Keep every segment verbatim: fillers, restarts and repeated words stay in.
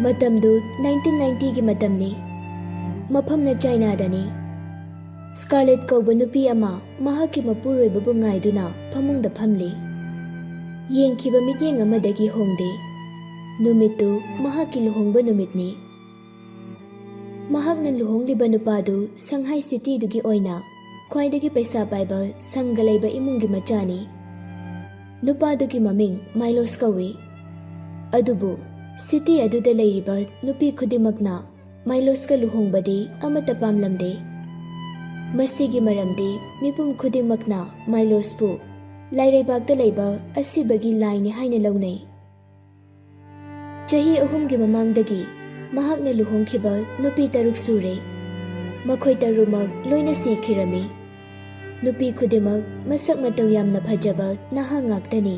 ꯃꯇꯝꯗꯨ ꯅꯥꯏꯟꯇꯤꯟ ꯅꯥꯏꯟꯇꯤꯒꯤ ꯃꯇꯝꯅꯤ꯫ ꯃꯐꯝꯅ ꯆꯥꯏꯅꯥꯗꯅꯤ꯫ ꯁ꯭ꯀꯥꯔꯂꯦꯠ ꯀꯧꯕ ꯅꯨꯄꯤ ꯑꯃ ꯃꯍꯥꯛꯀꯤ ꯃꯄꯨꯔꯣꯏꯕꯕꯨ ꯉꯥꯏꯗꯨꯅ ꯐꯃꯨꯡꯗ ꯐꯝꯂꯤ꯫ ꯌꯦꯡꯈꯤꯕ ꯃꯤꯠꯌꯦꯡ ꯑꯃꯗꯒꯤ ꯍꯣꯡꯗꯦ꯫ ꯅꯨꯃꯤꯠꯇꯨ ꯃꯍꯥꯛꯀꯤ ꯂꯨꯍꯣꯡꯕ ꯅꯨꯃꯤꯠꯅꯤ꯫ ꯃꯍꯥꯛꯅ ꯂꯨꯍꯣꯡꯂꯤꯕ ꯅꯨꯄꯥꯗꯨ ꯁꯪꯍꯥꯏ ꯁꯤꯇꯤꯗꯨꯒꯤ ꯑꯣꯏꯅ ꯈ꯭ꯋꯥꯏꯗꯒꯤ ꯄꯩꯁꯥ ꯄꯥꯏꯕ ꯁꯪꯒ ꯂꯩꯕ ꯏꯃꯨꯡꯒꯤ ꯃꯆꯥꯅꯤ꯫ ꯅꯨꯄꯥꯗꯨꯒꯤ ꯃꯃꯤꯡ ꯃꯥꯏꯂꯣꯁ ꯀꯧꯏ꯫ ꯑꯗꯨꯕꯨ ꯁꯤꯇꯤ ꯑꯗꯨꯗ ꯂꯩꯔꯤꯕ ꯅꯨꯄꯤ ꯈꯨꯗꯤꯡꯃꯛꯅ ꯃꯥꯏꯂꯣꯁꯀ ꯂꯨꯍꯣꯡꯕꯗꯤ ꯑꯃꯠꯇ ꯄꯥꯝꯂꯝꯗꯦ꯫ ꯃꯁꯤꯒꯤ ꯃꯔꯝꯗꯤ ꯃꯤꯄꯨꯝ ꯈꯨꯗꯤꯡꯃꯛꯅ ꯃꯥꯏꯂꯣꯁꯄꯨ ꯂꯥꯏꯔꯩꯕꯥꯛꯇ ꯂꯩꯕ ꯑꯁꯤꯕꯒꯤ ꯂꯥꯏꯅꯤ ꯍꯥꯏꯅ ꯂꯧꯅꯩ꯫ ꯆꯍꯤ ꯑꯍꯨꯝꯒꯤ ꯃꯃꯥꯡꯗꯒꯤ ꯃꯍꯥꯛꯅ ꯂꯨꯍꯣꯡꯈꯤꯕ ꯅꯨꯄꯤ ꯇꯔꯨꯛ ꯁꯨꯔꯦ꯫ ꯃꯈꯣꯏ ꯇꯔꯨꯃꯛ ꯂꯣꯏꯅ ꯁꯤꯈꯤꯔꯝꯃꯤ꯫ ꯅꯨꯄꯤ ꯈꯨꯗꯤꯡꯃꯛ ꯃꯁꯛ ꯃꯇꯧ ꯌꯥꯝꯅ ꯐꯖꯕ ꯅꯍꯥ ꯉꯥꯛꯇꯅꯤ꯫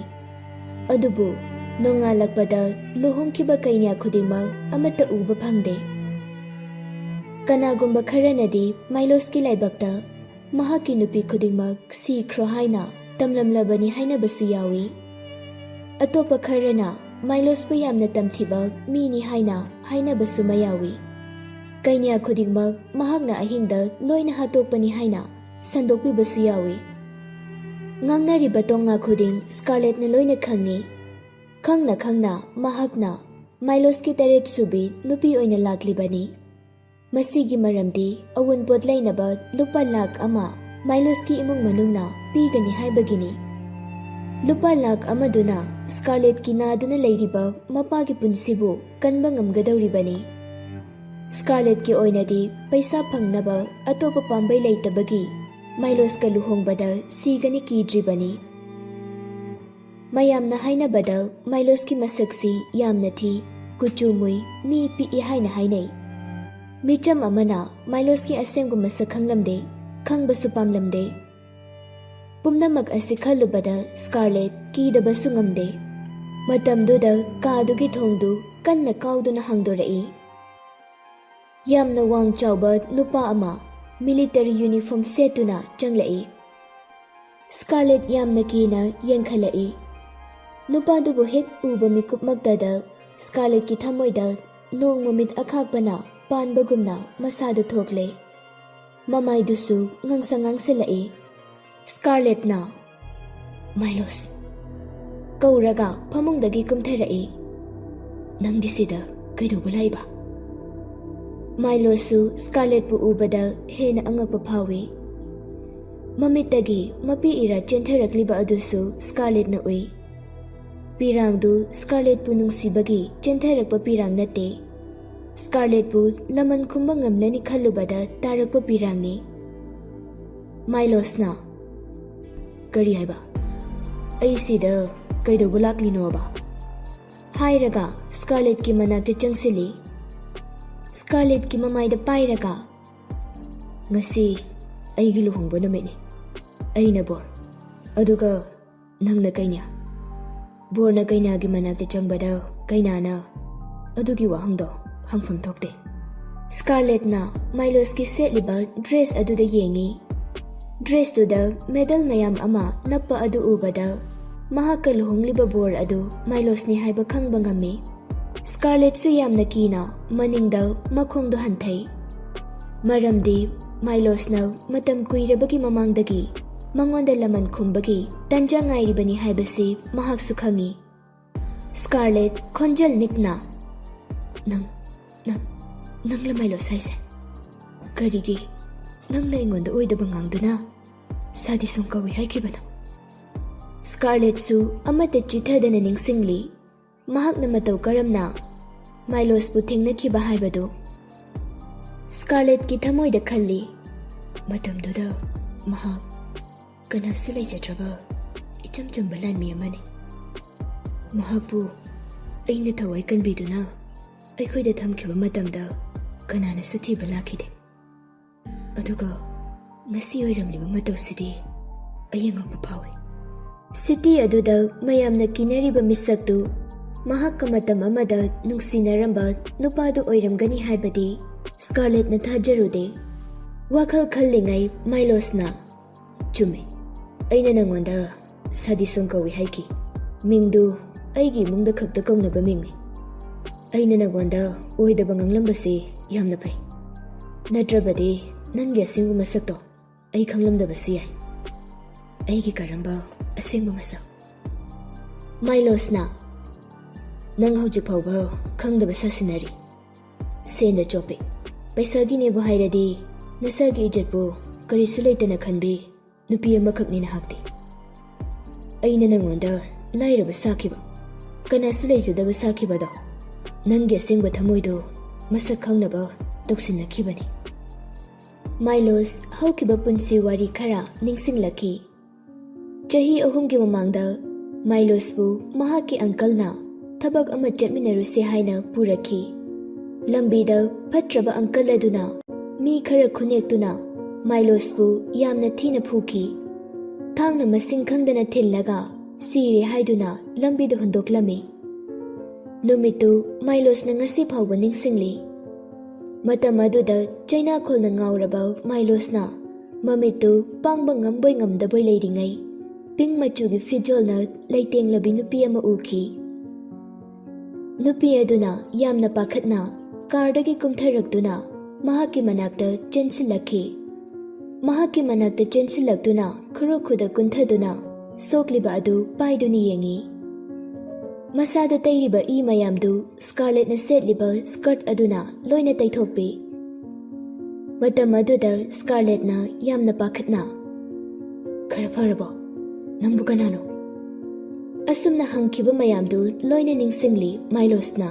ꯑꯗꯨꯕꯨ ꯅꯣꯡꯉꯥꯜꯂꯛꯄꯗ ꯂꯨꯍꯣꯡꯈꯤꯕ ꯀꯩꯅ꯭ꯌꯥ ꯈꯨꯗꯤꯡꯃꯛ ꯑꯃꯠꯇ ꯎꯕ ꯐꯪꯗꯦ꯫ ꯀꯅꯥꯒꯨꯝꯕ ꯈꯔꯅꯗꯤ ꯃꯥꯏꯂꯣꯁꯀꯤ ꯂꯥꯏꯕꯛꯇ ꯃꯍꯥꯛꯀꯤ ꯅꯨꯄꯤ ꯈꯨꯗꯤꯡꯃꯛ ꯁꯤꯈ꯭ꯔꯣ ꯍꯥꯏꯅ ꯇꯝꯂꯝꯂꯕꯅꯤ ꯍꯥꯏꯅꯕꯁꯨ ꯌꯥꯎꯏ꯫ ꯑꯇꯣꯞꯄ ꯈꯔꯅ ꯃꯥꯏꯂꯣꯁꯄꯨ ꯌꯥꯝꯅ ꯇꯝꯊꯤꯕ ꯃꯤꯅꯤ ꯍꯥꯏꯅ ꯍꯥꯏꯅꯕꯁꯨ ꯃꯌꯥꯎꯏ꯫ ꯀꯩꯅ꯭ꯌꯥ ꯈꯨꯗꯤꯡꯃꯛ ꯃꯍꯥꯛꯅ ꯑꯍꯤꯡꯗ ꯂꯣꯏꯅ ꯍꯥꯠꯇꯣꯛꯄꯅꯤ ꯍꯥꯏꯅ ꯁꯟꯗꯣꯛꯄꯤꯕꯁꯨ ꯌꯥꯎꯏ꯫ ꯉꯥꯡꯅꯔꯤꯕ ꯇꯣꯉꯥ ꯈꯨꯗꯤꯡ ꯁ꯭ꯀꯥꯔꯂꯦꯠꯅ ꯂꯣꯏꯅ ꯈꯪꯏ꯫ ꯈꯪꯅ ꯈꯪꯅ ꯃꯍꯥꯛꯅ ꯃꯥꯏꯂꯣꯁꯀꯤ ꯇꯔꯦꯠ ꯁꯨꯕꯤ ꯅꯨꯄꯤ ꯑꯣꯏꯅ ꯂꯥꯛꯂꯤꯕꯅꯤ꯫ ꯃꯁꯤꯒꯤ ꯃꯔꯝꯗꯤ ꯑꯋꯨꯟꯄꯣꯠ ꯂꯩꯅꯕ ꯂꯨꯄꯥ ꯂꯥꯈ ꯑꯃ ꯃꯥꯏꯂꯣꯁꯀꯤ ꯏꯃꯨꯡ ꯃꯅꯨꯡꯅ ꯄꯤꯒꯅꯤ ꯍꯥꯏꯕꯒꯤꯅꯤ꯫ ꯂꯨꯄꯥ ꯂꯥꯈ ꯑꯃꯗꯨꯅ ꯁ꯭ꯀꯥꯔꯂꯦꯠꯀꯤ ꯅꯥꯗꯨꯅ ꯂꯩꯔꯤꯕ ꯃꯄꯥꯒꯤ ꯄꯨꯟꯁꯤꯕꯨ ꯀꯟꯕ ꯉꯝꯒꯗꯧꯔꯤꯕꯅꯤ꯫ ꯁ꯭ꯀꯥꯔꯂꯦꯠꯀꯤ ꯑꯣꯏꯅꯗꯤ ꯄꯩꯁꯥ ꯐꯪꯅꯕ ꯑꯇꯣꯞꯄ ꯄꯥꯝꯕꯩ ꯂꯩꯇꯕꯒꯤ ꯃꯥꯏꯂꯣꯁꯀ ꯂꯨꯍꯣꯡꯕꯗ ꯁꯤꯒꯅꯤ ꯀꯤꯗ꯭ꯔꯤꯕꯅꯤ꯫ ꯃꯌꯥꯝꯅ ꯍꯥꯏꯅꯕꯗ ꯃꯥꯏꯂꯣꯁꯀꯤ ꯃꯁꯛꯁꯤ ꯌꯥꯝꯅ ꯊꯤ, ꯀꯨꯆꯨ ꯃꯨꯏ, ꯃꯤ ꯄꯤꯛꯏ ꯍꯥꯏꯅ ꯍꯥꯏꯅꯩ꯫ ꯃꯤꯆꯝ ꯑꯃꯅ ꯃꯥꯏꯂꯣꯁꯀꯤ ꯑꯁꯦꯡꯕ ꯃꯁꯛ ꯈꯪꯂꯝꯗꯦ, ꯈꯪꯕꯁꯨ ꯄꯥꯝꯂꯝꯗꯦ꯫ ꯄꯨꯝꯅꯃꯛ ꯑꯁꯤ ꯈꯜꯂꯨꯕꯗ ꯁ꯭ꯀꯥꯔꯂꯦꯠ ꯀꯤꯗꯕꯁꯨ ꯉꯝꯗꯦ꯫ ꯃꯇꯝꯗꯨꯗ ꯀꯥꯗꯨꯒꯤ ꯊꯣꯡꯗꯨ ꯀꯟꯅ ꯀꯥꯎꯗꯨꯅ ꯍꯥꯡꯗꯣꯔꯛꯏ꯫ ꯌꯥꯝꯅ ꯋꯥꯡ ꯆꯥꯎꯕ ꯅꯨꯄꯥ ꯑꯃ ꯃꯤꯂꯤꯇꯔꯤ ꯌꯨꯅꯤꯐꯣꯔꯝ ꯁꯦꯠꯇꯨꯅ ꯆꯪꯂꯛꯏ꯫ ꯁ꯭ꯀꯥꯔꯂꯦꯠ ꯌꯥꯝꯅ ꯀꯤꯅ ꯌꯦꯡꯈꯠꯂꯛꯏ꯫ ꯅꯨꯄꯥꯗꯨꯕꯨ ꯍꯦꯛ ꯎꯕ ꯃꯤꯀꯨꯞꯃꯛꯇꯗ ꯁ꯭ꯀꯥꯔꯂꯦꯠꯀꯤ ꯊꯃꯣꯏꯗ ꯅꯣꯡ ꯃꯃꯤꯠ ꯑꯈꯥꯛꯄꯅ ꯄꯥꯟꯕꯒꯨꯝꯅ ꯃꯁꯥꯗꯨ ꯊꯣꯛꯂꯦ꯫ ꯃꯃꯥꯏꯗꯨꯁꯨ ꯉꯥꯡꯁꯪ ꯉꯥꯡꯁꯤꯜꯂꯛꯏ꯫ ꯁ꯭ꯀꯥꯔꯂꯦꯠꯅ, "ꯃꯥꯏꯂꯣꯁ!" ꯀꯧꯔꯒ ꯐꯃꯨꯡꯗꯒꯤ ꯀꯨꯝꯊꯔꯛꯏ꯫ "ꯅꯪꯗꯤ ꯁꯤꯗ ꯀꯩꯗꯧꯕ ꯂꯥꯛꯏꯕ?" ꯃꯥꯏꯂꯣꯁꯁꯨ ꯁ꯭ꯀꯥꯔꯂꯦꯠꯄꯨ ꯎꯕꯗ ꯍꯦꯟꯅ ꯑꯉꯛꯄ ꯐꯥꯎꯏ꯫ ꯃꯃꯤꯠꯇꯒꯤ ꯃꯄꯤ ꯏꯔꯥ ꯆꯦꯟꯊꯔꯛꯂꯤꯕ ꯑꯗꯨꯁꯨ ꯁ꯭ꯀꯥꯔꯂꯦꯠꯅ ꯎꯏ꯫ ꯄꯤꯔꯥꯡꯗꯨ ꯁ꯭ꯀꯥꯔꯂꯦꯠꯄꯨ ꯅꯨꯡꯁꯤꯕꯒꯤ ꯆꯦꯟꯊꯔꯛꯄ ꯄꯤꯔꯥꯡ ꯅꯠꯇꯦ꯫ ꯁ꯭ꯀꯥꯔꯂꯦꯠꯄꯨ ꯂꯃꯟ ꯈꯨꯝꯕ ꯉꯝꯂꯅꯤ ꯈꯜꯂꯨꯕꯗ ꯇꯥꯔꯛꯄ ꯄꯤꯔꯥꯡꯅꯤ꯫ ꯃꯥꯏꯂꯣꯁꯅ, "ꯀꯔꯤ ꯍꯥꯏꯕ? ꯑꯩ ꯁꯤꯗ ꯀꯩꯗꯧꯕ ꯂꯥꯛꯂꯤꯅꯣꯕ?" ꯍꯥꯏꯔꯒ ꯁ꯭ꯀꯥꯔꯂꯦꯠꯀꯤ ꯃꯅꯥꯛꯇ ꯆꯪꯁꯤꯜꯂꯤ꯫ ꯁ꯭ꯀꯥꯔꯂꯦꯠꯀꯤ ꯃꯃꯥꯏꯗ ꯄꯥꯏꯔꯒ, "ꯉꯁꯤ ꯑꯩꯒꯤ ꯂꯨꯍꯣꯡꯕ ꯅꯨꯃꯤꯠꯅꯤ꯫ ꯑꯩꯅ ꯕꯣꯔ, ꯑꯗꯨꯒ ꯅꯪꯅ ꯀꯩꯅ꯭ꯌꯥ꯫ ꯕꯣꯔꯅ ꯀꯩꯅ꯭ꯌꯥꯒꯤ ꯃꯅꯥꯛꯇ ꯆꯪꯕꯗ ꯀꯩꯅ꯭ꯌꯥꯅ ꯑꯗꯨꯒꯤ ꯋꯥꯍꯪꯗꯣ ꯍꯪꯐꯝ ꯊꯣꯛꯇꯦ꯫" ꯁ꯭ꯀꯥꯔꯂꯦꯠꯅ ꯃꯥꯏꯂꯣꯁꯀꯤ ꯁꯦꯠꯂꯤꯕ ꯗ꯭ꯔꯦꯁ ꯑꯗꯨꯗ ꯌꯦꯡꯉꯤ꯫ ꯗ꯭ꯔꯦꯁꯇꯨꯗ ꯃꯦꯗꯜ ꯃꯌꯥꯝ ꯑꯃ ꯅꯞꯄ ꯑꯗꯨ ꯎꯕꯗ ꯃꯍꯥꯛꯀ ꯂꯨꯍꯣꯡꯂꯤꯕ ꯕꯣꯔ ꯑꯗꯨ ꯃꯥꯏꯂꯣꯁꯅꯤ ꯍꯥꯏꯕ ꯈꯪꯕ ꯉꯝꯃꯤ꯫ ꯁ꯭ꯀꯥꯔꯂꯦꯠꯁꯨ ꯌꯥꯝꯅ ꯀꯤꯅ ꯃꯅꯤꯡꯗ ꯃꯈꯣꯡꯗꯨ ꯍꯟꯊꯩ꯫ ꯃꯔꯝꯗꯤ ꯃꯥꯏꯂꯣꯁꯅ ꯃꯇꯝ ꯀꯨꯏꯔꯕꯒꯤ ꯃꯃꯥꯡꯗꯒꯤ ꯃꯉꯣꯟꯗ ꯂꯃꯟ ꯈꯨꯝꯕꯒꯤ ꯇꯟꯖꯥ ꯉꯥꯏꯔꯤꯕꯅꯤ ꯍꯥꯏꯕꯁꯤ ꯃꯍꯥꯛꯁꯨ ꯈꯪꯏ꯫ ꯁ꯭ꯀꯥꯔꯂꯦꯠ ꯈꯣꯟꯖꯦꯜ ꯅꯤꯛꯅ, "ꯅꯪ, ꯅꯪ, ꯅꯪꯂ ꯃꯥꯏꯂꯣꯁ ꯍꯥꯏꯁꯦ? ꯀꯔꯤꯒꯤ ꯅꯪꯅ ꯑꯩꯉꯣꯟꯗ ꯑꯣꯏꯗꯕ ꯉꯥꯡꯗꯨꯅ ꯁꯥꯗꯤꯁꯣꯡ ꯀꯧꯏ ꯍꯥꯏꯈꯤꯕꯅꯣ?" ꯁ꯭ꯀꯥꯔꯂꯦꯠꯁꯨ ꯑꯃꯠꯇ ꯆꯤꯊꯗꯅ ꯅꯤꯡꯁꯤꯡꯂꯤ꯫ ꯃꯍꯥꯛꯅ ꯃꯇꯧ ꯀꯔꯝꯅ ꯃꯥꯏꯂꯣꯁꯄꯨ ꯊꯦꯡꯅꯈꯤꯕ ꯍꯥꯏꯕꯗꯨ꯫ ꯁ꯭ꯀꯥꯔꯂꯦꯠꯀꯤ ꯊꯃꯣꯏꯗ ꯈꯜꯂꯤ, "ꯃꯇꯝꯗꯨꯗ ꯃꯍꯥꯛ ꯀꯅꯥꯁꯨ ꯂꯩꯖꯗ꯭ꯔꯕ ꯏꯆꯝ ꯆꯝꯕ ꯂꯥꯟꯃꯤ ꯑꯃꯅꯤ꯫ ꯃꯍꯥꯛꯄꯨ ꯑꯩꯅ ꯊꯋꯥꯏ ꯀꯟꯕꯤꯗꯨꯅ ꯑꯩꯈꯣꯏꯗ ꯊꯝꯈꯤꯕ ꯃꯇꯝꯗ ꯀꯅꯥꯅꯁꯨ ꯊꯤꯕ ꯂꯥꯛꯈꯤꯗꯦ꯫ ꯑꯗꯨꯒ ꯉꯁꯤ ꯑꯣꯏꯔꯝꯂꯤꯕ ꯃꯇꯧꯁꯤꯗꯤ ꯑꯩ ꯑꯉꯛꯄ ꯐꯥꯎꯏ꯫" ꯁꯤꯇꯤ ꯑꯗꯨꯗ ꯃꯌꯥꯝꯅ ꯀꯤꯅꯔꯤꯕ ꯃꯤꯁꯛꯇꯨ ꯃꯍꯥꯛꯀ ꯃꯇꯝ ꯑꯃꯗ ꯅꯨꯡꯁꯤꯅꯔꯝꯕ ꯅꯨꯄꯥꯗꯨ ꯑꯣꯏꯔꯝꯒꯅꯤ ꯍꯥꯏꯕꯗꯤ ꯁ꯭ꯀꯥꯔꯂꯦꯠꯅ ꯊꯥꯖꯔꯨꯗꯦ꯫ ꯋꯥꯈꯜ ꯈꯜꯂꯤꯉꯩ ꯃꯥꯏꯂꯣꯁꯅ, "ꯆꯨꯝꯃꯤ, ꯑꯩꯅ ꯅꯉꯣꯟꯗ ꯁꯥꯗꯤꯁꯣꯡ ꯀꯧꯏ ꯍꯥꯏꯈꯤ꯫ ꯃꯤꯡꯗꯨ ꯑꯩꯒꯤ ꯏꯃꯨꯡꯗ ꯈꯛꯇ ꯀꯧꯅꯕ ꯃꯤꯡꯅꯤ꯫ ꯑꯩꯅ ꯅꯉꯣꯟꯗ ꯑꯣꯏꯗꯕ ꯉꯥꯡꯂꯝꯕꯁꯤ ꯌꯥꯝꯅ ꯐꯩ꯫ ꯅꯠꯇ꯭ꯔꯕꯗꯤ ꯅꯪꯒꯤ ꯑꯁꯦꯡꯕ ꯃꯁꯛꯇꯣ ꯑꯩ ꯈꯪꯂꯝꯗꯕꯁꯨ ꯌꯥꯏ꯫ ꯑꯩꯒꯤ ꯀꯔꯝꯕ ꯑꯁꯦꯡꯕ ꯃꯁꯛ? ꯃꯥꯏꯂꯣꯁꯅ, ꯅꯪ ꯍꯧꯖꯤꯛ ꯐꯥꯎꯕ ꯈꯪꯗꯕ ꯁꯥꯁꯤꯟꯅꯔꯤ꯫ ꯁꯦꯟꯗ ꯆꯣꯞꯄꯤ꯫ ꯄꯩꯁꯥꯒꯤꯅꯦꯕꯨ ꯍꯥꯏꯔꯗꯤ ꯅꯁꯥꯒꯤ ꯏꯖꯠꯄꯨ ꯀꯔꯤꯁꯨ ꯂꯩꯇꯅ ꯈꯟꯕꯤ ꯅꯨꯄꯤ ꯑꯃꯈꯛꯅꯤ ꯅꯍꯥꯛꯇꯤ꯫ ꯑꯩꯅ ꯅꯉꯣꯟꯗ ꯂꯥꯏꯔꯕ ꯁꯥꯈꯤꯕ, ꯀꯅꯥꯁꯨ ꯂꯩꯖꯗꯕ ꯁꯥꯈꯤꯕꯗꯣ ꯅꯪꯒꯤ ꯑꯁꯦꯡꯕ ꯊꯃꯣꯏꯗꯨ ꯃꯁꯛ ꯈꯪꯅꯕ ꯇꯧꯁꯤꯟꯅꯈꯤꯕꯅꯤ꯫ ꯃꯥꯏꯂꯣꯁ ꯍꯧꯈꯤꯕ ꯄꯨꯟꯁꯤ ꯋꯥꯔꯤ ꯈꯔ ꯅꯤꯡꯁꯤꯡꯂꯛꯈꯤ꯫ ꯆꯍꯤ ꯑꯍꯨꯝꯒꯤ ꯃꯃꯥꯡꯗ ꯃꯥꯏꯂꯣꯁꯄꯨ ꯃꯍꯥꯛꯀꯤ ꯑꯪꯀꯜꯅ ꯊꯕꯛ ꯑꯃ ꯆꯠꯃꯤꯟꯅꯔꯨꯁꯦ ꯍꯥꯏꯅ ꯄꯨꯔꯛꯈꯤ꯫ ꯂꯝꯕꯤꯗ ꯐꯠꯇ꯭ꯔꯕ ꯑꯪꯀꯜ ꯑꯗꯨꯅ ꯃꯤ ꯈꯔ ꯈꯨꯅꯦꯛꯇꯨꯅ ꯃꯥꯏꯂꯣꯁꯄꯨ ꯌꯥꯝꯅ ꯊꯤꯅ ꯐꯨꯈꯤ꯫ ꯊꯥꯡꯅ ꯃꯁꯤꯡ ꯈꯪꯗꯅ ꯊꯤꯜꯂꯒ ꯁꯤꯔꯦ ꯍꯥꯏꯗꯨꯅ ꯂꯝꯕꯤꯗ ꯍꯨꯟꯗꯣꯛꯂꯝꯃꯤ꯫ ꯅꯨꯃꯤꯠꯇꯨ ꯃꯥꯏꯂꯣꯁꯅ ꯉꯁꯤ ꯐꯥꯎꯕ ꯅꯤꯡꯁꯤꯡꯂꯤ꯫ ꯃꯇꯝ ꯑꯗꯨꯗ ꯆꯩꯅꯥꯈꯣꯜꯅ ꯉꯥꯎꯔꯕ ꯃꯥꯏꯂꯣꯁꯅ ꯃꯃꯤꯠꯇꯨ ꯄꯥꯡꯕ ꯉꯝꯕꯣꯏ ꯉꯝꯗꯕꯣꯏ ꯂꯩꯔꯤꯉꯩ, ꯄꯤꯡ ꯃꯆꯨꯒꯤ ꯐꯤꯖꯣꯜꯅ ꯂꯩꯇꯦꯡꯂꯕꯤ ꯅꯨꯄꯤ ꯑꯃ ꯎꯈꯤ꯫ ꯅꯨꯄꯤ ꯑꯗꯨꯅ ꯌꯥꯝꯅ ꯄꯥꯈꯠꯅ ꯀꯥꯔꯗꯒꯤ ꯀꯨꯝꯊꯔꯛꯇꯨꯅ ꯃꯍꯥꯛꯀꯤ ꯃꯅꯥꯛꯇ ꯆꯦꯟꯁꯤꯜꯂꯛꯈꯤ꯫ ꯃꯍꯥꯛꯀꯤ ꯃꯅꯥꯛꯇ ꯆꯦꯟꯁꯤꯜꯂꯛꯇꯨꯅ ꯈꯨꯔꯨ ꯈꯨꯗ ꯀꯨꯟꯊꯗꯨꯅ ꯁꯣꯛꯂꯤꯕ ꯑꯗꯨ ꯄꯥꯏꯗꯨꯅ ꯌꯦꯡꯉꯤ꯫ ꯃꯁꯥꯗ ꯇꯩꯔꯤꯕ ꯏ ꯃꯌꯥꯝꯗꯨ ꯁ꯭ꯀꯥꯔꯂꯦꯠꯅ ꯁꯦꯠꯂꯤꯕ ꯁ꯭ꯀꯔꯠ ꯑꯗꯨꯅ ꯂꯣꯏꯅ ꯇꯩꯊꯣꯛꯄꯤ꯫ ꯃꯇꯝ ꯑꯗꯨꯗ ꯁ꯭ꯀꯥꯔꯂꯦꯠꯅ ꯌꯥꯝꯅ ꯄꯥꯈꯠꯅ, "ꯈꯔ ꯐꯔꯕꯣ? ꯅꯪꯕꯨ ꯀꯅꯥꯅꯣ?" ꯑꯁꯨꯝꯅ ꯍꯪꯈꯤꯕ ꯃꯌꯥꯝꯗꯨ ꯂꯣꯏꯅ ꯅꯤꯡꯁꯤꯡꯂꯤ ꯃꯥꯏꯂꯣꯁꯅ꯫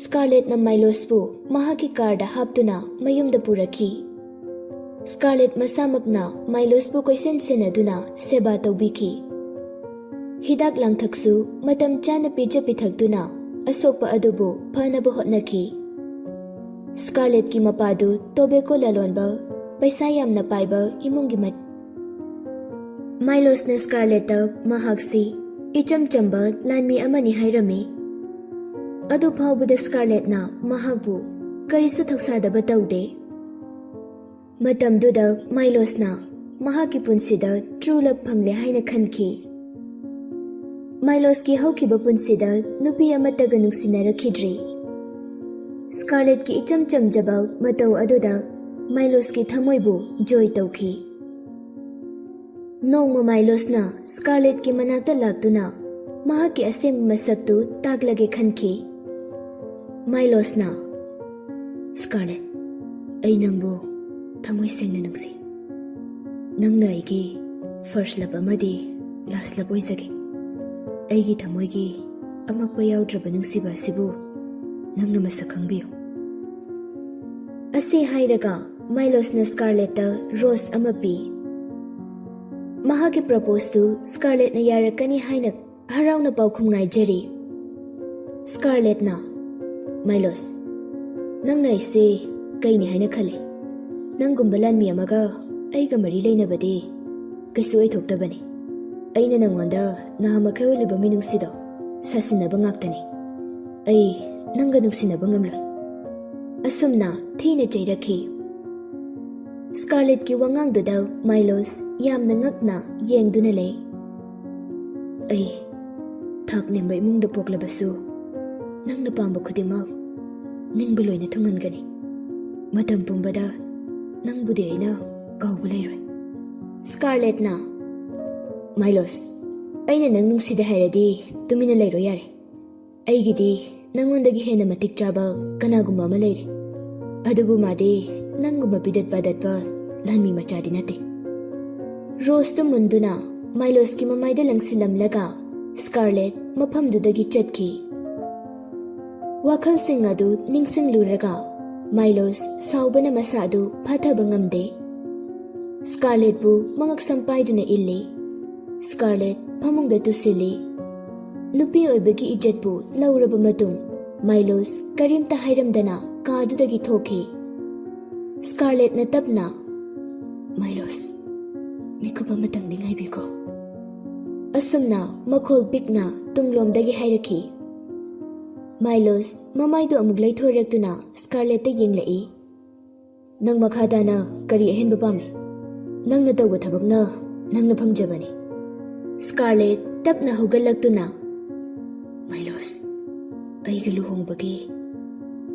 ꯁ꯭ꯀꯥꯔꯂꯦꯠꯅ ꯃꯥꯏꯂꯣꯁꯄꯨ ꯃꯍꯥꯛꯀꯤ ꯀꯥꯔꯗ ꯍꯥꯞꯇꯨꯅ ꯃꯌꯨꯝꯗ ꯄꯨꯔꯛꯈꯤ꯫ ꯁ꯭ꯀꯥꯔꯂꯦꯠ ꯃꯁꯥꯃꯛꯅ ꯃꯥꯏꯂꯣꯁꯄꯨ ꯀꯣꯏꯁꯦꯟ ꯁꯦꯟꯅꯗꯨꯅ ꯁꯦꯕꯥ ꯇꯧꯕꯤꯈꯤ꯫ ꯍꯤꯗꯥꯛ ꯂꯥꯡꯊꯛꯁꯨ ꯃꯇꯝ ꯆꯥꯅ ꯄꯤꯖ ꯄꯤꯊꯛꯇꯨꯅ ꯑꯁꯣꯛꯄ ꯑꯗꯨꯕꯨ ꯐꯅꯕ ꯍꯣꯠꯅꯈꯤ꯫ ꯁ꯭ꯀꯥꯔꯂꯦꯠꯀꯤ ꯃꯄꯥꯗꯨ ꯇꯣꯕꯦꯀꯣ ꯂꯂꯣꯟꯕ, ꯄꯩꯁꯥ ꯌꯥꯝꯅ ꯄꯥꯏꯕ ꯏꯃꯨꯡꯒꯤ ꯃ-, ꯃꯥꯏꯂꯣꯁꯅ ꯁ꯭ꯀꯥꯔꯂꯦꯠꯇ ꯃꯍꯥꯛꯁꯤ ꯏꯆꯝ ꯆꯝꯕ ꯂꯥꯟꯃꯤ ꯑꯃꯅꯤ ꯍꯥꯏꯔꯝꯃꯤ꯫ ꯑꯗꯨ ꯐꯥꯎꯕꯗ ꯁ꯭ꯀꯥꯔꯂꯦꯠꯅ ꯃꯍꯥꯛꯄꯨ ꯀꯔꯤꯁꯨ ꯊꯧꯁꯥꯗꯕ ꯇꯧꯗꯦ꯫ ꯃꯇꯝꯗꯨꯗ ꯃꯥꯏꯂꯣꯁꯅ ꯃꯍꯥꯛꯀꯤ ꯄꯨꯟꯁꯤꯗ true love ꯐꯪꯂꯦ ꯍꯥꯏꯅ ꯈꯟꯈꯤ꯫ ꯃꯥꯏꯂꯣꯁꯀꯤ ꯍꯧꯈꯤꯕ ꯄꯨꯟꯁꯤꯗ ꯅꯨꯄꯤ ꯑꯃꯠꯇꯒ ꯅꯨꯡꯁꯤꯅꯔꯛꯈꯤꯗ꯭ꯔꯤ꯫ ꯁ꯭ꯀꯥꯔꯂꯦꯠꯀꯤ ꯏꯆꯝ ꯆꯝꯖꯕ ꯃꯇꯧ ꯑꯗꯨꯗ ꯃꯥꯏꯂꯣꯁꯀꯤ ꯊꯃꯣꯏꯕꯨ ꯖꯣꯏ ꯇꯧꯈꯤ꯫ ꯅꯣꯡꯃ ꯃꯥꯏꯂꯣꯁꯅ ꯁ꯭ꯀꯥꯔꯂꯦꯠꯀꯤ ꯃꯅꯥꯛꯇ ꯂꯥꯛꯇꯨꯅ ꯃꯍꯥꯛꯀꯤ ꯑꯁꯦꯡꯕ ꯃꯁꯛꯇꯨ ꯇꯥꯛꯂꯒꯦ ꯈꯟꯈꯤ꯫ ꯃꯥꯏꯂꯣꯁꯅ, "ꯁ꯭ꯀꯥꯔꯂꯦꯠ, ꯑꯩ ꯅꯪꯕꯨ ꯊꯃꯣꯏ ꯁꯦꯡꯅ ꯅꯨꯡꯁꯤ꯫ ꯅꯪꯅ ꯑꯩꯒꯤ first love ꯑꯃꯗꯤ last love ꯑꯣꯏꯖꯒꯦ꯫ ꯑꯩꯒꯤ ꯊꯃꯣꯏꯒꯤ ꯑꯃꯛꯄ ꯌꯥꯎꯗ꯭ꯔꯕ ꯅꯨꯡꯁꯤꯕ ꯑꯁꯤꯕꯨ ꯅꯪꯅ ꯃꯁꯛ ꯈꯪꯕꯤꯌꯨ"꯫ ꯑꯁꯤ ꯍꯥꯏꯔꯒ ꯃꯥꯏꯂꯣꯁꯅ ꯁ꯭ꯀꯥꯔꯂꯦꯠꯇ ꯔꯣꯁ ꯑꯃ ꯄꯤ꯫ ꯃꯍꯥꯛꯀꯤ ꯄ꯭ꯔꯄꯣꯖꯇꯨ ꯁ꯭ꯀꯥꯔꯂꯦꯠꯅ ꯌꯥꯔꯛꯀꯅꯤ ꯍꯥꯏꯅ ꯍꯔꯥꯎꯅ ꯄꯥꯎꯈꯨꯝ ꯉꯥꯏꯖꯔꯤ꯫ ꯁ꯭ꯀꯥꯔꯂꯦꯠꯅ, "ꯃꯥꯏꯂꯣꯁ, ꯅꯪꯅ ꯑꯩꯁꯦ ꯀꯩꯅꯤ ꯍꯥꯏꯅ ꯈꯜꯂꯤ? ꯅꯪꯒꯨꯝꯕ ꯂꯥꯟꯃꯤ ꯑꯃꯒ ꯑꯩꯒ ꯃꯔꯤ ꯂꯩꯅꯕꯗꯤ ꯀꯩꯁꯨ ꯑꯣꯏꯊꯣꯛꯇꯕꯅꯤ꯫ ꯑꯩꯅ ꯅꯪꯉꯣꯟꯗ ꯅꯍꯥꯃꯈꯩ ꯎꯠꯂꯤꯕ ꯃꯤꯅꯨꯡꯁꯤꯗꯣ ꯁꯥꯁꯤꯟꯅꯕ ꯉꯥꯛꯇꯅꯤ꯫ ꯑꯩ ꯅꯪꯒ ꯅꯨꯡꯁꯤꯅꯕ ꯉꯝꯂꯣꯏ"꯫ ꯑꯁꯨꯝꯅ ꯊꯤꯅ ꯆꯩꯔꯛꯈꯤ꯫ ꯁ꯭ꯀꯥꯔꯂꯦꯠꯀꯤ ꯋꯥꯉꯥꯡꯗꯨꯗ ꯃꯥꯏꯂꯣꯁ ꯌꯥꯝꯅ ꯉꯛꯅ ꯌꯦꯡꯗꯨꯅ ꯂꯩ꯫ "ꯑꯩ ꯊꯥꯛ ꯅꯦꯝꯕ ꯏꯃꯨꯡꯗ ꯄꯣꯛꯂꯕꯁꯨ, ꯅꯪꯅ ꯄꯥꯝꯕ ꯈꯨꯗꯤꯡꯃꯛ ꯅꯪꯕꯨ ꯂꯣꯏꯅ ꯊꯨꯡꯍꯟꯒꯅꯤ꯫ ꯃꯇꯝ ꯄꯨꯝꯕꯗ ꯅꯪꯕꯨꯗꯤ ꯑꯩꯅ ꯀꯥꯎꯕ ꯂꯩꯔꯣꯏ"꯫ ꯁ꯭ꯀꯥꯔꯂꯦꯠꯅ, "ꯃꯥꯏꯂꯣꯁ, ꯑꯩꯅ ꯅꯪ ꯅꯨꯡꯁꯤꯗꯦ ꯍꯥꯏꯔꯗꯤ ꯇꯨꯃꯤꯟꯅ ꯂꯩꯔꯣ ꯌꯥꯔꯦ꯫ ꯑꯩꯒꯤꯗꯤ ꯅꯪꯉꯣꯟꯗꯒꯤ ꯍꯦꯟꯅ ꯃꯇꯤꯛ ꯆꯥꯕ ꯀꯅꯥꯒꯨꯝꯕ ꯑꯃ ꯂꯩꯔꯦ꯫ ꯑꯗꯨꯕꯨ ꯃꯥꯗꯤ ꯅꯪꯒꯨꯝꯕ ꯄꯤꯗꯠ ꯄꯥꯗꯠꯄ ꯂꯥꯟꯃꯤ ꯃꯆꯥꯗꯤ ꯅꯠꯇꯦ"꯫ ꯔꯣꯁꯇꯨ ꯃꯨꯟꯗꯨꯅ ꯃꯥꯏꯂꯣꯁꯀꯤ ꯃꯃꯥꯏꯗ ꯂꯪꯁꯤꯜꯂꯝꯂꯒ ꯁ꯭ꯀꯥꯔꯂꯦꯠ ꯃꯐꯝꯗꯨꯗꯒꯤ ꯆꯠꯈꯤ꯫ ꯋꯥꯈꯜꯁꯤꯡ ꯑꯗꯨ ꯅꯤꯡꯁꯤꯡꯂꯨꯔꯒ ꯃꯥꯏꯂꯣꯁ ꯁꯥꯎꯕꯅ ꯃꯁꯥ ꯑꯗꯨ ꯐꯥꯊꯕ ꯉꯝꯗꯦ꯫ ꯁ꯭ꯀꯥꯔꯂꯦꯠꯄꯨ ꯃꯉꯛ ꯁꯝꯄꯥꯏꯗꯨꯅ ꯏꯜꯂꯤ꯫ ꯁ꯭ꯀꯥꯔꯂꯦꯠ ꯐꯃꯨꯡꯗ ꯇꯨꯁꯤꯜꯂꯤ꯫ ꯅꯨꯄꯤ ꯑꯣꯏꯕꯒꯤ ꯏꯖꯠꯄꯨ ꯂꯧꯔꯕ ꯃꯇꯨꯡ ꯃꯥꯏꯂꯣꯁ ꯀꯔꯤꯝꯇ ꯍꯥꯏꯔꯝꯗꯅ ꯀꯥꯗꯨꯗꯒꯤ ꯊꯣꯛꯈꯤ꯫ ꯁ꯭ꯀꯥꯔꯂꯦꯠꯅ ꯇꯞꯅ, "ꯃꯥꯏꯂꯣꯁ, ꯃꯤꯀꯨꯞ ꯑꯃꯇꯪꯗꯤ ꯉꯥꯏꯕꯤꯈꯣ"꯫ ꯑꯁꯨꯝꯅ ꯃꯈꯣꯜ ꯄꯤꯛꯅ ꯇꯨꯡꯂꯣꯝꯗꯒꯤ ꯍꯥꯏꯔꯛꯈꯤ꯫ ꯃꯥꯏꯂꯣꯁ ꯃꯃꯥꯏꯗꯨ ꯑꯃꯨꯛ ꯂꯩꯊꯣꯔꯛꯇꯨꯅ ꯁ꯭ꯀꯥꯔꯂꯦꯠꯇ ꯌꯦꯡꯂꯛꯏ꯫ "ꯅꯪ ꯃꯈꯥ ꯇꯥꯅ ꯀꯔꯤ ꯑꯍꯦꯟꯕ ꯄꯥꯝꯃꯤ? ꯅꯪꯅ ꯇꯧꯕ ꯊꯕꯛꯅ ꯅꯪꯅ ꯐꯪꯖꯕꯅꯤ"꯫ ꯁ꯭ꯀꯥꯔꯂꯦꯠ ꯇꯞꯅ ꯍꯧꯒꯠꯂꯛꯇꯨꯅ, "ꯃꯥꯏꯂꯣꯁ, ꯑꯩꯒ ꯂꯨꯍꯣꯡꯕꯒꯤ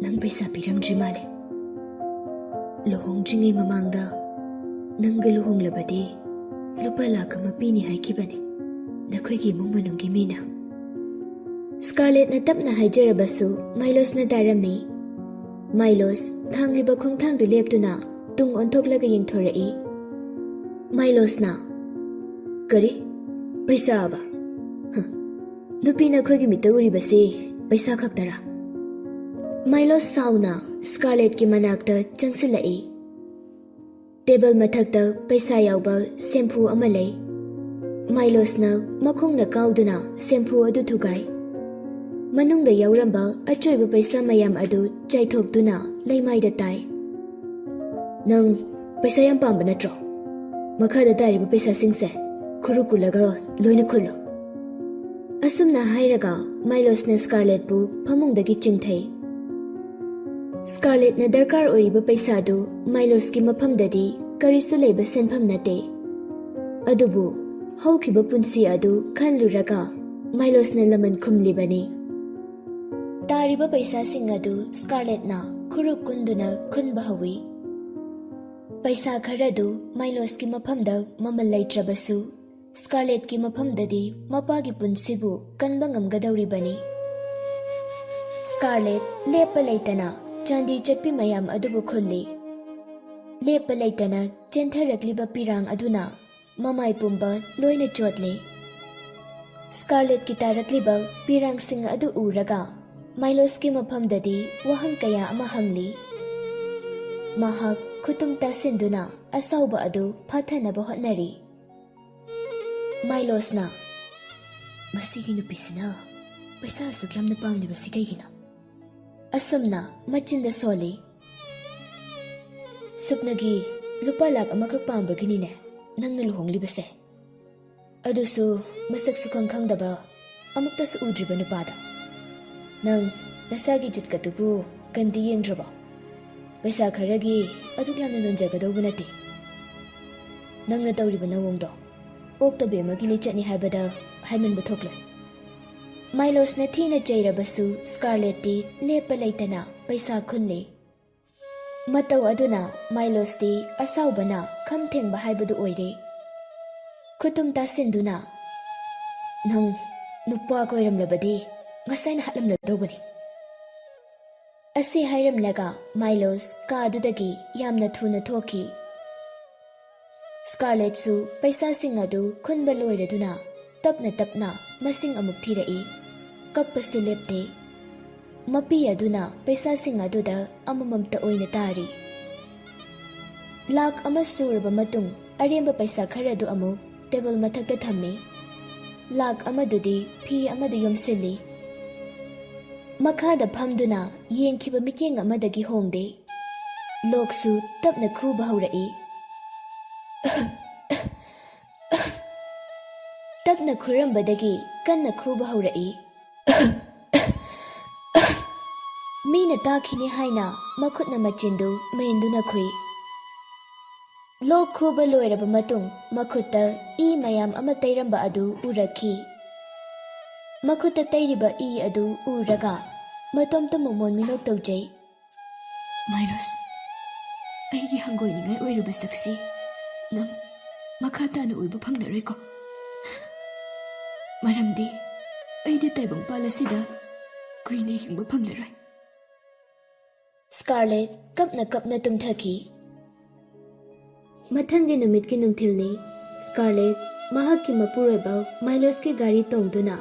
ꯅꯪ ꯄꯩꯁꯥ ꯄꯤꯔꯝꯗ꯭ꯔꯤ ꯃꯥꯜꯂꯦ꯫ ꯂꯨꯍꯣꯡꯗ꯭ꯔꯤꯉꯩ ꯃꯃꯥꯡꯗ ꯅꯪꯒ ꯂꯨꯍꯣꯡꯂꯕꯗꯤ ꯂꯨꯄꯥ ꯂꯥꯈ ꯑꯃ ꯄꯤꯅꯤ ꯍꯥꯏꯈꯤꯕꯅꯤ ꯅꯈꯣꯏꯒꯤ ꯏꯃꯨꯡ ꯃꯅꯨꯡꯒꯤ ꯃꯤꯅ꯫" ꯁ꯭ꯀꯥꯔꯂꯦꯠꯅ ꯇꯞꯅ ꯍꯥꯏꯖꯔꯕꯁꯨ ꯃꯥꯏꯂꯣꯁꯅ ꯇꯥꯔꯝꯃꯤ꯫ ꯃꯥꯏꯂꯣꯁ ꯊꯥꯡꯂꯤꯕ ꯈꯣꯡꯊꯥꯡꯗꯨ ꯂꯦꯞꯇꯨꯅ ꯇꯨꯡ ꯑꯣꯟꯊꯣꯛꯂꯒ ꯌꯦꯡꯊꯣꯔꯛꯏ꯫ ꯃꯥꯏꯂꯣꯁꯅ, "ꯀꯔꯤ? ꯄꯩꯁꯥꯕ? ꯍ, ꯅꯨꯄꯤ ꯅꯈꯣꯏꯒꯤ ꯃꯤꯠꯇ ꯎꯔꯤꯕꯁꯤ ꯄꯩꯁꯥ ꯈꯛꯇꯔꯥ?" ꯃꯥꯏꯂꯣꯁ ꯁꯥꯎꯅ ꯁ꯭ꯀꯥꯔꯂꯦꯠꯀꯤ ꯃꯅꯥꯛꯇ ꯆꯪꯁꯤꯜꯂꯛꯏ꯫ ꯇꯦꯕꯜ ꯃꯊꯛꯇ ꯄꯩꯁꯥ ꯌꯥꯎꯕ ꯁꯦꯝꯐꯨ ꯑꯃ ꯂꯩ꯫ ꯃꯥꯏꯂꯣꯁꯅ ꯃꯈꯣꯡꯅ ꯀꯥꯎꯗꯨꯅ ꯁꯦꯝꯐꯨ ꯑꯗꯨ ꯊꯨꯒꯥꯏ꯫ ꯃꯅꯨꯡꯗ ꯌꯥꯎꯔꯝꯕ ꯑꯆꯣꯏꯕ ꯄꯩꯁꯥ ꯃꯌꯥꯝ ꯑꯗꯨ ꯆꯥꯏꯊꯣꯛꯇꯨꯅ ꯂꯩꯃꯥꯏꯗ ꯇꯥꯏ꯫ "ꯅꯪ ꯄꯩꯁꯥ ꯌꯥꯝ ꯄꯥꯝꯕ ꯅꯠꯇ꯭ꯔꯣ? ꯃꯈꯥꯗ ꯇꯥꯔꯤꯕ ꯄꯩꯁꯥꯁꯤꯡꯁꯦ ꯈꯨꯔꯨ ꯀꯨꯜꯂꯒ ꯂꯣꯏꯅ ꯈꯨꯜꯂꯣ꯫" ꯑꯁꯨꯝꯅ ꯍꯥꯏꯔꯒ ꯃꯥꯏꯂꯣꯁꯅ ꯁ꯭ꯀꯥꯔꯂꯦꯠꯄꯨ ꯐꯃꯨꯡꯗꯒꯤ ꯆꯤꯡꯊꯩ꯫ ꯁ꯭ꯀꯥꯔꯂꯦꯠꯅ ꯗꯔꯀꯥꯔ ꯑꯣꯏꯔꯤꯕ ꯄꯩꯁꯥꯗꯨ ꯃꯥꯏꯂꯣꯁꯀꯤ ꯃꯐꯝꯗꯗꯤ ꯀꯔꯤꯁꯨ ꯂꯩꯕ ꯁꯦꯟꯐꯝ ꯅꯠꯇꯦ꯫ ꯑꯗꯨꯕꯨ ꯍꯧꯈꯤꯕ ꯄꯨꯟꯁꯤ ꯑꯗꯨ ꯈꯜꯂꯨꯔꯒ ꯃꯥꯏꯂꯣꯁꯅ ꯂꯃꯟ ꯈꯨꯝꯂꯤꯕꯅꯤ꯫ ꯇꯥꯔꯤꯕ ꯄꯩꯁꯥꯁꯤꯡ ꯑꯗꯨ ꯁ꯭ꯀꯥꯔꯂꯦꯠꯅ ꯈꯨꯔꯨ ꯀꯨꯟꯗꯨꯅ ꯈꯨꯟꯕ ꯍꯧꯏ꯫ ꯄꯩꯁꯥ ꯈꯔꯗꯨ ꯃꯥꯏꯂꯣꯁꯀꯤ ꯃꯐꯝꯗ ꯃꯃꯜ ꯂꯩꯇ꯭ꯔꯕꯁꯨ, ꯁ꯭ꯀꯥꯔꯂꯦꯠꯀꯤ ꯃꯐꯝꯗꯗꯤ ꯃꯄꯥꯒꯤ ꯄꯨꯟꯁꯤꯕꯨ ꯀꯟꯕ ꯉꯝꯒꯗꯧꯔꯤꯕꯅꯤ꯫ ꯁ꯭ꯀꯥꯔꯂꯦꯠ ꯂꯦꯞꯄ ꯂꯩꯇꯅ ꯆꯥꯟꯗꯤ ꯆꯠꯄꯤ ꯃꯌꯥꯝ ꯑꯗꯨꯕꯨ ꯈꯨꯜꯂꯤ꯫ ꯂꯦꯞꯄ ꯂꯩꯇꯅ ꯆꯦꯟꯊꯔꯛꯂꯤꯕ ꯄꯤꯔꯥꯡ ꯑꯗꯨꯅ ꯃꯃꯥꯏ ꯄꯨꯝꯕ ꯂꯣꯏꯅ ꯆꯣꯠꯂꯤ꯫ ꯁ꯭ꯀꯥꯔꯂꯦꯠꯀꯤ ꯇꯥꯔꯛꯂꯤꯕ ꯄꯤꯔꯥꯡꯁꯤꯡ ꯑꯗꯨ ꯎꯔꯒ ꯃꯥꯏꯂꯣꯁꯀꯤ ꯃꯐꯝꯗꯗꯤ ꯋꯥꯍꯪ ꯀꯌꯥ ꯑꯃ ꯍꯪꯂꯤ꯫ ꯃꯍꯥꯛ ꯈꯨꯇꯨꯝ ꯇꯥꯁꯤꯟꯗꯨꯅ ꯑꯁꯥꯎꯕ ꯑꯗꯨ ꯐꯥꯊꯅꯕ ꯍꯣꯠꯅꯔꯤ꯫ ꯃꯥꯏꯂꯣꯁꯅ, "ꯃꯁꯤꯒꯤ ꯅꯨꯄꯤꯁꯤꯅ ꯄꯩꯁꯥ ꯑꯁꯨꯛ ꯌꯥꯝꯅ ꯄꯥꯝꯂꯤꯕꯁꯤ ꯀꯩꯒꯤꯅꯣ?" ꯑꯁꯨꯝꯅ ꯃꯆꯤꯟꯗ ꯁꯣꯜꯂꯤ꯫ "ꯁꯨꯞꯅꯒꯤ ꯂꯨꯄꯥ ꯂꯥꯈ ꯑꯃꯈꯛ ꯄꯥꯝꯕꯒꯤꯅꯤꯅꯦ ꯅꯪꯅ ꯂꯨꯍꯣꯡꯂꯤꯕꯁꯦ? ꯑꯗꯨꯁꯨ ꯃꯁꯛ ꯁꯨꯈꯪ ꯈꯪꯗꯕ, ꯑꯃꯨꯛꯇꯁꯨ ꯎꯗ꯭ꯔꯤꯕ ꯅꯨꯄꯥꯗ꯫ ꯅꯪ ꯅꯁꯥꯒꯤ ꯖꯤꯠꯀꯗꯨꯕꯨ ꯀꯟꯗꯤ ꯌꯦꯡꯗ꯭ꯔꯕꯣ? ꯄꯩꯁꯥ ꯈꯔꯒꯤ ꯑꯗꯨꯛ ꯌꯥꯝꯅ ꯅꯣꯟꯖꯒꯗꯧꯕ ꯅꯠꯇꯦ꯫ ꯅꯪꯅ ꯇꯧꯔꯤꯕ ꯅꯑꯣꯡꯗꯣ ꯑꯣꯛꯇꯕꯤ ꯑꯃꯒꯤ ꯂꯤꯆꯠꯅꯤ ꯍꯥꯏꯕꯗ ꯍꯥꯏꯃꯟꯕ ꯊꯣꯛꯂꯣꯏ꯫ ꯃꯥꯏꯂꯣꯁꯅ ꯊꯤꯅ ꯆꯩꯔꯕꯁꯨ ꯁ꯭ꯀꯥꯔꯂꯦꯠꯇꯤ ꯂꯦꯞꯄ ꯂꯩꯇꯅ ꯄꯩꯁꯥ ꯈꯨꯜꯂꯤ꯫ ꯃꯇꯧ ꯑꯗꯨꯅ ꯃꯥꯏꯂꯣꯁꯇꯤ ꯑꯁꯥꯎꯕꯅ ꯈꯝ ꯊꯦꯡꯕ ꯍꯥꯏꯕꯗꯨ ꯑꯣꯏꯔꯦ꯫ ꯈꯨꯇꯨꯝ ꯇꯥꯁꯤꯟꯗꯨꯅ, "ꯅꯪ ꯅꯨꯄꯥ ꯀꯣꯏꯔꯝꯂꯕꯗꯤ ꯉꯁꯥꯏꯅ ꯍꯥꯠꯂꯝꯂꯗꯧꯕꯅꯤ"꯫ ꯑꯁꯤ ꯍꯥꯏꯔꯝꯂꯒ ꯃꯥꯏꯂꯣꯁ ꯀꯥꯗꯨꯗꯒꯤ ꯌꯥꯝꯅ ꯊꯨꯅ ꯊꯣꯛꯈꯤ꯫ ꯁ꯭ꯀꯥꯔꯂꯦꯠꯁꯨ ꯄꯩꯁꯥꯁꯤꯡ ꯑꯗꯨ ꯈꯨꯟꯕ ꯂꯣꯏꯔꯗꯨꯅ ꯇꯞꯅ ꯇꯞꯅ ꯃꯁꯤꯡ ꯑꯃꯨꯛ ꯊꯤꯔꯛꯏ꯫ ꯀꯞꯄꯁꯨ ꯂꯦꯞꯇꯦ꯫ ꯃꯄꯤ ꯑꯗꯨꯅ ꯄꯩꯁꯥꯁꯤꯡ ꯑꯗꯨꯗ ꯑꯃꯃꯝꯇ ꯑꯣꯏꯅ ꯇꯥꯔꯤ꯫ ꯂꯥꯛ ꯑꯃ ꯁꯨꯔꯕ ꯃꯇꯨꯡ ꯑꯔꯦꯝꯕ ꯄꯩꯁꯥ ꯈꯔꯗꯨ ꯑꯃꯨꯛ ꯇꯦꯕꯜ ꯃꯊꯛꯇ ꯊꯝꯃꯤ꯫ ꯂꯥꯛ ꯑꯃꯗꯨꯗꯤ ꯐꯤ ꯑꯃꯗ ꯌꯣꯝꯁꯤꯜꯂꯤ꯫ ꯃꯈꯥꯗ ꯐꯝꯗꯨꯅ ꯌꯦꯡꯈꯤꯕ ꯃꯤꯠꯌꯦꯡ ꯑꯃꯗꯒꯤ ꯍꯣꯡꯗꯦ꯫ ꯂꯣꯛꯁꯨ ꯇꯞꯅ ꯈꯨꯕ ꯍꯧꯔꯛꯏ꯫ ꯇꯞꯅ ꯈꯨꯔꯝꯕꯗꯒꯤ ꯀꯟꯅ ꯈꯨꯕ ꯍꯧꯔꯛꯏ꯫ ꯃꯤꯅ ꯇꯥꯈꯤꯅꯤ ꯍꯥꯏꯅ ꯃꯈꯨꯠꯅ ꯃꯆꯤꯟꯗꯨ ꯃꯦꯟꯗꯨꯅ ꯈꯨꯏ꯫ ꯂꯣꯛ ꯈꯨꯕ ꯂꯣꯏꯔꯕ ꯃꯇꯨꯡ ꯃꯈꯨꯠꯇ ꯏ ꯃꯌꯥꯝ ꯑꯃ ꯇꯩꯔꯝꯕ ꯑꯗꯨ ꯎꯔꯛꯈꯤ꯫ ꯃꯈꯨꯠꯇ ꯇꯩꯔꯤꯕ ꯏ ꯑꯗꯨ ꯎꯔꯒ ꯃꯇꯣꯝꯇ ꯃꯣꯃꯣꯟ ꯃꯤꯅꯣꯛ ꯇꯧꯖꯩ꯫ "ꯃꯥꯏꯂꯣꯁ, ꯑꯩꯒꯤ ꯍꯪꯒꯣꯏꯅꯤꯡꯉꯥꯏ ꯑꯣꯏꯔꯕ ꯁꯛꯁꯤ ꯅꯪ ꯃꯈꯥ ꯇꯥꯅ ꯎꯕ ꯐꯪꯂꯔꯣꯏꯀꯣ꯫ ꯃꯔꯝꯗꯤ ꯑꯩꯗꯤ ꯇꯥꯏꯕꯪꯄꯥꯜ ꯑꯁꯤꯗ ꯀꯨꯏꯅ ꯍꯤꯡꯕ ꯐꯪꯂꯔꯣꯏ"꯫ ꯁ꯭ꯀꯥꯔꯂꯦꯠ ꯀꯞꯅ ꯀꯞꯅ ꯇꯨꯝꯊꯈꯤ꯫ ꯃꯊꯪꯒꯤ ꯅꯨꯃꯤꯠꯀꯤ ꯅꯨꯡꯊꯤꯜꯅꯤ꯫ ꯁ꯭ꯀꯥꯔꯂꯦꯠ ꯃꯍꯥꯛꯀꯤ ꯃꯄꯨꯔꯣꯏꯕ ꯃꯥꯏꯂꯣꯁꯀꯤ ꯒꯥꯔꯤ ꯇꯣꯡꯗꯨꯅ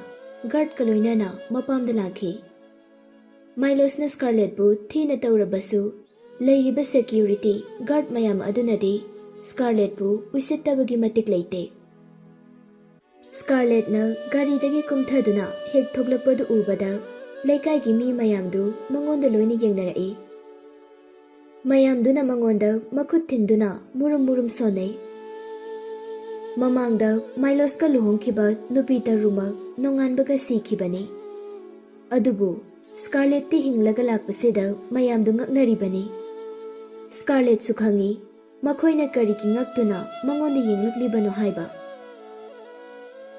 ꯒꯥꯔꯗꯀ ꯂꯣꯏꯅꯅ ꯃꯄꯥꯝꯗ ꯂꯥꯛꯈꯤ꯫ ꯃꯥꯏꯂꯣꯁꯅ ꯁ꯭ꯀꯥꯔꯂꯦꯠꯄꯨ ꯊꯤꯅ ꯇꯧꯔꯕꯁꯨ, ꯂꯩꯔꯤꯕ ꯁꯦꯀ꯭ꯌꯨꯔꯤꯇꯤ ꯒꯥꯔꯗ ꯃꯌꯥꯝ ꯑꯗꯨꯅꯗꯤ ꯁ꯭ꯀꯥꯔꯂꯦꯠꯄꯨ ꯎꯁꯤꯠꯇꯕꯒꯤ ꯃꯇꯤꯛ ꯂꯩꯇꯦ꯫ ꯁ꯭ꯀꯥꯔꯂꯦꯠꯅ ꯒꯥꯔꯤꯗꯒꯤ ꯀꯨꯝꯊꯗꯨꯅ ꯍꯦꯛ ꯊꯣꯛꯂꯛꯄꯗꯨ ꯎꯕꯗ, ꯂꯩꯀꯥꯏꯒꯤ ꯃꯤ ꯃꯌꯥꯝꯗꯨ ꯃꯉꯣꯟꯗ ꯂꯣꯏꯅ ꯌꯦꯡꯅꯔꯛꯏ꯫ ꯃꯌꯥꯝꯗꯨꯅ ꯃꯉꯣꯟꯗ ꯃꯈꯨꯠ ꯊꯤꯟꯗꯨꯅ ꯃꯨꯔꯨꯝ ꯃꯨꯔꯨꯝ ꯁꯣꯟꯅꯩ꯫ ꯃꯃꯥꯡꯗ ꯃꯥꯏꯂꯣꯁꯀ ꯂꯨꯍꯣꯡꯈꯤꯕ ꯅꯨꯄꯤ ꯇꯔꯨꯃꯛ ꯅꯣꯡꯉꯥꯟꯕꯒ ꯁꯤꯈꯤꯕꯅꯤ꯫ ꯑꯗꯨꯕꯨ ꯁ꯭ꯀꯥꯔꯂꯦꯠꯇꯤ ꯍꯤꯡꯂꯒ ꯂꯥꯛꯄꯁꯤꯗ ꯃꯌꯥꯝꯗꯨ ꯉꯛꯅꯔꯤꯕꯅꯤ꯫ ꯁ꯭ꯀꯥꯔꯂꯦꯠꯁꯨ ꯈꯪꯏ, ꯃꯈꯣꯏꯅ ꯀꯔꯤꯒꯤ ꯉꯛꯇꯨꯅ ꯃꯉꯣꯟꯗ ꯌꯦꯡꯂꯛꯂꯤꯕꯅꯣ ꯍꯥꯏꯕ꯫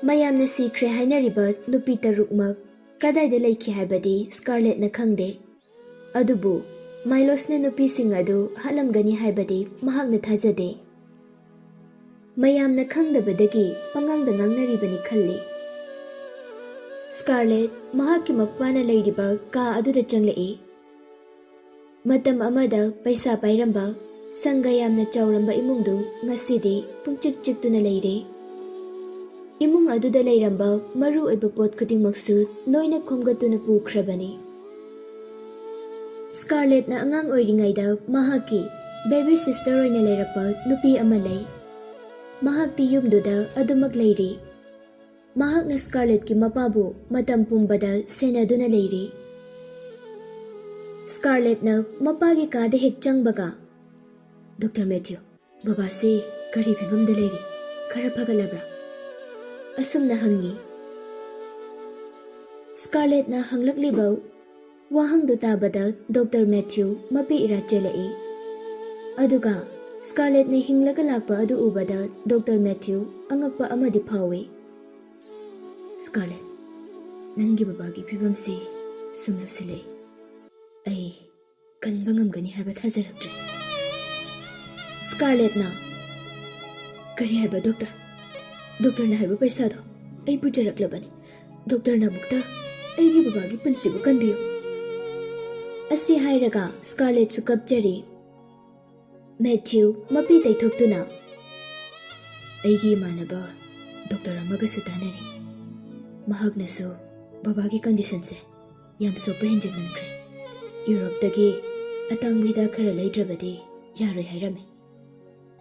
ꯃꯌꯥꯝꯅ ꯁꯤꯈ꯭ꯔꯦ ꯍꯥꯏꯅꯔꯤꯕ ꯅꯨꯄꯤ ꯇꯔꯨꯛꯃꯛ ꯀꯗꯥꯏꯗ ꯂꯩꯈꯤ ꯍꯥꯏꯕꯗꯤ ꯁ꯭ꯀꯥꯔꯂꯦꯠꯅ ꯈꯪꯗꯦ꯫ ꯑꯗꯨꯕꯨ ꯃꯥꯏꯂꯣꯁꯅ ꯅꯨꯄꯤꯁꯤꯡ ꯑꯗꯨ ꯍꯥꯠꯂꯝꯒꯅꯤ ꯍꯥꯏꯕꯗꯤ ꯃꯍꯥꯛꯅ ꯊꯥꯖꯗꯦ꯫ ꯃꯌꯥꯝꯅ ꯈꯪꯗꯕꯗꯒꯤ ꯄꯉꯥꯡꯗ ꯉꯥꯡꯅꯔꯤꯕꯅꯤ ꯈꯜꯂꯤ꯫ ꯁ꯭ꯀꯥꯔꯂꯦꯠ ꯃꯍꯥꯛꯀꯤ ꯃꯄꯥꯅ ꯂꯩꯔꯤꯕ ꯀꯥ ꯑꯗꯨꯗ ꯆꯪꯂꯛꯏ꯫ ꯃꯇꯝ ꯑꯃꯗ ꯄꯩꯁꯥ ꯄꯥꯏꯔꯝꯕ, ꯁꯪꯒ ꯌꯥꯝꯅ ꯆꯥꯎꯔꯝꯕ ꯏꯃꯨꯡꯗꯨ ꯉꯁꯤꯗꯤ ꯄꯨꯡꯆꯤꯛ ꯆꯤꯛꯇꯨꯅ ꯂꯩꯔꯦ꯫ ꯏꯃꯨꯡ ꯑꯗꯨꯗ ꯂꯩꯔꯝꯕ ꯃꯔꯨ ꯑꯣꯏꯕ ꯄꯣꯠ ꯈꯨꯗꯤꯡꯃꯛꯁꯨ ꯂꯣꯏꯅ ꯈꯣꯝꯒꯠꯇꯨꯅ ꯄꯨꯈ꯭ꯔꯕꯅꯤ꯫ ꯁ꯭ꯀꯥꯔꯂꯦꯠꯅ ꯑꯉꯥꯡ ꯑꯣꯏꯔꯤꯉꯩꯗ ꯃꯍꯥꯛꯀꯤ ꯕꯦꯕꯤ ꯁꯤꯁꯇꯔ ꯑꯣꯏꯅ ꯂꯩꯔꯛꯄ ꯅꯨꯄꯤ ꯑꯃ ꯂꯩ꯫ ꯃꯍꯥꯛꯇꯤ ꯌꯨꯝꯗꯨꯗ ꯑꯗꯨꯃꯛ ꯂꯩꯔꯤ꯫ ꯃꯍꯥꯛꯅ ꯁ꯭ꯀꯥꯔꯂꯦꯠꯀꯤ ꯃꯄꯥꯕꯨ ꯃꯇꯝ ꯄꯨꯝꯕꯗ ꯁꯦꯟꯅꯗꯨꯅ ꯂꯩꯔꯤ꯫ ꯁ꯭ꯀꯥꯔꯂꯦꯠꯅ ꯃꯄꯥꯒꯤ ꯀꯥꯗ ꯍꯦꯛ ꯆꯪꯕꯒ, "ꯗꯣꯛꯇꯔ ꯃꯦꯊ꯭ꯌꯨ, ꯕꯕꯥꯁꯤ ꯀꯔꯤ ꯐꯤꯕꯝꯗ ꯂꯩꯔꯤ? ꯈꯔ ꯐꯒꯠꯂꯕ꯭ꯔꯥ?" ꯑꯁꯨꯝꯅ ꯍꯪꯉꯤ꯫ ꯁ꯭ꯀꯥꯔꯂꯦꯠꯅ ꯍꯪꯂꯛꯂꯤꯕ ꯋꯥꯍꯪꯗꯨ ꯇꯥꯕꯗ ꯗꯣꯛꯇꯔ ꯃꯦꯊ꯭ꯌꯨ ꯃꯄꯤ ꯏꯔꯥ ꯆꯦꯜꯂꯛꯏ꯫ ꯑꯗꯨꯒ ꯁ꯭ꯀꯥꯔꯂꯦꯠꯅ ꯍꯤꯡꯂꯒ ꯂꯥꯛꯄ ꯑꯗꯨ ꯎꯕꯗ ꯗꯣꯛꯇꯔ ꯃꯦꯊ꯭ꯌꯨ ꯑꯉꯛꯄ ꯑꯃꯗꯤ ꯐꯥꯎꯏ꯫ "ꯁ꯭ꯀꯥꯔꯂꯦꯠ, ꯅꯪꯒꯤ ꯕꯕꯥꯒꯤ ꯐꯤꯕꯝꯁꯤ ꯁꯨꯝ ꯂꯨꯁꯤꯜꯂꯛꯏ꯫ ꯑꯩ ꯀꯟꯕ ꯉꯝꯒꯅꯤ ꯍꯥꯏꯕ ꯊꯥꯖꯔꯛꯇ꯭ꯔꯦ꯫" ꯁ꯭ꯀꯥꯔꯂꯦꯠꯅ, "ꯀꯔꯤ ꯍꯥꯏꯕ ꯗꯣꯛꯇꯔ? ꯗꯣꯛꯇꯔꯅ ꯍꯥꯏꯕ ꯄꯩꯁꯥꯗꯣ ꯑꯩ ꯄꯨꯖꯔꯛꯂꯕꯅꯤ꯫ ꯗꯣꯛꯇꯔꯅ ꯑꯃꯨꯛꯇ ꯑꯩꯒꯤ ꯕꯕꯥꯒꯤ ꯄꯨꯟꯁꯤꯕꯨ ꯀꯟꯕꯤꯌꯨ꯫" ꯑꯁꯤ ꯍꯥꯏꯔꯒ ꯁ꯭ꯀꯥꯔꯂꯦꯠꯁꯨ ꯀꯞꯆꯔꯤ꯫ ꯃꯦꯊ꯭ꯌꯨ ꯃꯄꯤ ꯇꯩꯊꯣꯛꯇꯨꯅ, "ꯑꯩꯒꯤ ꯏꯃꯥꯟꯅꯕ ꯗꯣꯛꯇꯔ ꯑꯃꯒꯁꯨ ꯇꯥꯟꯅꯔꯤ꯫ ꯃꯍꯥꯛꯅꯁꯨ ꯕꯕꯥꯒꯤ ꯀꯟꯗꯤꯁꯟꯁꯦ ꯌꯥꯝ ꯁꯣꯛꯄ ꯍꯦꯟꯖꯤꯟꯃꯟꯈ꯭ꯔꯦ꯫ ꯌꯨꯔꯣꯞꯇꯒꯤ ꯑꯇꯥꯡꯕ ꯍꯤꯗꯥꯛ ꯈꯔ ꯂꯩꯗ꯭ꯔꯕꯗꯤ ꯌꯥꯔꯣꯏ ꯍꯥꯏꯔꯝꯃꯤ꯫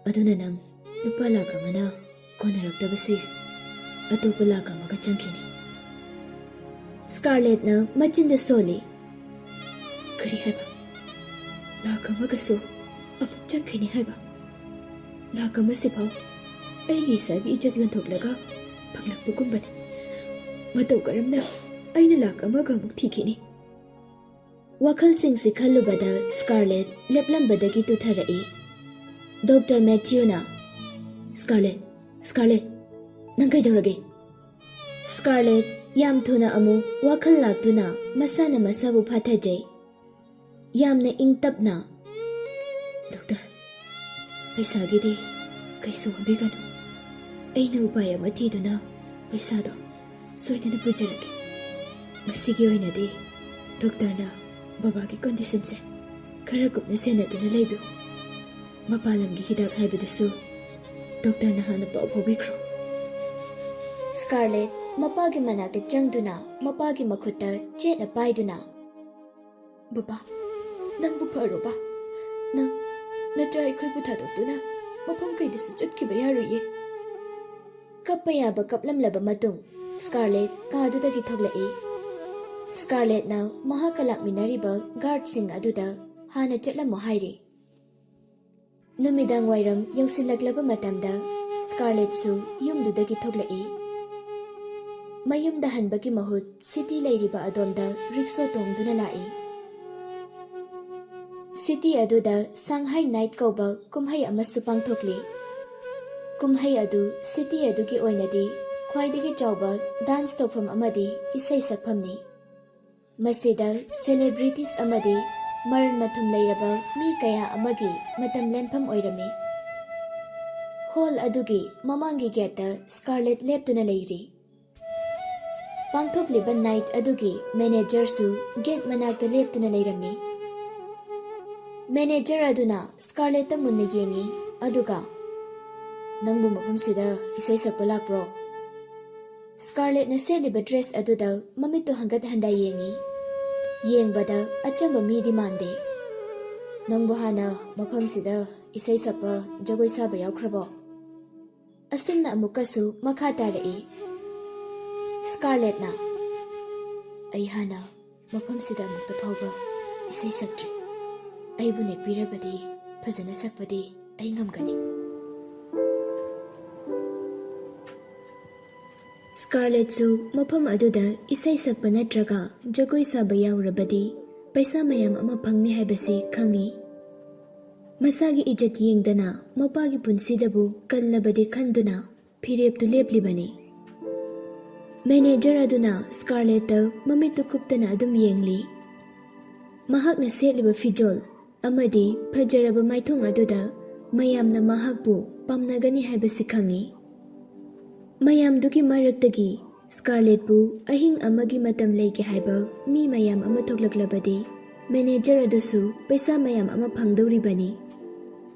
ꯑꯗꯨꯅ ꯅꯪ ꯂꯨꯄꯥ ꯂꯥꯈ ꯑꯃꯅ ꯀꯣꯟꯅꯔꯛꯇꯕꯁꯨ ꯌꯥꯏ꯫ ꯑꯇꯣꯞꯄ ꯂꯥꯈ ꯑꯃꯒ ꯆꯪꯈꯤꯅꯤ꯫" ꯁ꯭ꯀꯥꯔꯂꯦꯠꯅ ꯃꯆꯤꯟꯗ ꯁꯣꯜꯂꯤ꯫ "ꯀꯔꯤ ꯍꯥꯏꯕ? ꯂꯥꯈ ꯑꯃꯒꯁꯨ ꯑꯃꯨꯛ ꯆꯪꯈꯤꯅꯤ ꯍꯥꯏꯕ? ꯂꯥꯈ ꯑꯃꯁꯤꯐꯥꯎ ꯑꯩꯒꯤ ꯏꯁꯥꯒꯤ ꯏꯖꯠ ꯌꯣꯟꯊꯣꯛꯂꯒ ꯐꯪꯂꯛꯄꯒꯨꯝꯕꯅꯤ꯫ ꯃꯇꯧ ꯀꯔꯝꯅ ꯑꯩꯅ ꯂꯥꯈ ꯑꯃꯒ ꯑꯃꯨꯛ ꯊꯤꯈꯤꯅꯤ?" ꯋꯥꯈꯜꯁꯤꯡꯁꯤ ꯈꯜꯂꯨꯕꯗ ꯁ꯭ꯀꯥꯔꯂꯦꯠ ꯂꯦꯞꯂꯝꯕꯗꯒꯤ ꯇꯨꯊꯔꯛꯏ꯫ ꯗꯣꯛꯇꯔ ꯃꯦꯊ꯭ꯌꯨꯅ, "ꯁ꯭ꯀꯥꯔꯂꯦꯠ, ꯁ꯭ꯀꯥꯔꯂꯦꯠ, ꯅꯪ ꯀꯩꯗꯧꯔꯒꯦ? ꯁ꯭ꯀꯥꯔꯂꯦꯠ ꯌꯥꯝ ꯊꯨꯅ ꯑꯃꯨꯛ ꯋꯥꯈꯜ ꯂꯥꯛꯇꯨꯅ ꯃꯁꯥꯅ ꯃꯁꯥꯕꯨ ꯐꯥꯊꯖꯩ꯫ ꯌꯥꯝꯅ ꯏꯪ ꯇꯞꯅ, "ꯗꯣꯛꯇꯔ, ꯄꯩꯁꯥꯒꯤꯗꯤ ꯀꯩꯁꯨ ꯋꯥꯕꯤꯒꯅꯨ꯫ ꯑꯩꯅ ꯎꯄꯥꯏ ꯑꯃ ꯊꯤꯗꯨꯅ ꯄꯩꯁꯥꯗꯣ ꯁꯣꯏꯗꯅ ꯄꯨꯖꯔꯛꯀꯦ꯫ ꯃꯁꯤꯒꯤ ꯑꯣꯏꯅꯗꯤ ꯗꯣꯛꯇꯔꯅ ꯕꯕꯥꯒꯤ ꯀꯣꯟꯗꯤꯁꯟꯁꯦ ꯈꯔ ꯀꯨꯞꯅ ꯁꯦꯟꯅꯗꯨꯅ ꯂꯩꯕꯤꯌꯨ꯫ ꯃꯄꯥꯟ ꯂꯝꯒꯤ ꯍꯤꯗꯥꯛ ꯍꯥꯏꯕꯗꯨꯁꯨ ꯗꯣꯛꯇꯔꯅ ꯍꯥꯟꯅ ꯄꯥꯎ ꯐꯥꯎꯕꯤꯈ꯭ꯔꯣ꯫" ꯁ꯭ꯀꯥꯔꯂꯦꯠ ꯃꯄꯥꯒꯤ ꯃꯅꯥꯛꯇ ꯆꯪꯗꯨꯅ ꯃꯄꯥꯒꯤ ꯃꯈꯨꯠꯇ ꯆꯦꯠꯅ ꯄꯥꯏꯗꯨꯅ, "ꯕꯕꯥ, ꯅꯪꯕꯨ ꯐꯔꯣꯕ? ꯅꯪ ꯅꯠꯇ꯭ꯔ ꯑꯩꯈꯣꯏꯕꯨ ꯊꯥꯗꯣꯛꯇꯨꯅ ꯃꯐꯝ ꯀꯩꯗꯁꯨ ꯆꯠꯈꯤꯕ ꯌꯥꯔꯣꯏꯌꯦ꯫" ꯀꯞꯄ ꯌꯥꯕ ꯀꯞꯂꯝꯂꯕ ꯃꯇꯨꯡ ꯁ꯭ꯀꯥꯔꯂꯦꯠ ꯀꯥꯗꯨꯗꯒꯤ ꯊꯣꯛꯂꯛꯏ꯫ ꯁ꯭ꯀꯥꯔꯂꯦꯠꯅ ꯃꯍꯥꯛꯀ ꯂꯥꯛꯃꯤꯟꯅꯔꯤꯕ ꯒꯥꯔꯗꯁꯤꯡ ꯑꯗꯨꯗ ꯍꯥꯟꯅ ꯆꯠꯂꯝꯃꯣ ꯍꯥꯏꯔꯤ꯫ ꯅꯨꯃꯤꯗꯥꯡ ꯋꯥꯏꯔꯝ ꯌꯧꯁꯤꯜꯂꯛꯂꯕ ꯃꯇꯝꯗ ꯁ꯭ꯀꯥꯔꯂꯦꯠꯁꯨ ꯌꯨꯝꯗꯨꯗꯒꯤ ꯊꯣꯛꯂꯛꯏ꯫ ꯃꯌꯨꯝꯗ ꯍꯟꯕꯒꯤ ꯃꯍꯨꯠ ꯁꯤꯇꯤ ꯂꯩꯔꯤꯕ ꯑꯗꯣꯝꯗ ꯔꯤꯛꯁꯣ ꯇꯣꯡꯗꯨꯅ ꯂꯥꯛꯏ꯫ ꯁꯤꯇꯤ ꯑꯗꯨꯗ ꯁꯥꯡꯍꯥꯏ ꯅꯥꯏꯠ ꯀꯧꯕ ꯀꯨꯝꯍꯩ ꯑꯃꯁꯨ ꯄꯥꯡꯊꯣꯛꯂꯤ꯫ ꯀꯨꯝꯍꯩ ꯑꯗꯨ ꯁꯤꯇꯤ ꯑꯗꯨꯒꯤ ꯑꯣꯏꯅꯗꯤ ꯈ꯭ꯋꯥꯏꯗꯒꯤ ꯆꯥꯎꯕ ꯗꯥꯟꯁ ꯇꯧꯐꯝ ꯑꯃꯗꯤ ꯏꯁꯩ ꯁꯛꯐꯝꯅꯤ꯫ ꯃꯁꯤꯗ ꯁꯦꯂꯦꯕ꯭ꯔꯤꯇꯤꯁ ꯑꯃꯗꯤ ꯃꯔꯟ ꯃꯊꯨꯝ ꯂꯩꯔꯕ ꯃꯤ ꯀꯌꯥ ꯑꯃꯒꯤ ꯃꯇꯝ ꯂꯦꯟꯐꯝ ꯑꯣꯏꯔꯝꯃꯤ꯫ ꯍꯣꯜ ꯑꯗꯨꯒꯤ ꯃꯃꯥꯡꯒꯤ ꯒꯦꯠꯇ ꯁ꯭ꯀꯥꯔꯂꯦꯠ ꯂꯦꯞꯇꯨꯅ ꯂꯩꯔꯤ꯫ ꯄꯥꯡꯊꯣꯛꯂꯤꯕ ꯅꯥꯏꯠ ꯑꯗꯨꯒꯤ ꯃꯦꯅꯦꯖꯔꯁꯨ ꯒꯦꯠ ꯃꯅꯥꯛꯇ ꯂꯦꯞꯇꯨꯅ ꯂꯩꯔꯝꯃꯤ꯫ ꯃꯦꯅꯦꯖꯔ ꯑꯗꯨꯅ ꯁ꯭ꯀꯥꯔꯂꯦꯠꯇ ꯃꯨꯟꯅ ꯌꯦꯡꯉꯤ, ꯑꯗꯨꯒ, "ꯅꯪꯕꯨ ꯃꯐꯝꯁꯤꯗ ꯏꯁꯩ ꯁꯛꯄ ꯂꯥꯛꯄ꯭ꯔꯣ?" ꯁ꯭ꯀꯥꯔꯂꯦꯠꯅ ꯁꯦꯠꯂꯤꯕ ꯗ꯭ꯔꯦꯁ ꯑꯗꯨꯗ ꯃꯃꯤꯠꯇꯨ ꯍꯟꯒꯠ ꯍꯟꯗ ꯌꯦꯡꯉꯤ꯫ ꯌꯦꯡꯕꯗ ꯑꯆꯝꯕ ꯃꯤꯗꯤ ꯃꯥꯟꯗꯦ꯫ "ꯅꯪꯕꯨ ꯍꯥꯟꯅ ꯃꯐꯝꯁꯤꯗ ꯏꯁꯩ ꯁꯛꯄ, ꯖꯒꯣꯏ ꯁꯥꯕ ꯌꯥꯎꯈ꯭ꯔꯕꯣ?" ꯑꯁꯨꯝꯅ ꯑꯃꯨꯛꯀꯁꯨ ꯃꯈꯥ ꯇꯥꯔꯛꯏ꯫ ꯁ꯭ꯀꯥꯔꯂꯦꯠꯅ, "ꯑꯩ ꯍꯥꯟꯅ ꯃꯐꯝꯁꯤꯗ ꯑꯃꯨꯛꯇ ꯐꯥꯎꯕ ꯏꯁꯩ ꯁꯛꯇ꯭ꯔꯤ꯫ ꯑꯩꯕꯨ ꯅꯦꯛꯄꯤꯔꯕꯗꯤ ꯐꯖꯅ ꯁꯛꯄꯗꯤ ꯑꯩ ꯉꯝꯒꯅꯤ꯫" ꯁ꯭ꯀꯥꯔꯂꯦꯠꯁꯨ ꯃꯐꯝ ꯑꯗꯨꯗ ꯏꯁꯩ ꯁꯛꯄ ꯅꯠꯇ꯭ꯔꯒ ꯖꯒꯣꯏ ꯁꯥꯕ ꯌꯥꯎꯔꯕꯗꯤ ꯄꯩꯁꯥ ꯃꯌꯥꯝ ꯑꯃ ꯐꯪꯅꯤ ꯍꯥꯏꯕꯁꯤ ꯈꯪꯏ꯫ ꯃꯁꯥꯒꯤ ꯏꯖꯠ ꯌꯦꯡꯗꯅ ꯃꯄꯥꯒꯤ ꯄꯨꯟꯁꯤꯗꯕꯨ ꯀꯜꯂꯕꯗꯤ ꯈꯟꯗꯨꯅ ꯐꯤꯔꯦꯞꯇꯨ ꯂꯦꯞꯂꯤꯕꯅꯤ꯫ ꯃꯦꯅꯦꯖꯔ ꯑꯗꯨꯅ ꯁ꯭ꯀꯥꯔꯂꯦꯠꯇ ꯃꯃꯤꯠꯇꯨ ꯀꯨꯞꯇꯅ ꯑꯗꯨꯝ ꯌꯦꯡꯂꯤ꯫ ꯃꯍꯥꯛꯅ ꯁꯦꯠꯂꯤꯕ ꯐꯤꯖꯣꯜ ꯑꯃꯗꯤ ꯐꯖꯔꯕ ꯃꯥꯏꯊꯣꯡ ꯑꯗꯨꯗ ꯃꯌꯥꯝꯅ ꯃꯍꯥꯛꯄꯨ ꯄꯥꯝꯅꯒꯅꯤ ꯍꯥꯏꯕꯁꯤ ꯈꯪꯏ꯫ ꯃꯌꯥꯝꯗꯨꯒꯤ ꯃꯔꯛꯇꯒꯤ ꯁ꯭ꯀꯥꯔꯂꯦꯠꯄꯨ ꯑꯍꯤꯡ ꯑꯃꯒꯤ ꯃꯇꯝ ꯂꯩꯒꯦ ꯍꯥꯏꯕ ꯃꯤ ꯃꯌꯥꯝ ꯑꯃ ꯊꯣꯛꯂꯛꯂꯕꯗꯤ ꯃꯦꯅꯦꯖꯔ ꯑꯗꯨꯁꯨ ꯄꯩꯁꯥ ꯃꯌꯥꯝ ꯑꯃ ꯐꯪꯗꯧꯔꯤꯕꯅꯤ꯫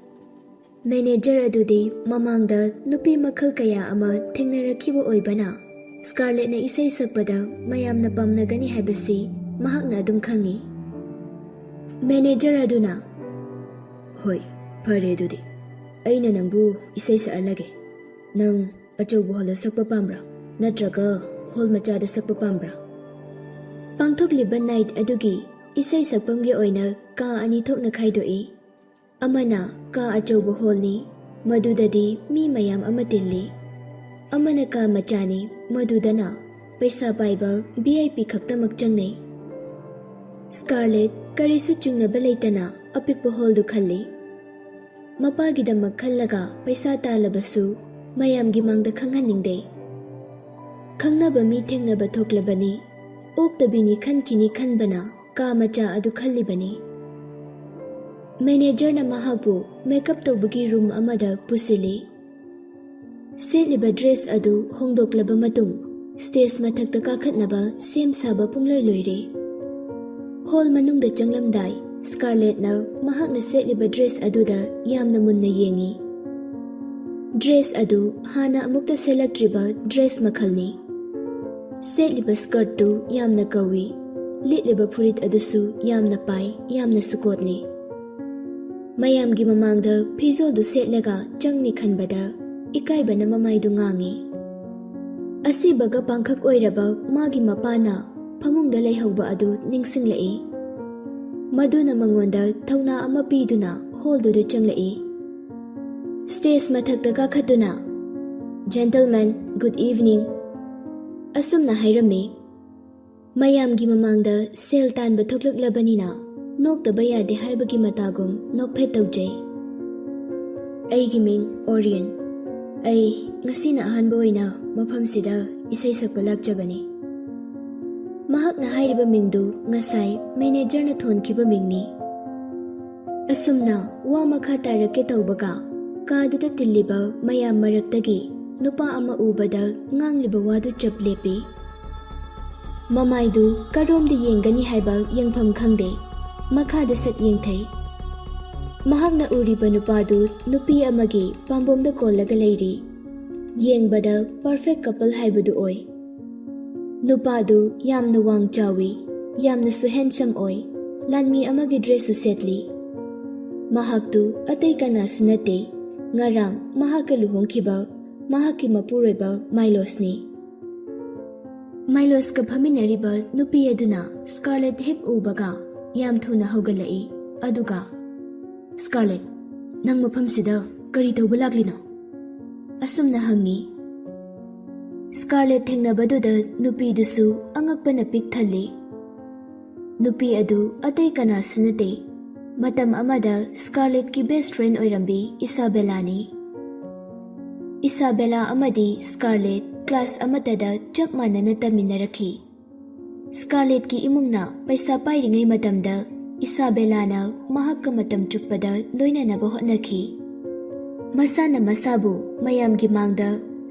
ꯃꯦꯅꯦꯖꯔ ꯑꯗꯨꯗꯤ ꯃꯃꯥꯡꯗ ꯅꯨꯄꯤ ꯃꯈꯜ ꯀꯌꯥ ꯑꯃ ꯊꯦꯡꯅꯔꯛꯈꯤꯕ ꯑꯣꯏꯕꯅ ꯁ꯭ꯀꯥꯔꯂꯦꯠꯅ ꯏꯁꯩ ꯁꯛꯄꯗ ꯃꯌꯥꯝꯅ ꯄꯥꯝꯅꯒꯅꯤ ꯍꯥꯏꯕꯁꯤ ꯃꯍꯥꯛꯅ ꯑꯗꯨꯝ ꯈꯪꯏ꯫ ꯃꯦꯅꯦꯖꯔ ꯑꯗꯨꯅ, "ꯍꯣꯏ, ꯐꯔꯦ ꯑꯗꯨꯗꯤ꯫ ꯑꯩꯅ ꯅꯪꯕꯨ ꯏꯁꯩ ꯁꯛꯍꯜꯂꯒꯦ꯫ ꯅꯪ ꯑꯆꯧꯕ ꯍꯣꯜꯗ ꯁꯛꯄ ꯄꯥꯝꯕ꯭ꯔꯥ? ꯅꯠꯇ꯭ꯔꯒ ꯍꯣꯜ ꯃꯆꯥꯗ ꯁꯛꯄ ꯄꯥꯝꯕ꯭ꯔꯥ?" ꯄꯥꯡꯊꯣꯛꯂꯤꯕ ꯅꯥꯏꯠ ꯑꯗꯨꯒꯤ ꯏꯁꯩ ꯁꯛꯐꯝꯒꯤ ꯑꯣꯏꯅ ꯀꯥ ꯑꯅꯤ ꯊꯣꯛꯅ ꯈꯥꯏꯗꯣꯛꯏ꯫ ꯑꯃꯅ ꯀꯥ ꯑꯆꯧꯕ ꯍꯣꯜꯅꯤ, ꯃꯗꯨꯗꯗꯤ ꯃꯤ ꯃꯌꯥꯝ ꯑꯃ ꯇꯤꯜꯂꯤ꯫ ꯑꯃꯅ ꯀꯥ ꯃꯆꯥꯅꯤ, ꯃꯗꯨꯗꯅ ꯄꯩꯁꯥ ꯄꯥꯏꯕ ꯚꯤ ꯑꯥꯏ ꯄꯤ ꯈꯛꯇꯃꯛ ꯆꯪꯅꯩ꯫ ꯁ꯭ꯀꯥꯔꯂꯦꯠ ꯀꯔꯤꯁꯨ ꯆꯤꯡꯅꯕ ꯂꯩꯇꯅ ꯑꯄꯤꯛꯄ ꯍꯣꯜꯗꯨ ꯈꯜꯂꯤ꯫ ꯃꯄꯥꯒꯤꯗꯃꯛ ꯈꯜꯂꯒ ꯄꯩꯁꯥ ꯇꯥꯜꯂꯕꯁꯨ ꯃꯌꯥꯝꯒꯤ ꯃꯥꯡꯗ ꯈꯪꯍꯟꯅꯤꯡꯗꯦ꯫ ꯈꯪꯅꯕ ꯃꯤ ꯊꯦꯡꯅꯕ ꯊꯣꯛꯂꯕꯅꯤ, ꯑꯣꯛꯇꯕꯤꯅꯤ ꯈꯟꯈꯤꯅꯤ ꯈꯟꯕꯅ ꯀꯥ ꯃꯆꯥ ꯑꯗꯨ ꯈꯜꯂꯤꯕꯅꯤ꯫ ꯃꯦꯅꯦꯖꯔꯅ ꯃꯍꯥꯛꯄꯨ ꯃꯦꯀꯞ ꯇꯧꯕꯒꯤ ꯔꯨꯝ ꯑꯃꯗ ꯄꯨꯁꯤꯜꯂꯤ꯫ ꯁꯦꯠꯂꯤꯕ ꯗ꯭ꯔꯦꯁ ꯑꯗꯨ ꯍꯣꯡꯗꯣꯛꯂꯕ ꯃꯇꯨꯡ, ꯁ꯭ꯇꯦꯖ ꯃꯊꯛꯇ ꯀꯥꯈꯠꯅꯕ ꯁꯦꯝ ꯁꯥꯕ ꯄꯨꯡꯂꯣꯏ ꯂꯣꯏꯔꯦ꯫ ꯍꯣꯜ ꯃꯅꯨꯡꯗ ꯆꯪꯂꯝꯗꯥꯏ, ꯁ꯭ꯀꯥꯔꯂꯦꯠꯅ ꯃꯍꯥꯛꯅ ꯁꯦꯠꯂꯤꯕ ꯗ꯭ꯔꯦꯁ ꯑꯗꯨꯗ ꯌꯥꯝꯅ ꯃꯨꯟꯅ ꯌꯦꯡꯏ꯫ ꯗ꯭ꯔꯦꯁ ꯑꯗꯨ ꯍꯥꯟꯅ ꯑꯃꯨꯛꯇ ꯁꯦꯠꯂꯛꯇ꯭ꯔꯤꯕ ꯗ꯭ꯔꯦꯁ ꯃꯈꯜꯅꯤ꯫ ꯁꯦꯠꯂꯤꯕ ꯁ꯭ꯀꯔꯠꯇꯨ ꯌꯥꯝꯅ ꯀꯧꯏ, ꯂꯤꯠꯂꯤꯕ ꯐꯨꯔꯤꯠ ꯑꯗꯨꯁꯨ ꯌꯥꯝꯅ ꯄꯥꯏ, ꯌꯥꯝꯅꯁꯨ ꯀꯣꯠꯂꯤ꯫ ꯃꯌꯥꯝꯒꯤ ꯃꯃꯥꯡꯗ ꯐꯤꯖꯣꯜꯗꯨ ꯁꯦꯠꯂꯒ ꯆꯪꯅꯤ ꯈꯟꯕꯗ ꯏꯀꯥꯏꯕꯅ ꯃꯃꯥꯏꯗꯨ ꯉꯥꯡꯏ꯫ ꯑꯁꯤꯕꯒ ꯄꯥꯡꯈꯛ ꯑꯣꯏꯔꯕ ꯃꯥꯒꯤ ꯃꯄꯥꯅ ꯐꯃꯨꯡꯗ ꯂꯩꯍꯧꯕ ꯑꯗꯨ ꯅꯤꯡꯁꯤꯡꯂꯛꯏ꯫ ꯃꯗꯨꯅ ꯃꯉꯣꯟꯗ ꯊꯧꯅꯥ ꯑꯃ ꯄꯤꯗꯨꯅ ꯍꯣꯜꯗꯨꯗ ꯆꯪꯂꯛꯏ꯫ ꯁ꯭ꯇꯦꯖ ꯃꯊꯛꯇ ꯀꯥꯈꯠꯇꯨꯅ, "Gentlemen, good evening," ꯑꯁꯨꯝꯅ ꯍꯥꯏꯔꯝꯃꯤ꯫ ꯃꯌꯥꯝꯒꯤ ꯃꯃꯥꯡꯗ ꯁꯦꯜ ꯇꯥꯟꯕ ꯊꯣꯛꯂꯛꯂꯕꯅꯤꯅ ꯅꯣꯛꯇꯕ ꯌꯥꯗꯦ ꯍꯥꯏꯕꯒꯤ ꯃꯇꯥꯒꯨꯝ ꯅꯣꯛꯐꯦꯠ ꯇꯧꯖꯩ꯫ "ꯑꯩꯒꯤ ꯃꯤꯡ ꯑꯣꯔꯤꯌꯟ꯫ ꯑꯩ ꯉꯁꯤꯅ ꯑꯍꯥꯟꯕ ꯑꯣꯏꯅ ꯃꯐꯝꯁꯤꯗ ꯏꯁꯩ ꯁꯛꯄ ꯂꯥꯛꯆꯕꯅꯤ꯫ ꯃꯍꯥꯛꯅ ꯍꯥꯏꯔꯤꯕ ꯃꯤꯡꯗꯨ ꯉꯁꯥꯏ ꯃꯦꯅꯦꯖꯔꯅ ꯊꯣꯟꯈꯤꯕ ꯃꯤꯡꯅꯤ꯫ ꯑꯁꯨꯝꯅ ꯋꯥ ꯃꯈꯥ ꯇꯥꯔꯛꯀꯦ ꯇꯧꯕꯒ, ꯀꯥꯗꯨꯗ ꯇꯤꯜꯂꯤꯕ ꯃꯌꯥꯝ ꯃꯔꯛꯇꯒꯤ ꯅꯨꯄꯥ ꯑꯃ ꯎꯕꯗ ꯉꯥꯡꯂꯤꯕ ꯋꯥꯗꯨ ꯆꯞ ꯂꯦꯞꯄꯤ꯫ ꯃꯃꯥꯏꯗꯨ ꯀꯔꯣꯝꯗ ꯌꯦꯡꯒꯅꯤ ꯍꯥꯏꯕ ꯌꯦꯡꯐꯝ ꯈꯪꯗꯦ꯫ ꯃꯈꯥꯗ ꯁꯠ ꯌꯦꯡꯊꯩ꯫ ꯃꯍꯥꯛꯅ ꯎꯔꯤꯕ ꯅꯨꯄꯥꯗꯨ ꯅꯨꯄꯤ ꯑꯃꯒꯤ ꯄꯥꯝꯕꯣꯝꯗ ꯀꯣꯜꯂꯒ ꯂꯩꯔꯤ꯫ ꯌꯦꯡꯕꯗ perfect couple ꯍꯥꯏꯕꯗꯨ ꯑꯣꯏ꯫ ꯅꯨꯄꯥꯗꯨ ꯌꯥꯝꯅ ꯋꯥꯡ ꯆꯥꯎꯏ, ꯌꯥꯝꯅꯁꯨ handsome ꯑꯣꯏ꯫ ꯂꯥꯟꯃꯤ ꯑꯃꯒꯤ dressꯁꯨ ꯁꯦꯠꯂꯤ꯫ ꯃꯍꯥꯛꯇꯨ ꯑꯇꯩ ꯀꯅꯥꯁꯨ ꯅꯠꯇꯦ, ꯉꯔꯥꯡ ꯃꯍꯥꯛꯀ ꯂꯨꯍꯣꯡꯈꯤꯕ ꯃꯍꯥꯛꯀꯤ ꯃꯄꯨꯔꯣꯏꯕ ꯃꯥꯏꯂꯣꯁꯅꯤ꯫ ꯃꯥꯏꯂꯣꯁꯀ ꯐꯝꯃꯤꯟꯅꯔꯤꯕ ꯅꯨꯄꯤ ꯑꯗꯨꯅ ꯁ꯭ꯀꯥꯔꯂꯦꯠ ꯍꯦꯛ ꯎꯕꯒ ꯌꯥꯝ ꯊꯨꯅ ꯍꯧꯒꯠꯂꯛꯏ, ꯑꯗꯨꯒ, "ꯁ꯭ꯀꯥꯔꯂꯦꯠ, ꯅꯪ ꯃꯐꯝꯁꯤꯗ ꯀꯔꯤ ꯇꯧꯕ ꯂꯥꯛꯂꯤꯅꯣ?" ꯑꯁꯨꯝꯅ ꯍꯪꯉꯤ꯫ ꯁ꯭ꯀꯥꯔꯂꯦꯠ ꯊꯦꯡꯅꯕꯗꯨꯗ ꯅꯨꯄꯤꯗꯨꯁꯨ ꯑꯉꯛꯄꯅ ꯄꯤꯛ ꯊꯜꯂꯤ꯫ ꯅꯨꯄꯤ ꯑꯗꯨ ꯑꯇꯩ ꯀꯅꯥꯁꯨ ꯅꯠꯇꯦ, ꯃꯇꯝ ꯑꯃꯗ ꯁ꯭ꯀꯥꯔꯂꯦꯠꯀꯤ best friend ꯑꯣꯏꯔꯝꯕꯤ ꯏꯁꯥꯕꯦꯂꯥꯅꯤ꯫ ꯏꯁꯥꯕꯦꯂꯥ ꯑꯃꯗꯤ ꯁ꯭ꯀꯥꯔꯂꯦꯠ class ꯑꯃꯠꯇꯗ ꯆꯞ ꯃꯥꯟꯅꯅ ꯇꯝꯃꯤꯟꯅꯔꯛꯈꯤ꯫ ꯁ꯭ꯀꯥꯔꯂꯦꯠꯀꯤ ꯏꯃꯨꯡꯅ ꯄꯩꯁꯥ ꯄꯥꯏꯔꯤꯉꯩ ꯃꯇꯝꯗ ꯏꯁꯥꯕꯦꯂꯥꯅ ꯃꯍꯥꯛꯀ ꯃꯇꯝ ꯆꯨꯞꯄꯗ ꯂꯣꯏꯅꯅꯕ ꯍꯣꯠꯅꯈꯤ꯫ ꯃꯁꯥꯅ ꯃꯁꯥꯕꯨ ꯃꯌꯥꯝꯒꯤ ꯃꯥꯡꯗ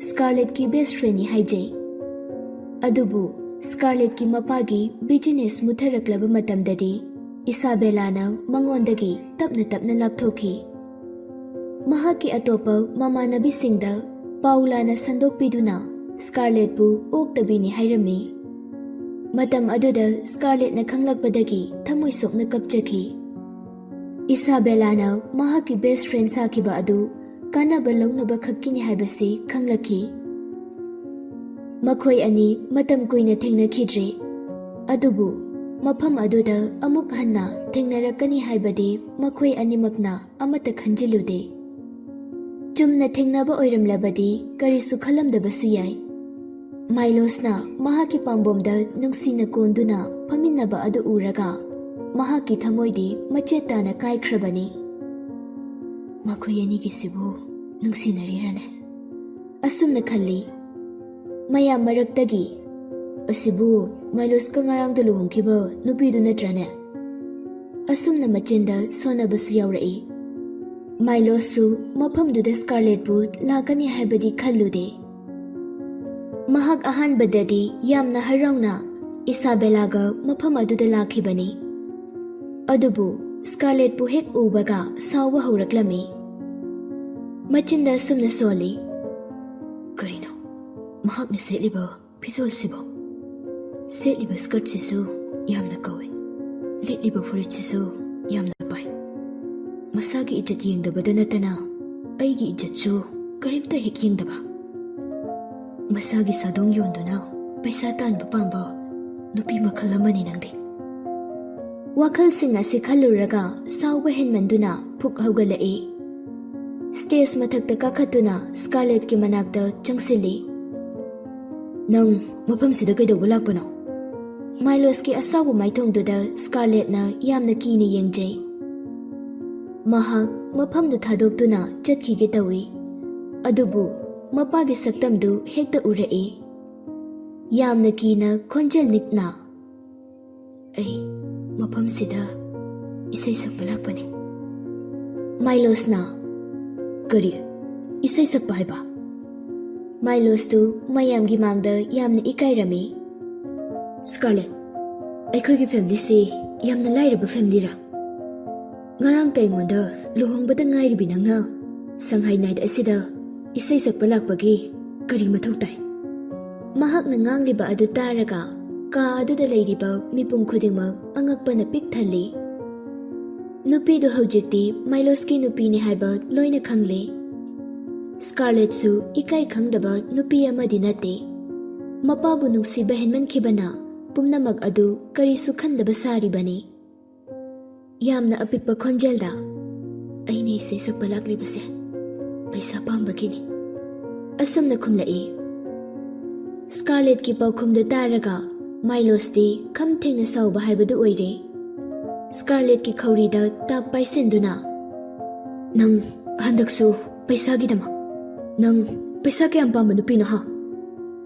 ꯁ꯭ꯀꯥꯔꯂꯦꯠꯀꯤ best friendꯅꯤ ꯍꯥꯏꯖꯩ꯫ ꯑꯗꯨꯕꯨ ꯁ꯭ꯀꯥꯔꯂꯦꯠꯀꯤ ꯃꯄꯥꯒꯤ business ꯃꯨꯠꯊꯔꯛꯂꯕ ꯃꯇꯝꯗꯗꯤ ꯏꯁꯥꯕꯦꯂꯥꯅ ꯃꯉꯣꯟꯗꯒꯤ ꯇꯞꯅ ꯇꯞꯅ ꯂꯥꯞꯊꯣꯛꯈꯤ꯫ ꯃꯍꯥꯛꯀꯤ ꯑꯇꯣꯞꯄ ꯃꯃꯥꯟꯅꯕꯤꯁꯤꯡꯗ ꯄꯥꯎ ꯂꯥꯟꯅ ꯁꯟꯗꯣꯛꯄꯤꯗꯨꯅ ꯁ꯭ꯀꯥꯔꯂꯦꯠꯄꯨ ꯑꯣꯛꯇꯕꯤꯅꯤ ꯍꯥꯏꯔꯝꯃꯤ꯫ ꯃꯇꯝ ꯑꯗꯨꯗ ꯁ꯭ꯀꯥꯔꯂꯦꯠꯅ ꯈꯪꯂꯛꯄꯗꯒꯤ ꯊꯃꯣꯏ ꯁꯣꯛꯅ ꯀꯞꯆꯈꯤ꯫ ꯏꯁꯥꯕꯦꯂꯥꯅ ꯃꯍꯥꯛꯀꯤ best friend ꯁꯥꯈꯤꯕ ꯑꯗꯨ ꯀꯥꯟꯅꯕ ꯂꯧꯅꯕ ꯈꯛꯀꯤꯅꯤ ꯍꯥꯏꯕꯁꯤ ꯈꯪꯂꯛꯈꯤ꯫ ꯃꯈꯣꯏ ꯑꯅꯤ ꯃꯇꯝ ꯀꯨꯏꯅ ꯊꯦꯡꯅꯈꯤꯗ꯭ꯔꯤ꯫ ꯑꯗꯨꯕꯨ ꯃꯐꯝ ꯑꯗꯨꯗ ꯑꯃꯨꯛ ꯍꯟꯅ ꯊꯦꯡꯅꯔꯛꯀꯅꯤ ꯍꯥꯏꯕꯗꯤ ꯃꯈꯣꯏ ꯑꯅꯤꯃꯛꯅ ꯑꯃꯠꯇ ꯈꯟꯖꯤꯜꯂꯨꯗꯦ꯫ ꯆꯨꯝꯅ ꯊꯦꯡꯅꯕ ꯑꯣꯏꯔꯝꯂꯕꯗꯤ ꯀꯔꯤꯁꯨ ꯈꯜꯂꯝꯗꯕꯁꯨ ꯌꯥꯏ꯫ ꯃꯥꯏꯂꯣꯁꯅ ꯃꯍꯥꯛꯀꯤ ꯄꯥꯝꯕꯣꯝꯗ ꯅꯨꯡꯁꯤꯅ ꯀꯣꯟꯗꯨꯅ ꯐꯝꯃꯤꯟꯅꯕ ꯑꯗꯨ ꯎꯔꯒ ꯃꯍꯥꯛꯀꯤ ꯊꯃꯣꯏꯗꯤ ꯃꯆꯦꯠ ꯇꯥꯅ ꯀꯥꯏꯈ꯭ꯔꯕꯅꯤ꯫ "ꯃꯈꯣꯏ ꯑꯅꯤꯒꯤꯁꯤꯕꯨ ꯅꯨꯡꯁꯤꯅꯔꯤꯔꯅꯦ?" ꯑꯁꯨꯝꯅ ꯈꯜꯂꯤ꯫ ꯃꯌꯥꯝ ꯃꯔꯛꯇꯒꯤ, "ꯑꯁꯤꯕꯨ ꯃꯥꯏꯂꯣꯁꯀ ꯉꯔꯥꯡꯗ ꯂꯨꯍꯣꯡꯈꯤꯕ ꯅꯨꯄꯤꯗꯨ ꯅꯠꯇ꯭ꯔꯅꯦ?" ꯑꯁꯨꯝꯅ ꯃꯆꯤꯟꯗ ꯁꯣꯟꯅꯕꯁꯨ ꯌꯥꯎꯔꯛꯏ꯫ ꯃꯥꯏꯂꯣꯁꯁꯨ ꯃꯐꯝꯗꯨꯗ ꯁ꯭ꯀꯥꯔꯂꯦꯠꯄꯨ ꯂꯥꯛꯀꯅꯤ ꯍꯥꯏꯕꯗꯤ ꯈꯜꯂꯨꯗꯦ꯫ ꯃꯍꯥꯛ ꯑꯍꯥꯟꯕꯗꯗꯤ ꯌꯥꯝꯅ ꯍꯔꯥꯎꯅ ꯏꯁꯥꯕꯦꯂꯥꯒ ꯃꯐꯝ ꯑꯗꯨꯗ ꯂꯥꯛꯈꯤꯕꯅꯤ꯫ ꯑꯗꯨꯕꯨ ꯁ꯭ꯀꯥꯔꯂꯦꯠꯄꯨ ꯍꯦꯛ ꯎꯕꯒ ꯁꯥꯎꯕ ꯍꯧꯔꯛꯂꯝꯃꯤ꯫ ꯃꯆꯤꯟꯗ ꯑꯁꯨꯝꯅ ꯁꯣꯜꯂꯤ, "ꯀꯔꯤꯅꯣ ꯃꯍꯥꯛꯅ ꯁꯦꯠꯂꯤꯕ ꯐꯤꯖꯣꯜꯁꯤꯕꯣ? ꯁꯦꯠꯂꯤꯕ ꯁ꯭ꯀꯔꯠꯁꯤꯁꯨ ꯌꯥꯝꯅ ꯀꯧꯏ, ꯂꯤꯠꯂꯤꯕ ꯐꯨꯔꯤꯠꯁꯤꯁꯨ ꯌꯥꯝꯅ ꯄꯥꯏ꯫ ꯃꯁꯥꯒꯤ ꯏꯖꯠ ꯌꯦꯡꯗꯕꯗ ꯅꯠꯇꯅ ꯑꯩꯒꯤ ꯏꯖꯠꯁꯨ ꯀꯔꯤꯝꯇ ꯍꯦꯛ ꯌꯦꯡꯗꯕ꯫ ꯃꯁꯥꯒꯤ ꯁꯥꯗꯣꯡ ꯌꯣꯟꯗꯨꯅ ꯄꯩꯁꯥ ꯇꯥꯟꯕ ꯄꯥꯝꯕ ꯅꯨꯄꯤ ꯃꯈꯜ ꯑꯃꯅꯤ ꯅꯪꯗꯤ꯫" ꯋꯥꯈꯜꯁꯤꯡ ꯑꯁꯤ ꯈꯜꯂꯨꯔꯒ ꯁꯥꯎꯕ ꯍꯦꯟꯃꯟꯗꯨꯅ ꯐꯨꯛ ꯍꯧꯒꯠꯂꯛꯏ꯫ ꯁ꯭ꯇꯦꯖ ꯃꯊꯛꯇ ꯀꯥꯈꯠꯇꯨꯅ ꯁ꯭ꯀꯥꯔꯂꯦꯠꯀꯤ ꯃꯅꯥꯛꯇ ꯆꯪꯁꯤꯜꯂꯤ꯫ "ꯅꯪ ꯃꯐꯝꯁꯤꯗ ꯀꯩꯗꯧꯕ ꯂꯥꯛꯄꯅꯣ?" ꯃꯥꯏꯂꯣꯁꯀꯤ ꯑꯁꯥꯎꯕ ꯃꯥꯏꯊꯣꯡꯗꯨꯗ ꯁ꯭ꯀꯥꯔꯂꯦꯠꯅ ꯌꯥꯝꯅ ꯀꯤꯅ ꯌꯦꯡꯖꯩ꯫ ꯃꯍꯥꯛ ꯃꯐꯝꯗꯨ ꯊꯥꯗꯣꯛꯇꯨꯅ ꯆꯠꯈꯤꯒꯦ ꯇꯧꯏ꯫ ꯑꯗꯨꯕꯨ ꯃꯄꯥꯒꯤ ꯁꯛꯇꯝꯗꯨ ꯍꯦꯛꯇ ꯎꯔꯛꯏ꯫ ꯌꯥꯝꯅ ꯀꯤꯅ ꯈꯣꯟꯖꯦꯜ ꯅꯤꯛꯅ, "ꯑꯩ ꯃꯐꯝꯁꯤꯗ ꯏꯁꯩ ꯁꯛꯄ ꯂꯥꯛꯄꯅꯤ꯫" ꯃꯥꯏꯂꯣꯁꯅ, "ꯀꯔꯤ? ꯏꯁꯩ ꯁꯛꯄ ꯍꯥꯏꯕ?" ꯃꯥꯏꯂꯣꯁꯇꯨ ꯃꯌꯥꯝꯒꯤ ꯃꯥꯡꯗ ꯌꯥꯝꯅ ꯏꯀꯥꯏꯔꯝꯃꯤ꯫ "ꯁ꯭ꯀꯥꯔꯂꯦꯠ, ꯑꯩꯈꯣꯏꯒꯤ ꯐꯦꯃꯤꯂꯤꯁꯤ ꯌꯥꯝꯅ ꯂꯥꯏꯔꯕ ꯐꯦꯃꯤꯂꯤꯔꯥ? ꯉꯔꯥꯡꯇ ꯑꯩꯉꯣꯟꯗ ꯂꯨꯍꯣꯡꯕꯗ ꯉꯥꯏꯔꯤꯕꯤ ꯅꯪꯅ ꯁꯪꯍꯥꯏ ꯅꯥꯏꯠ ꯑꯁꯤꯗ ꯏꯁꯩ ꯁꯛꯄ ꯂꯥꯛꯄꯒꯤ ꯀꯔꯤ ꯃꯊꯧ ꯇꯥꯏ?" ꯃꯍꯥꯛꯅ ꯉꯥꯡꯂꯤꯕ ꯑꯗꯨ ꯇꯥꯔꯒ ꯀꯥ ꯑꯗꯨꯗ ꯂꯩꯔꯤꯕ ꯃꯤꯄꯨꯝ ꯈꯨꯗꯤꯡꯃꯛ ꯑꯉꯛꯄꯅ ꯄꯤꯛ ꯊꯜꯂꯤ꯫ ꯅꯨꯄꯤꯗꯨ ꯍꯧꯖꯤꯛꯇꯤ ꯃꯥꯏꯂꯣꯁꯀꯤ ꯅꯨꯄꯤꯅꯤ ꯍꯥꯏꯕ ꯂꯣꯏꯅ ꯈꯪꯂꯦ꯫ ꯁ꯭ꯀꯥꯔꯂꯦꯠꯁꯨ ꯏꯀꯥꯏ ꯈꯪꯗꯕ ꯅꯨꯄꯤ ꯑꯃꯗꯤ ꯅꯠꯇꯦ꯫ ꯃꯄꯥꯕꯨ ꯅꯨꯡꯁꯤꯕ ꯍꯦꯟꯃꯟꯈꯤꯕꯅ ꯄꯨꯝꯅꯃꯛ ꯑꯗꯨ ꯀꯔꯤꯁꯨ ꯈꯟꯗꯕ ꯁꯥꯔꯤꯕꯅꯤ꯫ ꯌꯥꯝꯅ ꯑꯄꯤꯛꯄ ꯈꯣꯟꯖꯦꯜꯗ, "ꯑꯩꯅ ꯏꯁꯩ ꯁꯛꯄ ꯂꯥꯛꯂꯤꯕꯁꯦ ꯄꯩꯁꯥ ꯄꯥꯝꯕꯒꯤꯅꯤ," ꯑꯁꯨꯝꯅ ꯈꯨꯝꯂꯛꯏ꯫ ꯁ꯭ꯀꯥꯔꯂꯦꯠꯀꯤ ꯄꯥꯎꯈꯨꯝꯗꯨ ꯇꯥꯔꯒ ꯃꯥꯏꯂꯣꯁꯇꯤ ꯈꯝ ꯊꯦꯡꯅ ꯁꯥꯎꯕ ꯍꯥꯏꯕꯗꯨ ꯑꯣꯏꯔꯦ꯫ ꯁ꯭ꯀꯥꯔꯂꯦꯠꯀꯤ ꯈꯧꯔꯤꯗ ꯇꯥꯞ ꯄꯥꯏꯁꯤꯟꯗꯨꯅ, "ꯅꯪ ꯍꯟꯗꯛꯁꯨ ꯄꯩꯁꯥꯒꯤꯗꯃꯛ ꯅꯪ ꯄꯩꯁꯥ ꯀꯌꯥꯝ ꯄꯥꯝꯕ ꯅꯨꯄꯤꯅꯣ ꯍꯥ?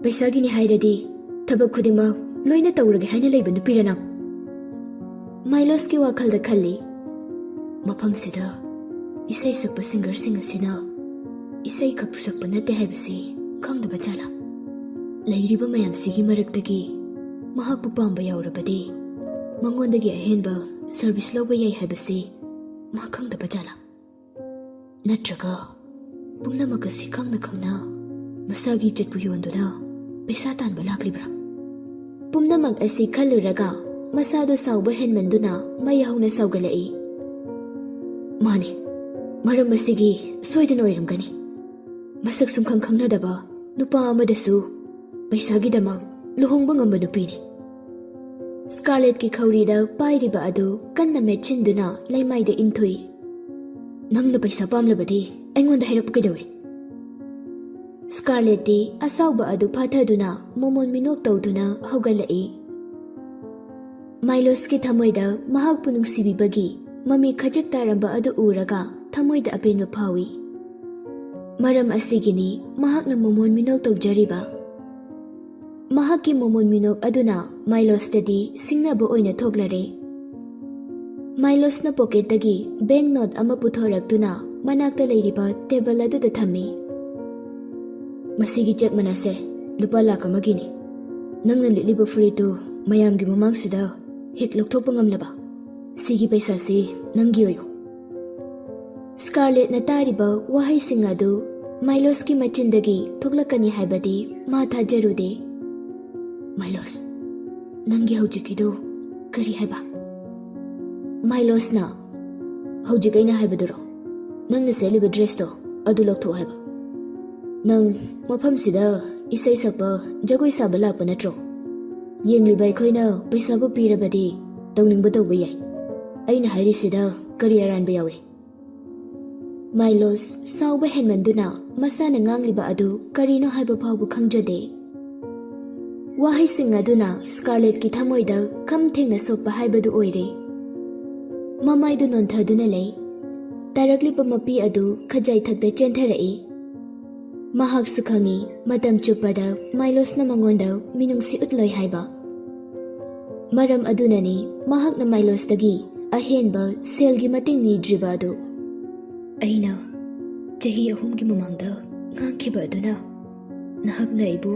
ꯄꯩꯁꯥꯒꯤꯅꯤ ꯍꯥꯏꯔꯗꯤ ꯊꯕꯛ ꯈꯨꯗꯤꯡꯃꯛ ꯂꯣꯏꯅ ꯇꯧꯔꯒꯦ ꯍꯥꯏꯅ ꯂꯩꯕ ꯅꯨꯄꯤꯔ ꯅꯪ? ꯃꯥꯏꯂꯣꯁꯀꯤ ꯋꯥꯈꯜꯗ ꯈꯜꯂꯤ꯫ ꯃꯐꯝꯁꯤꯗ ꯏꯁꯩ ꯁꯛꯄ ꯁꯤꯡꯒꯔꯁꯤꯡ ꯑꯁꯤꯅ ꯏꯁꯩ ꯈꯛ ꯁꯛꯄ ꯅꯠꯇꯦ ꯍꯥꯏꯕꯁꯤ ꯈꯪꯗꯕ ꯖꯥꯠꯂꯥ? ꯂꯩꯔꯤꯕ ꯃꯌꯥꯝꯁꯤꯒꯤ ꯃꯔꯛꯇꯒꯤ ꯃꯍꯥꯛꯄꯨ ꯄꯥꯝꯕ ꯌꯥꯎꯔꯕꯗꯤ ꯃꯉꯣꯟꯗꯒꯤ ꯑꯍꯦꯟꯕ ꯁꯔꯚꯤꯁ ꯂꯧꯕ ꯌꯥꯏ ꯍꯥꯏꯕꯁꯤ ꯃꯥ ꯈꯪꯗꯕ ꯖꯥꯠꯂꯥ? ꯅꯠꯇ꯭ꯔꯒ ꯄꯨꯝꯅꯃꯛ ꯑꯁꯤ ꯈꯪꯅ ꯈꯪꯅ ꯃꯁꯥꯒꯤ ꯏꯖꯠꯄꯨ ꯌꯣꯟꯗꯨꯅ ꯄꯩꯁꯥ ꯇꯥꯟꯕ ꯂꯥꯛꯂꯤꯕ꯭ꯔꯥ? ꯄꯨꯝꯅꯃꯛ ꯑꯁꯤ ꯈꯜꯂꯨꯔꯒ ꯃꯁꯥꯗꯣ ꯁꯥꯎꯕ ꯍꯦꯟꯃꯟꯗꯨꯅ ꯃꯩ ꯍꯧꯅ ꯁꯥꯎꯒꯠꯂꯛꯏ꯫ ꯃꯥꯅꯤ, ꯃꯔꯝ ꯑꯁꯤꯒꯤ ꯁꯣꯏꯗꯅ ꯑꯣꯏꯔꯝꯒꯅꯤ꯫ ꯃꯁꯛ ꯁꯨꯝꯈꯪ ꯈꯪꯅꯗꯕ ꯅꯨꯄꯥ ꯑꯃꯗꯁꯨ ꯄꯩꯁꯥꯒꯤꯗꯃꯛ ꯂꯨꯍꯣꯡꯕ ꯉꯝꯕ ꯅꯨꯄꯤꯅꯤ꯫ ꯁ꯭ꯀꯥꯔꯂꯦꯠꯀꯤ ꯈꯧꯔꯤꯗ ꯄꯥꯏꯔꯤꯕ ꯑꯗꯨ ꯀꯟꯅ ꯃꯦꯠꯁꯤꯟꯗꯨꯅ ꯂꯩꯃꯥꯏꯗ ꯏꯟꯊꯨꯏ꯫ "ꯅꯪꯅ ꯄꯩꯁꯥ ꯄꯥꯝꯂꯕꯗꯤ ꯑꯩꯉꯣꯟꯗ ꯍꯥꯏꯔꯛꯄ ꯀꯩꯗꯧꯏ?" ꯁ꯭ꯀꯥꯔꯂꯦꯠꯇꯤ ꯑꯁꯥꯎꯕ ꯑꯗꯨ ꯐꯥꯊꯗꯨꯅ ꯃꯣꯃꯣꯟ ꯃꯤꯅꯣꯛ ꯇꯧꯗꯨꯅ ꯍꯧꯒꯠꯂꯛꯏ꯫ ꯃꯥꯏꯂꯣꯁꯀꯤ ꯊꯃꯣꯏꯗ ꯃꯍꯥꯛꯄꯨ ꯅꯨꯡꯁꯤꯕꯤꯕꯒꯤ ꯃꯃꯤ ꯈꯖꯤꯛ ꯇꯥꯔꯝꯕ ꯑꯗꯨ ꯎꯔꯒ ꯊꯃꯣꯏꯗ ꯑꯄꯦꯟꯕ ꯐꯥꯎꯏ꯫ ꯃꯔꯝ ꯑꯁꯤꯒꯤꯅꯤ ꯃꯍꯥꯛꯅ ꯃꯣꯃꯣꯟ ꯃꯤꯅꯣꯛ ꯇꯧꯖꯔꯤꯕ꯫ ꯃꯍꯥꯛꯀꯤ ꯃꯣꯃꯣꯟ ꯃꯤꯅꯣꯛ ꯑꯗꯨꯅ ꯃꯥꯏꯂꯣꯁꯇꯗꯤ ꯁꯤꯡꯅꯕ ꯑꯣꯏꯅ ꯊꯣꯛꯂꯔꯦ꯫ ꯃꯥꯏꯂꯣꯁꯅ ꯄꯣꯀꯦꯠꯇꯒꯤ ꯕꯦꯡ ꯅꯣꯠ ꯑꯃ ꯄꯨꯊꯣꯔꯛꯇꯨꯅ ꯃꯅꯥꯛꯇ ꯂꯩꯔꯤꯕ ꯇꯦꯕꯜ ꯑꯗꯨꯗ ꯊꯝꯃꯤ꯫ "ꯃꯁꯤꯒꯤ ꯆꯦꯛ ꯃꯅꯥꯁꯦ ꯂꯨꯄꯥ ꯂꯥꯈ ꯑꯃꯒꯤꯅꯤ꯫ ꯅꯪꯅ ꯂꯤꯠꯂꯤꯕ ꯐꯨꯔꯤꯠꯇꯨ ꯃꯌꯥꯝꯒꯤ ꯃꯃꯥꯡꯁꯤꯗ ꯍꯦꯛ ꯂꯧꯊꯣꯛꯄ ꯉꯝꯂꯕ, ꯁꯤꯒꯤ ꯄꯩꯁꯥꯁꯤ ꯅꯪꯒꯤ ꯑꯣꯏꯌꯨ꯫" ꯁ꯭ꯀꯥꯔꯂꯦꯠꯅ ꯇꯥꯔꯤꯕ ꯋꯥꯍꯩꯁꯤꯡ ꯑꯗꯨ ꯃꯥꯏꯂꯣꯁꯀꯤ ꯃꯆꯤꯟꯗꯒꯤ ꯊꯣꯛꯂꯛꯀꯅꯤ ꯍꯥꯏꯕꯗꯤ ꯃꯥ ꯊꯥꯖꯔꯨꯗꯦ꯫ "ꯃꯥꯏꯂꯣꯁ, ꯅꯪꯒꯤ ꯍꯧꯖꯤꯛꯀꯤꯗꯨ ꯀꯔꯤ ꯍꯥꯏꯕ?" ꯃꯥꯏꯂꯣꯁꯅ, "ꯍꯧꯖꯤꯛ ꯑꯩꯅ ꯍꯥꯏꯕꯗꯨꯔꯣ? ꯅꯪꯅ ꯁꯦꯠꯂꯤꯕ ꯗ꯭ꯔꯦꯁꯇꯣ ꯑꯗꯨ ꯂꯧꯊꯣꯛꯑꯣ ꯍꯥꯏꯕ꯫ ꯅꯪ ꯃꯐꯝꯁꯤꯗ ꯏꯁꯩ ꯁꯛꯄ, ꯖꯒꯣꯏ ꯁꯥꯕ ꯂꯥꯛꯄ ꯅꯠꯇ꯭ꯔꯣ? ꯌꯦꯡꯂꯤꯕ ꯑꯩꯈꯣꯏꯅ ꯄꯩꯁꯥꯕꯨ ꯄꯤꯔꯕꯗꯤ ꯇꯧꯅꯤꯡꯕ ꯇꯧꯕ ꯌꯥꯏ꯫ ꯑꯩꯅ ꯍꯥꯏꯔꯤꯁꯤꯗ ꯀꯔꯤ ꯑꯔꯥꯟꯕ ꯌꯥꯎꯏ?" ꯃꯥꯏꯂꯣꯁ ꯁꯥꯎꯕ ꯍꯦꯟꯃꯟꯗꯨꯅ ꯃꯁꯥꯅ ꯉꯥꯡꯂꯤꯕ ꯑꯗꯨ ꯀꯔꯤꯅꯣ ꯍꯥꯏꯕ ꯐꯥꯎꯕ ꯈꯪꯖꯗꯦ꯫ ꯋꯥꯍꯩꯁꯤꯡ ꯑꯗꯨꯅ ꯁ꯭ꯀꯥꯔꯂꯦꯠꯀꯤ ꯊꯃꯣꯏꯗ ꯈꯝ ꯊꯦꯡꯅ ꯁꯣꯛꯄ ꯍꯥꯏꯕꯗꯨ ꯑꯣꯏꯔꯦ꯫ ꯃꯃꯥꯏꯗꯨ ꯅꯣꯟꯊꯗꯨꯅ ꯂꯩ꯫ ꯇꯥꯔꯛꯂꯤꯕ ꯃꯄꯤ ꯑꯗꯨ ꯈꯖꯥꯏꯊꯛꯇ ꯆꯦꯟꯊꯔꯛꯏ꯫ ꯃꯍꯥꯛꯁꯨ ꯈꯪꯏ, ꯃꯇꯝ ꯆꯨꯞꯄꯗ ꯃꯥꯏꯂꯣꯁꯅ ꯃꯉꯣꯟꯗ ꯃꯤꯅꯨꯡꯁꯤ ꯎꯠꯂꯣꯏ ꯍꯥꯏꯕ꯫ ꯃꯔꯝ ꯑꯗꯨꯅꯅꯤ ꯃꯍꯥꯛꯅ ꯃꯥꯏꯂꯣꯁꯇꯒꯤ ꯑꯍꯦꯟꯕ ꯁꯦꯜꯒꯤ ꯃꯇꯦꯡ ꯅꯤꯗ꯭ꯔꯤꯕ ꯑꯗꯨ꯫ ꯑꯩꯅ ꯆꯍꯤ ꯑꯍꯨꯝꯒꯤ ꯃꯃꯥꯡꯗ ꯉꯥꯡꯈꯤꯕ ꯑꯗꯨꯅ ꯅꯍꯥꯛꯅ ꯑꯩꯕꯨ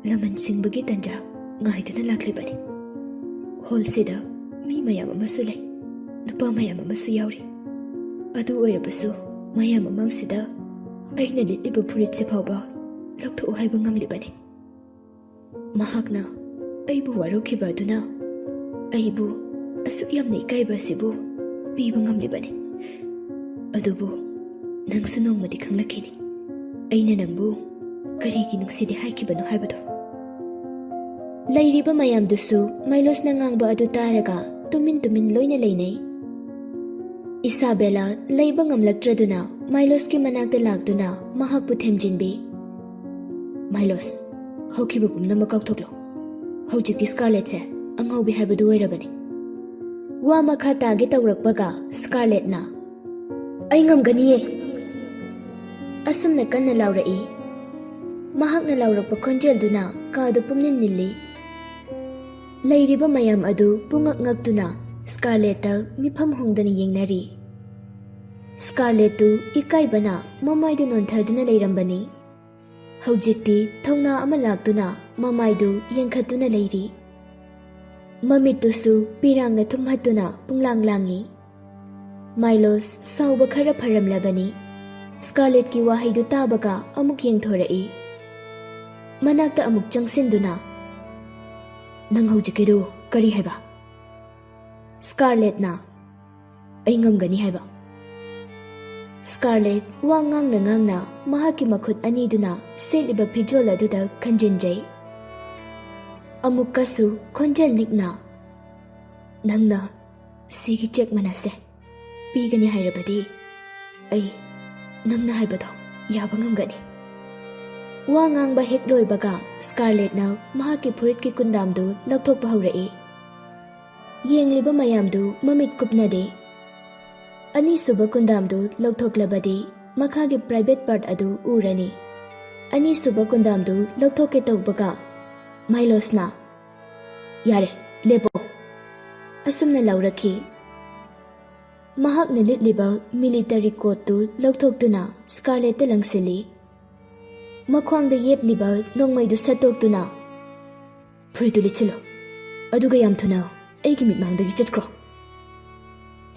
ꯂꯃꯟ ꯁꯤꯡꯕꯒꯤ ꯇꯟꯖꯥ ꯉꯥꯏꯗꯨꯅ ꯂꯥꯛꯂꯤꯕꯅꯤ꯫ ꯍꯣꯜꯁꯤꯗ ꯃꯤ ꯃꯌꯥꯝ ꯑꯃꯁꯨ ꯂꯩ, ꯅꯨꯄꯥ ꯃꯌꯥꯝ ꯑꯃꯁꯨ ꯌꯥꯎꯔꯤ꯫ ꯑꯗꯨ ꯑꯣꯏꯔꯕꯁꯨ ꯃꯌꯥꯝ ꯃꯃꯥꯡꯁꯤꯗ ꯑꯩꯅ ꯂꯤꯠꯂꯤꯕ ꯐꯨꯔꯤꯠꯁꯤ ꯐꯥꯎꯕ ꯂꯧꯊꯣꯛꯎ ꯍꯥꯏꯕ ꯉꯝꯂꯤꯕꯅꯤ꯫ ꯃꯍꯥꯛꯅ ꯑꯩꯕꯨ ꯋꯥꯔꯧꯈꯤꯕ ꯑꯗꯨꯅ ꯑꯩꯕꯨ ꯑꯁꯨꯛ ꯌꯥꯝꯅ ꯏꯀꯥꯏꯕ ꯑꯁꯤꯕꯨ ꯄꯤꯕ ꯉꯝꯂꯤꯕꯅꯤ꯫ ꯑꯗꯨꯕꯨ ꯅꯪꯁꯨ ꯅꯣꯡꯃꯗꯤ ꯈꯪꯂꯛꯈꯤꯅꯤ, ꯑꯩꯅ ꯅꯪꯕꯨ ꯀꯔꯤꯒꯤ ꯅꯨꯡꯁꯤꯗꯦ ꯍꯥꯏꯈꯤꯕꯅꯣ ꯍꯥꯏꯕꯗꯣ꯫ ꯂꯩꯔꯤꯕ ꯃꯌꯥꯝꯗꯨꯁꯨ ꯃꯥꯏꯂꯣꯁꯅ ꯉꯥꯡꯕ ꯑꯗꯨ ꯇꯥꯔꯒ ꯇꯨꯃꯤꯟ ꯇꯨꯃꯤꯟ ꯂꯣꯏꯅ ꯂꯩꯅꯩ꯫ ꯏꯁꯥꯕꯦꯂꯥ ꯂꯩꯕ ꯉꯝꯂꯛꯇ꯭ꯔꯗꯨꯅ ꯃꯥꯏꯂꯣꯁꯀꯤ ꯃꯅꯥꯛꯇ ꯂꯥꯛꯇꯨꯅ ꯃꯍꯥꯛꯄꯨ ꯊꯦꯝꯖꯤꯟꯕꯤ꯫ "ꯃꯥꯏꯂꯣꯁ, ꯍꯧꯈꯤꯕ ꯄꯨꯝꯅꯃꯛ ꯀꯥꯎꯊꯣꯛꯂꯣ꯫ ꯍꯧꯖꯤꯛꯇꯤ ꯁ꯭ꯀꯥꯔꯂꯦꯠꯁꯦ ꯑꯉꯥꯎꯕꯤ ꯍꯥꯏꯕꯗꯨ ꯑꯣꯏꯔꯕꯅꯤ꯫" ꯋꯥ ꯃꯈꯥ ꯇꯥꯒꯦ ꯇꯧꯔꯛꯄꯒ ꯁ꯭ꯀꯥꯔꯂꯦꯠꯅ, "ꯑꯩ ꯉꯝꯒꯅꯤꯌꯦ!" ꯑꯁꯨꯝꯅ ꯀꯟꯅ ꯂꯥꯎꯔꯛꯏ꯫ ꯃꯍꯥꯛꯅ ꯂꯥꯎꯔꯛꯄ ꯈꯣꯟꯖꯦꯜꯗꯨꯅ ꯀꯥꯗꯨ ꯄꯨꯝꯅꯤꯟ ꯅꯤꯜꯂꯤ꯫ ꯂꯩꯔꯤꯕ ꯃꯌꯥꯝ ꯑꯗꯨ ꯄꯨꯡꯉꯛ ꯉꯛꯇꯨꯅ ꯁ꯭ꯀꯥꯔꯂꯦꯠꯇ ꯃꯤꯐꯝ ꯍꯣꯡꯗꯅ ꯌꯦꯡꯅꯔꯤ꯫ ꯁ꯭ꯀꯥꯔꯂꯦꯠꯇꯨ ꯏꯀꯥꯏꯕꯅ ꯃꯃꯥꯏꯗꯨ ꯅꯣꯟꯊꯗꯨꯅ ꯂꯩꯔꯝꯕꯅꯤ꯫ ꯍꯧꯖꯤꯛꯇꯤ ꯊꯧꯅꯥ ꯑꯃ ꯂꯥꯛꯇꯨꯅ ꯃꯃꯥꯏꯗꯨ ꯌꯦꯡꯈꯠꯇꯨꯅ ꯂꯩꯔꯤ꯫ ꯃꯃꯤꯠꯇꯨꯁꯨ ꯄꯤꯔꯥꯡꯅ ꯊꯨꯝꯍꯠꯇꯨꯅ ꯄꯨꯡꯂꯥꯡ ꯂꯥꯡꯏ꯫ ꯃꯥꯏꯂꯣꯁ ꯁꯥꯎꯕ ꯈꯔ ꯐꯔꯝꯂꯕꯅꯤ꯫ ꯁ꯭ꯀꯥꯔꯂꯦꯠꯀꯤ ꯋꯥꯍꯩꯗꯨ ꯇꯥꯕꯒ ꯑꯃꯨꯛ ꯌꯦꯡꯊꯣꯔꯛꯏ꯫ ꯃꯅꯥꯛꯇ ꯑꯃꯨꯛ ꯆꯪꯁꯤꯟꯗꯨꯅ, "ꯅꯪ ꯍꯧꯖꯤꯛꯀꯤꯗꯨ ꯀꯔꯤ ꯍꯥꯏꯕ?" ꯁ꯭ꯀꯥꯔꯂꯦꯠꯅ, "ꯑꯩ ꯉꯝꯒꯅꯤ ꯍꯥꯏꯕ꯫" ꯁ꯭ꯀꯥꯔꯂꯦꯠ ꯋꯥ ꯉꯥꯡꯅ ꯉꯥꯡꯅ ꯃꯍꯥꯛꯀꯤ ꯃꯈꯨꯠ ꯑꯅꯤꯗꯨꯅ ꯁꯦꯠꯂꯤꯕ ꯐꯤꯖꯣꯜ ꯑꯗꯨꯗ ꯈꯟꯖꯤꯟꯖꯩ꯫ ꯑꯃꯨꯛꯀꯁꯨ ꯈꯣꯟꯖꯦꯜ ꯅꯤꯛꯅ, "ꯅꯪꯅ ꯁꯤꯒꯤ ꯆꯦꯛ ꯃꯅꯥꯁꯦ ꯄꯤꯒꯅꯤ ꯍꯥꯏꯔꯕꯗꯤ ꯑꯩ ꯅꯪꯅ ꯍꯥꯏꯕꯗꯣ ꯌꯥꯕ ꯉꯝꯒꯅꯤ꯫" ꯋꯥ ꯉꯥꯡꯕ ꯍꯦꯛ ꯂꯣꯏꯕꯒ ꯁ꯭ꯀꯥꯔꯂꯦꯠꯅ ꯃꯍꯥꯛꯀꯤ ꯐꯨꯔꯤꯠꯀꯤ ꯀꯨꯟꯗꯥꯝꯗꯨ ꯂꯧꯊꯣꯛꯄ ꯍꯧꯔꯛꯏ꯫ ꯌꯦꯡꯂꯤꯕ ꯃꯌꯥꯝꯗꯨ ꯃꯃꯤꯠ ꯀꯨꯞꯅꯗꯦ꯫ ꯑꯅꯤꯁꯨꯕ ꯀꯨꯟꯗꯥꯝꯗꯨ ꯂꯧꯊꯣꯛꯂꯕꯗꯤ ꯃꯈꯥꯒꯤ ꯄ꯭ꯔꯥꯏꯚꯦꯠ ꯄꯥꯔꯠ ꯑꯗꯨ ꯎꯔꯅꯤ꯫ ꯑꯅꯤꯁꯨꯕ ꯀꯨꯟꯗꯥꯝꯗꯨ ꯂꯧꯊꯣꯛꯀꯦ ꯇꯧꯕꯒ ꯃꯥꯏꯂꯣꯁꯅ, "ꯌꯥꯔꯦ, ꯂꯦꯞꯄꯣ," ꯑꯁꯨꯝꯅ ꯂꯥꯎꯔꯛꯈꯤ꯫ ꯃꯍꯥꯛꯅ ꯂꯤꯠꯂꯤꯕ ꯃꯤꯂꯤꯇꯔꯤ ꯀꯣꯠꯇꯨ ꯂꯧꯊꯣꯛꯇꯨꯅ ꯁ꯭ꯀꯥꯔꯂꯦꯠꯇ ꯂꯪꯁꯤꯜꯂꯤ꯫ ꯃꯈ꯭ꯋꯥꯡꯗ ꯌꯦꯞꯂꯤꯕ ꯅꯣꯡꯃꯩꯗꯨ ꯁꯠꯇꯣꯛꯇꯨꯅ, "ꯐꯨꯔꯤꯠꯇꯨ ꯂꯤꯠꯁꯤꯜꯂꯨ, ꯑꯗꯨꯒ ꯌꯥꯝ ꯊꯨꯅ ꯑꯩꯒꯤ ꯃꯤꯠꯃꯥꯡꯗꯒꯤ ꯆꯠꯈ꯭ꯔꯣ꯫"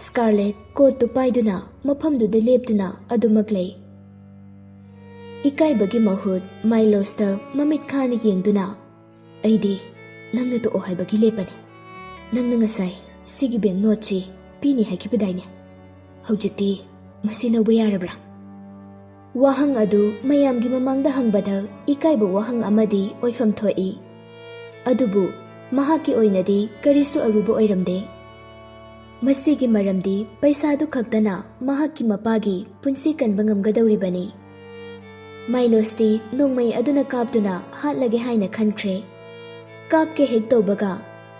ꯁ꯭ꯀꯥꯔꯂꯦꯠ ꯀꯣꯠꯇꯨ ꯄꯥꯏꯗꯨꯅ ꯃꯐꯝꯗꯨꯗ ꯂꯦꯞꯇꯨꯅ ꯑꯗꯨꯃꯛ ꯂꯩ꯫ ꯏꯀꯥꯏꯕꯒꯤ ꯃꯍꯨꯠ ꯃꯥꯏꯂꯣꯁꯇ ꯃꯃꯤꯠ ꯈꯥꯅ ꯌꯦꯡꯗꯨꯅ, "ꯑꯩꯗꯤ ꯅꯪꯅ ꯇꯣꯛꯑꯣ ꯍꯥꯏꯕꯒꯤ ꯂꯦꯞꯄꯅꯤ꯫ ꯅꯪꯅ ꯉꯁꯥꯏ ꯁꯤꯒꯤ ꯕꯦꯡ ꯅꯣꯠꯁꯤ ꯄꯤꯅꯤ ꯍꯥꯏꯈꯤꯕꯗꯥꯏꯅꯦ? ꯍꯧꯖꯤꯛꯇꯤ ꯃꯁꯤ ꯂꯧꯕ ꯌꯥꯔꯕ꯭ꯔꯥ?" ꯋꯥꯍꯪ ꯑꯗꯨ ꯃꯌꯥꯝꯒꯤ ꯃꯃꯥꯡꯗ ꯍꯪꯕꯗ ꯏꯀꯥꯏꯕ ꯋꯥꯍꯪ ꯑꯃꯗꯤ ꯑꯣꯏꯐꯝ ꯊꯣꯛꯏ꯫ ꯑꯗꯨꯕꯨ ꯃꯍꯥꯛꯀꯤ ꯑꯣꯏꯅꯗꯤ ꯀꯔꯤꯁꯨ ꯑꯔꯨꯕ ꯑꯣꯏꯔꯝꯗꯦ꯫ ꯃꯁꯤꯒꯤ ꯃꯔꯝꯗꯤ ꯄꯩꯁꯥꯗꯨ ꯈꯛꯇꯅ ꯃꯍꯥꯛꯀꯤ ꯃꯄꯥꯒꯤ ꯄꯨꯟꯁꯤ ꯀꯟꯕ ꯉꯝꯒꯗꯧꯔꯤꯕꯅꯤ꯫ ꯃꯥꯏꯂꯣꯁꯇꯤ ꯅꯣꯡꯃꯩ ꯑꯗꯨꯅ ꯀꯥꯞꯇꯨꯅ ꯍꯥꯠꯂꯒꯦ ꯍꯥꯏꯅ ꯈꯟꯈ꯭ꯔꯦ꯫ ꯀꯥꯞꯀꯦ ꯍꯦꯛ ꯇꯧꯕꯒ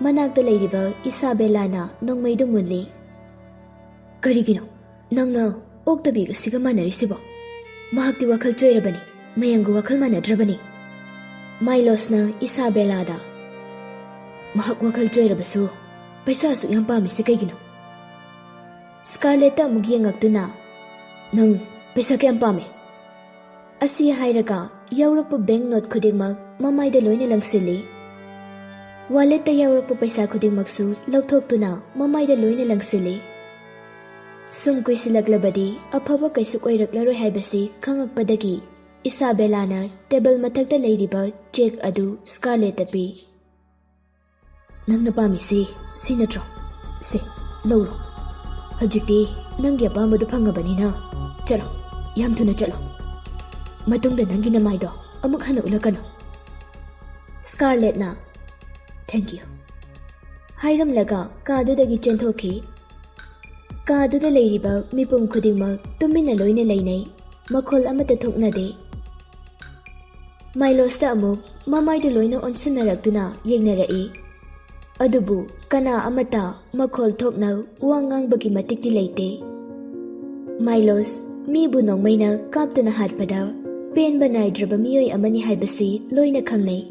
ꯃꯅꯥꯛꯇ ꯂꯩꯔꯤꯕ ꯏꯁꯥꯕꯦꯂꯥꯅ ꯅꯣꯡꯃꯩꯗꯨ ꯃꯨꯜꯂꯤ꯫ "ꯀꯔꯤꯒꯤꯅꯣ ꯅꯪꯅ ꯑꯣꯛꯇꯕꯤꯒ ꯁꯤꯒ ꯃꯥꯟꯅꯔꯤꯁꯤꯕꯣ? ꯃꯍꯥꯛꯇꯤ ꯋꯥꯈꯜ ꯆꯣꯏꯔꯕꯅꯤ, ꯃꯌꯥꯝꯒ ꯋꯥꯈꯜ ꯃꯥꯟꯅꯗ꯭ꯔꯕꯅꯤ꯫" ꯃꯥꯏꯂꯣꯁꯅ ꯏꯁꯥꯕꯦꯂꯥꯗ, "ꯃꯍꯥꯛ ꯋꯥꯈꯜ ꯆꯣꯏꯔꯕꯁꯨ ꯄꯩꯁꯥ ꯑꯁꯨꯛ ꯌꯥꯝ ꯄꯥꯝꯃꯤꯁꯤ ꯀꯩꯒꯤꯅꯣ?" ꯁ꯭ꯀꯥꯔꯂꯦꯠꯇ ꯑꯃꯨꯛ ꯌꯦꯡꯉꯛꯇꯨꯅ, "ꯅꯪ ꯄꯩꯁꯥ ꯀꯌꯥꯝ ꯄꯥꯝꯃꯤ?" ꯑꯁꯤ ꯍꯥꯏꯔꯒ ꯌꯥꯎꯔꯛꯄ ꯕꯦꯡ ꯅꯣꯠ ꯈꯨꯗꯤꯡꯃꯛ ꯃꯃꯥꯏꯗ ꯂꯣꯏꯅ ꯂꯪꯁꯤꯜꯂꯤ꯫ ꯋꯥꯂꯦꯠꯇ ꯌꯥꯎꯔꯛꯄ ꯄꯩꯁꯥ ꯈꯨꯗꯤꯡꯃꯛꯁꯨ ꯂꯧꯊꯣꯛꯇꯨꯅ ꯃꯃꯥꯏꯗ ꯂꯣꯏꯅ ꯂꯪꯁꯤꯜꯂꯤ꯫ ꯁꯨꯝ ꯀꯨꯏꯁꯤꯜꯂꯛꯂꯕꯗꯤ ꯑꯐꯕ ꯀꯩꯁꯨ ꯑꯣꯏꯔꯛꯂꯔꯣꯏ ꯍꯥꯏꯕꯁꯤ ꯈꯪꯉꯛꯄꯗꯒꯤ ꯏꯁꯥꯕꯦꯂꯥꯅ ꯇꯦꯕꯜ ꯃꯊꯛꯇ ꯂꯩꯔꯤꯕ ꯆꯦꯛ ꯑꯗꯨ ꯁ꯭ꯀꯥꯔꯂꯦꯠꯇ ꯄꯤ꯫ "ꯅꯪꯅ ꯄꯥꯝꯃꯤꯁꯤ ꯁꯤ ꯅꯠꯇ꯭ꯔꯣ? ꯁꯦ, ꯂꯧꯔꯣ꯫ ꯍꯧꯖꯤꯛꯇꯤ ꯅꯪꯒꯤ ꯑꯄꯥꯝꯕꯗꯨ ꯐꯪꯉꯕꯅꯤꯅ ꯆꯠꯂꯣ, ꯌꯥꯝ ꯊꯨꯅ ꯆꯠꯂꯣ꯫ ꯃꯇꯨꯡꯗ ꯅꯪꯒꯤ ꯅꯃꯥꯏꯗꯣ ꯑꯃꯨꯛ ꯍꯟꯅ ꯎꯠꯂꯛꯀꯅꯨ꯫" ꯁ꯭ꯀꯥꯔꯂꯦꯠꯅ, "Thank you," ꯍꯥꯏꯔꯝꯂꯒ ꯀꯥꯗꯨꯗꯒꯤ ꯆꯦꯟꯊꯣꯛꯈꯤ꯫ ꯀꯥꯗꯨꯗ ꯂꯩꯔꯤꯕ ꯃꯤꯄꯨꯝ ꯈꯨꯗꯤꯡꯃꯛ ꯇꯨꯃꯤꯟꯅ ꯂꯣꯏꯅ ꯂꯩꯅꯩ, ꯃꯈꯣꯜ ꯑꯃꯠꯇ ꯊꯣꯛꯅꯗꯦ꯫ ꯃꯥꯏꯂꯣꯁꯇ ꯑꯃꯨꯛ ꯃꯃꯥꯏꯗꯨ ꯂꯣꯏꯅ ꯑꯣꯟꯁꯤꯟꯅꯔꯛꯇꯨꯅ ꯌꯦꯡꯅꯔꯛꯏ꯫ ꯑꯗꯨꯕꯨ ꯀꯅꯥ ꯑꯃꯠꯇ ꯃꯈꯣꯜ ꯊꯣꯛꯅ ꯋꯥ ꯉꯥꯡꯕꯒꯤ ꯃꯇꯤꯛꯇꯤ ꯂꯩꯇꯦ꯫ ꯃꯥꯏꯂꯣꯁ ꯃꯤꯕꯨ ꯅꯣꯡꯃꯩꯅ ꯀꯥꯞꯇꯨꯅ ꯍꯥꯠꯄꯗ ꯄꯦꯟꯕ ꯅꯥꯏꯗ꯭ꯔꯕ ꯃꯤꯑꯣꯏ ꯑꯃꯅꯤ ꯍꯥꯏꯕꯁꯤ ꯂꯣꯏꯅ ꯈꯪꯅꯩ꯫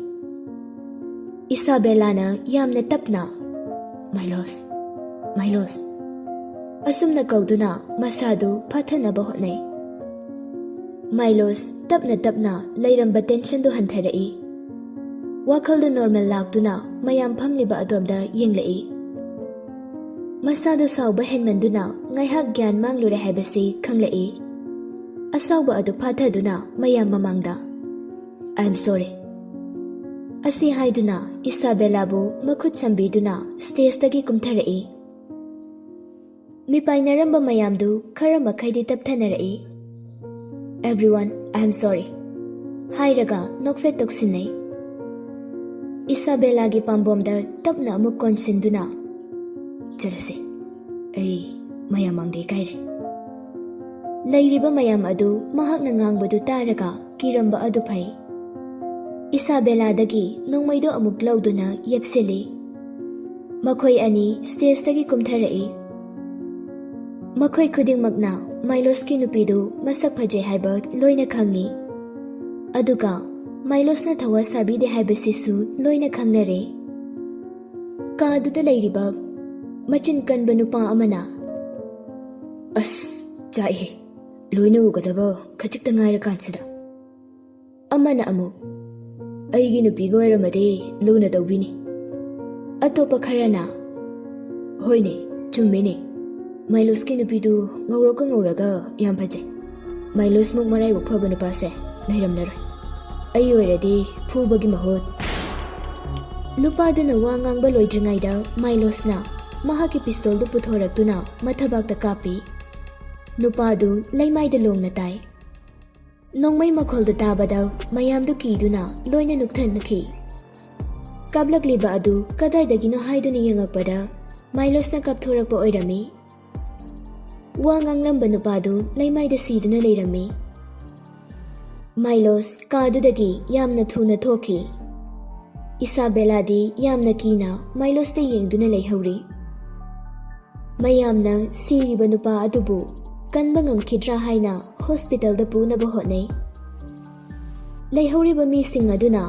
ꯏꯁꯥꯕꯦꯂꯥꯅ ꯌꯥꯝꯅ ꯇꯞꯅ, "ꯃꯥꯏꯂꯣꯁ, ꯃꯥꯏꯂꯣꯁ," ꯑꯁꯨꯝꯅ ꯀꯧꯗꯨꯅ ꯃꯁꯥꯗꯨ ꯐꯥꯊꯅꯕ ꯍꯣꯠꯅꯩ꯫ ꯃꯥꯏꯂꯣꯁ ꯇꯞꯅ ꯇꯞꯅ ꯂꯩꯔꯝꯕ ꯇꯦꯟꯁꯟꯗꯨ ꯍꯟꯊꯔꯛꯏ꯫ ꯋꯥꯈꯜꯗꯨ ꯅꯣꯔꯃꯦꯜ ꯂꯥꯛꯇꯨꯅ ꯃꯌꯥꯝ ꯐꯝꯂꯤꯕ ꯑꯗꯣꯝꯗ ꯌꯦꯡꯂꯛꯏ꯫ ꯃꯁꯥꯗꯨ ꯁꯥꯎꯕ ꯍꯦꯟꯃꯟꯗꯨꯅ ꯉꯥꯏꯍꯥꯛ ꯒ꯭ꯌꯥꯟ ꯃꯥꯡꯂꯨꯔꯦ ꯍꯥꯏꯕꯁꯤ ꯈꯪꯂꯛꯏ꯫ ꯑꯁꯥꯎꯕ ꯑꯗꯨ ꯐꯥꯊꯗꯨꯅ ꯃꯌꯥꯝ ꯃꯃꯥꯡꯗ, "I am sorry" ꯑꯁꯤ ꯍꯥꯏꯗꯨꯅ ꯏꯁꯥꯕꯦꯂꯥꯕꯨ ꯃꯈꯨꯠ ꯁꯝꯕꯤꯗꯨꯅ ꯁ꯭ꯇꯦꯖꯇꯒꯤ ꯀꯨꯝꯊꯔꯛꯏ꯫ ꯃꯤꯄꯥꯏꯅꯔꯝꯕ ꯃꯌꯥꯝꯗꯨ ꯈꯔ ꯃꯈꯩꯗꯤ ꯇꯞꯊꯅꯔꯛꯏ꯫ "Everyone, I am sorry" ꯍꯥꯏꯔꯒ ꯅꯣꯛꯐꯦꯠ ꯇꯧꯁꯤꯟꯅꯩ꯫ ꯏꯁꯥꯕꯦꯂꯥꯒꯤ ꯄꯥꯝꯕꯣꯝꯗ ꯇꯞꯅ ꯑꯃꯨꯛ ꯀꯣꯟꯁꯤꯟꯗꯨꯅ, "ꯆꯠꯂꯁꯤ, ꯑꯩ ꯃꯌꯥꯝ ꯃꯥꯡꯗ ꯏꯀꯥꯏꯔꯦ" ꯂꯩꯔꯤꯕ ꯃꯌꯥꯝ ꯑꯗꯨ ꯃꯍꯥꯛꯅ ꯉꯥꯡꯕꯗꯨ ꯇꯥꯔꯒ ꯀꯤꯔꯝꯕ ꯑꯗꯨ ꯐꯩ꯫ ꯏꯁꯥꯕꯦꯂꯥꯗꯒꯤ ꯅꯣꯡꯃꯩꯗꯨ ꯑꯃꯨꯛ ꯂꯧꯗꯨꯅ ꯌꯦꯞꯁꯤꯜꯂꯤ꯫ ꯃꯈꯣꯏ ꯑꯅꯤ ꯁ꯭ꯇꯦꯖꯇꯒꯤ ꯀꯨꯝꯊꯔꯛꯏ꯫ ꯃꯈꯣꯏ ꯈꯨꯗꯤꯡꯃꯛꯅ ꯃꯥꯏꯂꯣꯁꯀꯤ ꯅꯨꯄꯤꯗꯨ ꯃꯁꯛ ꯐꯖꯩ ꯍꯥꯏꯕ ꯂꯣꯏꯅ ꯈꯪꯏ꯫ ꯑꯗꯨꯒ ꯃꯥꯏꯂꯣꯁꯅ ꯊꯋꯥ ꯁꯥꯕꯤꯗꯦ ꯍꯥꯏꯕꯁꯤꯁꯨ ꯂꯣꯏꯅ ꯈꯪꯅꯔꯦ꯫ ꯀꯥꯗꯨꯗ ꯂꯩꯔꯤꯕ ꯃꯆꯤꯟ ꯀꯟꯕ ꯅꯨꯄꯥ ꯑꯃꯅ, "ꯑꯁ, ꯆꯥꯛꯏꯍꯦ, ꯂꯣꯏꯅ ꯎꯒꯗꯕ ꯈꯖꯤꯛꯇ ꯉꯥꯏꯔꯀꯥꯟꯁꯤꯗ"꯫ ꯑꯃꯅ ꯑꯃꯨꯛ, "ꯑꯩꯒꯤ ꯅꯨꯄꯤꯒ ꯑꯣꯏꯔꯝꯃꯗꯤ ꯂꯨꯅ ꯇꯧꯕꯤꯅꯤ"꯫ ꯑꯇꯣꯞꯄ ꯈꯔꯅ, "ꯍꯣꯏꯅꯦ, ꯆꯨꯝꯃꯤꯅꯦ, ꯃꯥꯏꯂꯣꯁꯀꯤ ꯅꯨꯄꯤꯗꯨ ꯉꯧꯔꯣꯛꯀ ꯉꯧꯔꯒ ꯌꯥꯝ ꯐꯖꯩ꯫ ꯃꯥꯏꯂꯣꯁꯃꯨꯛ ꯃꯔꯥꯏꯕꯛ ꯐꯕ ꯅꯨꯄꯥꯁꯦ ꯂꯩꯔꯝꯂꯔꯣꯏ꯫ ꯑꯩ ꯑꯣꯏꯔꯗꯤ ꯐꯨꯕꯒꯤ ꯃꯍꯨꯠ"꯫ ꯅꯨꯄꯥꯗꯨꯅ ꯋꯥ ꯉꯥꯡꯕ ꯂꯣꯏꯗ꯭ꯔꯤꯉꯩꯗ ꯃꯥꯏꯂꯣꯁꯅ ꯃꯍꯥꯛꯀꯤ ꯄꯤꯁꯇꯣꯜꯗꯨ ꯄꯨꯊꯣꯔꯛꯇꯨꯅ ꯃꯊꯕꯥꯛꯇ ꯀꯥꯞꯄꯤ꯫ ꯅꯨꯄꯥꯗꯨ ꯂꯩꯃꯥꯏꯗ ꯂꯣꯡꯅ ꯇꯥꯏ꯫ ꯅꯣꯡꯃꯩ ꯃꯈꯣꯜꯗꯨ ꯇꯥꯕꯗ ꯃꯌꯥꯝꯗꯨ ꯀꯤꯗꯨꯅ ꯂꯣꯏꯅ ꯅꯨꯛꯊꯠꯅꯈꯤ꯫ ꯀꯥꯞꯂꯛꯂꯤꯕ ꯑꯗꯨ ꯀꯗꯥꯏꯗꯒꯤꯅꯣ ꯍꯥꯏꯗꯨꯅ ꯌꯦꯡꯂꯛꯄꯗ ꯃꯥꯏꯂꯣꯁꯅ ꯀꯥꯞꯊꯣꯔꯛꯄ ꯑꯣꯏꯔꯝꯃꯤ꯫ ꯋꯥ ꯉꯥꯡꯂꯝꯕ ꯅꯨꯄꯥꯗꯨ ꯂꯩꯃꯥꯏꯗ ꯁꯤꯗꯨꯅ ꯂꯩꯔꯝꯃꯤ꯫ ꯃꯥꯏꯂꯣꯁ ꯀꯥꯗꯨꯗꯒꯤ ꯌꯥꯝꯅ ꯊꯨꯅ ꯊꯣꯛꯈꯤ꯫ ꯏꯁꯥꯕꯦꯂꯥꯗꯤ ꯌꯥꯝꯅ ꯀꯤꯅ ꯃꯥꯏꯂꯣꯁꯇ ꯌꯦꯡꯗꯨꯅ ꯂꯩꯍꯧꯔꯤ꯫ ꯃꯌꯥꯝꯅ ꯁꯤꯔꯤꯕ ꯅꯨꯄꯥ ꯑꯗꯨꯕꯨ ꯀꯟꯕ ꯉꯝꯈꯤꯗ꯭ꯔꯥ ꯍꯥꯏꯅ ꯍꯣꯁꯄꯤꯇꯥꯜꯗ ꯄꯨꯅꯕ ꯍꯣꯠꯅꯩ꯫ ꯂꯩꯍꯧꯔꯤꯕ ꯃꯤꯁꯤꯡ ꯑꯗꯨꯅ,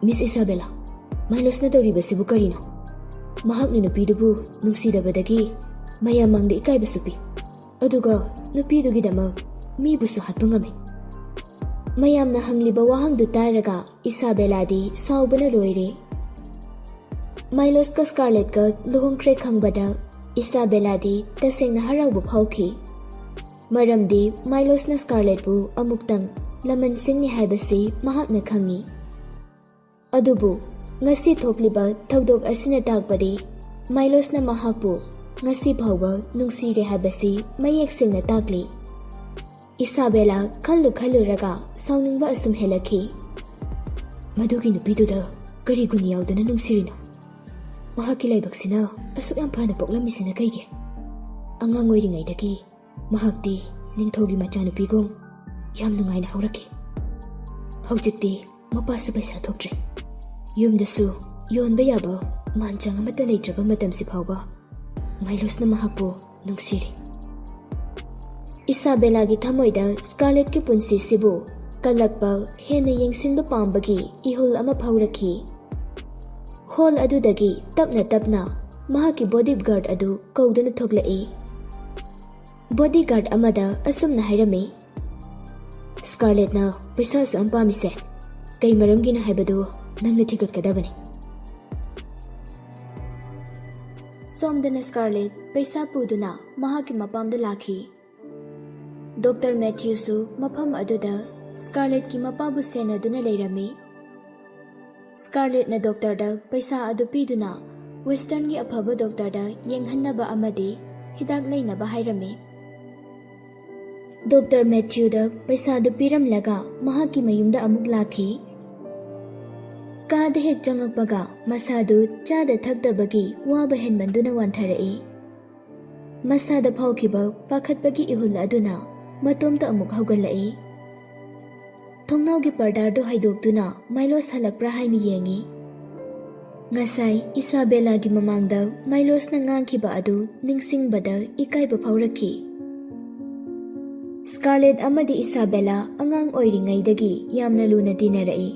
"ꯃꯤꯁ ꯏꯁꯥꯕꯦꯂꯥ, ꯃꯥꯏꯂꯣꯁꯅ ꯇꯧꯔꯤꯕꯁꯤꯕꯨ ꯀꯔꯤꯅꯣ? ꯃꯍꯥꯛꯅ ꯅꯨꯄꯤꯗꯨꯕꯨ ꯅꯨꯡꯁꯤꯗꯕꯗꯒꯤ ꯃꯌꯥꯝ ꯃꯥꯡꯗ ꯏꯀꯥꯏꯕꯁꯨ ꯄꯤ, ꯑꯗꯨꯒ ꯅꯨꯄꯤꯗꯨꯒꯤꯗꯃꯛ ꯃꯤꯕꯨꯁꯨ ꯍꯥꯠꯄ ꯉꯝꯃꯤ"꯫ ꯃꯌꯥꯝꯅ ꯍꯪꯂꯤꯕ ꯋꯥꯍꯪꯗꯨ ꯇꯥꯔꯒ ꯏꯁꯥꯕꯦꯂꯥꯗꯤ ꯁꯥꯎꯕꯅ ꯂꯣꯏꯔꯦ꯫ ꯃꯥꯏꯂꯣꯁꯀ ꯁ꯭ꯀꯥꯔꯂꯦꯠꯀ ꯂꯨꯍꯣꯡꯈ꯭ꯔꯦ ꯈꯪꯕꯗ ꯏꯁꯥꯕꯦꯂꯥꯗꯤ ꯇꯁꯦꯡꯅ ꯍꯔꯥꯎꯕ ꯐꯥꯎꯈꯤ, ꯃꯔꯝꯗꯤ ꯃꯥꯏꯂꯣꯁꯅ ꯁ꯭ꯀꯥꯔꯂꯦꯠꯄꯨ ꯑꯃꯨꯛꯇꯪ ꯂꯃꯟꯁꯤꯡꯅꯤ ꯍꯥꯏꯕꯁꯤ ꯃꯍꯥꯛꯅ ꯈꯪꯏ꯫ ꯑꯗꯨꯕꯨ ꯉꯁꯤ ꯊꯣꯛꯂꯤꯕ ꯊꯧꯗꯣꯛ ꯑꯁꯤꯅ ꯇꯥꯛꯄꯗꯤ ꯃꯥꯏꯂꯣꯁꯅ ꯃꯍꯥꯛꯄꯨ ꯉꯁꯤ ꯐꯥꯎꯕ ꯅꯨꯡꯁꯤꯔꯦ ꯍꯥꯏꯕꯁꯤ ꯃꯌꯦꯛ ꯁꯦꯡꯅ ꯇꯥꯛꯂꯤ꯫ ꯏꯁꯥꯕꯦꯂꯥ ꯈꯜꯂꯨ ꯈꯜꯂꯨꯔꯒ ꯁꯥꯎꯅꯤꯡꯕ ꯑꯁꯨꯝ ꯍꯦꯜꯂꯛꯈꯤ꯫ "ꯃꯗꯨꯒꯤ ꯅꯨꯄꯤꯗꯨꯗ ꯀꯔꯤ ꯒꯨꯟ ꯌꯥꯎꯗꯅ ꯅꯨꯡꯁꯤꯔꯤꯅꯣ? ꯃꯍꯥꯛꯀꯤ ꯂꯥꯏꯕꯛꯁꯤꯅ ꯑꯁꯨꯛ ꯌꯥꯝ ꯐꯅ ꯄꯣꯛꯂꯝꯃꯤꯁꯤꯅ ꯀꯩꯒꯤ? ꯑꯉꯥꯡ ꯑꯣꯏꯔꯤꯉꯩꯗꯒꯤ ꯃꯍꯥꯛꯇꯤ ꯅꯤꯡꯊꯧꯒꯤ ꯃꯆꯥꯅꯨꯄꯤꯒꯨꯝ ꯌꯥꯝ ꯅꯨꯡꯉꯥꯏꯅ ꯍꯧꯔꯛꯈꯤ꯫ ꯍꯧꯖꯤꯛꯇꯤ ꯃꯄꯥꯁꯨ ꯄꯩꯁꯥ ꯊꯣꯛꯇ꯭ꯔꯦ꯫ ꯌꯨꯝꯗꯁꯨ ꯌꯣꯟꯕ ꯌꯥꯕ ꯃꯥꯟꯆꯥꯡ ꯑꯃꯠꯇ ꯂꯩꯇ꯭ꯔꯕ ꯃꯇꯝꯁꯤ ꯐꯥꯎꯕ ꯃꯥꯏꯂꯣꯁꯅ ꯃꯍꯥꯛꯄꯨ ꯅꯨꯡꯁꯤꯔꯤ"꯫ ꯏꯁꯥꯕꯦꯂꯥꯒꯤ ꯊꯃꯣꯏꯗ ꯁ꯭ꯀꯥꯔꯂꯦꯠꯀꯤ ꯄꯨꯟꯁꯤꯁꯤꯕꯨ ꯀꯜꯂꯛꯄ, ꯍꯦꯟꯅ ꯌꯦꯡꯁꯤꯟꯕ ꯄꯥꯝꯕꯒꯤ ꯏꯍꯨꯜ ꯑꯃ ꯐꯥꯎꯔꯛꯈꯤ꯫ ꯍꯣꯜ ꯑꯗꯨꯗꯒꯤ ꯇꯞꯅ ꯇꯞꯅ ꯃꯍꯥꯛꯀꯤ ꯕꯣꯗꯤꯒꯥꯔꯗ ꯑꯗꯨ ꯀꯧꯗꯨꯅ ꯊꯣꯛꯂꯛꯏ꯫ ꯕꯣꯗꯤꯒꯥꯔꯗ ꯑꯃꯗ ꯑꯁꯨꯝꯅ ꯍꯥꯏꯔꯝꯃꯤ, "ꯁ꯭ꯀꯥꯔꯂꯦꯠꯅ ꯄꯩꯁꯥ ꯑꯁꯨꯛ ꯌꯥꯝ ꯄꯥꯝꯃꯤꯁꯦ ꯀꯩ ꯃꯔꯝꯒꯤꯅꯣ ꯍꯥꯏꯕꯗꯨ ꯅꯪꯅ ꯊꯤꯒꯠꯀꯗꯕꯅꯤ"꯫ ꯁꯣꯝꯗꯅ ꯁ꯭ꯀꯥꯔꯂꯦꯠ ꯄꯩꯁꯥ ꯄꯨꯗꯨꯅ ꯃꯍꯥꯛꯀꯤ ꯃꯄꯥꯝꯗ ꯂꯥꯛꯈꯤ꯫ ꯗꯣꯛꯇꯔ ꯃꯦꯊ꯭ꯌꯨꯁꯨ ꯃꯐꯝ ꯑꯗꯨꯗ ꯁ꯭ꯀꯥꯔꯂꯦꯠꯀꯤ ꯃꯄꯥꯕꯨ ꯁꯦꯟꯅꯗꯨꯅ ꯂꯩꯔꯝꯃꯤ꯫ ꯁ꯭ꯀꯥꯔꯂꯦꯠꯅ ꯗꯣꯛꯇꯔꯗ ꯄꯩꯁꯥ ꯑꯗꯨ ꯄꯤꯗꯨꯅ ꯋꯦꯁꯇꯔꯟꯒꯤ ꯑꯐꯕ ꯗꯣꯛꯇꯔꯗ ꯌꯦꯡꯍꯟꯅꯕ ꯑꯃꯗꯤ ꯍꯤꯗꯥꯛ ꯂꯩꯅꯕ ꯍꯥꯏꯔꯝꯃꯤ꯫ ꯗꯣꯛꯇꯔ ꯃꯦꯊ꯭ꯌꯨꯗ ꯄꯩꯁꯥꯗꯨ ꯄꯤꯔꯝꯂꯒ ꯃꯍꯥꯛꯀꯤ ꯃꯌꯨꯝꯗ ꯑꯃꯨꯛ ꯂꯥꯛꯈꯤ꯫ ꯀꯥꯗ ꯍꯦꯛ ꯆꯪꯉꯛꯄꯒ ꯃꯁꯥꯗꯨ ꯆꯥꯗ ꯊꯛꯇꯕꯒꯤ ꯋꯥꯕ ꯍꯦꯟꯃꯟꯗꯨꯅ ꯋꯥꯟꯊꯔꯛꯏ꯫ ꯃꯁꯥꯗ ꯐꯥꯎꯈꯤꯕ ꯄꯥꯈꯠꯄꯒꯤ ꯏꯍꯨꯜ ꯑꯗꯨꯅ ꯃꯇꯣꯝꯇ ꯑꯃꯨꯛ ꯍꯧꯒꯠꯂꯛꯏ꯫ ꯊꯣꯡꯅꯥꯎꯒꯤ ꯄꯔꯗꯥꯗꯨ ꯍꯥꯏꯗꯣꯛꯇꯨꯅ ꯃꯥꯏꯂꯣꯁ ꯍꯜꯂꯛꯄ꯭ꯔꯥ ꯍꯥꯏꯅ ꯌꯦꯡꯏ꯫ ꯉꯁꯥꯏ ꯏꯁꯥꯕꯦꯂꯥꯒꯤ ꯃꯃꯥꯡꯗ ꯃꯥꯏꯂꯣꯁꯅ ꯉꯥꯡꯈꯤꯕ ꯑꯗꯨ ꯅꯤꯡꯁꯤꯡꯕꯗ ꯏꯀꯥꯏꯕ ꯐꯥꯎꯔꯛꯈꯤ꯫ ꯁ꯭ꯀꯥꯔꯂꯦꯠ ꯑꯃꯗꯤ ꯏꯁꯥꯕꯦꯂꯥ ꯑꯉꯥꯡ ꯑꯣꯏꯔꯤꯉꯩꯗꯒꯤ ꯌꯥꯝꯅ ꯂꯨꯅ ꯇꯤꯟꯅꯔꯛꯏ꯫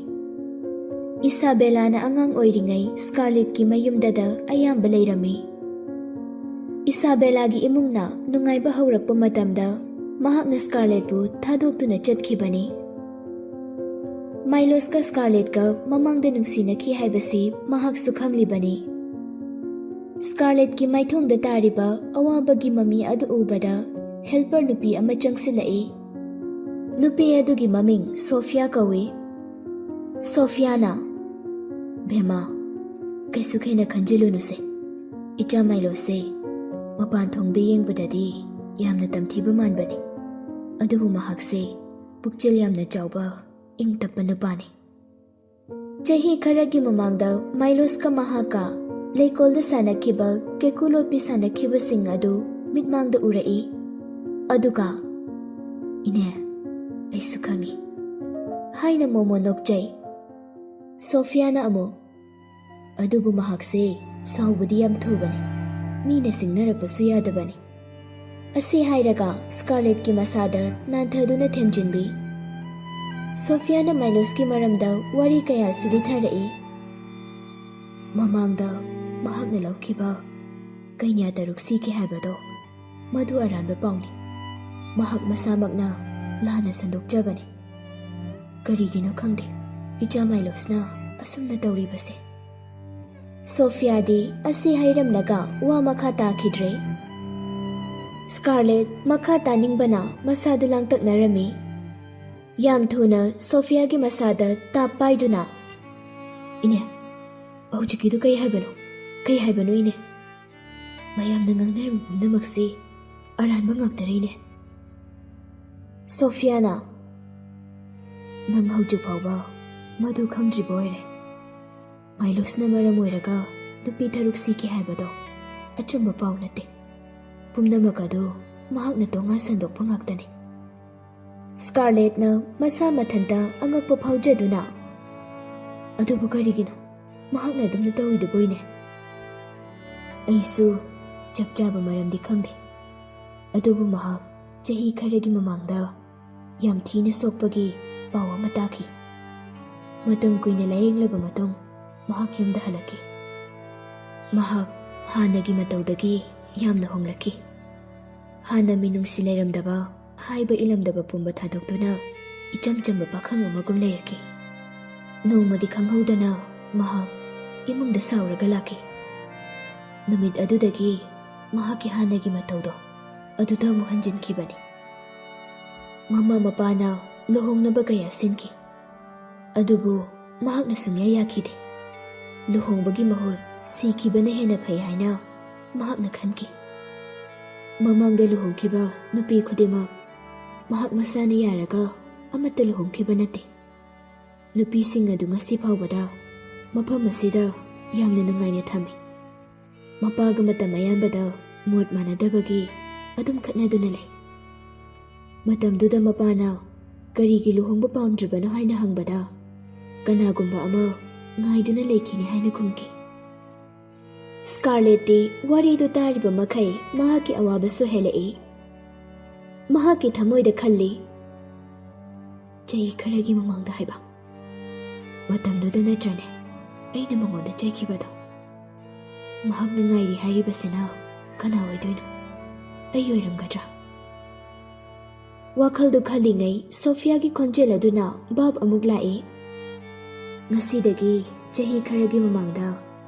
ꯏꯁꯥꯕꯦꯂꯥꯅ ꯑꯉꯥꯡ ꯑꯣꯏꯔꯤꯉꯩ ꯁ꯭ꯀꯥꯔꯂꯦꯠꯀꯤ ꯃꯌꯨꯝꯗꯗ ꯑꯌꯥꯝꯕ ꯂꯩꯔꯝꯃꯤ꯫ ꯏꯁꯥꯕꯦꯂꯥꯒꯤ ꯏꯃꯨꯡꯅ ꯅꯨꯡꯉꯥꯏꯕ ꯍꯧꯔꯛꯄ ꯃꯇꯝꯗ ꯃꯍꯥꯛꯅ ꯁ꯭ꯀꯥꯔꯂꯦꯠꯄꯨ ꯊꯥꯗꯣꯛꯇꯨꯅ ꯆꯠꯈꯤꯕꯅꯤ꯫ ꯃꯥꯏꯂꯣꯁꯀ ꯁ꯭ꯀꯥꯔꯂꯦꯠꯀ ꯃꯃꯥꯡꯗ ꯅꯨꯡꯁꯤꯅꯈꯤ ꯍꯥꯏꯕꯁꯤ ꯃꯍꯥꯛꯁꯨ ꯈꯪꯂꯤꯕꯅꯤ꯫ ꯁ꯭ꯀꯥꯔꯂꯦꯠꯀꯤ ꯃꯥꯏꯊꯣꯡꯗ ꯇꯥꯔꯤꯕ ꯑꯋꯥꯕꯒꯤ ꯃꯃꯤ ꯑꯗꯨ ꯎꯕꯗ ꯍꯦꯜꯄꯔ ꯅꯨꯄꯤ ꯑꯃ ꯆꯪꯁꯤꯜꯂꯛꯏ꯫ ꯅꯨꯄꯤ ꯑꯗꯨꯒꯤ ꯃꯃꯤꯡ ꯁꯣꯐꯤꯌꯥ ꯀꯧꯏ꯫ ꯁꯣꯐꯤꯌꯥꯅ, "ꯚꯦꯃꯥ, ꯀꯩꯁꯨ ꯍꯦꯟꯅ ꯈꯟꯖꯤꯜꯂꯨꯅꯨꯁꯦ꯫ ꯏꯆꯥ ꯃꯥꯏꯂꯣꯁꯁꯦ ꯃꯄꯥꯟ ꯊꯣꯡꯗ ꯌꯦꯡꯕꯗꯗꯤ ꯌꯥꯝꯅ ꯇꯝꯊꯤꯕ ꯃꯥꯟꯕꯅꯤ, ꯑꯗꯨꯕꯨ ꯃꯍꯥꯛꯁꯦ ꯄꯨꯛꯆꯦꯜ ꯌꯥꯝꯅ ꯆꯥꯎꯕ, ꯏꯪ ꯇꯞꯄ ꯅꯨꯄꯥꯅꯤ꯫ ꯆꯍꯤ ꯈꯔꯒꯤ ꯃꯃꯥꯡꯗ ꯃꯥꯏꯂꯣꯁꯀ ꯃꯍꯥꯛꯀ ꯂꯩꯀꯣꯜꯗ ꯁꯥꯟꯅꯈꯤꯕ ꯀꯦꯀꯨ ꯂꯣꯠꯄꯤ ꯁꯥꯟꯅꯈꯤꯕꯁꯤꯡ ꯑꯗꯨ ꯃꯤꯠꯃꯥꯡꯗ ꯎꯔꯛꯏ꯫ ꯑꯗꯨꯒ, 'ꯏꯅꯦ, ꯑꯩꯁꯨ ꯈꯪꯏ,' ꯍꯥꯏꯅ ꯃꯣꯃꯣ ꯅꯣꯛꯆꯩ꯫ ꯁꯣꯐꯤꯌꯥꯅ ꯑꯃꯨꯛ, "ꯑꯗꯨꯕꯨ ꯃꯍꯥꯛꯁꯦ ꯁꯥꯎꯕꯗꯤ ꯌꯥꯝ ꯊꯨꯕꯅꯤ, ꯃꯤꯅ ꯁꯤꯡꯅꯔꯛꯄꯁꯨ ꯌꯥꯗꯕꯅꯤ," ꯑꯁꯤ ꯍꯥꯏꯔꯒ ꯁ꯭ꯀꯥꯔꯂꯦꯠꯀꯤ ꯃꯁꯥꯗ ꯅꯥꯟꯊꯗꯨꯅ ꯊꯦꯝꯖꯤꯟꯕꯤ꯫ ꯁꯣꯐꯤꯌꯥꯅ ꯃꯥꯏꯂꯣꯁꯀꯤ ꯃꯔꯝꯗ ꯋꯥꯔꯤ ꯀꯌꯥꯁꯨ ꯂꯤꯊꯔꯛꯏ꯫ ꯃꯃꯥꯡꯗ ꯃꯍꯥꯛꯅ ꯂꯧꯈꯤꯕ ꯀꯩꯅ꯭ꯌꯥ ꯇꯔꯨꯛ ꯁꯤꯈꯤ ꯍꯥꯏꯕꯗꯣ, ꯃꯗꯨ ꯑꯔꯥꯟꯕ ꯄꯥꯎꯅꯤ꯫ ꯃꯍꯥꯛ ꯃꯁꯥꯃꯛꯅ ꯂꯥꯟꯅ ꯁꯟꯗꯣꯛꯆꯕꯅꯤ꯫ ꯀꯔꯤꯒꯤꯅꯣ ꯈꯪꯗꯦ, ꯏꯆꯥ ꯃꯥꯏꯂꯣꯁꯅ ꯑꯁꯨꯝꯅ ꯇꯧꯔꯤꯕꯁꯦ꯫ ꯁꯣꯐꯤꯌꯥꯗꯤ ꯑꯁꯤ ꯍꯥꯏꯔꯝꯂꯒ ꯋꯥ ꯃꯈꯥ ꯇꯥꯈꯤꯗ꯭ꯔꯦ꯫ ꯁ꯭ꯀꯥꯔꯂꯦꯠ ꯃꯈꯥ ꯇꯥꯅꯤꯡꯕꯅ ꯃꯁꯥꯗꯨ ꯂꯥꯡꯇꯛꯅꯔꯝꯃꯤ꯫ ꯌꯥꯝ ꯊꯨꯅ ꯁꯣꯐꯤꯌꯥꯒꯤ ꯃꯁꯥꯗ ꯇꯥꯞ ꯄꯥꯏꯗꯨꯅ, "ꯏꯅꯦ, ꯍꯧꯖꯤꯛꯀꯤꯗꯨ ꯀꯩ ꯍꯥꯏꯕꯅꯣ? ꯀꯩ ꯍꯥꯏꯕꯅꯣ, ꯏꯅꯦ? ꯃꯌꯥꯝꯅ ꯉꯥꯡꯅꯔꯤꯕ ꯄꯨꯝꯅꯃꯛꯁꯤ ꯑꯔꯥꯟꯕ ꯉꯥꯛꯇꯔꯦ, ꯏꯅꯦ?" ꯁꯣꯐꯤꯌꯥꯅ, "ꯅꯪ ꯍꯧꯖꯤꯛ ꯐꯥꯎꯕ ꯃꯗꯨ ꯈꯪꯗ꯭ꯔꯤꯕ ꯑꯣꯏꯔꯦ꯫ ꯃꯥꯏꯂꯣꯁꯅ ꯃꯔꯝ ꯑꯣꯏꯔꯒ ꯅꯨꯄꯤ ꯇꯔꯨꯛ ꯁꯤꯈꯤ ꯍꯥꯏꯕꯗꯣ ꯑꯆꯨꯝꯕ ꯄꯥꯎ ꯅꯠꯇꯦ꯫ ꯄꯨꯝꯅꯃꯛ ꯑꯗꯨ ꯃꯍꯥꯛꯅ ꯇꯣꯉꯥꯟ ꯁꯟꯗꯣꯛꯄ ꯉꯥꯛꯇꯅꯤ꯫" ꯁ꯭ꯀꯥꯔꯂꯦꯠꯅ ꯃꯁꯥ ꯃꯊꯟꯇ ꯑꯉꯛꯄ ꯐꯥꯎꯖꯗꯨꯅ, "ꯑꯗꯨꯕꯨ ꯀꯔꯤꯒꯤꯅꯣ ꯃꯍꯥꯛꯅ ꯑꯗꯨꯝꯅ ꯇꯧꯔꯤꯗꯨꯕꯨ, ꯏꯅꯦ?" "ꯑꯩꯁꯨ ꯆꯞ ꯆꯥꯕ ꯃꯔꯝꯗꯤ ꯈꯪꯗꯦ, ꯑꯗꯨꯕꯨ ꯃꯍꯥꯛ ꯆꯍꯤ ꯈꯔꯒꯤ ꯃꯃꯥꯡꯗ ꯌꯥꯝ ꯊꯤꯅ ꯁꯣꯛꯄꯒꯤ ꯄꯥꯎ ꯑꯃ ꯇꯥꯈꯤ꯫ ꯃꯇꯝ ꯀꯨꯏꯅ ꯂꯥꯌꯦꯡꯂꯕ ꯃꯇꯨꯡ ꯃꯍꯥꯛ ꯌꯨꯝꯗ ꯍꯜꯂꯛꯈꯤ꯫ ꯃꯍꯥꯛ ꯍꯥꯟꯅꯒꯤ ꯃꯇꯧꯗꯒꯤ ꯌꯥꯝꯅ ꯍꯣꯡꯂꯛꯈꯤ꯫ ꯍꯥꯟꯅ ꯃꯤꯅꯨꯡꯁꯤ ꯂꯩꯔꯝꯗꯕ, ꯍꯥꯏꯕ ꯏꯜꯂꯝꯗꯕ ꯄꯨꯝꯕ ꯊꯥꯗꯣꯛꯇꯨꯅ ꯏꯆꯝ ꯆꯝꯕ ꯄꯥꯈꯪ ꯑꯃꯒꯨꯝ ꯂꯩꯔꯛꯈꯤ꯫ ꯅꯣꯡꯃꯗꯤ ꯈꯪꯍꯧꯗꯅ ꯃꯍꯥꯛ ꯏꯃꯨꯡꯗ ꯁꯥꯎꯔꯒ ꯂꯥꯛꯈꯤ꯫ ꯅꯨꯃꯤꯠ ꯑꯗꯨꯗꯒꯤ ꯃꯍꯥꯛꯀꯤ ꯍꯥꯟꯅꯒꯤ ꯃꯇꯧꯗꯣ ꯑꯗꯨꯗ ꯑꯃꯨꯛ ꯍꯟꯖꯤꯟꯈꯤꯕꯅꯤ꯫ ꯃꯃꯥ ꯃꯄꯥꯅ ꯂꯨꯍꯣꯡꯅꯕ ꯀꯌꯥ ꯁꯤꯟꯈꯤ, ꯑꯗꯨꯕꯨ ꯃꯍꯥꯛꯅ ꯁꯨꯡꯌꯥ ꯌꯥꯈꯤꯗꯦ꯫ ꯂꯨꯍꯣꯡꯕꯒꯤ ꯃꯍꯨꯠ ꯁꯤꯈꯤꯕꯅ ꯍꯦꯟꯅ ꯐꯩ ꯍꯥꯏꯅ ꯃꯍꯥꯛꯅ ꯈꯟꯈꯤ꯫ ꯃꯃꯥꯡꯗ ꯂꯨꯍꯣꯡꯈꯤꯕ ꯅꯨꯄꯤ ꯈꯨꯗꯤꯡꯃꯛ ꯃꯍꯥꯛ ꯃꯁꯥꯅ ꯌꯥꯔꯒ ꯑꯃꯠꯇ ꯂꯨꯍꯣꯡꯈꯤꯕ ꯅꯠꯇꯦ꯫ ꯅꯨꯄꯤꯁꯤꯡ ꯑꯗꯨ ꯉꯁꯤ ꯐꯥꯎꯕꯗ ꯃꯐꯝ ꯑꯁꯤꯗ ꯌꯥꯝꯅ ꯅꯨꯡꯉꯥꯏꯅ ꯊꯝꯃꯤ꯫ ꯃꯄꯥꯒ ꯃꯇꯝ ꯑꯌꯥꯝꯕꯗ ꯃꯣꯠ ꯃꯥꯟꯅꯗꯕꯒꯤ ꯑꯗꯨꯝ ꯈꯠꯅꯗꯨꯅ ꯂꯩ꯫ ꯃꯇꯝꯗꯨꯗ ꯃꯄꯥꯅ "ꯀꯔꯤꯒꯤ ꯂꯨꯍꯣꯡꯕ ꯄꯥꯝꯗ꯭ꯔꯤꯕꯅꯣ?" ꯍꯥꯏꯅ ꯍꯪꯕꯗ, "ꯀꯅꯥꯒꯨꯝꯕ ꯑꯃ ꯉꯥꯏꯗꯨꯅ ꯂꯩꯈꯤꯅꯤ" ꯍꯥꯏꯅ ꯈꯨꯝꯈꯤ꯫ ꯁ꯭ꯀꯥꯔꯂꯦꯠꯇꯤ ꯋꯥꯔꯤꯗꯨ ꯇꯥꯔꯤꯕ ꯃꯈꯩ ꯃꯍꯥꯛꯀꯤ ꯑꯋꯥꯕꯁꯨ ꯍꯦꯜꯂꯛꯏ꯫ ꯃꯍꯥꯛꯀꯤ ꯊꯃꯣꯏꯗ ꯈꯜꯂꯤ, "ꯆꯍꯤ ꯈꯔꯒꯤ ꯃꯃꯥꯡꯗ ꯍꯥꯏꯕ, ꯃꯇꯝꯗꯨꯗ ꯅꯠꯇ꯭ꯔꯅꯦ ꯑꯩꯅ ꯃꯉꯣꯟꯗ ꯆꯩꯈꯤꯕꯗꯣ? ꯃꯍꯥꯛꯅ ꯉꯥꯏꯔꯤ ꯍꯥꯏꯔꯤꯕꯁꯤꯅ ꯀꯅꯥ ꯑꯣꯏꯗꯣꯏꯅꯣ? ꯑꯩ ꯑꯣꯏꯔꯝꯒꯗ꯭ꯔꯥ?" ꯋꯥꯈꯜꯗꯨ ꯈꯜꯂꯤꯉꯩ ꯁꯣꯐꯤꯌꯥꯒꯤ ꯈꯣꯟꯖꯦꯜ ꯑꯗꯨꯅ ꯚꯥꯞ ꯑꯃꯨꯛ ꯂꯥꯛꯏ꯫ ꯉꯁꯤꯗꯒꯤ ꯆꯍꯤ ꯈꯔꯒꯤ ꯃꯃꯥꯡꯗ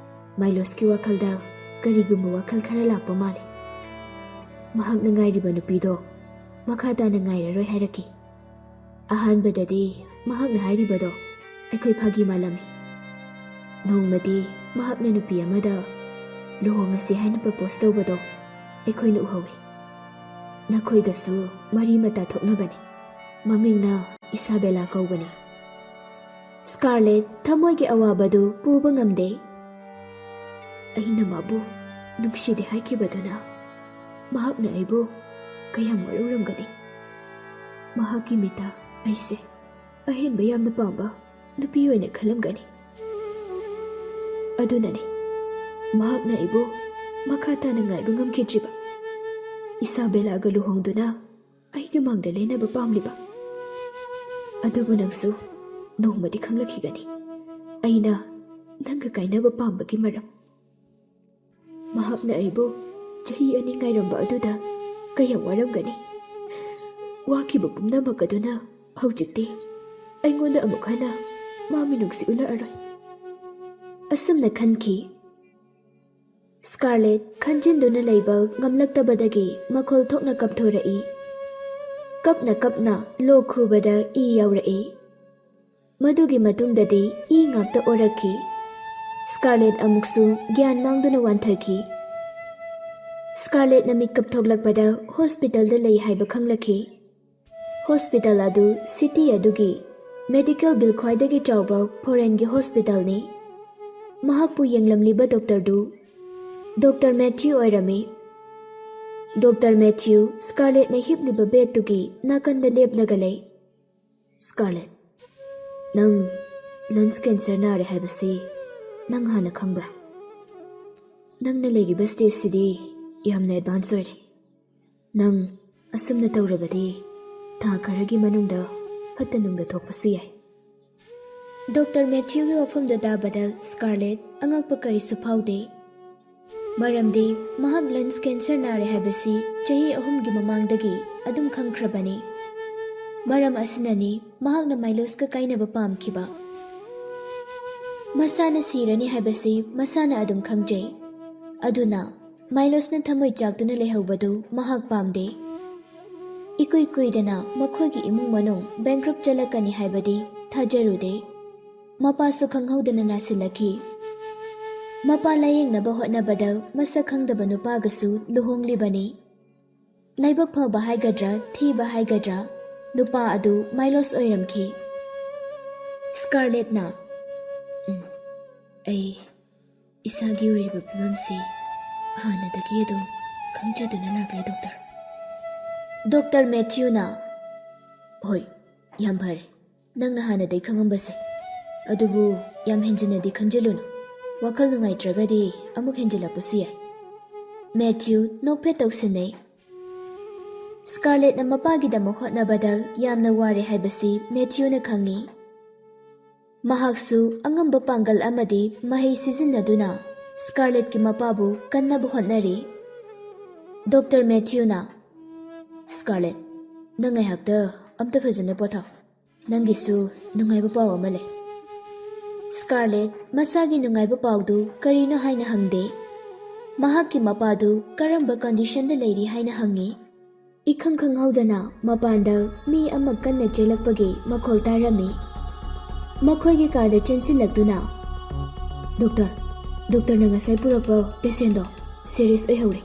ꯃꯥꯏꯂꯣꯁꯀꯤ ꯋꯥꯈꯜꯗ ꯀꯔꯤꯒꯨꯝꯕ ꯋꯥꯈꯜ ꯈꯔ ꯂꯥꯛꯄ ꯃꯥꯜꯂꯤ꯫ ꯃꯍꯥꯛꯅ ꯉꯥꯏꯔꯤꯕ ꯅꯨꯄꯤꯗꯣ ꯃꯈꯥ ꯇꯥꯅ ꯉꯥꯏꯔꯔꯣꯏ ꯍꯥꯏꯔꯛꯈꯤ꯫ ꯑꯍꯥꯟꯕꯗꯗꯤ ꯃꯍꯥꯛꯅ ꯍꯥꯏꯔꯤꯕꯗꯣ ꯑꯩꯈꯣꯏ ꯐꯥꯒꯤ ꯃꯥꯜꯂꯝꯃꯤ꯫ ꯅꯣꯡꯃꯗꯤ ꯃꯍꯥꯛꯅ ꯅꯨꯄꯤ ꯑꯃꯗ ꯂꯨꯍꯣꯡꯉꯁꯤ ꯍꯥꯏꯅ ꯄ꯭ꯔꯄꯣꯁ ꯇꯧꯕꯗꯣ ꯑꯩꯈꯣꯏꯅ ꯎꯍꯧꯏ꯫ ꯅꯈꯣꯏꯒꯁꯨ ꯃꯔꯤ ꯃꯇꯥ ꯊꯣꯛꯅꯕꯅꯤ꯫ ꯃꯃꯤꯡꯅ ꯏꯁꯥꯕꯦꯂꯥ ꯀꯧꯕꯅꯤ꯫ ꯁ꯭ꯀꯥꯔꯂꯦꯠ ꯊꯃꯣꯏꯒꯤ ꯑꯋꯥꯕꯗꯨ ꯄꯨꯕ ꯉꯝꯗꯦ꯫ ꯑꯩꯅ ꯃꯥꯕꯨ ꯅꯨꯡꯁꯤꯗꯦ ꯍꯥꯏꯈꯤꯕꯗꯨꯅ ꯃꯍꯥꯛꯅ ꯑꯩꯕꯨ ꯀꯌꯥꯝ ꯋꯥꯔꯧꯔꯝꯒꯅꯤ꯫ ꯃꯍꯥꯛꯀꯤ ꯃꯤꯠꯇ ꯑꯩꯁꯦ ꯑꯍꯦꯟꯕ ꯌꯥꯝꯅ ꯄꯥꯝꯕ ꯅꯨꯄꯤ ꯑꯣꯏꯅ ꯈꯜꯂꯝꯒꯅꯤ꯫ ꯑꯗꯨꯅꯅꯤ ꯃꯍꯥꯛꯅ ꯑꯩꯕꯨ ꯃꯈꯥ ꯇꯥꯅ ꯉꯥꯏꯕ ꯉꯝꯈꯤꯗ꯭ꯔꯤꯕ꯫ ꯏꯁꯥꯕꯦꯂꯥꯒ ꯂꯨꯍꯣꯡꯗꯨꯅ ꯑꯩꯒꯤ ꯃꯥꯡꯗ ꯂꯦꯟꯅꯕ ꯄꯥꯝꯂꯤꯕ꯫ ꯑꯗꯨꯕꯨ ꯅꯪꯁꯨ ꯅꯣꯡꯃꯗꯤ ꯈꯪꯂꯛꯈꯤꯒꯅꯤ ꯑꯩꯅ ꯅꯪꯒ ꯀꯥꯏꯅꯕ ꯄꯥꯝꯕꯒꯤ ꯃꯔꯝ꯫ ꯃꯍꯥꯛꯅ ꯑꯩꯕꯨ ꯆꯍꯤ ꯑꯅꯤ ꯉꯥꯏꯔꯝꯕ ꯑꯗꯨꯗ ꯀꯌꯥꯝ ꯋꯥꯔꯝꯒꯅꯤ꯫ ꯋꯥꯈꯤꯕ ꯄꯨꯝꯅꯃꯛ ꯑꯗꯨꯅ ꯍꯧꯖꯤꯛꯇꯤ ꯑꯩꯉꯣꯟꯗ ꯑꯃꯨꯛ ꯍꯟꯅ ꯃꯥ ꯃꯤꯅꯨꯡꯁꯤ ꯎꯠꯂꯛꯑꯔꯣꯏ꯫ ꯑꯁꯨꯝꯅ ꯈꯟꯈꯤ꯫ ꯁ꯭ꯀꯥꯔꯂꯦꯠ ꯈꯟꯖꯤꯟꯗꯨꯅ ꯂꯩꯕ ꯉꯝꯂꯛꯇꯕꯗꯒꯤ ꯃꯈꯣꯜ ꯊꯣꯛꯅ ꯀꯞꯊꯣꯔꯛꯏ꯫ ꯀꯞꯅ ꯀꯞꯅ ꯂꯣꯛ ꯈꯨꯕꯗ ꯏ ꯌꯥꯎꯔꯛꯏ꯫ ꯃꯗꯨꯒꯤ ꯃꯇꯨꯡꯗꯗꯤ ꯏ ꯉꯥꯛꯇ ꯑꯣꯔꯛꯈꯤ꯫ ꯁ꯭ꯀꯥꯔꯂꯦꯠ ꯑꯃꯨꯛꯁꯨ ꯒ꯭ꯌꯥꯟ ꯃꯥꯡꯗꯨꯅ ꯋꯥꯟꯊꯈꯤ꯫ ꯁ꯭ꯀꯥꯔꯂꯦꯠꯅ ꯃꯤꯀꯞ ꯊꯣꯛꯂꯛꯄꯗ ꯍꯣꯁꯄꯤꯇꯥꯜꯗ ꯂꯩ ꯍꯥꯏꯕ ꯈꯪꯂꯛꯈꯤ꯫ ꯍꯣꯁꯄꯤꯇꯥꯜ ꯑꯗꯨ ꯁꯤꯇꯤ ꯑꯗꯨꯒꯤ ꯃꯦꯗꯤꯀꯦꯜ ꯕꯤꯜ ꯈ꯭ꯋꯥꯏꯗꯒꯤ ꯆꯥꯎꯕ ꯐꯣꯔꯦꯟꯒꯤ ꯍꯣꯁꯄꯤꯇꯥꯜꯅꯤ꯫ ꯃꯍꯥꯛꯄꯨ ꯌꯦꯡꯂꯝꯂꯤꯕ ꯗꯣꯛꯇꯔꯗꯨ ꯗꯣꯛꯇꯔ ꯃꯦꯊ꯭ꯌꯨ ꯑꯣꯏꯔꯝꯃꯤ꯫ ꯗꯣꯛꯇꯔ ꯃꯦꯊ꯭ꯌꯨ ꯁ꯭ꯀꯥꯔꯂꯦꯠꯅ ꯍꯤꯞꯂꯤꯕ ꯕꯦꯗꯇꯨꯒꯤ ꯅꯥꯀꯟꯗ ꯂꯦꯞꯂꯒ ꯂꯩ꯫ "ꯁ꯭ꯀꯥꯔꯂꯦꯠ, ꯅꯪ ꯂꯪꯁ ꯀꯦꯟꯁꯔ ꯅꯥꯔꯦ ꯍꯥꯏꯕꯁꯤ ꯅꯪ ꯍꯥꯟꯅ ꯈꯪꯕ꯭ꯔꯥ? ꯅꯪꯅ ꯂꯩꯔꯤꯕ ꯁ꯭ꯇꯦꯖꯁꯤꯗꯤ ꯌꯥꯝꯅ ꯑꯦꯗꯚꯥꯟꯁ ꯑꯣꯏꯔꯦ꯫ ꯅꯪ ꯑꯁꯨꯝꯅ ꯇꯧꯔꯕꯗꯤ ꯊꯥ ꯈꯔꯒꯤ ꯃꯅꯨꯡꯗ ꯐꯠꯇ ꯅꯨꯡꯗ ꯊꯣꯛꯄꯁꯨ ꯌꯥꯏ꯫" ꯗꯣꯛꯇꯔ ꯃꯦꯊ꯭ꯌꯨꯒꯤ ꯋꯥꯐꯝꯗꯨ ꯇꯥꯕꯗ ꯁ꯭ꯀꯥꯔꯂꯦꯠ ꯑꯉꯛꯄ ꯀꯔꯤꯁꯨ ꯐꯥꯎꯗꯦ꯫ ꯃꯔꯝꯗꯤ ꯃꯍꯥꯛ ꯂꯪꯁ ꯀꯦꯟꯁꯔ ꯅꯥꯔꯦ ꯍꯥꯏꯕꯁꯤ ꯆꯍꯤ ꯑꯍꯨꯝꯒꯤ ꯃꯃꯥꯡꯗꯒꯤ ꯑꯗꯨꯝ ꯈꯪꯈ꯭ꯔꯕꯅꯤ꯫ ꯃꯔꯝ ꯑꯁꯤꯅꯅꯤ ꯃꯍꯥꯛꯅ ꯃꯥꯏꯂꯣꯁꯀ ꯀꯥꯏꯅꯕ ꯄꯥꯝꯈꯤꯕ꯫ ꯃꯁꯥꯅ ꯁꯤꯔꯅꯤ ꯍꯥꯏꯕꯁꯤ ꯃꯁꯥꯅ ꯑꯗꯨꯝ ꯈꯪꯖꯩ꯫ ꯑꯗꯨꯅ ꯃꯥꯏꯂꯣꯁꯅ ꯊꯃꯣꯏ ꯆꯥꯛꯇꯨꯅ ꯂꯩꯍꯧꯕꯗꯨ ꯃꯍꯥꯛ ꯄꯥꯝꯗꯦ꯫ ꯏꯀꯨꯏ ꯀꯨꯏꯗꯅ ꯃꯈꯣꯏꯒꯤ ꯏꯃꯨꯡ ꯃꯅꯨꯡ ꯕꯦꯡꯀ꯭ꯔꯞ ꯆꯠꯂꯛꯀꯅꯤ ꯍꯥꯏꯕꯗꯤ ꯊꯥꯖꯔꯨꯗꯦ꯫ ꯃꯄꯥꯁꯨ ꯈꯪꯍꯧꯗꯅ ꯅꯥꯁꯤꯜꯂꯛꯈꯤ꯫ ꯃꯄꯥ ꯂꯥꯌꯦꯡꯅꯕ ꯍꯣꯠꯅꯕꯗ ꯃꯁꯛ ꯈꯪꯗꯕ ꯅꯨꯄꯥꯒꯁꯨ ꯂꯨꯍꯣꯡꯂꯤꯕꯅꯤ꯫ ꯂꯥꯏꯕꯛ ꯐꯕ ꯍꯥꯏꯒꯗ꯭ꯔꯥ ꯊꯤꯕ ꯍꯥꯏꯒꯗ꯭ꯔꯥ, ꯅꯨꯄꯥ ꯑꯗꯨ ꯃꯥꯏꯂꯣꯁ ꯑꯣꯏꯔꯝꯈꯤ꯫ ꯁ꯭ꯀꯥꯔꯂꯦꯠꯅ, "ꯎꯝ, ꯑꯩ ꯏꯁꯥꯒꯤ ꯑꯣꯏꯔꯤꯕ ꯐꯤꯕꯝꯁꯤ ꯍꯥꯟꯅꯗꯒꯤ ꯑꯗꯨꯝ ꯈꯪꯖꯗꯨꯅ ꯂꯥꯛꯂꯦ, ꯗꯣꯛꯇꯔ꯫" ꯗꯣꯛꯇꯔ ꯃꯦꯊ꯭ꯌꯨꯅ, "ꯍꯣꯏ, ꯌꯥꯝ ꯐꯔꯦ, ꯅꯪꯅ ꯍꯥꯟꯅꯗꯒꯤ ꯈꯪꯉꯝꯕꯁꯦ꯫ ꯑꯗꯨꯕꯨ ꯌꯥꯝ ꯍꯦꯟꯖꯤꯟꯅꯗꯤ ꯈꯟꯖꯤꯜꯂꯨꯅꯨ꯫ ꯋꯥꯈꯜ ꯅꯨꯡꯉꯥꯏꯇ꯭ꯔꯒꯗꯤ ꯑꯃꯨꯛ ꯍꯦꯟꯖꯤꯜꯂꯛꯄꯁꯨ ꯌꯥꯏ꯫" ꯃꯦꯊ꯭ꯌꯨ ꯅꯣꯛꯐꯦꯠ ꯇꯧꯁꯤꯟꯅꯩ꯫ ꯁ꯭ꯀꯥꯔꯂꯦꯠꯅ ꯃꯄꯥꯒꯤꯗꯃꯛ ꯍꯣꯠꯅꯕꯗ ꯌꯥꯝꯅ ꯋꯥꯔꯦ ꯍꯥꯏꯕꯁꯤ ꯃꯦꯊ꯭ꯌꯨꯅ ꯈꯪꯏ꯫ ꯃꯍꯥꯛꯁꯨ ꯑꯉꯝꯕ ꯄꯥꯡꯒꯜ ꯑꯃꯗꯤ ꯃꯍꯩ ꯁꯤꯖꯤꯟꯅꯗꯨꯅ ꯁ꯭ꯀꯥꯔꯂꯦꯠꯀꯤ ꯃꯄꯥꯕꯨ ꯀꯟꯅꯕ ꯍꯣꯠꯅꯔꯤ꯫ ꯗꯣꯛꯇꯔ ꯃꯦꯊ꯭ꯌꯨꯅ, "ꯁ꯭ꯀꯥꯔꯂꯦꯠ, ꯅꯪ ꯉꯥꯏꯍꯥꯛꯇ ꯑꯝꯇ ꯐꯖꯅ ꯄꯣꯊꯥꯎ꯫ ꯅꯪꯒꯤꯁꯨ ꯅꯨꯡꯉꯥꯏꯕ ꯄꯥꯎ ꯑꯃ ꯂꯩ꯫" ꯁ꯭ꯀꯥꯔꯂꯦꯠ ꯃꯁꯥꯒꯤ ꯅꯨꯡꯉꯥꯏꯕ ꯄꯥꯎꯗꯨ ꯀꯔꯤꯅꯣ ꯍꯥꯏꯅ ꯍꯪꯗꯦ꯫ ꯃꯍꯥꯛꯀꯤ ꯃꯄꯥꯗꯨ ꯀꯔꯝꯕ ꯀꯟꯗꯤꯁꯟꯗ ꯂꯩꯔꯤ ꯍꯥꯏꯅ ꯍꯪꯉꯤ꯫ ꯏꯈꯪ ꯈꯪꯍꯧꯗꯅ ꯃꯄꯥꯟꯗ ꯃꯤ ꯑꯃ ꯀꯟꯅ ꯆꯦꯜꯂꯛꯄꯒꯤ ꯃꯈꯣꯜ ꯇꯥꯔꯝꯃꯤ꯫ ꯃꯈꯣꯏꯒꯤ ꯀꯥꯗ ꯆꯦꯟꯁꯤꯜꯂꯛꯇꯨꯅ, "ꯗꯣꯛꯇꯔ, ꯗꯣꯛꯇꯔꯅ ꯉꯁꯥꯏ ꯄꯨꯔꯛꯄ ꯄꯦꯁꯦꯟꯗꯣ ꯁꯤꯔꯤꯌꯁ ꯑꯣꯏꯍꯧꯔꯦ꯫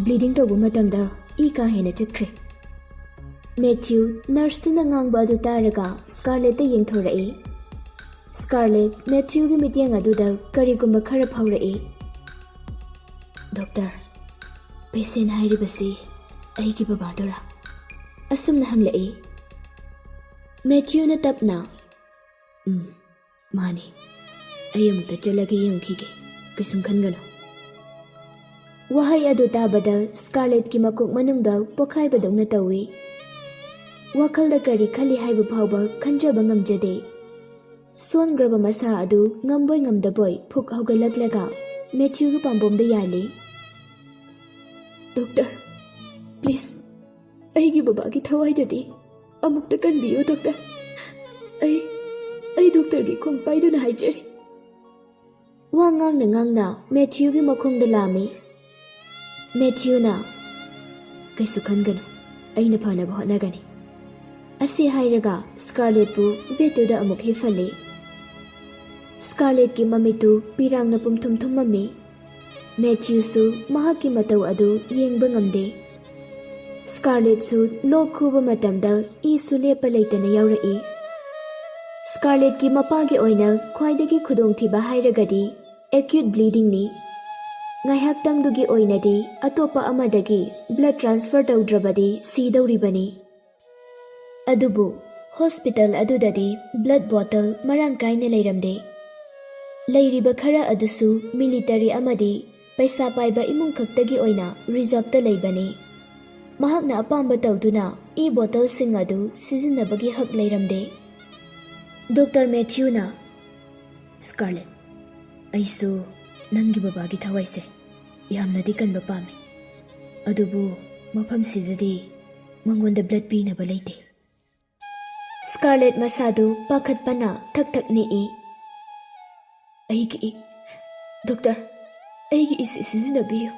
ꯕ꯭ꯂꯤꯗꯤꯡ ꯇꯧꯕ ꯃꯇꯝꯗ ꯏ ꯀꯥ ꯍꯦꯟꯅ ꯆꯠꯈ꯭ꯔꯦ꯫" ꯃꯦꯊ꯭ꯌꯨ ꯅꯔꯁꯇꯨꯅ ꯉꯥꯡꯕ ꯑꯗꯨ ꯇꯥꯔꯒ ꯁ꯭ꯀꯥꯔꯂꯦꯠꯇ ꯌꯦꯡꯊꯣꯔꯛꯏ꯫ ꯁ꯭ꯀꯥꯔꯂꯦꯠ ꯃꯦꯊ꯭ꯌꯨꯒꯤ ꯃꯤꯠꯌꯦꯡ ꯑꯗꯨꯗ ꯀꯔꯤꯒꯨꯝꯕ ꯈꯔ ꯐꯥꯎꯔꯛꯏ꯫ "ꯗꯣꯛꯇꯔ, ꯄꯦꯁꯦꯟ ꯍꯥꯏꯔꯤꯕꯁꯤ ꯑꯩꯒꯤ ꯕꯕꯥꯗꯨꯔꯥ?" ꯑꯁꯨꯝꯅ ꯍꯪꯂꯛꯏ꯫ ꯃꯦꯊ꯭ꯌꯨꯅ ꯇꯞꯅ, "ꯎꯝ, ꯃꯥꯅꯤ꯫ ꯑꯩ ꯑꯃꯨꯛꯇ ꯆꯠꯂꯒ ꯌꯦꯡꯈꯤꯒꯦ꯫ ꯀꯩꯁꯨꯝ ꯈꯟꯒꯅꯨ꯫" ꯋꯥꯍꯩ ꯑꯗꯨ ꯇꯥꯕꯗ ꯁ꯭ꯀꯥꯔꯂꯦꯠꯀꯤ ꯃꯀꯣꯛ ꯃꯅꯨꯡꯗ ꯄꯣꯈꯥꯏꯕꯗꯧꯅ ꯇꯧꯏ꯫ ꯋꯥꯈꯜꯗ ꯀꯔꯤ ꯈꯜꯂꯤ ꯍꯥꯏꯕ ꯐꯥꯎꯕ ꯈꯟꯖꯕ ꯉꯝꯖꯗꯦ꯫ ꯁꯣꯟꯈ꯭ꯔꯕ ꯃꯁꯥ ꯑꯗꯨ ꯉꯝꯕꯣꯏ ꯉꯝꯗꯕꯣꯏ ꯐꯨꯛ ꯍꯧꯒꯠꯂꯛꯂꯒ ꯃꯦꯊ꯭ꯌꯨꯒꯤ ꯄꯥꯝꯕꯣꯝꯗ ꯌꯥꯜꯂꯤ꯫ "ꯗꯣꯛꯇꯔ, ꯄ꯭ꯂꯤꯖ, ꯑꯩꯒꯤ ꯕꯕꯥꯒꯤ ꯊꯋꯥꯏꯗꯗꯤ ꯑꯃꯨꯛꯇ ꯀꯟꯕꯤꯌꯨ ꯗꯣꯛꯇꯔ꯫ ꯑꯩ, ꯑꯩ ꯗꯣꯛꯇꯔꯒꯤ ꯈꯣꯡ ꯄꯥꯏꯗꯨꯅ ꯍꯥꯏꯖꯔꯤ꯫" ꯋꯥ ꯉꯥꯡꯅ ꯉꯥꯡꯅ ꯃꯦꯊ꯭ꯌꯨꯒꯤ ꯃꯈꯣꯡꯗ ꯂꯥꯝꯃꯤ꯫ ꯃꯦꯊ꯭ꯌꯨꯅ, "ꯀꯩꯁꯨ ꯈꯟꯒꯅꯨ, ꯑꯩꯅ ꯐꯅꯕ ꯍꯣꯠꯅꯒꯅꯤ꯫" ꯑꯁꯤ ꯍꯥꯏꯔꯒ ꯁ꯭ꯀꯥꯔꯂꯦꯠꯄꯨ ꯕꯦꯠꯇꯨꯗ ꯑꯃꯨꯛ ꯍꯤꯞꯍꯜꯂꯤ꯫ ꯁ꯭ꯀꯥꯔꯂꯦꯠꯀꯤ ꯃꯃꯤꯠꯇꯨ ꯄꯤꯔꯥꯡꯅ ꯄꯨꯝꯊꯨꯝ ꯊꯨꯝꯃꯝꯃꯤ꯫ ꯃꯦꯊ꯭ꯌꯨꯁꯨ ꯃꯍꯥꯛꯀꯤ ꯃꯇꯧ ꯑꯗꯨ ꯌꯦꯡꯕ ꯉꯝꯗꯦ꯫ ꯁ꯭ꯀꯥꯔꯂꯦꯠꯁꯨ ꯂꯣꯛ ꯈꯨꯕ ꯃꯇꯝꯗ ꯏꯁꯨ ꯂꯦꯞꯄ ꯂꯩꯇꯅ ꯌꯥꯎꯔꯛꯏ꯫ ꯁ꯭ꯀꯥꯔꯂꯦꯠꯀꯤ ꯃꯄꯥꯒꯤ ꯑꯣꯏꯅ ꯈ꯭ꯋꯥꯏꯗꯒꯤ ꯈꯨꯗꯣꯡꯊꯤꯕ ꯍꯥꯏꯔꯒꯗꯤ ꯑꯦꯀ꯭ꯌꯨꯠ ꯕ꯭ꯂꯤꯗꯤꯡꯅꯤ꯫ ꯉꯥꯏꯍꯥꯛꯇꯪꯗꯨꯒꯤ ꯑꯣꯏꯅꯗꯤ ꯑꯇꯣꯞꯄ ꯑꯃꯗꯒꯤ ꯕ꯭ꯂꯗ ꯇ꯭ꯔꯥꯟꯁꯐꯔ ꯇꯧꯗ꯭ꯔꯕꯗꯤ ꯁꯤꯗꯧꯔꯤꯕꯅꯤ꯫ ꯑꯗꯨꯕꯨ ꯍꯣꯁꯄꯤꯇꯥꯜ ꯑꯗꯨꯗꯗꯤ ꯕ꯭ꯂꯗ ꯕꯣꯇꯜ ꯃꯔꯥꯡ ꯀꯥꯏꯅ ꯂꯩꯔꯝꯗꯦ꯫ ꯂꯩꯔꯤꯕ ꯈꯔ ꯑꯗꯨꯁꯨ ꯃꯤꯂꯤꯇꯔꯤ ꯑꯃꯗꯤ ꯄꯩꯁꯥ ꯄꯥꯏꯕ ꯏꯃꯨꯡ ꯈꯛꯇꯒꯤ ꯑꯣꯏꯅ ꯔꯤꯖꯔꯚꯇ ꯂꯩꯕꯅꯤ꯫ ꯃꯍꯥꯛꯅ ꯑꯄꯥꯝꯕ ꯇꯧꯗꯨꯅ ꯏ ꯕꯣꯇꯜꯁꯤꯡ ꯑꯗꯨ ꯁꯤꯖꯤꯟꯅꯕꯒꯤ ꯍꯛ ꯂꯩꯔꯝꯗꯦ꯫ ꯗꯣꯛꯇꯔ ꯃꯦꯊ꯭ꯌꯨꯅ, "ꯁ꯭ꯀꯥꯔꯂꯦꯠ, ꯑꯩꯁꯨ ꯅꯪꯒꯤ ꯕꯕꯥꯒꯤ ꯊꯋꯥꯏꯁꯦ ꯌꯥꯝꯅꯗꯤ ꯀꯟꯕ ꯄꯥꯝꯃꯤ, ꯑꯗꯨꯕꯨ ꯃꯐꯝꯁꯤꯗꯗꯤ ꯃꯉꯣꯟꯗ ꯕ꯭ꯂꯗ ꯄꯤꯅꯕ ꯂꯩꯇꯦ꯫" ꯁ꯭ꯀꯥꯔꯂꯦꯠ ꯃꯁꯥꯗꯨ ꯄꯥꯈꯠꯄꯅ ꯊꯛ ꯊꯛ ꯅꯤꯛꯏ꯫ "ꯑꯩꯒꯤ ꯏ, ꯗꯣꯛꯇꯔ, ꯑꯩꯒꯤ ꯏꯁꯤ ꯁꯤꯖꯤꯟꯅꯕꯤꯌꯨ꯫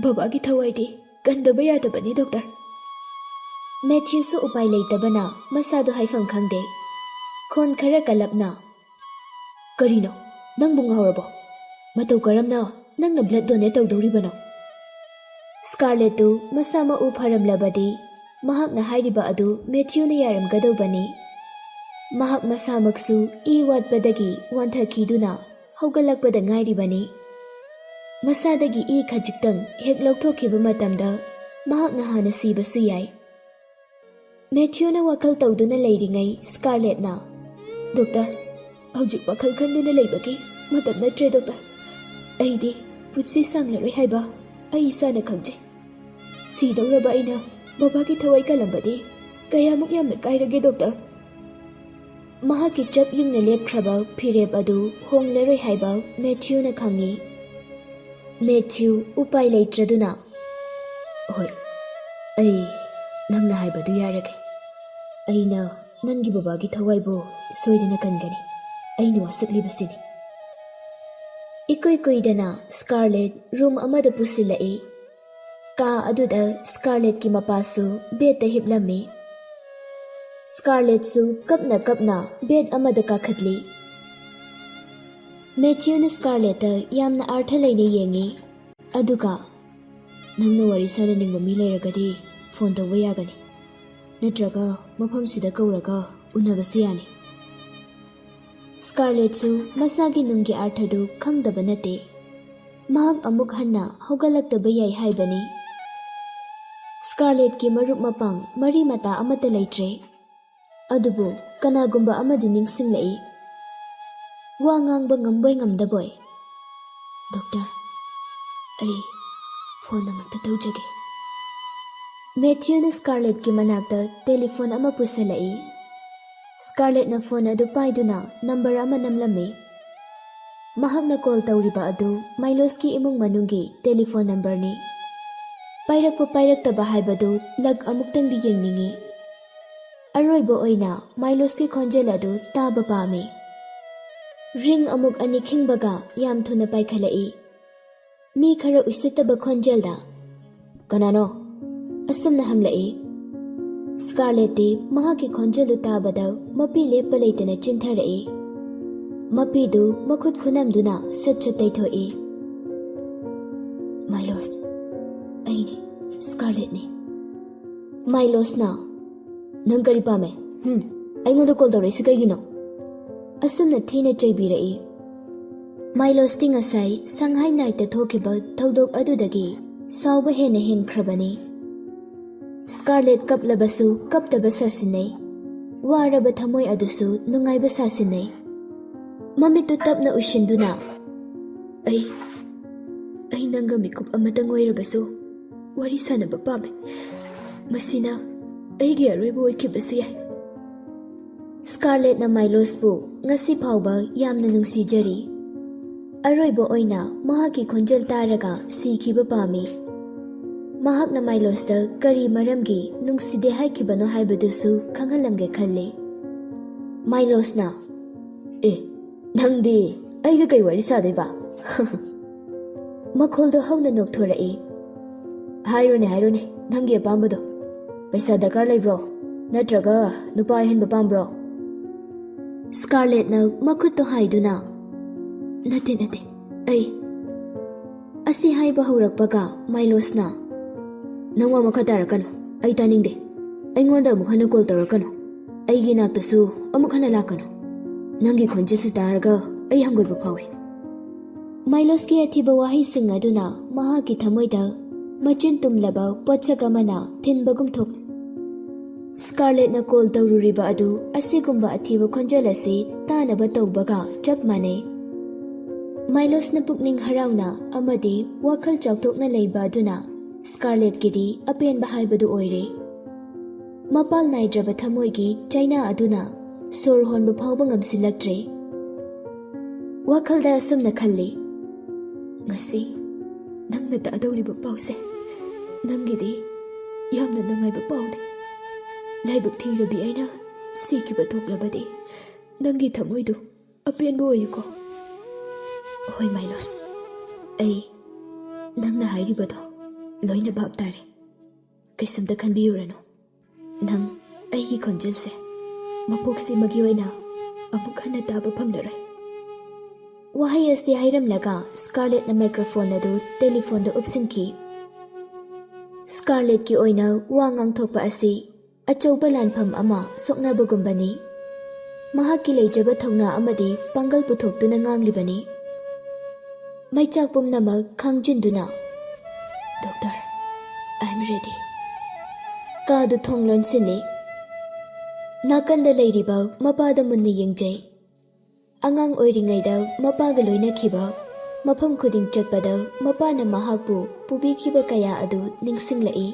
ꯕꯕꯥꯒꯤ ꯊꯋꯥꯏꯗꯤ ꯀꯟꯗꯕ ꯌꯥꯗꯕꯅꯤ, ꯗꯣꯛꯇꯔ꯫" ꯃꯦꯊ꯭ꯌꯨꯁꯨ ꯎꯄꯥꯏ ꯂꯩꯇꯕꯅ ꯃꯁꯥꯗꯨ ꯍꯥꯏꯐꯝ ꯈꯪꯗꯦ꯫ ꯈꯣꯟ ꯈꯔ ꯀꯜꯂꯞꯅ, "ꯀꯔꯤꯅꯣ? ꯅꯪꯕꯨ ꯉꯥꯎꯔꯕꯣ? ꯃꯇꯧ ꯀꯔꯝꯅ ꯅꯪꯅ ꯕ꯭ꯂꯗ ꯗꯣꯅꯦꯠ ꯇꯧꯗꯧꯔꯤꯕꯅꯣ?" ꯁ꯭ꯀꯥꯔꯂꯦꯠꯇꯨ ꯃꯁꯥ ꯃꯎ ꯐꯔꯝꯂꯕꯗꯤ ꯃꯍꯥꯛꯅ ꯍꯥꯏꯔꯤꯕ ꯑꯗꯨ ꯃꯦꯊ꯭ꯌꯨꯅ ꯌꯥꯔꯝꯒꯗꯧꯕꯅꯤ꯫ ꯃꯍꯥꯛ ꯃꯁꯥꯃꯛꯁꯨ ꯏ ꯋꯥꯠꯄꯗꯒꯤ ꯋꯥꯟꯊꯈꯤꯗꯨꯅ ꯍꯧꯒꯠꯂꯛꯄꯗ ꯉꯥꯏꯔꯤꯕꯅꯤ꯫ ꯃꯁꯥꯗꯒꯤ ꯏ ꯈꯖꯤꯛꯇꯪ ꯍꯦꯛ ꯂꯧꯊꯣꯛꯈꯤꯕ ꯃꯇꯝꯗ ꯃꯍꯥꯛꯅ ꯍꯥꯟꯅ ꯁꯤꯕꯁꯨ ꯌꯥꯏ꯫ ꯃꯦꯊ꯭ꯌꯨꯅ ꯋꯥꯈꯜ ꯇꯧꯗꯨꯅ ꯂꯩꯔꯤꯉꯩ ꯁ꯭ꯀꯥꯔꯂꯦꯠꯅ, "ꯗꯣꯛꯇꯔ, ꯍꯧꯖꯤꯛ ꯋꯥꯈꯜ ꯈꯟꯗꯨꯅ ꯂꯩꯕꯒꯤ ꯃꯇꯝ ꯅꯠꯇ꯭ꯔꯦ, ꯗꯣꯛꯇꯔ꯫ ꯑꯩꯗꯤ ꯄꯨꯟꯁꯤ ꯁꯥꯡꯂꯔꯣꯏ ꯍꯥꯏꯕ ꯑꯩ ꯏꯁꯥꯅ ꯈꯪꯖꯩ꯫ ꯁꯤꯗꯧꯔꯕ ꯑꯩꯅ ꯕꯕꯥꯒꯤ ꯊꯋꯥꯏ ꯀꯜꯂꯝꯕꯗꯤ ꯀꯌꯥꯃꯨꯛ ꯌꯥꯝꯅ ꯀꯥꯏꯔꯒꯦ, ꯗꯣꯛꯇꯔ?" ꯃꯍꯥꯛꯀꯤ ꯆꯞ ꯌꯨꯡꯅ ꯂꯦꯞꯈ꯭ꯔꯕ ꯐꯤꯔꯦꯞ ꯑꯗꯨ ꯍꯣꯡꯂꯔꯣꯏ ꯍꯥꯏꯕ ꯃꯦꯊ꯭ꯌꯨꯅ ꯈꯪꯏ꯫ ꯃꯦꯊ꯭ꯌꯨ ꯎꯄꯥꯏ ꯂꯩꯇ꯭ꯔꯗꯨꯅ, "ꯍꯣꯏ, ꯑꯩ ꯅꯪꯅ ꯍꯥꯏꯕꯗꯨ ꯌꯥꯔꯒꯦ꯫ ꯑꯩꯅ ꯅꯪꯒꯤ ꯕꯕꯥꯒꯤ ꯊꯋꯥꯏꯕꯨ ꯁꯣꯏꯗꯅ ꯀꯟꯒꯅꯤ꯫ ꯑꯩꯅ ꯋꯥꯁꯛꯂꯤꯕꯁꯤꯅꯤ꯫" ꯏꯀꯨꯏ ꯀꯨꯏꯗꯅ ꯁ꯭ꯀꯥꯔꯂꯦꯠ ꯔꯨꯝ ꯑꯃꯗ ꯄꯨꯁꯤꯜꯂꯛꯏ꯫ ꯀꯥ ꯑꯗꯨꯗ ꯁ꯭ꯀꯥꯔꯂꯦꯠꯀꯤ ꯃꯄꯥꯁꯨ ꯕꯦꯗꯇ ꯍꯤꯞꯂꯝꯃꯤ꯫ ꯁ꯭ꯀꯥꯔꯂꯦꯠꯁꯨ ꯀꯞꯅ ꯀꯞꯅ ꯕꯦꯗ ꯑꯃꯗ ꯀꯥꯈꯠꯂꯤ꯫ ꯃꯦꯊ꯭ꯌꯨꯅ ꯁ꯭ꯀꯥꯔꯂꯦꯠꯇ ꯌꯥꯝꯅ ꯑꯥꯔꯊ ꯂꯩꯅ ꯌꯦꯡꯉꯤ꯫ ꯑꯗꯨꯒ, "ꯅꯪꯅ ꯋꯥꯔꯤ ꯁꯥꯟꯅꯅꯤꯡꯕ ꯃꯤ ꯂꯩꯔꯒꯗꯤ ꯐꯣꯟ ꯇꯧꯕ ꯌꯥꯒꯅꯤ, ꯅꯠꯇ꯭ꯔꯒ ꯃꯐꯝꯁꯤꯗ ꯀꯧꯔꯒ ꯎꯅꯕꯁꯨ ꯌꯥꯅꯤ꯫" ꯁ꯭ꯀꯥꯔꯂꯦꯠꯁꯨ ꯃꯁꯥꯒꯤ ꯅꯨꯡꯒꯤ ꯑꯥꯔꯊꯗꯨ ꯈꯪꯗꯕ ꯅꯠꯇꯦ꯫ ꯃꯍꯥꯛ ꯑꯃꯨꯛ ꯍꯟꯅ ꯍꯧꯒꯠꯂꯛꯇꯕ ꯌꯥꯏ ꯍꯥꯏꯕꯅꯤ꯫ ꯁ꯭ꯀꯥꯔꯂꯦꯠꯀꯤ ꯃꯔꯨꯞ ꯃꯄꯥꯡ ꯃꯔꯤ ꯃꯇꯥ ꯑꯃꯠꯇ ꯂꯩꯇ꯭ꯔꯦ꯫ ꯑꯗꯨꯕꯨ ꯀꯅꯥꯒꯨꯝꯕ ꯑꯃꯗꯤ ꯅꯤꯡꯁꯤꯡꯂꯛꯏ꯫ ꯋꯥ ꯉꯥꯡꯕ ꯉꯝꯕꯣꯏ ꯉꯝꯗꯕꯣꯏ, "ꯗꯣꯛꯇꯔ, ꯑꯩ ꯐꯣꯟ ꯑꯃꯨꯛꯇ ꯇꯧꯖꯒꯦ꯫" ꯃꯦꯊ꯭ꯌꯨꯅ ꯁ꯭ꯀꯥꯔꯂꯦꯠꯀꯤ ꯃꯅꯥꯛꯇ ꯇꯦꯂꯤꯐꯣꯟ ꯑꯃ ꯄꯨꯁꯜꯂꯛꯏ꯫ ꯁ꯭ꯀꯥꯔꯂꯦꯠꯅ ꯐꯣꯟ ꯑꯗꯨ ꯄꯥꯏꯗꯨꯅ ꯅꯝꯕꯔ ꯑꯃ ꯅꯝꯂꯝꯃꯤ꯫ ꯃꯍꯥꯛꯅ ꯀꯣꯜ ꯇꯧꯔꯤꯕ ꯑꯗꯨ ꯃꯥꯏꯂꯣꯁꯀꯤ ꯏꯃꯨꯡ ꯃꯅꯨꯡꯒꯤ ꯇꯦꯂꯤꯐꯣꯟ ꯅꯝꯕꯔꯅꯤ꯫ ꯄꯥꯏꯔꯛꯄ ꯄꯥꯏꯔꯛꯇꯕ ꯍꯥꯏꯕꯗꯨ ꯂꯛ ꯑꯃꯨꯛꯇꯪꯗꯤ ꯌꯦꯡꯅꯤꯡꯏ꯫ ꯑꯔꯣꯏꯕ ꯑꯣꯏꯅ ꯃꯥꯏꯂꯣꯁꯀꯤ ꯈꯣꯟꯖꯦꯜ ꯑꯗꯨ ꯇꯥꯕ ꯄꯥꯝꯃꯤ꯫ ꯔꯤꯡ ꯑꯃꯨꯛ ꯑꯅꯤ ꯈꯤꯡꯕꯒ ꯌꯥꯝ ꯊꯨꯅ ꯄꯥꯏꯈꯠꯂꯛꯏ꯫ ꯃꯤ ꯈꯔ ꯎꯁꯤꯠꯇꯕ ꯈꯣꯟꯖꯦꯜꯗ, "ꯀꯅꯥꯅꯣ?" ꯑꯁꯨꯝꯅ ꯍꯪꯂꯛꯏ꯫ ꯁ꯭ꯀꯥꯔꯂꯦꯠꯇꯤ ꯃꯍꯥꯛꯀꯤ ꯈꯣꯟꯖꯦꯜꯗꯨ ꯇꯥꯕꯗ ꯃꯄꯤ ꯂꯦꯞꯄ ꯂꯩꯇꯅ ꯆꯤꯟꯊꯔꯛꯏ꯫ ꯃꯄꯤꯗꯨ ꯃꯈꯨꯠ ꯈꯨꯅꯝꯗꯨꯅ ꯁꯠ ꯁꯠ ꯇꯩꯊꯣꯛꯏ꯫ "ꯃꯥꯏꯂꯣꯁ, ꯑꯩꯅꯤ, ꯁ꯭ꯀꯥꯔꯂꯦꯠꯅꯤ꯫" ꯃꯥꯏꯂꯣꯁꯅ, "ꯅꯪ ꯀꯔꯤ ꯄꯥꯝꯃꯦ? ꯍꯨꯝ? ꯑꯩꯉꯣꯟꯗ ꯀꯣꯜ ꯇꯧꯔꯛꯏꯁꯤ ꯀꯩꯒꯤꯅꯣ?" ꯑꯁꯨꯝꯅ ꯊꯤꯅ ꯆꯩꯕꯤꯔꯛꯏ꯫ ꯃꯥꯏꯂꯣꯁꯇꯤ ꯉꯁꯥꯏ ꯁꯪꯍꯥꯏ ꯅꯥꯏꯠꯇ ꯊꯣꯛꯈꯤꯕ ꯊꯧꯗꯣꯛ ꯑꯗꯨꯗꯒꯤ ꯁꯥꯎꯕ ꯍꯦꯟꯅ ꯍꯦꯟꯈ꯭ꯔꯕꯅꯤ꯫ ꯁ꯭ꯀꯥꯔꯂꯦꯠ ꯀꯞꯂꯕꯁꯨ ꯀꯞꯇꯕ ꯁꯥꯁꯤꯟꯅꯩ꯫ ꯋꯥꯔꯕ ꯊꯃꯣꯏ ꯑꯗꯨꯁꯨ ꯅꯨꯡꯉꯥꯏꯕ ꯁꯥꯁꯤꯟꯅꯩ꯫ ꯃꯃꯤꯠꯇꯨ ꯇꯞꯅ ꯎꯏꯁꯤꯟꯗꯨꯅ, "ꯑꯩ, ꯑꯩ ꯅꯪꯒ ꯃꯤꯀꯨꯞ ꯑꯃꯇꯪ ꯑꯣꯏꯔꯕꯁꯨ ꯋꯥꯔꯤ ꯁꯥꯟꯅꯕ ꯄꯥꯝꯃꯦ꯫ ꯃꯁꯤꯅ ꯑꯩꯒꯤ ꯑꯔꯣꯏꯕ ꯑꯣꯏꯈꯤꯕꯁꯨ ꯌꯥꯏ꯫" ꯁ꯭ꯀꯥꯔꯂꯦꯠꯅ ꯃꯥꯏꯂꯣꯁꯄꯨ ꯉꯁꯤ ꯐꯥꯎꯕ ꯌꯥꯝꯅ ꯅꯨꯡꯁꯤꯖꯔꯤ꯫ ꯑꯔꯣꯏꯕ ꯑꯣꯏꯅ ꯃꯍꯥꯛꯀꯤ ꯈꯣꯟꯖꯦꯜ ꯇꯥꯔꯒ ꯁꯤꯈꯤꯕ ꯄꯥꯝꯃꯤ꯫ ꯃꯍꯥꯛꯅ ꯃꯥꯏꯂꯣꯁꯇ ꯀꯔꯤ ꯃꯔꯝꯒꯤ ꯅꯨꯡꯁꯤꯗꯦ ꯍꯥꯏꯈꯤꯕꯅꯣ ꯍꯥꯏꯕꯗꯨꯁꯨ ꯈꯪꯍꯜꯂꯝꯒꯦ ꯈꯜꯂꯤ꯫ ꯃꯥꯏꯂꯣꯁꯅ, "ꯑꯦ, ꯅꯪꯗꯤ ꯑꯩꯒ ꯀꯩ ꯋꯥꯔꯤ ꯁꯥꯗꯣꯏꯕ?" ꯃꯈꯣꯜꯗꯣ ꯍꯧꯅ ꯅꯣꯛꯊꯣꯔꯛꯏ꯫ "ꯍꯥꯏꯔꯣꯅꯦ, ꯍꯥꯏꯔꯣꯅꯦ, ꯅꯪꯒꯤ ꯑꯄꯥꯝꯕꯗꯣ꯫ ꯄꯩꯁꯥ ꯗꯔꯀꯥꯔ ꯂꯩꯕ꯭ꯔꯣ? ꯅꯠꯇ꯭ꯔꯒ ꯅꯨꯄꯥ ꯑꯍꯦꯟꯕ ꯄꯥꯝꯕ꯭ꯔꯣ?" ꯁ꯭ꯀꯥꯔꯂꯦꯠꯅ ꯃꯈꯨꯠꯇꯣ ꯍꯥꯏꯗꯨꯅ, "ꯅꯠꯇꯦ, ꯅꯠꯇꯦ, ꯑꯩ꯫" ꯑꯁꯤ ꯍꯥꯏꯕ ꯍꯧꯔꯛꯄꯒ ꯃꯥꯏꯂꯣꯁꯅ, "ꯅꯪ ꯋꯥ ꯃꯈꯥ ꯇꯥꯔꯛꯀꯅꯨ꯫ ꯑꯩ ꯇꯥꯅꯤꯡꯗꯦ꯫ ꯑꯩꯉꯣꯟꯗ ꯑꯃꯨꯛ ꯍꯟꯅ ꯀꯣꯜ ꯇꯧꯔꯛꯀꯅꯨ꯫ ꯑꯩꯒꯤ ꯅꯥꯛꯇꯁꯨ ꯑꯃꯨꯛ ꯍꯟꯅ ꯂꯥꯛꯀꯅꯨ꯫ ꯅꯪꯒꯤ ꯈꯣꯟꯖꯦꯜꯁꯤ ꯇꯥꯔꯒ ꯑꯩ ꯍꯪꯒꯣꯏꯕ ꯐꯥꯎꯏ꯫" ꯃꯥꯏꯂꯣꯁꯀꯤ ꯑꯊꯤꯕ ꯋꯥꯍꯩꯁꯤꯡ ꯑꯗꯨꯅ ꯃꯍꯥꯛꯀꯤ ꯊꯃꯣꯏꯗ ꯃꯆꯤꯟ ꯇꯨꯝꯂꯕ ꯄꯣꯠꯁꯛ ꯑꯃꯅ ꯊꯤꯟꯕꯒꯨꯝ ꯊꯣꯛ꯫ ꯁ꯭ꯀꯥꯔꯂꯦꯠꯅ ꯀꯣꯜ ꯇꯧꯔꯨꯔꯤꯕ ꯑꯗꯨ ꯑꯁꯤꯒꯨꯝꯕ ꯑꯊꯤꯕ ꯈꯣꯟꯖꯦꯜ ꯑꯁꯤ ꯇꯥꯅꯕ ꯇꯧꯕꯒ ꯆꯞ ꯃꯥꯟꯅꯩ꯫ ꯃꯥꯏꯂꯣꯁꯅ ꯄꯨꯛꯅꯤꯡ ꯍꯔꯥꯎꯅ ꯑꯃꯗꯤ ꯋꯥꯈꯜ ꯆꯥꯎꯊꯣꯛꯅ ꯂꯩꯕ ꯑꯗꯨꯅ ꯁ꯭ꯀꯥꯔꯂꯦꯠꯀꯤꯗꯤ ꯑꯄꯦꯟꯕ ꯍꯥꯏꯕꯗꯨ ꯑꯣꯏꯔꯦ꯫ ꯃꯄꯥꯜ ꯅꯥꯏꯗ꯭ꯔꯕ ꯊꯃꯣꯏꯒꯤ ꯆꯩꯅꯥ ꯑꯗꯨꯅ ꯁꯣꯔ ꯍꯣꯟꯕ ꯐꯥꯎꯕ ꯉꯝꯁꯤꯜꯂꯛꯇ꯭ꯔꯦ꯫ ꯋꯥꯈꯜꯗ ꯑꯁꯨꯝꯅ ꯈꯜꯂꯤ, "ꯉꯁꯤ ꯅꯪꯅ ꯇꯥꯗꯧꯔꯤꯕ ꯄꯥꯎꯁꯦ ꯅꯪꯒꯤꯗꯤ ꯌꯥꯝꯅ ꯅꯨꯡꯉꯥꯏꯕ ꯄꯥꯎꯅꯤ꯫ ꯂꯥꯏꯕꯛ ꯊꯤꯔꯕꯤ ꯑꯩꯅ ꯁꯤꯈꯤꯕ ꯊꯣꯛꯂꯕꯗꯤ ꯅꯪꯒꯤ ꯊꯃꯣꯏꯗꯨ ꯑꯄꯦꯟꯕ ꯑꯣꯏꯌꯨꯀꯣ꯫" "ꯍꯣꯏ ꯃꯥꯏꯂꯣꯁ, ꯑꯩ ꯅꯪꯅ ꯍꯥꯏꯔꯤꯕꯗꯣ ꯂꯣꯏꯅ ꯚꯥꯞ ꯇꯥꯔꯦ꯫ ꯀꯩꯁꯨꯝꯇ ꯈꯟꯕꯤꯔꯨꯔꯅꯨ꯫ ꯅꯪ ꯑꯩꯒꯤ ꯈꯣꯟꯖꯦꯜꯁꯦ ꯃꯄꯣꯛꯁꯤꯃꯒꯤ ꯑꯣꯏꯅ ꯑꯃꯨꯛ ꯍꯟꯅ ꯇꯥꯕ ꯐꯪꯂꯔꯣꯏ꯫" ꯋꯥꯍꯩ ꯑꯁꯤ ꯍꯥꯏꯔꯝꯂꯒ ꯁ꯭ꯀꯥꯔꯂꯦꯠꯅ ꯃꯥꯏꯀ꯭ꯔꯣꯐꯣꯟ ꯑꯗꯨ ꯇꯦꯂꯤꯐꯣꯟꯗ ꯎꯞꯁꯤꯟꯈꯤ꯫ ꯁ꯭ꯀꯥꯔꯂꯦꯠꯀꯤ ꯑꯣꯏꯅ ꯋꯥ ꯉꯥꯡꯊꯣꯛꯄ ꯑꯁꯤ ꯑꯆꯧꯕ ꯂꯥꯟꯐꯝ ꯑꯃ ꯁꯣꯛꯅꯕꯒꯨꯝꯕꯅꯤ꯫ ꯃꯍꯥꯛꯀꯤ ꯂꯩꯖꯕ ꯊꯧꯅꯥ ꯑꯃꯗꯤ ꯄꯥꯡꯒꯜ ꯄꯨꯊꯣꯛꯇꯨꯅ ꯉꯥꯡꯂꯤꯕꯅꯤ꯫ ꯃꯩꯆꯥꯛ ꯄꯨꯝꯅꯃꯛ ꯈꯥꯡꯖꯤꯟꯗꯨꯅ, "Doctor, I am ready꯫" ꯀꯥꯗꯨ ꯊꯣꯡ ꯂꯣꯟꯁꯤꯜꯂꯤ꯫ ꯅꯥꯀꯟꯗ ꯂꯩꯔꯤꯕ ꯃꯄꯥꯗ ꯃꯨꯟꯅ ꯌꯦꯡꯖꯩ꯫ ꯑꯉꯥꯡ ꯑꯣꯏꯔꯤꯉꯩꯗ ꯃꯄꯥꯒ ꯂꯣꯏꯅꯈꯤꯕ, ꯃꯐꯝ ꯈꯨꯗꯤꯡ ꯆꯠꯄꯗ ꯃꯄꯥꯅ ꯃꯍꯥꯛꯄꯨ ꯄꯨꯕꯤꯈꯤꯕ ꯀꯌꯥ ꯑꯗꯨ ꯅꯤꯡꯁꯤꯡꯂꯛꯏ꯫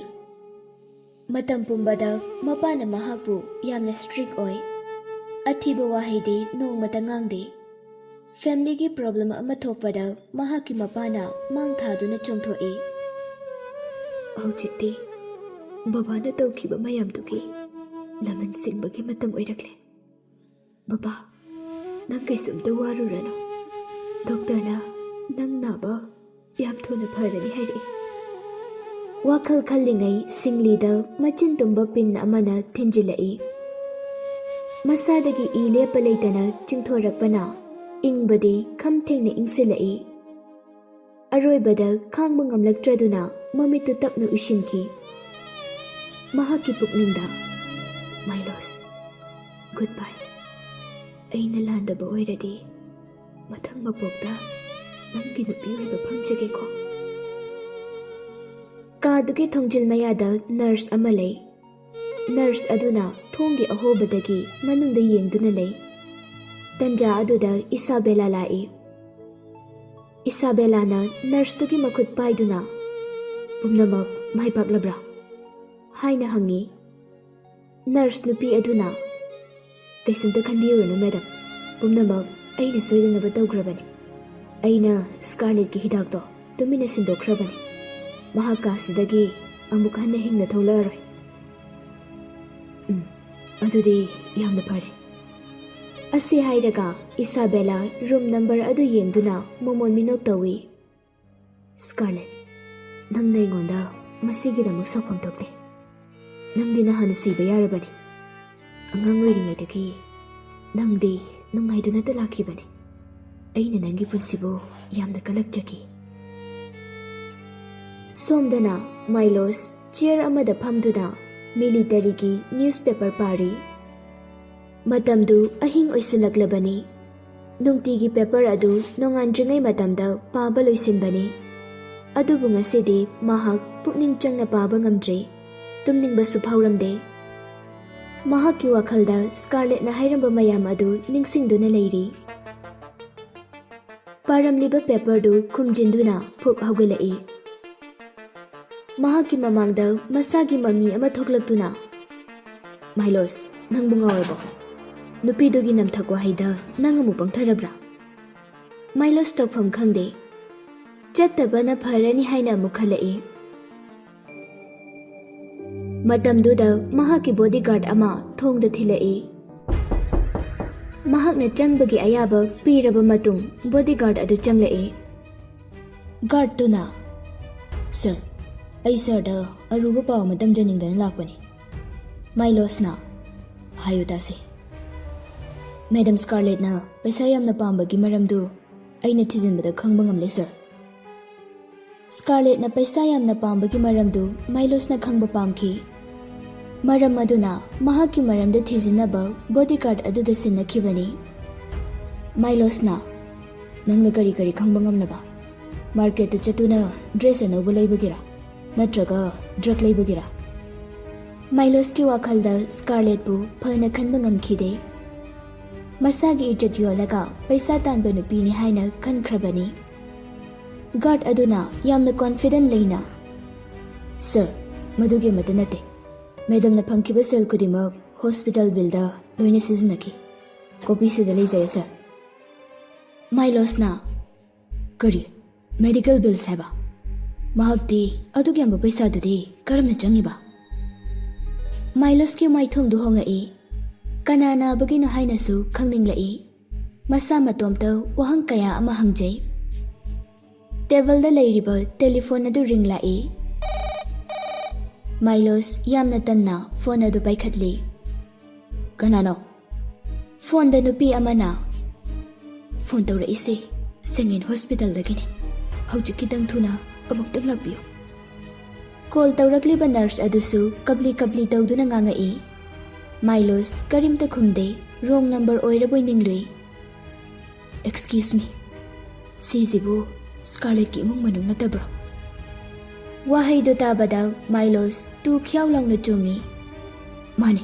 ꯃꯇꯝ ꯄꯨꯝꯕꯗ ꯃꯄꯥꯅ ꯃꯍꯥꯛꯄꯨ ꯌꯥꯝꯅ strict ꯑꯣꯏ꯫ ꯑꯊꯤꯕ ꯋꯥꯍꯩꯗꯤ ꯅꯣꯡꯃꯇ ꯉꯥꯡꯗꯦ꯫ Familyꯒꯤ problem ꯑꯃ ꯊꯣꯛꯄꯗ ꯃꯍꯥꯛꯀꯤ ꯃꯄꯥꯅ ꯃꯥꯡ ꯊꯥꯗꯨꯅ ꯆꯣꯡꯊꯣꯛꯏ꯫ ꯍꯧꯖꯤꯛꯇꯤ ꯕꯕꯥꯅ ꯇꯧꯈꯤꯕ ꯃꯌꯥꯝꯗꯨꯒꯤ ꯂꯃꯟ ꯁꯤꯡꯕꯒꯤ ꯃꯇꯝ ꯑꯣꯏꯔꯛꯂꯦ꯫ "ꯕꯕꯥ, ꯅꯪ ꯀꯩꯁꯨꯝꯇ ꯋꯥꯔꯨꯔꯅꯨ꯫ ꯗꯣꯛꯇꯔꯅ ꯅꯪ ꯅꯥꯕ ꯌꯥꯝ ꯊꯨꯅ ꯐꯔꯅꯤ ꯍꯥꯏꯔꯛꯏ꯫" ꯋꯥꯈꯜ ꯈꯜꯂꯤꯉꯩ ꯁꯤꯡꯂꯤꯗ ꯃꯆꯤꯟ ꯇꯨꯝꯕ ꯄꯤꯟ ꯑꯃꯅ ꯊꯤꯟꯖꯤꯜꯂꯛꯏ꯫ ꯃꯁꯥꯗꯒꯤ ꯏ ꯂꯦꯞꯄ ꯂꯩꯇꯅ ꯆꯤꯡꯊꯣꯔꯛꯄꯅ ꯏꯪꯕꯗꯤ ꯈꯝ ꯊꯦꯡꯅ ꯏꯪꯁꯤꯜꯂꯛꯏ꯫ ꯑꯔꯣꯏꯕꯗ ꯈꯥꯡꯕ ꯉꯝꯂꯛꯇ꯭ꯔꯗꯨꯅ ꯃꯃꯤꯠꯇꯨ ꯇꯞꯅ ꯎꯏꯁꯤꯟꯈꯤ꯫ ꯃꯍꯥꯛꯀꯤ ꯄꯨꯛꯅꯤꯡꯗ, "ꯃꯥꯏꯂꯣꯁ, goodbye꯫ ꯑꯩꯅ ꯂꯥꯟꯗꯕ ꯑꯣꯏꯔꯗꯤ ꯃꯊꯪ ꯃꯄꯣꯛꯇ ꯅꯪꯒꯤ ꯅꯨꯄꯤ ꯑꯣꯏꯕ ꯐꯪꯖꯒꯦꯀꯣ꯫" ꯀꯥꯗꯨꯒꯤ ꯊꯣꯡꯖꯤꯜ ꯃꯌꯥꯗ ꯅꯔꯁ ꯑꯃ ꯂꯩ꯫ ꯅꯔꯁ ꯑꯗꯨꯅ ꯊꯣꯡꯒꯤ ꯑꯍꯣꯕꯗꯒꯤ ꯃꯅꯨꯡꯗ ꯌꯦꯡꯗꯨꯅ ꯂꯩ꯫ ꯇꯟꯖꯥ ꯑꯗꯨꯗ ꯏꯁꯥꯕꯦꯂꯥ ꯂꯥꯛꯏ꯫ ꯏꯁꯥꯕꯦꯂꯥꯅ ꯅꯔꯁꯇꯨꯒꯤ ꯃꯈꯨꯠ ꯄꯥꯏꯗꯨꯅ, "ꯄꯨꯝꯅꯃꯛ ꯃꯥꯏ ꯄꯥꯛꯂꯕ꯭ꯔꯥ?" ꯍꯥꯏꯅ ꯍꯪꯉꯤ꯫ ꯅꯔꯁ ꯅꯨꯄꯤ ꯑꯗꯨꯅ, "ꯀꯩꯁꯨꯝꯇ ꯈꯟꯕꯤꯔꯨꯔꯅꯨ, ꯃꯦꯗꯝ꯫ ꯄꯨꯝꯅꯃꯛ ꯑꯩꯅ ꯁꯣꯏꯗꯅꯕ ꯇꯧꯈ꯭ꯔꯕꯅꯤ꯫ ꯑꯩꯅ ꯁ꯭ꯀꯥꯔꯂꯦꯠꯀꯤ ꯍꯤꯗꯥꯛꯇꯣ ꯇꯨꯃꯤꯟꯅ ꯁꯤꯟꯗꯣꯛꯈ꯭ꯔꯕꯅꯤ꯫ ꯃꯍꯥꯛ ꯀꯥꯁꯤꯗꯒꯤ ꯑꯃꯨꯛ ꯍꯟꯅ ꯍꯤꯡꯅ ꯊꯣꯛꯂꯛꯑꯔꯣꯏ꯫" "ꯎꯝ, ꯑꯗꯨꯗꯤ ꯌꯥꯝꯅ ꯐꯔꯦ꯫" ꯑꯁꯤ ꯍꯥꯏꯔꯒ ꯏꯁꯥꯕꯦꯂꯥ ꯔꯨꯝ ꯅꯝꯕꯔ ꯑꯗꯨ ꯌꯦꯡꯗꯨꯅ ꯃꯣꯃꯣꯟ ꯃꯤꯅꯣꯛ ꯇꯧꯏ꯫ "ꯁ꯭ꯀꯥꯔꯂꯦꯠ, ꯅꯪꯅ ꯑꯩꯉꯣꯟꯗ ꯃꯁꯤꯒꯤꯗꯃꯛ ꯁꯥꯎꯐꯝ ꯊꯣꯛꯇꯦ꯫ ꯅꯪꯗꯤ ꯅꯍꯥꯟꯅ ꯁꯤꯕ ꯌꯥꯔꯕꯅꯤ꯫ ꯑꯉꯥꯡ ꯑꯣꯏꯔꯤꯉꯩꯗꯒꯤ ꯅꯪꯗꯤ ꯅꯨꯡꯉꯥꯏꯗꯨꯅꯇ ꯂꯥꯛꯈꯤꯕꯅꯤ꯫ ꯑꯩꯅ ꯅꯪꯒꯤ ꯄꯨꯟꯁꯤꯕꯨ ꯌꯥꯝꯅ ꯀꯜꯂꯛꯆꯈꯤ꯫" ꯁꯣꯝꯗꯅ ꯃꯥꯏꯂꯣꯁ ꯆꯤꯌꯔ ꯑꯃꯗ ꯐꯝꯗꯨꯅ ꯃꯤꯂꯤꯇꯔꯤꯒꯤ ꯅ꯭ꯌꯨꯁꯄꯦꯄꯔ ꯄꯥꯔꯤ꯫ ꯃꯇꯝꯗꯨ ꯑꯍꯤꯡ ꯑꯣꯏꯁꯤꯜꯂꯛꯂꯕꯅꯤ꯫ ꯅꯨꯡꯇꯤꯒꯤ ꯄꯦꯄꯔ ꯑꯗꯨ ꯅꯣꯡꯉꯥꯟꯗ꯭ꯔꯤꯉꯩ ꯃꯇꯝꯗ ꯄꯥꯕ ꯂꯣꯏꯁꯤꯟꯕꯅꯤ꯫ ꯑꯗꯨꯕꯨ ꯉꯁꯤꯗꯤ ꯃꯍꯥꯛ ꯄꯨꯛꯅꯤꯡ ꯆꯪꯅ ꯄꯥꯕ ꯉꯝꯗ꯭ꯔꯦ꯫ ꯇꯨꯝꯅꯤꯡꯕꯁꯨ ꯐꯥꯎꯔꯝꯗꯦ꯫ ꯃꯍꯥꯛꯀꯤ ꯋꯥꯈꯜꯗ ꯁ꯭ꯀꯥꯔꯂꯦꯠꯅ ꯍꯥꯏꯔꯝꯕ ꯃꯌꯥꯝ ꯑꯗꯨ ꯅꯤꯡꯁꯤꯡꯗꯨꯅ ꯂꯩꯔꯤ꯫ ꯄꯥꯔꯝꯂꯤꯕ ꯄꯦꯄꯔꯗꯨ ꯈꯨꯝꯖꯤꯟꯗꯨꯅ ꯐꯨꯛ ꯍꯧꯒꯠꯂꯛꯏ꯫ ꯃꯍꯥꯛꯀꯤ ꯃꯃꯥꯡꯗ ꯃꯁꯥꯒꯤ ꯃꯃꯤ ꯑꯃ ꯊꯣꯛꯂꯛꯇꯨꯅ, "ꯃꯥꯏꯂꯣꯁ, ꯅꯪꯕꯨ ꯉꯥꯎꯔꯕꯣ? ꯅꯨꯄꯤꯗꯨꯒꯤ ꯅꯝꯊꯛ ꯋꯥꯍꯩꯗ ꯅꯪ ꯑꯃꯨꯛ ꯄꯪꯊꯔꯕ꯭ꯔꯥ?" ꯃꯥꯏꯂꯣꯁ ꯇꯧꯐꯝ ꯈꯪꯗꯦ꯫ ꯆꯠꯇꯕꯅ ꯐꯔꯅꯤ ꯍꯥꯏꯅ ꯑꯃꯨꯛ ꯈꯜꯂꯛꯏ꯫ ꯃꯇꯝꯗꯨꯗ ꯃꯍꯥꯛꯀꯤ ꯕꯣꯗꯤꯒꯥꯔꯗ ꯑꯃ ꯊꯣꯡꯗ ꯊꯤꯜꯂꯛꯏ꯫ ꯃꯍꯥꯛꯅ ꯆꯪꯕꯒꯤ ꯑꯌꯥꯕ ꯄꯤꯔꯕ ꯃꯇꯨꯡ ꯕꯣꯗꯤꯒꯥꯔꯗ ꯑꯗꯨ ꯆꯪꯂꯛꯏ꯫ ꯒꯥꯔꯗꯇꯨꯅ, "ꯁꯥꯔ, ꯑꯩ ꯁꯥꯔꯗ ꯑꯔꯨꯕ ꯄꯥꯎ ꯑꯃ ꯇꯝꯖꯅꯤꯡꯗꯅ ꯂꯥꯛꯄꯅꯤ꯫" ꯃꯥꯏꯂꯣꯁꯅ, "ꯍꯥꯏꯌꯨ ꯇꯥꯁꯤ꯫" "ꯃꯦꯗꯝ ꯁ꯭ꯀꯥꯔꯂꯦꯠꯅ ꯄꯩꯁꯥ ꯌꯥꯝꯅ ꯄꯥꯝꯕꯒꯤ ꯃꯔꯝꯗꯨ ꯑꯩꯅ ꯊꯤꯖꯤꯟꯕꯗ ꯈꯪꯕ ꯉꯝꯂꯦ, ꯁꯥꯔ꯫" ꯁ꯭ꯀꯥꯔꯂꯦꯠꯅ ꯄꯩꯁꯥ ꯌꯥꯝꯅ ꯄꯥꯝꯕꯒꯤ ꯃꯔꯝꯗꯨ ꯃꯥꯏꯂꯣꯁꯅ ꯈꯪꯕ ꯄꯥꯝꯈꯤ꯫ ꯃꯔꯝ ꯑꯗꯨꯅ ꯃꯍꯥꯛꯀꯤ ꯃꯔꯝꯗ ꯊꯤꯖꯤꯟꯅꯕ ꯕꯣꯗꯤꯒꯥꯔꯗ ꯑꯗꯨꯗ ꯁꯤꯟꯅꯈꯤꯕꯅꯤ꯫ ꯃꯥꯏꯂꯣꯁꯅ, "ꯅꯪꯅ ꯀꯔꯤ ꯀꯔꯤ ꯈꯪꯕ ꯉꯝꯂꯕ? ꯃꯥꯔꯀꯦꯠꯇ ꯆꯠꯇꯨꯅ ꯗ꯭ꯔꯦꯁ ꯑꯅꯧꯕ ꯂꯩꯕꯒꯤꯔꯥ? ꯅꯠꯇ꯭ꯔꯒ ꯗ꯭ꯔꯒ ꯂꯩꯕꯒꯤꯔꯥ?" ꯃꯥꯏꯂꯣꯁꯀꯤ ꯋꯥꯈꯜꯗ ꯁ꯭ꯀꯥꯔꯂꯦꯠꯄꯨ ꯐꯅ ꯈꯟꯕ ꯉꯝꯈꯤꯗꯦ꯫ ꯃꯁꯥꯒꯤ ꯏꯖꯠ ꯌꯣꯜꯂꯒ ꯄꯩꯁꯥ ꯇꯥꯟꯕ ꯅꯨꯄꯤꯅꯤ ꯍꯥꯏꯅ ꯈꯟꯈ꯭ꯔꯕꯅꯤ꯫ ꯒꯥꯔꯗ ꯑꯗꯨꯅ ꯌꯥꯝꯅ ꯀꯣꯟꯐꯤꯗꯦꯟ ꯂꯩꯅ, ꯁꯥꯔ, ꯃꯗꯨꯒꯤ ꯑꯃꯠꯇ ꯅꯠꯇꯦ꯫ ꯃꯦꯗꯝꯅ ꯐꯪꯈꯤꯕ ꯁꯦꯜ ꯈꯨꯗꯤꯡꯃꯛ ꯍꯣꯁꯄꯤꯇꯥꯜ ꯕꯤꯜꯗ ꯂꯣꯏꯅ ꯁꯤꯖꯤꯟꯅꯈꯤ꯫ ꯀꯣꯄꯤꯁꯤꯗ ꯂꯩꯖꯔꯦ, ꯁꯥꯔ꯫ ꯃꯥꯏꯂꯣꯁꯅ, "ꯀꯔꯤ? ꯃꯦꯗꯤꯀꯦꯜ ꯕꯤꯜꯁ ꯍꯥꯏꯕ? ꯃꯍꯥꯛꯇꯤ ꯑꯗꯨꯛ ꯌꯥꯝꯕ ꯄꯩꯁꯥꯗꯨꯗꯤ ꯀꯔꯝꯅ ꯆꯪꯉꯤꯕ?" ꯃꯥꯏꯂꯣꯁꯀꯤ ꯃꯥꯏꯊꯣꯡꯗꯨ ꯍꯣꯡꯉꯛꯏ꯫ ꯀꯅꯥ ꯅꯥꯕꯒꯤꯅꯣ ꯍꯥꯏꯅꯁꯨ ꯈꯪꯅꯤꯡꯂꯛꯏ꯫ ꯃꯁꯥ ꯃꯇꯣꯝꯇ ꯋꯥꯍꯪ ꯀꯌꯥ ꯑꯃ ꯍꯪꯖꯩ꯫ ꯇꯦꯕꯜꯗ ꯂꯩꯔꯤꯕ ꯇꯦꯂꯤꯐꯣꯟ ꯑꯗꯨ ꯔꯤꯡ ꯂꯥꯛꯏ꯫ ꯃꯥꯏꯂꯣꯁ ꯌꯥꯝꯅ ꯇꯟꯅ ꯐꯣꯟ ꯑꯗꯨ ꯄꯥꯏꯈꯠꯂꯤ꯫ "ꯀꯅꯥꯅꯣ?" ꯐꯣꯟꯗ ꯅꯨꯄꯤ ꯑꯃꯅ, "ꯐꯣꯟ ꯇꯧꯔꯛꯏꯁꯦ ꯁꯦꯡꯉꯦꯟ ꯍꯣꯁꯄꯤꯇꯥꯜꯗꯒꯤꯅꯤ꯫ ꯍꯧꯖꯤꯛ ꯈꯤꯇꯪ ꯊꯨꯅ ꯑꯃꯨꯛꯇꯪ ꯂꯥꯛꯄꯤꯌꯨ꯫" ꯀꯣꯜ ꯇꯧꯔꯛꯂꯤꯕ ꯅꯔꯁ ꯑꯗꯨꯁꯨ ꯀꯞꯂꯤ ꯀꯞꯂꯤ ꯇꯧꯗꯨꯅ ꯉꯥꯡꯉꯛꯏ꯫ ꯃꯥꯏꯂꯣꯁ ꯀꯔꯤꯝꯇ ꯈꯨꯝꯗꯦ꯫ ꯔꯣꯡ ꯅꯝꯕꯔ ꯑꯣꯏꯔꯕꯣꯏ ꯅꯤꯡꯂꯨꯏ꯫ "Excuse me, ꯁꯤꯁꯤꯕꯨ ꯁ꯭ꯀꯥꯔꯂꯦꯠꯀꯤ ꯏꯃꯨꯡ ꯃꯅꯨꯡ ꯅꯠꯇꯕ꯭ꯔꯣ?" ꯋꯥꯍꯩꯗꯨ ꯇꯥꯕꯗ ꯃꯥꯏꯂꯣꯁ ꯇꯨ ꯈ꯭ꯌꯥꯎ ꯂꯥꯎꯅ ꯆꯣꯡꯉꯤ꯫ "ꯃꯥꯅꯦ,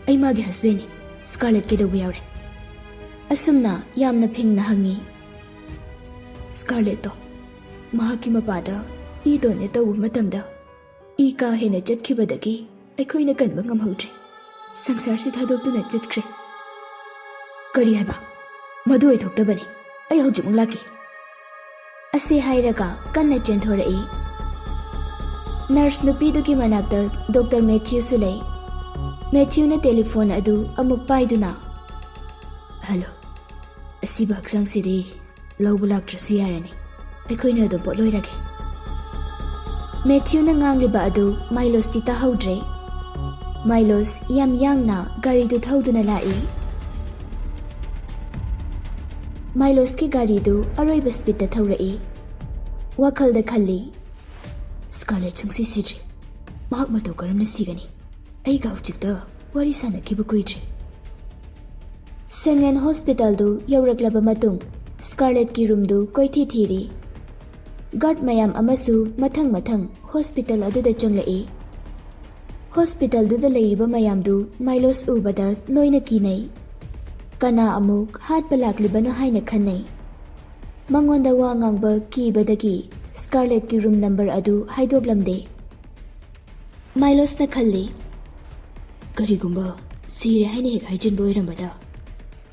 ꯑꯩ ꯃꯥꯒꯤ ꯍꯁꯕꯦꯟꯅꯤ꯫ ꯁ꯭ꯀꯥꯔꯂꯦꯠ ꯀꯩꯗꯧꯕ ꯌꯥꯎꯔꯦ?" ꯑꯁꯨꯝꯅ ꯌꯥꯝꯅ ꯐꯤꯡꯅ ꯍꯪꯉꯤ꯫ "ꯁ꯭ꯀꯥꯔꯂꯦꯠꯇꯣ ꯃꯍꯥꯛꯀꯤ ꯃꯄꯥꯗ ꯏ ꯗꯣꯅꯦꯠ ꯇꯧꯕ ꯃꯇꯝꯗ ꯏ ꯀꯥ ꯍꯦꯟꯅ ꯆꯠꯈꯤꯕꯗꯒꯤ ꯑꯩꯈꯣꯏꯅ ꯀꯟꯕ ꯉꯝꯍꯧꯗ꯭ꯔꯦ꯫ ꯁꯪꯁꯥꯔꯁꯤ ꯊꯥꯗꯣꯛꯇꯨꯅ ꯆꯠꯈ꯭ꯔꯦ꯫" "ꯀꯔꯤ ꯍꯥꯏꯕ? ꯃꯗꯨ ꯑꯣꯏꯊꯣꯛꯇꯕꯅꯤ꯫ ꯑꯩ ꯍꯧꯖꯤꯛꯃꯛ ꯂꯥꯛꯀꯦ꯫" ꯑꯁꯤ ꯍꯥꯏꯔꯒ ꯀꯟꯅ ꯆꯦꯟꯊꯣꯔꯛꯏ꯫ ꯅꯔꯁ ꯅꯨꯄꯤꯗꯨꯒꯤ ꯃꯅꯥꯛꯇ ꯗꯣꯛꯇꯔ ꯃꯦꯊ꯭ꯌꯨꯁꯨ ꯂꯩ꯫ ꯃꯦꯊ꯭ꯌꯨꯅ ꯇꯦꯂꯤꯐꯣꯟ ꯑꯗꯨ ꯑꯃꯨꯛ ꯄꯥꯏꯗꯨꯅ, "ꯍꯜꯂꯣ, ꯑꯁꯤꯕ ꯍꯛꯆꯥꯡꯁꯤꯗꯤ ꯂꯧꯕ ꯂꯥꯛꯇ꯭ꯔꯁꯨ ꯌꯥꯔꯅꯤ꯫ ꯑꯩꯈꯣꯏꯅ ꯑꯗꯨꯝ ꯄꯣꯠꯂꯣꯏꯔꯒꯦ꯫" ꯃꯦꯊ꯭ꯌꯨꯅ ꯉꯥꯡꯂꯤꯕ ꯑꯗꯨ ꯃꯥꯏꯂꯣꯁꯇꯤ ꯇꯥꯍꯧꯗ꯭ꯔꯦ꯫ ꯃꯥꯏꯂꯣꯁ ꯌꯥꯝ ꯌꯥꯡꯅ ꯒꯥꯔꯤꯗꯨ ꯊꯧꯗꯨꯅ ꯂꯥꯛꯏ꯫ ꯃꯥꯏꯂꯣꯁꯀꯤ ꯒꯥꯔꯤꯗꯨ ꯑꯔꯣꯏꯕ ꯁ꯭ꯄꯤꯗꯇ ꯊꯧꯔꯛꯏ꯫ ꯋꯥꯈꯜꯗ ꯈꯜꯂꯤ, "ꯁ꯭ꯀꯥꯔꯂꯦꯠ ꯁꯨꯡꯁꯤ ꯁꯤꯗ꯭ꯔꯤ꯫ ꯃꯍꯥꯛ ꯃꯇꯧ ꯀꯔꯝꯅ ꯁꯤꯒꯅꯤ? ꯑꯩꯒ ꯍꯧꯖꯤꯛꯇ ꯋꯥꯔꯤ ꯁꯥꯟꯅꯈꯤꯕ ꯀꯨꯏꯗ꯭ꯔꯤ꯫" ꯁꯦꯡꯉꯦꯟ ꯍꯣꯁꯄꯤꯇꯥꯜꯗꯨ ꯌꯧꯔꯛꯂꯕ ꯃꯇꯨꯡ ꯁ꯭ꯀꯥꯔꯂꯦꯠꯀꯤ ꯔꯨꯝꯗꯨ ꯀꯣꯏꯊꯤ ꯊꯤꯔꯤ꯫ ꯒꯥꯔꯗ ꯃꯌꯥꯝ ꯑꯃꯁꯨ ꯃꯊꯪ ꯃꯊꯪ ꯍꯣꯁꯄꯤꯇꯥꯜ ꯑꯗꯨꯗ ꯆꯪꯂꯛꯏ꯫ ꯍꯣꯁꯄꯤꯇꯥꯜꯗꯨꯗ ꯂꯩꯔꯤꯕ ꯃꯌꯥꯝꯗꯨ ꯃꯥꯏꯂꯣꯁ ꯎꯕꯗ ꯂꯣꯏꯅ ꯀꯤꯅꯩ꯫ ꯀꯅꯥ ꯑꯃꯨꯛ ꯍꯥꯠꯄ ꯂꯥꯛꯂꯤꯕꯅꯣ ꯍꯥꯏꯅ ꯈꯟꯅꯩ꯫ ꯃꯉꯣꯟꯗ ꯋꯥ ꯉꯥꯡꯕ ꯀꯤꯕꯗꯒꯤ ꯁ꯭ꯀꯥꯔꯂꯦꯠꯀꯤ ꯔꯨꯝ ꯅꯝꯕꯔ ꯑꯗꯨ ꯍꯥꯏꯗꯣꯛꯂꯝꯗꯦ꯫ ꯃꯥꯏꯂꯣꯁꯅ ꯈꯜꯂꯤ, "ꯀꯔꯤꯒꯨꯝꯕ ꯁꯤꯔꯦ ꯍꯥꯏꯅ ꯍꯦꯛ ꯍꯥꯏꯖꯤꯟꯕ ꯑꯣꯏꯔꯝꯕꯗ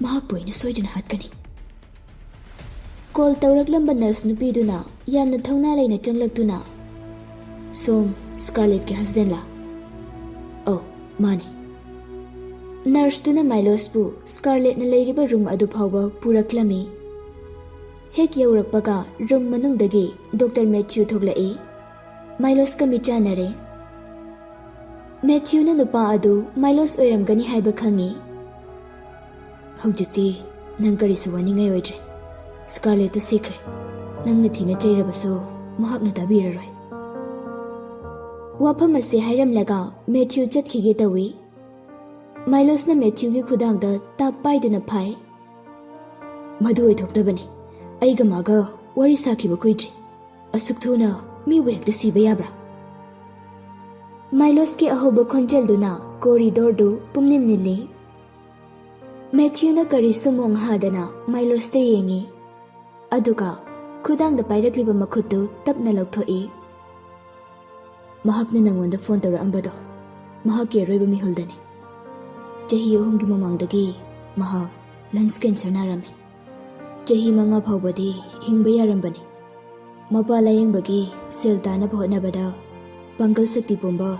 ꯃꯍꯥꯛꯄꯨ ꯑꯩꯅ ꯁꯣꯏꯗꯅ ꯍꯥꯠꯀꯅꯤ"꯫ ꯀꯣꯜ ꯇꯧꯔꯛꯂꯝꯕ ꯅꯔꯁ ꯅꯨꯄꯤꯗꯨꯅ ꯌꯥꯝꯅ ꯊꯧꯅꯥ ꯂꯩꯅ ꯆꯪꯂꯛꯇꯨꯅ, "ꯁꯣꯝ ꯁ꯭ꯀꯥꯔꯂꯦꯠꯀꯤ ꯍꯁꯕꯦꯟꯂꯥ?" "ꯑꯧ, ꯃꯥꯅꯤ"꯫ ꯅꯔꯁꯇꯨꯅ ꯃꯥꯏꯂꯣꯁꯄꯨ ꯁ꯭ꯀꯥꯔꯂꯦꯠꯅ ꯂꯩꯔꯤꯕ ꯔꯨꯝ ꯑꯗꯨ ꯐꯥꯎꯕ ꯄꯨꯔꯛꯂꯝꯃꯤ꯫ ꯍꯦꯛ ꯌꯧꯔꯛꯄꯒ ꯔꯨꯝ ꯃꯅꯨꯡꯗꯒꯤ ꯗꯣꯛꯇꯔ ꯃꯦꯊ꯭ꯌꯨ ꯊꯣꯛꯂꯛꯏ꯫ ꯃꯥꯏꯂꯣꯁꯀ ꯃꯤꯠꯆꯥꯟꯅꯔꯦ꯫ ꯃꯦꯊ꯭ꯌꯨꯅ ꯅꯨꯄꯥ ꯑꯗꯨ ꯃꯥꯏꯂꯣꯁ ꯑꯣꯏꯔꯝꯒꯅꯤ ꯍꯥꯏꯕ ꯈꯪꯏ꯫ "ꯍꯧꯖꯤꯛꯇꯤ ꯅꯪ ꯀꯔꯤꯁꯨ ꯋꯥꯅꯤꯡꯉꯥꯏ ꯑꯣꯏꯗ꯭ꯔꯦ꯫ ꯁ꯭ꯀꯥꯔꯂꯦꯠꯇꯨ ꯁꯤꯈ꯭ꯔꯦ꯫ ꯅꯪꯅ ꯊꯤꯅ ꯆꯩꯔꯕꯁꯨ ꯃꯍꯥꯛꯅ ꯇꯥꯕꯤꯔꯔꯣꯏ"꯫ ꯋꯥꯐꯝ ꯑꯁꯤ ꯍꯥꯏꯔꯝꯂꯒ ꯃꯦꯊ꯭ꯌꯨ ꯆꯠꯈꯤꯒꯦ ꯇꯧꯏ꯫ ꯃꯥꯏꯂꯣꯁꯅ ꯃꯦꯊ꯭ꯌꯨꯒꯤ ꯈꯨꯗꯥꯡꯗ ꯇꯥꯞ ꯄꯥꯏꯗꯨꯅ ꯐꯥꯏ꯫ "ꯃꯗꯨ ꯑꯣꯏꯊꯣꯛꯇꯕꯅꯤ꯫ ꯑꯩꯒ ꯃꯥꯒ ꯋꯥꯔꯤ ꯁꯥꯈꯤꯕ ꯀꯨꯏꯗ꯭ꯔꯤ꯫ ꯑꯁꯨꯛ ꯊꯨꯅ ꯃꯤꯕꯨ ꯍꯦꯛꯇ ꯁꯤꯕ ꯌꯥꯕ꯭ꯔꯥ?" ꯃꯥꯏꯂꯣꯁꯀꯤ ꯑꯍꯧꯕ ꯈꯣꯟꯖꯦꯜꯗꯨꯅ ꯀꯣꯔꯤꯗꯣꯔꯗꯨ ꯄꯨꯝꯅꯤꯜ ꯅꯤꯜꯂꯤ꯫ ꯃꯦꯊ꯭ꯌꯨꯅ ꯀꯔꯤꯁꯨ ꯃꯣꯡ ꯍꯥꯗꯅ ꯃꯥꯏꯂꯣꯁꯇ ꯌꯦꯡꯉꯤ꯫ ꯑꯗꯨꯒ ꯈꯨꯗꯥꯡꯗ ꯄꯥꯏꯔꯛꯂꯤꯕ ꯃꯈꯨꯠꯇꯨ ꯇꯞꯅ ꯂꯧꯊꯣꯛꯏ꯫ "ꯃꯍꯥꯛꯅ ꯅꯪꯉꯣꯟꯗ ꯐꯣꯟ ꯇꯧꯔꯛꯑꯝꯕꯗꯣ ꯃꯍꯥꯛꯀꯤ ꯑꯔꯣꯏꯕ ꯃꯤꯍꯨꯜꯗꯅꯤ꯫ ꯆꯍꯤ ꯑꯍꯨꯝꯒꯤ ꯃꯃꯥꯡꯗꯒꯤ ꯃꯍꯥꯛ ꯂꯪꯁ ꯀꯦꯟꯁꯔ ꯅꯥꯔꯝꯃꯤ꯫ ꯆꯍꯤ ꯃꯉꯥ ꯐꯥꯎꯕꯗꯤ ꯍꯤꯡꯕ ꯌꯥꯔꯝꯕꯅꯤ꯫ ꯃꯄꯥ ꯂꯥꯌꯦꯡꯕꯒꯤ ꯁꯦꯜ ꯇꯥꯅꯕ ꯍꯣꯠꯅꯕꯗ ꯄꯥꯡꯒꯜ ꯁꯛꯇꯤ ꯄꯨꯝꯕ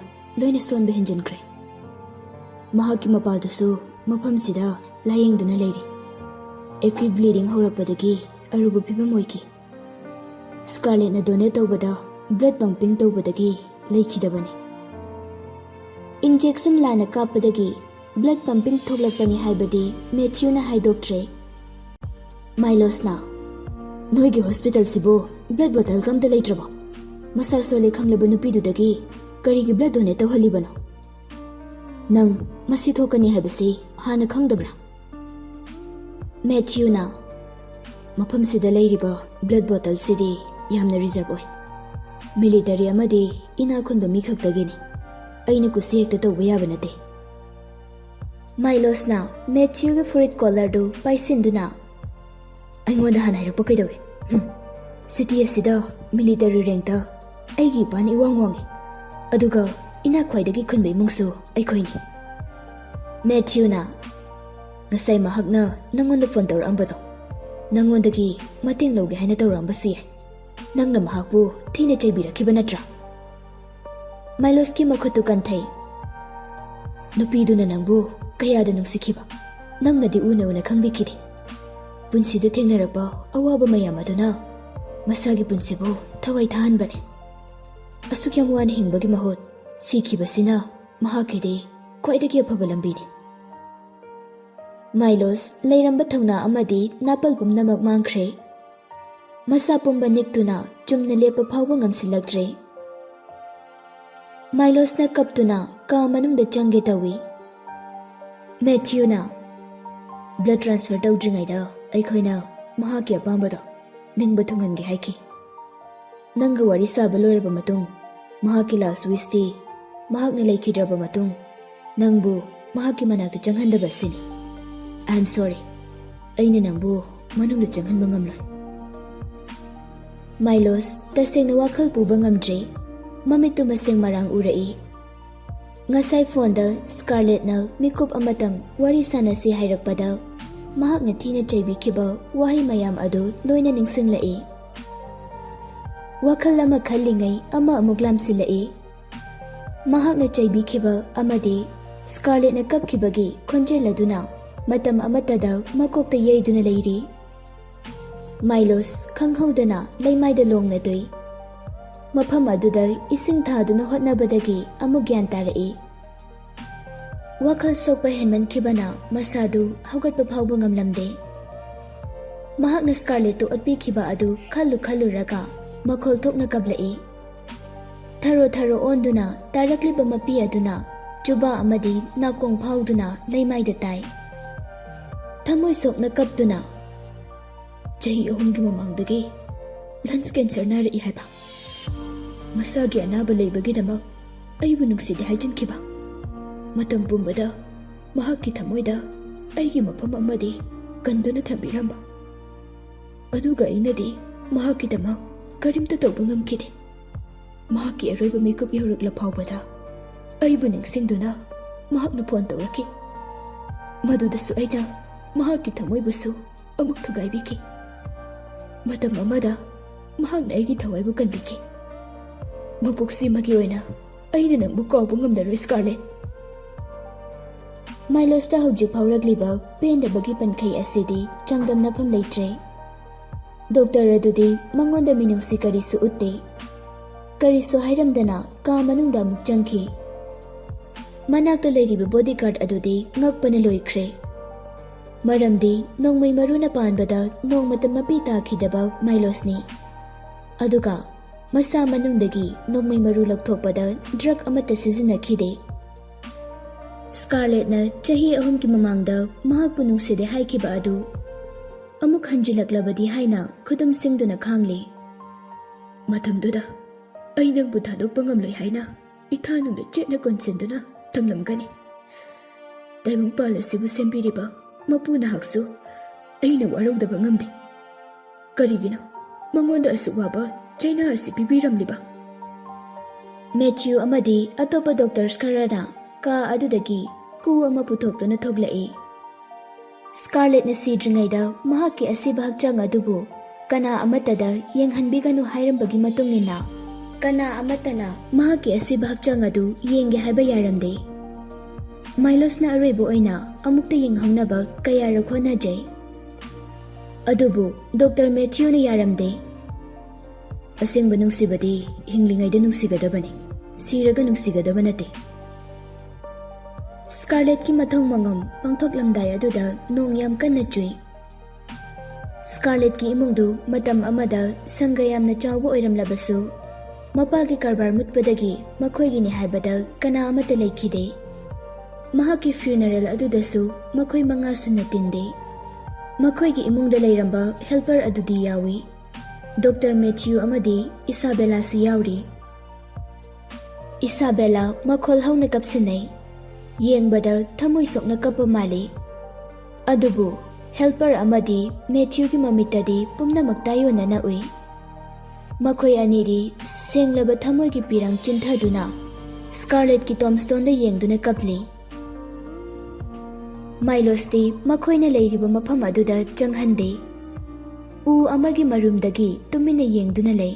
ꯂꯣꯏꯅ ꯁꯣꯟꯕ ꯍꯦꯟꯖꯤꯟꯈ꯭ꯔꯦ꯫ ꯃꯍꯥꯛꯀꯤ ꯃꯄꯥꯗꯨꯁꯨ ꯃꯐꯝꯁꯤꯗ ꯂꯥꯌꯦꯡꯗꯨꯅ ꯂꯩꯔꯤ꯫ ꯑꯦꯀ꯭ꯌꯨꯠ ꯕ꯭ꯂꯤꯗꯤꯡ ꯍꯧꯔꯛꯄꯗꯒꯤ ꯑꯔꯨꯕ ꯐꯤꯕꯝ ꯑꯣꯏꯈꯤ꯫ ꯁ꯭ꯀꯥꯔꯂꯦꯠꯅ ꯗꯣꯅꯦꯠ ꯇꯧꯕꯗ ꯕ꯭ꯂꯗ ꯄꯝꯄꯤꯡ ꯇꯧꯕꯗꯒꯤ ꯂꯩꯈꯤꯗꯕꯅꯤ꯫ ꯏꯟꯖꯦꯛꯁꯟ ꯂꯥꯟꯅ ꯀꯥꯞꯄꯗꯒꯤ ꯕ꯭ꯂꯗ ꯄꯝꯄꯤꯡ ꯊꯣꯛꯂꯛꯄꯅꯤ ꯍꯥꯏꯕꯗꯤ ꯃꯦꯊ꯭ꯌꯨꯅ ꯍꯥꯏꯗꯣꯛꯇ꯭ꯔꯦ꯫ ꯃꯥꯏꯂꯣꯁꯅ, "ꯅꯣꯏꯒꯤ ꯍꯣꯁꯄꯤꯇꯥꯜꯁꯤꯕꯨ ꯕ꯭ꯂꯗ ꯕꯣꯇꯜꯒ ꯑꯝꯇ ꯂꯩꯇ꯭ꯔꯕꯣ? ꯃꯁꯥ ꯁꯣꯜꯂꯦ ꯈꯪꯂꯕ ꯅꯨꯄꯤꯗꯨꯗꯒꯤ ꯀꯔꯤꯒꯤ ꯕ꯭ꯂꯗ ꯗꯣꯅꯦꯠ ꯇꯧꯍꯜꯂꯤꯕꯅꯣ? ꯅꯪ ꯃꯁꯤ ꯊꯣꯛꯀꯅꯤ ꯍꯥꯏꯕꯁꯤ ꯍꯥꯟꯅ ꯈꯪꯗꯕ꯭ꯔꯥ?" ꯃꯦꯊ꯭ꯌꯨꯅ, "ꯃꯐꯝꯁꯤꯗ ꯂꯩꯔꯤꯕ ꯕ꯭ꯂꯗ ꯕꯣꯇꯜꯁꯤꯗꯤ ꯌꯥꯝꯅ ꯔꯤꯖꯔꯕ ꯑꯣꯏ꯫ ꯃꯤꯂꯤꯇꯔꯤ ꯑꯃꯗꯤ ꯏꯅꯥꯛ ꯈꯨꯟꯕ ꯃꯤ ꯈꯛꯇꯒꯤꯅꯤ꯫ ꯑꯩꯅ ꯀꯨꯁꯤ ꯍꯦꯛꯇ ꯇꯧꯕ ꯌꯥꯕ ꯅꯠꯇꯦ"꯫ ꯃꯥꯏꯂꯣꯁꯅ ꯃꯦꯊ꯭ꯌꯨꯒꯤ ꯐꯨꯔꯤꯠ ꯀꯣꯂꯔꯗꯨ ꯄꯥꯏꯁꯤꯟꯗꯨꯅ, "ꯑꯩꯉꯣꯟꯗ ꯍꯥꯟꯅ ꯍꯥꯏꯔꯛꯄ ꯀꯩꯗꯧꯏ? ꯍꯨꯝ, ꯁꯤꯇꯤ ꯑꯁꯤꯗ ꯃꯤꯂꯤꯇꯔꯤ ꯔꯦꯡꯛꯇ ꯑꯩꯒꯤ ꯏꯄꯥꯅ ꯏꯋꯥꯡ ꯋꯥꯡꯉꯤ꯫ ꯑꯗꯨꯒ ꯏꯅꯥꯛ ꯈ꯭ꯋꯥꯏꯗꯒꯤ ꯈꯨꯟꯕ ꯏꯃꯨꯡꯁꯨ ꯑꯩꯈꯣꯏꯅꯤ꯫ ꯃꯦꯊ꯭ꯌꯨꯅ, "ꯉꯁꯥꯏ ꯃꯍꯥꯛꯅ ꯅꯪꯉꯣꯟꯗ ꯐꯣꯟ ꯇꯧꯔꯛꯑꯝꯕꯗꯣ ꯅꯪꯉꯣꯟꯗꯒꯤ ꯃꯇꯦꯡ ꯂꯧꯒꯦ ꯍꯥꯏꯅ ꯇꯧꯔꯛꯑꯝꯕꯁꯨ ꯌꯥꯏ꯫ ꯅꯪꯅ ꯃꯍꯥꯛꯄꯨ ꯊꯤꯅ ꯆꯩꯕꯤꯔꯛꯈꯤꯕ ꯅꯠꯇ꯭ꯔꯥ?" ꯃꯥꯏꯂꯣꯁꯀꯤ ꯃꯈꯨꯠꯇꯨ ꯀꯟꯊꯩ꯫ "ꯅꯨꯄꯤꯗꯨꯅ ꯅꯪꯕꯨ ꯀꯌꯥꯗ ꯅꯨꯡꯁꯤꯈꯤꯕ? ꯅꯪꯅꯗꯤ ꯎꯅ ꯎꯅ ꯈꯪꯕꯤꯈꯤꯗꯦ꯫ ꯄꯨꯟꯁꯤꯗ ꯊꯦꯡꯅꯔꯛꯄ ꯑꯋꯥꯕ ꯃꯌꯥꯝ ꯑꯗꯨꯅ ꯃꯁꯥꯒꯤ ꯄꯨꯟꯁꯤꯕꯨ ꯊꯋꯥꯏ ꯊꯥꯍꯟꯕꯅꯤ꯫ ꯑꯁꯨꯛ ꯌꯥꯝ ꯋꯥꯅ ꯍꯤꯡꯕꯒꯤ ꯃꯍꯨꯠ ꯁꯤꯈꯤꯕꯁꯤꯅ ꯃꯍꯥꯛꯀꯤꯗꯤ ꯈ꯭ꯋꯥꯏꯗꯒꯤ ꯑꯐꯕ ꯂꯝꯕꯤꯅꯤ꯫" ꯃꯥꯏꯂꯣꯁ ꯂꯩꯔꯝꯕ ꯊꯧꯅꯥ ꯑꯃꯗꯤ ꯅꯥꯄꯜ ꯄꯨꯝꯅꯃꯛ ꯃꯥꯡꯈ꯭ꯔꯦ꯫ ꯃꯁꯥ ꯄꯨꯝꯕ ꯅꯤꯛꯇꯨꯅ ꯆꯨꯝꯅ ꯂꯦꯞꯄ ꯐꯥꯎꯕ ꯉꯝꯁꯤꯜꯂꯛꯇ꯭ꯔꯦ꯫ ꯃꯥꯏꯂꯣꯁꯅ ꯀꯞꯇꯨꯅ ꯀꯥ ꯃꯅꯨꯡꯗ ꯆꯪꯒꯦ ꯇꯧꯏ꯫ ꯃꯦꯊ꯭ꯌꯨꯅ, "ꯕ꯭ꯂꯗ ꯇ꯭ꯔꯥꯟꯁꯐꯔ ꯇꯧꯗ꯭ꯔꯤꯉꯩꯗ ꯑꯩꯈꯣꯏꯅ ꯃꯍꯥꯛꯀꯤ ꯑꯄꯥꯝꯕꯗꯣ ꯅꯤꯡꯕ ꯊꯨꯡꯍꯟꯒꯦ ꯍꯥꯏꯈꯤ꯫ ꯅꯪꯒ ꯋꯥꯔꯤ ꯁꯥꯕ ꯂꯣꯏꯔꯕ ꯃꯇꯨꯡ, ꯃꯍꯥꯛꯀꯤ ꯂꯥꯁ ꯋꯤꯁꯇꯤ ꯃꯍꯥꯛꯅ ꯂꯩꯈꯤꯗ꯭ꯔꯕ ꯃꯇꯨꯡ ꯅꯪꯕꯨ ꯃꯍꯥꯛꯀꯤ ꯃꯅꯥꯛꯇ ꯆꯪꯍꯟꯗꯕ ꯑꯁꯤꯅꯤ꯫ I am sorry, ꯑꯩꯅ ꯅꯪꯕꯨ ꯃꯅꯨꯡꯗ ꯆꯪꯍꯟꯕ ꯉꯝꯂꯣꯏ꯫" ꯃꯥꯏꯂꯣꯁ ꯇꯁꯦꯡꯅ ꯋꯥꯈꯜ ꯄꯨꯕ ꯉꯝꯗ꯭ꯔꯦ꯫ ꯃꯃꯤꯠꯇꯨ ꯃꯁꯦꯡ ꯃꯔꯥꯡ ꯎꯔꯛꯏ꯫ ꯉꯁꯥꯏ ꯐꯣꯟꯗ ꯁ꯭ꯀꯥꯔꯂꯦꯠꯅ ꯃꯤꯀꯨꯞ ꯑꯃꯇꯪ ꯋꯥꯔꯤ ꯁꯥꯟꯅꯁꯤ ꯍꯥꯏꯔꯛꯄꯗ ꯃꯍꯥꯛꯅ ꯊꯤꯅ ꯆꯩꯕꯤꯈꯤꯕ ꯋꯥꯍꯩ ꯃꯌꯥꯝ ꯑꯗꯨ ꯂꯣꯏꯅ ꯅꯤꯡꯁꯤꯡꯂꯛꯏ꯫ ꯋꯥꯈꯜ ꯑꯃ ꯈꯜꯂꯤꯉꯩ ꯑꯃ ꯑꯃꯨꯛ ꯂꯥꯝꯁꯤꯜꯂꯛꯏ꯫ ꯃꯍꯥꯛꯅ ꯆꯩꯕꯤꯈꯤꯕ ꯑꯃꯗꯤ ꯁ꯭ꯀꯥꯔꯂꯦꯠꯅ ꯀꯞꯈꯤꯕꯒꯤ ꯈꯣꯟꯖꯦꯜ ꯑꯗꯨꯅ ꯃꯇꯝ ꯑꯃꯠꯇꯗ ꯃꯀꯣꯛꯇ ꯌꯩꯗꯨꯅ ꯂꯩꯔꯤ꯫ ꯃꯥꯏꯂꯣꯁ ꯈꯪꯍꯧꯗꯅ ꯂꯩꯃꯥꯏꯗ ꯂꯣꯡꯅ ꯇꯨꯏ꯫ ꯃꯐꯝ ꯑꯗꯨꯗ ꯏꯁꯤꯡ ꯊꯥꯗꯨꯅ ꯍꯣꯠꯅꯕꯗꯒꯤ ꯑꯃꯨꯛ ꯒ꯭ꯌꯥꯟ ꯇꯥꯔꯛꯏ꯫ ꯋꯥꯈꯜ ꯁꯣꯛꯄ ꯍꯦꯟꯃꯟꯈꯤꯕꯅ ꯃꯁꯥꯗꯨ ꯍꯧꯒꯠꯄ ꯐꯥꯎꯕ ꯉꯝꯂꯝꯗꯦ꯫ ꯃꯍꯥꯛꯅ ꯁ꯭ꯀꯥꯔꯂꯦꯠꯇꯨ ꯑꯣꯠꯄꯤꯈꯤꯕ ꯑꯗꯨ ꯈꯜꯂꯨ ꯈꯜꯂꯨꯔꯒ ꯃꯈꯣꯜ ꯊꯣꯛꯅ ꯀꯞꯂꯛꯏ꯫ ꯊꯔꯣ ꯊꯔꯣ ꯑꯣꯟꯗꯨꯅ ꯇꯥꯔꯛꯂꯤꯕ ꯃꯄꯤ ꯑꯗꯨꯅ ꯆꯨꯕꯥ ꯑꯃꯗꯤ ꯅꯥꯀꯣꯡ ꯐꯥꯎꯗꯨꯅ ꯂꯩꯃꯥꯏꯗ ꯇꯥꯏ꯫ ꯊꯃꯣꯏ ꯁꯣꯛꯅ ꯀꯞꯇꯨꯅ, "ꯆꯍꯤ ꯑꯍꯨꯝꯒꯤ ꯃꯃꯥꯡꯗꯒꯤ ꯂꯪꯁ ꯀꯦꯟꯁꯔ ꯅꯥꯔꯛꯏ ꯍꯥꯏꯕ, ꯃꯁꯥꯒꯤ ꯑꯅꯥꯕ ꯂꯩꯕꯒꯤꯗꯃꯛ ꯑꯩꯕꯨ ꯅꯨꯡꯁꯤꯗꯦ ꯍꯥꯏꯖꯤꯟꯈꯤꯕ, ꯃꯇꯝ ꯄꯨꯝꯕꯗ ꯃꯍꯥꯛꯀꯤ ꯊꯃꯣꯏꯗ ꯑꯩꯒꯤ ꯃꯐꯝ ꯑꯃꯗꯤ ꯀꯟꯗꯨꯅ ꯊꯝꯕꯤꯔꯝꯕ, ꯑꯗꯨꯒ ꯑꯩꯅꯗꯤ ꯃꯍꯥꯛꯀꯤꯗꯃꯛ ꯀꯔꯤꯝꯇ ꯇꯧꯕ ꯉꯝꯈꯤꯗꯦ꯫ ꯃꯍꯥꯛꯀꯤ ꯑꯔꯣꯏꯕ ꯃꯤꯀꯨꯞ ꯌꯧꯔꯛꯂ ꯐꯥꯎꯕꯗ ꯑꯩꯕꯨ ꯅꯤꯡꯁꯤꯡꯗꯨꯅ ꯃꯍꯥꯛꯅ ꯐꯣꯟ ꯇꯧꯔꯛꯈꯤ꯫ ꯃꯗꯨꯗꯁꯨ ꯑꯩꯅ ꯃꯍꯥꯛꯀꯤ ꯊꯃꯣꯏꯕꯨꯁꯨ ꯑꯃꯨꯛ ꯊꯨꯒꯥꯏꯕꯤꯈꯤ꯫ ꯃꯇꯝ ꯑꯃꯗ ꯃꯍꯥꯛꯅ ꯑꯩꯒꯤ ꯊꯋꯥꯏꯕꯨ ꯀꯟꯕꯤꯈꯤ꯫ ꯃꯄꯣꯛꯁꯤꯃꯒꯤ ꯑꯣꯏꯅ ꯑꯩꯅ ꯅꯪꯕꯨ ꯀꯥꯎꯕ ꯉꯝꯂꯔꯣꯏ, ꯁ꯭ꯀꯥꯔꯂꯦꯠ꯫ ꯃꯥꯏꯂꯣꯁꯇ ꯍꯧꯖꯤꯛ ꯐꯥꯎꯔꯛꯂꯤꯕ ꯄꯦꯟꯗꯕꯒꯤ ꯄꯟꯈꯩ ꯑꯁꯤꯗꯤ ꯆꯥꯡꯗꯝꯅꯐꯝ ꯂꯩꯇ꯭ꯔꯦ꯫ ꯗꯣꯛꯇꯔ ꯑꯗꯨꯗꯤ ꯃꯉꯣꯟꯗ ꯃꯤꯅꯨꯡꯁꯤ ꯀꯔꯤꯁꯨ ꯎꯠꯇꯦ꯫ ꯀꯔꯤꯁꯨ ꯍꯥꯏꯔꯝꯗꯅ ꯀꯥ ꯃꯅꯨꯡꯗ ꯑꯃꯨꯛ ꯆꯪꯈꯤ꯫ ꯃꯅꯥꯛꯇ ꯂꯩꯔꯤꯕ ꯕꯣꯗꯤꯒꯥꯔꯗ ꯑꯗꯨꯗꯤ ꯉꯛꯄꯅ ꯂꯣꯏꯈ꯭ꯔꯦ꯫ ꯃꯔꯝꯗꯤ ꯅꯣꯡꯃꯩ ꯃꯔꯨꯅ ꯄꯥꯟꯕꯗ ꯅꯣꯡꯃꯇ ꯃꯄꯤ ꯇꯥꯈꯤꯗꯕ ꯃꯥꯏꯂꯣꯁꯅꯤ꯫ ꯑꯗꯨꯒ ꯃꯁꯥ ꯃꯅꯨꯡꯗꯒꯤ ꯅꯣꯡꯃꯩ ꯃꯔꯨ ꯂꯧꯊꯣꯛꯄꯗ ꯗ꯭ꯔꯒ ꯑꯃꯠꯇ ꯁꯤꯖꯤꯟꯅꯈꯤꯗꯦ꯫ ꯁ꯭ꯀꯥꯔꯂꯦꯠꯅ ꯆꯍꯤ ꯑꯍꯨꯝꯒꯤ ꯃꯃꯥꯡꯗ ꯃꯍꯥꯛꯄꯨ ꯅꯨꯡꯁꯤꯗꯦ ꯍꯥꯏꯈꯤꯕ ꯑꯗꯨ ꯑꯃꯨꯛ ꯍꯟꯖꯤꯜꯂꯛꯂꯕꯗꯤ ꯍꯥꯏꯅ ꯈꯨꯗꯨꯝ ꯁꯤꯡꯗꯨꯅ ꯈꯥꯡꯂꯤ꯫ ꯃꯇꯝꯗꯨꯗ ꯑꯩ ꯅꯪꯕꯨ ꯊꯥꯗꯣꯛꯄ ꯉꯝꯂꯣꯏ ꯍꯥꯏꯅ ꯏꯊꯥꯅꯨꯡꯗ ꯆꯦꯠꯅ ꯀꯣꯟꯁꯤꯟꯗꯨꯅ ꯊꯝꯂꯝꯒꯅꯤ꯫ ꯇꯥꯏꯕꯪꯄꯥꯜ ꯑꯁꯤꯕꯨ ꯁꯦꯝꯕꯤꯔꯤꯕ ꯃꯄꯨ ꯅꯍꯥꯛꯁꯨ ꯑꯩꯅ ꯋꯥꯔꯧꯗꯕ ꯉꯝꯗꯦ꯫ ꯀꯔꯤꯒꯤꯅꯣ ꯃꯉꯣꯟꯗ ꯑꯁꯨꯛ ꯋꯥꯕ ꯆꯩꯅꯥ ꯑꯁꯤ ꯄꯤꯕꯤꯔꯝꯂꯤꯕ? ꯃꯦꯊ꯭ꯌꯨ ꯑꯃꯗꯤ ꯑꯇꯣꯞꯄ ꯗꯣꯛꯇꯔꯁ ꯈꯔꯅ ꯀꯥ ꯑꯗꯨꯗꯒꯤ ꯀꯨ ꯑꯃ ꯄꯨꯊꯣꯛꯇꯨꯅ ꯊꯣꯛꯂꯛꯏ꯫ ꯁ꯭ꯀꯥꯔꯂꯦꯠꯅ ꯁꯤꯗ꯭ꯔꯤꯉꯩꯗ ꯃꯍꯥꯛꯀꯤ ꯑꯁꯤꯕ ꯍꯛꯆꯥꯡ ꯑꯗꯨꯕꯨ ꯀꯅꯥ ꯑꯃꯠꯇꯗ ꯌꯦꯡꯍꯟꯕꯤꯒꯅꯨ ꯍꯥꯏꯔꯝꯕꯒꯤ ꯃꯇꯨꯡ ꯏꯟꯅ, ꯀꯅꯥ ꯑꯃꯠꯇꯅ ꯃꯍꯥꯛꯀꯤ ꯑꯁꯤꯕ ꯍꯛꯆꯥꯡ ꯑꯗꯨ ꯌꯦꯡꯒꯦ ꯍꯥꯏꯕ ꯌꯥꯔꯝꯗꯦ꯫ ꯃꯥꯏꯂꯣꯁꯅ ꯑꯔꯣꯏꯕ ꯑꯣꯏꯅ ꯑꯃꯨꯛꯇ ꯌꯦꯡꯍꯧꯅꯕ ꯀꯌꯥꯔꯛ ꯍꯣꯠꯅꯖꯩ꯫ ꯑꯗꯨꯕꯨ ꯗꯣꯛꯇꯔ ꯃꯦꯊ꯭ꯌꯨꯅ ꯌꯥꯔꯝꯗꯦ꯫ ꯑꯁꯦꯡꯕ ꯅꯨꯡꯁꯤꯕꯗꯤ ꯍꯤꯡꯂꯤꯉꯩꯗ ꯅꯨꯡꯁꯤꯒꯗꯕꯅꯤ, ꯁꯤꯔꯒ ꯅꯨꯡꯁꯤꯒꯗꯕ ꯅꯠꯇꯦ꯫ ꯁ꯭ꯀꯥꯔꯂꯦꯠꯀꯤ ꯃꯊꯧ ꯃꯉꯝ ꯄꯥꯡꯊꯣꯛꯂꯝꯗꯥꯏ ꯑꯗꯨꯗ ꯅꯣꯡ ꯌꯥꯝ ꯀꯟꯅ ꯆꯨꯏ꯫ ꯁ꯭ꯀꯥꯔꯂꯦꯠꯀꯤ ꯏꯃꯨꯡꯗꯨ ꯃꯇꯝ ꯑꯃꯗ ꯁꯪꯒ ꯌꯥꯝꯅ ꯆꯥꯎꯕ ꯑꯣꯏꯔꯝꯂꯕꯁꯨ, ꯃꯄꯥꯒꯤ ꯀꯔꯕꯥꯔ ꯃꯨꯠꯄꯗꯒꯤ ꯃꯈꯣꯏꯒꯤꯅꯤ ꯍꯥꯏꯕꯗ ꯀꯅꯥ ꯑꯃꯠꯇ ꯂꯩꯈꯤꯗꯦ꯫ ꯃꯍꯥꯛꯀꯤ ꯐ꯭ꯌꯨꯅꯔꯦꯜ ꯑꯗꯨꯗꯁꯨ ꯃꯈꯣꯏ ꯃꯉꯥ ꯁꯨꯅ ꯇꯤꯟꯗꯦ꯫ ꯃꯈꯣꯏꯒꯤ ꯏꯃꯨꯡꯗ ꯂꯩꯔꯝꯕ ꯍꯦꯜꯄꯔ ꯑꯗꯨꯗꯤ ꯌꯥꯎꯏ꯫ ꯗꯣꯛꯇꯔ ꯃꯦꯊ꯭ꯌꯨ ꯑꯃꯗꯤ ꯏꯁꯥꯕꯦꯂꯥꯁꯨ ꯌꯥꯎꯔꯤ꯫ ꯏꯁꯥꯕꯦꯂꯥ ꯃꯈꯣꯜ ꯍꯧꯅ ꯀꯞꯁꯤꯟꯅꯩ꯫ ꯌꯦꯡꯕꯗ ꯊꯃꯣꯏ ꯁꯣꯛꯅ ꯀꯞꯄ ꯃꯥꯜꯂꯤ꯫ ꯑꯗꯨꯕꯨ ꯍꯦꯜꯄꯔ ꯑꯃꯗꯤ ꯃꯦꯊ꯭ꯌꯨꯒꯤ ꯃꯃꯤꯠꯇꯗꯤ ꯄꯨꯝꯅꯃꯛ ꯇꯥꯏꯑꯣꯟꯅꯅ ꯎꯏ꯫ ꯃꯈꯣꯏ ꯑꯅꯤꯗꯤ ꯁꯦꯡꯂꯕ ꯊꯃꯣꯏꯒꯤ ꯄꯤꯔꯥꯡ ꯆꯤꯟꯊꯗꯨꯅ ꯁ꯭ꯀꯥꯔꯂꯦꯠꯀꯤ ꯇꯣꯝꯁ꯭ꯇꯣꯟꯗ ꯌꯦꯡꯗꯨꯅ ꯀꯞꯂꯤ꯫ ꯃꯥꯏꯂꯣꯁꯇꯤ ꯃꯈꯣꯏꯅ ꯂꯩꯔꯤꯕ ꯃꯐꯝ ꯑꯗꯨꯗ ꯆꯪꯍꯟꯗꯦ꯫ ꯎ ꯑꯃꯒꯤ ꯃꯔꯨꯝꯗꯒꯤ ꯇꯨꯃꯤꯟꯅ ꯌꯦꯡꯗꯨꯅ ꯂꯩ꯫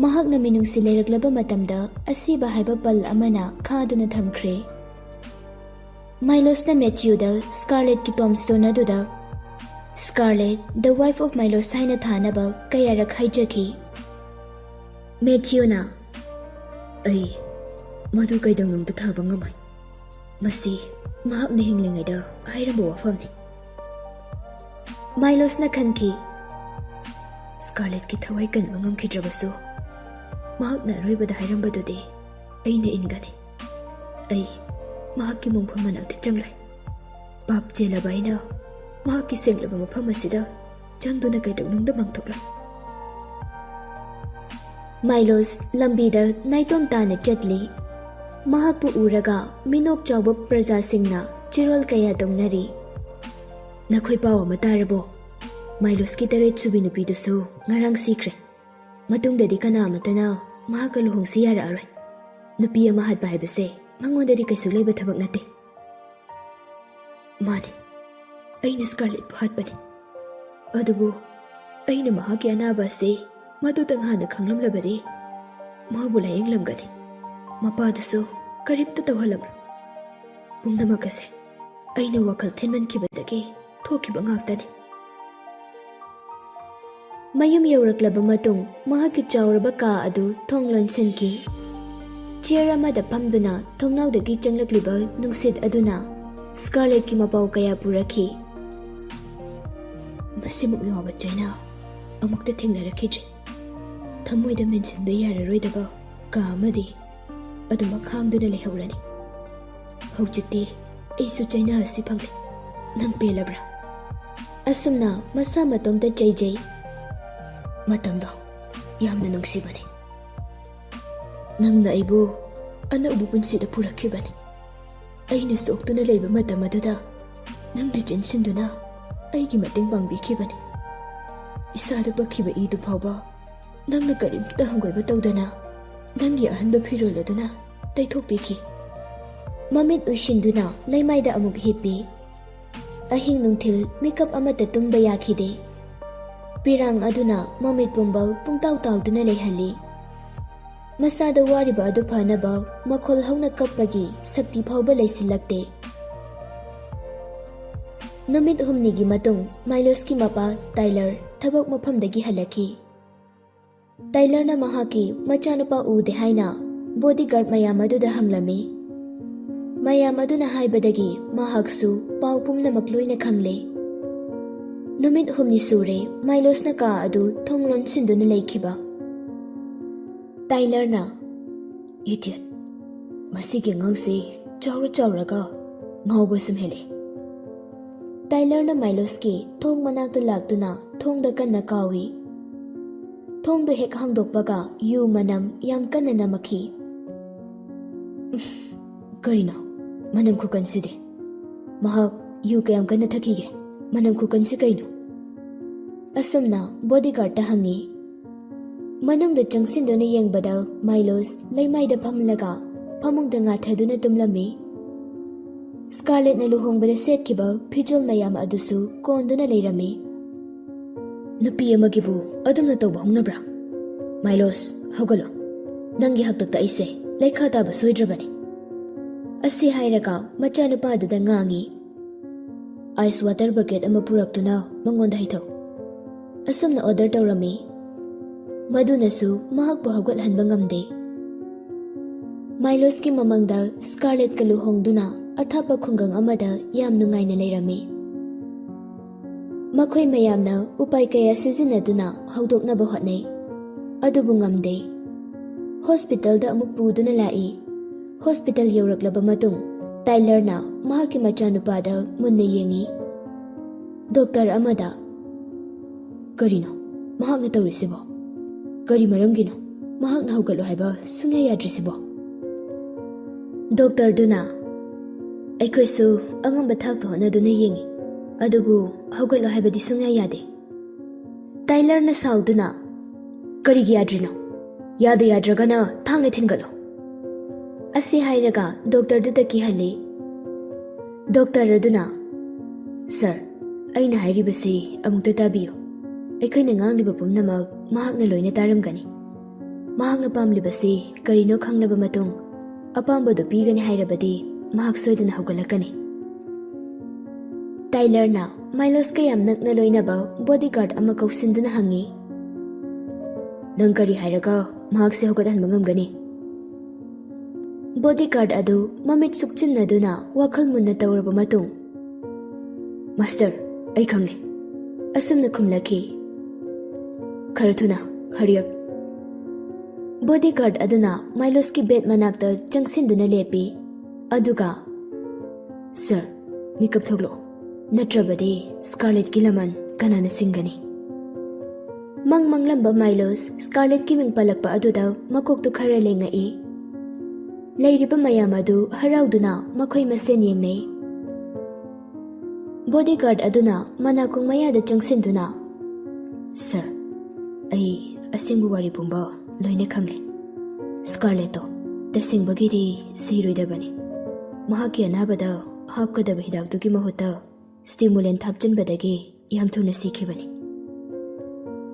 ꯃꯍꯥꯛꯅ ꯃꯤꯅꯨꯡꯁꯤ ꯂꯩꯔꯛꯂꯕ ꯃꯇꯝꯗ ꯑꯁꯤꯕ ꯍꯥꯏꯕ ꯄꯜ ꯑꯃꯅ ꯈꯥꯗꯨꯅ ꯊꯝꯈ꯭ꯔꯦ꯫ ꯃꯥꯏꯂꯣꯁꯅ ꯃꯦꯊ꯭ꯌꯨꯗ ꯁ꯭ꯀꯥꯔꯂꯦꯠꯀꯤ ꯇꯣꯝꯁ꯭ꯇꯣꯟ ꯑꯗꯨꯗ "Scarlet, the wife of Milos" ꯍꯥꯏꯅ ꯊꯥꯅꯕ ꯀꯌꯥꯔꯛ ꯍꯥꯏꯖꯈꯤ꯫ ꯃꯦꯊ꯭ꯌꯨꯅ, "ꯑꯩ ꯃꯗꯨ ꯀꯩꯗꯧꯅꯨꯡꯗ ꯊꯥꯕ ꯉꯝꯃꯣꯏ꯫ ꯃꯁꯤ ꯃꯍꯥꯛꯅ ꯍꯤꯡꯂꯤꯉꯩꯗ ꯍꯥꯏꯔꯝꯕ ꯋꯥꯐꯝꯅꯤ꯫" ꯃꯥꯏꯂꯣꯁꯅ ꯈꯟꯈꯤ, "ꯁ꯭ꯀꯥꯔꯂꯦꯠꯀꯤ ꯊꯋꯥꯏ ꯀꯟꯕ ꯉꯝꯈꯤꯗ꯭ꯔꯕꯁꯨ, ꯃꯍꯥꯛꯅ ꯑꯔꯣꯏꯕꯗ ꯍꯥꯏꯔꯝꯕꯗꯨꯗꯤ ꯑꯩꯅ ꯏꯟꯒꯅꯤ꯫ ꯑꯩ ꯃꯍꯥꯛꯀꯤ ꯃꯣꯡꯐꯝ ꯃꯅꯥꯛꯇ ꯆꯪꯂꯣꯏ꯫ ꯄꯥꯞ ꯆꯦꯜꯂꯕ ꯑꯩꯅ ꯃꯍꯥꯛꯀꯤ ꯁꯦꯡꯂꯕ ꯃꯐꯝ ꯑꯁꯤꯗ ꯆꯪꯗꯨꯅ ꯀꯩꯗꯧꯅꯨꯡꯗ ꯃꯥꯡꯊꯣꯛꯂꯣꯏ꯫" ꯃꯥꯏꯂꯣꯁ ꯂꯝꯕꯤꯗ ꯅꯥꯏꯇꯣꯝ ꯇꯥꯅ ꯆꯠꯂꯤ꯫ ꯃꯍꯥꯛꯄꯨ ꯎꯔꯒ ꯃꯤꯅꯣꯛ ꯆꯥꯎꯕ ꯄ꯭ꯔꯖꯥꯁꯤꯡꯅ ꯆꯤꯔꯣꯜ ꯀꯌꯥ ꯇꯧꯅꯔꯤ꯫ "ꯅꯈꯣꯏ ꯄꯥꯎ ꯑꯃ ꯇꯥꯔꯕꯣ? ꯃꯥꯏꯂꯣꯁꯀꯤ ꯇꯔꯦꯠ ꯁꯨꯕꯤ ꯅꯨꯄꯤꯗꯨꯁꯨ ꯉꯔꯥꯡ ꯁꯤꯈ꯭ꯔꯦ꯫ ꯃꯇꯨꯡꯗꯗꯤ ꯀꯅꯥ ꯑꯃꯠꯇꯅ ꯃꯍꯥꯛꯀ ꯂꯨꯍꯣꯡꯁꯤ ꯌꯥꯔꯛꯑꯔꯣꯏ꯫ ꯅꯨꯄꯤ ꯑꯃ ꯍꯥꯠꯄ ꯍꯥꯏꯕꯁꯦ ꯃꯉꯣꯟꯗꯗꯤ ꯀꯩꯁꯨ ꯂꯩꯕ ꯊꯕꯛ ꯅꯠꯇꯦ꯫" "ꯃꯥꯅꯤ, ꯑꯩꯅ ꯁ꯭ꯀꯥꯔꯂꯦꯠꯄꯨ ꯍꯥꯠꯄꯅꯤ꯫ ꯑꯗꯨꯕꯨ ꯑꯩꯅ ꯃꯍꯥꯛꯀꯤ ꯑꯅꯥꯕ ꯑꯁꯤ ꯃꯗꯨꯇꯪ ꯍꯥꯟꯅ ꯈꯪꯂꯝꯂꯕꯗꯤ ꯃꯥꯕꯨ ꯂꯥꯌꯦꯡꯂꯝꯒꯅꯤ꯫ ꯃꯄꯥꯗꯨꯁꯨ ꯀꯔꯤꯝꯇ ꯇꯧꯍꯜꯂꯝꯂꯣꯏ꯫ ꯄꯨꯝꯅꯃꯛ ꯑꯁꯦ ꯑꯩꯅ ꯋꯥꯈꯜ ꯊꯤꯟꯃꯟꯈꯤꯕꯗꯒꯤ ꯊꯣꯛꯈꯤꯕ ꯉꯥꯛꯇꯅꯤ꯫" ꯃꯌꯨꯝ ꯌꯧꯔꯛꯂꯕ ꯃꯇꯨꯡ ꯃꯍꯥꯛꯀꯤ ꯆꯥꯎꯔꯕ ꯀꯥ ꯑꯗꯨ ꯊꯣꯡ ꯂꯣꯟꯁꯤꯟꯈꯤ꯫ ꯆꯤꯌꯔ ꯑꯃꯗ ꯐꯝꯗꯨꯅ ꯊꯣꯡꯅꯥꯎꯗꯒꯤ ꯆꯪꯂꯛꯂꯤꯕ ꯅꯨꯡꯁꯤꯠ ꯑꯗꯨꯅ ꯁ꯭ꯀꯥꯔꯂꯦꯠꯀꯤ ꯃꯄꯥꯎ ꯀꯌꯥ ꯄꯨꯔꯛꯈꯤ꯫ "ꯃꯁꯤꯃꯨꯛ ꯉꯥꯎꯕ ꯆꯩꯅꯥ ꯑꯃꯨꯛꯇ ꯊꯦꯡꯅꯔꯛꯈꯤꯗ꯭ꯔꯤ꯫ ꯊꯃꯣꯏꯗ ꯃꯦꯟꯁꯤꯟꯕ ꯌꯥꯔꯔꯣꯏꯗꯕ ꯀꯥ ꯑꯃꯗꯤ ꯑꯗꯨꯃꯛ ꯈꯥꯡꯗꯨꯅ ꯂꯩꯍꯧꯔꯅꯤ꯫ ꯍꯧꯖꯤꯛꯇꯤ ꯑꯩꯁꯨ ꯆꯩꯅꯥ ꯑꯁꯤ ꯐꯪꯂꯦ꯫ ꯅꯪ ꯄꯦꯜꯂꯕ꯭ꯔꯥ?" ꯑꯁꯨꯝꯅ ꯃꯁꯥ ꯃꯇꯣꯝꯇ ꯆꯩꯖꯩ꯫ "ꯃꯇꯝꯗꯣ ꯌꯥꯝꯅ ꯅꯨꯡꯁꯤꯕꯅꯤ꯫ ꯅꯪꯅ ꯑꯩꯕꯨ ꯑꯅꯧꯕ ꯄꯨꯟꯁꯤꯗ ꯄꯨꯔꯛꯈꯤꯕꯅꯤ꯫ ꯑꯩꯅ ꯁꯣꯛꯇꯨꯅ ꯂꯩꯕ ꯃꯇꯝ ꯑꯗꯨꯗ ꯅꯪꯅ ꯆꯦꯟꯁꯤꯟꯗꯨꯅ ꯑꯩꯒꯤ ꯃꯇꯦꯡ ꯄꯥꯡꯕꯤꯈꯤꯕꯅꯤ꯫ ꯏꯁꯥꯗ ꯄꯛꯈꯤꯕ ꯏꯗꯨ ꯐꯥꯎꯕ ꯅꯪꯅ ꯀꯔꯤꯝꯇ ꯍꯪꯒꯣꯏꯕ ꯇꯧꯗꯅ ꯅꯪꯒꯤ ꯑꯍꯟꯕ ꯐꯤꯔꯣꯜ ꯑꯗꯨꯅ ꯇꯩꯊꯣꯛꯄꯤꯈꯤ꯫ ꯃꯃꯤꯠ ꯎꯏꯁꯤꯟꯗꯨꯅ ꯂꯩꯃꯥꯏꯗ ꯑꯃꯨꯛ ꯍꯤꯞꯄꯤ꯫ ꯑꯍꯤꯡ ꯅꯨꯡꯊꯤꯜ ꯃꯤꯀꯞ ꯑꯃꯠꯇ ꯇꯨꯝꯕ ꯌꯥꯈꯤꯗꯦ꯫ ꯄꯤꯔꯥꯡ ꯑꯗꯨꯅ ꯃꯃꯤꯠ ꯄꯨꯝꯕ ꯄꯨꯡꯇꯥꯎ ꯇꯥꯎꯗꯨꯅ ꯂꯩꯍꯜꯂꯤ꯫ ꯃꯁꯥꯗ ꯋꯥꯔꯤꯕ ꯑꯗꯨ ꯐꯅꯕ ꯃꯈꯣꯜ ꯍꯧꯅ ꯀꯞꯄꯒꯤ ꯁꯛꯇꯤ ꯐꯥꯎꯕ ꯂꯩꯁꯤꯜꯂꯛꯇꯦ꯫ ꯅꯨꯃꯤꯠ ꯍꯨꯝꯅꯤꯒꯤ ꯃꯇꯨꯡ ꯃꯥꯏꯂꯣꯁꯀꯤ ꯃꯄꯥ ꯇꯥꯏꯂꯔ ꯊꯕꯛ ꯃꯐꯝꯗꯒꯤ ꯍꯜꯂꯛꯈꯤ꯫ ꯇꯥꯏꯂꯔꯅ ꯃꯍꯥꯛꯀꯤ ꯃꯆꯥꯅꯨꯄꯥ ꯎꯗꯦ ꯍꯥꯏꯅ ꯕꯣꯗꯤꯒꯥꯔꯗ ꯃꯌꯥꯝ ꯑꯗꯨꯗ ꯍꯪꯂꯝꯃꯤ꯫ ꯃꯌꯥꯝ ꯑꯗꯨꯅ ꯍꯥꯏꯕꯗꯒꯤ ꯃꯍꯥꯛꯁꯨ ꯄꯥꯎ ꯄꯨꯝꯅꯃꯛ ꯂꯣꯏꯅ ꯈꯪꯂꯦ꯫ ꯅꯨꯃꯤꯠ ꯍꯨꯝꯅꯤ ꯁꯨꯔꯦ ꯃꯥꯏꯂꯣꯁꯅ ꯀꯥ ꯑꯗꯨ ꯊꯣꯡ ꯂꯣꯟꯁꯤꯟꯗꯨꯅ ꯂꯩꯈꯤꯕ꯫ ꯇꯥꯏꯂꯔꯅ, "Idiot! ꯃꯁꯤꯒꯤ ꯑꯉꯥꯡꯁꯤ ꯆꯥꯎꯔ ꯆꯥꯎꯔꯒ ꯉꯥꯎꯕ ꯁꯨꯝ ꯍꯦꯜꯂꯦ꯫" ꯇꯥꯏꯂꯔꯅ ꯃꯥꯏꯂꯣꯁꯀꯤ ꯊꯣꯡ ꯃꯅꯥꯛꯇ ꯂꯥꯛꯇꯨꯅ ꯊꯣꯡꯗ ꯀꯟꯅ ꯀꯥꯎꯏ꯫ ꯊꯣꯡꯗꯨ ꯍꯦꯛ ꯍꯥꯡꯗꯣꯛꯄꯒ ꯌꯨ ꯃꯅꯝ ꯌꯥꯝ ꯀꯟꯅ ꯅꯝꯃꯛꯈꯤ꯫ "ꯀꯔꯤꯅꯣ ꯃꯅꯝ ꯈꯨꯀꯟꯁꯤꯗꯤ? ꯃꯍꯥꯛ ꯌꯨ ꯀꯌꯥꯝ ꯀꯟꯅ ꯊꯛꯈꯤꯒꯦ? ꯃꯅꯝ ꯈꯨꯀꯟꯁꯤ ꯀꯩꯅꯣ?" ꯑꯁꯨꯝꯅ ꯕꯣꯗꯤꯒꯥꯔꯗꯇ ꯍꯪꯉꯤ꯫ ꯃꯅꯨꯡꯗ ꯆꯪꯁꯤꯟꯗꯨꯅ ꯌꯦꯡꯕꯗ ꯃꯥꯏꯂꯣꯁ ꯂꯩꯃꯥꯏꯗ ꯐꯝꯂꯒ ꯐꯃꯨꯡꯗ ꯉꯥꯊꯗꯨꯅ ꯇꯨꯝꯂꯝꯃꯤ꯫ ꯁ꯭ꯀꯥꯔꯂꯦꯠꯅ ꯂꯨꯍꯣꯡꯕꯗ ꯁꯦꯠꯈꯤꯕ ꯐꯤꯖꯣꯜ ꯃꯌꯥꯝ ꯑꯗꯨꯁꯨ ꯀꯣꯟꯗꯨꯅ ꯂꯩꯔꯝꯃꯤ꯫ "ꯅꯨꯄꯤ ꯑꯃꯒꯤꯕꯨ ꯑꯗꯨꯝꯅ ꯇꯧꯕ ꯍꯧꯅꯕ꯭ꯔꯥ? ꯃꯥꯏꯂꯣꯁ, ꯍꯧꯒꯠꯂꯣ꯫ ꯅꯪꯒꯤ ꯍꯥꯛꯇꯛꯇ ꯑꯩꯁꯦ ꯂꯩꯈꯥ ꯇꯥꯕ ꯁꯣꯏꯗ꯭ꯔꯕꯅꯤ꯫" ꯑꯁꯤ ꯍꯥꯏꯔꯒ ꯃꯆꯥꯅꯨꯄꯥꯗꯨꯗ ꯉꯥꯡꯉꯤ꯫ "ꯑꯥꯏꯁ ꯋꯥꯇꯔ ꯕꯀꯦꯠ ꯑꯃ ꯄꯨꯔꯛꯇꯨꯅ ꯃꯉꯣꯟꯗ ꯍꯩꯊꯧ꯫" ꯑꯁꯨꯝꯅ ꯑꯣꯔꯗꯔ ꯇꯧꯔꯝꯃꯤ꯫ ꯃꯗꯨꯅꯁꯨ ꯃꯍꯥꯛꯄꯨ ꯍꯧꯒꯠꯍꯟꯕ ꯉꯝꯗꯦ꯫ ꯃꯥꯏꯂꯣꯁꯀꯤ ꯃꯃꯥꯡꯗ ꯁ꯭ꯀꯥꯔꯂꯦꯠꯀ ꯂꯨꯍꯣꯡꯗꯨꯅ ꯑꯊꯥꯞꯄ ꯈꯨꯡꯒꯪ ꯑꯃꯗ ꯌꯥꯝ ꯅꯨꯡꯉꯥꯏꯅ ꯂꯩꯔꯝꯃꯤ꯫ ꯃꯈꯣꯏ ꯃꯌꯥꯝꯅ ꯎꯄꯥꯏ ꯀꯌꯥ ꯁꯤꯖꯤꯟꯅꯗꯨꯅ ꯍꯧꯗꯣꯛꯅꯕ ꯍꯣꯠꯅꯩ, ꯑꯗꯨꯕꯨ ꯉꯝꯗꯦ꯫ ꯍꯣꯁꯄꯤꯇꯥꯜꯗ ꯑꯃꯨꯛ ꯄꯨꯗꯨꯅ ꯂꯥꯛꯏ꯫ ꯍꯣꯁꯄꯤꯇꯥꯜ ꯌꯧꯔꯛꯂꯕ ꯃꯇꯨꯡ, ꯇꯥꯏꯂꯔꯅ ꯃꯍꯥꯛꯀꯤ ꯃꯆꯥꯅꯨꯄꯥꯗ ꯃꯨꯟꯅ ꯌꯦꯡꯉꯤ꯫ ꯗꯣꯛꯇꯔ ꯑꯃꯗ, "ꯀꯔꯤꯅꯣ ꯃꯍꯥꯛꯅ ꯇꯧꯔꯤꯁꯤꯕꯣ? ꯀꯔꯤ ꯃꯔꯝꯒꯤꯅꯣ ꯃꯍꯥꯛꯅ ꯍꯧꯒꯠꯂꯣ ꯍꯥꯏꯕ ꯁꯨꯡꯌꯥ ꯌꯥꯗ꯭ꯔꯤꯁꯤꯕꯣ?" ꯗꯣꯛꯇꯔꯗꯨꯅ, "ꯑꯩꯈꯣꯏꯁꯨ ꯑꯉꯝꯕ ꯊꯥꯛꯇ ꯍꯣꯠꯅꯗꯨꯅ ꯌꯦꯡꯉꯤ, ꯑꯗꯨꯕꯨ ꯍꯧꯒꯠꯂꯣ ꯍꯥꯏꯕꯗꯤ ꯁꯨꯡꯌꯥ ꯌꯥꯗꯦ꯫" ꯇꯥꯏꯂꯔꯅ ꯁꯥꯎꯗꯨꯅ, "ꯀꯔꯤꯒꯤ ꯌꯥꯗ꯭ꯔꯤꯅꯣ? "ꯌꯥꯗ ꯌꯥꯗ꯭ꯔꯒꯅ ꯊꯥꯡꯅ ꯊꯤꯟꯒꯠꯂꯣ," ꯑꯁꯤ ꯍꯥꯏꯔꯒ ꯗꯣꯛꯇꯔꯗꯨꯗ ꯀꯤꯍꯜꯂꯤ꯫ ꯗꯣꯛꯇꯔ ꯑꯗꯨꯅ, "ꯁꯔ, ꯑꯩꯅ ꯍꯥꯏꯔꯤꯕꯁꯤ ꯑꯃꯨꯛꯇ ꯇꯥꯕꯤꯌꯨ꯫ ꯑꯩꯈꯣꯏꯅ ꯉꯥꯡꯂꯤꯕ ꯄꯨꯝꯅꯃꯛ ꯃꯍꯥꯛꯅ ꯂꯣꯏꯅ ꯇꯥꯔꯝꯒꯅꯤ꯫ ꯃꯍꯥꯛꯅ ꯄꯥꯝꯂꯤꯕꯁꯤ ꯀꯔꯤꯅꯣ ꯈꯪꯂꯕ ꯃꯇꯨꯡ, ꯑꯄꯥꯝꯕꯗꯨ ꯄꯤꯒꯅꯤ ꯍꯥꯏꯔꯕꯗꯤ ꯃꯍꯥꯛ ꯁꯣꯏꯗꯅ ꯍꯧꯒꯠꯂꯛꯀꯅꯤ꯫" ꯇꯥꯏꯂꯔꯅ ꯃꯥꯏꯂꯣꯁꯀ ꯌꯥꯝ ꯅꯛꯅ ꯂꯣꯏꯅꯕ ꯕꯣꯗꯤꯒꯥꯔꯗ ꯑꯃ ꯀꯧꯁꯤꯟꯗꯨꯅ ꯍꯪꯉꯤ, "ꯅꯪ ꯀꯔꯤ ꯍꯥꯏꯔꯒ ꯃꯍꯥꯛꯁꯦ ꯍꯧꯒꯠꯍꯟꯕ ꯉꯝꯒꯅꯤ?" ꯕꯣꯗꯤꯒꯥꯔꯗ ꯑꯗꯨ ꯃꯃꯤꯠ ꯁꯨꯛꯆꯤꯟꯅꯗꯨꯅ ꯋꯥꯈꯜ ꯃꯨꯟꯅ ꯇꯧꯔꯕ ꯃꯇꯨꯡ, "ꯃꯥꯁꯇꯔ, ꯑꯩ ꯈꯪꯂꯦ꯫ ꯑꯁꯨꯝꯅ ꯈꯨꯝꯂꯛꯈꯤ꯫ "ꯈꯔ ꯊꯨꯅ, hurry up!" ꯕꯣꯗꯤꯒꯥꯔꯗ ꯑꯗꯨꯅ ꯃꯥꯏꯂꯣꯁꯀꯤ ꯕꯦꯗ ꯃꯅꯥꯛꯇ ꯆꯪꯁꯤꯟꯗꯨꯅ ꯂꯦꯞꯄꯤ꯫ ꯑꯗꯨꯒ, "ꯁꯔ, ꯃꯤꯀꯞ ꯊꯣꯛꯂꯛꯑꯣ, ꯅꯠꯇ꯭ꯔꯕꯗꯤ ꯁ꯭ꯀꯥꯔꯂꯦꯠꯀꯤ ꯂꯃꯟ ꯀꯅꯥꯅ ꯁꯤꯡꯒꯅꯤ?" ꯃꯪ ꯃꯪꯂꯝꯕ ꯃꯥꯏꯂꯣꯁ ꯁ꯭ꯀꯥꯔꯂꯦꯠꯀꯤ ꯃꯤꯡ ꯄꯜꯂꯛꯄ ꯑꯗꯨꯗ ꯃꯀꯣꯛꯇꯨ ꯈꯔ ꯂꯦꯡꯉꯛꯏ꯫ ꯂꯩꯔꯤꯕ ꯃꯌꯥꯝ ꯑꯗꯨ ꯍꯔꯥꯎꯗꯨꯅ ꯃꯈꯣꯏ ꯃꯁꯦꯟ ꯌꯦꯡꯅꯩ꯫ ꯕꯣꯗꯤꯒꯥꯔꯗ ꯑꯗꯨꯅ ꯃꯅꯥꯀꯣꯡ ꯃꯌꯥꯗ ꯆꯪꯁꯤꯟꯗꯨꯅ, "ꯁꯔ, ꯑꯩ ꯑꯁꯦꯡꯕ ꯋꯥꯔꯤ ꯄꯨꯝꯕ ꯂꯣꯏꯅ ꯈꯪꯂꯦ꯫ ꯁ꯭ꯀꯥꯔꯂꯦꯠꯇꯣ ꯇꯁꯦꯡꯕꯒꯤꯗꯤ ꯁꯤꯔꯣꯏꯗꯕꯅꯤ꯫ ꯃꯍꯥꯛꯀꯤ ꯑꯅꯥꯕꯗ ꯍꯥꯞꯀꯗꯕ ꯍꯤꯗꯥꯛꯇꯨꯒꯤ ꯃꯍꯨꯠꯇ ꯁ꯭ꯇꯤꯃꯨꯂꯦꯟ ꯍꯥꯞꯆꯤꯟꯕꯗꯒꯤ ꯌꯥꯝ ꯊꯨꯅ ꯁꯤꯈꯤꯕꯅꯤ꯫"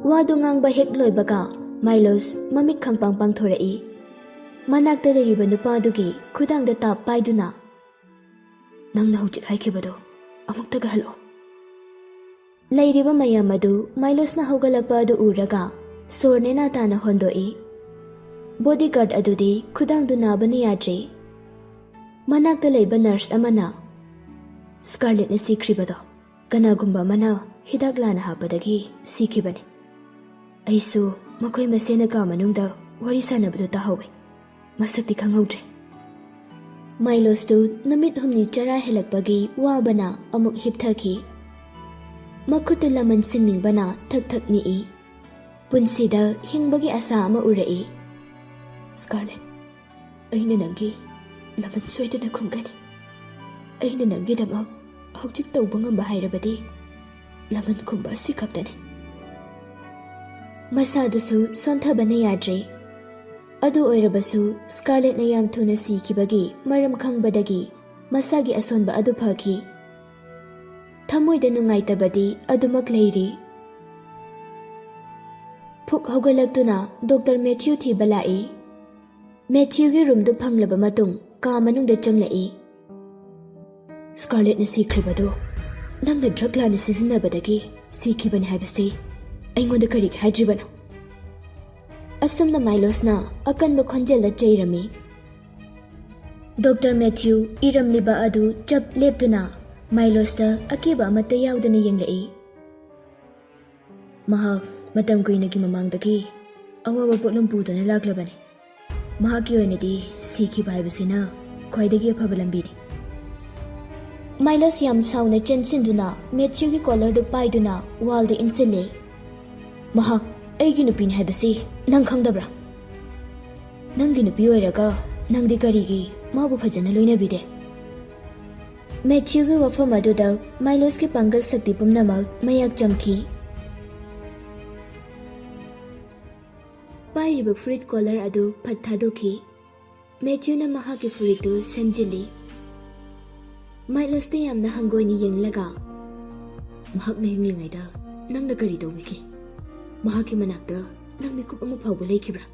ꯋꯥꯗꯨ ꯉꯥꯡꯕ ꯍꯦꯛ ꯂꯣꯏꯕꯒ ꯃꯥꯏꯂꯣꯁ ꯃꯃꯤꯠ ꯈꯪꯄꯥꯡ ꯄꯥꯡꯊꯣꯔꯛꯏ꯫ ꯃꯅꯥꯛꯇ ꯂꯩꯔꯤꯕ ꯅꯨꯄꯥꯗꯨꯒꯤ ꯈꯨꯗꯥꯡꯗ ꯇꯥꯞ ꯄꯥꯏꯗꯨꯅ, "ꯅꯪꯅ ꯍꯧꯖꯤꯛ ꯍꯥꯏꯈꯤꯕꯗꯣ ꯑꯃꯨꯛꯇꯒ ꯍꯜꯂꯛꯑꯣ꯫" ꯂꯩꯔꯤꯕ ꯃꯌꯥꯝ ꯑꯗꯨ ꯃꯥꯏꯂꯣꯁꯅ ꯍꯧꯒꯠꯂꯛꯄ ꯑꯗꯨ ꯎꯔꯒ ꯁꯣꯔ ꯅꯦꯅꯥ ꯇꯥꯅ ꯍꯣꯟꯗꯣꯛꯏ꯫ ꯕꯣꯗꯤꯒꯥꯔꯗ ꯑꯗꯨꯗꯤ ꯈꯨꯗꯥꯡꯗꯨ ꯅꯥꯕꯅ ꯌꯥꯗ꯭ꯔꯦ꯫ ꯃꯅꯥꯛꯇ ꯂꯩꯕ ꯅꯔꯁ ꯑꯃꯅ, "ꯁ꯭ꯀꯥꯔꯂꯦꯠꯅ ꯁꯤꯈ꯭ꯔꯤꯕꯗꯣ ꯀꯅꯥꯒꯨꯝꯕ ꯑꯃꯅ ꯍꯤꯗꯥꯛ ꯂꯥꯟꯅ ꯍꯥꯞꯄꯗꯒꯤ ꯁꯤꯈꯤꯕꯅꯤ꯫ ꯑꯩꯁꯨ ꯃꯈꯣꯏ ꯃꯁꯦꯟꯅ ꯀꯥ ꯃꯅꯨꯡꯗ ꯋꯥꯔꯤ ꯁꯥꯟꯅꯕꯗꯨ ꯇꯥꯍꯧꯋꯤ꯫ ꯃꯁꯛꯇꯤ ꯈꯪꯍꯧꯗ꯭ꯔꯦ꯫" ꯃꯥꯏꯂꯣꯁꯇꯨ ꯅꯨꯃꯤꯠ ꯍꯨꯝꯅꯤ ꯆꯔꯥ ꯍꯦꯜꯂꯛꯄꯒꯤ ꯋꯥꯕꯅ ꯑꯃꯨꯛ ꯍꯤꯞꯊꯈꯤ꯫ ꯃꯈꯨꯠꯇꯨ ꯂꯃꯟ ꯁꯤꯡꯅꯤꯡꯕꯅ ꯊꯛ ꯊꯛ ꯅꯤꯛꯏ꯫ ꯄꯨꯟꯁꯤꯗ ꯍꯤꯡꯕꯒꯤ ꯑꯁꯥ ꯑꯃ ꯎꯔꯛꯏ꯫ "ꯁ꯭ꯀꯥꯔꯂꯦꯠ, ꯑꯩꯅ ꯅꯪꯒꯤ ꯂꯃꯟ ꯁꯣꯏꯗꯅ ꯈꯨꯝꯒꯅꯤ꯫ ꯑꯩꯅ ꯅꯪꯒꯤꯗꯃꯛ ꯍꯧꯖꯤꯛ ꯇꯧꯕ ꯉꯝꯕ ꯍꯥꯏꯔꯕꯗꯤ ꯂꯃꯟ ꯈꯨꯝꯕ ꯑꯁꯤ ꯈꯛꯇꯅꯤ꯫" ꯃꯁꯥꯗꯨꯁꯨ ꯁꯣꯟꯊꯕꯅ ꯌꯥꯗ꯭ꯔꯦ꯫ ꯑꯗꯨ ꯑꯣꯏꯔꯕꯁꯨ, ꯁ꯭ꯀꯥꯔꯂꯦꯠꯅ ꯌꯥꯝ ꯊꯨꯅ ꯁꯤꯈꯤꯕꯒꯤ ꯃꯔꯝ ꯈꯪꯕꯗꯒꯤ ꯃꯁꯥꯒꯤ ꯑꯁꯣꯟꯕ ꯑꯗꯨ ꯐꯈꯤ꯫ ꯊꯃꯣꯏꯗ ꯅꯨꯡꯉꯥꯏꯇꯕꯗꯤ ꯑꯗꯨꯃꯛ ꯂꯩꯔꯤ꯫ ꯐꯨꯛ ꯍꯧꯒꯠꯂꯛꯇꯨꯅ ꯗꯣꯛꯇꯔ ꯃꯦꯊ꯭ꯌꯨ ꯊꯤꯕ ꯂꯥꯛꯏ꯫ ꯃꯦꯊ꯭ꯌꯨꯒꯤ ꯔꯨꯝꯗꯨ ꯐꯪꯂꯕ ꯃꯇꯨꯡ ꯀꯥ ꯃꯅꯨꯡꯗ ꯆꯪꯂꯛꯏ꯫ "ꯁ꯭ꯀꯥꯔꯂꯦꯠꯅ ꯁꯤꯈ꯭ꯔꯤꯕꯗꯨ ꯅꯪꯅ ꯗ꯭ꯔꯒ ꯂꯥꯟꯅ ꯁꯤꯖꯤꯟꯅꯕꯗꯒꯤ ꯁꯤꯈꯤꯕꯅꯤ ꯍꯥꯏꯕꯁꯤ ꯑꯩꯉꯣꯟꯗ ꯀꯔꯤꯒꯤ ꯍꯥꯏꯗ꯭ꯔꯤꯕꯅꯣ?" ꯑꯁꯨꯝꯅ ꯃꯥꯏꯂꯣꯁꯅ ꯑꯀꯟꯕ ꯈꯣꯟꯖꯦꯜꯗ ꯆꯩꯔꯝꯃꯤ꯫ ꯗꯣꯛꯇꯔ ꯃꯦꯊ꯭ꯌꯨ ꯏꯔꯝꯂꯤꯕ ꯑꯗꯨ ꯆꯞ ꯂꯦꯞꯇꯨꯅ ꯃꯥꯏꯂꯣꯁꯇ ꯑꯀꯤꯕ ꯑꯃꯠꯇ ꯌꯥꯎꯗꯅ ꯌꯦꯡꯂꯛꯏ꯫ "ꯃꯍꯥꯛ ꯃꯇꯝ ꯀꯨꯏꯅꯒꯤ ꯃꯃꯥꯡꯗꯒꯤ ꯑꯋꯥꯕ ꯄꯣꯠꯂꯨꯝ ꯄꯨꯗꯨꯅ ꯂꯥꯛꯂꯕꯅꯤ꯫ ꯃꯍꯥꯛꯀꯤ ꯑꯣꯏꯅꯗꯤ ꯁꯤꯈꯤꯕ ꯍꯥꯏꯕꯁꯤꯅ ꯈ꯭ꯋꯥꯏꯗꯒꯤ ꯑꯐꯕ ꯂꯝꯕꯤꯅꯤ꯫" ꯃꯥꯏꯂꯣꯁ ꯌꯥꯝ ꯁꯥꯎꯅ ꯆꯦꯟꯁꯤꯟꯗꯨꯅ ꯃꯦꯊ꯭ꯌꯨꯒꯤ ꯀꯣꯂꯔꯗꯨ ꯄꯥꯏꯗꯨꯅ ꯋꯥꯜꯗ ꯏꯟꯁꯤꯜꯂꯦ꯫ "ꯃꯍꯥꯛ ꯑꯩꯒꯤ ꯅꯨꯄꯤꯅꯤ ꯍꯥꯏꯕꯁꯤ ꯅꯪ ꯈꯪꯗꯕ꯭ꯔꯥ? ꯅꯪꯒꯤ ꯅꯨꯄꯤ ꯑꯣꯏꯔꯒ ꯅꯪꯗꯤ ꯀꯔꯤꯒꯤ ꯃꯥꯕꯨ ꯐꯖꯅ ꯂꯣꯏꯅꯕꯤꯗꯦ?" ꯃꯦꯊ꯭ꯌꯨꯒꯤ ꯋꯥꯐꯝ ꯑꯗꯨꯗ ꯃꯥꯏꯂꯣꯁꯀꯤ ꯄꯥꯡꯒꯜ ꯁꯛꯇꯤ ꯄꯨꯝꯅꯃꯛ ꯃꯌꯥꯛ ꯆꯝꯈꯤ꯫ ꯄꯥꯏꯔꯤꯕ ꯐꯨꯔꯤꯠ ꯀꯣꯂꯔ ꯑꯗꯨ ꯐꯠ ꯊꯥꯗꯣꯛꯈꯤ꯫ ꯃꯦꯊ꯭ꯌꯨꯅ ꯃꯍꯥꯛꯀꯤ ꯐꯨꯔꯤꯠꯇꯨ ꯁꯦꯝꯖꯤꯜꯂꯤ꯫ ꯃꯥꯏꯂꯣꯁꯇ ꯌꯥꯝꯅ ꯍꯪꯒꯣꯏꯅ ꯌꯦꯡꯂꯒ, "ꯃꯍꯥꯛꯅ ꯍꯤꯡꯂꯤꯉꯩꯗ ꯅꯪꯅ ꯀꯔꯤ ꯇꯧꯕꯤꯈꯤ? ꯃꯍꯥꯛꯀꯤ ꯃꯅꯥꯛꯇ ꯅꯪ ꯃꯤꯀꯨꯞ ꯑꯃ ꯐꯥꯎꯕ ꯂꯩꯈꯤꯕ꯭ꯔꯥ?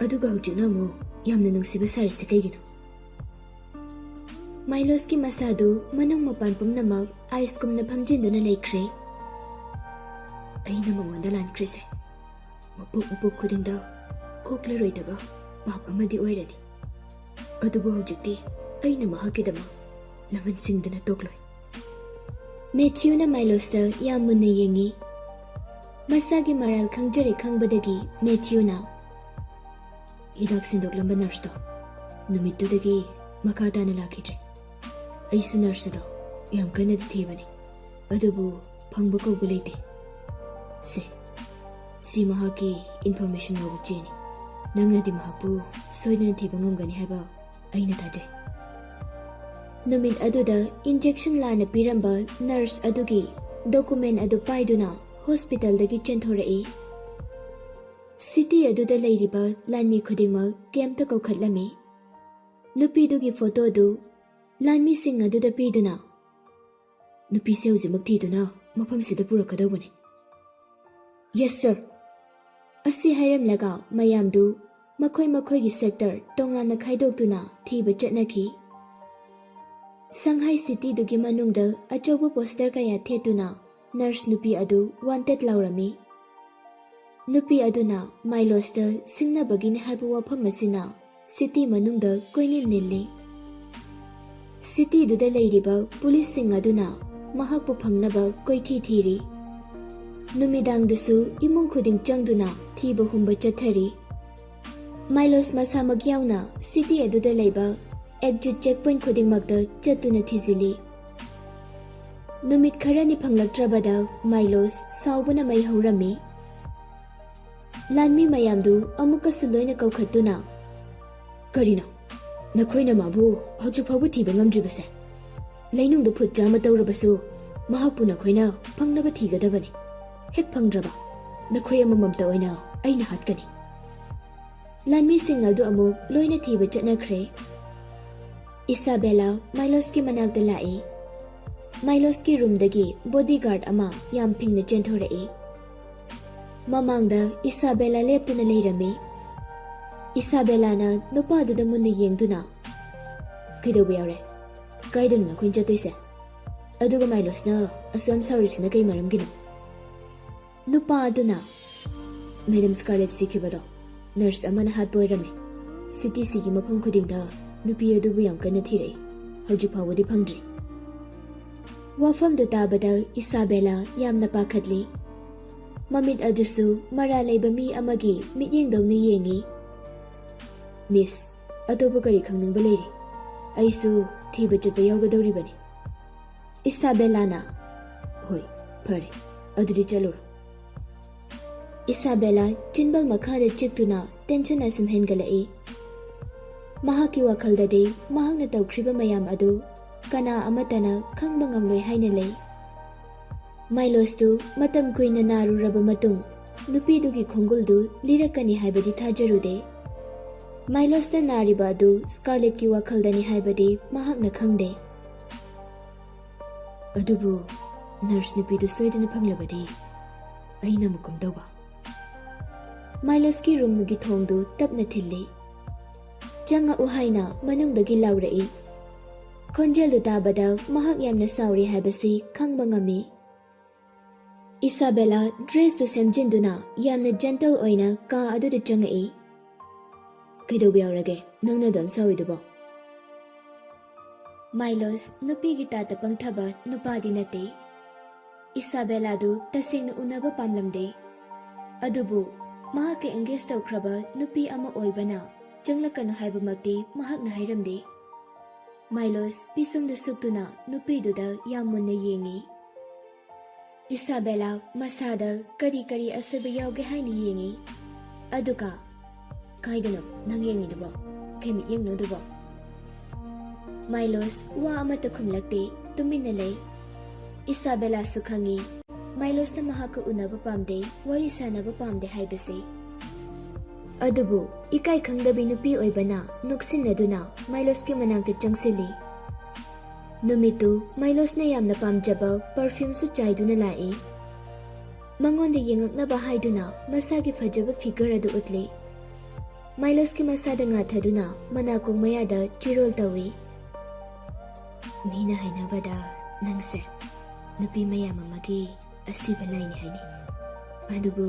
ꯑꯗꯨꯒ ꯍꯧꯖꯤꯛꯅ ꯑꯃꯨꯛ ꯌꯥꯝꯅ ꯅꯨꯡꯁꯤꯕ ꯁꯥꯔꯤꯁꯤ ꯀꯩꯒꯤꯅꯣ?" ꯃꯥꯏꯂꯣꯁꯀꯤ ꯃꯁꯥꯗꯨ ꯃꯅꯨꯡ ꯃꯄꯥꯟ ꯄꯨꯝꯅꯃꯛ ꯑꯥꯏꯁꯀꯨꯝꯅ ꯐꯝꯖꯤꯟꯗꯨꯅ ꯂꯩꯈ꯭ꯔꯦ꯫ "ꯑꯩꯅ ꯃꯉꯣꯟꯗ ꯂꯥꯟꯈ꯭ꯔꯤꯁꯦ ꯃꯄꯣꯛ ꯃꯄꯣꯛ ꯈꯨꯗꯤꯡꯗ ꯀꯣꯛꯂꯔꯣꯏꯗꯕ ꯄꯥꯞ ꯑꯃꯗꯤ ꯑꯣꯏꯔꯅꯤ꯫ ꯑꯗꯨꯕꯨ ꯍꯧꯖꯤꯛꯇꯤ ꯑꯩꯅ ꯃꯍꯥꯛꯀꯤꯗꯃꯛ ꯂꯃꯟ ꯁꯤꯡꯗꯅ ꯇꯣꯛꯂꯣꯏ꯫" ꯃꯦꯊ꯭ꯌꯨꯅ ꯃꯥꯏꯂꯣꯁꯇ ꯌꯥꯝ ꯃꯨꯟꯅ ꯌꯦꯡꯉꯤ꯫ ꯃꯁꯥꯒꯤ ꯃꯔꯥꯜ ꯈꯪꯖꯔꯦ ꯈꯪꯕꯗꯒꯤ ꯃꯦꯊ꯭ꯌꯨꯅ, "ꯍꯤꯗꯥꯛ ꯁꯤꯟꯗꯣꯛꯂꯝꯕ ꯅꯔꯁꯇꯣ ꯅꯨꯃꯤꯠꯇꯨꯗꯒꯤ ꯃꯈꯥ ꯇꯥꯅ ꯂꯥꯛꯈꯤꯗ꯭ꯔꯦ꯫ ꯑꯩꯁꯨ ꯅꯔꯁ ꯑꯗꯣ ꯌꯥꯝ ꯀꯟꯅꯗꯤ ꯊꯤꯕꯅꯤ, ꯑꯗꯨꯕꯨ ꯐꯪꯕ ꯀꯧꯕ ꯂꯩꯇꯦ꯫ ꯁꯦ, ꯁꯤ ꯃꯍꯥꯛꯀꯤ ꯏꯟꯐꯣꯔꯃꯦꯁꯟ ꯌꯥꯎꯕ ꯆꯦꯅꯤ꯫ ꯅꯪꯅꯗꯤ ꯃꯍꯥꯛꯄꯨ ꯁꯣꯏꯗꯅ ꯊꯤꯕ ꯉꯝꯒꯅꯤ ꯍꯥꯏꯕ ꯑꯩꯅ ꯊꯥꯖꯩ꯫" ꯅꯨꯃꯤꯠ ꯑꯗꯨꯗ ꯏꯟꯖꯦꯛꯁꯟ ꯂꯥꯟꯅ ꯄꯤꯔꯝꯕ ꯅꯔꯁ ꯑꯗꯨꯒꯤ ꯗꯣꯀꯨꯃꯦꯟ ꯑꯗꯨ ꯄꯥꯏꯗꯨꯅ ꯍꯣꯁꯄꯤꯇꯥꯜꯗꯒꯤ ꯆꯦꯟꯊꯣꯔꯛꯏ꯫ ꯁꯤꯇꯤ ꯑꯗꯨꯗ ꯂꯩꯔꯤꯕ ꯂꯥꯟꯃꯤ ꯈꯨꯗꯤꯡꯃꯛ ꯀꯦꯝꯇ ꯀꯧꯈꯠꯂꯝꯃꯤ꯫ ꯅꯨꯄꯤꯗꯨꯒꯤ ꯐꯣꯇꯣꯗꯨ ꯂꯥꯟꯃꯤꯁꯤꯡ ꯑꯗꯨꯗ ꯄꯤꯗꯨꯅ, "ꯅꯨꯄꯤꯁꯦ ꯍꯧꯖꯤꯛꯃꯛ ꯊꯤꯗꯨꯅ ꯃꯐꯝꯁꯤꯗ ꯄꯨꯔꯛꯀꯗꯧꯕꯅꯤ꯫" "Yes, sir," ꯑꯁꯤ ꯍꯥꯏꯔꯝꯂꯒ ꯃꯌꯥꯝꯗꯨ ꯃꯈꯣꯏ ꯃꯈꯣꯏꯒꯤ ꯁꯦꯛꯇꯔ ꯇꯣꯉꯥꯟꯅ ꯈꯥꯏꯗꯣꯛꯇꯨꯅ ꯊꯤꯕ ꯆꯠꯅꯈꯤ꯫ ꯁꯪꯍꯥꯏ ꯁꯤꯇꯤꯗꯨꯒꯤ ꯃꯅꯨꯡꯗ ꯑꯆꯧꯕ ꯄꯣꯁꯇꯔ ꯀꯌꯥ ꯊꯦꯠꯇꯨꯅ ꯅꯔꯁ ꯅꯨꯄꯤ ꯑꯗꯨ ꯋꯥꯟꯇꯦꯗ ꯂꯥꯎꯔꯝꯃꯤ꯫ ꯅꯨꯄꯤ ꯑꯗꯨꯅ ꯃꯥꯏꯂꯣꯁꯇ ꯁꯤꯡꯅꯕꯒꯤꯅꯤ ꯍꯥꯏꯕ ꯋꯥꯐꯝ ꯑꯁꯤꯅ ꯁꯤꯇꯤ ꯃꯅꯨꯡꯗ ꯀꯣꯏꯅꯤꯜ ꯅꯤꯜꯂꯤ꯫ ꯁꯤꯇꯤꯗꯨꯗ ꯂꯩꯔꯤꯕ ꯄꯨꯂꯤꯁꯁꯤꯡ ꯑꯗꯨꯅ ꯃꯍꯥꯛꯄꯨ ꯐꯪꯅꯕ ꯀꯣꯏꯊꯤ ꯊꯤꯔꯤ꯫ ꯅꯨꯃꯤꯗꯥꯡꯗꯁꯨ ꯏꯃꯨꯡ ꯈꯨꯗꯤꯡ ꯆꯪꯗꯨꯅ ꯊꯤꯕ ꯍꯨꯝꯕ ꯆꯠꯊꯔꯤ꯫ ꯃꯥꯏꯂꯣꯁ ꯃꯁꯥꯃꯛ ꯌꯥꯎꯅ ꯁꯤꯇꯤ ꯑꯗꯨꯗ ꯂꯩꯕ ꯑꯦꯛꯖꯤꯠ ꯆꯦꯛ ꯄꯣꯏꯟꯠ ꯈꯨꯗꯤꯡꯃꯛꯇ ꯆꯠꯇꯨꯅ ꯊꯤꯖꯤꯜꯂꯤ꯫ ꯅꯨꯃꯤꯠ ꯈꯔꯅꯤ ꯐꯪꯂꯛꯇ꯭ꯔꯕꯗ ꯃꯥꯏꯂꯣꯁ ꯁꯥꯎꯕꯅ ꯃꯩ ꯍꯧꯔꯝꯃꯤ꯫ ꯂꯥꯟꯃꯤ ꯃꯌꯥꯝꯗꯨ ꯑꯃꯨꯛꯀꯁꯨ ꯂꯣꯏꯅ ꯀꯧꯈꯠꯇꯨꯅ, "ꯀꯔꯤꯅꯣ? ꯅꯈꯣꯏꯅ ꯃꯥꯕꯨ ꯍꯧꯖꯤꯛ ꯐꯥꯎꯕ ꯊꯤꯕ ꯉꯝꯗ꯭ꯔꯤꯕꯁꯦ? ꯂꯩꯅꯨꯡꯗ ꯐꯨꯠ ꯆꯥꯝꯃ ꯇꯧꯔꯕꯁꯨ ꯃꯍꯥꯛꯄꯨ ꯅꯈꯣꯏꯅ ꯐꯪꯅꯕ ꯊꯤꯒꯗꯕꯅꯤ꯫ ꯍꯦꯛ ꯐꯪꯗ꯭ꯔꯕ, ꯅꯈꯣꯏ ꯑꯃꯃꯝꯇ ꯑꯣꯏꯅ ꯑꯩꯅ ꯍꯥꯠꯀꯅꯤ꯫" ꯂꯥꯟꯃꯤꯁꯤꯡ ꯑꯗꯨ ꯑꯃꯨꯛ ꯂꯣꯏꯅ ꯊꯤꯕ ꯆꯠꯅꯈ꯭ꯔꯦ꯫ ꯏꯁꯥꯕꯦꯂꯥ ꯃꯥꯏꯂꯣꯁꯀꯤ ꯃꯅꯥꯛꯇ ꯂꯥꯛꯏ꯫ ꯃꯥꯏꯂꯣꯁꯀꯤ ꯔꯨꯝꯗꯒꯤ ꯕꯣꯗꯤꯒꯥꯔꯗ ꯑꯃ ꯌꯥꯝ ꯐꯤꯡꯅ ꯆꯦꯟꯊꯣꯔꯛꯏ꯫ ꯃꯃꯥꯡꯗ ꯏꯁꯥꯕꯦꯂꯥ ꯂꯦꯞꯇꯨꯅ ꯂꯩꯔꯝꯃꯤ꯫ ꯏꯁꯥꯕꯦꯂꯥꯅ ꯅꯨꯄꯥꯗꯨꯗ ꯃꯨꯟꯅ ꯌꯦꯡꯗꯨꯅ, "ꯀꯩꯗꯧꯕ ꯌꯥꯎꯔꯦ? ꯀꯥꯏꯗꯅꯣ ꯅꯈꯣꯏꯅ ꯆꯠꯇꯣꯏꯁꯦ? ꯑꯗꯨꯒ ꯃꯥꯏꯂꯣꯁꯅ ꯑꯁꯨꯛ ꯌꯥꯝ ꯁꯥꯎꯔꯤꯁꯤꯅ ꯀꯩ ꯃꯔꯝꯒꯤꯅꯣ?" ꯅꯨꯄꯥ ꯑꯗꯨꯅ, "ꯃꯦꯗꯝ ꯁ꯭ꯀꯥꯔꯂꯦꯠ ꯁꯤꯈꯤꯕꯗꯣ ꯅꯔꯁ ꯑꯃꯅ ꯍꯥꯠꯄ ꯑꯣꯏꯔꯝꯃꯤ꯫ ꯁꯤꯇꯤꯁꯤꯒꯤ ꯃꯐꯝ ꯈꯨꯗꯤꯡꯗ ꯅꯨꯄꯤ ꯑꯗꯨꯕꯨ ꯌꯥꯝ ꯀꯟꯅ ꯊꯤꯔꯛꯏ꯫ ꯍꯧꯖꯤꯛ ꯐꯥꯎꯕꯗꯤ ꯐꯪꯗ꯭ꯔꯤ꯫" ꯋꯥꯐꯝꯗꯨ ꯇꯥꯕꯗ ꯏꯁꯥꯕꯦꯂꯥ ꯌꯥꯝꯅ ꯄꯥꯈꯠꯂꯤ꯫ ꯃꯃꯤꯠ ꯑꯗꯨꯁꯨ ꯃꯔꯥꯜ ꯂꯩꯕ ꯃꯤ ꯑꯃꯒꯤ ꯃꯤꯠꯌꯦꯡꯗꯧꯅ ꯌꯦꯡꯏ꯫ "ꯃꯤꯁ, ꯑꯇꯣꯞꯄ ꯀꯔꯤ ꯈꯪꯅꯤꯡꯕ ꯂꯩꯔꯤ? ꯑꯩꯁꯨ ꯊꯤꯕ ꯆꯠꯄ ꯌꯥꯎꯒꯗꯧꯔꯤꯕꯅꯤ꯫" ꯏꯁꯥꯕꯦꯂꯥꯅ, "ꯍꯣꯏ, ꯐꯔꯦ, ꯑꯗꯨꯗꯤ ꯆꯠꯂꯨꯔꯣ꯫" ꯏꯁꯥꯕꯦꯂꯥ ꯆꯤꯟꯕꯥꯜ ꯃꯈꯥꯗ ꯆꯤꯛꯇꯨꯅ ꯇꯦꯟꯁꯟ ꯑꯁꯨꯝ ꯍꯦꯟꯒꯠꯂꯛꯏ꯫ ꯃꯍꯥꯛꯀꯤ ꯋꯥꯈꯜꯗꯗꯤ ꯃꯍꯥꯛꯅ ꯇꯧꯈ꯭ꯔꯤꯕ ꯃꯌꯥꯝ ꯑꯗꯨ ꯀꯅꯥ ꯑꯃꯠꯇꯅ ꯈꯪꯕ ꯉꯝꯂꯣꯏ ꯍꯥꯏꯅ ꯂꯩ꯫ ꯃꯥꯏꯂꯣꯁꯇꯨ ꯃꯇꯝ ꯀꯨꯏꯅ ꯅꯥꯔꯨꯔꯕ ꯃꯇꯨꯡ, ꯅꯨꯄꯤꯗꯨꯒꯤ ꯈꯣꯡꯒꯨꯜꯗꯨ ꯂꯤꯔꯛꯀꯅꯤ ꯍꯥꯏꯕꯗꯤ ꯊꯥꯖꯔꯨꯗꯦ꯫ ꯃꯥꯏꯂꯣꯁꯅ ꯅꯥꯔꯤꯕ ꯑꯗꯨ ꯁ꯭ꯀꯥꯔꯂꯦꯠꯀꯤ ꯋꯥꯈꯜꯗꯅꯤ ꯍꯥꯏꯕꯗꯤ ꯃꯍꯥꯛꯅ ꯈꯪꯗꯦ꯫ ꯑꯗꯨꯕꯨ ꯅꯔꯁ ꯅꯨꯄꯤꯗꯨ ꯁꯣꯏꯗꯅ ꯐꯪꯂꯕꯗꯤ ꯑꯩꯅ ꯑꯃꯨꯛ ꯀꯝꯗꯧꯕ? ꯃꯥꯏꯂꯣꯁꯀꯤ ꯔꯨꯝꯒꯤ ꯊꯣꯡꯗꯨ ꯇꯞꯅ ꯊꯤꯜꯂꯤ꯫ "ꯆꯪꯉꯛꯎ" ꯍꯥꯏꯅ ꯃꯅꯨꯡꯗꯒꯤ ꯂꯥꯎꯔꯛꯏ꯫ ꯈꯣꯟꯖꯦꯜꯗꯨ ꯇꯥꯕꯗ ꯃꯍꯥꯛ ꯌꯥꯝꯅ ꯁꯥꯎꯔꯤ ꯍꯥꯏꯕꯁꯤ ꯈꯪꯕ ꯉꯝꯃꯤ꯫ ꯏꯁꯥꯕꯦꯂꯥ ꯗ꯭ꯔꯦꯁꯇꯨ ꯁꯦꯝꯖꯤꯟꯗꯨꯅ ꯌꯥꯝꯅ ꯖꯦꯟꯇꯜ ꯑꯣꯏꯅ ꯀꯥ ꯑꯗꯨꯗ ꯆꯪꯉꯛꯏ꯫ "ꯀꯩꯗꯧꯕ ꯌꯥꯎꯔꯒꯦ? ꯅꯪꯅ ꯑꯗꯨꯝ ꯁꯥꯎꯏꯗꯨꯕꯣ?" ꯃꯥꯏꯂꯣꯁ ꯅꯨꯄꯤꯒꯤ ꯇꯥꯠꯇ ꯄꯪꯊꯕ ꯅꯨꯄꯥꯗꯤ ꯅꯠꯇꯦ꯫ ꯏꯁꯥꯕꯦꯂꯥꯗꯨ ꯇꯁꯦꯡꯅ ꯎꯅꯕ ꯄꯥꯝꯂꯝꯗꯦ꯫ ꯑꯗꯨꯕꯨ ꯃꯍꯥꯛꯀ ꯑꯦꯡꯒꯦꯖ ꯇꯧꯈ꯭ꯔꯕ ꯅꯨꯄꯤ ꯑꯃ ꯑꯣꯏꯕꯅ ꯆꯪꯂꯛꯀꯅꯨ ꯍꯥꯏꯕꯃꯛꯇꯤ ꯃꯍꯥꯛꯅ ꯍꯥꯏꯔꯝꯗꯦ꯫ ꯃꯥꯏꯂꯣꯁ ꯄꯤꯁꯨꯝꯗꯨ ꯁꯨꯛꯇꯨꯅ ꯅꯨꯄꯤꯗꯨꯗ ꯌꯥꯝ ꯃꯨꯟꯅ ꯌꯦꯡꯉꯤ꯫ ꯏꯁꯥꯕꯦꯂꯥ ꯃꯁꯥꯗ ꯀꯔꯤ ꯀꯔꯤ ꯑꯁꯣꯏꯕ ꯌꯥꯎꯒꯦ ꯍꯥꯏꯅ ꯌꯦꯡꯉꯤ꯫ ꯑꯗꯨꯒ, "ꯀꯥꯏꯗꯅꯣ ꯅꯪ ꯌꯦꯡꯉꯤꯗꯨꯕꯣ? ꯀꯩ ꯃꯤꯠꯌꯦꯡꯅꯣ ꯑꯗꯨꯕꯣ?" ꯃꯥꯏꯂꯣꯁ ꯋꯥ ꯑꯃꯠꯇ ꯈꯨꯝꯂꯛꯇꯦ, ꯇꯨꯃꯤꯟꯅ ꯂꯩ꯫ ꯏꯁꯥꯕꯦꯂꯥꯁꯨ ꯈꯪꯉꯤ, ꯃꯥꯏꯂꯣꯁꯅ ꯃꯍꯥꯛꯀ ꯎꯅꯕ ꯄꯥꯝꯗꯦ, ꯋꯥꯔꯤ ꯁꯥꯟꯅꯕ ꯄꯥꯝꯗꯦ ꯍꯥꯏꯕꯁꯤ꯫ ꯑꯗꯨꯕꯨ ꯏꯀꯥꯏ ꯈꯪꯗꯕꯤ ꯅꯨꯄꯤ ꯑꯣꯏꯕꯅ ꯅꯣꯛꯁꯤꯟꯅꯗꯨꯅ ꯃꯥꯏꯂꯣꯁꯀꯤ ꯃꯅꯥꯛꯇ ꯆꯪꯁꯤꯜꯂꯤ꯫ ꯅꯨꯃꯤꯠꯇꯨ ꯃꯥꯏꯂꯣꯁꯅ ꯌꯥꯝꯅ ꯄꯥꯝꯖꯕ ꯄꯔꯐ꯭ꯌꯨꯝꯁꯨ ꯆꯥꯏꯗꯨꯅ ꯂꯥꯛꯏ꯫ ꯃꯉꯣꯟꯗ ꯌꯦꯡꯉꯛꯅꯕ ꯍꯥꯏꯗꯨꯅ ꯃꯁꯥꯒꯤ ꯐꯖꯕ ꯐꯤꯒꯔ ꯑꯗꯨ ꯎꯠꯂꯤ꯫ ꯃꯥꯏꯂꯣꯁꯀꯤ ꯃꯁꯥꯗ ꯉꯥꯊꯗꯨꯅ ꯃꯅꯥꯀꯣꯡ ꯃꯌꯥꯗ ꯆꯤꯔꯣꯜ ꯇꯧꯏ꯫ "ꯃꯤꯅ ꯍꯥꯏꯅꯕꯗ ꯅꯪꯁꯦ ꯅꯨꯄꯤ ꯃꯌꯥꯝ ꯑꯃꯒꯤ ꯑꯁꯤꯕ ꯂꯥꯏꯅꯤ ꯍꯥꯏꯅꯩ꯫ ꯑꯗꯨꯕꯨ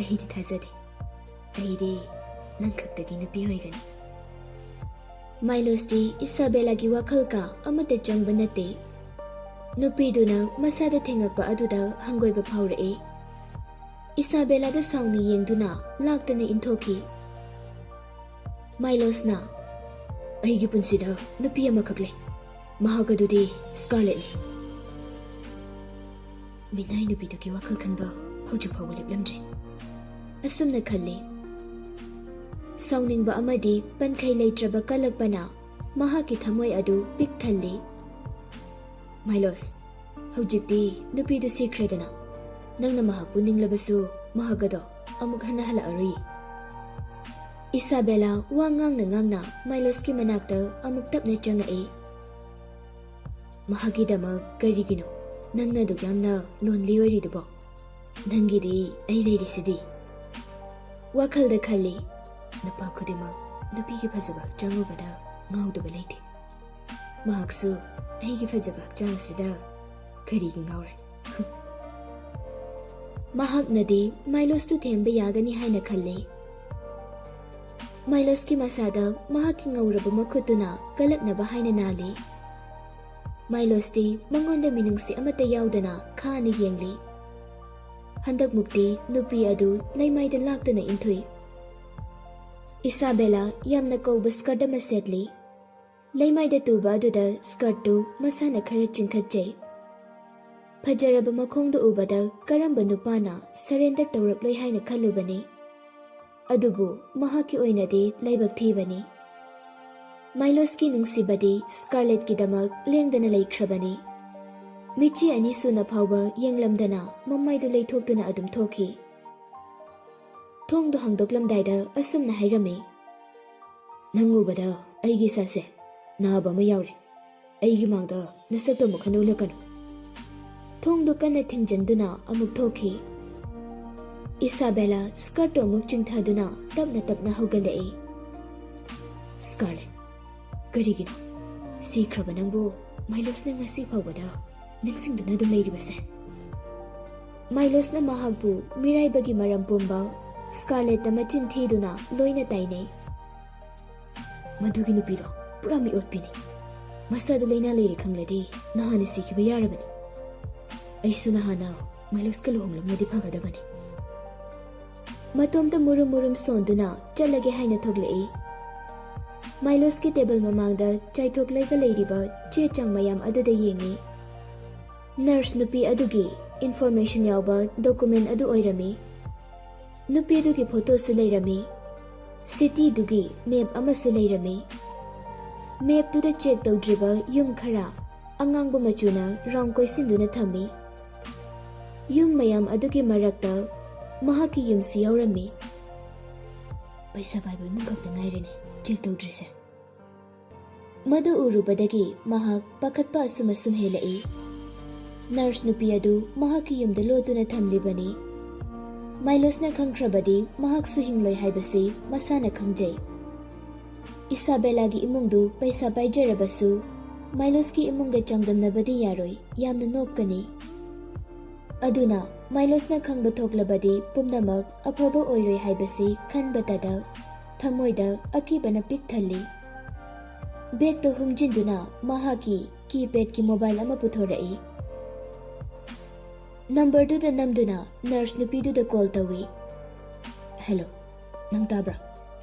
ꯑꯩꯗꯤ ꯊꯥꯖꯗꯦ꯫ ꯑꯩꯗꯤ ꯅꯪ ꯈꯛꯇꯒꯤ ꯅꯨꯄꯤ ꯑꯣꯏꯒꯅꯤ꯫" ꯃꯥꯏꯂꯣꯁꯇꯤ ꯏꯁꯥꯕꯦꯂꯥꯒꯤ ꯋꯥꯈꯜꯒ ꯑꯃꯠꯇ ꯆꯪꯕ ꯅꯠꯇꯦ꯫ ꯅꯨꯄꯤꯗꯨꯅ ꯃꯁꯥꯗ ꯊꯦꯡꯉꯛꯄ ꯑꯗꯨꯗ ꯍꯪꯒꯣꯏꯕ ꯐꯥꯎꯔꯛꯏ꯫ ꯏꯁꯥꯕꯦꯂꯥꯗ ꯁꯥꯎꯅ ꯌꯦꯡꯗꯨꯅ ꯂꯥꯛꯇꯅ ꯏꯟꯊꯣꯛꯈꯤ꯫ ꯃꯥꯏꯂꯣꯁꯅ, "ꯑꯩꯒꯤ ꯄꯨꯟꯁꯤꯗ ꯅꯨꯄꯤ ꯑꯃꯈꯛ ꯂꯩ꯫ ꯃꯍꯥꯛ ꯑꯗꯨꯗꯤ ꯁ꯭ꯀꯥꯔꯂꯦꯠꯅꯤ꯫" ꯃꯤꯅꯥꯏ ꯅꯨꯄꯤꯗꯨꯒꯤ ꯋꯥꯈꯜ ꯈꯟꯕ ꯍꯧꯖꯤꯛ ꯐꯥꯎꯕ ꯂꯦꯞꯂꯝꯗ꯭ꯔꯤ꯫ ꯑꯁꯨꯝꯅ ꯈꯜꯂꯤ꯫ ꯁꯥꯎꯅꯤꯡꯕ ꯑꯃꯗꯤ ꯄꯟꯈꯩ ꯂꯩꯇ꯭ꯔꯕ ꯀꯜꯂꯛꯄꯅ ꯃꯍꯥꯛꯀꯤ ꯊꯃꯣꯏ ꯑꯗꯨ ꯄꯤꯛ ꯊꯜꯂꯤ꯫ "ꯃꯥꯏꯂꯣꯁ, ꯍꯧꯖꯤꯛꯇꯤ ꯅꯨꯄꯤꯗꯨ ꯁꯤꯈ꯭ꯔꯦꯗꯅ, ꯅꯪꯅ ꯃꯍꯥꯛꯄꯨ ꯅꯤꯡꯂꯕꯁꯨ ꯃꯍꯥꯛ ꯑꯗꯣ ꯑꯃꯨꯛ ꯍꯟꯅ ꯍꯜꯂꯛꯑꯔꯣꯏ꯫ ꯏꯁꯥꯕꯦꯂꯥ ꯋꯥ ꯉꯥꯡꯅ ꯉꯥꯡꯅ ꯃꯥꯏꯂꯣꯁꯀꯤ ꯃꯅꯥꯛꯇ ꯑꯃꯨꯛ ꯇꯞꯅ ꯆꯪꯉꯛꯏ꯫ "ꯃꯍꯥꯛꯀꯤꯗꯃꯛ ꯀꯔꯤꯒꯤꯅꯣ ꯅꯪꯅ ꯑꯗꯨꯛ ꯌꯥꯝꯅ ꯂꯣꯟꯂꯤ ꯑꯣꯏꯔꯤꯗꯨꯕꯣ? ꯅꯪꯒꯤꯗꯤ ꯑꯩ ꯂꯩꯔꯤꯁꯤꯗꯤ꯫" ꯋꯥꯈꯜꯗ ꯈꯜꯂꯤ, "ꯅꯨꯄꯥ ꯈꯨꯗꯤꯡꯃꯛ ꯅꯨꯄꯤꯒꯤ ꯐꯖꯕ ꯍꯛꯆꯥꯡ ꯎꯕꯗ ꯉꯥꯎꯗꯕ ꯂꯩꯇꯦ꯫ ꯃꯍꯥꯛꯁꯨ ꯑꯩꯒꯤ ꯐꯖꯕ ꯍꯛꯆꯥꯡ ꯑꯁꯤꯗ ꯀꯔꯤꯒꯤ ꯉꯥꯎꯔꯦ?" ꯃꯍꯥꯛꯅꯗꯤ ꯃꯥꯏꯂꯣꯁꯇꯨ ꯊꯦꯝꯕ ꯌꯥꯒꯅꯤ ꯍꯥꯏꯅ ꯈꯜꯂꯤ꯫ ꯃꯥꯏꯂꯣꯁꯀꯤ ꯃꯁꯥꯗ ꯃꯍꯥꯛꯀꯤ ꯉꯧꯔꯕ ꯃꯈꯨꯠꯇꯨꯅ ꯀꯜꯂꯛꯅꯕ ꯍꯥꯏꯅ ꯅꯥꯜꯂꯤ꯫ ꯃꯥꯏꯂꯣꯁꯇꯤ ꯃꯉꯣꯟꯗ ꯃꯤꯅꯨꯡꯁꯤ ꯑꯃꯠꯇ ꯌꯥꯎꯗꯅ ꯈꯥꯅ ꯌꯦꯡꯂꯤ꯫ ꯍꯟꯗꯛꯃꯨꯛꯇꯤ ꯅꯨꯄꯤ ꯑꯗꯨ ꯂꯩꯃꯥꯏꯗ ꯂꯥꯛꯇꯅ ꯏꯟꯊꯨꯏ꯫ ꯏꯁꯥꯕꯦꯂꯥ ꯌꯥꯝꯅ ꯀꯧꯕ ꯁ꯭ꯀꯔꯠ ꯑꯃ ꯁꯦꯠꯂꯤ꯫ ꯂꯩꯃꯥꯏꯗ ꯇꯨꯕ ꯑꯗꯨꯗ ꯁ꯭ꯀꯔꯠꯇꯨ ꯃꯁꯥꯅ ꯈꯔ ꯆꯤꯡꯈꯠꯆꯩ꯫ ꯐꯖꯔꯕ ꯃꯈꯣꯡꯗꯨ ꯎꯕꯗ ꯀꯔꯝꯕ ꯅꯨꯄꯥꯅ ꯁꯔꯦꯟꯗꯔ ꯇꯧꯔꯛꯂꯣꯏ ꯍꯥꯏꯅ ꯈꯜꯂꯨꯕꯅꯤ꯫ ꯑꯗꯨꯕꯨ ꯃꯍꯥꯛꯀꯤ ꯑꯣꯏꯅꯗꯤ ꯂꯥꯏꯕꯛ ꯊꯤꯕꯅꯤ꯫ ꯃꯥꯏꯂꯣꯁꯀꯤ ꯅꯨꯡꯁꯤꯕꯗꯤ ꯁ꯭ꯀꯥꯔꯂꯦꯠꯀꯤꯗꯃꯛ ꯂꯦꯡꯗꯅ ꯂꯩꯈ꯭ꯔꯕꯅꯤ꯫ ꯃꯤꯠꯆꯤ ꯑꯅꯤ ꯁꯨꯅ ꯐꯥꯎꯕ ꯌꯦꯡꯂꯝꯗꯅ ꯃꯃꯥꯏꯗꯨ ꯂꯩꯊꯣꯛꯇꯨꯅ ꯑꯗꯨꯝ ꯊꯣꯛꯈꯤ꯫ ꯊꯣꯡꯗꯨ ꯍꯥꯡꯗꯣꯛꯂꯝꯗꯥꯏꯗ ꯑꯁꯨꯝꯅ ꯍꯥꯏꯔꯝꯃꯤ, "ꯅꯪ ꯎꯕꯗ ꯑꯩꯒꯤ ꯏꯁꯥꯁꯦ ꯅꯥꯕ ꯑꯃ ꯌꯥꯎꯔꯦ꯫ ꯑꯩꯒꯤ ꯃꯥꯡꯗ ꯅꯁꯛꯇꯣ ꯑꯃꯨꯛ ꯍꯟꯅ ꯎꯠꯂꯛꯀꯅꯨ꯫" ꯊꯣꯡꯗꯨ ꯀꯟꯅ ꯊꯤꯡꯖꯤꯟꯗꯨꯅ ꯑꯃꯨꯛ ꯊꯣꯛꯈꯤ꯫ ꯏꯁꯥꯕꯦꯂꯥ ꯁ꯭ꯀꯔꯠꯇꯨ ꯑꯃꯨꯛ ꯆꯤꯡꯊꯗꯨꯅ ꯇꯞꯅ ꯇꯞꯅ ꯍꯧꯒꯠꯂꯛꯏ꯫ "ꯁ꯭ꯀꯥꯔꯂꯦꯠ, ꯀꯔꯤꯒꯤꯅꯣ ꯁꯤꯈ꯭ꯔꯕ ꯅꯪꯕꯨ ꯃꯥꯏꯂꯣꯁꯅ ꯉꯁꯤ ꯐꯥꯎꯕꯗ ꯅꯤꯡꯁꯤꯡꯗꯨꯅ ꯑꯗꯨꯝ ꯂꯩꯔꯤꯕꯁꯦ?" ꯃꯥꯏꯂꯣꯁꯅ ꯃꯍꯥꯛꯄꯨ ꯃꯤꯔꯥꯏꯕꯒꯤ ꯃꯔꯝ ꯄꯨꯝꯕ ꯁ꯭ꯀꯥꯔꯂꯦꯠꯇ ꯃꯆꯤꯟ ꯊꯤꯗꯨꯅ ꯂꯣꯏꯅ ꯇꯥꯏꯅꯩ꯫ "ꯃꯗꯨꯒꯤ ꯅꯨꯄꯤꯗꯣ ꯄꯨꯔꯥ ꯃꯤꯑꯣꯠꯄꯤꯅꯤ꯫ ꯃꯁꯥꯗꯨ ꯂꯩꯅꯥ ꯂꯩꯔꯦ ꯈꯪꯂꯗꯤ ꯅꯍꯥꯟꯅ ꯁꯤꯈꯤꯕ ꯌꯥꯔꯕꯅꯤ꯫ ꯑꯩꯁꯨ ꯅꯍꯥꯟꯅ ꯃꯥꯏꯂꯣꯁꯀ ꯂꯨꯍꯣꯡꯂꯝꯂꯗꯤ ꯐꯒꯗꯕꯅꯤ꯫" ꯃꯇꯣꯝꯇ ꯃꯨꯔꯨꯝ ꯃꯨꯔꯨꯝ ꯁꯣꯟꯗꯨꯅ ꯆꯠꯂꯒꯦ ꯍꯥꯏꯅ ꯊꯣꯛꯂꯛꯏ꯫ ꯃꯥꯏꯂꯣꯁꯀꯤ ꯇꯦꯕꯜ ꯃꯃꯥꯡꯗ ꯆꯥꯏꯊꯣꯛꯂꯒ ꯂꯩꯔꯤꯕ ꯆꯦ ꯆꯥꯡ ꯃꯌꯥꯝ ꯑꯗꯨꯗ ꯌꯦꯡꯉꯤ꯫ ꯅꯔꯁ ꯅꯨꯄꯤ ꯑꯗꯨꯒꯤ ꯏꯟꯐꯣꯔꯃꯦꯁꯟ ꯌꯥꯎꯕ ꯗꯣꯀꯨꯃꯦꯟ ꯑꯗꯨ ꯑꯣꯏꯔꯝꯃꯤ꯫ ꯅꯨꯄꯤ ꯑꯗꯨꯒꯤ ꯐꯣꯇꯣꯁꯨ ꯂꯩꯔꯝꯃꯤ꯫ ꯁꯤꯇꯤꯗꯨꯒꯤ ꯃꯦꯞ ꯑꯃꯁꯨ ꯂꯩꯔꯝꯃꯤ꯫ ꯃꯦꯞꯇꯨꯗ ꯆꯦꯛ ꯇꯧꯗ꯭ꯔꯤꯕ ꯌꯨꯝ ꯈꯔ ꯑꯉꯥꯡꯕ ꯃꯆꯨꯅ ꯔꯥꯎꯟ ꯀꯣꯏꯁꯤꯟꯗꯨꯅ ꯊꯝꯃꯤ꯫ ꯌꯨꯝ ꯃꯌꯥꯝ ꯑꯗꯨꯒꯤ ꯃꯔꯛꯇ ꯃꯍꯥꯛꯀꯤ ꯌꯨꯝꯁꯨ ꯌꯧꯔꯝꯃꯤ꯫ ꯄꯩꯁꯥ ꯄꯥꯏꯕ ꯏꯃꯨꯡ ꯈꯛꯇ ꯉꯥꯏꯔꯦꯅꯦ ꯆꯦꯛ ꯇꯧꯗ꯭ꯔꯤꯁꯦ꯫ ꯃꯗꯨ ꯎꯔꯨꯕꯗꯒꯤ ꯃꯍꯥꯛ ꯄꯥꯈꯠꯄ ꯑꯁꯨꯝ ꯑꯁꯨꯝ ꯍꯦꯜꯂꯛꯏ꯫ ꯅꯔꯁ ꯅꯨꯄꯤ ꯑꯗꯨ ꯃꯍꯥꯛꯀꯤ ꯌꯨꯝꯗ ꯂꯣꯠꯇꯨꯅ ꯊꯝꯂꯤꯕꯅꯤ꯫ ꯃꯥꯏꯂꯣꯁꯅ ꯈꯪꯈ꯭ꯔꯕꯗꯤ ꯃꯍꯥꯛꯁꯨ ꯍꯤꯡꯂꯣꯏ ꯍꯥꯏꯕꯁꯤ ꯃꯁꯥꯅ ꯈꯪꯖꯩ꯫ ꯏꯁꯥꯕꯦꯂꯥꯒꯤ ꯏꯃꯨꯡꯗꯨ ꯄꯩꯁꯥ ꯄꯥꯏꯖꯔꯕꯁꯨ ꯃꯥꯏꯂꯣꯁꯀꯤ ꯏꯃꯨꯡꯒ ꯆꯥꯡꯗꯝꯅꯕꯗꯤ ꯌꯥꯔꯣꯏ, ꯌꯥꯝꯅ ꯅꯣꯞꯀꯅꯤ꯫ ꯑꯗꯨꯅ ꯃꯥꯏꯂꯣꯁꯅ ꯈꯪꯕ ꯊꯣꯛꯂꯕꯗꯤ ꯄꯨꯝꯅꯃꯛ ꯑꯐꯕ ꯑꯣꯏꯔꯣꯏ ꯍꯥꯏꯕꯁꯤ ꯈꯟꯕꯇꯗ ꯊꯃꯣꯏꯗ ꯑꯀꯤꯕꯅ ꯄꯤꯛ ꯊꯜꯂꯤ꯫ ꯕꯦꯒꯇ ꯍꯨꯝꯖꯤꯟꯗꯨꯅ ꯃꯍꯥꯛꯀꯤ ꯀꯤꯄꯦꯗꯀꯤ ꯃꯣꯕꯥꯏꯜ ꯑꯃ ꯄꯨꯊꯣꯔꯛꯏ꯫ ꯅꯝꯕꯔꯗꯨꯗ ꯅꯝꯗꯨꯅ ꯅꯔꯁ ꯅꯨꯄꯤꯗꯨꯗ ꯀꯣꯜ ꯇꯧꯏ꯫ "ꯍꯦꯂꯣ, ꯅꯪ ꯇꯥꯕ꯭ꯔꯥ?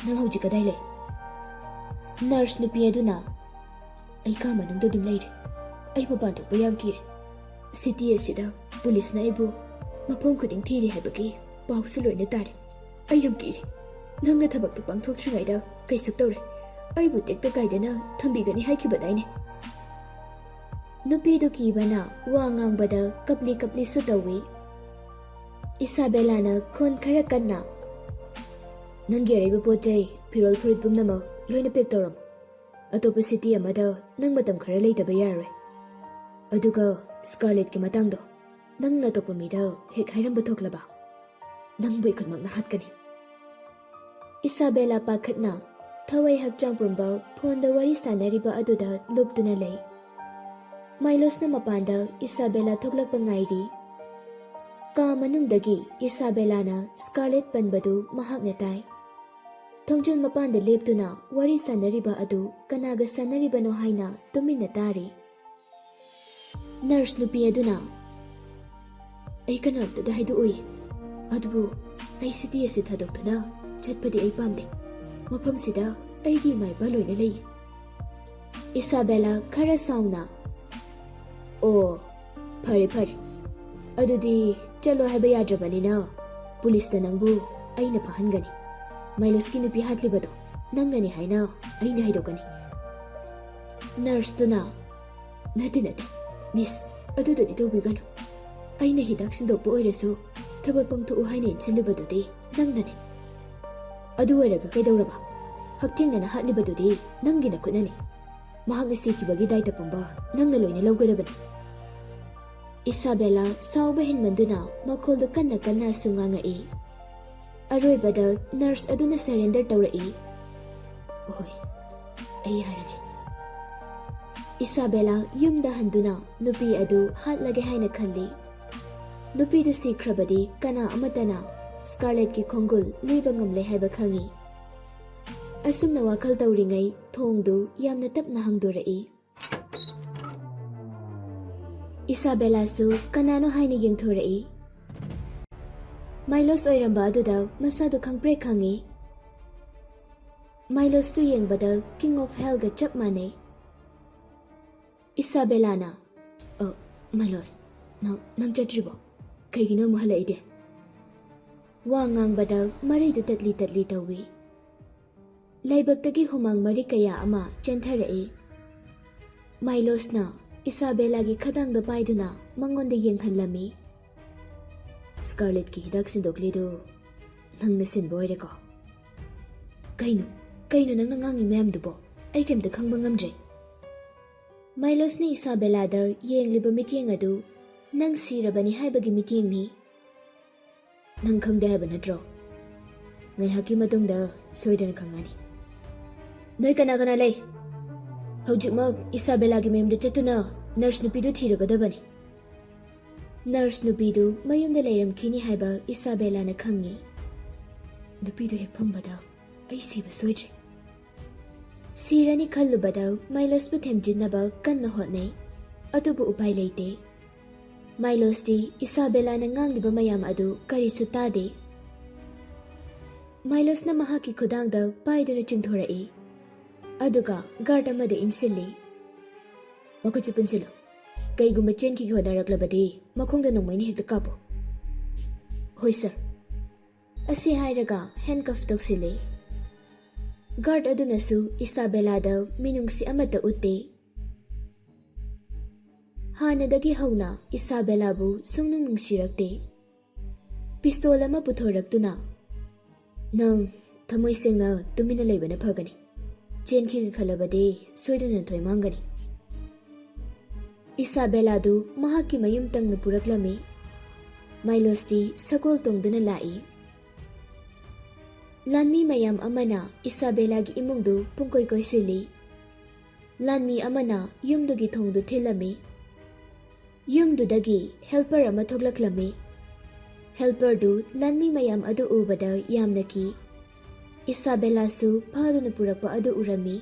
ꯅꯪ ꯍꯧꯖꯤꯛ ꯀꯗꯥꯏ ꯂꯩ?" ꯅꯔꯁ ꯅꯨꯄꯤ ꯑꯗꯨꯅ, "ꯑꯩ ꯀꯥ ꯃꯅꯨꯡꯗ ꯑꯗꯨꯝ ꯂꯩꯔꯦ꯫ ꯑꯩ ꯃꯄꯥꯟ ꯊꯣꯛꯄ ꯌꯥꯝ ꯀꯤꯔꯦ꯫ ꯁꯤꯇꯤ ꯑꯁꯤꯗ ꯄꯨꯂꯤꯁꯅ ꯑꯩꯕꯨ ꯃꯐꯝ ꯈꯨꯗꯤꯡ ꯊꯤꯔꯤ ꯍꯥꯏꯕꯒꯤ ꯄꯥꯎꯁꯨ ꯂꯣꯏꯅ ꯇꯥꯔꯦ꯫ ꯑꯩ ꯌꯥꯝ ꯀꯤꯔꯦ꯫ ꯅꯪꯅ ꯊꯕꯛꯇꯨ ꯄꯥꯡꯊꯣꯛꯇ꯭ꯔꯤꯉꯩꯗ ꯀꯩꯁꯨ ꯇꯧꯔꯦ꯫ ꯑꯩꯕꯨ ꯇꯦꯛꯇ ꯀꯥꯏꯗꯅ ꯊꯝꯕꯤꯒꯅꯤ ꯍꯥꯏꯈꯤꯕꯗꯥꯏꯅꯦ?" ꯅꯨꯄꯤꯗꯨ ꯀꯤꯕꯅ ꯋꯥ ꯉꯥꯡꯕꯗ ꯀꯞꯂꯤ ꯀꯞꯂꯤꯁꯨ ꯇꯧꯏ꯫ ꯏꯁꯥꯕꯦꯂꯥꯅ ꯈꯣꯟ ꯈꯔ ꯀꯟꯅ, "ꯅꯪꯒꯤ ꯑꯔꯩꯕ ꯄꯣꯠ ꯆꯩ, ꯐꯤꯔꯣꯜ ꯐꯨꯔꯤꯠ ꯄꯨꯝꯅꯃꯛ ꯂꯣꯏꯅ ꯄꯦꯛ ꯇꯧꯔꯝꯃꯨ꯫ ꯑꯇꯣꯞꯄ ꯁꯤꯇꯤ ꯑꯃꯗ ꯅꯪ ꯃꯇꯝ ꯈꯔ ꯂꯩꯇꯕ ꯌꯥꯔꯣꯏ꯫ ꯑꯗꯨꯒ ꯁ꯭ꯀꯥꯔꯂꯦꯠꯀꯤ ꯃꯇꯥꯡꯗꯣ ꯅꯪꯅ ꯑꯇꯣꯞꯄ ꯃꯤꯗ ꯍꯦꯛ ꯍꯥꯏꯔꯝꯕ ꯊꯣꯛꯂꯕ? ꯅꯪꯕꯨ ꯑꯩ ꯈꯨꯠꯃꯛꯅ ꯍꯥꯠꯀꯅꯤ꯫" ꯏꯁꯥꯕꯦꯂꯥ ꯄꯥꯈꯠꯅ ꯊꯋꯥꯏ ꯍꯛꯆꯥꯡ ꯄꯨꯝꯕ ꯐꯣꯟꯗ ꯋꯥꯔꯤ ꯁꯥꯟꯅꯔꯤꯕ ꯑꯗꯨꯗ ꯂꯨꯞꯇꯨꯅ ꯂꯩ꯫ ꯃꯥꯏꯂꯣꯁꯅ ꯃꯄꯥꯟꯗ ꯏꯁꯥꯕꯦꯂꯥ ꯊꯣꯛꯂꯛꯄ ꯉꯥꯏꯔꯤ꯫ ꯀꯥ ꯃꯅꯨꯡꯗꯒꯤ ꯏꯁꯥꯕꯦꯂꯥꯅ ꯁ꯭ꯀꯥꯔꯂꯦꯠ ꯄꯟꯕꯗꯨ ꯃꯍꯥꯛꯅ ꯇꯥꯏ꯫ ꯊꯣꯡꯖꯤꯜ ꯃꯄꯥꯟꯗ ꯂꯦꯞꯇꯨꯅ ꯋꯥꯔꯤ ꯁꯥꯟꯅꯔꯤꯕ ꯑꯗꯨ ꯀꯅꯥꯒ ꯁꯥꯟꯅꯔꯤꯕꯅꯣ ꯍꯥꯏꯅ ꯇꯨꯃꯤꯟꯅ ꯇꯥꯔꯤ꯫ ꯅꯔꯁ ꯅꯨꯄꯤ ꯑꯗꯨꯅ, "ꯑꯩ ꯀꯅꯥꯝꯇꯗ ꯍꯥꯏꯗꯣꯛꯑꯣꯏ, ꯑꯗꯨꯕꯨ ꯑꯩ ꯁꯤꯇꯤ ꯑꯁꯤ ꯊꯥꯗꯣꯛꯇꯨꯅ ꯆꯠꯄꯗꯤ ꯑꯩ ꯄꯥꯝꯗꯦ꯫ ꯃꯐꯝꯁꯤꯗ ꯑꯩꯒꯤ ꯏꯃꯥ ꯏꯄꯥ ꯂꯣꯏꯅ ꯂꯩ꯫" ꯏꯁꯥꯕꯦꯂꯥ ꯈꯔ ꯁꯥꯎꯅ, "ꯑꯣ, ꯐꯔꯦ ꯐꯔꯦ, ꯑꯗꯨꯗꯤ ꯆꯠꯂꯣ ꯍꯥꯏꯕ ꯌꯥꯗ꯭ꯔꯕꯅꯤꯅ ꯄꯨꯂꯤꯁꯇ ꯅꯪꯕꯨ ꯑꯩꯅ ꯐꯥꯍꯟꯒꯅꯤ꯫ ꯃꯥꯏꯂꯣꯁꯀꯤ ꯅꯨꯄꯤ ꯍꯥꯠꯂꯤꯕꯗꯣ ꯅꯪꯅꯅꯤ ꯍꯥꯏꯅ ꯑꯩꯅ ꯍꯥꯏꯗꯣꯛꯀꯅꯤ꯫" ꯅꯔꯁꯇꯨꯅ, "ꯅꯠꯇꯦ ꯅꯠꯇꯦ, ꯃꯤꯁ, ꯑꯗꯨꯗꯨꯗꯤ ꯇꯧꯕꯤꯒꯅꯨ꯫ ꯑꯩꯅ ꯍꯤꯗꯥꯛ ꯁꯤꯟꯗꯣꯛꯄ ꯑꯣꯏꯔꯁꯨ ꯊꯕꯛ ꯄꯥꯡꯊꯣꯛꯎ ꯍꯥꯏꯅ ꯏꯟꯁꯤꯜꯂꯨꯕꯗꯨꯗꯤ ꯅꯪꯅꯅꯤ꯫ ꯑꯗꯨ ꯑꯣꯏꯔꯒ ꯀꯩꯗꯧꯔꯕ? ꯍꯛꯊꯦꯡꯅꯅ ꯍꯥꯠꯂꯤꯕꯗꯨꯗꯤ ꯅꯪꯒꯤ ꯅꯈꯨꯠꯅꯅꯤ꯫ ꯃꯍꯥꯛꯅ ꯁꯤꯈꯤꯕꯒꯤ ꯗꯥꯏꯇ ꯄꯨꯝꯕ ꯅꯪꯅ ꯂꯣꯏꯅ ꯂꯧꯒꯗꯕꯅꯤ꯫ ꯏꯁꯥꯕꯦꯂꯥ ꯁꯥꯎꯕ ꯍꯦꯟꯃꯟꯗꯨꯅ ꯃꯈꯣꯜꯗꯨ ꯀꯟꯅ ꯀꯟꯅꯁꯨ ꯉꯥꯡꯉꯛꯏ꯫ ꯑꯔꯣꯏꯕꯗ ꯅꯔꯁ ꯑꯗꯨꯅ ꯁꯔꯦꯟꯗꯔ ꯇꯧꯔꯛꯏ꯫ "ꯍꯣꯏ, ꯑꯩ ꯌꯥꯔꯒꯦ꯫" ꯏꯁꯥꯕꯦꯂꯥ ꯌꯨꯝꯗ ꯍꯟꯗꯨꯅ ꯅꯨꯄꯤ ꯑꯗꯨ ꯍꯥꯠꯂꯒꯦ ꯍꯥꯏꯅ ꯈꯜꯂꯤ꯫ ꯅꯨꯄꯤꯗꯨ ꯁꯤꯈ꯭ꯔꯕꯗꯤ ꯀꯅꯥ ꯑꯃꯠꯇꯅ ꯁ꯭ꯀꯥꯔꯂꯦꯠꯀꯤ ꯈꯣꯡꯒꯨꯜ ꯂꯤꯕ ꯉꯝꯂꯦ ꯍꯥꯏꯕ ꯈꯪꯏ꯫ ꯑꯁꯨꯝꯅ ꯋꯥꯈꯜ ꯇꯧꯔꯤꯉꯩ ꯊꯣꯡꯗꯨ ꯌꯥꯝꯅ ꯇꯞꯅ ꯍꯥꯡꯗꯣꯔꯛꯏ꯫ ꯏꯁꯥꯕꯦꯂꯥꯁꯨ ꯀꯅꯥꯅꯣ ꯍꯥꯏꯅ ꯌꯦꯡꯊꯣꯔꯛꯏ꯫ ꯃꯥꯏꯂꯣꯁ ꯑꯣꯏꯔꯝꯕ ꯑꯗꯨꯗ ꯃꯁꯥꯗꯨ ꯈꯪꯄ꯭ꯔꯦꯛ ꯈꯪꯏ꯫ ꯃꯥꯏꯂꯣꯁꯇꯨ ꯌꯦꯡꯕꯗ King of Hellꯒ ꯆꯞ ꯃꯥꯟꯅꯩ꯫ ꯏꯁꯥꯕꯦꯂꯥꯅ, "ꯑ, ꯃꯥꯏꯂꯣꯁ, ꯅꯪ, ꯅꯪ ꯆꯠꯇ꯭ꯔꯤꯕꯣ? ꯀꯩꯒꯤꯅꯣ ꯑꯃꯨꯛ ꯍꯜꯂꯛꯏꯗꯤ?" ꯋꯥ ꯉꯥꯡꯕꯗ ꯃꯔꯩꯗꯨ ꯇꯠꯂꯤ ꯇꯠꯂꯤ ꯇꯧꯏ꯫ ꯂꯥꯏꯕꯛꯇꯒꯤ ꯍꯨꯃꯥꯡ ꯃꯔꯤ ꯀꯌꯥ ꯑꯃ ꯆꯦꯟꯊꯔꯛꯏ꯫ ꯃꯥꯏꯂꯣꯁꯅ ꯏꯁꯥꯕꯦꯂꯥꯒꯤ ꯈꯗꯥꯡꯗ ꯄꯥꯏꯗꯨꯅ ꯃꯉꯣꯟꯗ ꯌꯦꯡꯍꯜꯂꯝꯃꯤ꯫ "ꯁ꯭ꯀꯥꯔꯂꯦꯠꯀꯤ ꯍꯤꯗꯥꯛ ꯁꯤꯟꯗꯣꯛꯂꯤꯗꯨ ꯅꯪꯅ ꯁꯤꯟꯕ ꯑꯣꯏꯔꯦꯀꯣ?" "ꯀꯩꯅꯣ? ꯀꯩꯅꯣ ꯅꯪꯅ ꯉꯥꯡꯉꯤ ꯃꯌꯥꯝꯗꯨꯕꯣ? ꯑꯩ ꯀꯩꯝꯇ ꯈꯪꯕ ꯉꯝꯗ꯭ꯔꯦ꯫" ꯃꯥꯏꯂꯣꯁꯅ ꯏꯁꯥꯕꯦꯂꯥꯗ ꯌꯦꯡꯂꯤꯕ ꯃꯤꯠꯌꯦꯡ ꯑꯗꯨ ꯅꯪ ꯁꯤꯔꯕꯅꯤ ꯍꯥꯏꯕꯒꯤ ꯃꯤꯠꯌꯦꯡꯅꯤ꯫ "ꯅꯪ ꯈꯪꯗꯦ ꯍꯥꯏꯕ ꯅꯠꯇ꯭ꯔꯣ? ꯉꯥꯏꯍꯥꯛꯀꯤ ꯃꯇꯨꯡꯗ ꯁꯣꯏꯗꯅ ꯈꯪꯉꯅꯤ꯫" "ꯅꯣꯏ ꯀꯅꯥ ꯀꯅꯥ ꯂꯩ? ꯍꯧꯖꯤꯛꯃꯛ ꯏꯁꯥꯕꯦꯂꯥꯒꯤ ꯃꯌꯨꯝꯗ ꯆꯠꯇꯨꯅ ꯅꯔꯁ ꯅꯨꯄꯤꯗꯨ ꯊꯤꯔꯨꯒꯗꯕꯅꯤ꯫" ꯅꯔꯁ ꯅꯨꯄꯤꯗꯨ ꯃꯌꯨꯝꯗ ꯂꯩꯔꯝꯈꯤꯅꯤ ꯍꯥꯏꯕ ꯏꯁꯥꯕꯦꯂꯥꯅ ꯈꯪꯉꯤ꯫ "ꯅꯨꯄꯤꯗꯨ ꯍꯦꯛ ꯐꯪꯕꯗ ꯑꯩ ꯁꯤꯕ ꯁꯣꯏꯗ꯭ꯔꯦ꯫" ꯁꯤꯔꯅꯤ ꯈꯜꯂꯨꯕꯗ ꯃꯥꯏꯂꯣꯁꯄꯨ ꯊꯦꯝꯖꯤꯟꯅꯕ ꯀꯟꯅ ꯍꯣꯠꯅꯩ꯫ ꯑꯗꯨꯕꯨ ꯎꯄꯥꯏ ꯂꯩꯇꯦ꯫ ꯃꯥꯏꯂꯣꯁꯇꯤ ꯏꯁꯥꯕꯦꯂꯥꯅ ꯉꯥꯡꯂꯤꯕ ꯃꯌꯥꯝ ꯑꯗꯨ ꯀꯔꯤꯁꯨ ꯇꯥꯗꯦ꯫ ꯃꯥꯏꯂꯣꯁꯅ ꯃꯍꯥꯛꯀꯤ ꯈꯨꯗꯥꯡꯗ ꯄꯥꯏꯗꯨꯅ ꯆꯤꯡꯊꯣꯔꯛꯏ꯫ ꯑꯗꯨꯒ ꯒꯥꯔꯗ ꯑꯃꯗ ꯏꯟꯁꯤꯜꯂꯤ꯫ "ꯃꯈꯨꯠꯁꯨ ꯄꯨꯟꯁꯤꯜꯂꯨ꯫ ꯀꯩꯒꯨꯝꯕ ꯆꯦꯟꯈꯤꯒꯦ ꯍꯣꯠꯅꯔꯛꯂꯕꯗꯤ ꯃꯈꯣꯡꯗ ꯅꯣꯡꯃꯩꯅ ꯍꯦꯛꯇ ꯀꯥꯞꯄꯨ꯫" "ꯍꯣꯏ, ꯁꯥꯔ꯫" ꯑꯁꯤ ꯍꯥꯏꯔꯒ ꯍꯦꯟꯀꯐ ꯇꯧꯁꯤꯜꯂꯤ꯫ ꯒꯥꯔꯗ ꯑꯗꯨꯅꯁꯨ ꯏꯁꯥꯕꯦꯂꯥꯗ ꯃꯤꯅꯨꯡꯁꯤ ꯑꯃꯠꯇ ꯎꯠꯇꯦ꯫ ꯍꯥꯟꯅꯗꯒꯤ ꯍꯧꯅ ꯏꯁꯥꯕꯦꯂꯥꯕꯨ ꯁꯨꯡꯅꯨꯡ ꯅꯨꯡꯁꯤꯔꯛꯇꯦ꯫ ꯄꯤꯁꯇꯣꯜ ꯑꯃ ꯄꯨꯊꯣꯔꯛꯇꯨꯅ, "ꯅꯪ ꯊꯃꯣꯏ ꯁꯦꯡꯅ ꯇꯨꯃꯤꯟꯅ ꯂꯩꯕꯅ ꯐꯒꯅꯤ꯫ ꯆꯦꯟꯈꯤꯒꯦ ꯈꯜꯂꯕꯗꯤ ꯁꯣꯏꯗꯅ ꯊꯣꯏ ꯃꯥꯡꯒꯅꯤ꯫" ꯏꯁꯥꯕꯦꯂꯥꯗꯨ ꯃꯍꯥꯛꯀꯤ ꯃꯌꯨꯝ ꯇꯪꯅ ꯄꯨꯔꯛꯂꯝꯃꯤ꯫ ꯃꯥꯏꯂꯣꯁꯇꯤ ꯁꯒꯣꯜ ꯇꯣꯡꯗꯨꯅ ꯂꯥꯛꯏ꯫ ꯂꯥꯟꯃꯤ ꯃꯌꯥꯝ ꯑꯃꯅ ꯏꯁꯥꯕꯦꯂꯥꯒꯤ ꯏꯃꯨꯡꯗꯨ ꯄꯨꯡꯀꯣꯏ ꯀꯣꯏꯁꯤꯜꯂꯤ꯫ ꯂꯥꯟꯃꯤ ꯑꯃꯅ ꯌꯨꯝꯗꯨꯒꯤ ꯊꯣꯡꯗꯨ ꯊꯤꯜꯂꯝꯃꯤ꯫ ꯌꯨꯝꯗꯨꯗꯒꯤ ꯍꯦꯜꯄꯔ ꯑꯃ ꯊꯣꯛꯂꯛꯂꯝꯃꯤ꯫ ꯍꯦꯜꯄꯔꯗꯨ ꯂꯥꯟꯃꯤ ꯃꯌꯥꯝ ꯑꯗꯨ ꯎꯕꯗ ꯌꯥꯝꯅ ꯀꯤ꯫ ꯏꯁꯥꯕꯦꯂꯥꯁꯨ ꯐꯥꯗꯨꯅ ꯄꯨꯔꯛꯄ ꯑꯗꯨ ꯎꯔꯝꯃꯤ꯫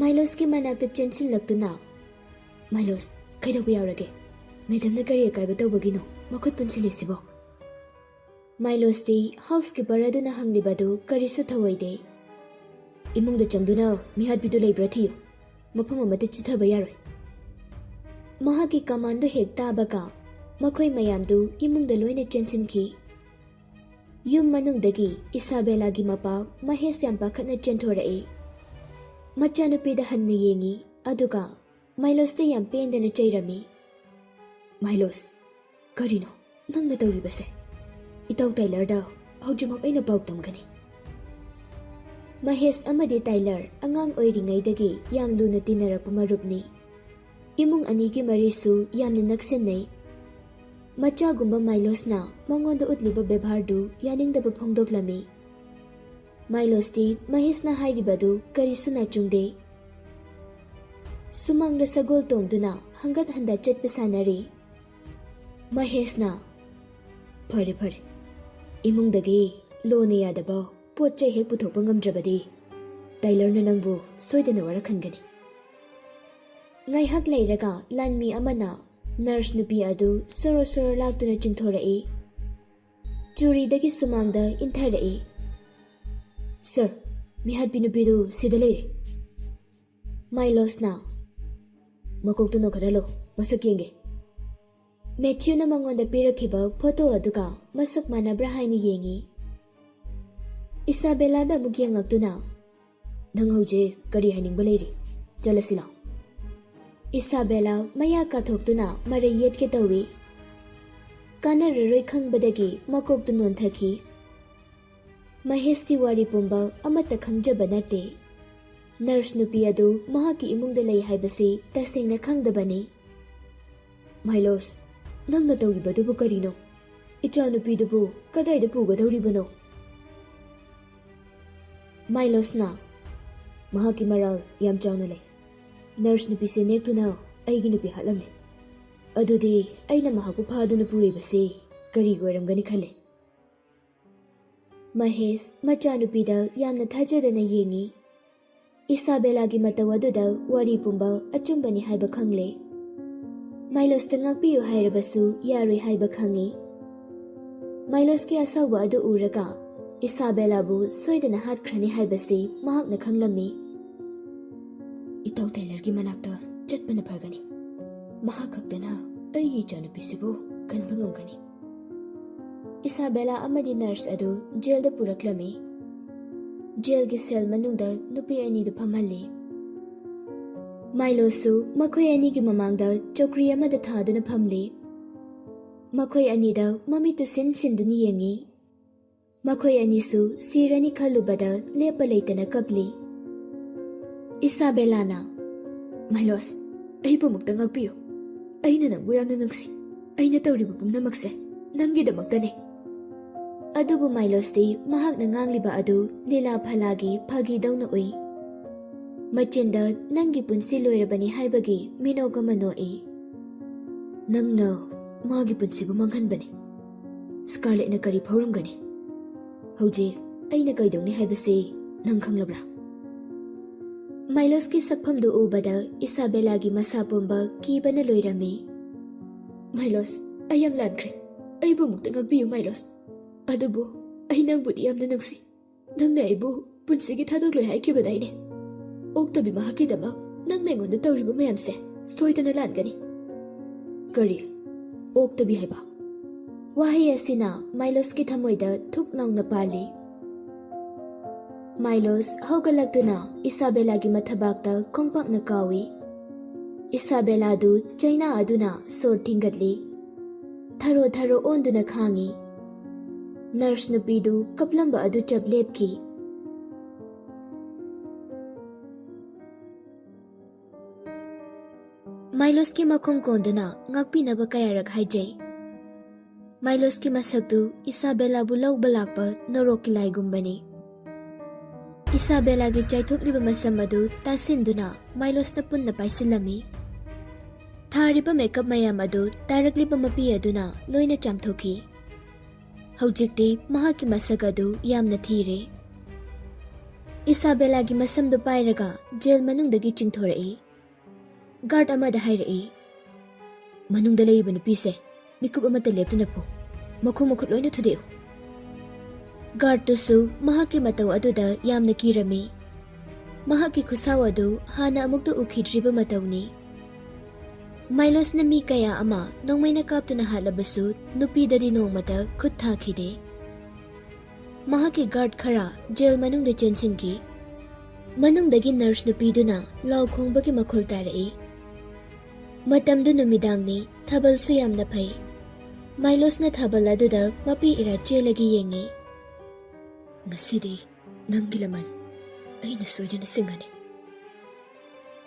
ꯃꯥꯏꯂꯣꯁꯀꯤ ꯃꯅꯥꯛꯇ ꯆꯦꯟꯁꯤꯜꯂꯛꯇꯨꯅ, "ꯃꯥꯏꯂꯣꯁ, ꯀꯩꯗꯧꯕ ꯌꯥꯎꯔꯒꯦ? ꯃꯦꯗꯝꯅ ꯀꯔꯤ ꯑꯀꯥꯏꯕ ꯇꯧꯕꯒꯤꯅꯣ ꯃꯈꯨꯠ ꯄꯨꯟꯁꯤꯜꯂꯤꯁꯤꯕꯣ?" ꯃꯥꯏꯂꯣꯁꯇꯤ ꯍꯥꯎꯁꯀꯤꯄꯔ ꯑꯗꯨꯅ ꯍꯪꯂꯤꯕꯗꯨ ꯀꯔꯤꯁꯨ ꯊꯧꯑꯣꯏꯗꯦ꯫ "ꯏꯃꯨꯡꯗ ꯆꯪꯗꯨꯅ ꯃꯤꯍꯥꯠꯄꯤꯗꯨ ꯂꯩꯕ꯭ꯔꯥ ꯊꯤꯌꯨ꯫ ꯃꯐꯝ ꯑꯃꯠꯇ ꯆꯤꯊꯕ ꯌꯥꯔꯣꯏ꯫" ꯃꯍꯥꯛꯀꯤ ꯀꯃꯥꯟꯗꯨ ꯍꯦꯛ ꯇꯥꯕꯒ ꯃꯈꯣꯏ ꯃꯌꯥꯝꯗꯨ ꯏꯃꯨꯡꯗ ꯂꯣꯏꯅ ꯆꯦꯟꯁꯤꯟꯈꯤ꯫ ꯌꯨꯝ ꯃꯅꯨꯡꯗꯒꯤ ꯏꯁꯥꯕꯦꯂꯥꯒꯤ ꯃꯄꯥ ꯃꯍꯦꯁ ꯌꯥꯝ ꯄꯥꯈꯠꯅ ꯆꯦꯟꯊꯣꯔꯛꯏ꯫ ꯃꯆꯥꯅꯨꯄꯤꯗ ꯍꯟꯅ ꯌꯦꯡꯉꯤ, ꯑꯗꯨꯒ ꯃꯥꯏꯂꯣꯁꯇ ꯌꯥꯝ ꯄꯦꯟꯗꯅ ꯆꯩꯔꯝꯃꯤ꯫ "ꯃꯥꯏꯂꯣꯁ, ꯀꯔꯤꯅꯣ ꯅꯪꯅ ꯇꯧꯔꯤꯕꯁꯦ? ꯏꯇꯥꯎ ꯇꯥꯏꯂꯔꯗ ꯍꯧꯖꯤꯛꯃꯛ ꯑꯩꯅ ꯄꯥꯎ ꯇꯝꯒꯅꯤ꯫" ꯃꯍꯦꯁ ꯑꯃꯗꯤ ꯇꯥꯏꯂꯔ ꯑꯉꯥꯡ ꯑꯣꯏꯔꯤꯉꯩꯗꯒꯤ ꯌꯥꯝ ꯂꯨꯅ ꯇꯤꯟꯅꯔꯛꯄ ꯃꯔꯨꯞꯅꯤ꯫ ꯏꯃꯨꯡ ꯑꯅꯤꯒꯤ ꯃꯔꯤꯁꯨ ꯌꯥꯝꯅ ꯅꯛꯁꯤꯟꯅꯩ꯫ ꯃꯆꯥꯒꯨꯝꯕ ꯃꯥꯏꯂꯣꯁꯅ ꯃꯉꯣꯟꯗ ꯎꯠꯂꯤꯕ ꯕꯦꯕꯥꯔꯗꯨ ꯌꯥꯅꯤꯡꯗꯕ ꯐꯣꯡꯗꯣꯛꯂꯝꯃꯤ꯫ ꯃꯥꯏꯂꯣꯁꯇꯤ ꯃꯍꯦꯁꯅ ꯍꯥꯏꯔꯤꯕꯗꯨ ꯀꯔꯤꯁꯨ ꯅꯥꯆꯨꯡꯗꯦ꯫ ꯁꯨꯃꯥꯡꯗ ꯁꯒꯣꯜ ꯇꯣꯡꯗꯨꯅ ꯍꯪꯒꯠ ꯍꯟꯗ ꯆꯠꯄ ꯁꯥꯟꯅꯔꯤ꯫ ꯃꯍꯦꯁꯅ, "ꯐꯔꯦ, ꯐꯔꯦ꯫ ꯏꯃꯨꯡꯗꯒꯤ ꯂꯣꯅ ꯌꯥꯗꯕ ꯄꯣꯠ ꯆꯩ ꯍꯦꯛ ꯄꯨꯊꯣꯛꯄ ꯉꯝꯗ꯭ꯔꯕꯗꯤ ꯇꯥꯏꯂꯔꯅ ꯅꯪꯕꯨ ꯁꯣꯏꯗꯅ ꯋꯥꯔꯛꯍꯟꯒꯅꯤ꯫" ꯉꯥꯏꯍꯥꯛ ꯂꯩꯔꯒ ꯂꯥꯟꯃꯤ ꯑꯃꯅ ꯅꯔꯁ ꯅꯨꯄꯤ ꯑꯗꯨ ꯁꯣꯔꯣ ꯁꯣꯔꯣ ꯂꯥꯛꯇꯨꯅ ꯆꯤꯡꯊꯣꯔꯛꯏ꯫ ꯆꯨꯔꯤꯗꯒꯤ ꯁꯨꯃꯥꯡꯗ ꯏꯟꯊꯔꯛꯏ꯫ "ꯁꯔ, ꯃꯤꯍꯥꯠꯄꯤ ꯅꯨꯄꯤꯗꯨ ꯁꯤꯗ ꯂꯩꯔꯦ꯫" ꯃꯥꯏꯂꯣꯁꯅ, "ꯃꯀꯣꯛꯇꯨ ꯅꯣꯟꯈꯠꯍꯜꯂꯣ, ꯃꯁꯛ ꯌꯦꯡꯒꯦ꯫" ꯃꯦꯊ꯭ꯌꯨꯅ ꯃꯉꯣꯟꯗ ꯄꯤꯔꯛꯈꯤꯕ ꯐꯣꯇꯣ ꯑꯗꯨꯒ ꯃꯁꯛ ꯃꯥꯟꯅꯕ꯭ꯔꯥ ꯍꯥꯏꯅ ꯌꯦꯡꯉꯤ꯫ ꯏꯁꯥꯕꯦꯂꯥꯗ ꯑꯃꯨꯛ ꯌꯦꯡꯂꯛꯇꯨꯅ, "ꯅꯪ ꯍꯧꯖꯤꯛ ꯀꯔꯤ ꯍꯥꯏꯅꯤꯡꯕ ꯂꯩꯔꯤ? ꯆꯠꯂꯁꯤ ꯂꯥꯎ꯫" ꯏꯁꯥꯕꯦꯂꯥ ꯃꯌꯥ ꯀꯥꯊꯣꯛꯇꯨꯅ ꯃꯔꯩ ꯌꯦꯠꯀꯦ ꯇꯧꯏ꯫ ꯀꯥꯟꯅꯔꯔꯣꯏ ꯈꯪꯕꯗꯒꯤ ꯃꯀꯣꯛꯇꯨ ꯅꯣꯟꯊꯈꯤ꯫ ꯃꯍꯦꯁꯇꯤ ꯋꯥꯔꯤ ꯄꯨꯝꯕ ꯑꯃꯠꯇ ꯈꯪꯖꯕ ꯅꯠꯇꯦ꯫ ꯅꯔꯁ ꯅꯨꯄꯤ ꯑꯗꯨ ꯃꯍꯥꯛꯀꯤ ꯏꯃꯨꯡꯗ ꯂꯩ ꯍꯥꯏꯕꯁꯤ ꯇꯁꯦꯡꯅ ꯈꯪꯗꯕꯅꯤ꯫ "ꯃꯥꯏꯂꯣꯁ, ꯅꯪꯅ ꯇꯧꯔꯤꯕꯗꯨꯕꯨ ꯀꯔꯤꯅꯣ? ꯏꯆꯥꯅꯨꯄꯤꯗꯨꯕꯨ ꯀꯗꯥꯏꯗ ꯄꯨꯒꯗꯧꯔꯤꯕꯅꯣ?" ꯃꯥꯏꯂꯣꯁꯅ, "ꯃꯍꯥꯛꯀꯤ ꯃꯔꯥꯜ ꯌꯥꯝ ꯆꯥꯎꯅ ꯂꯩ꯫ ꯅꯔꯁ ꯅꯨꯄꯤꯁꯦ ꯅꯦꯛꯇꯨꯅ ꯑꯩꯒꯤ ꯅꯨꯄꯤ ꯍꯥꯠꯂꯝꯂꯦ꯫ ꯑꯗꯨꯗꯤ ꯑꯩꯅ ꯃꯍꯥꯛꯄꯨ ꯐꯥꯗꯨꯅ ꯄꯨꯔꯤꯕꯁꯤ ꯀꯔꯤꯒꯤ ꯑꯣꯏꯔꯝꯒꯅꯤ ꯈꯜꯂꯦ?" ꯃꯍꯦꯁ ꯃꯆꯥꯅꯨꯄꯤꯗ ꯌꯥꯝꯅ ꯊꯥꯖꯗꯅ ꯌꯦꯡꯉꯤ꯫ ꯏꯁꯥꯕꯦꯂꯥꯒꯤ ꯃꯇꯧ ꯑꯗꯨꯗ ꯋꯥꯔꯤ ꯄꯨꯝꯕ ꯑꯆꯨꯝꯕꯅꯤ ꯍꯥꯏꯕ ꯈꯪꯂꯦ꯫ ꯃꯥꯏꯂꯣꯁꯇ ꯉꯥꯛꯄꯤꯌꯨ ꯍꯥꯏꯔꯕꯁꯨ ꯌꯥꯔꯣꯏ ꯍꯥꯏꯕ ꯈꯪꯉꯤ꯫ ꯃꯥꯏꯂꯣꯁꯀꯤ ꯑꯁꯥꯎꯕ ꯑꯗꯨ ꯎꯔꯒ ꯏꯁꯥꯕꯦꯂꯥꯕꯨ ꯁꯣꯏꯗꯅ ꯍꯥꯠꯈ꯭ꯔꯅꯤ ꯍꯥꯏꯕꯁꯤ ꯃꯍꯥꯛꯅ ꯈꯪꯂꯝꯃꯤ꯫ "ꯏꯇꯥꯎ ꯇꯦꯂꯔꯒꯤ ꯃꯅꯥꯛꯇ ꯆꯠꯄꯅ ꯐꯒꯅꯤ꯫ ꯃꯍꯥꯛ ꯈꯛꯇꯅ ꯑꯩꯒꯤ ꯏꯆꯥꯅꯨꯄꯤꯁꯤꯕꯨ ꯀꯟꯕ ꯉꯝꯒꯅꯤ꯫" ꯏꯁꯥꯕꯦꯂꯥ ꯑꯃꯗꯤ ꯅꯔꯁ ꯑꯗꯨ ꯖꯦꯜꯗ ꯄꯨꯔꯛꯂꯝꯃꯤ꯫ ꯖꯦꯜꯒꯤ ꯁꯦꯜ ꯃꯅꯨꯡꯗ ꯅꯨꯄꯤ ꯑꯅꯤꯗꯨ ꯐꯝꯍꯜꯂꯤ꯫ ꯃꯥꯏꯂꯣꯁꯨ ꯃꯈꯣꯏ ꯑꯅꯤꯒꯤ ꯃꯃꯥꯡꯗ ꯆꯧꯀ꯭ꯔꯤ ꯑꯃꯗ ꯊꯥꯗꯨꯅ ꯐꯝꯂꯤ꯫ ꯃꯈꯣꯏ ꯑꯅꯤꯗ ꯃꯃꯤꯠꯇꯨ ꯁꯤꯟ ꯁꯤꯟꯗꯨꯅ ꯌꯦꯡꯉꯤ꯫ ꯃꯈꯣꯏ ꯑꯅꯤꯁꯨ ꯁꯤꯔꯅꯤ ꯈꯜꯂꯨꯕꯗ ꯂꯦꯞꯄ ꯂꯩꯇꯅ ꯀꯞꯂꯤ꯫ ꯏꯁꯥꯕꯦꯂꯥꯅ, "ꯃꯥꯏꯂꯣꯁ, ꯑꯩꯕꯨ ꯑꯃꯨꯛꯇ ꯉꯥꯛꯄꯤꯌꯨ꯫ ꯑꯩꯅ ꯅꯪꯕꯨ ꯌꯥꯝꯅ ꯅꯨꯡꯁꯤ꯫ ꯑꯩꯅ ꯇꯧꯔꯤꯕ ꯄꯨꯝꯅꯃꯛꯁꯦ ꯅꯪꯒꯤꯗꯃꯛꯇꯅꯤ꯫" ꯑꯗꯨꯕꯨ ꯃꯥꯏꯂꯣꯁꯇꯤ ꯃꯍꯥꯛꯅ ꯉꯥꯡꯂꯤꯕ ꯑꯗꯨ ꯂꯤꯂꯥ ꯐꯂꯥꯒꯤ ꯐꯥꯒꯤꯗꯧꯅ ꯎꯏ꯫ ꯃꯆꯤꯟꯗ "ꯅꯪꯒꯤ ꯄꯨꯟꯁꯤ ꯂꯣꯏꯔꯕꯅꯤ" ꯍꯥꯏꯕꯒꯤ ꯃꯤꯅꯣꯛ ꯑꯃ ꯅꯣꯛꯏ꯫ "ꯅꯪꯅ ꯃꯥꯒꯤ ꯄꯨꯟꯁꯤꯕꯨ ꯃꯥꯡꯍꯟꯕꯅꯤ꯫ ꯁ꯭ꯀꯥꯔꯂꯦꯠꯅ ꯀꯔꯤ ꯐꯥꯎꯔꯝꯒꯅꯤ? ꯍꯧꯖꯤꯛ ꯑꯩꯅ ꯀꯩꯗꯧꯅꯤ ꯍꯥꯏꯕꯁꯤ ꯅꯪ ꯈꯪꯂꯕ꯭ꯔꯥ?" ꯃꯥꯏꯂꯣꯁꯀꯤ ꯁꯛꯐꯝꯗꯨ ꯎꯕꯗ ꯏꯁꯥꯕꯦꯂꯥꯒꯤ ꯃꯁꯥ ꯄꯨꯝꯕ ꯀꯤꯕꯅ ꯂꯣꯏꯔꯝꯃꯤ꯫ "ꯃꯥꯏꯂꯣꯁ, ꯑꯩ ꯌꯥꯝ ꯂꯥꯟꯈ꯭ꯔꯦ꯫ ꯑꯩꯕꯨ ꯑꯃꯨꯛꯇ ꯉꯥꯛꯄꯤꯌꯨ, ꯃꯥꯏꯂꯣꯁ꯫ ꯑꯗꯨꯕꯨ ꯑꯩ ꯅꯪꯕꯨꯗꯤ ꯌꯥꯝꯅ ꯅꯨꯡꯁꯤ꯫ ꯅꯪꯅ ꯑꯩꯕꯨ ꯄꯨꯟꯁꯤꯒꯤ ꯊꯥꯗꯣꯛꯂꯣꯏ ꯍꯥꯏꯈꯤꯕꯗꯥꯏꯅꯦ? ꯑꯣꯛꯇꯕꯤ ꯃꯍꯥꯛꯀꯤꯗꯃꯛ ꯅꯪꯅ ꯑꯩꯉꯣꯟꯗ ꯇꯧꯔꯤꯕ ꯃꯌꯥꯝꯁꯦ ꯁꯣꯏꯗꯅ ꯂꯥꯟꯒꯅꯤ꯫" "ꯀꯔꯤ? ꯑꯣꯛꯇꯕꯤ ꯍꯥꯏꯕ?" ꯋꯥꯍꯩ ꯑꯁꯤꯅ ꯃꯥꯏꯂꯣꯁꯀꯤ ꯊꯃꯣꯏꯗ ꯊꯨꯛ ꯂꯥꯎꯅ ꯄꯥꯜꯂꯤ꯫ ꯃꯥꯏꯂꯣꯁ ꯍꯧꯒꯠꯂꯛꯇꯨꯅ ꯏꯁꯥꯕꯦꯂꯥꯒꯤ ꯃꯊꯕꯥꯛꯇ ꯈꯣꯡꯄꯥꯛꯅ ꯀꯥꯎꯏ꯫ ꯏꯁꯥꯕꯦꯂꯥꯗꯨ ꯆꯩꯅꯥ ꯑꯗꯨꯅ ꯁꯣꯔ ꯊꯤꯡꯒꯠꯂꯤ꯫ ꯊꯔꯣ ꯊꯔꯣ ꯑꯣꯟꯗꯨꯅ ꯈꯥꯡꯉꯤ꯫ ꯅꯔꯁ ꯅꯨꯄꯤꯗꯨ ꯀꯞꯂꯝꯕ ꯑꯗꯨ ꯆꯞ ꯂꯦꯞꯈꯤ꯫ ꯃꯥꯏꯂꯣꯁꯀꯤ ꯃꯈꯣꯡ ꯀꯣꯟꯗꯨꯅ ꯉꯥꯛꯄꯤꯅꯕ ꯀꯌꯥꯔꯛ ꯍꯥꯏꯖꯩ꯫ ꯃꯥꯏꯂꯣꯁꯀꯤ ꯃꯁꯛꯇꯨ ꯏꯁꯥꯕꯦꯂꯥꯕꯨ ꯂꯧꯕ ꯂꯥꯛꯄ ꯅꯣꯔꯣꯛꯀꯤ ꯂꯥꯏꯒꯨꯝꯕꯅꯤ꯫ ꯏꯁꯥꯕꯦꯂꯥꯒꯤ ꯆꯥꯏꯊꯣꯛꯂꯤꯕ ꯃꯁꯝ ꯑꯗꯨ ꯇꯥꯁꯤꯟꯗꯨꯅ ꯃꯥꯏꯂꯣꯁꯅ ꯄꯨꯟꯅ ꯄꯥꯏꯁꯤꯜꯂꯝꯃꯤ꯫ ꯊꯥꯔꯤꯕ ꯃꯦꯀꯞ ꯃꯌꯥꯝ ꯑꯗꯨ ꯇꯥꯔꯛꯂꯤꯕ ꯃꯄꯤ ꯑꯗꯨꯅ ꯂꯣꯏꯅ ꯆꯥꯝꯊꯣꯛꯈꯤ꯫ ꯍꯧꯖꯤꯛꯇꯤ ꯃꯍꯥꯛꯀꯤ ꯃꯁꯛ ꯑꯗꯨ ꯌꯥꯝꯅ ꯊꯤꯔꯦ꯫ ꯏꯁꯥꯕꯦꯂꯥꯒꯤ ꯃꯁꯝꯗꯨ ꯄꯥꯏꯔꯒ ꯖꯦꯜ ꯃꯅꯨꯡꯗꯒꯤ ꯆꯤꯡꯊꯣꯔꯛꯏ꯫ ꯒꯥꯔꯗ ꯑꯃꯗ ꯍꯥꯏꯔꯛꯏ, "ꯃꯅꯨꯡꯗ ꯂꯩꯔꯤꯕ ꯅꯨꯄꯤꯁꯦ ꯃꯤꯀꯨꯞ ꯑꯃꯠꯇ ꯂꯦꯞꯇꯨꯅ ꯄꯨ꯫ ꯃꯈꯣꯡ ꯃꯈꯨꯠ ꯂꯣꯏꯅ ꯊꯨꯗꯦꯛꯎ꯫" ꯒꯥꯔꯗꯇꯨꯁꯨ ꯃꯍꯥꯛꯀꯤ ꯃꯇꯧ ꯑꯗꯨꯗ ꯌꯥꯝꯅ ꯀꯤꯔꯝꯃꯤ꯫ ꯃꯍꯥꯛꯀꯤ ꯈꯨꯠꯁꯥꯎ ꯑꯗꯨ ꯍꯥꯟꯅ ꯑꯃꯨꯛꯇ ꯎꯈꯤꯗ꯭ꯔꯤꯕ ꯃꯇꯧꯅꯤ꯫ ꯃꯥꯏꯂꯣꯁꯅ ꯃꯤ ꯀꯌꯥ ꯑꯃ ꯅꯣꯡꯃꯩꯅ ꯀꯥꯞꯇꯨꯅ ꯍꯥꯠꯂꯕꯁꯨ ꯅꯨꯄꯤꯗꯗꯤ ꯅꯣꯡꯃꯇ ꯈꯨꯠ ꯊꯥꯈꯤꯗꯦ꯫ ꯃꯍꯥꯛꯀꯤ ꯒꯥꯔꯗ ꯈꯔ ꯖꯦꯜ ꯃꯅꯨꯡꯗ ꯆꯦꯟꯁꯤꯟꯈꯤ꯫ ꯃꯅꯨꯡꯗꯒꯤ ꯅꯔꯁ ꯅꯨꯄꯤꯗꯨꯅ ꯂꯥꯎ ꯈꯣꯡꯕꯒꯤ ꯃꯈꯣꯜ ꯇꯥꯔꯛꯏ꯫ ꯃꯇꯝꯗꯨ ꯅꯨꯃꯤꯗꯥꯡꯅꯤ, ꯊꯥꯕꯜꯁꯨ ꯌꯥꯝꯅ ꯐꯩ꯫ ꯃꯥꯏꯂꯣꯁꯅ ꯊꯥꯕꯜ ꯑꯗꯨꯗ ꯃꯄꯤ ꯏꯔꯥ ꯆꯦꯜꯂꯒ ꯌꯦꯡꯉꯤ꯫ "ꯉꯁꯤꯗꯤ ꯅꯪꯒꯤ ꯂꯃꯟ ꯑꯩꯅ ꯁꯣꯏꯗꯅ ꯁꯤꯡꯒꯅꯤ꯫"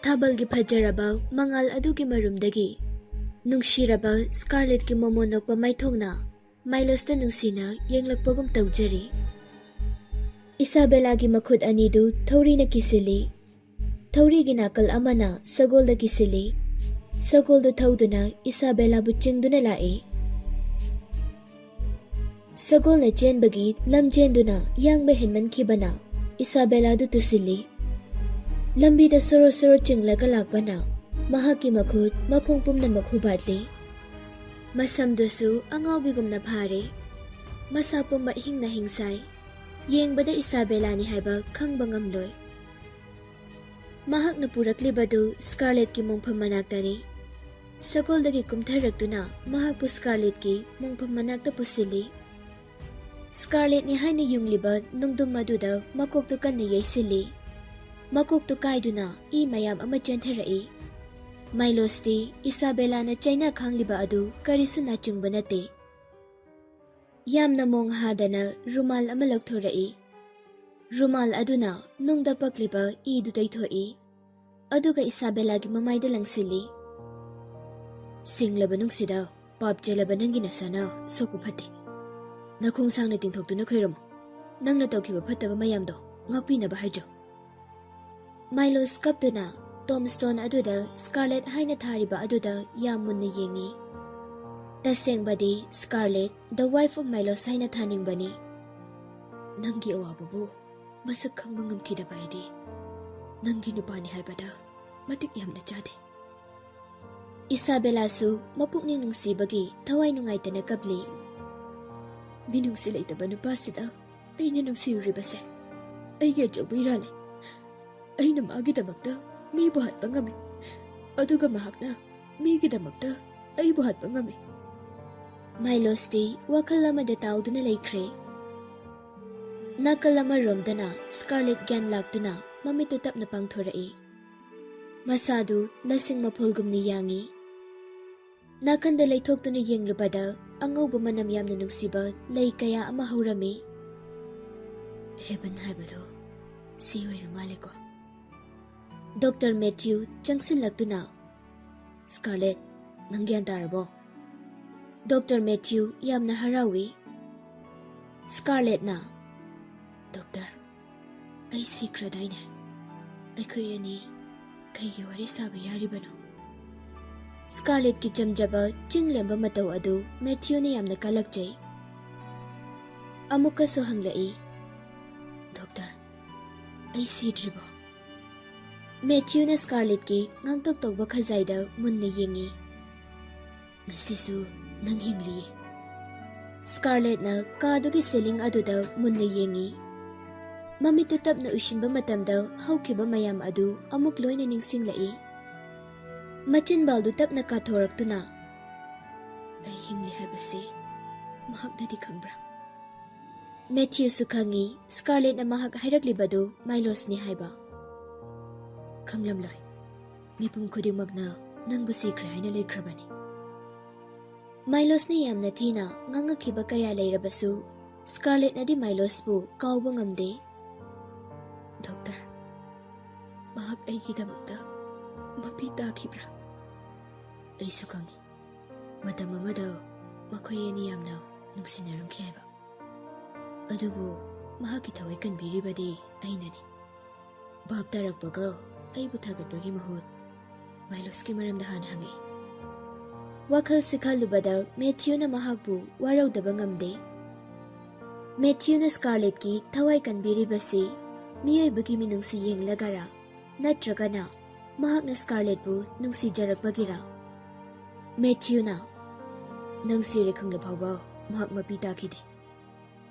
ꯊꯥꯕꯜꯒꯤ ꯐꯖꯔꯕ ꯃꯉꯥꯜ ꯑꯗꯨꯒꯤ ꯃꯔꯨꯝꯗꯒꯤ ꯅꯨꯡꯁꯤꯔꯕ ꯁ꯭ꯀꯥꯔꯂꯦꯠꯀꯤ ꯃꯣꯃꯣꯟ ꯅꯣꯛꯄ ꯃꯥꯏꯊꯣꯡꯅ ꯃꯥꯏꯂꯣꯁꯇ ꯅꯨꯡꯁꯤꯅ ꯌꯦꯡꯂꯛꯄꯒꯨꯝ ꯇꯧꯖꯔꯤ꯫ ꯏꯁꯥꯕꯦꯂꯥꯒꯤ ꯃꯈꯨꯠ ꯑꯅꯤꯗꯨ ꯊꯧꯔꯤꯅ ꯀꯤꯁꯤꯜꯂꯤ꯫ ꯊꯧꯔꯤꯒꯤ ꯅꯥꯀꯜ ꯑꯃꯅ ꯁꯒꯣꯜꯗ ꯀꯤꯁꯤꯜꯂꯤ꯫ ꯁꯒꯣꯜꯗꯨ ꯊꯧꯗꯨꯅ ꯏꯁꯥꯕꯦꯂꯥꯕꯨ ꯆꯤꯡꯗꯨꯅ ꯂꯥꯛꯏ꯫ ꯁꯒꯣꯜꯅ ꯆꯦꯟꯕꯒꯤ ꯂꯝꯖꯦꯟꯗꯨꯅ ꯌꯥꯡꯕ ꯍꯦꯟꯃꯟꯈꯤꯕꯅ ꯏꯁꯥꯕꯦꯂꯥꯗꯨ ꯇꯨꯁꯤꯜꯂꯤ꯫ ꯂꯝꯕꯤꯗ ꯁꯣꯔꯣ ꯁꯣꯔꯣ ꯆꯤꯡꯂꯒ ꯂꯥꯛꯄꯅ ꯃꯍꯥꯛꯀꯤ ꯃꯈꯨꯠ ꯃꯈꯣꯡ ꯄꯨꯝꯅꯃꯛ ꯍꯨꯕꯥꯠꯂꯤ꯫ ꯃꯁꯝꯗꯨꯁꯨ ꯑꯉꯥꯎꯕꯤꯒꯨꯝꯅ ꯐꯥꯔꯦ꯫ ꯃꯁꯥ ꯄꯨꯝꯕ ꯍꯤꯡꯅ ꯍꯤꯡꯁꯥꯏ꯫ ꯌꯦꯡꯕꯗ ꯏꯁꯥꯕꯦꯂꯥꯅꯤ ꯍꯥꯏꯕ ꯈꯪꯕ ꯉꯝꯂꯣꯏ꯫ ꯃꯍꯥꯛꯅ ꯄꯨꯔꯛꯂꯤꯕꯗꯨ ꯁ꯭ꯀꯥꯔꯂꯦꯠꯀꯤ ꯃꯣꯡꯐꯝ ꯃꯅꯥꯛꯇꯅꯤ꯫ ꯁꯒꯣꯜꯗꯒꯤ ꯀꯨꯝꯊꯔꯛꯇꯨꯅ ꯃꯍꯥꯛꯄꯨ ꯁ꯭ꯀꯥꯔꯂꯦꯠꯀꯤ ꯃꯣꯡꯐꯝ ꯃꯅꯥꯛꯇ ꯄꯨꯁꯤꯜꯂꯤ꯫ ꯁ꯭ꯀꯥꯔꯂꯦꯠꯅꯤ ꯍꯥꯏꯅ ꯌꯨꯡꯂꯤꯕ ꯅꯨꯡꯗꯨꯝ ꯑꯗꯨꯗ ꯃꯀꯣꯛꯇꯨ ꯀꯟꯅ ꯌꯩꯁꯤꯜꯂꯤ꯫ ꯃꯀꯣꯛꯇꯨ ꯀꯥꯏꯗꯨꯅ ꯏ ꯃꯌꯥꯝ ꯑꯃ ꯆꯦꯟꯊꯔꯛꯏ꯫ ꯃꯥꯏꯂꯣꯁꯇꯤ ꯏꯁꯥꯕꯦꯂꯥꯅ ꯆꯩꯅꯥ ꯈꯥꯡꯂꯤꯕ ꯑꯗꯨ ꯀꯔꯤꯁꯨ ꯅꯥꯆꯤꯡꯕ ꯅꯠꯇꯦ꯫ ꯌꯥꯝꯅ ꯃꯣꯡ ꯍꯥꯗꯅ ꯔꯨꯃꯥꯜ ꯑꯃ ꯂꯧꯊꯣꯔꯛꯏ꯫ ꯔꯨꯃꯥꯜ ꯑꯗꯨꯅ ꯅꯨꯡꯗ ꯄꯛꯂꯤꯕ ꯏꯗꯨ ꯇꯩꯊꯣꯛꯏ꯫ ꯑꯗꯨꯒ ꯏꯁꯥꯕꯦꯂꯥꯒꯤ ꯃꯃꯥꯏꯗ ꯂꯪꯁꯤꯜꯂꯤ꯫ "ꯁꯤꯡꯂꯕ ꯅꯨꯡꯁꯤꯗ, ꯄꯥꯞ ꯆꯦꯜꯂꯕ ꯅꯪꯒꯤ ꯅꯁꯥꯅ ꯁꯣꯛꯄ ꯐꯠꯇꯦ꯫ ꯅꯈꯣꯡ ꯁꯥꯡꯅ ꯇꯤꯡꯊꯣꯛꯇꯨꯅ ꯈꯣꯏꯔꯝꯃꯨ꯫ ꯅꯪꯅ ꯇꯧꯈꯤꯕ ꯐꯠꯇꯕ ꯃꯌꯥꯝꯗꯣ ꯉꯥꯛꯄꯤꯅꯕ ꯍꯥꯏꯖꯧ꯫" ꯃꯥꯏꯂꯣꯁ ꯀꯞꯇꯨꯅ ꯇꯣꯝꯁꯇꯣꯟ ꯑꯗꯨꯗ ꯁ꯭ꯀꯥꯔꯂꯦꯠ ꯍꯥꯏꯅ ꯊꯥꯔꯤꯕ ꯑꯗꯨꯗ ꯌꯥꯝ ꯃꯨꯟꯅ ꯌꯦꯡꯉꯤ꯫ "ꯇꯁꯦꯡꯕꯗꯤ ꯁ꯭ꯀꯥꯔꯂꯦꯠ, the wife of ꯃꯥꯏꯂꯣꯁ ꯍꯥꯏꯅ ꯊꯥꯅꯤꯡꯕꯅꯤ꯫ ꯅꯪꯒꯤ ꯑꯋꯥꯕꯕꯨ ꯃꯁꯛ ꯈꯪꯕ ꯉꯝꯈꯤꯗꯕ ꯑꯩꯗꯤ ꯅꯪꯒꯤ ꯅꯨꯄꯥꯅꯤ ꯍꯥꯏꯕꯗ ꯃꯇꯤꯛ ꯌꯥꯝꯅ ꯆꯥꯗꯦ꯫" ꯏꯁꯥꯕꯦꯂꯥꯁꯨ ꯃꯄꯨꯛꯅꯤꯡ ꯅꯨꯡꯁꯤꯕꯒꯤ ꯊꯋꯥꯏ ꯅꯨꯡꯉꯥꯏꯇꯅ ꯀꯞꯂꯤ꯫ "ꯃꯤꯅꯨꯡꯁꯤ ꯂꯩꯇꯕ ꯅꯨꯄꯥꯁꯤꯗ ꯑꯩꯅ ꯅꯨꯡꯁꯤꯔꯨꯔꯤꯕꯁꯦ ꯑꯩꯒꯤ ꯑꯆꯧꯕ ꯏꯔꯥꯜꯅꯤ꯫ ꯑꯩꯅ ꯃꯥꯒꯤꯗꯃꯛꯇ ꯃꯤꯕꯨ ꯍꯥꯠꯄ ꯉꯝꯃꯤ, ꯑꯗꯨꯒ ꯃꯍꯥꯛꯅ ꯃꯤꯒꯤꯗꯃꯛꯇ ꯑꯩꯕꯨ ꯍꯥꯠꯄ ꯉꯝꯃꯤ꯫" ꯃꯥꯏꯂꯣꯁꯇꯤ ꯋꯥꯈꯜ ꯑꯃꯗ ꯇꯥꯎꯗꯨꯅ ꯂꯩꯈ꯭ꯔꯦ꯫ ꯅꯥꯀꯜ ꯑꯃꯔꯣꯝꯗꯅ ꯁ꯭ꯀꯥꯔꯂꯦꯠ ꯒ꯭ꯌꯥꯟ ꯂꯥꯛꯇꯨꯅ ꯃꯃꯤꯠꯇꯨ ꯇꯞꯅ ꯄꯥꯡꯊꯣꯔꯛꯏ꯫ ꯃꯁꯥꯗꯨ ꯂꯁꯤꯡ ꯃꯐꯣꯜꯒꯨꯝꯅ ꯌꯥꯡꯏ꯫ ꯅꯥꯀꯟꯗ ꯂꯩꯊꯣꯛꯇꯨꯅ ꯌꯦꯡꯂꯨꯕꯗ ꯑꯉꯧꯕ ꯃꯅꯝ ꯌꯥꯝꯅ ꯅꯨꯡꯁꯤꯕ ꯂꯩ ꯀꯌꯥ ꯑꯃ ꯍꯧꯔꯝꯃꯤ꯫ "ꯍꯦꯕꯟ ꯍꯥꯏꯕꯗꯨ ꯁꯤ ꯑꯣꯏꯔ ꯃꯥꯜꯂꯦꯀꯣ꯫" ꯗꯣꯛꯇꯔ ꯃꯦꯊ꯭ꯌꯨ ꯆꯪꯁꯤꯜꯂꯛꯇꯨꯅ, "ꯁ꯭ꯀꯥꯔꯂꯦꯠ, ꯅꯪ ꯒ꯭ꯌꯥꯟ ꯇꯥꯔꯕꯣ?" ꯗꯣꯛꯇꯔ ꯃꯦꯊ꯭ꯌꯨ ꯌꯥꯝꯅ ꯍꯔꯥꯎꯏ꯫ ꯁ꯭ꯀꯥꯔꯂꯦꯠꯅ, "ꯗꯣꯛꯇꯔ, ꯑꯩ ꯁꯤꯈ꯭ꯔꯗꯥꯏꯅꯦ? ꯑꯩꯈꯣꯏ ꯑꯅꯤ ꯀꯩꯒꯤ ꯋꯥꯔꯤ ꯁꯥꯕ ꯌꯥꯔꯤꯕꯅꯣ?" ꯁ꯭ꯀꯥꯔꯂꯦꯠꯀꯤ ꯆꯝꯖꯕ ꯆꯤꯡ ꯂꯦꯝꯕ ꯃꯇꯧ ꯑꯗꯨ ꯃꯦꯊ꯭ꯌꯨꯅ ꯌꯥꯝꯅ ꯀꯜꯂꯛꯆꯩ꯫ ꯑꯃꯨꯛꯀꯁꯨ ꯍꯪꯂꯛꯏ, "ꯗꯣꯛꯇꯔ, ꯑꯩ ꯁꯤꯗ꯭ꯔꯤꯕꯣ?" ꯃꯦꯊ꯭ꯌꯨꯅ ꯁ꯭ꯀꯥꯔꯂꯦꯠꯀꯤ ꯉꯥꯡꯇꯣꯛ ꯇꯧꯕ ꯈꯖꯥꯏꯗ ꯃꯨꯟꯅ ꯌꯦꯡꯏ꯫ "ꯉꯁꯤꯁꯨ ꯅꯪ ꯍꯤꯡꯂꯤꯌꯦ꯫" ꯁ꯭ꯀꯥꯔꯂꯦꯠꯅ ꯀꯥꯗꯨꯒꯤ ꯁꯤꯂꯤꯡ ꯑꯗꯨꯗ ꯃꯨꯟꯅ ꯌꯦꯡꯏ꯫ ꯃꯃꯤꯠꯇꯨ ꯇꯞꯅ ꯎꯏꯁꯤꯟꯕ ꯃꯇꯝꯗ ꯍꯧꯈꯤꯕ ꯃꯌꯥꯝ ꯑꯗꯨ ꯑꯃꯨꯛ ꯂꯣꯏꯅ ꯅꯤꯡꯁꯤꯡꯂꯛꯏ꯫ ꯃꯆꯤꯟꯕꯥꯜꯗꯨ ꯇꯞꯅ ꯀꯥꯊꯣꯔꯛꯇꯨꯅ, "ꯑꯩ ꯍꯤꯡꯂꯤ ꯍꯥꯏꯕꯁꯤ ꯃꯍꯥꯛꯅꯗꯤ ꯈꯪꯕ꯭ꯔꯥ?" ꯃꯦꯊ꯭ꯌꯨꯁꯨ ꯈꯪꯏ ꯁ꯭ꯀꯥꯔꯂꯦꯠꯅ ꯃꯍꯥꯛ ꯍꯥꯏꯔꯛꯂꯤꯕꯗꯨ ꯃꯥꯏꯂꯣꯁꯅꯤ ꯍꯥꯏꯕ꯫ "ꯈꯪꯂꯝꯂꯣꯏ꯫ ꯃꯤꯄꯨꯝ ꯈꯨꯗꯤꯡꯃꯛꯅ ꯅꯪꯕꯨ ꯁꯤꯈ꯭ꯔꯦ ꯍꯥꯏꯅ ꯂꯩꯈ꯭ꯔꯕꯅꯤ꯫ ꯃꯥꯏꯂꯣꯁꯅ ꯌꯥꯝꯅ ꯊꯤꯅ ꯉꯥꯡꯉꯛꯈꯤꯕ ꯀꯌꯥ ꯂꯩꯔꯕꯁꯨ, ꯁ꯭ꯀꯥꯔꯂꯦꯠꯅꯗꯤ ꯃꯥꯏꯂꯣꯁꯄꯨ ꯀꯥꯎꯕ ꯉꯝꯗꯦ꯫ "ꯗꯣꯛꯇꯔ, ꯃꯍꯥꯛ ꯑꯩꯒꯤꯗꯃꯛꯇ ꯃꯄꯤ ꯇꯥꯈꯤꯕ꯭ꯔꯥ?" "ꯑꯩꯁꯨ ꯈꯪꯏ꯫ ꯃꯇꯝ ꯑꯃꯗ ꯃꯈꯣꯏ ꯑꯅꯤ ꯌꯥꯝꯅ ꯅꯨꯡꯁꯤꯅꯔꯝꯈꯤ ꯍꯥꯏꯕ꯫ ꯑꯗꯨꯕꯨ ꯃꯍꯥꯛꯀꯤ ꯊꯋꯥꯏ ꯀꯟꯕꯤꯔꯤꯕꯗꯤ ꯑꯩꯅꯅꯤ꯫" ꯚꯥꯞ ꯇꯥꯔꯛꯄꯒ ꯑꯩꯕꯨ ꯊꯥꯒꯠꯄꯒꯤ ꯃꯍꯨꯠ ꯃꯥꯏꯂꯣꯁꯀꯤ ꯃꯔꯝꯗ ꯍꯥꯟꯅ ꯍꯪꯉꯤ꯫ ꯋꯥꯈꯜꯁꯤ ꯈꯜꯂꯨꯕꯗ ꯃꯦꯊ꯭ꯌꯨꯅ ꯃꯍꯥꯛꯄꯨ ꯋꯥꯔꯧꯗꯕ ꯉꯝꯗꯦ꯫ ꯃꯦꯊ꯭ꯌꯨꯅ ꯁ꯭ꯀꯥꯔꯂꯦꯠꯀꯤ ꯊꯋꯥꯏ ꯀꯟꯕꯤꯔꯤꯕꯁꯤ ꯃꯤꯑꯣꯏꯕꯒꯤ ꯃꯤꯅꯨꯡꯁꯤ ꯌꯦꯡꯂꯒꯔꯥ, ꯅꯠꯇ꯭ꯔꯒꯅ ꯃꯍꯥꯛꯅ ꯁ꯭ꯀꯥꯔꯂꯦꯠꯄꯨ ꯅꯨꯡꯁꯤꯖꯔꯛꯄꯒꯤꯔꯥ? ꯃꯦꯊ꯭ꯌꯨꯅ, "ꯅꯪ ꯁꯤꯔꯦ ꯈꯪꯂ ꯐꯥꯎꯕ ꯃꯍꯥꯛ ꯃꯄꯤ ꯇꯥꯈꯤꯗꯦ꯫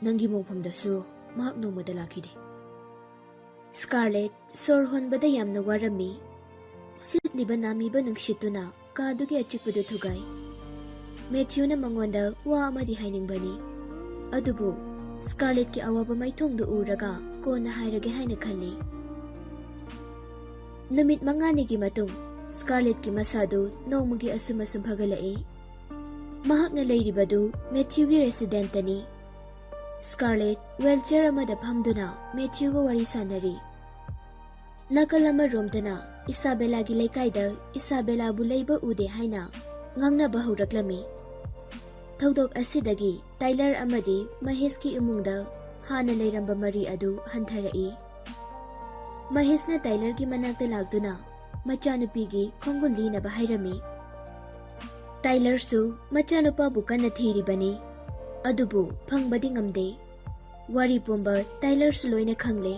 ꯅꯪꯒꯤ ꯃꯣꯡꯐꯝꯗꯁꯨ ꯃꯍꯥꯛ ꯅꯣꯡꯃꯗ ꯂꯥꯛꯈꯤꯗꯦ꯫" ꯁ꯭ꯀꯥꯔꯂꯦꯠ ꯁꯣꯔ ꯍꯣꯟꯕꯗ ꯌꯥꯝꯅ ꯋꯥꯔꯝꯃꯤ꯫ ꯁꯤꯠꯂꯤꯕ ꯅꯥꯃꯤꯕ ꯅꯨꯡꯁꯤꯠꯇꯨꯅ ꯀꯥꯗꯨꯒꯤ ꯑꯆꯤꯛꯄꯗꯨ ꯊꯨꯒꯥꯏ꯫ ꯃꯦꯊ꯭ꯌꯨꯅ ꯃꯉꯣꯟꯗ ꯋꯥ ꯑꯃꯗꯤ ꯍꯥꯏꯅꯤꯡꯕꯅꯤ, ꯑꯗꯨꯕꯨ ꯁ꯭ꯀꯥꯔꯂꯦꯠꯀꯤ ꯑꯋꯥꯕ ꯃꯥꯏꯊꯣꯡꯗꯨ ꯎꯔꯒ ꯀꯣꯟꯅ ꯍꯥꯏꯔꯒꯦ ꯍꯥꯏꯅ ꯈꯜꯂꯤ꯫ ꯅꯨꯃꯤꯠ ꯃꯉꯥꯅꯤꯒꯤ ꯃꯇꯨꯡ ꯁ꯭ꯀꯥꯔꯂꯦꯠꯀꯤ ꯃꯁꯥꯗꯨ ꯅꯣꯡꯃꯒꯤ ꯑꯁꯨꯝ ꯑꯁꯨꯝ ꯐꯒꯠꯂꯛꯏ꯫ ꯃꯍꯥꯛꯅ ꯂꯩꯔꯤꯕꯗꯨ ꯃꯦꯊ꯭ꯌꯨꯒꯤ ꯔꯦꯁꯤꯗꯦꯟꯇꯅꯤ꯫ ꯁ꯭ꯀꯥꯔꯂꯦꯠ ꯋꯤꯜꯆꯤꯌꯔ ꯑꯃꯗ ꯐꯝꯗꯨꯅ ꯃꯦꯊ꯭ꯌꯨꯒ ꯋꯥꯔꯤ ꯁꯥꯟꯅꯔꯤ꯫ ꯅꯥꯀꯜ ꯑꯃꯔꯣꯝꯗꯅ ꯏꯁꯥꯕꯦꯂꯥꯒꯤ ꯂꯩꯀꯥꯏꯗ ꯏꯁꯥꯕꯦꯂꯥꯕꯨ ꯂꯩꯕ ꯎꯗꯦ ꯍꯥꯏꯅ ꯉꯥꯡꯅꯕ ꯍꯧꯔꯛꯂꯝꯃꯤ꯫ ꯊꯧꯗꯣꯛ ꯑꯁꯤꯗꯒꯤ ꯇꯥꯏꯂꯔ ꯑꯃꯗꯤ ꯃꯍꯦꯁꯀꯤ ꯏꯃꯨꯡꯗ ꯍꯥꯟꯅ ꯂꯩꯔꯝꯕ ꯃꯔꯤ ꯑꯗꯨ ꯍꯟꯊꯔꯛꯏ꯫ ꯃꯍꯦꯁꯅ ꯇꯥꯏꯂꯔꯒꯤ ꯃꯅꯥꯛꯇ ꯂꯥꯛꯇꯨꯅ ꯃꯆꯥꯅꯨꯄꯤꯒꯤ ꯈꯣꯡꯒꯨꯜ ꯂꯤꯅꯕ ꯍꯥꯏꯔꯝꯃꯤ꯫ ꯇꯥꯏꯂꯔꯁꯨ ꯃꯆꯥꯅꯨꯄꯥꯕꯨ ꯀꯟꯅ ꯊꯤꯔꯤꯕꯅꯤ, ꯑꯗꯨꯕꯨ ꯐꯪꯕꯗꯤ ꯉꯝꯗꯦ꯫ ꯋꯥꯔꯤ ꯄꯨꯝꯕ ꯇꯥꯏꯂꯔꯁꯨ ꯂꯣꯏꯅ ꯈꯪꯂꯦ꯫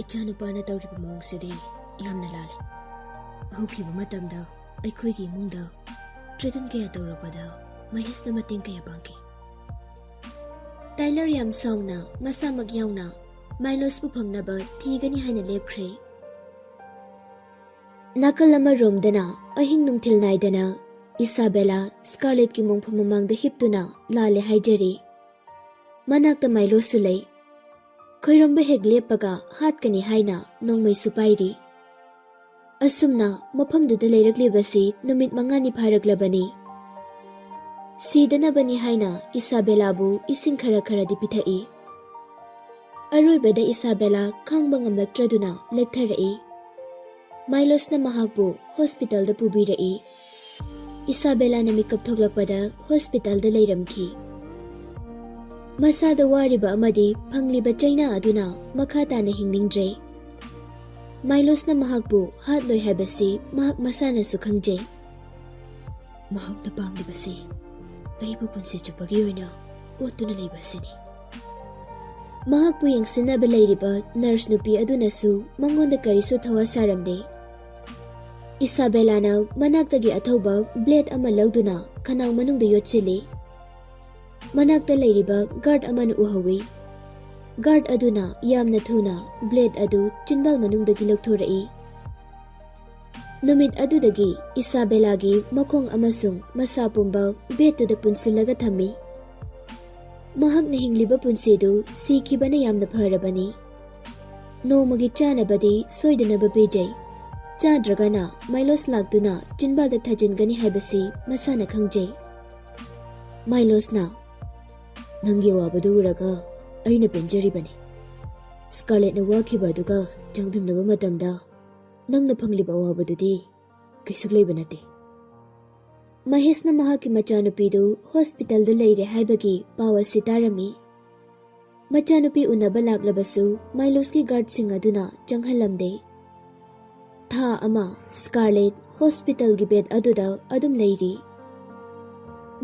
"ꯏꯆꯥꯅꯨꯄꯥꯅ ꯇꯧꯔꯤꯕ ꯃꯑꯣꯡꯁꯤꯗꯤ ꯌꯥꯝꯅ ꯂꯥꯜꯂꯦ꯫ ꯍꯧꯈꯤꯕ ꯃꯇꯝꯗ ꯑꯩꯈꯣꯏꯒꯤ ꯏꯃꯨꯡꯗ ꯇ꯭ꯔꯦꯇꯟ ꯀꯌꯥ ꯇꯧꯔꯛꯄꯗ ꯃꯍꯦꯁꯅ ꯃꯇꯦꯡ ꯀꯌꯥ ꯄꯥꯡꯈꯤ꯫" ꯇꯥꯏꯂꯔ ꯌꯥꯝ ꯁꯥꯎꯅ ꯃꯁꯥꯃꯛ ꯌꯥꯎꯅ ꯃꯥꯏꯂꯣꯁꯄꯨ ꯐꯪꯅꯕ ꯊꯤꯒꯅꯤ ꯍꯥꯏꯅ ꯂꯦꯞꯈ꯭ꯔꯦ꯫ ꯅꯥꯀꯜ ꯑꯃꯔꯣꯝꯗꯅ ꯑꯍꯤꯡ ꯅꯨꯡꯊꯤꯜ ꯅꯥꯏꯗꯅ ꯏꯁꯥꯕꯦꯂꯥ ꯁ꯭ꯀꯥꯔꯂꯦꯠꯀꯤ ꯃꯣꯡꯐꯝ ꯃꯃꯥꯡꯗ ꯍꯤꯞꯇꯨꯅ ꯂꯥꯜꯂꯦ ꯍꯥꯏꯖꯔꯤ꯫ ꯃꯅꯥꯛꯇ ꯃꯥꯏꯂꯣꯁꯁꯨ ꯂꯩ꯫ ꯈꯣꯏꯔꯣꯝꯕ ꯍꯦꯛ ꯂꯦꯞꯄꯒ ꯍꯥꯠꯀꯅꯤ ꯍꯥꯏꯅ ꯅꯣꯡꯃꯩꯁꯨ ꯄꯥꯏꯔꯤ꯫ ꯑꯁꯨꯝꯅ ꯃꯐꯝꯗꯨꯗ ꯂꯩꯔꯛꯂꯤꯕꯁꯤ ꯅꯨꯃꯤꯠ ꯃꯉꯥꯅꯤ ꯐꯥꯔꯛꯂꯕꯅꯤ꯫ ꯁꯤꯗꯅꯕꯅꯤ ꯍꯥꯏꯅ ꯏꯁꯥꯕꯦꯂꯥꯕꯨ ꯏꯁꯤꯡ ꯈꯔ ꯈꯔꯗꯤ ꯄꯤꯊꯛꯏ꯫ ꯑꯔꯣꯏꯕꯗ ꯏꯁꯥꯕꯦꯂꯥ ꯈꯥꯡꯕ ꯉꯝꯂꯛꯇ꯭ꯔꯗꯨꯅ ꯂꯦꯛꯊꯔꯛꯏ꯫ ꯃꯥꯏꯂꯣꯁꯅ ꯃꯍꯥꯛꯄꯨ ꯍꯣꯁꯄꯤꯇꯥꯜꯗ ꯄꯨꯕꯤꯔꯛꯏ꯫ ꯏꯁꯥꯕꯦꯂꯥꯅ ꯃꯤꯀꯞ ꯊꯣꯛꯂꯛꯄꯗ ꯍꯣꯁꯄꯤꯇꯥꯜꯗ ꯂꯩꯔꯝꯈꯤ꯫ ꯃꯁꯥꯗ ꯋꯥꯔꯤꯕ ꯑꯃꯗꯤ ꯐꯪꯂꯤꯕ ꯆꯩꯅꯥ ꯑꯗꯨꯅ ꯃꯈꯥ ꯇꯥꯅ ꯍꯤꯡꯅꯤꯡꯗ꯭ꯔꯦ꯫ ꯃꯥꯏꯂꯣꯁꯅ ꯃꯍꯥꯛꯄꯨ ꯍꯥꯠꯂꯣꯏ ꯍꯥꯏꯕꯁꯤ ꯃꯍꯥꯛ ꯃꯁꯥꯅꯁꯨ ꯈꯪꯖꯩ꯫ ꯃꯍꯥꯛꯅ ꯄꯥꯝꯂꯤꯕꯁꯤ ꯑꯩꯕꯨ ꯄꯨꯟꯁꯤ ꯆꯨꯞꯄꯒꯤ ꯑꯣꯏꯅ ꯑꯣꯠꯇꯨꯅ ꯂꯩꯕ ꯑꯁꯤꯅꯤ꯫ ꯃꯍꯥꯛꯄꯨ ꯌꯦꯡꯁꯤꯟꯅꯕ ꯂꯩꯔꯤꯕ ꯅꯔꯁ ꯅꯨꯄꯤ ꯑꯗꯨꯅꯁꯨ ꯃꯉꯣꯟꯗ ꯀꯔꯤꯁꯨ ꯊꯋꯥ ꯁꯥꯔꯝꯗꯦ꯫ ꯏꯁꯥꯕꯦꯂꯥꯅ ꯃꯅꯥꯛꯇꯒꯤ ꯑꯊꯧꯕ ꯕ꯭ꯂꯦꯗ ꯑꯃ ꯂꯧꯗꯨꯅ ꯈꯅꯥꯎ ꯃꯅꯨꯡꯗ ꯌꯣꯠꯁꯤꯜꯂꯤ꯫ ꯃꯅꯥꯛꯇ ꯂꯩꯔꯤꯕ ꯒꯥꯔꯗ ꯑꯃꯅ ꯎꯍꯧꯏ꯫ ꯒꯥꯔꯗ ꯑꯗꯨꯅ ꯌꯥꯝꯅ ꯊꯨꯅ ꯕ꯭ꯂꯦꯗ ꯑꯗꯨ ꯆꯤꯟꯕꯥꯜ ꯃꯅꯨꯡꯗꯒꯤ ꯂꯧꯊꯣꯔꯛꯏ꯫ ꯅꯨꯃꯤꯠ ꯑꯗꯨꯗꯒꯤ ꯏꯁꯥꯕꯦꯂꯥꯒꯤ ꯃꯈꯣꯡ ꯑꯃꯁꯨꯡ ꯃꯁꯥ ꯄꯨꯝꯕ ꯕꯦꯗꯇꯨꯗ ꯄꯨꯟꯁꯤꯜꯂꯒ ꯊꯝꯃꯤ꯫ ꯃꯍꯥꯛꯅ ꯍꯤꯡꯂꯤꯕ ꯄꯨꯟꯁꯤꯗꯨ ꯁꯤꯈꯤꯕꯅ ꯌꯥꯝꯅ ꯐꯔꯕꯅꯤ꯫ ꯅꯣꯡꯃꯒꯤ ꯆꯥꯅꯕꯗꯤ ꯁꯣꯏꯗꯅꯕ ꯄꯤꯖꯩ꯫ ꯆꯥꯗ꯭ꯔꯒꯅ ꯃꯥꯏꯂꯣꯁ ꯂꯥꯛꯇꯨꯅ ꯆꯤꯟꯕꯥꯜꯗ ꯊꯥꯖꯤꯟꯒꯅꯤ ꯍꯥꯏꯕꯁꯤ ꯃꯁꯥꯅ ꯈꯪꯖꯩ꯫ ꯃꯥꯏꯂꯣꯁꯅ, "ꯅꯪꯒꯤ ꯑꯋꯥꯕꯗꯨ ꯎꯔꯒ ꯑꯩꯅ ꯄꯦꯟꯖꯔꯤꯕꯅꯤ꯫ ꯁ꯭ꯀꯥꯔꯂꯦꯠꯅ ꯋꯥꯈꯤꯕ ꯑꯗꯨꯒ ꯆꯥꯡꯗꯝꯅꯕ ꯃꯇꯝꯗ ꯅꯪꯅ ꯐꯪꯂꯤꯕ ꯑꯋꯥꯕꯗꯨꯗꯤ ꯀꯩꯁꯨ ꯂꯩꯕ ꯅꯠꯇꯦ꯫" ꯃꯍꯦꯁꯅ ꯃꯍꯥꯛꯀꯤ ꯃꯆꯥꯅꯨꯄꯤꯗꯨ ꯍꯣꯁꯄꯤꯇꯥꯜꯗ ꯂꯩꯔꯦ ꯍꯥꯏꯕꯒꯤ ꯄꯥꯎ ꯑꯁꯤ ꯇꯥꯔꯝꯃꯤ꯫ ꯃꯆꯥꯅꯨꯄꯤ ꯎꯅꯕ ꯂꯥꯛꯂꯕꯁꯨ ꯃꯥꯏꯂꯣꯁꯀꯤ ꯒꯥꯔꯗꯁꯤꯡ ꯑꯗꯨꯅ ꯆꯪꯍꯜꯂꯝꯗꯦ꯫ ꯊꯥ ꯑꯃ ꯁ꯭ꯀꯥꯔꯂꯦꯠ ꯍꯣꯁꯄꯤꯇꯥꯜꯒꯤ ꯕꯦꯗ ꯑꯗꯨꯗ ꯑꯗꯨꯝ ꯂꯩꯔꯤ꯫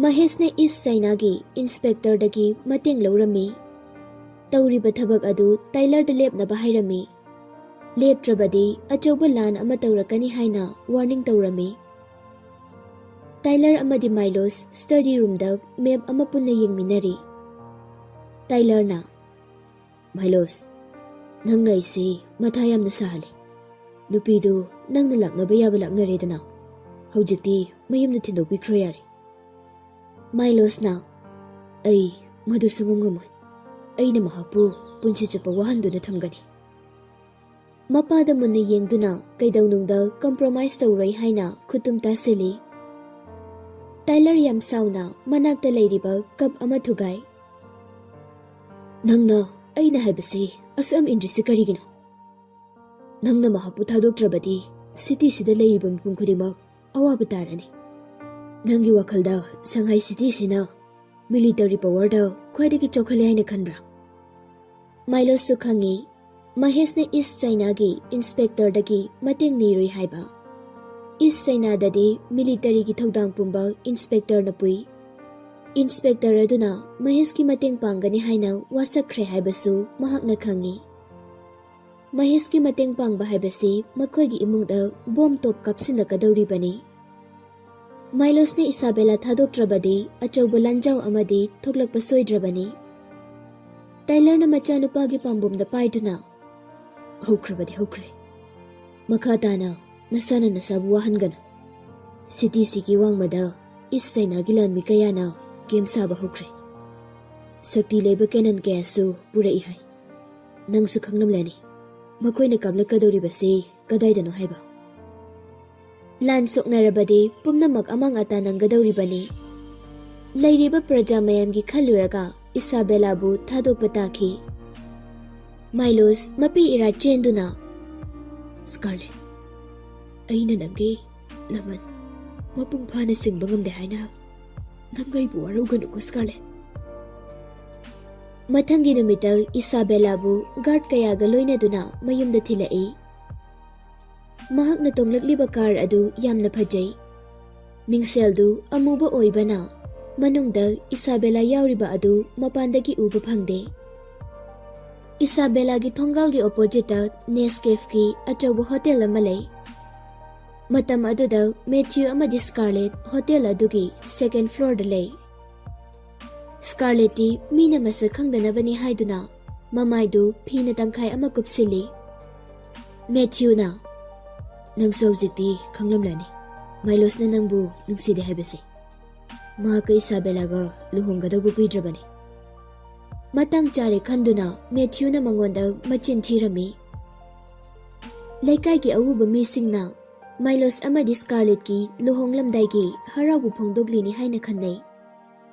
ꯃꯍꯦꯁꯅ ꯏꯁ ꯆꯥꯏꯅꯥꯒꯤ ꯏꯟꯁꯄꯦꯛꯇꯔꯗꯒꯤ ꯃꯇꯦꯡ ꯂꯧꯔꯝꯃꯤ꯫ ꯇꯧꯔꯤꯕ ꯊꯕꯛ ꯑꯗꯨ ꯇꯥꯏꯂꯔꯗ ꯂꯦꯞꯅꯕ ꯍꯥꯏꯔꯝꯃꯤ꯫ ꯂꯦꯞꯇ꯭ꯔꯕꯗꯤ ꯑꯆꯧꯕ ꯂꯥꯟ ꯑꯃ ꯇꯧꯔꯛꯀꯅꯤ ꯍꯥꯏꯅ ꯋꯥꯔꯅꯤꯡ ꯇꯧꯔꯝꯃꯤ꯫ ꯇꯥꯏꯂꯔ ꯑꯃꯗꯤ ꯃꯥꯏꯂꯣꯁ ꯁ꯭ꯇꯗꯤ ꯔꯨꯝꯗ ꯃꯦꯞ ꯑꯃ ꯄꯨꯟꯅ ꯌꯦꯡꯃꯤꯟꯅꯔꯤ꯫ ꯇꯥꯏꯂꯔꯅ, "ꯃꯥꯏꯂꯣꯁ, ꯅꯪꯅ ꯑꯩꯁꯦ ꯃꯊꯥ ꯌꯥꯝꯅ ꯁꯥꯍꯜꯂꯦ꯫ ꯅꯨꯄꯤꯗꯨ ꯅꯪꯅ ꯂꯥꯛꯅꯕ ꯌꯥꯕ ꯂꯥꯛꯅꯔꯦꯗꯅ꯫ ꯍꯧꯖꯤꯛꯇꯤ ꯃꯌꯨꯝꯗ ꯊꯤꯟꯗꯣꯛꯄꯤꯈ꯭ꯔꯣ ꯌꯥꯔꯦ꯫" ꯃꯥꯏꯂꯣꯁꯅ, "ꯑꯩ ꯃꯗꯨ ꯁꯨꯡꯉꯝ ꯉꯝꯃꯣꯏ꯫ ꯑꯩꯅ ꯃꯍꯥꯛꯄꯨ ꯄꯨꯟꯁꯤ ꯆꯨꯞꯄ ꯋꯥꯍꯟꯗꯨꯅ ꯊꯝꯒꯅꯤ꯫" ꯃꯄꯥꯗ ꯃꯨꯟꯅ ꯌꯦꯡꯗꯨꯅ ꯀꯩꯗꯧꯅꯨꯡꯗ ꯀꯝꯄ꯭ꯔꯣꯃꯥꯏꯁ ꯇꯧꯔꯣꯏ ꯍꯥꯏꯅ ꯈꯨꯠꯇꯨꯝ ꯇꯥꯁꯤꯜꯂꯤ꯫ ꯇꯥꯏꯂꯔ ꯌꯥꯝ ꯁꯥꯎꯅ ꯃꯅꯥꯛꯇ ꯂꯩꯔꯤꯕ ꯀꯞ ꯑꯃ ꯊꯨꯒꯥꯏ꯫ "ꯅꯪꯅ ꯑꯩꯅ ꯍꯥꯏꯕꯁꯤ ꯑꯁꯨꯛ ꯌꯥꯝ ꯏꯟꯗ꯭ꯔꯤꯁꯤ ꯀꯔꯤꯒꯤꯅꯣ? ꯅꯪꯅ ꯃꯍꯥꯛꯄꯨ ꯊꯥꯗꯣꯛꯇ꯭ꯔꯕꯗꯤ ꯁꯤꯇꯤꯁꯤꯗ ꯂꯩꯔꯤꯕ ꯃꯤꯄꯨꯝ ꯈꯨꯗꯤꯡꯃꯛ ꯑꯋꯥꯕ ꯇꯥꯔꯅꯤ꯫ ꯅꯪꯒꯤ ꯋꯥꯈꯜꯗ ꯁꯪꯍꯥꯏ ꯁꯤꯇꯤꯁꯤꯅ ꯃꯤꯂꯤꯇꯔꯤ ꯄꯋꯔꯗ ꯈ꯭ꯋꯥꯏꯗꯒꯤ ꯆꯥꯎꯈꯠꯂꯦ ꯍꯥꯏꯅ ꯈꯟꯕ꯭ꯔꯥ?" ꯃꯥꯏꯂꯣꯁꯁꯨ ꯈꯪꯉꯤ, ꯃꯍꯦꯁꯅ ꯏꯁ ꯆꯥꯏꯅꯥꯒꯤ ꯏꯟꯁꯄꯦꯛꯇꯔꯗꯒꯤ ꯃꯇꯦꯡ ꯅꯤꯔꯨꯏ ꯍꯥꯏꯕ꯫ ꯏꯁ ꯆꯥꯏꯅꯥꯗꯗꯤ ꯃꯤꯂꯤꯇꯔꯤꯒꯤ ꯊꯧꯗꯥꯡ ꯄꯨꯝꯕ ꯏꯟꯁꯄꯦꯛꯇꯔꯅ ꯄꯨꯏ꯫ ꯏꯟꯁꯄꯦꯛꯇꯔ ꯑꯗꯨꯅ ꯃꯍꯦꯁꯀꯤ ꯃꯇꯦꯡ ꯄꯥꯡꯒꯅꯤ ꯍꯥꯏꯅ ꯋꯥꯁꯛꯈ꯭ꯔꯦ ꯍꯥꯏꯕꯁꯨ ꯃꯍꯥꯛꯅ ꯈꯪꯉꯤ꯫ ꯃꯍꯦꯁꯀꯤ ꯃꯇꯦꯡ ꯄꯥꯡꯕ ꯍꯥꯏꯕꯁꯤ ꯃꯈꯣꯏꯒꯤ ꯏꯃꯨꯡꯗ ꯕꯣꯝ ꯇꯣꯞ ꯀꯥꯞꯁꯤꯜꯂꯛꯀꯗꯧꯔꯤꯕꯅꯤ꯫ ꯃꯥꯏꯂꯣꯁꯅ ꯏꯁꯥꯕꯦꯂꯥ ꯊꯥꯗꯣꯛꯇ꯭ꯔꯕꯗꯤ ꯑꯆꯧꯕ ꯂꯥꯟꯖꯥꯎ ꯑꯃꯗꯤ ꯊꯣꯛꯂꯛꯄ ꯁꯣꯏꯗ꯭ꯔꯕꯅꯤ꯫ ꯇꯥꯏꯂꯔꯅ ꯃꯆꯥꯅꯨꯄꯥꯒꯤ ꯄꯥꯝꯕꯣꯝꯗ ꯄꯥꯏꯗꯨꯅ, "ꯍꯧꯈ꯭ꯔꯕꯗꯤ ꯍꯧꯈ꯭ꯔꯦ꯫ ꯃꯈꯥ ꯇꯥꯅ ꯅꯁꯥꯅ ꯅꯁꯥꯕꯨ ꯋꯥꯍꯟꯒꯅꯨ꯫ ꯁꯤꯇꯤꯁꯤꯒꯤ ꯋꯥꯡꯃꯗ ꯏꯁ ꯆꯥꯏꯅꯥꯒꯤ ꯂꯥꯟꯃꯤ ꯀꯌꯥꯅ ꯀꯦꯝ ꯁꯥꯕ ꯍꯧꯈ꯭ꯔꯦ꯫ ꯁꯛꯇꯤ ꯂꯩꯕ ꯀꯦꯅꯟ ꯀꯌꯥꯁꯨ ꯄꯨꯔꯛꯏ ꯍꯥꯏ꯫ ꯅꯪꯁꯨ ꯈꯪꯂꯝꯂꯅꯤ ꯃꯈꯣꯏꯅ ꯀꯥꯞꯂꯛꯀꯗꯧꯔꯤꯕꯁꯤ ꯀꯗꯥꯏꯗꯅꯣ ꯍꯥꯏꯕ꯫ ꯂꯥꯟ ꯁꯣꯛꯅꯔꯕꯗꯤ ꯄꯨꯝꯅꯃꯛ ꯑꯃꯥꯡ ꯑꯇꯥ ꯅꯪꯒꯗꯧꯔꯤꯕꯅꯤ꯫ ꯂꯩꯔꯤꯕ ꯄ꯭ꯔꯖꯥ ꯃꯌꯥꯝꯒꯤ ꯈꯜꯂꯨꯔꯒ ꯏꯁꯥꯕꯦꯂꯥꯕꯨ ꯊꯥꯗꯣꯛꯄ ꯇꯥꯈꯤ꯫ ꯃꯥꯏꯂꯣꯁ ꯃꯄꯤ ꯏꯔꯥ ꯆꯦꯟꯗꯨꯅ, "ꯁ꯭ꯀꯥꯔꯂꯦꯠ, ꯑꯩꯅ ꯅꯪꯒꯤ ꯂꯃꯟ ꯃꯄꯨꯡ ꯐꯥꯅ ꯁꯤꯡꯕ ꯉꯝꯗꯦ ꯍꯥꯏꯅ ꯅꯪ ꯑꯩꯕꯨ ꯋꯥꯔꯧꯒꯅꯨꯀꯣ ꯁ꯭ꯀꯥꯔꯂꯦꯠ꯫" ꯃꯊꯪꯒꯤ ꯅꯨꯃꯤꯠꯇ ꯏꯁꯥꯕꯦꯂꯥꯕꯨ ꯒꯥꯔꯗ ꯀꯌꯥꯒ ꯂꯣꯏꯅꯗꯨꯅ ꯃꯌꯨꯝꯗ ꯊꯤꯜꯂꯛꯏ꯫ ꯃꯍꯥꯛꯅ ꯇꯣꯡꯂꯛꯂꯤꯕ ꯀꯥꯔ ꯑꯗꯨ ꯌꯥꯝꯅ ꯐꯖꯩ꯫ ꯃꯤꯡꯁꯦꯜꯗꯨ ꯑꯃꯨꯕ ꯑꯣꯏꯕꯅ ꯃꯅꯨꯡꯗ ꯏꯁꯥꯕꯦꯂꯥ ꯌꯥꯎꯔꯤꯕ ꯑꯗꯨ ꯃꯄꯥꯟꯗꯒꯤ ꯎꯕ ꯐꯪꯗꯦ꯫ ꯏꯁꯥꯕꯦꯂꯥꯒꯤ ꯊꯣꯡꯒꯥꯜꯒꯤ ꯑꯣꯄꯣꯖꯤꯠꯇ ꯅꯦꯁꯀꯦꯐꯀꯤ ꯑꯆꯧꯕ ꯍꯣꯇꯦꯜ ꯑꯃ ꯂꯩ꯫ ꯃꯇꯝ ꯑꯗꯨꯗ ꯃꯦꯊ꯭ꯌꯨ ꯑꯃꯗꯤ ꯁ꯭ꯀꯥꯔꯂꯦꯠ ꯍꯣꯇꯦꯜ ꯑꯗꯨꯒꯤ ꯁꯦꯀꯦꯟ ꯐ꯭ꯂꯣꯔꯗ ꯂꯩ꯫ ꯁ꯭ꯀꯥꯔꯂꯦꯠꯇꯤ ꯃꯤꯅ ꯃꯁꯛ ꯈꯪꯗꯅꯕꯅꯤ ꯍꯥꯏꯗꯨꯅ ꯃꯃꯥꯏꯗꯨ ꯐꯤꯅ ꯇꯪꯈꯥꯏ ꯑꯃ ꯀꯨꯞꯁꯤꯜꯂꯤ꯫ ꯃꯦꯊ꯭ꯌꯨꯅ, "ꯅꯪꯁꯨ ꯍꯧꯖꯤꯛꯇꯤ ꯈꯪꯂꯝꯂꯅꯤ ꯃꯥꯏꯂꯣꯁꯅ ꯅꯪꯕꯨ ꯅꯨꯡꯁꯤꯗꯦ ꯍꯥꯏꯕꯁꯦ꯫ ꯃꯍꯥꯛꯀ ꯏꯁꯥꯕꯦꯂꯥꯒ ꯂꯨꯍꯣꯡꯒꯗꯧꯕ ꯀꯨꯏꯗ꯭ꯔꯕꯅꯤ꯫" ꯃꯇꯥꯡ ꯆꯥꯔꯦ ꯈꯟꯗꯨꯅ ꯃꯦꯊ꯭ꯌꯨꯅ ꯃꯉꯣꯟꯗ ꯃꯆꯤꯟ ꯊꯤꯔꯝꯃꯤ꯫ ꯂꯩꯀꯥꯏꯒꯤ ꯑꯎꯕ ꯃꯤꯁꯤꯡꯅ ꯃꯥꯏꯂꯣꯁ ꯑꯃꯗꯤ ꯁ꯭ꯀꯥꯔꯂꯦꯠꯀꯤ ꯂꯨꯍꯣꯡꯂꯝꯗꯥꯏꯒꯤ ꯍꯔꯥꯎꯕ ꯐꯣꯡꯗꯣꯛꯂꯤꯅꯤ ꯍꯥꯏꯅ ꯈꯟꯅꯩ꯫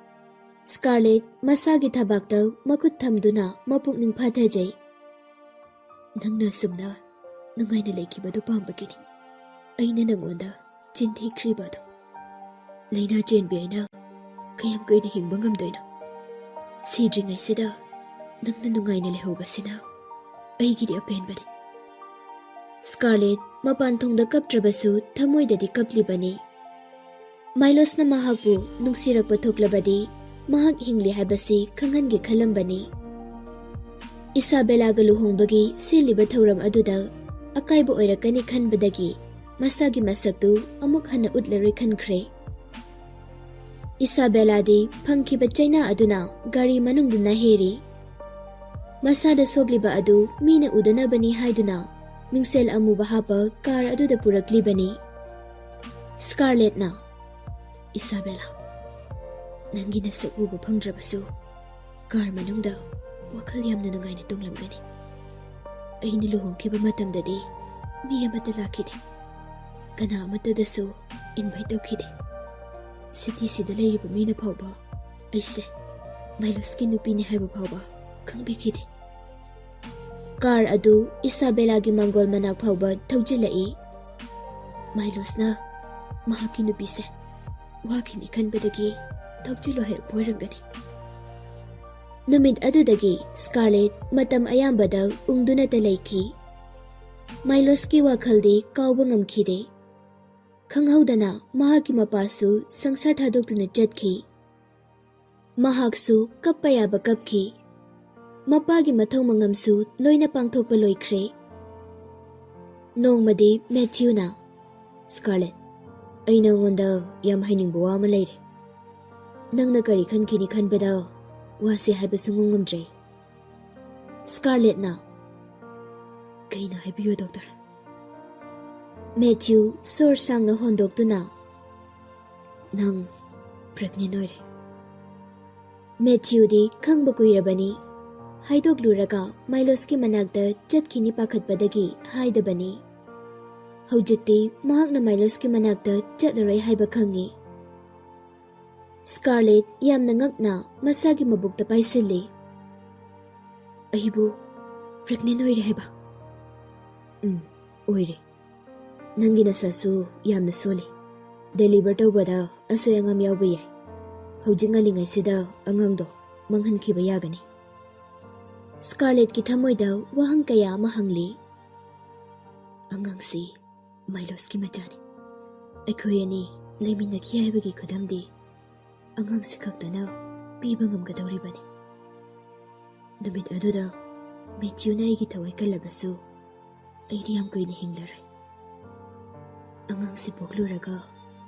ꯁ꯭ꯀꯥꯔꯂꯦꯠ ꯃꯁꯥꯒꯤ ꯊꯕꯥꯛꯇ ꯃꯈꯨꯠ ꯊꯝꯗꯨꯅ ꯃꯄꯨꯛꯅꯤꯡ ꯐꯥꯊꯖꯩ꯫ "ꯅꯪꯅ ꯑꯁꯨꯝꯅ ꯅꯨꯡꯉꯥꯏꯅ ꯂꯩꯈꯤꯕꯗꯨ ꯄꯥꯝꯕꯒꯤꯅꯤ ꯑꯩꯅ ꯅꯪꯉꯣꯟꯗ ꯆꯤꯟ ꯊꯤꯈ꯭ꯔꯤꯕ ꯑꯗꯨ꯫ ꯂꯥꯏꯅꯥ ꯆꯦꯟꯕꯤ ꯑꯩꯅ ꯀꯌꯥꯝ ꯀꯨꯏꯅ ꯍꯤꯡꯕ ꯉꯝꯗꯣꯏꯅꯣ? ꯁꯤꯗ꯭ꯔꯤꯉꯩꯁꯤꯗ ꯅꯪꯅ ꯅꯨꯡꯉꯥꯏꯅ ꯂꯩꯍꯧꯕꯁꯤꯅ ꯑꯩꯒꯤꯗꯤ ꯑꯄꯦꯟꯕꯅꯤ꯫" ꯁ꯭ꯀꯥꯔꯂꯦꯠ ꯃꯄꯥꯟ ꯊꯣꯡꯗ ꯀꯞꯇ꯭ꯔꯕꯁꯨ ꯊꯃꯣꯏꯗꯗꯤ ꯀꯞꯂꯤꯕꯅꯤ꯫ ꯃꯥꯏꯂꯣꯁꯅ ꯃꯍꯥꯛꯄꯨ ꯅꯨꯡꯁꯤꯔꯛꯄ ꯊꯣꯛꯂꯕꯗꯤ ꯃꯍꯥꯛ ꯍꯤꯡꯂꯤ ꯍꯥꯏꯕꯁꯤ ꯈꯪꯍꯟꯒꯦ ꯈꯜꯂꯝꯕꯅꯤ꯫ ꯏꯁꯥꯕꯦꯂꯥꯒ ꯂꯨꯍꯣꯡꯕꯒꯤ ꯁꯤꯜꯂꯤꯕ ꯊꯧꯔꯝ ꯑꯗꯨꯗ ꯑꯀꯥꯏꯕ ꯑꯣꯏꯔꯛꯀꯅꯤ ꯈꯟꯕꯗꯒꯤ ꯃꯁꯥꯒꯤ ꯃꯁꯛꯇꯨ ꯑꯃꯨꯛ ꯍꯟꯅ ꯎꯠꯂꯔꯣꯏ ꯈꯟꯈ꯭ꯔꯦ꯫ ꯏꯁꯥꯕꯦꯂꯥꯗꯤ ꯐꯪꯈꯤꯕ ꯆꯩꯅꯥ ꯑꯗꯨꯅ ꯒꯥꯔꯤ ꯃꯅꯨꯡꯗ ꯅꯥꯍꯦꯔꯤ꯫ ꯃꯁꯥꯗ ꯁꯣꯛꯂꯤꯕ ꯑꯗꯨ ꯃꯤꯅ ꯎꯗꯅꯕꯅꯤ ꯍꯥꯏꯗꯨꯅ ꯃꯤꯡꯁꯦꯜ ꯑꯃꯨꯕ ꯍꯥꯞꯄ ꯀꯥꯔ ꯑꯗꯨꯗ ꯄꯨꯔꯛꯂꯤꯕꯅꯤ꯫ ꯁ꯭ꯀꯥꯔꯂꯦꯠꯅ, "ꯏꯁꯥꯕꯦꯂꯥ, ꯅꯪꯒꯤ ꯅꯁꯛ ꯎꯕ ꯐꯪꯗ꯭ꯔꯕꯁꯨ ꯀꯥꯔ ꯃꯅꯨꯡꯗ ꯋꯥꯈꯜ ꯌꯥꯝꯅ ꯅꯨꯡꯉꯥꯏꯅ ꯇꯣꯡꯂꯝꯒꯅꯤ꯫ ꯑꯩꯅ ꯂꯨꯍꯣꯡꯈꯤꯕ ꯃꯇꯝꯗꯗꯤ ꯃꯤ ꯑꯃꯠꯇ ꯂꯥꯛꯈꯤꯗꯦ, ꯀꯅꯥ ꯑꯃꯠꯇꯗꯁꯨ ꯏꯟꯚꯥꯏꯠ ꯇꯧꯈꯤꯗꯦ꯫ ꯁꯤꯇꯤꯁꯤꯗ ꯂꯩꯔꯤꯕ ꯃꯤꯅ ꯐꯥꯎꯕ ꯑꯩꯁꯦ ꯃꯥꯏꯂꯣꯁꯀꯤ ꯅꯨꯄꯤꯅꯤ ꯍꯥꯏꯕ ꯐꯥꯎꯕ ꯈꯪꯕꯤꯈꯤꯗꯦ꯫" ꯀꯥꯔ ꯑꯗꯨ ꯏꯁꯥꯕꯦꯂꯥꯒꯤ ꯃꯥꯡꯒꯣꯜ ꯃꯅꯥꯛ ꯐꯥꯎꯕ ꯊꯧꯖꯤꯜꯂꯛꯏ꯫ ꯃꯥꯏꯂꯣꯁꯅ ꯃꯍꯥꯛꯀꯤ ꯅꯨꯄꯤꯁꯦ ꯋꯥꯈꯤꯅꯤ ꯈꯟꯕꯗꯒꯤ ꯊꯧꯖꯤꯜꯂꯨ ꯍꯥꯏꯔꯛꯄ ꯑꯣꯏꯔꯝꯒꯅꯤ꯫ ꯅꯨꯃꯤꯠ ꯑꯗꯨꯗꯒꯤ ꯁ꯭ꯀꯥꯔꯂꯦꯠ ꯃꯇꯝ ꯑꯌꯥꯝꯕꯗ ꯎꯪꯗꯨꯅꯇ ꯂꯩꯈꯤ꯫ ꯃꯥꯏꯂꯣꯁꯀꯤ ꯋꯥꯈꯜꯗꯤ ꯀꯥꯎꯕ ꯉꯝꯈꯤꯗꯦ꯫ ꯈꯪꯍꯧꯗꯅ ꯃꯍꯥꯛꯀꯤ ꯃꯄꯥꯁꯨ ꯁꯪꯁꯥꯔ ꯊꯥꯗꯣꯛꯇꯨꯅ ꯆꯠꯈꯤ꯫ ꯃꯍꯥꯛꯁꯨ ꯀꯞꯄ ꯌꯥꯕ ꯀꯞꯈꯤ꯫ ꯃꯄꯥꯒꯤ ꯃꯊꯧ ꯃꯉꯝꯁꯨ ꯂꯣꯏꯅ ꯄꯥꯡꯊꯣꯛꯄ ꯂꯣꯏꯈ꯭ꯔꯦ꯫ ꯅꯣꯡꯃꯗꯤ ꯃꯦꯊ꯭ꯌꯨꯅ, "ꯁ꯭ꯀꯥꯔꯂꯦꯠ, ꯑꯩ ꯅꯉꯣꯟꯗ ꯌꯥꯝ ꯍꯥꯏꯅꯤꯡꯕ ꯋꯥ ꯑꯃ ꯂꯩꯔꯦ꯫ ꯅꯪꯅ ꯀꯔꯤ ꯈꯟꯈꯤꯅꯤ ꯈꯟꯕꯗ ꯋꯥꯁꯦ ꯍꯥꯏꯕ ꯁꯨꯡꯉꯝ ꯉꯝꯗ꯭ꯔꯦ꯫" ꯁ꯭ꯀꯥꯔꯂꯦꯠꯅ, "ꯀꯩꯅꯣ ꯍꯥꯏꯕꯤꯌꯨ, ꯗꯣꯛꯇꯔ?" ꯃꯦꯊ꯭ꯌꯨ ꯁꯣꯔ ꯁꯥꯡꯅ ꯍꯣꯟꯗꯣꯛꯇꯨꯅ, "ꯅꯪ ꯄ꯭ꯔꯦꯒꯅꯦꯟ ꯑꯣꯏꯔꯦ꯫" ꯃꯦꯊ꯭ꯌꯨꯗꯤ ꯈꯪꯕ ꯀꯨꯏꯔꯕꯅꯤ꯫ ꯍꯥꯏꯗꯣꯛꯂꯨꯔꯒ ꯃꯥꯏꯂꯣꯁꯀꯤ ꯃꯅꯥꯛꯇ ꯆꯠꯈꯤꯅꯤ ꯄꯥꯈꯠꯄꯗꯒꯤ ꯍꯥꯏꯗꯕꯅꯤ꯫ ꯍꯧꯖꯤꯛꯇꯤ ꯃꯍꯥꯛꯅ ꯃꯥꯏꯂꯣꯁꯀꯤ ꯃꯅꯥꯛꯇ ꯆꯠꯂꯔꯣꯏ ꯍꯥꯏꯕ ꯈꯪꯉꯤ꯫ ꯁ꯭ꯀꯥꯔꯂꯦꯠ ꯌꯥꯝꯅ ꯉꯛꯅ ꯃꯁꯥꯒꯤ ꯃꯕꯨꯛꯇ ꯄꯥꯏꯁꯤꯜꯂꯤ꯫ "ꯑꯩꯕꯨ ꯄ꯭ꯔꯦꯒꯅꯦꯟ ꯑꯣꯏꯔꯦ ꯍꯥꯏꯕ?" "ꯎꯝ, ꯑꯣꯏꯔꯦ꯫ ꯅꯪꯒꯤ ꯅꯁꯥꯁꯨ ꯌꯥꯝꯅ ꯁꯣꯜꯂꯤ꯫ ꯗꯦꯂꯤꯚꯔ ꯇꯧꯕꯗ ꯑꯁꯣꯏ ꯑꯉꯥꯝ ꯌꯥꯎꯕ ꯌꯥꯏ꯫ ꯍꯧꯖꯤꯛ ꯉꯜꯂꯤꯉꯩꯁꯤꯗ ꯑꯉꯥꯡꯗꯣ ꯃꯥꯡꯍꯟꯈꯤꯕ ꯌꯥꯒꯅꯤ꯫" ꯁ꯭ꯀꯥꯔꯂꯦꯠꯀꯤ ꯊꯃꯣꯏꯗ ꯋꯥꯍꯪ ꯀꯌꯥ ꯑꯃ ꯍꯪꯂꯤ꯫ "ꯑꯉꯥꯡꯁꯤ ꯃꯥꯏꯂꯣꯁꯀꯤ ꯃꯆꯥꯅꯤ꯫ ꯑꯩꯈꯣꯏ ꯑꯅꯤ ꯂꯩꯃꯤꯟꯅꯈꯤ ꯍꯥꯏꯕꯒꯤ ꯈꯨꯗꯝꯗꯤ ꯑꯉꯥꯡꯁꯤ ꯈꯛꯇꯅ ꯄꯤꯕ ꯉꯝꯒꯗꯧꯔꯤꯕꯅꯤ꯫ ꯅꯨꯃꯤꯠ ꯑꯗꯨꯗ ꯃꯦꯊ꯭ꯌꯨꯅ ꯑꯩꯒꯤ ꯊꯋꯥꯏ ꯀꯜꯂꯕꯁꯨ, ꯑꯩꯗꯤ ꯌꯥꯝ ꯀꯨꯏꯅ ꯍꯤꯡꯂꯔꯣꯏ꯫ ꯑꯉꯥꯡꯁꯤ ꯄꯣꯛꯂꯨꯔꯒ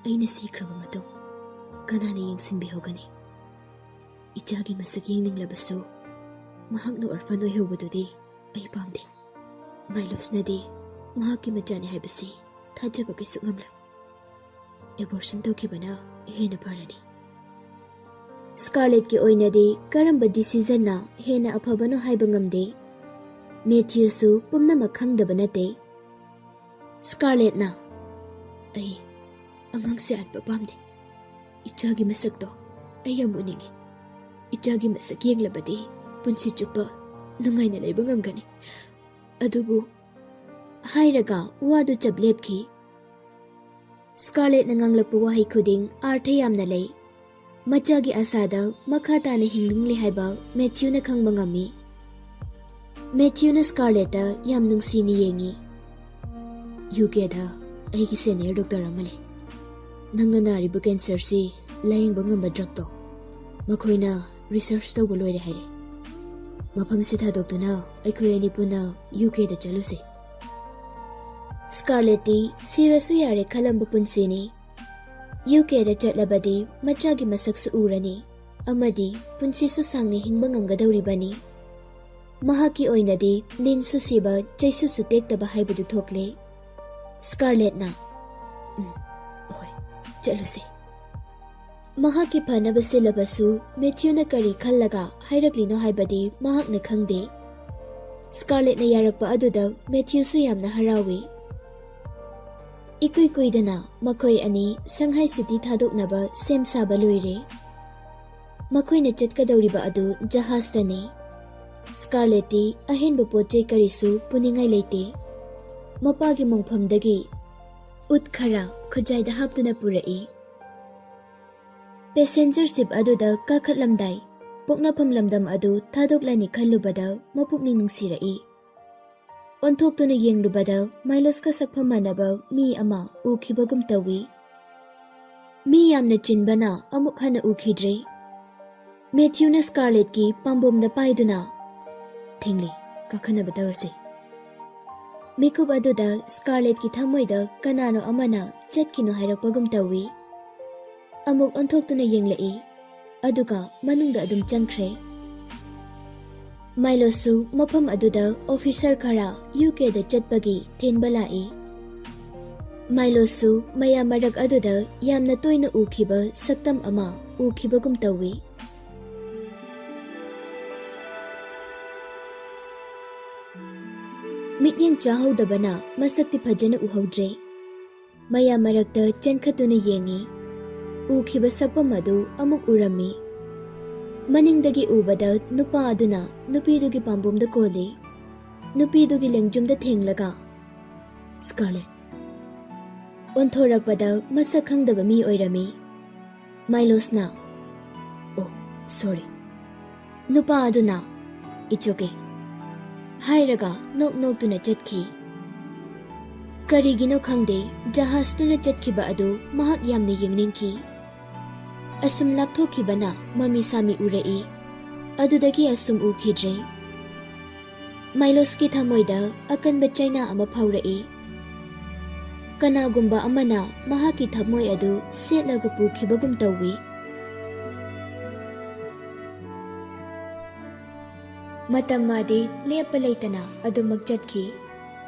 ꯑꯩꯅ ꯁꯤꯈ꯭ꯔꯕ ꯃꯇꯨꯡ ꯀꯅꯥꯅ ꯌꯦꯡꯁꯤꯟꯕꯤꯍꯧꯒꯅꯤ? ꯏꯆꯥꯒꯤ ꯃꯁꯛ ꯌꯦꯡꯅꯤꯡꯂꯕꯁꯨ, ꯃꯍꯥꯛꯅ ꯑꯣꯔꯐꯟ ꯑꯣꯏꯍꯧꯕꯗꯨꯗꯤ ꯑꯩ ꯄꯥꯝꯗꯦ꯫ ꯃꯥꯏꯂꯣꯁꯅꯗꯤ ꯃꯍꯥꯛꯀꯤ ꯃꯆꯥꯅꯤ ꯍꯥꯏꯕꯁꯤ ꯊꯥꯖꯕ ꯀꯩꯁꯨ ꯉꯝꯂꯣꯏ꯫ ꯑꯦꯕꯣꯔꯁꯟ ꯇꯧꯈꯤꯕꯅ ꯍꯦꯟꯅ ꯐꯔꯅꯤ꯫" ꯁ꯭ꯀꯥꯔꯂꯦꯠꯀꯤ ꯑꯣꯏꯅꯗꯤ ꯀꯔꯝꯕ ꯗꯤꯁꯤꯖꯟꯅ ꯍꯦꯟꯅ ꯑꯐꯕꯅꯣ ꯍꯥꯏꯕ ꯉꯝꯗꯦ꯫ ꯃꯦꯊ꯭ꯌꯨꯁꯨ ꯄꯨꯝꯅꯃꯛ ꯈꯪꯗꯕ ꯅꯠꯇꯦ꯫ ꯁ꯭ꯀꯥꯔꯂꯦꯠꯅ, "ꯑꯩ ꯑꯉꯥꯡꯁꯦ ꯍꯥꯠꯄ ꯄꯥꯝꯗꯦ꯫ ꯏꯆꯥꯒꯤ ꯃꯁꯛꯇꯣ ꯑꯩ ꯌꯥꯝ ꯎꯅꯤꯡꯉꯤ꯫ ꯏꯆꯥꯒꯤ ꯃꯁꯛ ꯌꯦꯡꯂꯕꯗꯤ ꯄꯨꯟꯁꯤ ꯆꯨꯞꯄ ꯅꯨꯡꯉꯥꯏꯅ ꯂꯩꯕ ꯉꯝꯒꯅꯤ꯫ ꯑꯗꯨꯕꯨ," ꯍꯥꯏꯔꯒ ꯋꯥꯗꯨ ꯆꯞ ꯂꯦꯞꯈꯤ꯫ ꯁ꯭ꯀꯥꯔꯂꯦꯠꯅ ꯉꯥꯡꯂꯛꯄ ꯋꯥꯍꯩ ꯈꯨꯗꯤꯡ ꯑꯥꯔꯊ ꯌꯥꯝꯅ ꯂꯩ꯫ ꯃꯆꯥꯒꯤ ꯑꯁꯥꯗ ꯃꯈꯥ ꯇꯥꯅ ꯍꯤꯡꯅꯤꯡꯂꯤ ꯍꯥꯏꯕ ꯃꯦꯊ꯭ꯌꯨꯅ ꯈꯪꯕ ꯉꯝꯃꯤ꯫ ꯃꯦꯊ꯭ꯌꯨꯅ ꯁ꯭ꯀꯥꯔꯂꯦꯠꯇ ꯌꯥꯝ ꯅꯨꯡꯁꯤꯅ ꯌꯦꯡꯉꯤ꯫ "ꯌꯨ ꯀꯦꯗ ꯑꯩꯒꯤ ꯁꯦꯅꯤꯌꯔ ꯗꯣꯛꯇꯔ ꯑꯃ ꯂꯩ꯫ ꯅꯪꯅ ꯅꯥꯔꯤꯕ ꯀꯦꯟꯁꯔꯁꯤ ꯂꯥꯌꯦꯡꯕ ꯉꯝꯕ ꯗ꯭ꯔꯒꯇꯣ ꯃꯈꯣꯏꯅ ꯔꯤꯁꯔꯆ ꯇꯧꯕ ꯂꯣꯏꯔꯦ ꯍꯥꯏꯔꯦ꯫ ꯃꯐꯝꯁꯤ ꯊꯥꯗꯣꯛꯇꯨꯅ ꯑꯩꯈꯣꯏ ꯑꯅꯤ ꯄꯨꯟꯅ ꯌꯨ ꯀꯦꯗ ꯆꯠꯂꯨꯁꯤ꯫" ꯁ꯭ꯀꯥꯔꯂꯦꯠꯇꯤ ꯁꯤꯔꯁꯨ ꯌꯥꯔꯦ ꯈꯜꯂꯝꯕ ꯄꯨꯟꯁꯤꯅꯤ꯫ ꯌꯨ ꯀꯦꯗ ꯆꯠꯂꯕꯗꯤ ꯃꯆꯥꯒꯤ ꯃꯁꯛꯁꯨ ꯎꯔꯅꯤ ꯑꯃꯗꯤ ꯄꯨꯟꯁꯤꯁꯨ ꯁꯥꯡꯅ ꯍꯤꯡꯕ ꯉꯝꯒꯗꯧꯔꯤꯕꯅꯤ꯫ ꯃꯍꯥꯛꯀꯤ ꯑꯣꯏꯅꯗꯤ ꯂꯤꯟꯁꯨ ꯁꯤꯕ, ꯆꯩꯁꯨꯁꯨ ꯇꯦꯛꯇꯕ ꯍꯥꯏꯕꯗꯨ ꯊꯣꯛꯂꯦ꯫ ꯁ꯭ꯀꯥꯔꯂꯦꯠꯅ, "ꯎꯝ, ꯍꯣꯏ, ꯆꯠꯂꯨꯁꯦ꯫" ꯃꯍꯥꯛꯀꯤ ꯐꯅꯕ ꯁꯤꯜꯂꯕꯁꯨ ꯃꯦꯊ꯭ꯌꯨꯅ ꯀꯔꯤ ꯈꯜꯂꯒ ꯍꯥꯏꯔꯛꯂꯤꯅꯣ ꯍꯥꯏꯕꯗꯤ ꯃꯍꯥꯛꯅ ꯈꯪꯗꯦ꯫ ꯁ꯭ꯀꯥꯔꯂꯦꯠꯅ ꯌꯥꯔꯛꯄ ꯑꯗꯨꯗ ꯃꯦꯊ꯭ꯌꯨꯁꯨ ꯌꯥꯝꯅ ꯍꯔꯥꯎꯏ꯫ ꯏꯀꯨꯏ ꯀꯨꯏꯗꯅ ꯃꯈꯣꯏ ꯑꯅꯤ ꯁꯪꯍꯥꯏ ꯁꯤꯇꯤ ꯊꯥꯗꯣꯛꯅꯕ ꯁꯦꯝ ꯁꯥꯕ ꯂꯣꯏꯔꯦ꯫ ꯃꯈꯣꯏꯅ ꯆꯠꯀꯗꯧꯔꯤꯕ ꯑꯗꯨ ꯖꯍꯥꯖꯇꯅꯤ꯫ ꯁ꯭ꯀꯥꯔꯂꯦꯠꯇꯤ ꯑꯍꯦꯟꯕ ꯄꯣꯠ ꯆꯩ ꯀꯔꯤꯁꯨ ꯄꯨꯅꯤꯡꯉꯥꯏ ꯂꯩꯇꯦ꯫ ꯃꯄꯥꯒꯤ ꯃꯣꯡꯐꯝꯗꯒꯤ ꯎꯠ ꯈꯔ ꯈꯨꯖꯥꯏꯗ ꯍꯥꯞꯇꯨꯅ ꯄꯨꯔꯛꯏ꯫ ꯄꯦꯁꯦꯟꯖꯔ ꯁꯤꯞ ꯑꯗꯨꯗ ꯀꯥꯈꯠꯂꯝꯗꯥꯏ, ꯄꯣꯛꯅꯐꯝ ꯂꯝꯗꯝ ꯑꯗꯨ ꯊꯥꯗꯣꯛꯂꯅꯤ ꯈꯜꯂꯨꯕꯗ ꯃꯄꯨꯛꯅꯤꯡ ꯅꯨꯡꯁꯤꯔꯛꯏ꯫ ꯑꯣꯟꯊꯣꯛꯇꯨꯅ ꯌꯦꯡꯂꯨꯕꯗ ꯃꯥꯏꯂꯣꯁꯀ ꯁꯛꯐꯝ ꯃꯥꯟꯅꯕ ꯃꯤ ꯑꯃ ꯎꯈꯤꯕꯒꯨꯝ ꯇꯧꯏ꯫ ꯃꯤ ꯌꯥꯝꯅ ꯆꯤꯟꯕꯅ ꯑꯃꯨꯛ ꯍꯟꯅ ꯎꯈꯤꯗ꯭ꯔꯦ꯫ ꯃꯦꯊ꯭ꯌꯨꯅ ꯁ꯭ꯀꯥꯔꯂꯦꯠꯀꯤ ꯄꯥꯝꯕꯣꯝꯗ ꯄꯥꯏꯗꯨꯅ, "ꯊꯤꯡꯂꯤ, ꯀꯥꯈꯠꯅꯕ ꯇꯧꯔꯁꯤ꯫" ꯃꯤꯀꯨꯞ ꯑꯗꯨꯗ ꯁ꯭ꯀꯥꯔꯂꯦꯠꯀꯤ ꯊꯃꯣꯏꯗ ꯀꯅꯥꯅꯣ ꯑꯃꯅ ꯆꯠꯈꯤꯅꯨ ꯍꯥꯏꯔꯛꯄꯒꯨꯝ ꯇꯧꯏ꯫ ꯑꯃꯨꯛ ꯑꯣꯟꯊꯣꯛꯇꯨꯅ ꯌꯦꯡꯂꯛꯏ, ꯑꯗꯨꯒ ꯃꯅꯨꯡꯗ ꯑꯗꯨꯝ ꯆꯪꯈ꯭ꯔꯦ꯫ ꯃꯥꯏꯂꯣꯁꯁꯨ ꯃꯐꯝ ꯑꯗꯨꯗ ꯑꯣꯐꯤꯁꯔ ꯈꯔ ꯌꯨ ꯀꯦꯗ ꯆꯠꯄꯒꯤ ꯊꯤꯟꯕ ꯂꯥꯛꯏ꯫ ꯃꯥꯏꯂꯣꯁꯁꯨ ꯃꯌꯥꯝ ꯃꯔꯛ ꯑꯗꯨꯗ ꯌꯥꯝꯅ ꯇꯣꯏꯅ ꯎꯈꯤꯕ ꯁꯛꯇꯝ ꯑꯃ ꯎꯈꯤꯕꯒꯨꯝ ꯇꯧꯏ꯫ ꯃꯤꯠꯌꯦꯡ ꯆꯥꯍꯧꯗꯕꯅ ꯃꯁꯛꯇꯤ ꯐꯖꯅ ꯎꯍꯧꯗ꯭ꯔꯦ꯫ ꯃꯌꯥꯝ ꯃꯔꯛꯇ ꯆꯦꯟꯈꯠꯇꯨꯅ ꯌꯦꯡꯏ꯫ ꯎꯈꯤꯕ ꯁꯛꯐꯝ ꯑꯗꯨ ꯑꯃꯨꯛ ꯎꯔꯝꯃꯤ꯫ ꯃꯅꯤꯡꯗꯒꯤ ꯎꯕꯗ ꯅꯨꯄꯥ ꯑꯗꯨꯅ ꯅꯨꯄꯤꯗꯨꯒꯤ ꯄꯥꯝꯕꯣꯝꯗ ꯀꯣꯜꯂꯤ꯫ ꯅꯨꯄꯤꯗꯨꯒꯤ ꯂꯦꯡꯖꯨꯝꯗ ꯊꯦꯡꯂꯒ, "ꯁ꯭ꯀꯥꯔꯂꯦꯠ!" ꯑꯣꯟꯊꯣꯔꯛꯄꯗ ꯃꯁꯛ ꯈꯪꯗꯕ ꯃꯤ ꯑꯣꯏꯔꯝꯃꯤ꯫ ꯃꯥꯏꯂꯣꯁꯅ, "ꯑꯣ, ꯁꯣꯔꯤ꯫" ꯅꯨꯄꯥ ꯑꯗꯨꯅ, "It's okay," ꯍꯥꯏꯔꯒ ꯅꯣꯛ ꯅꯣꯛꯇꯨꯅ ꯆꯠꯈꯤ꯫ ꯀꯔꯤꯒꯤꯅꯣ ꯈꯪꯗꯦ, ꯖꯍꯥꯖꯇꯨꯅ ꯆꯠꯈꯤꯕ ꯑꯗꯨ ꯃꯍꯥꯛ ꯌꯥꯝꯅ ꯌꯦꯡꯅꯤꯡꯈꯤ꯫ ꯑꯁꯨꯝ ꯂꯥꯞꯊꯣꯛꯈꯤꯕꯅ ꯃꯃꯤ ꯁꯥꯃꯤ ꯎꯔꯛꯏ꯫ ꯑꯗꯨꯗꯒꯤ ꯑꯁꯨꯝ ꯎꯈꯤꯗ꯭ꯔꯦ꯫ ꯃꯥꯏꯂꯣꯁꯀꯤ ꯊꯃꯣꯏꯗ ꯑꯀꯟꯕ ꯆꯩꯅꯥ ꯑꯃ ꯐꯥꯎꯔꯛꯏ꯫ ꯀꯅꯥꯒꯨꯝꯕ ꯑꯃꯅ ꯃꯍꯥꯛꯀꯤ ꯊꯃꯣꯏ ꯑꯗꯨ ꯁꯦꯠꯂꯒ ꯄꯨꯈꯤꯕꯒꯨꯝ ꯇꯧꯏ꯫ ꯃꯇꯝ ꯃꯥꯗꯤ ꯂꯦꯞꯄ ꯂꯩꯇꯅ ꯑꯗꯨꯃꯛ ꯆꯠꯈꯤ꯫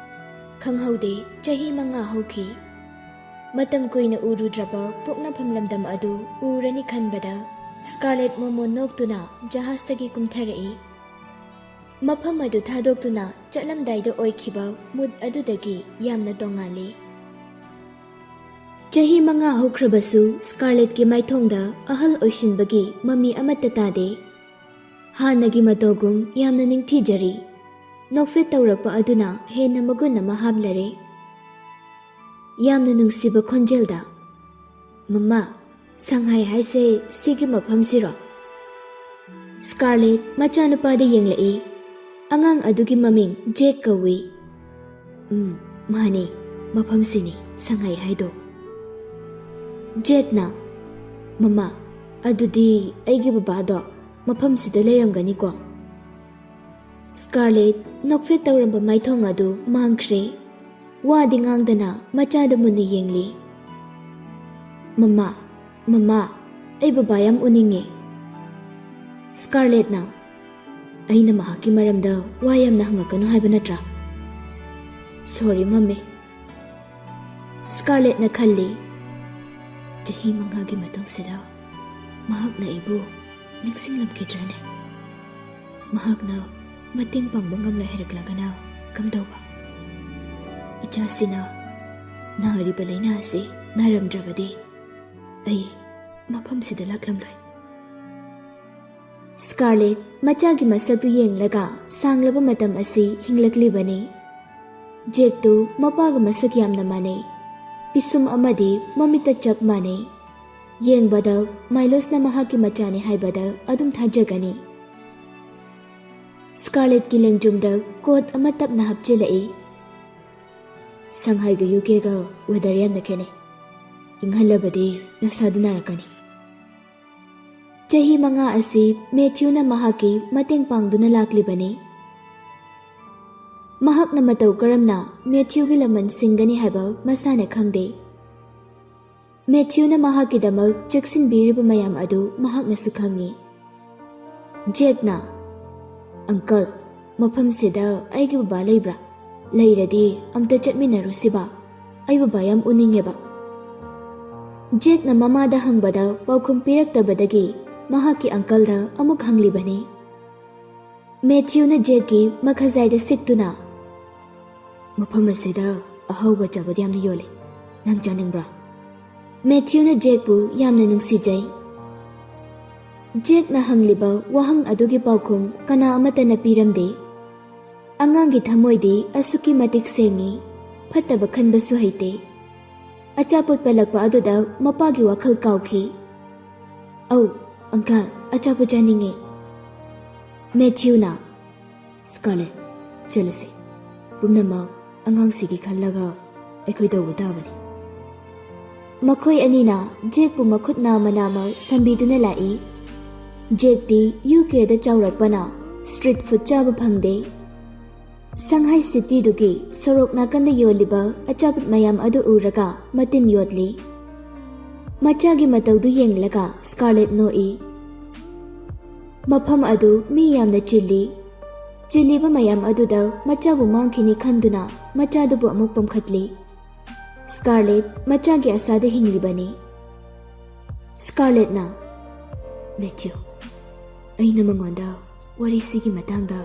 ꯈꯪꯍꯧꯗꯦ, ꯆꯍꯤ ꯃꯉꯥ ꯍꯧꯈꯤ꯫ ꯃꯇꯝ ꯀꯨꯏꯅ ꯎꯔꯨꯗ꯭ꯔꯕ ꯄꯣꯛꯅꯐꯝ ꯂꯝꯗꯝ ꯑꯗꯨ ꯎꯔꯅꯤ ꯈꯟꯕꯗ ꯁ꯭ꯀꯥꯔꯂꯦꯠ ꯃꯣꯃꯣꯟ ꯅꯣꯛꯇꯨꯅ ꯖꯍꯥꯖꯇꯒꯤ ꯀꯨꯝꯊꯔꯛꯏ꯫ ꯃꯐꯝ ꯑꯗꯨ ꯊꯥꯗꯣꯛꯇꯨꯅ ꯆꯠꯂꯝꯗꯥꯏꯗ ꯑꯣꯏꯈꯤꯕ ꯃꯨꯠ ꯑꯗꯨꯗꯒꯤ ꯌꯥꯝꯅ ꯇꯣꯡꯉꯥꯜꯂꯤ꯫ ꯆꯍꯤ ꯃꯉꯥ ꯍꯧꯈ꯭ꯔꯕꯁꯨ ꯁ꯭ꯀꯥꯔꯂꯦꯠꯀꯤ ꯃꯥꯏꯊꯣꯡꯗ ꯑꯍꯜ ꯑꯣꯏꯁꯤꯟꯕꯒꯤ ꯃꯃꯤ ꯑꯃꯠꯇ ꯇꯥꯗꯦ꯫ ꯍꯥꯟꯅꯒꯤ ꯃꯇꯧꯒꯨꯝ ꯌꯥꯝꯅ ꯅꯤꯡꯊꯤꯖꯔꯤ꯫ ꯅꯣꯛꯐꯦꯠ ꯇꯧꯔꯛꯄ ꯑꯗꯨꯅ ꯍꯦꯟꯅ ꯃꯒꯨꯟ ꯑꯃ ꯍꯥꯞꯂꯔꯦ꯫ ꯌꯥꯝꯅ ꯅꯨꯡꯁꯤꯕ ꯈꯣꯟꯖꯦꯜꯗ, "ꯃꯃꯥ, ꯁꯪꯍꯥꯏ ꯍꯥꯏꯁꯦ ꯁꯤꯒꯤ ꯃꯐꯝꯁꯤꯔꯣ?" ꯁ꯭ꯀꯥꯔꯂꯦꯠ ꯃꯆꯥꯅꯨꯄꯥꯗ ꯌꯦꯡꯂꯛꯏ꯫ ꯑꯉꯥꯡ ꯑꯗꯨꯒꯤ ꯃꯃꯤꯡ ꯖꯦꯛ ꯀꯧꯏ꯫ "ꯎꯝ, ꯃꯥꯅꯦ, ꯃꯐꯝꯁꯤꯅꯤ ꯁꯪꯍꯥꯏ ꯍꯥꯏꯗꯣ꯫" ꯖꯦꯛꯅ, "ꯃꯃꯥ, ꯑꯗꯨꯗꯤ ꯑꯩꯒꯤ ꯕꯕꯥꯗꯣ ꯃꯐꯝꯁꯤꯗ ꯂꯩꯔꯝꯒꯅꯤꯀꯣ?" ꯁ꯭ꯀꯥꯔꯂꯦꯠ ꯅꯣꯛꯐꯦꯠ ꯇꯧꯔꯝꯕ ꯃꯥꯏꯊꯣꯡ ꯑꯗꯨ ꯃꯥꯡꯈ꯭ꯔꯦ꯫ ꯋꯥꯗꯤ ꯉꯥꯡꯗꯅ ꯃꯆꯥꯗ ꯃꯨꯟꯅ ꯌꯦꯡꯂꯤ꯫ "ꯃꯃꯥ, ꯃꯃꯥ, ꯑꯩ ꯕꯕꯥ ꯌꯥꯝ ꯎꯅꯤꯡꯉꯦ꯫" ꯁ꯭ꯀꯥꯔꯂꯦꯠꯅ, "ꯑꯩꯅ ꯃꯍꯥꯛꯀꯤ ꯃꯔꯝꯗ ꯋꯥ ꯌꯥꯝꯅ ꯍꯪꯉꯛꯀꯅꯨ ꯍꯥꯏꯕ ꯅꯠꯇ꯭ꯔꯥ? ꯁꯣꯔꯤ, ꯃꯝꯃꯤ꯫" ꯁ꯭ꯀꯥꯔꯂꯦꯠꯅ ꯈꯜꯂꯤ, "ꯆꯍꯤ ꯃꯉꯥꯒꯤ ꯃꯇꯨꯡꯁꯤꯗ ꯃꯍꯥꯛꯅ ꯑꯩꯕꯨ ꯅꯤꯡꯁꯤꯡꯂꯝꯈꯤꯗ꯭ꯔꯅꯦ? ꯃꯍꯥꯛꯅ ꯃꯇꯦꯡ ꯄꯥꯡꯕ ꯉꯝꯂꯣꯏ ꯍꯥꯏꯔꯛꯂꯒꯅ ꯀꯝꯗꯧꯕ? ꯏꯆꯥꯁꯤꯅ ꯅꯥꯔꯤꯕ ꯂꯥꯏꯅꯥ ꯑꯁꯤ ꯅꯥꯔꯝꯗ꯭ꯔꯕꯗꯤ ꯑꯩ ꯃꯐꯝꯁꯤꯗ ꯂꯥꯛꯂꯝꯂꯣꯏ꯫" ꯁ꯭ꯀꯥꯔꯂꯦꯠ ꯃꯆꯥꯒꯤ ꯃꯁꯛꯇꯨ ꯌꯦꯡꯂꯒ ꯁꯥꯡꯂꯕ ꯃꯇꯝ ꯑꯁꯤ ꯍꯤꯡꯂꯛꯂꯤꯕꯅꯤ꯫ ꯖꯦꯛꯇꯨ ꯃꯄꯥꯒ ꯃꯁꯛ ꯌꯥꯝꯅ ꯃꯥꯟꯅꯩ꯫ ꯄꯤꯁꯨꯝ ꯑꯃꯗꯤ ꯃꯃꯤꯠꯇ ꯆꯞ ꯃꯥꯟꯅꯩ꯫ ꯌꯦꯡꯕꯗ ꯃꯥꯏꯂꯣꯁꯅ ꯃꯍꯥꯛꯀꯤ ꯃꯆꯥꯅꯤ ꯍꯥꯏꯕꯗ ꯑꯗꯨꯝ ꯊꯥꯖꯒꯅꯤ꯫ ꯁ꯭ꯀꯥꯔꯂꯦꯠꯀꯤ ꯂꯦꯡꯖꯨꯝꯗ ꯀꯣꯠ ꯑꯃ ꯇꯞꯅ ꯍꯥꯞꯆꯤꯜꯂꯛꯏ꯫ "ꯁꯪꯍꯥꯏꯒ ꯌꯨ ꯀꯦꯒ ꯋꯦꯗꯔ ꯌꯥꯝꯅ ꯈꯦꯠꯅꯩ꯫ ꯏꯪꯍꯜꯂꯕꯗꯤ ꯅꯁꯥꯗꯨ ꯅꯥꯔꯛꯀꯅꯤ꯫" ꯆꯍꯤ ꯃꯉꯥ ꯑꯁꯤ ꯃꯦꯊ꯭ꯌꯨꯅ ꯃꯍꯥꯛꯀꯤ ꯃꯇꯦꯡ ꯄꯥꯡꯗꯨꯅ ꯂꯥꯛꯂꯤꯕꯅꯤ꯫ ꯃꯍꯥꯛꯅ ꯃꯇꯧ ꯀꯔꯝꯅ ꯃꯦꯊ꯭ꯌꯨꯒꯤ ꯂꯃꯟ ꯁꯤꯡꯒꯅꯤ ꯍꯥꯏꯕ ꯃꯁꯥꯅ ꯈꯪꯗꯦ꯫ ꯃꯦꯊ꯭ꯌꯨꯅ ꯃꯍꯥꯛꯀꯤꯗꯃꯛ ꯆꯦꯛꯁꯤꯟꯕꯤꯔꯤꯕ ꯃꯌꯥꯝ ꯑꯗꯨ ꯃꯍꯥꯛꯅꯁꯨ ꯈꯪꯏ꯫ ꯖꯦꯛꯅ, "ꯑꯪꯀꯜ, ꯃꯐꯝꯁꯤꯗ ꯑꯩꯒꯤ ꯕꯕꯥ ꯂꯩꯕ꯭ꯔꯥ? ꯂꯩꯔꯗꯤ ꯑꯝꯇ ꯆꯠꯃꯤꯟꯅꯔꯨꯁꯤꯕ꯫ ꯑꯩ ꯕꯕꯥ ꯌꯥꯝ ꯎꯅꯤꯡꯉꯦꯕ꯫" ꯖꯦꯛꯅ ꯃꯃꯥꯗ ꯍꯪꯕꯗ ꯄꯥꯎꯈꯨꯝ ꯄꯤꯔꯛꯇꯕꯗꯒꯤ ꯃꯍꯥꯛꯀꯤ ꯑꯪꯀꯜꯗ ꯑꯃꯨꯛ ꯍꯪꯂꯤꯕꯅꯤ꯫ ꯃꯦꯊ꯭ꯌꯨꯅ ꯖꯦꯛꯀꯤ ꯃꯈꯖꯥꯏꯗ ꯁꯤꯠꯇꯨꯅ, "ꯃꯐꯝ ꯑꯁꯤꯗ ꯑꯍꯥꯎꯕ ꯑꯆꯥꯄꯣꯠ ꯌꯥꯝꯅ ꯌꯣꯜꯂꯤ, ꯅꯪ ꯆꯥꯅꯤꯡꯕ꯭ꯔꯥ?" ꯃꯦꯊ꯭ꯌꯨꯅ ꯖꯦꯛꯄꯨ ꯌꯥꯝꯅ ꯅꯨꯡꯁꯤꯖꯩ꯫ ꯖꯦꯛꯅ ꯍꯪꯂꯤꯕ ꯋꯥꯍꯪ ꯑꯗꯨꯒꯤ ꯄꯥꯎꯈꯨꯝ ꯀꯅꯥ ꯑꯃꯠꯇꯅ ꯄꯤꯔꯝꯗꯦ꯫ ꯑꯉꯥꯡꯒꯤ ꯊꯃꯣꯏꯗꯤ ꯑꯁꯨꯛꯀꯤ ꯃꯇꯤꯛ ꯁꯦꯡꯏ, ꯐꯠꯇꯕ ꯈꯟꯕꯁꯨ ꯍꯩꯇꯦ꯫ ꯑꯆꯥꯄꯣꯠ ꯄꯜꯂꯛꯄ ꯑꯗꯨꯗ ꯃꯄꯥꯒꯤ ꯋꯥꯈꯜ ꯀꯥꯎꯈꯤ꯫ "ꯑꯧ, ꯑꯪꯀꯜ, ꯑꯆꯥꯄꯣꯠ ꯆꯥꯅꯤꯡꯉꯦ꯫" ꯃꯦꯊ꯭ꯌꯨꯅ, "ꯁ꯭ꯀꯥꯔꯂꯦꯠ, ꯆꯠꯂꯁꯦ꯫ ꯄꯨꯝꯅꯃꯛ ꯑꯉꯥꯡꯁꯤꯒꯤ ꯈꯜꯂꯒ ꯑꯩꯈꯣꯏ ꯇꯧꯕ ꯇꯥꯕꯅꯤ꯫" ꯃꯈꯣꯏ ꯑꯅꯤꯅ ꯖꯦꯛꯄꯨ ꯃꯈꯨꯠ ꯅꯥꯝꯃ ꯅꯥꯝꯃ ꯁꯝꯕꯤꯗꯨꯅ ꯂꯥꯛꯏ꯫ ꯖꯦꯛꯇꯤ ꯌꯨ ꯀꯦꯗ ꯆꯥꯎꯔꯛꯄꯅ ꯁ꯭ꯇ꯭ꯔꯤꯠ ꯐꯨꯗ ꯆꯥꯕ ꯐꯪꯗꯦ꯫ ꯁꯪꯍꯥꯏ ꯁꯤꯇꯤꯗꯨꯒꯤ ꯁꯣꯔꯣꯛ ꯅꯥꯀꯟꯗ ꯌꯣꯜꯂꯤꯕ ꯑꯆꯥꯄꯣꯠ ꯃꯌꯥꯝ ꯑꯗꯨ ꯎꯔꯒ ꯃꯇꯤꯟ ꯌꯣꯠꯂꯤ꯫ ꯃꯆꯥꯒꯤ ꯃꯇꯧꯗꯨ ꯌꯦꯡꯂꯒ ꯁ꯭ꯀꯥꯔꯂꯦꯠ ꯅꯣꯛꯏ꯫ ꯃꯐꯝ ꯑꯗꯨ ꯃꯤ ꯌꯥꯝꯅ ꯆꯤꯜꯂꯤ꯫ ꯆꯤꯜꯂꯤꯕ ꯃꯌꯥꯝ ꯑꯗꯨꯗ ꯃꯆꯥꯕꯨ ꯃꯥꯡꯈꯤꯅꯤ ꯈꯟꯗꯨꯅ ꯃꯆꯥꯗꯨꯕꯨ ꯑꯃꯨꯛ ꯄꯝꯈꯠꯂꯤ꯫ ꯁ꯭ꯀꯥꯔꯂꯦꯠ ꯃꯆꯥꯒꯤ ꯑꯁꯥꯗ ꯍꯤꯡꯂꯤꯕꯅꯤ꯫ ꯁ꯭ꯀꯥꯔꯂꯦꯠꯅ, "ꯃꯦꯊ꯭ꯌꯨ, ꯑꯩꯅ ꯃꯉꯣꯟꯗ ꯋꯥꯔꯤꯁꯤꯒꯤ ꯃꯇꯥꯡꯗ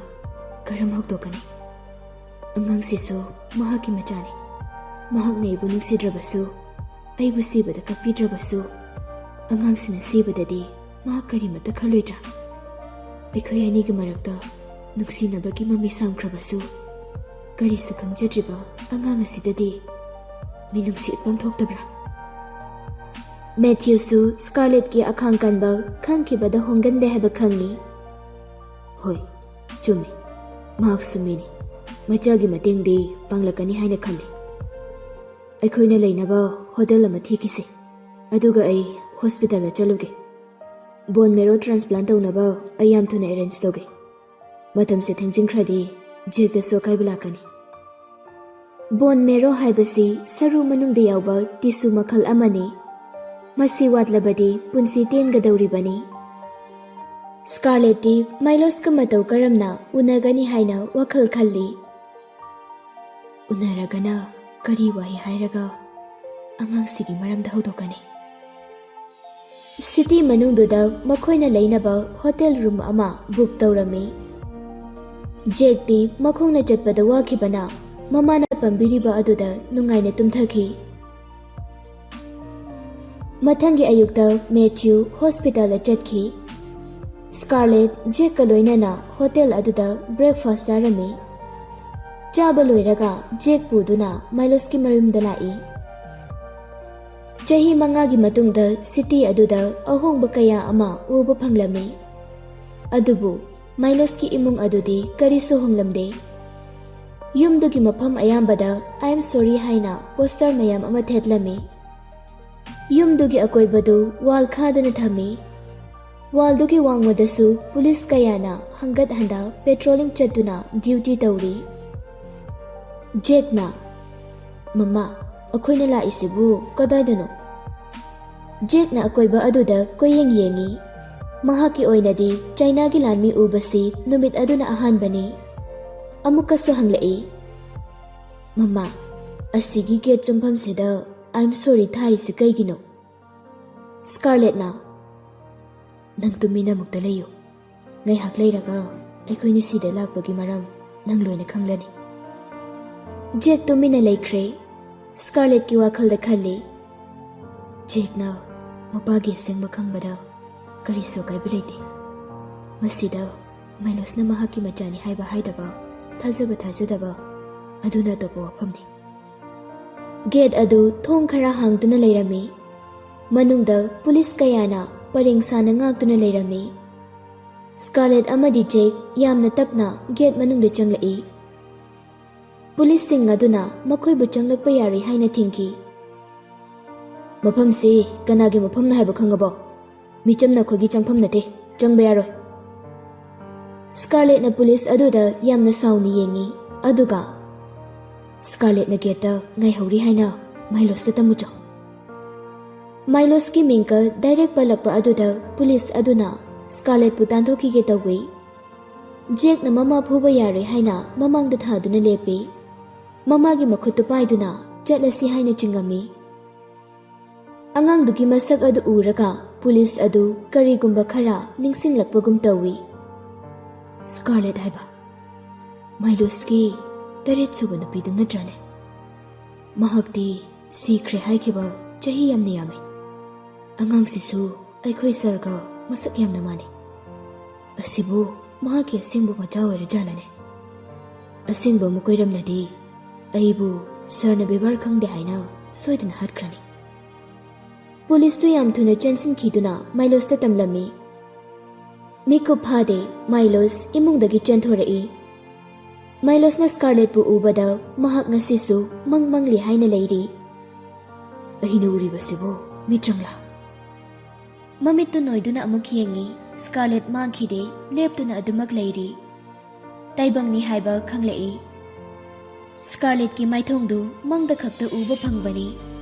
ꯀꯔꯝ ꯍꯧꯗꯣꯛꯀꯅꯤ? ꯑꯉꯥꯡꯁꯤꯁꯨ ꯃꯍꯥꯛꯀꯤ ꯃꯆꯥꯅꯤ꯫ ꯃꯍꯥꯛꯅ ꯑꯩꯕꯨ ꯅꯨꯡꯁꯤꯗ꯭ꯔꯕꯁꯨ, ꯑꯩꯕꯨ ꯁꯤꯕꯗ ꯀꯞꯄꯤꯗ꯭ꯔꯕꯁꯨ, ꯑꯉꯥꯡꯁꯤꯅ ꯁꯤꯕꯗꯗꯤ ꯃꯍꯥꯛ ꯀꯔꯤꯃꯠꯇ ꯈꯜꯂꯣꯏꯗ꯭ꯔꯥ? ꯑꯩꯈꯣꯏ ꯑꯅꯤꯒꯤ ꯃꯔꯛꯇ ꯅꯨꯡꯁꯤꯅꯕꯒꯤ ꯃꯃꯤ ꯁꯥꯝꯈ꯭ꯔꯕꯁꯨ, ꯀꯔꯤꯁꯨ ꯈꯪꯖꯗ꯭ꯔꯤꯕ ꯑꯉꯥꯡ ꯑꯁꯤꯗꯗꯤ ꯃꯤꯅꯨꯡꯁꯤ ꯎꯠꯐꯝ ꯊꯣꯛꯇꯕ꯭ꯔꯥ?" ꯃꯦꯊ꯭ꯌꯨꯁꯨ ꯁ꯭ꯀꯥꯔꯂꯦꯠꯀꯤ ꯑꯈꯥꯡ ꯀꯟꯕ ꯈꯪꯈꯤꯕꯗ ꯍꯣꯡꯒꯟꯗꯦ ꯍꯥꯏꯕ ꯈꯪꯏ꯫ "ꯍꯣꯏ, ꯆꯨꯝꯃꯤ꯫ ꯃꯍꯥꯛꯁꯨ ꯃꯤꯅꯤ꯫ ꯃꯆꯥꯒꯤ ꯃꯇꯦꯡꯗꯤ ꯄꯥꯡꯂꯛꯀꯅꯤ ꯍꯥꯏꯅ ꯈꯜꯂꯤ꯫ ꯑꯩꯈꯣꯏꯅ ꯂꯩꯅꯕ ꯍꯣꯇꯦꯜ ꯑꯃ ꯊꯤꯈꯤꯁꯤ꯫ ꯑꯗꯨꯒ ꯑꯩ ꯍꯣꯁꯄꯤꯇꯥꯜꯗ ꯆꯠꯂꯨꯒꯦ꯫ ꯕꯣꯟ ꯃꯦꯔꯣ ꯇ꯭ꯔꯥꯟꯁꯄ꯭ꯂꯥꯟ ꯇꯧꯅꯕ ꯑꯩ ꯌꯥꯝ ꯊꯨꯅ ꯑꯦꯔꯦꯟꯖ ꯇꯧꯒꯦ꯫ ꯃꯇꯝꯁꯦ ꯊꯦꯡꯖꯤꯟꯈ꯭ꯔꯗꯤ ꯖꯦꯛꯇꯁꯨ ꯑꯀꯥꯏꯕ ꯂꯥꯛꯀꯅꯤ꯫" ꯕꯣꯟ ꯃꯦꯔꯣ ꯍꯥꯏꯕꯁꯤ ꯁꯔꯨ ꯃꯅꯨꯡꯗ ꯌꯥꯎꯕ ꯇꯤꯁꯨ ꯃꯈꯜ ꯑꯃꯅꯤ꯫ ꯃꯁꯤ ꯋꯥꯠꯂꯕꯗꯤ ꯄꯨꯟꯁꯤ ꯇꯦꯟꯒꯗꯧꯔꯤꯕꯅꯤ꯫ ꯁ꯭ꯀꯥꯔꯂꯦꯠꯇꯤ ꯃꯥꯏꯂꯣꯁꯀ ꯃꯇꯧ ꯀꯔꯝꯅ ꯎꯅꯒꯅꯤ ꯍꯥꯏꯅ ꯋꯥꯈꯜ ꯈꯜꯂꯤ꯫ "ꯎꯅꯔꯒꯅ ꯀꯔꯤ ꯋꯥꯍꯩ ꯍꯥꯏꯔꯒ ꯑꯉꯥꯡꯁꯤꯒꯤ ꯃꯔꯝꯗ ꯍꯧꯗꯣꯛꯀꯅꯤ?" ꯁꯤꯇꯤ ꯃꯅꯨꯡꯗꯨꯗ ꯃꯈꯣꯏꯅ ꯂꯩꯅꯕ ꯍꯣꯇꯦꯜ ꯔꯨꯝ ꯑꯃ ꯕꯨꯛ ꯇꯧꯔꯝꯃꯤ꯫ ꯖꯦꯛꯇꯤ ꯃꯈꯣꯡꯅ ꯆꯠꯄꯗ ꯋꯥꯈꯤꯕꯅ ꯃꯃꯥꯅ ꯄꯥꯝꯕꯤꯔꯤꯕ ꯑꯗꯨꯗ ꯅꯨꯡꯉꯥꯏꯅ ꯇꯨꯝꯊꯈꯤ꯫ ꯃꯊꯪꯒꯤ ꯑꯌꯨꯛꯇ ꯃꯦꯊ꯭ꯌꯨ ꯍꯣꯁꯄꯤꯇꯥꯜꯗ ꯆꯠꯈꯤ꯫ ꯁ꯭ꯀꯥꯔꯂꯦꯠ ꯖꯦꯛꯀ ꯂꯣꯏꯅꯅ ꯍꯣꯇꯦꯜ ꯑꯗꯨꯗ ꯕ꯭ꯔꯦꯛꯐꯥꯁ ꯆꯥꯔꯝꯃꯤ꯫ ꯆꯥꯕ ꯂꯣꯏꯔꯒ ꯖꯦꯛ ꯄꯨꯗꯨꯅ ꯃꯥꯏꯂꯣꯁꯀꯤ ꯃꯌꯨꯝꯗ ꯂꯥꯛꯏ꯫ ꯆꯍꯤ ꯃꯉꯥꯒꯤ ꯃꯇꯨꯡꯗ ꯁꯤꯇꯤ ꯑꯗꯨꯗ ꯑꯍꯣꯡꯕ ꯀꯌꯥ ꯑꯃ ꯎꯕ ꯐꯪꯂꯝꯃꯤ꯫ ꯑꯗꯨꯕꯨ ꯃꯥꯏꯂꯣꯁꯀꯤ ꯏꯃꯨꯡ ꯑꯗꯨꯗꯤ ꯀꯔꯤꯁꯨ ꯍꯣꯡꯂꯝꯗꯦ꯫ ꯌꯨꯝꯗꯨꯒꯤ ꯃꯐꯝ ꯑꯌꯥꯝꯕꯗ "I am sorry" ꯍꯥꯏꯅ ꯄꯣꯁꯇꯔ ꯃꯌꯥꯝ ꯑꯃ ꯊꯦꯠꯂꯝꯃꯤ꯫ ꯌꯨꯝꯗꯨꯒꯤ ꯑꯀꯣꯏꯕꯗꯨ ꯋꯥꯜ ꯈꯥꯗꯨꯅ ꯊꯝꯃꯤ꯫ ꯋꯥꯜꯗꯨꯒꯤ ꯋꯥꯡꯃꯗꯁꯨ ꯄꯨꯂꯤꯁ ꯀꯌꯥꯅ ꯍꯪꯒꯠ ꯍꯟꯗ ꯄꯦꯇ꯭ꯔꯣꯂꯤꯡ ꯆꯠꯇꯨꯅ ꯗ꯭ꯌꯨꯇꯤ ꯇꯧꯔꯤ꯫ ꯖꯦꯛꯅ, "ꯃꯃꯥ, ꯑꯩꯈꯣꯏꯅ ꯂꯥꯛꯏꯁꯤꯕꯨ ꯀꯗꯥꯏꯗꯅꯣ?" ꯖꯦꯛꯅ ꯑꯀꯣꯏꯕ ꯑꯗꯨꯗ ꯀꯣꯏꯌꯦꯡ ꯌꯦꯡꯉꯤ꯫ ꯃꯍꯥꯛꯀꯤ ꯑꯣꯏꯅꯗꯤ ꯆꯥꯏꯅꯥꯒꯤ ꯂꯥꯟꯃꯤ ꯎꯕꯁꯤ ꯅꯨꯃꯤꯠ ꯑꯗꯨꯅ ꯑꯍꯥꯟꯕꯅꯤ꯫ ꯑꯃꯨꯛꯀꯁꯨ ꯍꯪꯂꯛꯏ, "ꯃꯃꯥ, ꯑꯁꯤꯒꯤ ꯒꯦꯠ ꯆꯪꯐꯝꯁꯤꯗ 'I am sorry' ꯊꯥꯔꯤꯁꯤ ꯀꯩꯒꯤꯅꯣ?" ꯁ꯭ꯀꯥꯔꯂꯦꯠꯅ, "ꯅꯪ ꯇꯨꯃꯤꯟꯅ ꯑꯃꯨꯛꯇ ꯂꯩꯌꯨ꯫ ꯉꯥꯏꯍꯥꯛ ꯂꯩꯔꯒ ꯑꯩꯈꯣꯏꯅ ꯁꯤꯗ ꯂꯥꯛꯄꯒꯤ ꯃꯔꯝ ꯅꯪ ꯂꯣꯏꯅ ꯈꯪꯂꯅꯤ꯫" ꯖꯦꯛ ꯇꯨꯃꯤꯟꯅ ꯂꯩꯈ꯭ꯔꯦ꯫ ꯁ꯭ꯀꯥꯔꯂꯦꯠꯀꯤ ꯋꯥꯈꯜꯗ ꯈꯜꯂꯤ, "ꯖꯦꯛꯅ ꯃꯄꯥꯒꯤ ꯑꯁꯦꯡꯕ ꯈꯪꯕꯗ ꯀꯔꯤꯁꯨ ꯑꯀꯥꯏꯕ ꯂꯩꯇꯦ꯫ ꯃꯁꯤꯗ ꯃꯥꯏꯂꯣꯁꯅ ꯃꯍꯥꯛꯀꯤ ꯃꯆꯥꯅꯤ ꯍꯥꯏꯕ ꯍꯥꯏꯗꯕ, ꯊꯥꯖꯕ ꯊꯥꯖꯗꯕ, ꯑꯗꯨꯅ ꯑꯇꯣꯞꯄ ꯋꯥꯐꯝꯅꯤ꯫" ꯒꯦꯠ ꯑꯗꯨ ꯊꯣꯡ ꯈꯔ ꯍꯥꯡꯗꯨꯅ ꯂꯩꯔꯝꯃꯤ꯫ ꯃꯅꯨꯡꯗ ꯄꯨꯂꯤꯁ ꯀꯌꯥꯅ ꯄꯔꯦꯡ ꯁꯥꯅ ꯉꯥꯛꯇꯨꯅ ꯂꯩꯔꯝꯃꯤ꯫ ꯁ꯭ꯀꯥꯔꯂꯦꯠ ꯑꯃꯗꯤ ꯖꯦꯛ ꯌꯥꯝꯅ ꯇꯞꯅ ꯒꯦꯠ ꯃꯅꯨꯡꯗ ꯆꯪꯂꯛꯏ꯫ ꯄꯨꯂꯤꯁꯁꯤꯡ ꯑꯗꯨꯅ ꯃꯈꯣꯏꯕꯨ ꯆꯪꯂꯛꯄ ꯌꯥꯔꯣꯏ ꯍꯥꯏꯅ ꯊꯤꯡꯈꯤ꯫ "ꯃꯐꯝꯁꯤ ꯀꯅꯥꯒꯤ ꯃꯐꯝꯅꯣ ꯍꯥꯏꯕ ꯈꯪꯉꯕꯣ? ꯃꯤꯆꯝꯅ ꯑꯩꯈꯣꯏꯒꯤ ꯆꯪꯐꯝ ꯅꯠꯇꯦ, ꯆꯪꯕ ꯌꯥꯔꯣꯏ꯫" ꯁ꯭ꯀꯥꯔꯂꯦꯠꯅ ꯄꯨꯂꯤꯁ ꯑꯗꯨꯗ ꯌꯥꯝꯅ ꯁꯥꯎꯅ ꯌꯦꯡꯉꯤ, ꯑꯗꯨꯒ ꯁ꯭ꯀꯥꯔꯂꯦꯠꯅ ꯒꯦꯠꯇ ꯉꯥꯏꯍꯧꯔꯤ ꯍꯥꯏꯅ ꯃꯥꯏꯂꯣꯁꯇ ꯇꯝꯃꯨꯆꯣ꯫ ꯃꯥꯏꯂꯣꯁꯀꯤ ꯃꯤꯡꯀ ꯗꯥꯏꯔꯦꯛ ꯄꯜꯂꯛꯄ ꯑꯗꯨꯗ ꯄꯨꯂꯤꯁ ꯑꯗꯨꯅ ꯁ꯭ꯀꯥꯔꯂꯦꯠꯄꯨ ꯇꯥꯟꯊꯣꯛꯈꯤꯒꯦ ꯇꯧꯏ꯫ ꯖꯦꯛꯅ ꯃꯃꯥ ꯐꯨꯕ ꯌꯥꯔꯣꯏ ꯍꯥꯏꯅ ꯃꯃꯥꯡꯗ ꯊꯥꯗꯨꯅ ꯂꯦꯞꯄꯤ꯫ ꯃꯃꯥꯒꯤ ꯃꯈꯨꯠꯇꯨ ꯄꯥꯏꯗꯨꯅ ꯆꯠꯂꯁꯤ ꯍꯥꯏꯅ ꯆꯤꯡꯉꯝꯃꯤ꯫ ꯑꯉꯥꯡꯗꯨꯒꯤ ꯃꯁꯛ ꯑꯗꯨ ꯎꯔꯒ ꯄꯨꯂꯤꯁ ꯑꯗꯨ ꯀꯔꯤꯒꯨꯝꯕ ꯈꯔ ꯅꯤꯡꯁꯤꯡꯂꯛꯄꯒꯨꯝ ꯇꯧꯏ꯫ ꯁ꯭ꯀꯥꯔꯂꯦꯠ ꯍꯥꯏꯕ ꯃꯥꯏꯂꯣꯁꯀꯤ ꯇꯔꯦꯠ ꯁꯨꯕ ꯅꯨꯄꯤꯗꯨ ꯅꯠꯇ꯭ꯔꯅꯦ? ꯃꯍꯥꯛꯇꯤ ꯁꯤꯈ꯭ꯔꯦ ꯍꯥꯏꯈꯤꯕ ꯆꯍꯤ ꯌꯥꯝꯅ ꯌꯥꯝꯃꯤ꯫ ꯑꯉꯥꯡꯁꯤꯁꯨ ꯑꯩꯈꯣꯏ ꯁꯥꯔꯒ ꯃꯁꯛ ꯌꯥꯝꯅ ꯃꯥꯟꯅꯩ꯫ ꯑꯁꯤꯕꯨ ꯃꯍꯥꯛꯀꯤ ꯑꯁꯦꯡꯕ ꯃꯆꯥ ꯑꯣꯏꯔꯖꯥꯠꯂꯅꯦ? ꯑꯁꯦꯡꯕ ꯑꯃꯨꯛ ꯑꯣꯏꯔꯝꯂꯗꯤ ꯑꯩꯕꯨ ꯁꯥꯔꯅ ꯕꯦꯕꯥꯔ ꯈꯪꯗꯦ ꯍꯥꯏꯅ ꯁꯣꯏꯗꯅ ꯍꯥꯠꯈ꯭ꯔꯅꯤ꯫ ꯄꯨꯂꯤꯁꯇꯨ ꯌꯥꯝ ꯊꯨꯅ ꯆꯦꯟꯁꯤꯟꯈꯤꯗꯨꯅ ꯃꯥꯏꯂꯣꯁꯇ ꯇꯝꯂꯝꯃꯤ꯫ ꯃꯤꯀꯨꯞ ꯐꯥꯗꯦ, ꯃꯥꯏꯂꯣꯁ ꯏꯃꯨꯡꯗꯒꯤ ꯆꯦꯟꯊꯣꯔꯛꯏ꯫ ꯃꯥꯏꯂꯣꯁꯅ ꯁ꯭ꯀꯥꯔꯂꯦꯠꯄꯨ ꯎꯕꯗ ꯃꯍꯥꯛ ꯉꯁꯤꯁꯨ ꯃꯪ ꯃꯪꯂꯤ ꯍꯥꯏꯅ ꯂꯩꯔꯤ꯫ ꯑꯩꯅ ꯎꯔꯤꯕꯁꯤꯕꯨ ꯃꯤꯇ꯭ꯔꯪꯂꯥ? ꯃꯃꯤꯠꯇꯨ ꯅꯣꯏꯗꯨꯅ ꯑꯃꯨꯛ ꯌꯦꯡꯉꯤ꯫ ꯁ꯭ꯀꯥꯔꯂꯦꯠ ꯃꯥꯡꯈꯤꯗꯦ, ꯂꯦꯞꯇꯨꯅ ꯑꯗꯨꯃꯛ ꯂꯩꯔꯤ꯫ ꯇꯥꯏꯕꯪꯅꯤ ꯍꯥꯏꯕ ꯈꯪꯂꯛꯏ꯫ ꯁ꯭ꯀꯥꯔꯂꯦꯠꯀꯤ ꯃꯥꯏꯊꯣꯡꯗꯨ ꯃꯪꯗ ꯈꯛꯇ ꯎꯕ ꯐꯪꯕꯅꯤ꯫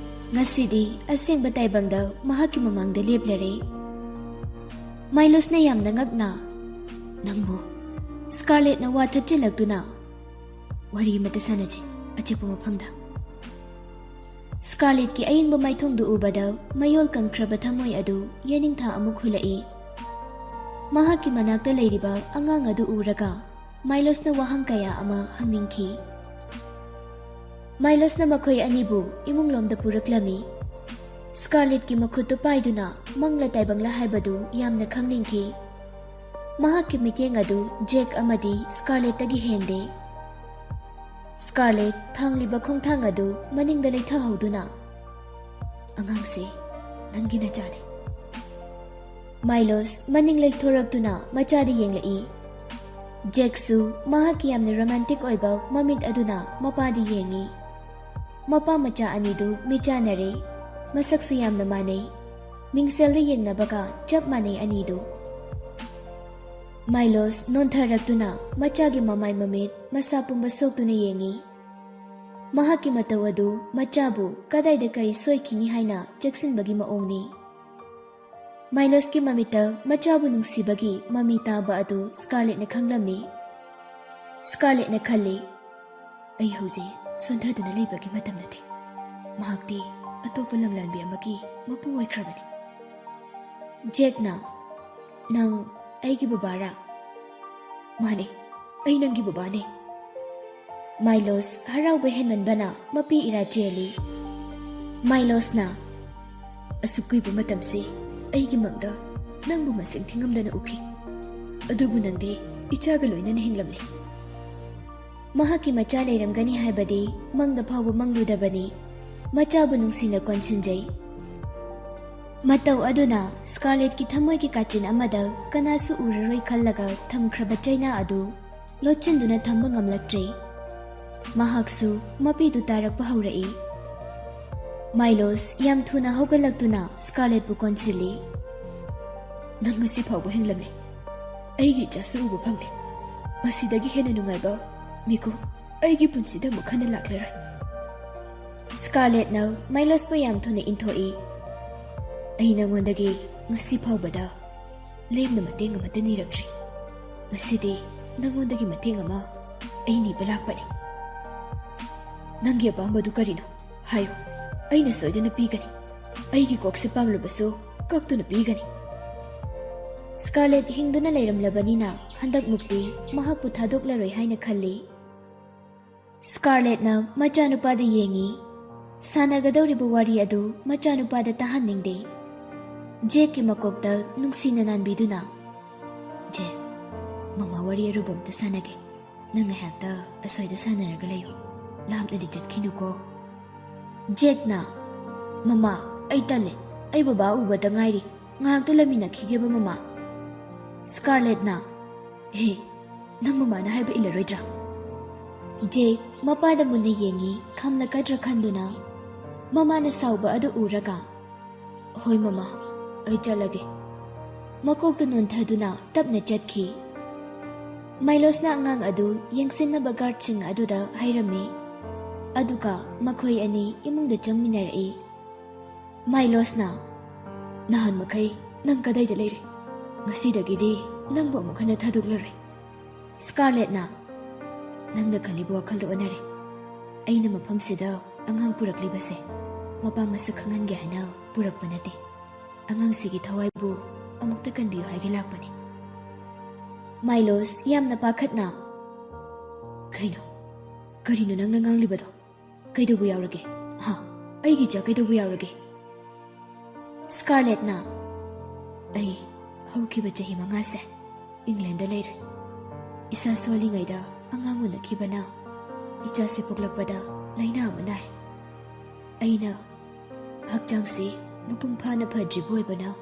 ꯉꯁꯤꯗꯤ ꯑꯁꯦꯡꯕ ꯇꯥꯏꯕꯪꯗ ꯃꯍꯥꯛꯀꯤ ꯃꯃꯥꯡꯗ ꯂꯦꯞꯂꯔꯦ꯫ ꯃꯥꯏꯂꯣꯁꯅ ꯌꯥꯝꯅ ꯉꯛꯅ, "ꯅꯪꯕꯨ?" ꯁ꯭ꯀꯥꯔꯂꯦꯠꯅ ꯋꯥ ꯊꯠꯆꯤꯜꯂꯛꯇꯨꯅ, "ꯋꯥꯔꯤ ꯑꯃꯠꯇ ꯁꯥꯟꯅꯁꯤ ꯑꯆꯤꯛꯄ ꯃꯐꯝꯗ꯫" ꯁ꯭ꯀꯥꯔꯂꯦꯠꯀꯤ ꯑꯌꯤꯡꯕ ꯃꯥꯏꯊꯣꯡꯗꯨ ꯎꯕꯗ ꯃꯌꯣꯜ ꯀꯪꯈ꯭ꯔꯕ ꯊꯃꯣꯏ ꯑꯗꯨ ꯌꯦꯅꯤꯡꯊꯥ ꯑꯃꯨꯛ ꯍꯨꯜꯂꯛꯏ꯫ ꯃꯍꯥꯛꯀꯤ ꯃꯅꯥꯛꯇ ꯂꯩꯔꯤꯕ ꯑꯉꯥꯡ ꯑꯗꯨ ꯎꯔꯒ ꯃꯥꯏꯂꯣꯁꯅ ꯋꯥꯍꯪ ꯀꯌꯥ ꯑꯃ ꯍꯪꯅꯤꯡꯈꯤ꯫ ꯃꯥꯏꯂꯣꯁꯅ ꯃꯈꯣꯏ ꯑꯅꯤꯕꯨ ꯏꯃꯨꯡꯂꯣꯝꯗ ꯄꯨꯔꯛꯂꯝꯃꯤ꯫ ꯁ꯭ꯀꯥꯔꯂꯦꯠꯀꯤ ꯃꯈꯨꯠꯇꯨ ꯄꯥꯏꯗꯨꯅ ꯃꯪꯂ ꯇꯥꯏꯕꯪꯂ ꯍꯥꯏꯕꯗꯨ ꯌꯥꯝꯅ ꯈꯪꯅꯤꯡꯈꯤ꯫ ꯃꯍꯥꯛꯀꯤ ꯃꯤꯠꯌꯦꯡ ꯑꯗꯨ ꯖꯦꯛ ꯑꯃꯗꯤ ꯁ꯭ꯀꯥꯔꯂꯦꯠꯇꯒꯤ ꯍꯦꯟꯗꯦ꯫ ꯁ꯭ꯀꯥꯔꯂꯦꯠ ꯊꯥꯡꯂꯤꯕ ꯈꯣꯡꯊꯥꯡ ꯑꯗꯨ ꯃꯅꯤꯡꯗ ꯂꯩꯊꯍꯧꯗꯨꯅ, "ꯑꯉꯥꯡꯁꯤ ꯅꯪꯒꯤ ꯅꯆꯥꯅꯤ꯫" ꯃꯥꯏꯂꯣꯁ ꯃꯅꯤꯡ ꯂꯩꯊꯣꯔꯛꯇꯨꯅ ꯃꯆꯥꯗ ꯌꯦꯡꯂꯛꯏ꯫ ꯖꯦꯛꯁꯨ ꯃꯍꯥꯛꯀꯤ ꯌꯥꯝꯅ ꯔꯣꯃꯥꯟꯇꯤꯛ ꯑꯣꯏꯕ ꯃꯃꯤꯠ ꯑꯗꯨꯅ ꯃꯄꯥꯗ ꯌꯦꯡꯏ꯫ ꯃꯄꯥ ꯃꯆꯥ ꯑꯅꯤꯗꯨ ꯃꯤꯠꯆꯥꯟꯅꯔꯦ꯫ ꯃꯁꯛꯁꯨ ꯌꯥꯝꯅ ꯃꯥꯟꯅꯩ꯫ ꯃꯤꯡꯁꯦꯜꯗ ꯌꯦꯡꯅꯕꯒ ꯆꯞ ꯃꯥꯟꯅꯩ ꯑꯅꯤꯗꯨ꯫ ꯃꯥꯏꯂꯣꯁ ꯅꯣꯟꯊꯔꯛꯇꯨꯅ ꯃꯆꯥꯒꯤ ꯃꯃꯥꯏ ꯃꯃꯤꯠ ꯃꯁꯥ ꯄꯨꯝꯕ ꯁꯣꯛꯇꯨꯅ ꯌꯦꯡꯏ꯫ ꯃꯍꯥꯛꯀꯤ ꯃꯇꯧ ꯑꯗꯨ ꯃꯆꯥꯕꯨ ꯀꯗꯥꯏꯗ ꯀꯔꯤ ꯁꯣꯏꯈꯤꯅꯤ ꯍꯥꯏꯅ ꯆꯦꯛꯁꯤꯟꯕꯒꯤ ꯃꯑꯣꯡꯅꯤ꯫ ꯃꯥꯏꯂꯣꯁꯀꯤ ꯃꯃꯤꯠꯇ ꯃꯆꯥꯕꯨ ꯅꯨꯡꯁꯤꯕꯒꯤ ꯃꯃꯤ ꯇꯥꯕ ꯑꯗꯨ ꯁ꯭ꯀꯥꯔꯂꯦꯠꯅ ꯈꯪꯂꯝꯃꯤ꯫ ꯁ꯭ꯀꯥꯔꯂꯦꯠꯅ ꯈꯜꯂꯤ, "ꯑꯩ ꯍꯧꯖꯤꯛ ꯁꯣꯟꯊꯗꯨꯅ ꯂꯩꯕꯒꯤ ꯃꯇꯝ ꯅꯠꯇꯦ꯫ ꯃꯍꯥꯛꯇꯤ ꯑꯇꯣꯞꯄ ꯂꯝꯂꯥꯟꯕꯤ ꯑꯃꯒꯤ ꯃꯄꯨ ꯑꯣꯏꯈ꯭ꯔꯕꯅꯤ꯫" ꯖꯦꯛꯅ, "ꯅꯪ ꯑꯩꯒꯤ ꯕꯕꯥꯔꯥ?" "ꯃꯥꯅꯦ, ꯑꯩ ꯅꯪꯒꯤ ꯕꯕꯥꯅꯦ꯫" ꯃꯥꯏꯂꯣꯁ ꯍꯔꯥꯎꯕ ꯍꯦꯟꯃꯟꯕꯅ ꯃꯄꯤ ꯏꯔꯥ ꯆꯦꯜꯂꯤ꯫ ꯃꯥꯏꯂꯣꯁꯅ, "ꯑꯁꯨꯛ ꯀꯨꯏꯕ ꯃꯇꯝꯁꯤ ꯑꯩꯒꯤ ꯃꯪꯗ ꯅꯪꯕꯨ ꯃꯁꯤꯡ ꯊꯤꯉꯝꯗꯅ ꯎꯈꯤ, ꯑꯗꯨꯕꯨ ꯅꯪꯗꯤ ꯏꯆꯥꯒ ꯂꯣꯏꯅꯅ ꯍꯤꯡꯂꯝꯂꯤ꯫" ꯃꯍꯥꯛꯀꯤ ꯃꯆꯥ ꯂꯩꯔꯝꯒꯅꯤ ꯍꯥꯏꯕꯗꯤ ꯃꯪꯗ ꯐꯥꯎꯕ ꯃꯪꯂꯨꯗꯕꯅꯤ꯫ ꯃꯆꯥꯕꯨ ꯅꯨꯡꯁꯤꯅ ꯀꯣꯟꯁꯤꯟꯖꯩ꯫ ꯃꯇꯧ ꯑꯗꯨꯅ ꯁ꯭ꯀꯥꯔꯂꯦꯠꯀꯤ ꯊꯃꯣꯏꯒꯤ ꯀꯥꯆꯤꯟ ꯑꯃꯗ ꯀꯅꯥꯁꯨ ꯎꯔꯔꯣꯏ ꯈꯜꯂꯒ ꯊꯝꯈ꯭ꯔꯕ ꯆꯩꯅꯥ ꯑꯗꯨ ꯂꯣꯠꯁꯤꯟꯗꯨꯅ ꯊꯝꯕ ꯉꯝꯂꯛꯇ꯭ꯔꯦ꯫ ꯃꯍꯥꯛꯁꯨ ꯃꯄꯤꯗꯨ ꯇꯥꯔꯛꯄ ꯍꯧꯔꯛꯏ꯫ ꯃꯥꯏꯂꯣꯁ ꯌꯥꯝ ꯊꯨꯅ ꯍꯧꯒꯠꯂꯛꯇꯨꯅ ꯁ꯭ꯀꯥꯔꯂꯦꯠꯄꯨ ꯀꯣꯟꯁꯤꯜꯂꯤ꯫ "ꯅꯪ ꯉꯁꯤ ꯐꯥꯎꯕ ꯍꯤꯡꯂꯝꯂꯦ꯫ ꯑꯩꯒꯤ ꯏꯆꯥꯁꯨ ꯎꯕ ꯐꯪꯂꯦ꯫ ꯃꯁꯤꯗꯒꯤ ꯍꯦꯟꯅ ꯅꯨꯡꯉꯥꯏꯕ ꯃꯤꯀꯨꯞ ꯑꯩꯒꯤ ꯄꯨꯟꯁꯤꯗ ꯑꯃꯨꯛ ꯍꯟꯅ ꯂꯥꯛꯂꯔꯣꯏ꯫" ꯁ꯭ꯀꯥꯔꯂꯦꯠꯅ ꯃꯥꯏꯂꯣꯁꯄꯨ ꯌꯥꯝ ꯊꯨꯅ ꯏꯟꯊꯣꯛꯏ꯫ "ꯑꯩ ꯅꯉꯣꯟꯗꯒꯤ ꯉꯁꯤ ꯐꯥꯎꯕꯗ ꯂꯦꯝꯅ ꯃꯇꯦꯡ ꯑꯃꯠꯇ ꯅꯤꯔꯛꯇ꯭ꯔꯤ꯫ ꯉꯁꯤꯗꯤ ꯅꯉꯣꯟꯗꯒꯤ ꯃꯇꯦꯡ ꯑꯃ ꯑꯩ ꯅꯤꯕ ꯂꯥꯛꯄꯅꯤ꯫ ꯅꯪꯒꯤ ꯑꯄꯥꯝꯕꯗꯨ ꯀꯔꯤꯅꯣ? ꯍꯥꯏꯌꯨ, ꯑꯩꯅ ꯁꯣꯏꯗꯅ ꯄꯤꯒꯅꯤ꯫ ꯑꯩꯒꯤ ꯀꯣꯛꯁꯦ ꯄꯥꯝꯂꯕꯁꯨ ꯀꯛꯇꯨꯅ ꯄꯤꯒꯅꯤ꯫" ꯁ꯭ꯀꯥꯔꯂꯦꯠ ꯍꯤꯡꯗꯨꯅ ꯂꯩꯔꯝꯂꯕꯅꯤꯅ ꯍꯟꯗꯛꯃꯨꯛꯇꯤ ꯃꯍꯥꯛꯄꯨ ꯊꯥꯗꯣꯛꯂꯔꯣꯏ ꯍꯥꯏꯅ ꯈꯜꯂꯤ꯫ ꯁ꯭ꯀꯥꯔꯂꯦꯠꯅ ꯃꯆꯥꯅꯨꯄꯥꯗ ꯌꯦꯡꯉꯤ꯫ ꯁꯥꯟꯅꯒꯗꯧꯔꯤꯕ ꯋꯥꯔꯤ ꯑꯗꯨ ꯃꯆꯥꯅꯨꯄꯥꯗ ꯇꯥꯍꯟꯅꯤꯡꯗꯦ꯫ ꯖꯦꯛꯀꯤ ꯃꯀꯣꯛꯇ ꯅꯨꯡꯁꯤꯅ ꯅꯥꯟꯕꯤꯗꯨꯅ, "ꯖꯦꯛ, ꯃꯃꯥ ꯋꯥꯔꯤ ꯑꯔꯨꯕ ꯑꯝꯇ ꯁꯥꯟꯅꯒꯦ꯫ ꯅꯪ ꯉꯥꯏꯍꯥꯛꯇ ꯑꯁ꯭ꯋꯥꯏꯗ ꯁꯥꯟꯅꯔꯒ ꯂꯩꯌꯨ꯫ ꯂꯥꯞꯅꯗꯤ ꯆꯠꯈꯤꯅꯨꯀꯣ꯫" ꯖꯦꯛꯅ, "ꯃꯃꯥ, ꯑꯩ ꯇꯜꯂꯦ꯫ ꯑꯩ ꯕꯕꯥ ꯎꯕꯗ ꯉꯥꯏꯔꯤ꯫ ꯉꯥꯏꯍꯥꯛꯇ ꯂꯩꯃꯤꯟꯅꯈꯤꯒꯦꯕ, ꯃꯃꯥ꯫" ꯁ꯭ꯀꯥꯔꯂꯦꯠꯅ, "ꯍꯦ, ꯅꯪ ꯃꯃꯥꯅ ꯍꯥꯏꯕ ꯏꯜꯂꯔꯣꯏꯗ꯭ꯔꯥ?" ꯖꯦꯛ ꯃꯄꯥꯗ ꯃꯨꯟꯅ ꯌꯦꯡꯉꯤ, ꯈꯝꯂꯛꯀꯗ꯭ꯔꯥ ꯈꯟꯗꯨꯅ꯫ ꯃꯃꯥꯅ ꯁꯥꯎꯕ ꯑꯗꯨ ꯎꯔꯒ, "ꯍꯣꯏ ꯃꯃꯥ, ꯑꯩ ꯆꯠꯂꯒꯦ꯫" ꯃꯀꯣꯛꯇ ꯅꯣꯟꯊꯗꯨꯅ ꯇꯞꯅ ꯆꯠꯈꯤ꯫ ꯃꯥꯏꯂꯣꯁꯅ ꯑꯉꯥꯡ ꯑꯗꯨ ꯌꯦꯡꯁꯤꯟꯅꯕ ꯒꯥꯔꯗꯁꯤꯡ ꯑꯗꯨꯗ ꯍꯥꯏꯔꯝꯃꯤ꯫ ꯑꯗꯨꯒ ꯃꯈꯣꯏ ꯑꯅꯤ ꯏꯃꯨꯡꯗ ꯆꯪꯃꯤꯟꯅꯔꯛꯏ꯫ ꯃꯥꯏꯂꯣꯁꯅ, "ꯅꯍꯥꯟ ꯃꯈꯩ ꯅꯪ ꯀꯗꯥꯏꯗ ꯂꯩꯔꯦ? ꯉꯁꯤꯗꯒꯤꯗꯤ ꯅꯪꯕꯨ ꯑꯃꯨꯛ ꯍꯟꯅ ꯊꯥꯗꯣꯛꯂꯔꯣꯏ꯫" ꯁ꯭ꯀꯥꯔꯂꯦꯠꯅ, "ꯅꯪꯅ ꯈꯜꯂꯤꯕ ꯋꯥꯈꯜꯗ ꯑꯣꯟꯅꯔꯦ꯫ ꯑꯩꯅ ꯃꯐꯝꯁꯤꯗ ꯑꯉꯥꯡ ꯄꯨꯔꯛꯂꯤꯕꯁꯦ ꯃꯄꯥ ꯃꯁꯛ ꯈꯪꯍꯟꯒꯦ ꯍꯥꯏꯅ ꯄꯨꯔꯛꯄ ꯅꯠꯇꯦ꯫ ꯑꯉꯥꯡꯁꯤꯒꯤ ꯊꯋꯥꯏꯕꯨ ꯑꯃꯨꯛꯇ ꯀꯟꯕꯤꯌꯨ ꯍꯥꯏꯒꯦ ꯂꯥꯛꯄꯅꯤ꯫ ꯃꯥꯏꯂꯣꯁ, ꯌꯥꯝꯅ ꯄꯥꯈꯠꯅ, "ꯀꯩꯅꯣ? ꯀꯔꯤꯅꯣ ꯅꯪꯅ ꯉꯥꯡꯂꯤꯕꯗꯣ? ꯀꯩꯗꯧꯕ ꯌꯥꯎꯔꯒꯦ? ꯍꯥ? ꯑꯩꯒꯤ ꯏꯆꯥ ꯀꯩꯗꯧꯕ ꯌꯥꯎꯔꯒꯦ?" ꯁ꯭ꯀꯥꯔꯂꯦꯠꯅ, "ꯑꯩ ꯍꯧꯈꯤꯕ ꯆꯍꯤ ꯃꯉꯥꯁꯦ ꯏꯪꯂꯦꯟꯗ ꯂꯩꯔꯦ꯫ ꯏꯁꯥ ꯁꯣꯜꯂꯤꯉꯩꯗ ꯑꯉꯥꯡ ꯎꯅꯈꯤꯕꯅ ꯏꯆꯥꯁꯤ ꯄꯣꯛꯂꯛꯄꯗ ꯂꯥꯏꯅꯥ ꯑꯃ ꯅꯥꯏ꯫ ꯑꯩꯅ ꯍꯛꯆꯥꯡꯁꯤ ꯃꯄꯨꯡ ꯐꯥꯅ ꯐꯗ꯭ꯔꯤꯕ ꯑꯣꯏꯕꯅ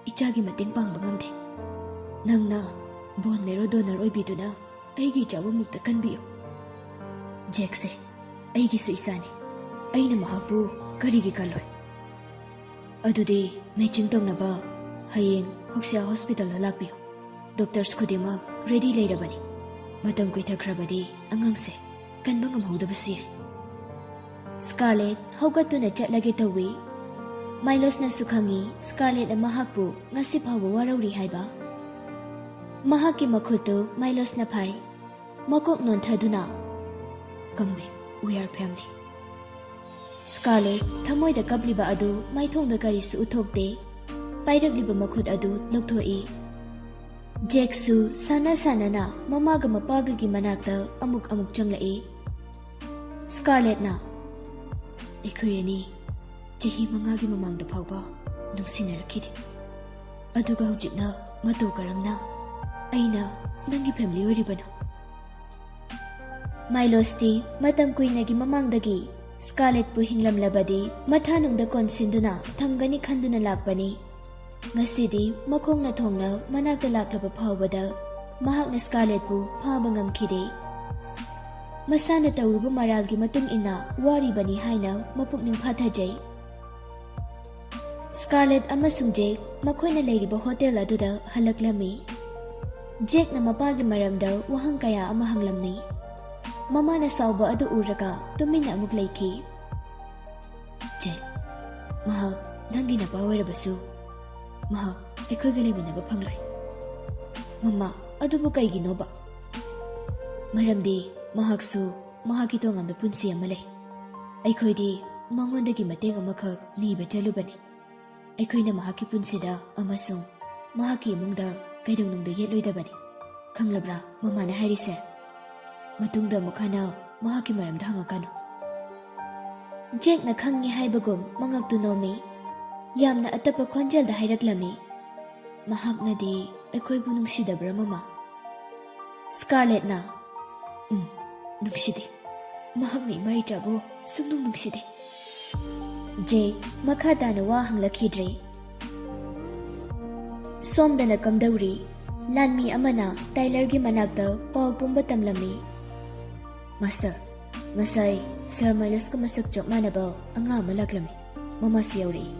ꯏꯆꯥꯒꯤ ꯃꯇꯦꯡ ꯄꯥꯡꯕ ꯉꯝꯗꯦ꯫ ꯅꯪꯅ ꯕꯣꯟ ꯃꯦꯔꯣ ꯗꯣꯅꯔ ꯑꯣꯏꯕꯤꯗꯨꯅ ꯑꯩꯒꯤ ꯏꯆꯥꯕꯨ ꯑꯃꯨꯛꯇ ꯀꯟꯕꯤꯌꯨ꯫ ꯖꯦꯛꯁꯦ ꯑꯩꯒꯤꯁꯨ ꯏꯆꯥꯅꯤ꯫ ꯑꯩꯅ ꯃꯍꯥꯛꯄꯨ ꯀꯔꯤꯒꯤ ꯀꯜꯂꯣꯏ? ꯑꯗꯨꯗꯤ ꯃꯦꯆꯤꯡ ꯇꯧꯅꯕ ꯍꯌꯦꯡ ꯍꯣꯛꯁꯤꯌꯥ ꯍꯣꯁꯄꯤꯇꯥꯜꯗ ꯂꯥꯛꯄꯤꯌꯨ꯫ ꯗꯣꯛꯇꯔꯁ ꯈꯨꯗꯤꯡꯃꯛ ꯔꯦꯗꯤ ꯂꯩꯔꯕꯅꯤ꯫ ꯃꯇꯝ ꯀꯨꯏꯊꯈ꯭ꯔꯕꯗꯤ ꯑꯉꯥꯡꯁꯦ ꯀꯟꯕ ꯉꯝꯍꯧꯗꯕꯁꯨ ꯌꯥꯏ꯫" ꯁ꯭ꯀꯥꯔꯂꯦꯠ ꯍꯧꯒꯠꯇꯨꯅ ꯆꯠꯂꯒꯦ ꯇꯧꯏ꯫ ꯃꯥꯏꯂꯣꯁꯅꯁꯨ ꯈꯪꯏ ꯁ꯭ꯀꯥꯔꯂꯦꯠꯅ ꯃꯍꯥꯛꯄꯨ ꯉꯁꯤ ꯐꯥꯎꯕ ꯋꯥꯔꯧꯔꯤ ꯍꯥꯏꯕ꯫ ꯃꯍꯥꯛꯀꯤ ꯃꯈꯨꯠꯇꯨ ꯃꯥꯏꯂꯣꯁꯅ ꯐꯥꯏ꯫ ꯃꯀꯣꯛ ꯅꯣꯟꯊꯗꯨꯅ, "Come back, we are family." ꯁ꯭ꯀꯥꯔꯂꯦꯠ ꯊꯃꯣꯏꯗ ꯀꯞꯂꯤꯕ ꯑꯗꯨ ꯃꯥꯏꯊꯣꯡꯗ ꯀꯔꯤꯁꯨ ꯎꯠꯊꯣꯛꯇꯦ꯫ ꯄꯥꯏꯔꯛꯂꯤꯕ ꯃꯈꯨꯠ ꯑꯗꯨ ꯂꯧꯊꯣꯛꯏ꯫ ꯖꯦꯛꯁꯨ ꯁꯥꯟꯅ ꯁꯥꯟꯅꯅ ꯃꯃꯥꯒ ꯃꯄꯥꯒꯒꯤ ꯃꯅꯥꯛꯇ ꯑꯃꯨꯛ ꯑꯃꯨꯛ ꯆꯪꯂꯛꯏ꯫ ꯁ꯭ꯀꯥꯔꯂꯦꯠꯅ, "ꯑꯩꯈꯣꯏ ꯑꯅꯤ ꯆꯍꯤ ꯃꯉꯥꯒꯤ ꯃꯃꯥꯡꯗ ꯐꯥꯎꯕ ꯅꯨꯡꯁꯤꯅꯔꯛꯈꯤꯗꯦ꯫ ꯑꯗꯨꯒ ꯍꯧꯖꯤꯛꯅ ꯃꯇꯧ ꯀꯔꯝꯅ ꯑꯩꯅ ꯅꯪꯒꯤ ꯐꯦꯃꯤꯂꯤ ꯑꯣꯏꯔꯤꯕꯅꯣ?" ꯃꯥꯏꯂꯣꯁꯇꯤ ꯃꯇꯝ ꯀꯨꯏꯅꯒꯤ ꯃꯃꯥꯡꯗꯒꯤ ꯁ꯭ꯀꯥꯔꯂꯦꯠꯄꯨ ꯍꯤꯡꯂꯝꯂꯕꯗꯤ ꯃꯊꯥꯅꯨꯡꯗ ꯀꯣꯟꯁꯤꯟꯗꯨꯅ ꯊꯝꯒꯅꯤ ꯈꯟꯗꯨꯅ ꯂꯥꯛꯄꯅꯤ꯫ ꯉꯁꯤꯗꯤ ꯃꯈꯣꯡꯅ ꯊꯣꯡꯅ ꯃꯅꯥꯛꯇ ꯂꯥꯛꯂꯕ ꯐꯥꯎꯕꯗ ꯃꯍꯥꯛꯅ ꯁ꯭ꯀꯥꯔꯂꯦꯠꯄꯨ ꯐꯥꯕ ꯉꯝꯈꯤꯗꯦ꯫ ꯃꯁꯥꯅ ꯇꯧꯔꯨꯕ ꯃꯔꯥꯜꯒꯤ ꯃꯇꯨꯡ ꯏꯟꯅ ꯋꯥꯔꯤꯕꯅꯤ ꯍꯥꯏꯅ ꯃꯄꯨꯛꯅꯤꯡ ꯐꯥꯊꯖꯩ꯫ ꯁ꯭ꯀꯥꯔꯂꯦꯠ ꯑꯃꯁꯨꯡ ꯖꯦꯛ ꯃꯈꯣꯏꯅ ꯂꯩꯔꯤꯕ ꯍꯣꯇꯦꯜ ꯑꯗꯨꯗ ꯍꯜꯂꯛꯂꯝꯃꯤ꯫ ꯖꯦꯛꯅ ꯃꯄꯥꯒꯤ ꯃꯔꯝꯗ ꯋꯥꯍꯪ ꯀꯌꯥ ꯑꯃ ꯍꯪꯂꯝꯃꯤ꯫ ꯃꯃꯥꯅ ꯁꯥꯎꯕ ꯑꯗꯨ ꯎꯔꯒ ꯇꯨꯃꯤꯟꯅ ꯑꯃꯨꯛ ꯂꯩꯈꯤ꯫ "ꯖꯦꯛ, ꯃꯍꯥꯛ ꯅꯪꯒꯤ ꯅꯄꯥ ꯑꯣꯏꯔꯕꯁꯨ ꯃꯍꯥꯛ ꯑꯩꯈꯣꯏꯒ ꯂꯩꯃꯤꯟꯅꯕ ꯐꯪꯂꯣꯏ꯫" "ꯃꯃꯥ, ꯑꯗꯨꯕꯨ ꯀꯩꯒꯤꯅꯣꯕ?" "ꯃꯔꯝꯗꯤ ꯃꯍꯥꯛꯁꯨ ꯃꯍꯥꯛꯀꯤ ꯇꯣꯉꯥꯟꯕ ꯄꯨꯟꯁꯤ ꯑꯃ ꯂꯩ꯫ ꯑꯩꯈꯣꯏꯗꯤ ꯃꯉꯣꯟꯗꯒꯤ ꯃꯇꯦꯡ ꯑꯃꯈꯛ ꯅꯤꯕ ꯆꯠꯂꯨꯕꯅꯤ꯫ ꯑꯩꯈꯣꯏꯅ ꯃꯍꯥꯛꯀꯤ ꯄꯨꯟꯁꯤꯗ ꯑꯃꯁꯨꯡ ꯃꯍꯥꯛꯀꯤ ꯏꯃꯨꯡꯗ ꯀꯩꯗꯧꯅꯨꯡꯗ ꯌꯦꯠꯂꯣꯏꯗꯕꯅꯤ꯫ ꯈꯪꯂꯕ꯭ꯔꯥ ꯃꯃꯥꯅ ꯍꯥꯏꯔꯤꯁꯦ? ꯃꯇꯨꯡꯗ ꯑꯃꯨꯛ ꯍꯟꯅ ꯃꯍꯥꯛꯀꯤ ꯃꯔꯝꯗ ꯍꯪꯉꯛꯀꯅꯨ꯫ ꯖꯦꯛꯅ ꯈꯪꯉꯤ ꯍꯥꯏꯕꯒꯨꯝ ꯃꯉꯛꯇꯨ ꯅꯣꯝꯃꯤ꯫ ꯌꯥꯝꯅ ꯑꯇꯞꯄ ꯈꯣꯟꯖꯦꯜꯗ ꯍꯥꯏꯔꯛꯂꯝꯃꯤ, "ꯃꯍꯥꯛꯅꯗꯤ ꯑꯩꯈꯣꯏꯕꯨ ꯅꯨꯡꯁꯤꯗꯕ꯭ꯔꯥ, ꯃꯃꯥ?" ꯁ꯭ꯀꯥꯔꯂꯦꯠꯅ, "ꯎꯝ, ꯅꯨꯡꯁꯤꯗꯦ꯫ ꯃꯍꯥꯛꯅ ꯏꯃꯥ ꯏꯆꯥꯕꯨ ꯁꯨꯡꯅꯨꯡ ꯅꯨꯡꯁꯤꯗꯦ꯫" ꯖꯦꯛ ꯃꯈꯥ ꯇꯥꯅ ꯋꯥ ꯍꯪꯂꯛꯈꯤꯗ꯭ꯔꯦ꯫ ꯁꯣꯝꯗꯅ ꯀꯝꯗꯧꯔꯤ? ꯂꯥꯟꯃꯤ ꯑꯃꯅ ꯇꯥꯏꯂꯔꯒꯤ ꯃꯅꯥꯛꯇ ꯄꯥꯎ ꯄꯨꯝꯕ ꯇꯝꯂꯝꯃꯤ꯫ "ꯃꯥꯁꯇꯔ, ꯉꯁꯥꯏ ꯁꯥꯔ ꯃꯥꯏꯂꯣꯁꯀ ꯃꯁꯛ ꯆꯞ ꯃꯥꯟꯅꯕ ꯑꯉꯥꯡ ꯑꯃ ꯂꯥꯛꯂꯝꯃꯤ꯫ ꯃꯃꯥꯁꯨ ꯌꯥꯎꯔꯛꯏ꯫"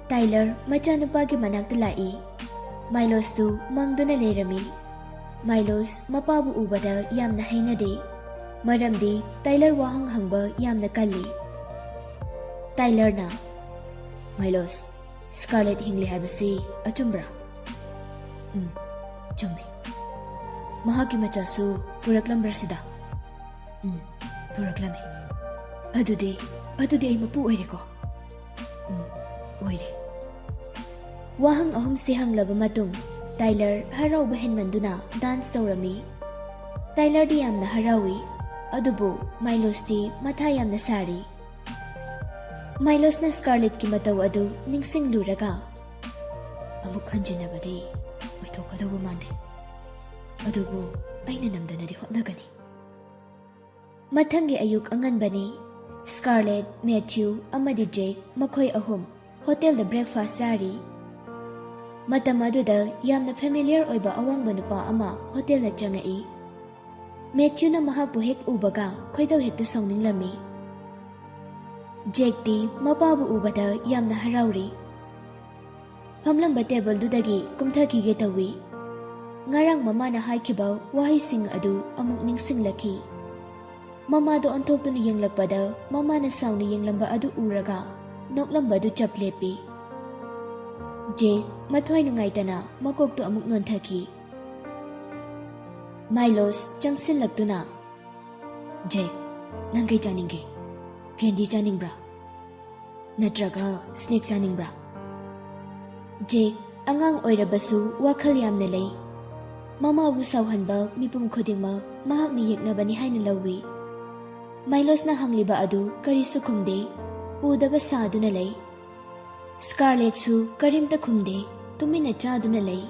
ꯇꯥꯏꯂꯔ ꯃꯆꯥꯅꯨꯄꯥꯒꯤ ꯃꯅꯥꯛꯇ ꯂꯥꯛꯏ꯫ ꯃꯥꯏꯂꯣꯁꯇꯨ ꯃꯪꯗꯨꯅ ꯂꯩꯔꯝꯃꯤ꯫ ꯃꯥꯏꯂꯣꯁ ꯃꯄꯥꯕꯨ ꯎꯕꯗ ꯌꯥꯝꯅ ꯍꯩꯅꯗꯦ, ꯃꯔꯝꯗꯤ ꯇꯥꯏꯂꯔ ꯋꯥꯍꯪ ꯍꯪꯕ ꯌꯥꯝꯅ ꯀꯜꯂꯤ꯫ ꯇꯥꯏꯂꯔꯅ, "ꯃꯥꯏꯂꯣꯁ, ꯁ꯭ꯀꯥꯔꯂꯦꯠ ꯍꯤꯡꯂꯤ ꯍꯥꯏꯕꯁꯤ ꯑꯆꯨꯝꯕ꯭ꯔꯥ?" "ꯎꯝ, ꯆꯨꯝꯃꯤ꯫" "ꯃꯍꯥꯛꯀꯤ ꯃꯆꯥꯁꯨ ꯄꯨꯔꯛꯂꯝꯕ꯭ꯔꯥ ꯁꯤꯗ?" "ꯎꯝ, ꯄꯨꯔꯛꯂꯝꯃꯤ꯫" "ꯑꯗꯨꯗꯤ, ꯑꯗꯨꯗꯤ ꯑꯩ ꯃꯄꯨ ꯑꯣꯏꯔꯦꯀꯣ?" "ꯎꯝ, ꯑꯣꯏꯔꯦ꯫" ꯋꯥꯍꯪ ꯑꯍꯨꯝꯁꯤ ꯍꯪꯂꯕ ꯃꯇꯨꯡ, ꯇꯥꯏꯂꯔ ꯍꯔꯥꯎꯕ ꯍꯦꯟꯃꯟꯗꯨꯅ ꯗꯥꯟꯁ ꯇꯧꯔꯝꯃꯤ꯫ ꯇꯥꯏꯂꯔꯗꯤ ꯌꯥꯝꯅ ꯍꯔꯥꯎꯏ, ꯑꯗꯨꯕꯨ ꯃꯥꯏꯂꯣꯁꯇꯤ ꯃꯊꯥ ꯌꯥꯝꯅ ꯁꯥꯔꯤ꯫ ꯃꯥꯏꯂꯣꯁꯅ ꯁ꯭ꯀꯥꯔꯂꯦꯠꯀꯤ ꯃꯇꯧ ꯑꯗꯨ ꯅꯤꯡꯁꯤꯡꯂꯨꯔꯒ, "ꯑꯃꯨꯛ ꯍꯟꯖꯤꯟꯅꯕꯗꯤ ꯑꯣꯏꯊꯣꯛꯀꯗꯧꯕ ꯃꯥꯟꯗꯦ, ꯑꯗꯨꯕꯨ ꯑꯩꯅ ꯅꯝꯗꯅꯗꯤ ꯍꯣꯠꯅꯒꯅꯤ꯫" ꯃꯊꯪꯒꯤ ꯑꯌꯨꯛ ꯑꯉꯟꯕꯅꯤ꯫ ꯁ꯭ꯀꯥꯔꯂꯦꯠ, ꯃꯦꯊ꯭ꯌꯨ ꯑꯃꯗꯤ ꯖꯦꯛ, ꯃꯈꯣꯏ ꯑꯍꯨꯝ ꯍꯣꯇꯦꯜꯗ ꯕ꯭ꯔꯦꯛꯐꯥꯁ ꯆꯥꯔꯤ꯫ ꯃꯇꯝ ꯑꯗꯨꯗ ꯌꯥꯝꯅ ꯐꯦꯃꯤꯂꯤꯌꯔ ꯑꯣꯏꯕ ꯑꯋꯥꯡꯕ ꯅꯨꯄꯥ ꯑꯃ ꯍꯣꯇꯦꯜꯗ ꯆꯪꯉꯛꯏ꯫ ꯃꯦꯊ꯭ꯌꯨꯅ ꯃꯍꯥꯛꯄꯨ ꯍꯦꯛ ꯎꯕꯒ ꯈꯣꯏꯗꯧ ꯍꯦꯛꯇ ꯁꯥꯎꯅꯤꯡꯂꯝꯃꯤ꯫ ꯖꯦꯛꯇꯤ ꯃꯄꯥꯕꯨ ꯎꯕꯗ ꯌꯥꯝꯅ ꯍꯔꯥꯎꯔꯤ꯫ ꯐꯝꯂꯝꯕ ꯇꯦꯕꯜꯗꯨꯗꯒꯤ ꯀꯨꯝꯊꯈꯤꯒꯦ ꯇꯧꯏ꯫ ꯉꯔꯥꯡ ꯃꯃꯥꯅ ꯍꯥꯏꯈꯤꯕ ꯋꯥꯍꯩꯁꯤꯡ ꯑꯗꯨ ꯑꯃꯨꯛ ꯅꯤꯡꯁꯤꯡꯂꯛꯈꯤ꯫ ꯃꯃꯥꯗꯨ ꯑꯣꯟꯊꯣꯛꯇꯨꯅ ꯌꯦꯡꯂꯛꯄꯗ, ꯃꯃꯥꯅ ꯁꯥꯎꯅ ꯌꯦꯡꯂꯝꯕ ꯑꯗꯨ ꯎꯔꯒ ꯅꯣꯛꯂꯝꯕꯗꯨ ꯆꯞ ꯂꯦꯞꯄꯤ꯫ ꯖꯦꯛ ꯃꯊ꯭ꯋꯥꯏ ꯅꯨꯡꯉꯥꯏꯇꯅ ꯃꯀꯣꯛꯇꯨ ꯑꯃꯨꯛ ꯅꯣꯟꯊꯈꯤ꯫ ꯃꯥꯏꯂꯣꯁ ꯆꯪꯁꯤꯜꯂꯛꯇꯨꯅ, "ꯖꯦꯛ, ꯅꯪ ꯀꯩ ꯆꯥꯅꯤꯡꯒꯦ? ꯀꯦꯟꯗꯤ ꯆꯥꯅꯤꯡꯕ꯭ꯔꯥ?" ꯅꯠꯇ꯭ꯔꯒ ꯁ꯭ꯅꯦꯛ ꯆꯥꯅꯤꯡꯕ꯭ꯔꯥ? ꯖꯦꯛ ꯑꯉꯥꯡ ꯑꯣꯏꯔꯕꯁꯨ ꯋꯥꯈꯜ ꯌꯥꯝꯅ ꯂꯩ꯫ ꯃꯃꯥꯕꯨ ꯁꯥꯎꯍꯟꯕ ꯃꯤꯄꯨꯝ ꯈꯨꯗꯤꯡꯃꯛ ꯃꯍꯥꯛꯅ ꯌꯦꯛꯅꯕꯅꯤ ꯍꯥꯏꯅ ꯂꯧꯏ꯫ ꯃꯥꯏꯂꯣꯁꯅ ꯍꯪꯂꯤꯕ ꯑꯗꯨ ꯀꯔꯤꯁꯨ ꯈꯨꯝꯗꯦ꯫ ꯎꯗꯕ ꯁꯥꯗꯨꯅ ꯂꯩ꯫ ꯁ꯭ꯀꯥꯔꯂꯦꯠꯁꯨ ꯀꯔꯤꯝꯇ ꯈꯨꯝꯗꯦ, ꯇꯨꯃꯤꯟꯅ ꯆꯥꯗꯨꯅ ꯂꯩ꯫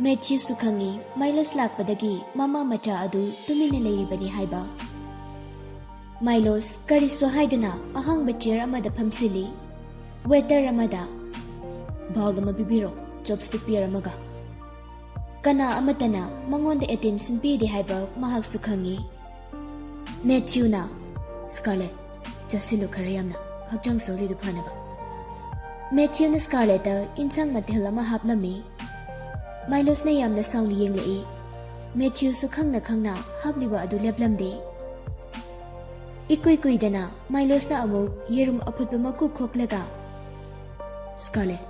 ꯃꯦꯊ꯭ꯌꯨꯁꯨ ꯈꯪꯏ ꯃꯥꯏꯂꯣꯁ ꯂꯥꯛꯄꯗꯒꯤ ꯃꯃꯥ ꯃꯆꯥ ꯑꯗꯨ ꯇꯨꯃꯤꯟꯅ ꯂꯩꯔꯤꯕꯅꯤ ꯍꯥꯏꯕ꯫ ꯃꯥꯏꯂꯣꯁ ꯀꯔꯤꯁꯨ ꯍꯥꯏꯗꯅ ꯑꯍꯥꯡꯕ ꯆꯤꯌꯔ ꯑꯃꯗ ꯐꯝꯁꯤꯜꯂꯤ꯫ ꯋꯦꯇꯔ ꯑꯃꯗ, "ꯕꯥꯎꯜ ꯑꯃ ꯄꯤꯕꯤꯔꯣ, ꯆꯣꯞꯁ꯭ꯇꯤꯛ ꯄꯤꯌꯔ ꯑꯃꯒ꯫" ꯀꯅꯥ ꯑꯃꯠꯇꯅ ꯃꯉꯣꯟꯗ ꯑꯦꯇꯦꯟꯁꯟ ꯄꯤꯗꯦ ꯍꯥꯏꯕ ꯃꯍꯥꯛꯁꯨ ꯈꯪꯏ꯫ ꯃꯦꯊ꯭ꯌꯨꯅ, "ꯁ꯭ꯀꯥꯔꯂꯦꯠ, ꯆꯥꯁꯤꯜꯂꯨ ꯈꯔ ꯌꯥꯝꯅ, ꯍꯛꯆꯥꯡ ꯁꯣꯜꯂꯤꯗꯨ ꯐꯅꯕ꯫" ꯃꯦꯊ꯭ꯌꯨꯅ ꯁ꯭ꯀꯥꯔꯂꯦꯠꯇ ꯏꯟꯁꯥꯡ ꯃꯊꯦꯜ ꯑꯃ ꯍꯥꯞꯂꯝꯃꯤ꯫ ꯃꯥꯏꯂꯣꯁꯅ ꯌꯥꯝꯅ ꯁꯥꯎꯅ ꯌꯦꯡꯂꯛꯏ꯫ ꯃꯦꯊ꯭ꯌꯨꯁꯨ ꯈꯪꯅ ꯈꯪꯅ ꯍꯥꯞꯂꯤꯕ ꯑꯗꯨ ꯂꯦꯞꯂꯝꯗꯦ꯫ ꯏꯀꯨꯏ ꯀꯨꯏꯗꯅ ꯃꯥꯏꯂꯣꯁꯅ ꯑꯃꯨꯛ ꯌꯦꯔꯨꯝ ꯑꯐꯨꯠꯄ ꯃꯀꯨ ꯈꯣꯛꯂꯒ, "ꯁ꯭ꯀꯥꯔꯂꯦꯠ,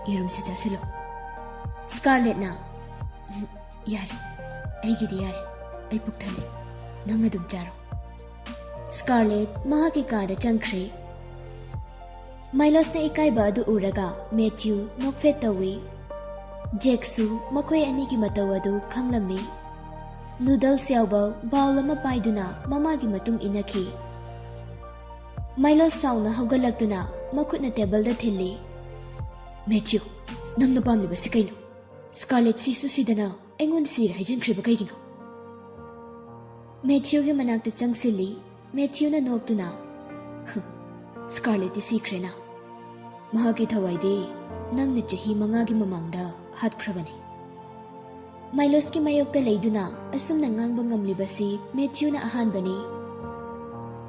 ꯌꯦꯔꯨꯝꯁꯦ ꯆꯥꯁꯤꯜꯂꯣ꯫" ꯁ꯭ꯀꯥꯔꯂꯦꯠꯅ, "ꯎꯝ, ꯌꯥꯔꯦ, ꯑꯩꯒꯤꯗꯤ ꯌꯥꯔꯦ, ꯑꯩ ꯄꯨꯛ ꯊꯜꯂꯦ, ꯅꯪ ꯑꯗꯨꯝ ꯆꯥꯔꯣ꯫" ꯁ꯭ꯀꯥꯔꯂꯦꯠ ꯃꯍꯥꯛꯀꯤ ꯀꯥꯗ ꯆꯪꯈ꯭ꯔꯦ꯫ ꯃꯥꯏꯂꯣꯁꯅ ꯏꯀꯥꯏꯕ ꯑꯗꯨ ꯎꯔꯒ ꯃꯦꯊ꯭ꯌꯨ ꯅꯣꯛꯐꯦꯠ ꯇꯧꯏ꯫ ꯖꯦꯛꯁꯨ ꯃꯈꯣꯏ ꯑꯅꯤꯒꯤ ꯃꯇꯧ ꯑꯗꯨ ꯈꯪꯂꯝꯃꯤ꯫ ꯅꯨꯗꯜꯁ ꯌꯥꯎꯕ ꯕꯥꯎꯜ ꯑꯃ ꯄꯥꯏꯗꯨꯅ ꯃꯃꯥꯒꯤ ꯃꯇꯨꯡ ꯏꯟꯅꯈꯤ꯫ ꯃꯥꯏꯂꯣꯁ ꯁꯥꯎꯅ ꯍꯧꯒꯠꯂꯛꯇꯨꯅ ꯃꯈꯨꯠꯅ ꯇꯦꯕꯜꯗ ꯊꯤꯜꯂꯤ꯫ "ꯃꯦꯊ꯭ꯌꯨ, ꯅꯪꯅ ꯄꯥꯝꯂꯤꯕꯁꯤ ꯀꯩꯅꯣ? ꯁ꯭ꯀꯥꯔꯂꯦꯠ ꯁꯤꯁꯨ ꯁꯤꯗꯅ ꯑꯩꯉꯣꯟꯗ ꯁꯤꯔꯦ ꯍꯥꯏꯖꯤꯟꯈ꯭ꯔꯤꯕ ꯀꯩꯒꯤꯅꯣ?" ꯃꯦꯊ꯭ꯌꯨꯒꯤ ꯃꯅꯥꯛꯇ ꯆꯪꯁꯤꯜꯂꯤ꯫ ꯃꯦꯊ꯭ꯌꯨꯅ ꯅꯣꯛꯇꯨꯅ, "ꯍ, ꯁ꯭ꯀꯥꯔꯂꯦꯠꯇꯤ ꯁꯤꯈ꯭ꯔꯦꯅ꯫ ꯃꯍꯥꯛꯀꯤ ꯊꯋꯥꯏꯗꯤ ꯅꯪꯅ ꯆꯍꯤ ꯃꯉꯥꯒꯤ ꯃꯃꯥꯡꯗ ꯍꯥꯠꯈ꯭ꯔꯕꯅꯤ꯫" ꯃꯥꯏꯂꯣꯁꯀꯤ ꯃꯥꯌꯣꯛꯇ ꯂꯩꯗꯨꯅ ꯑꯁꯨꯝꯅ ꯉꯥꯡꯕ ꯉꯝꯂꯤꯕꯁꯤ ꯃꯦꯊ꯭ꯌꯨꯅ ꯑꯍꯥꯟꯕꯅꯤ꯫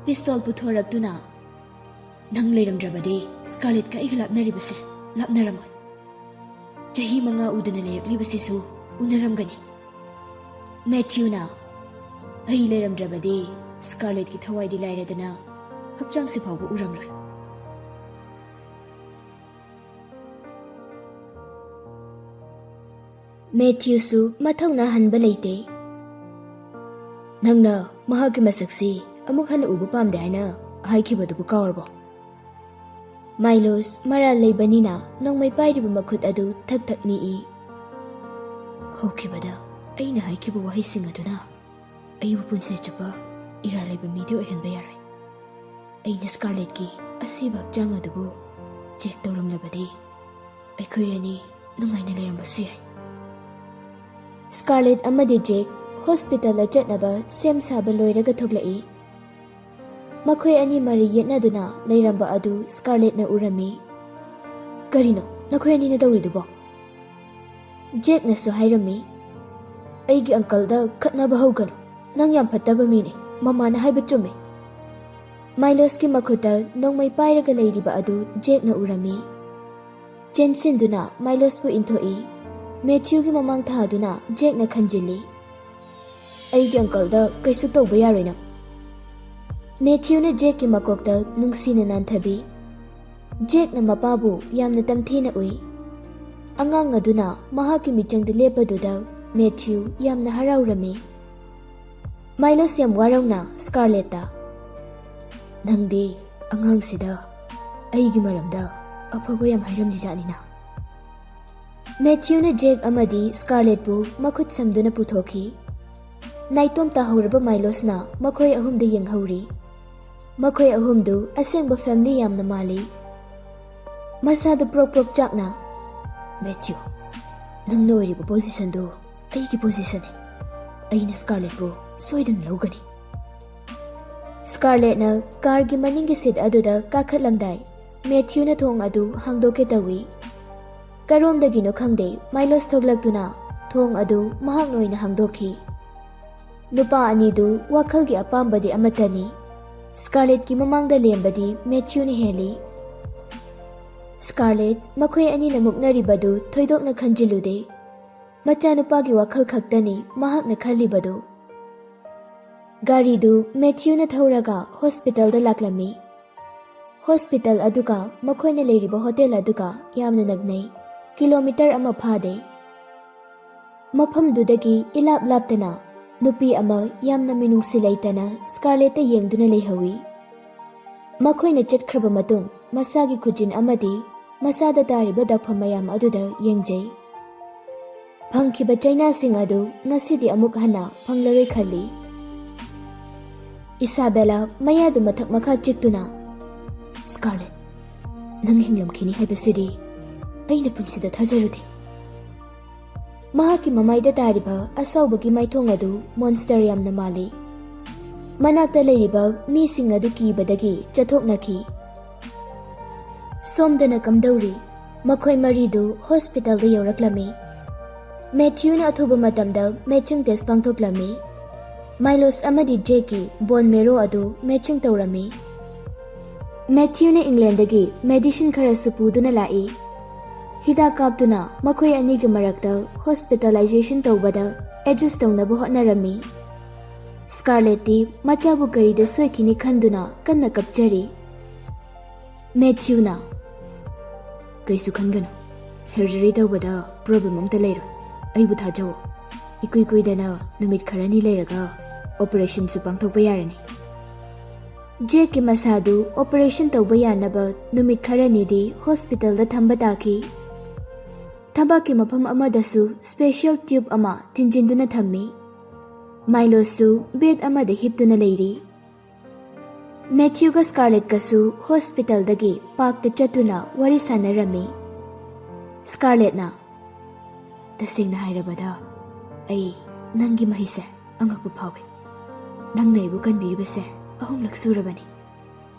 ꯄꯤꯁꯇꯣꯜ ꯄꯨꯊꯣꯔꯛꯇꯨꯅ, "ꯅꯪ ꯂꯩꯔꯝꯗ꯭ꯔꯕꯗꯤ ꯁ꯭ꯀꯥꯔꯂꯦꯠꯀ ꯑꯩꯒ ꯂꯥꯞꯅꯔꯤꯕꯁꯦ ꯂꯥꯞꯅꯔꯝꯃꯣꯏ꯫ ꯆꯍꯤ ꯃꯉꯥ ꯎꯗꯅ ꯂꯩꯔꯛꯂꯤꯕꯁꯤꯁꯨ ꯎꯅꯔꯝꯒꯅꯤ꯫" ꯃꯦꯊ꯭ꯌꯨꯅ, "ꯑꯩ ꯂꯩꯔꯝꯗ꯭ꯔꯕꯗꯤ ꯁ꯭ꯀꯥꯔꯂꯦꯠꯀꯤ ꯊꯋꯥꯏꯗꯤ ꯂꯥꯏꯔꯗꯅ ꯍꯛꯆꯥꯡꯁꯤ ꯐꯥꯎꯕ ꯎꯔꯝꯂꯣꯏ꯫" ꯃꯦꯊ꯭ꯌꯨꯁꯨ ꯃꯊꯧꯅꯥ ꯍꯟꯕ ꯂꯩꯇꯦ꯫ "ꯅꯪꯅ ꯃꯍꯥꯛꯀꯤ ꯃꯁꯛꯁꯤ ꯑꯃꯨꯛ ꯍꯟꯅ ꯎꯕ ꯄꯥꯝꯗꯦ ꯍꯥꯏꯅ ꯍꯥꯏꯈꯤꯕꯗꯨꯕꯨ ꯀꯥꯎꯔꯕꯣ?" ꯃꯥꯏꯂꯣꯁ ꯃꯔꯥꯜ ꯂꯩꯕꯅꯤꯅ ꯅꯣꯡꯃꯩ ꯄꯥꯏꯔꯤꯕ ꯃꯈꯨꯠ ꯑꯗꯨ ꯊꯛ ꯊꯛ ꯅꯤꯛꯏ꯫ ꯍꯧꯈꯤꯕꯗ ꯑꯩꯅ ꯍꯥꯏꯈꯤꯕ ꯋꯥꯍꯩꯁꯤꯡ ꯑꯗꯨꯅ ꯑꯩꯕꯨ ꯄꯨꯟꯁꯤ ꯆꯨꯞꯄ ꯏꯔꯥꯜ ꯂꯩꯕ ꯃꯤꯗꯤ ꯑꯣꯏꯍꯟꯕ ꯌꯥꯔꯣꯏ꯫ ꯑꯩꯅ ꯁ꯭ꯀꯥꯔꯂꯦꯠꯀꯤ ꯑꯁꯤꯕ ꯍꯛꯆꯥꯡ ꯑꯗꯨꯕꯨ ꯆꯦꯛ ꯇꯧꯔꯝꯂꯕꯗꯤ ꯑꯩꯈꯣꯏ ꯑꯅꯤ ꯅꯨꯡꯉꯥꯏꯅ ꯂꯩꯔꯝꯕꯁꯨ ꯌꯥꯏ꯫ ꯁ꯭ꯀꯥꯔꯂꯦꯠ ꯑꯃꯗꯤ ꯖꯦꯛ ꯍꯣꯁꯄꯤꯇꯥꯜꯗ ꯆꯠꯅꯕ ꯁꯦꯝ ꯁꯥꯕ ꯂꯣꯏꯔꯒ ꯊꯣꯛꯂꯛꯏ꯫ ꯃꯈꯣꯏ ꯑꯅꯤ ꯃꯔꯩ ꯌꯦꯠꯅꯗꯨꯅ ꯂꯩꯔꯝꯕ ꯑꯗꯨ ꯁ꯭ꯀꯥꯔꯂꯦꯠꯅ ꯎꯔꯝꯃꯤ꯫ "ꯀꯔꯤꯅꯣ ꯅꯈꯣꯏ ꯑꯅꯤꯅ ꯇꯧꯔꯤꯗꯨꯕꯣ?" ꯖꯦꯛꯅꯁꯨ ꯍꯥꯏꯔꯝꯃꯤ꯫ "ꯑꯩꯒꯤ ꯑꯪꯀꯜꯗ ꯈꯠꯅꯕ ꯍꯧꯒꯅꯨ, ꯅꯪ ꯌꯥꯝ ꯐꯠꯇꯕ ꯃꯤꯅꯤ, ꯃꯃꯥꯅ ꯍꯥꯏꯕ ꯆꯨꯝꯃꯤ꯫" ꯃꯥꯏꯂꯣꯁꯀꯤ ꯃꯈꯨꯠꯇ ꯅꯣꯡꯃꯩ ꯄꯥꯏꯔꯒ ꯂꯩꯔꯤꯕ ꯑꯗꯨ ꯖꯦꯛꯅ ꯎꯔꯝꯃꯤ꯫ ꯆꯦꯟꯁꯤꯟꯗꯨꯅ ꯃꯥꯏꯂꯣꯁꯄꯨ ꯏꯟꯊꯣꯛꯏ꯫ ꯃꯦꯊ꯭ꯌꯨꯒꯤ ꯃꯃꯥꯡ ꯊꯥꯗꯨꯅ ꯖꯦꯛꯅ ꯈꯟꯖꯤꯜꯂꯤ꯫ "ꯑꯩꯒꯤ ꯑꯪꯀꯜꯗ ꯀꯩꯁꯨ ꯇꯧꯕ ꯌꯥꯔꯣꯏ ꯅꯪ꯫" ꯃꯦꯊ꯭ꯌꯨꯅ ꯖꯦꯛꯀꯤ ꯃꯀꯣꯛꯇ ꯅꯨꯡꯁꯤꯅ ꯅꯥꯟꯊꯕꯤ꯫ ꯖꯦꯛꯅ ꯃꯄꯥꯕꯨ ꯌꯥꯝꯅ ꯇꯝꯊꯤꯅ ꯎꯏ꯫ ꯑꯉꯥꯡ ꯑꯗꯨꯅ ꯃꯍꯥꯛꯀꯤ ꯃꯤꯆꯪꯗ ꯂꯦꯞꯄꯗꯨꯗ ꯃꯦꯊ꯭ꯌꯨ ꯌꯥꯝꯅ ꯍꯔꯥꯎꯔꯝꯃꯤ꯫ ꯃꯥꯏꯂꯣꯁ ꯌꯥꯝ ꯋꯥꯔꯧꯅ ꯁ꯭ꯀꯥꯔꯂꯦꯠꯇ, "ꯅꯪꯗꯤ ꯑꯉꯥꯡꯁꯤꯗ ꯑꯩꯒꯤ ꯃꯔꯝꯗ ꯑꯐꯕ ꯌꯥꯝ ꯍꯥꯏꯔꯝꯂꯤꯖꯥꯠꯅꯤꯅ꯫" ꯃꯦꯊ꯭ꯌꯨꯅ ꯖꯦꯛ ꯑꯃꯗꯤ ꯁ꯭ꯀꯥꯔꯂꯦꯠꯄꯨ ꯃꯈꯨꯠ ꯁꯝꯗꯨꯅ ꯄꯨꯊꯣꯛꯈꯤ꯫ ꯅꯥꯏꯇꯣꯝ ꯇꯥꯍꯧꯔꯕ ꯃꯥꯏꯂꯣꯁꯅ ꯃꯈꯣꯏ ꯑꯍꯨꯝꯗ ꯌꯦꯡꯍꯧꯔꯤ꯫ ꯃꯈꯣꯏ ꯑꯍꯨꯝꯗꯨ ꯑꯁꯦꯡꯕ ꯐꯦꯃꯤꯂꯤ ꯌꯥꯝꯅ ꯃꯥꯜꯂꯤ꯫ ꯃꯁꯥꯗꯨ ꯄ꯭ꯔꯣꯛ ꯄ꯭ꯔꯣꯛ ꯆꯥꯛꯅ, "ꯃꯦꯊ꯭ꯌꯨ, ꯅꯪꯅ ꯑꯣꯏꯔꯤꯕ ꯄꯣꯖꯤꯁꯟꯗꯨ ꯑꯩꯒꯤ ꯄꯣꯖꯤꯁꯟꯅꯤ꯫ ꯑꯩꯅ ꯁ꯭ꯀꯥꯔꯂꯦꯠꯄꯨ ꯁꯣꯏꯗꯅ ꯂꯧꯒꯅꯤ꯫" ꯁ꯭ꯀꯥꯔꯂꯦꯠꯅ ꯀꯥꯔꯒꯤ ꯃꯅꯤꯡꯒꯤ ꯁꯤꯠ ꯑꯗꯨꯗ ꯀꯥꯈꯠꯂꯝꯗꯥꯏ, ꯃꯦꯊ꯭ꯌꯨꯅ ꯊꯣꯡ ꯑꯗꯨ ꯍꯥꯡꯗꯣꯛꯀꯦ ꯇꯧꯏ꯫ ꯀꯔꯣꯝꯗꯒꯤꯅꯣ ꯈꯪꯗꯦ, ꯃꯥꯏꯂꯣꯁ ꯊꯣꯛꯂꯛꯇꯨꯅ ꯊꯣꯡ ꯑꯗꯨ ꯃꯍꯥꯛꯅ ꯑꯣꯏꯅ ꯍꯥꯡꯗꯣꯛꯈꯤ꯫ ꯅꯨꯄꯥ ꯑꯅꯤꯗꯨ ꯋꯥꯈꯜꯒꯤ ꯑꯄꯥꯝꯕꯗꯤ ꯑꯃꯠꯇꯅꯤ꯫ ꯁ꯭ꯀꯥꯔꯂꯦꯠꯀꯤ ꯃꯃꯥꯡꯗ ꯂꯦꯝꯕꯗꯤ ꯃꯦꯊ꯭ꯌꯨꯅ ꯍꯦꯜꯂꯤ꯫ ꯁ꯭ꯀꯥꯔꯂꯦꯠ, ꯃꯈꯣꯏ ꯑꯅꯤꯅ ꯃꯨꯛꯅꯔꯤꯕꯗꯨ ꯊꯣꯏꯗꯣꯛꯅ ꯈꯟꯖꯤꯜꯂꯨꯗꯦ꯫ ꯃꯆꯥꯅꯨꯄꯥꯒꯤ ꯋꯥꯈꯜ ꯈꯛꯇꯅꯤ ꯃꯍꯥꯛꯅ ꯈꯜꯂꯤꯕꯗꯨ꯫ ꯒꯥꯔꯤꯗꯨ ꯃꯦꯊ꯭ꯌꯨꯅ ꯊꯧꯔꯒ ꯍꯣꯁꯄꯤꯇꯥꯜꯗ ꯂꯥꯛꯂꯝꯃꯤ꯫ ꯍꯣꯁꯄꯤꯇꯥꯜ ꯑꯗꯨꯒ ꯃꯈꯣꯏꯅ ꯂꯩꯔꯤꯕ ꯍꯣꯇꯦꯜ ꯑꯗꯨꯒ ꯌꯥꯝꯅ ꯅꯛꯅꯩ, ꯀꯤꯂꯣꯃꯤꯇꯔ ꯑꯃ ꯐꯥꯗꯦ꯫ ꯃꯐꯝꯗꯨꯗꯒꯤ ꯏꯂꯥꯞ ꯂꯥꯞꯇꯅ ꯅꯨꯄꯤ ꯑꯃ ꯌꯥꯝꯅ ꯃꯤꯅꯨꯡꯁꯤ ꯂꯩꯇꯅ ꯁ꯭ꯀꯥꯔꯂꯦꯠꯇ ꯌꯦꯡꯗꯨꯅ ꯂꯩꯍꯧꯏ꯫ ꯃꯈꯣꯏꯅ ꯆꯠꯈ꯭ꯔꯕ ꯃꯇꯨꯡ, ꯃꯁꯥꯒꯤ ꯈꯨꯖꯤꯟ ꯑꯃꯗꯤ ꯃꯁꯥꯗ ꯇꯥꯔꯤꯕ ꯗꯛꯐꯝ ꯃꯌꯥꯝ ꯑꯗꯨꯗ ꯌꯦꯡꯖꯩ꯫ ꯐꯪꯈꯤꯕ ꯆꯩꯅꯥꯁꯤꯡ ꯑꯗꯨ ꯉꯁꯤꯗꯤ ꯑꯃꯨꯛ ꯍꯟꯅ ꯐꯪꯂꯔꯣꯏ ꯈꯜꯂꯤ꯫ ꯏꯁꯥꯕꯦꯂꯥ ꯃꯌꯥꯗꯨ ꯃꯊꯛ ꯃꯈꯥ ꯆꯤꯛꯇꯨꯅ, "ꯁ꯭ꯀꯥꯔꯂꯦꯠ, ꯅꯪ ꯍꯤꯡꯂꯝꯈꯤꯅꯤ ꯍꯥꯏꯕꯁꯤꯗꯤ ꯑꯩꯅ ꯄꯨꯟꯁꯤꯗ ꯊꯥꯖꯔꯨꯗꯦ"꯫ ꯃꯍꯥꯛꯀꯤ ꯃꯃꯥꯏꯗ ꯇꯥꯔꯤꯕ ꯑꯁꯥꯎꯕꯒꯤ ꯃꯥꯏꯊꯣꯡ ꯑꯗꯨ ꯃꯣꯟꯁꯇꯔ ꯌꯥꯝꯅ ꯃꯥꯜꯂꯤ꯫ ꯃꯅꯥꯛꯇ ꯂꯩꯔꯤꯕ ꯃꯤꯁꯤꯡ ꯑꯗꯨ ꯀꯤꯕꯗꯒꯤ ꯆꯠꯊꯣꯛꯅꯈꯤ꯫ ꯁꯣꯝꯗꯅ ꯀꯝꯗꯧꯔꯤ? ꯃꯈꯣꯏ ꯃꯔꯤꯗꯨ ꯍꯣꯁꯄꯤꯇꯥꯜꯗ ꯌꯧꯔꯛꯂꯝꯃꯤ꯫ ꯃꯦꯊ꯭ꯌꯨꯅ ꯑꯊꯨꯕ ꯃꯇꯝꯗ ꯃꯦꯆꯤꯡ ꯇꯦꯁ ꯄꯥꯡꯊꯣꯛꯂꯝꯃꯤ꯫ ꯃꯥꯏꯂꯣꯁ ꯑꯃꯗꯤ ꯖꯦꯛꯀꯤ ꯕꯣꯟ ꯃꯦꯔꯣ ꯑꯗꯨ ꯃꯦꯆꯤꯡ ꯇꯧꯔꯝꯃꯤ꯫ ꯃꯦꯊ꯭ꯌꯨꯅ ꯏꯪꯂꯦꯟꯗꯒꯤ ꯃꯦꯗꯤꯁꯤꯟ ꯈꯔꯁꯨ ꯄꯨꯗꯨꯅ ꯂꯥꯛꯏ꯫ ꯍꯤꯗꯥꯛ ꯀꯥꯞꯇꯨꯅ ꯃꯈꯣꯏ ꯑꯅꯤꯒꯤ ꯃꯔꯛꯇ ꯍꯣꯁꯄꯤꯇꯥꯂꯥꯏꯖꯦꯁꯟ ꯇꯧꯕꯗ ꯑꯦꯗꯖꯁ ꯇꯧꯅꯕ ꯍꯣꯠꯅꯔꯝꯃꯤ꯫ ꯁ꯭ꯀꯥꯔꯂꯦꯠꯇꯤ ꯃꯆꯥꯕꯨ ꯀꯔꯤꯗ ꯁꯣꯏꯈꯤꯅꯤ ꯈꯟꯗꯨꯅ ꯀꯟꯅ ꯀꯞꯆꯔꯤ꯫ ꯃꯦꯊ꯭ꯌꯨꯅ, "ꯀꯩꯁꯨ ꯈꯟꯒꯅꯨ, ꯁꯔꯖꯔꯤ ꯇꯧꯕꯗ ꯄ꯭ꯔꯣꯕ꯭ꯂꯦꯝ ꯑꯝꯇ ꯂꯩꯔꯣꯏ, ꯑꯩꯕꯨ ꯊꯥꯖꯧ꯫ ꯏꯀꯨꯏ ꯀꯨꯏꯗꯅ ꯅꯨꯃꯤꯠ ꯈꯔꯅꯤ ꯂꯩꯔꯒ ꯑꯣꯄꯔꯦꯁꯟꯁꯨ ꯄꯥꯡꯊꯣꯛꯄ ꯌꯥꯔꯅꯤ"꯫ ꯖꯦꯛꯀꯤ ꯃꯁꯥꯗꯨ ꯑꯣꯄꯔꯦꯁꯟ ꯇꯧꯕ ꯌꯥꯅꯕ ꯅꯨꯃꯤꯠ ꯈꯔꯅꯤꯗꯤ ꯍꯣꯁꯄꯤꯇꯥꯜꯗ ꯊꯝꯕ ꯇꯥꯈꯤ꯫ ꯊꯕꯛꯀꯤ ꯃꯐꯝ ꯑꯃꯗꯁꯨ ꯁ꯭ꯄꯦꯁꯤꯌꯦꯜ ꯇ꯭ꯌꯨꯕ ꯑꯃ ꯊꯤꯟꯖꯤꯟꯗꯨꯅ ꯊꯝꯃꯤ꯫ ꯃꯥꯏꯂꯣꯁꯁꯨ ꯕꯦꯗ ꯑꯃꯗ ꯍꯤꯞꯇꯨꯅ ꯂꯩꯔꯤ꯫ ꯃꯦꯊ꯭ꯌꯨꯒ ꯁ꯭ꯀꯥꯔꯂꯦꯠꯀꯁꯨ ꯍꯣꯁꯄꯤꯇꯥꯜꯗꯒꯤ ꯄꯥꯔꯛꯇ ꯆꯠꯇꯨꯅ ꯋꯥꯔꯤ ꯁꯥꯟꯅꯔꯝꯃꯤ꯫ ꯁ꯭ꯀꯥꯔꯂꯦꯠꯅ, "ꯇꯁꯦꯡꯅ ꯍꯥꯏꯔꯕꯗ, ꯑꯩ ꯅꯪꯒꯤ ꯃꯍꯩꯁꯦ ꯑꯉꯛꯄ ꯐꯥꯎꯏ꯫ ꯅꯪꯅ ꯑꯩꯕꯨ ꯀꯟꯕꯤꯔꯤꯕꯁꯦ ꯑꯍꯨꯝꯂꯛ ꯁꯨꯔꯕꯅꯤ"꯫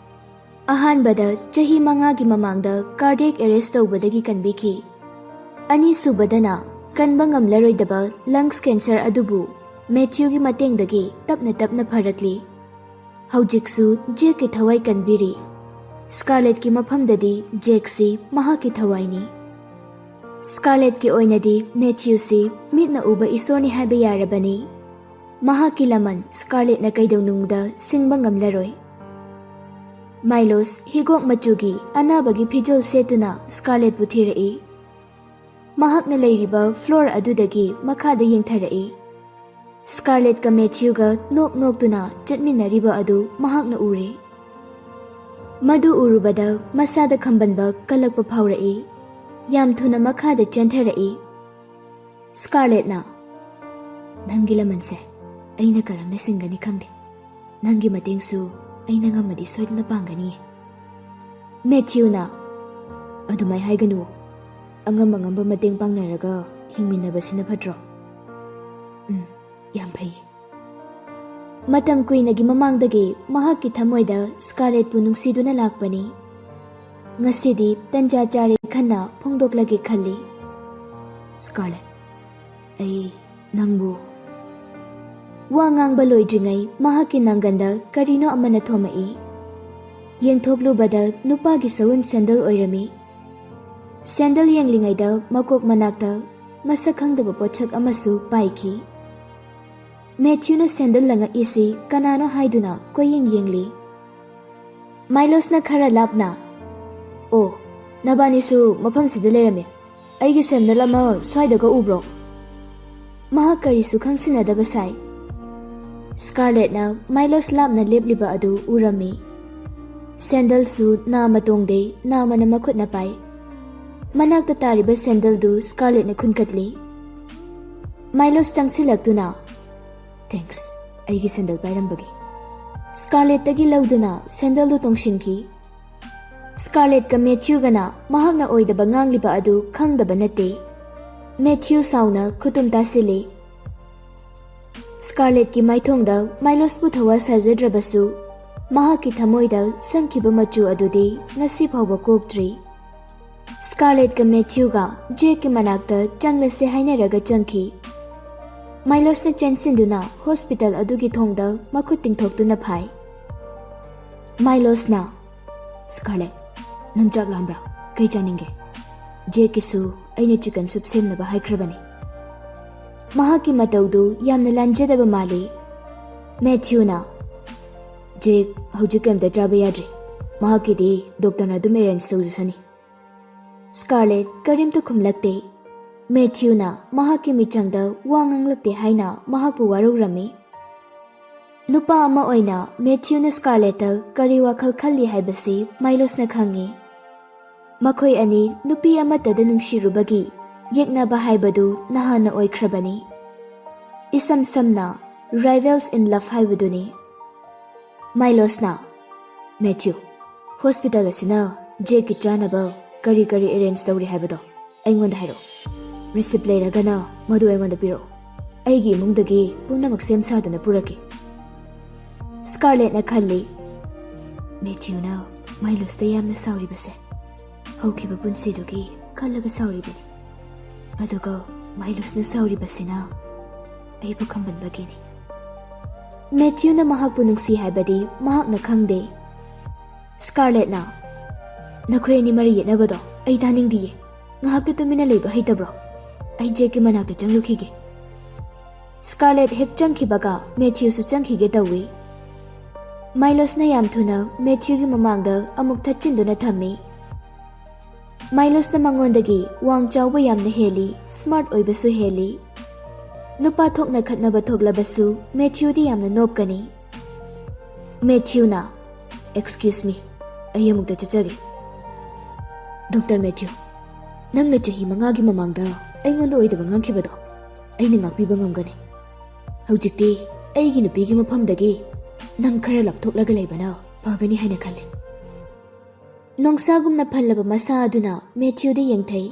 ꯑꯍꯥꯟꯕꯗ ꯆꯍꯤ ꯃꯉꯥꯒꯤ ꯃꯃꯥꯡꯗ ꯀꯥꯔꯗꯤꯌꯦꯛ ꯑꯦꯔꯦꯁ ꯇꯧꯕꯗꯒꯤ ꯀꯟꯕꯤꯈꯤ꯫ ꯑꯅꯤꯁꯨꯕꯗꯅ ꯀꯟꯕ ꯉꯝꯂꯔꯣꯏꯗꯕ ꯂꯪꯁ ꯀꯦꯟꯁꯔ ꯑꯗꯨꯕꯨ ꯃꯦꯊ꯭ꯌꯨꯒꯤ ꯃꯇꯦꯡꯗꯒꯤ ꯇꯞꯅ ꯇꯞꯅ ꯐꯔꯛꯂꯤ꯫ ꯍꯧꯖꯤꯛꯁꯨ ꯖꯦꯛꯀꯤ ꯊꯋꯥꯏ ꯀꯟꯕꯤꯔꯤ꯫ ꯁ꯭ꯀꯥꯔꯂꯦꯠꯀꯤ ꯃꯐꯝꯗꯗꯤ ꯖꯦꯛꯁꯤ ꯃꯍꯥꯛꯀꯤ ꯊꯋꯥꯏꯅꯤ꯫ ꯁ꯭ꯀꯥꯔꯂꯦꯠꯀꯤ ꯑꯣꯏꯅꯗꯤ ꯃꯦꯊ꯭ꯌꯨꯁꯤ ꯃꯤꯠꯅ ꯎꯕ ꯏꯁꯣꯔꯅꯤ ꯍꯥꯏꯕ ꯌꯥꯔꯕꯅꯤ꯫ ꯃꯍꯥꯛꯀꯤ ꯂꯃꯟ ꯁ꯭ꯀꯥꯔꯂꯦꯠꯅ ꯀꯩꯗꯧꯅꯨꯡꯗ ꯁꯤꯡꯕ ꯉꯝꯂꯔꯣꯏ꯫ ꯃꯥꯏꯂꯣꯁ ꯍꯤꯒꯣꯛ ꯃꯆꯨꯒꯤ ꯑꯅꯥꯕꯒꯤ ꯐꯤꯖꯣꯜ ꯁꯦꯠꯇꯨꯅ ꯁ꯭ꯀꯥꯔꯂꯦꯠꯄꯨ ꯊꯤꯔꯛꯏ꯫ ꯃꯍꯥꯛꯅ ꯂꯩꯔꯤꯕ ꯐ꯭ꯂꯣꯔ ꯑꯗꯨꯗꯒꯤ ꯃꯈꯥꯗ ꯌꯦꯡꯊꯔꯛꯏ꯫ ꯁ꯭ꯀꯥꯔꯂꯦꯠꯀ ꯃꯦꯊ꯭ꯌꯨꯒ ꯅꯣꯛ ꯅꯣꯛꯇꯨꯅ ꯆꯠꯃꯤꯟꯅꯔꯤꯕ ꯑꯗꯨ ꯃꯍꯥꯛꯅ ꯎꯔꯦ꯫ ꯃꯗꯨ ꯎꯔꯨꯕꯗ ꯃꯁꯥꯗ ꯈꯝꯕꯟꯕ ꯀꯜꯂꯛꯄ ꯐꯥꯎꯔꯛꯏ꯫ ꯌꯥꯝ ꯊꯨꯅ ꯃꯈꯥꯗ ꯆꯦꯟꯊꯔꯛꯏ꯫ ꯁ꯭ꯀꯥꯔꯂꯦꯠꯅ, "ꯅꯪꯒꯤ ꯂꯃꯟꯁꯦ ꯑꯩꯅ ꯀꯔꯝꯅ ꯁꯤꯡꯒꯅꯤ ꯈꯪꯗꯦ꯫ ꯅꯪꯒꯤ ꯃꯇꯦꯡꯁꯨ ꯑꯩꯅ ꯉꯝꯃꯗꯤ ꯁꯣꯏꯗꯅ ꯄꯥꯡꯒꯅꯤ꯫" ꯃꯦꯊ꯭ꯌꯨꯅ, "ꯑꯗꯨꯃꯥꯏ ꯍꯥꯏꯒꯅꯨ꯫ ꯑꯉꯝ ꯑꯉꯝꯕ ꯃꯇꯦꯡ ꯄꯥꯡꯅꯔꯒ ꯍꯤꯡꯃꯤꯟꯅꯕꯁꯤꯅ ꯐꯠꯇ꯭ꯔꯣ?" "ꯎꯝ, ꯌꯥꯝ ꯐꯩ꯫" ꯃꯇꯝ ꯀꯨꯏꯅꯒꯤ ꯃꯃꯥꯡꯗꯒꯤ ꯃꯍꯥꯛꯀꯤ ꯊꯃꯣꯏꯗ ꯁ꯭ꯀꯥꯔꯂꯦꯠꯄꯨ ꯅꯨꯡꯁꯤꯗꯨꯅ ꯂꯥꯛꯄꯅꯤ꯫ ꯉꯁꯤꯗꯤ ꯇꯟꯖꯥ ꯆꯥꯔꯦ ꯈꯟꯅ ꯐꯣꯡꯗꯣꯛꯂꯒꯦ ꯈꯜꯂꯤ꯫ "ꯁ꯭ꯀꯥꯔꯂꯦꯠ, ꯑꯩ ꯅꯪꯕꯨ꯫" ꯋꯥ ꯉꯥꯡꯕ ꯂꯣꯏꯗ꯭ꯔꯤꯉꯩ ꯃꯍꯥꯛꯀꯤ ꯅꯥꯡꯒꯟꯗ ꯀꯔꯤꯅꯣ ꯑꯃꯅ ꯊꯣꯝꯃꯛꯏ꯫ ꯌꯦꯡꯊꯣꯛꯂꯨꯕꯗ ꯅꯨꯄꯥꯒꯤ ꯁꯎꯟ ꯁꯦꯟꯗꯜ ꯑꯣꯏꯔꯝꯃꯤ꯫ ꯁꯦꯟꯗꯜ ꯌꯦꯡꯂꯤꯉꯩꯗ ꯃꯀꯣꯛ ꯃꯅꯥꯛꯇ ꯃꯁꯛ ꯈꯪꯗꯕ ꯄꯣꯠꯁꯛ ꯑꯃꯁꯨ ꯄꯥꯏꯈꯤ꯫ ꯃꯦꯊ꯭ꯌꯨꯅ ꯁꯦꯟꯗꯜ ꯂꯪꯉꯛꯏꯁꯤ ꯀꯅꯥꯅꯣ ꯍꯥꯏꯗꯨꯅ ꯀꯣꯏꯌꯦꯡ ꯌꯦꯡꯂꯤ꯫ ꯃꯥꯏꯂꯣꯁꯅ ꯈꯔ ꯂꯥꯞꯅ, "ꯑꯣ, ꯅꯕꯥꯅꯤꯁꯨ ꯃꯐꯝꯁꯤꯗ ꯂꯩꯔꯝꯃꯦ꯫ ꯑꯩꯒꯤ ꯁꯦꯟꯗꯜ ꯑꯃ ꯁ꯭ꯋꯥꯏꯗꯒ ꯎꯕ꯭ꯔꯣ?" ꯃꯍꯥꯛ ꯀꯔꯤꯁꯨ ꯈꯪꯁꯤꯟꯅꯗꯕ ꯁꯥꯏ꯫ ꯁ꯭ꯀꯥꯔꯂꯦꯠꯅ ꯃꯥꯏꯂꯣꯁ ꯂꯥꯞꯅ ꯂꯦꯞꯂꯤꯕ ꯑꯗꯨ ꯎꯔꯝꯃꯤ꯫ ꯁꯦꯟꯗꯜꯁꯨ ꯅꯥꯝꯃ ꯇꯣꯡꯗꯦ, ꯅꯥꯝꯃꯅ ꯃꯈꯨꯠꯅ ꯄꯥꯏ꯫ ꯃꯅꯥꯛꯇ ꯇꯥꯔꯤꯕ ꯁꯦꯟꯗꯜꯗꯨ ꯁ꯭ꯀꯥꯔꯂꯦꯠꯅ ꯈꯨꯟꯒꯠꯂꯤ꯫ ꯃꯥꯏꯂꯣꯁ ꯆꯪꯁꯤꯜꯂꯛꯇꯨꯅ, "ꯊꯦꯡꯛꯁ, ꯑꯩꯒꯤ ꯁꯦꯟꯗꯜ ꯄꯥꯏꯔꯝꯕꯒꯤ꯫" ꯁ꯭ꯀꯥꯔꯂꯦꯠꯇꯒꯤ ꯂꯧꯗꯨꯅ ꯁꯦꯟꯗꯜꯗꯨ ꯇꯣꯡꯁꯤꯟꯈꯤ꯫ ꯁ꯭ꯀꯥꯔꯂꯦꯠꯀ ꯃꯦꯊ꯭ꯌꯨꯒꯅ ꯃꯍꯥꯛꯅ ꯑꯣꯏꯗꯕ ꯉꯥꯡꯂꯤꯕ ꯑꯗꯨ ꯈꯪꯗꯕ ꯅꯠꯇꯦ꯫ ꯃꯦꯊ꯭ꯌꯨ ꯁꯥꯎꯅ ꯈꯨꯇꯨꯝ ꯇꯥꯁꯤꯜꯂꯤ꯫ ꯁ꯭ꯀꯥꯔꯂꯦꯠꯀꯤ ꯃꯥꯏꯊꯣꯡꯗ ꯃꯥꯏꯂꯣꯁꯄꯨ ꯊꯋꯥ ꯁꯥꯖꯗ꯭ꯔꯕꯁꯨ, ꯃꯍꯥꯛꯀꯤ ꯊꯃꯣꯏꯗ ꯁꯪꯈꯤꯕ ꯃꯆꯨ ꯑꯗꯨꯗꯤ ꯉꯁꯤ ꯐꯥꯎꯕ ꯀꯣꯛꯇ꯭ꯔꯤ꯫ ꯁ꯭ꯀꯥꯔꯂꯦꯠꯀ ꯃꯦꯊ꯭ꯌꯨꯒ ꯖꯦꯛꯀꯤ ꯃꯅꯥꯛꯇ ꯆꯪꯂꯁꯦ ꯍꯥꯏꯅꯔꯒ ꯆꯪꯈꯤ꯫ ꯃꯥꯏꯂꯣꯁꯅ ꯆꯦꯟꯁꯤꯟꯗꯨꯅ ꯍꯣꯁꯄꯤꯇꯥꯜ ꯑꯗꯨꯒꯤ ꯊꯣꯡꯗ ꯃꯈꯨꯠ ꯇꯤꯡꯊꯣꯛꯇꯨꯅ ꯐꯥꯏ꯫ ꯃꯥꯏꯂꯣꯁꯅ, "ꯁ꯭ꯀꯥꯔꯂꯦꯠ, ꯅꯪ ꯆꯥꯛ ꯂꯥꯝꯕ꯭ꯔꯥ? ꯀꯩ ꯆꯥꯅꯤꯡꯒꯦ? ꯖꯦꯛꯀꯤꯁꯨ ꯑꯩꯅ ꯆꯤꯀꯟ ꯁꯨꯞ ꯁꯦꯝꯅꯕ ꯍꯥꯏꯈ꯭ꯔꯕꯅꯤ꯫" ꯃꯍꯥꯛꯀꯤ ꯃꯇꯧꯗꯨ ꯌꯥꯝꯅ ꯂꯥꯟꯖꯗꯕ ꯃꯥꯜꯂꯤ꯫ ꯃꯦꯊ꯭ꯌꯨꯅ, "ꯖꯦꯛ ꯍꯧꯖꯤꯛ ꯀꯩꯝꯇ ꯆꯥꯕ ꯌꯥꯗ꯭ꯔꯤ꯫ ꯃꯍꯥꯛꯀꯤꯗꯤ ꯗꯣꯛꯇꯔꯅ ꯑꯗꯨꯝ ꯑꯦꯔꯦꯟꯖ ꯇꯧꯖꯁꯅꯤ꯫" ꯁ꯭ꯀꯥꯔꯂꯦꯠ ꯀꯔꯤꯝꯇ ꯈꯨꯝꯂꯛꯇꯦ꯫ ꯃꯦꯊ꯭ꯌꯨꯅ ꯃꯍꯥꯛꯀꯤ ꯃꯤꯆꯪꯗ ꯋꯥ ꯉꯥꯡꯂꯛꯇꯦ ꯍꯥꯏꯅ ꯃꯍꯥꯛꯄꯨ ꯋꯥꯔꯧꯔꯝꯃꯤ꯫ ꯅꯨꯄꯥ ꯑꯃ ꯑꯣꯏꯅ ꯃꯦꯊ꯭ꯌꯨꯅ ꯁ꯭ꯀꯥꯔꯂꯦꯠꯇ ꯀꯔꯤ ꯋꯥꯈꯜ ꯈꯜꯂꯤ ꯍꯥꯏꯕꯁꯤ ꯃꯥꯏꯂꯣꯁꯅ ꯈꯪꯏ꯫ ꯃꯈꯣꯏ ꯑꯅꯤ ꯅꯨꯄꯤ ꯑꯃꯠꯇꯗ ꯅꯨꯡꯁꯤꯔꯨꯕꯒꯤ ꯌꯦꯛꯅꯕ ꯍꯥꯏꯕꯗꯨ ꯅꯍꯥꯟꯅ ꯑꯣꯏꯈ꯭ꯔꯕꯅꯤ꯫ ꯏꯁꯝ ꯁꯝꯅ rivals in love ꯍꯥꯏꯕꯗꯨꯅꯤ꯫ ꯃꯥꯏꯂꯣꯁꯅ, "ꯃꯦꯊ꯭ꯌꯨ, ꯍꯣꯁꯄꯤꯇꯥꯜ ꯑꯁꯤꯅ ꯖꯦꯛꯀꯤ ꯆꯥꯅꯕ ꯀꯔꯤ ꯀꯔꯤ ꯑꯦꯔꯦꯟꯖ ꯇꯧꯔꯤ ꯍꯥꯏꯕꯗꯣ ꯑꯩꯉꯣꯟꯗ ꯍꯥꯏꯔꯛꯑꯣ꯫ ꯔꯤꯁꯤꯞ ꯂꯩꯔꯒꯅ ꯃꯗꯨ ꯑꯩꯉꯣꯟꯗ ꯄꯤꯔꯛꯑꯣ꯫ ꯑꯩꯒꯤ ꯏꯃꯨꯡꯗꯒꯤ ꯄꯨꯝꯅꯃꯛ ꯁꯦꯝ ꯁꯥꯗꯨꯅ ꯄꯨꯔꯛꯀꯦ꯫" ꯁ꯭ꯀꯥꯔꯂꯦꯠꯅ ꯈꯜꯂꯤ, ꯃꯦꯊ꯭ꯌꯨꯅ ꯃꯥꯏꯂꯣꯁꯇ ꯌꯥꯝꯅ ꯁꯥꯎꯔꯤꯕꯁꯦ ꯍꯧꯈꯤꯕ ꯄꯨꯟꯁꯤꯗꯨꯒꯤ ꯈꯜꯂꯒ ꯁꯥꯎꯔꯤꯕꯅꯤ꯫ ꯑꯗꯨꯒ ꯃꯥꯏꯂꯣꯁꯅ ꯁꯥꯎꯔꯤꯕꯁꯤꯅ ꯑꯩꯕꯨ ꯈꯝꯕꯟꯕꯒꯤꯅꯤ꯫ ꯃꯦꯊ꯭ꯌꯨꯅ ꯃꯍꯥꯛꯄꯨ ꯅꯨꯡꯁꯤ ꯍꯥꯏꯕꯗꯤ ꯃꯍꯥꯛꯅ ꯈꯪꯗꯦ꯫ ꯁ꯭ꯀꯥꯔꯂꯦꯠꯅ, "ꯅꯈꯣꯏ ꯑꯅꯤ ꯃꯔꯩ ꯌꯦꯠꯅꯕꯗꯣ ꯑꯩ ꯇꯥꯅꯤꯡꯗꯤꯌꯦ꯫ ꯉꯥꯏꯍꯥꯛꯇ ꯇꯨꯃꯤꯟꯅ ꯂꯩꯕ ꯍꯩꯇꯕ꯭ꯔꯣ? ꯑꯩ ꯖꯦꯛꯀꯤ ꯃꯅꯥꯛꯇ ꯆꯪꯂꯨꯈꯤꯒꯦ꯫" ꯁ꯭ꯀꯥꯔꯂꯦꯠ ꯍꯦꯛ ꯆꯪꯈꯤꯕꯒ ꯃꯦꯊ꯭ꯌꯨꯁꯨ ꯆꯪꯈꯤꯒꯦ ꯇꯧꯏ꯫ ꯃꯥꯏꯂꯣꯁꯅ ꯌꯥꯝ ꯊꯨꯅ ꯃꯦꯊ꯭ꯌꯨꯒꯤ ꯃꯃꯥꯡꯗ ꯑꯃꯨꯛ ꯊꯠꯆꯤꯟꯗꯨꯅ ꯊꯝꯃꯤ꯫ ꯃꯥꯏꯂꯣꯁꯅ ꯃꯉꯣꯟꯗꯒꯤ ꯋꯥꯡ ꯆꯥꯎꯕ ꯌꯥꯝꯅ ꯍꯦꯜꯂꯤ, ꯁ꯭ꯃꯥꯔꯠ ꯑꯣꯏꯕꯁꯨ ꯍꯦꯜꯂꯤ꯫ ꯅꯨꯄꯥ ꯊꯣꯛꯅ ꯈꯠꯅꯕ ꯊꯣꯛꯂꯕꯁꯨ ꯃꯦꯊ꯭ꯌꯨꯗꯤ ꯌꯥꯝꯅ ꯅꯣꯞꯀꯅꯤ꯫ ꯃꯦꯊ꯭ꯌꯨꯅ, "Excuse me, ꯑꯩ ꯑꯃꯨꯛꯇ ꯆꯠꯆꯒꯦ꯫" "ꯗꯣꯛꯇꯔ ꯃꯦꯊ꯭ꯌꯨ, ꯅꯪꯅ ꯆꯍꯤ ꯃꯉꯥꯒꯤ ꯃꯃꯥꯡꯗ ꯑꯩꯉꯣꯟꯗ ꯑꯣꯏꯗꯕ ꯉꯥꯡꯈꯤꯕꯗꯣ ꯑꯩꯅ ꯉꯥꯛꯄꯤꯕ ꯉꯝꯒꯅꯤ꯫ ꯍꯧꯖꯤꯛꯇꯤ ꯑꯩꯒꯤ ꯅꯨꯄꯤꯒꯤ ꯃꯐꯝꯗꯒꯤ ꯅꯪ ꯈꯔ ꯂꯥꯞꯊꯣꯛꯂꯒ ꯂꯩꯕꯅ ꯐꯒꯅꯤ ꯍꯥꯏꯅ ꯈꯜꯂꯤ꯫" ꯅꯣꯡꯁꯥꯒꯨꯝꯅ ꯐꯜꯂꯕ ꯃꯁꯥ ꯑꯗꯨꯅ ꯃꯦꯊ꯭ꯌꯨꯗ ꯌꯦꯡꯊꯩ꯫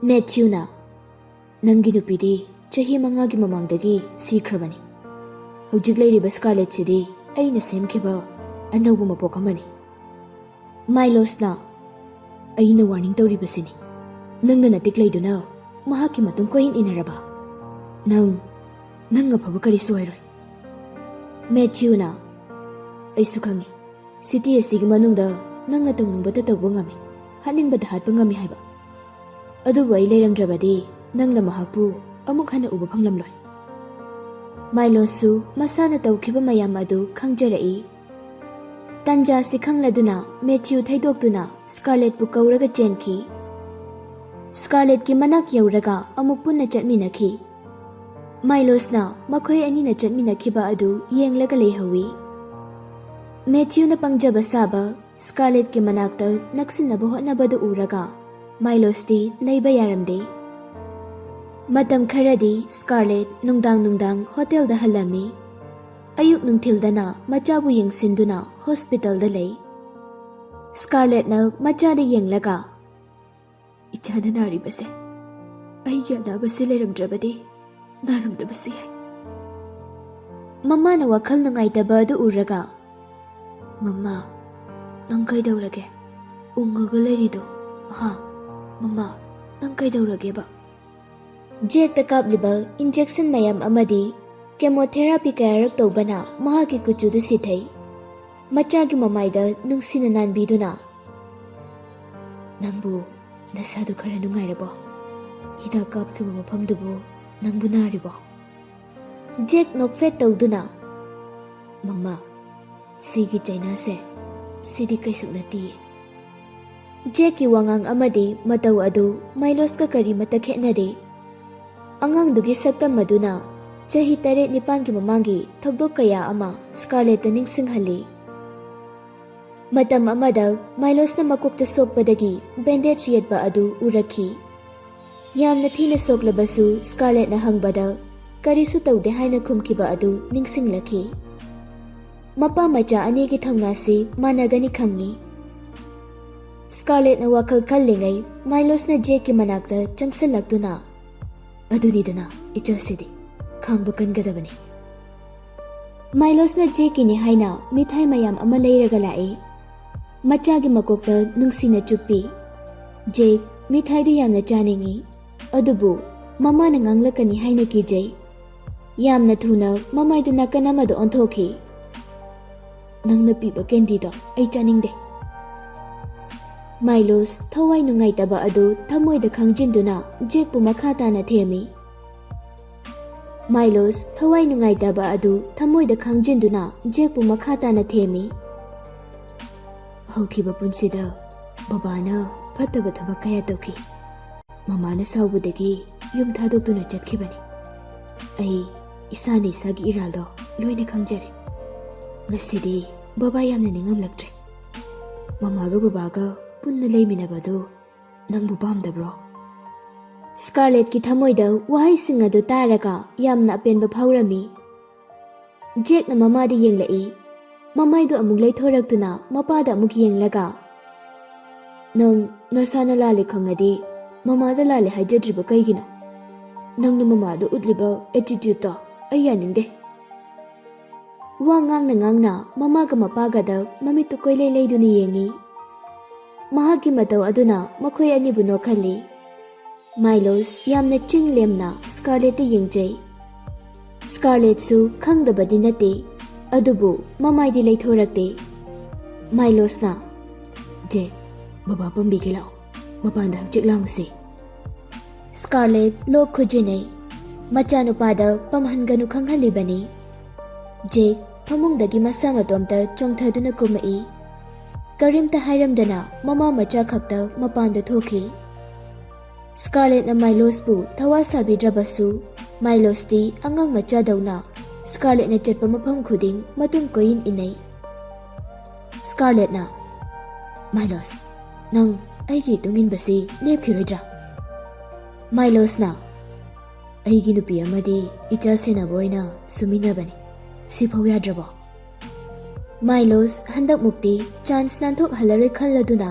ꯃꯦꯊ꯭ꯌꯨꯅ, "ꯅꯪꯒꯤ ꯅꯨꯄꯤꯗꯤ ꯆꯍꯤ ꯃꯉꯥꯒꯤ ꯃꯃꯥꯡꯗꯒꯤ ꯁꯤꯈ꯭ꯔꯕꯅꯤ꯫ ꯍꯧꯖꯤꯛ ꯂꯩꯔꯤꯕ ꯁ꯭ꯀꯥꯔꯂꯦꯠꯁꯤꯗꯤ ꯑꯩꯅ ꯁꯦꯝꯈꯤꯕ ꯑꯅꯧꯕ ꯃꯄꯣꯛ ꯑꯃꯅꯤ꯫" ꯃꯥꯏꯂꯣꯁꯅ, "ꯑꯩꯅ ꯋꯥꯔꯅꯤꯡ ꯇꯧꯔꯤꯕꯁꯤꯅꯤ꯫ ꯅꯪꯅ ꯅꯇꯤꯛ ꯂꯩꯗꯨꯅ ꯃꯍꯥꯛꯀꯤ ꯃꯇꯨꯡ ꯀꯣꯏꯏꯟ ꯏꯟꯅꯔꯕ? ꯅꯪ, ꯅꯪ ꯑꯐꯕ ꯀꯔꯤꯁꯨ ꯑꯣꯏꯔꯣꯏ꯫" ꯃꯦꯊ꯭ꯌꯨꯅ, "ꯑꯩꯁꯨ ꯈꯪꯏ, ꯁꯤꯇꯤ ꯑꯁꯤꯒꯤ ꯃꯅꯨꯡꯗ ꯅꯪꯅ ꯇꯧꯅꯤꯡꯕꯇ ꯇꯧꯕ ꯉꯝꯃꯤ, ꯍꯥꯠꯅꯤꯡꯕꯗ ꯍꯥꯠꯄ ꯉꯝꯃꯤ ꯍꯥꯏꯕ꯫ ꯑꯗꯨꯕꯨ ꯑꯩ ꯂꯩꯔꯝꯗ꯭ꯔꯕꯗꯤ ꯅꯪꯅ ꯃꯍꯥꯛꯄꯨ ꯑꯃꯨꯛ ꯍꯟꯅ ꯎꯕ ꯐꯪꯂꯝꯂꯣꯏ꯫" ꯃꯥꯏꯂꯣꯁꯁꯨ ꯃꯁꯥꯅ ꯇꯧꯈꯤꯕ ꯃꯌꯥꯝ ꯑꯗꯨ ꯈꯪꯖꯔꯛꯏ꯫ ꯇꯟꯖꯥꯁꯤ ꯈꯪꯂꯗꯨꯅ ꯃꯦꯊ꯭ꯌꯨ ꯊꯩꯗꯣꯛꯇꯨꯅ ꯁ꯭ꯀꯥꯔꯂꯦꯠꯄꯨ ꯀꯧꯔꯒ ꯆꯦꯟꯈꯤ꯫ ꯁ꯭ꯀꯥꯔꯂꯦꯠꯀꯤ ꯃꯅꯥꯛ ꯌꯧꯔꯒ ꯑꯃꯨꯛ ꯄꯨꯟꯅ ꯆꯠꯃꯤꯟꯅꯈꯤ꯫ ꯃꯥꯏꯂꯣꯁꯅ ꯃꯈꯣꯏ ꯑꯅꯤꯅ ꯆꯠꯃꯤꯟꯅꯈꯤꯕ ꯑꯗꯨ ꯌꯦꯡꯂꯒ ꯂꯩꯍꯧꯏ꯫ ꯃꯦꯊ꯭ꯌꯨꯅ ꯄꯪꯖꯕ ꯁꯥꯕ ꯁ꯭ꯀꯥꯔꯂꯦꯠꯀꯤ ꯃꯅꯥꯛꯇ ꯅꯛꯁꯤꯟꯅꯕ ꯍꯣꯠꯅꯕꯗꯨ ꯎꯔꯒ ꯃꯥꯏꯂꯣꯁꯇꯤ ꯂꯩꯕ ꯌꯥꯔꯝꯗꯦ꯫ ꯃꯇꯝ ꯈꯔꯗꯤ ꯁ꯭ꯀꯥꯔꯂꯦꯠ ꯅꯨꯡꯗꯥꯡ ꯅꯨꯡꯗꯥꯡ ꯍꯣꯇꯦꯜꯗ ꯍꯜꯂꯝꯃꯤ꯫ ꯑꯌꯨꯛ ꯅꯨꯡꯊꯤꯜꯗꯅ ꯃꯆꯥꯕꯨ ꯌꯦꯡꯁꯤꯟꯗꯨꯅ ꯍꯣꯁꯄꯤꯇꯥꯜꯗ ꯂꯩ꯫ ꯁ꯭ꯀꯥꯔꯂꯦꯠꯅ ꯃꯆꯥꯗ ꯌꯦꯡꯂꯒ, "ꯏꯆꯥꯅ ꯅꯥꯔꯤꯕꯁꯦ ꯑꯩꯒꯤ ꯑꯅꯥꯕꯁꯤ ꯂꯩꯔꯝꯗ꯭ꯔꯕꯗꯤ ꯅꯥꯔꯝꯗꯕꯁꯨ ꯌꯥꯏ꯫" ꯃꯃꯥꯅ ꯋꯥꯈꯜ ꯅꯨꯡꯉꯥꯏꯇꯕ ꯑꯗꯨ ꯎꯔꯒ, "ꯃꯃꯥ, ꯅꯪ ꯀꯩꯗꯧꯔꯒꯦ? ꯎꯪꯉꯒ ꯂꯩꯔꯤꯗꯣ? ꯍꯥ? ꯃꯃꯥ, ꯅꯪ ꯀꯩꯗꯧꯔꯒꯦꯕ?" ꯖꯦꯛꯇ ꯀꯥꯞꯂꯤꯕ ꯏꯟꯖꯦꯛꯁꯟ ꯃꯌꯥꯝ ꯑꯃꯗꯤ ꯀꯦꯃꯣꯊꯦꯔꯥꯄꯤ ꯀꯌꯥꯔꯛ ꯇꯧꯕꯅ ꯃꯍꯥꯛꯀꯤ ꯀꯨꯆꯨꯗꯨ ꯁꯤꯊꯩ꯫ ꯃꯆꯥꯒꯤ ꯃꯃꯥꯏꯗ ꯅꯨꯡꯁꯤꯅ ꯅꯥꯟꯕꯤꯗꯨꯅ, "ꯅꯪꯕꯨ ꯅꯁꯥꯗꯨ ꯈꯔ ꯅꯨꯡꯉꯥꯏꯔꯕꯣ? ꯍꯤꯗꯥꯛ ꯀꯥꯞꯈꯤꯕ ꯃꯐꯝꯗꯨꯕꯨ ꯅꯪꯕꯨ ꯅꯥꯔꯤꯕꯣ?" ꯖꯦꯛ ꯅꯣꯛꯐꯦꯠ ꯇꯧꯗꯨꯅ, "ꯃꯃꯥ, ꯁꯤꯒꯤ ꯆꯩꯅꯥꯁꯦ, ꯁꯤꯗꯤ ꯀꯩꯁꯨ ꯅꯠꯇꯤꯌꯦ꯫" ꯖꯦꯛꯀꯤ ꯋꯥꯉꯥꯡ ꯑꯃꯗꯤ ꯃꯇꯧ ꯑꯗꯨ ꯃꯥꯏꯂꯣꯁꯀ ꯀꯔꯤꯃꯠꯇ ꯈꯦꯠꯅꯗꯦ꯫ ꯑꯉꯥꯡꯗꯨꯒꯤ ꯁꯛꯇꯝ ꯑꯗꯨꯅ ꯆꯍꯤ ꯇꯔꯦꯠ ꯅꯤꯄꯥꯟꯒꯤ ꯃꯃꯥꯡꯒꯤ ꯊꯧꯗꯣꯛ ꯀꯌꯥ ꯑꯃ ꯁ꯭ꯀꯥꯔꯂꯦꯠꯇ ꯅꯤꯡꯁꯤꯡꯍꯜꯂꯤ꯫ ꯃꯇꯝ ꯑꯃꯗ ꯃꯥꯏꯂꯣꯁꯅ ꯃꯀꯣꯛꯇ ꯁꯣꯛꯄꯗꯒꯤ ꯕꯦꯟꯗꯦꯖ ꯌꯦꯠꯄ ꯑꯗꯨ ꯎꯔꯛꯈꯤ꯫ ꯌꯥꯝꯅ ꯊꯤꯅ ꯁꯣꯛꯂꯕꯁꯨ ꯁ꯭ꯀꯥꯔꯂꯦꯠꯅ ꯍꯪꯕꯗ ꯀꯔꯤꯁꯨ ꯇꯧꯗꯦ ꯍꯥꯏꯅ ꯈꯨꯝꯈꯤꯕ ꯑꯗꯨ ꯅꯤꯡꯁꯤꯡꯂꯛꯈꯤ꯫ ꯃꯄꯥ ꯃꯆꯥ ꯑꯅꯤꯒꯤ ꯊꯧꯅꯥꯁꯤ ꯃꯥꯟꯅꯒꯅꯤ ꯈꯪꯏ꯫ ꯁ꯭ꯀꯥꯔꯂꯦꯠꯅ ꯋꯥꯈꯜ ꯈꯜꯂꯤꯉꯩ ꯃꯥꯏꯂꯣꯁꯅ ꯖꯦꯛꯀꯤ ꯃꯅꯥꯛꯇ ꯆꯪꯁꯤꯜꯂꯛꯇꯨꯅ, "ꯑꯗꯨꯅꯤꯗꯅ, ꯏꯆꯥꯁꯤꯗꯤ ꯈꯥꯡꯕ ꯀꯟꯒꯗꯕꯅꯤ꯫" ꯃꯥꯏꯂꯣꯁꯅ ꯖꯦꯛꯀꯤꯅꯤ ꯍꯥꯏꯅ ꯃꯤꯊꯥꯏ ꯃꯌꯥꯝ ꯑꯃ ꯂꯩꯔꯒ ꯂꯥꯛꯏ꯫ ꯃꯆꯥꯒꯤ ꯃꯀꯣꯛꯇ ꯅꯨꯡꯁꯤꯅ ꯆꯨꯞꯄꯤ꯫ ꯖꯦꯛ ꯃꯤꯊꯥꯏꯗꯨ ꯌꯥꯝꯅ ꯆꯥꯅꯤꯡꯏ, ꯑꯗꯨꯕꯨ ꯃꯃꯥꯅ ꯉꯥꯡꯂꯛꯀꯅꯤ ꯍꯥꯏꯅ ꯀꯤꯖꯩ꯫ ꯌꯥꯝꯅ ꯊꯨꯅ ꯃꯃꯥꯏꯗꯨ ꯅꯥꯀꯟ ꯑꯃꯗ ꯑꯣꯟꯊꯣꯛꯈꯤ꯫ "ꯅꯪꯅ ꯄꯤꯕ ꯀꯦꯟꯗꯤꯗꯣ ꯑꯩ ꯆꯥꯅꯤꯡꯗꯦ꯫" ꯃꯥꯏꯂꯣꯁ ꯊꯋꯥꯏ ꯅꯨꯡꯉꯥꯏꯇꯕ ꯑꯗꯨ ꯊꯃꯣꯏꯗ ꯈꯪꯖꯤꯟꯗꯨꯅ ꯖꯦꯛꯄꯨ ꯃꯈꯥ ꯇꯥꯅ ꯊꯦꯝꯃꯤ꯫ ꯃꯥꯏꯂꯣꯁ ꯊꯋꯥꯏ ꯅꯨꯡꯉꯥꯏꯇꯕ ꯑꯗꯨ ꯊꯃꯣꯏꯗ ꯈꯪꯖꯤꯟꯗꯨꯅ ꯖꯦꯛꯄꯨ ꯃꯈꯥ ꯇꯥꯅ ꯊꯦꯝꯃꯤ꯫ "ꯍꯧꯈꯤꯕ ꯄꯨꯟꯁꯤꯗ ꯕꯕꯥꯅ ꯐꯠꯇꯕ ꯊꯕꯛ ꯀꯌꯥ ꯇꯧꯈꯤ꯫ ꯃꯃꯥꯅ ꯁꯥꯎꯕꯗꯒꯤ ꯌꯨꯝ ꯊꯥꯗꯣꯛꯇꯨꯅ ꯆꯠꯈꯤꯕꯅꯤ꯫ ꯑꯩ ꯏꯁꯥꯅ ꯏꯁꯥꯒꯤ ꯏꯔꯥꯜꯗꯣ ꯂꯣꯏꯅ ꯈꯪꯖꯔꯦ꯫ ꯉꯁꯤꯗꯤ ꯕꯕꯥ ꯌꯥꯝꯅ ꯅꯤꯡꯉꯝꯂꯛꯇ꯭ꯔꯦ꯫ ꯃꯃꯥꯒ ꯕꯕꯥꯒ ꯄꯨꯟꯅ ꯂꯩꯃꯤꯟꯅꯕꯗꯨ ꯅꯪꯕꯨ ꯄꯥꯝꯗꯕ꯭ꯔꯣ? ꯁ꯭ꯀꯥꯔꯂꯦꯠꯀꯤ ꯊꯃꯣꯏꯗ ꯋꯥꯍꯩꯁꯤꯡ ꯑꯗꯨ ꯇꯥꯔꯒ ꯌꯥꯝꯅ ꯑꯄꯦꯟꯕ ꯐꯥꯎꯔꯝꯃꯤ꯫ ꯖꯦꯛꯅ ꯃꯃꯥꯗ ꯌꯦꯡꯂꯛꯏ꯫ ꯃꯃꯥꯏꯗꯨ ꯑꯃꯨꯛ ꯂꯩꯊꯣꯔꯛꯇꯨꯅ ꯃꯄꯥꯗ ꯑꯃꯨꯛ ꯌꯦꯡꯂꯒ, "ꯅꯪ ꯅꯁꯥꯅ ꯂꯥꯜꯂꯦ ꯈꯪꯉꯗꯤ ꯃꯃꯥꯗ ꯂꯥꯜꯂꯦ ꯍꯥꯏꯖꯗ꯭ꯔꯤꯕ ꯀꯩꯒꯤꯅꯣ? ꯅꯪꯅ ꯃꯃꯥꯗ ꯎꯠꯂꯤꯕ ꯑꯦꯇꯤꯇ꯭ꯌꯨꯠꯇꯣ ꯑꯩ ꯌꯥꯅꯤꯡꯗꯦ꯫" ꯋꯥ ꯉꯥꯡꯅ ꯉꯥꯡꯅ ꯃꯃꯥꯒ ꯃꯄꯥꯒꯗ ꯃꯃꯤꯠꯇꯨ ꯀꯣꯏꯂꯩ ꯂꯩꯗꯨꯅ ꯌꯦꯡꯉꯤ꯫ ꯃꯍꯥꯛꯀꯤ ꯃꯇꯧ ꯑꯗꯨꯅ ꯃꯈꯣꯏ ꯑꯅꯤꯕꯨ ꯅꯣꯛꯍꯜꯂꯤ꯫ ꯃꯥꯏꯂꯣꯁ ꯌꯥꯝꯅ ꯆꯤꯡ ꯂꯦꯝꯅ ꯁ꯭ꯀꯥꯔꯂꯦꯠꯇ ꯌꯦꯡꯖꯩ꯫ ꯁ꯭ꯀꯥꯔꯂꯦꯠꯁꯨ ꯈꯪꯗꯕꯗꯤ ꯅꯠꯇꯦ, ꯑꯗꯨꯕꯨ ꯃꯃꯥꯏꯗꯤ ꯂꯩꯊꯣꯔꯛꯇꯦ꯫ ꯃꯥꯏꯂꯣꯁꯅ, "ꯖꯦꯛ, ꯕꯕꯥ ꯄꯝꯕꯤꯒꯦ ꯂꯥꯛꯑꯣ, ꯃꯄꯥꯟꯗ ꯍꯛꯆꯤꯛ ꯂꯥꯡꯉꯨꯁꯤ꯫" ꯁ꯭ꯀꯥꯔꯂꯦꯠ ꯂꯣꯛ ꯈꯨꯖꯤꯟꯅꯩ꯫ ꯃꯆꯥꯅꯨꯄꯥꯗ ꯄꯝꯍꯟꯒꯅꯨ ꯈꯪꯍꯜꯂꯤꯕꯅꯤ꯫ ꯖꯦꯛ ꯐꯃꯨꯡꯗꯒꯤ ꯃꯁꯥ ꯃꯇꯣꯝꯇ ꯆꯣꯡꯊꯗꯨꯅ ꯀꯨꯝꯃꯛꯏ꯫ ꯀꯔꯤꯝꯇ ꯍꯥꯏꯔꯝꯗꯅ ꯃꯃꯥ ꯃꯆꯥ ꯈꯛꯇ ꯃꯄꯥꯟꯗ ꯊꯣꯛꯈꯤ꯫ ꯁ꯭ꯀꯥꯔꯂꯦꯠꯅ ꯃꯥꯏꯂꯣꯁꯄꯨ ꯊꯋꯥ ꯁꯥꯕꯤꯗ꯭ꯔꯕꯁꯨ, ꯃꯥꯏꯂꯣꯁꯇꯤ ꯑꯉꯥꯡ ꯃꯆꯥꯗꯧꯅ ꯁ꯭ꯀꯥꯔꯂꯦꯠꯅ ꯆꯠꯄ ꯃꯐꯝ ꯈꯨꯗꯤꯡ ꯃꯇꯨꯡ ꯀꯣꯏꯏꯟ ꯏꯟꯅꯩ꯫ ꯁ꯭ꯀꯥꯔꯂꯦꯠꯅ, "ꯃꯥꯏꯂꯣꯁ, ꯅꯪ ꯑꯩꯒꯤ ꯏꯇꯨꯡ ꯏꯟꯕꯁꯤ ꯂꯦꯞꯈꯤꯔꯣꯏꯗ꯭ꯔꯥ?" ꯃꯥꯏꯂꯣꯁꯅ, "ꯑꯩꯒꯤ ꯅꯨꯄꯤ ꯑꯃꯗꯤ ꯏꯆꯥ ꯁꯦꯟꯅꯕ ꯑꯣꯏꯅ ꯁꯨꯃꯤꯟꯅꯕꯅꯤ, ꯁꯤꯐꯥꯎ ꯌꯥꯗ꯭ꯔꯕꯣ?" ꯃꯥꯏꯂꯣꯁ ꯍꯟꯗꯛꯃꯨꯛꯇꯤ ꯆꯥꯟꯁ ꯅꯥꯟꯊꯣꯛꯍꯜꯂꯔꯣꯏ ꯈꯜꯂꯗꯨꯅ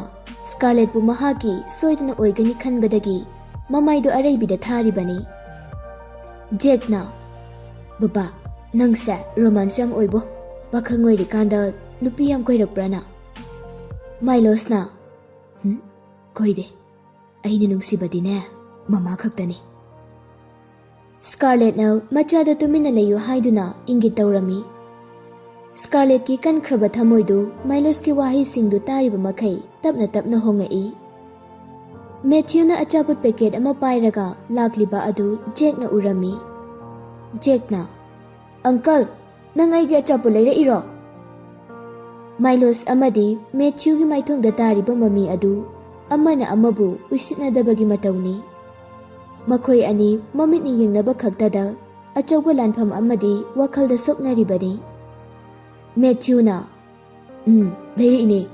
ꯁ꯭ꯀꯥꯔꯂꯦꯠꯄꯨ ꯃꯍꯥꯛꯀꯤ ꯁꯣꯏꯗꯅ ꯑꯣꯏꯒꯅꯤ ꯈꯟꯕꯗꯒꯤ ꯃꯃꯥꯏꯗꯨ ꯑꯔꯩꯕꯤꯗ ꯊꯥꯔꯤꯕꯅꯤ꯫ ꯖꯦꯛꯅ, "ꯕꯕꯥ, ꯅꯪꯁꯦ ꯔꯣꯃꯥꯟꯁ ꯌꯥꯝ ꯑꯣꯏꯕꯣ꯫ ꯄꯥꯈꯪ ꯑꯣꯏꯔꯤꯀꯥꯟꯗ ꯅꯨꯄꯤ ꯌꯥꯝ ꯀꯣꯏꯔꯛꯄ꯭ꯔꯥ ꯅꯪ?" ꯃꯥꯏꯂꯣꯁꯅ, "ꯍꯨꯝ, ꯀꯣꯏꯗꯦ꯫ ꯑꯩꯅ ꯅꯨꯡꯁꯤꯕꯗꯤꯅꯦ, ꯃꯃꯥ ꯈꯛꯇꯅꯤ꯫" ꯁ꯭ꯀꯥꯔꯂꯦꯠꯅ ꯃꯆꯥꯗ ꯇꯨꯃꯤꯟꯅ ꯂꯩꯌꯨ ꯍꯥꯏꯗꯨꯅ ꯏꯪꯒꯤꯠ ꯇꯧꯔꯝꯃꯤ꯫ ꯁ꯭ꯀꯥꯔꯂꯦꯠꯀꯤ ꯀꯟꯈ꯭ꯔꯕ ꯊꯃꯣꯏꯗꯨ ꯃꯥꯏꯂꯣꯁꯀꯤ ꯋꯥꯍꯩꯁꯤꯡꯗꯨ ꯇꯥꯔꯤꯕ ꯃꯈꯩ ꯇꯞꯅ ꯇꯞꯅ ꯍꯣꯡꯉꯛꯏ꯫ ꯃꯦꯊ꯭ꯌꯨꯅ ꯑꯆꯥꯄꯣꯠ ꯄꯦꯀꯦꯠ ꯑꯃ ꯄꯥꯏꯔꯒ ꯂꯥꯛꯂꯤꯕ ꯑꯗꯨ ꯖꯦꯛꯅ ꯎꯔꯝꯃꯤ꯫ ꯖꯦꯛꯅ, "ꯑꯪꯀꯜ, ꯅꯪ ꯑꯩꯒꯤ ꯑꯆꯥꯄꯣꯠ ꯂꯩꯔꯛꯏꯔꯣ?" ꯃꯥꯏꯂꯣꯁ ꯑꯃꯗꯤ ꯃꯦꯊ꯭ꯌꯨꯒꯤ ꯃꯥꯏꯊꯣꯡꯗ ꯇꯥꯔꯤꯕ ꯃꯃꯤ ꯑꯗꯨ ꯑꯃꯅ ꯑꯃꯕꯨ ꯎꯏꯁꯤꯠꯅꯗꯕꯒꯤ ꯃꯇꯧꯅꯤ꯫ ꯃꯈꯣꯏ ꯑꯅꯤ ꯃꯃꯤꯠꯅ ꯌꯦꯡꯅꯕ ꯈꯛꯇꯗ ꯑꯆꯧꯕ ꯂꯥꯟꯐꯝ ꯑꯃꯗꯤ ꯋꯥꯈꯜꯗ ꯁꯣꯛꯅꯔꯤꯕꯅꯤ꯫ ꯃꯦꯊ꯭ꯌꯨꯅ, "ꯎꯝ, ꯂꯩꯔꯛꯏꯅꯦ꯫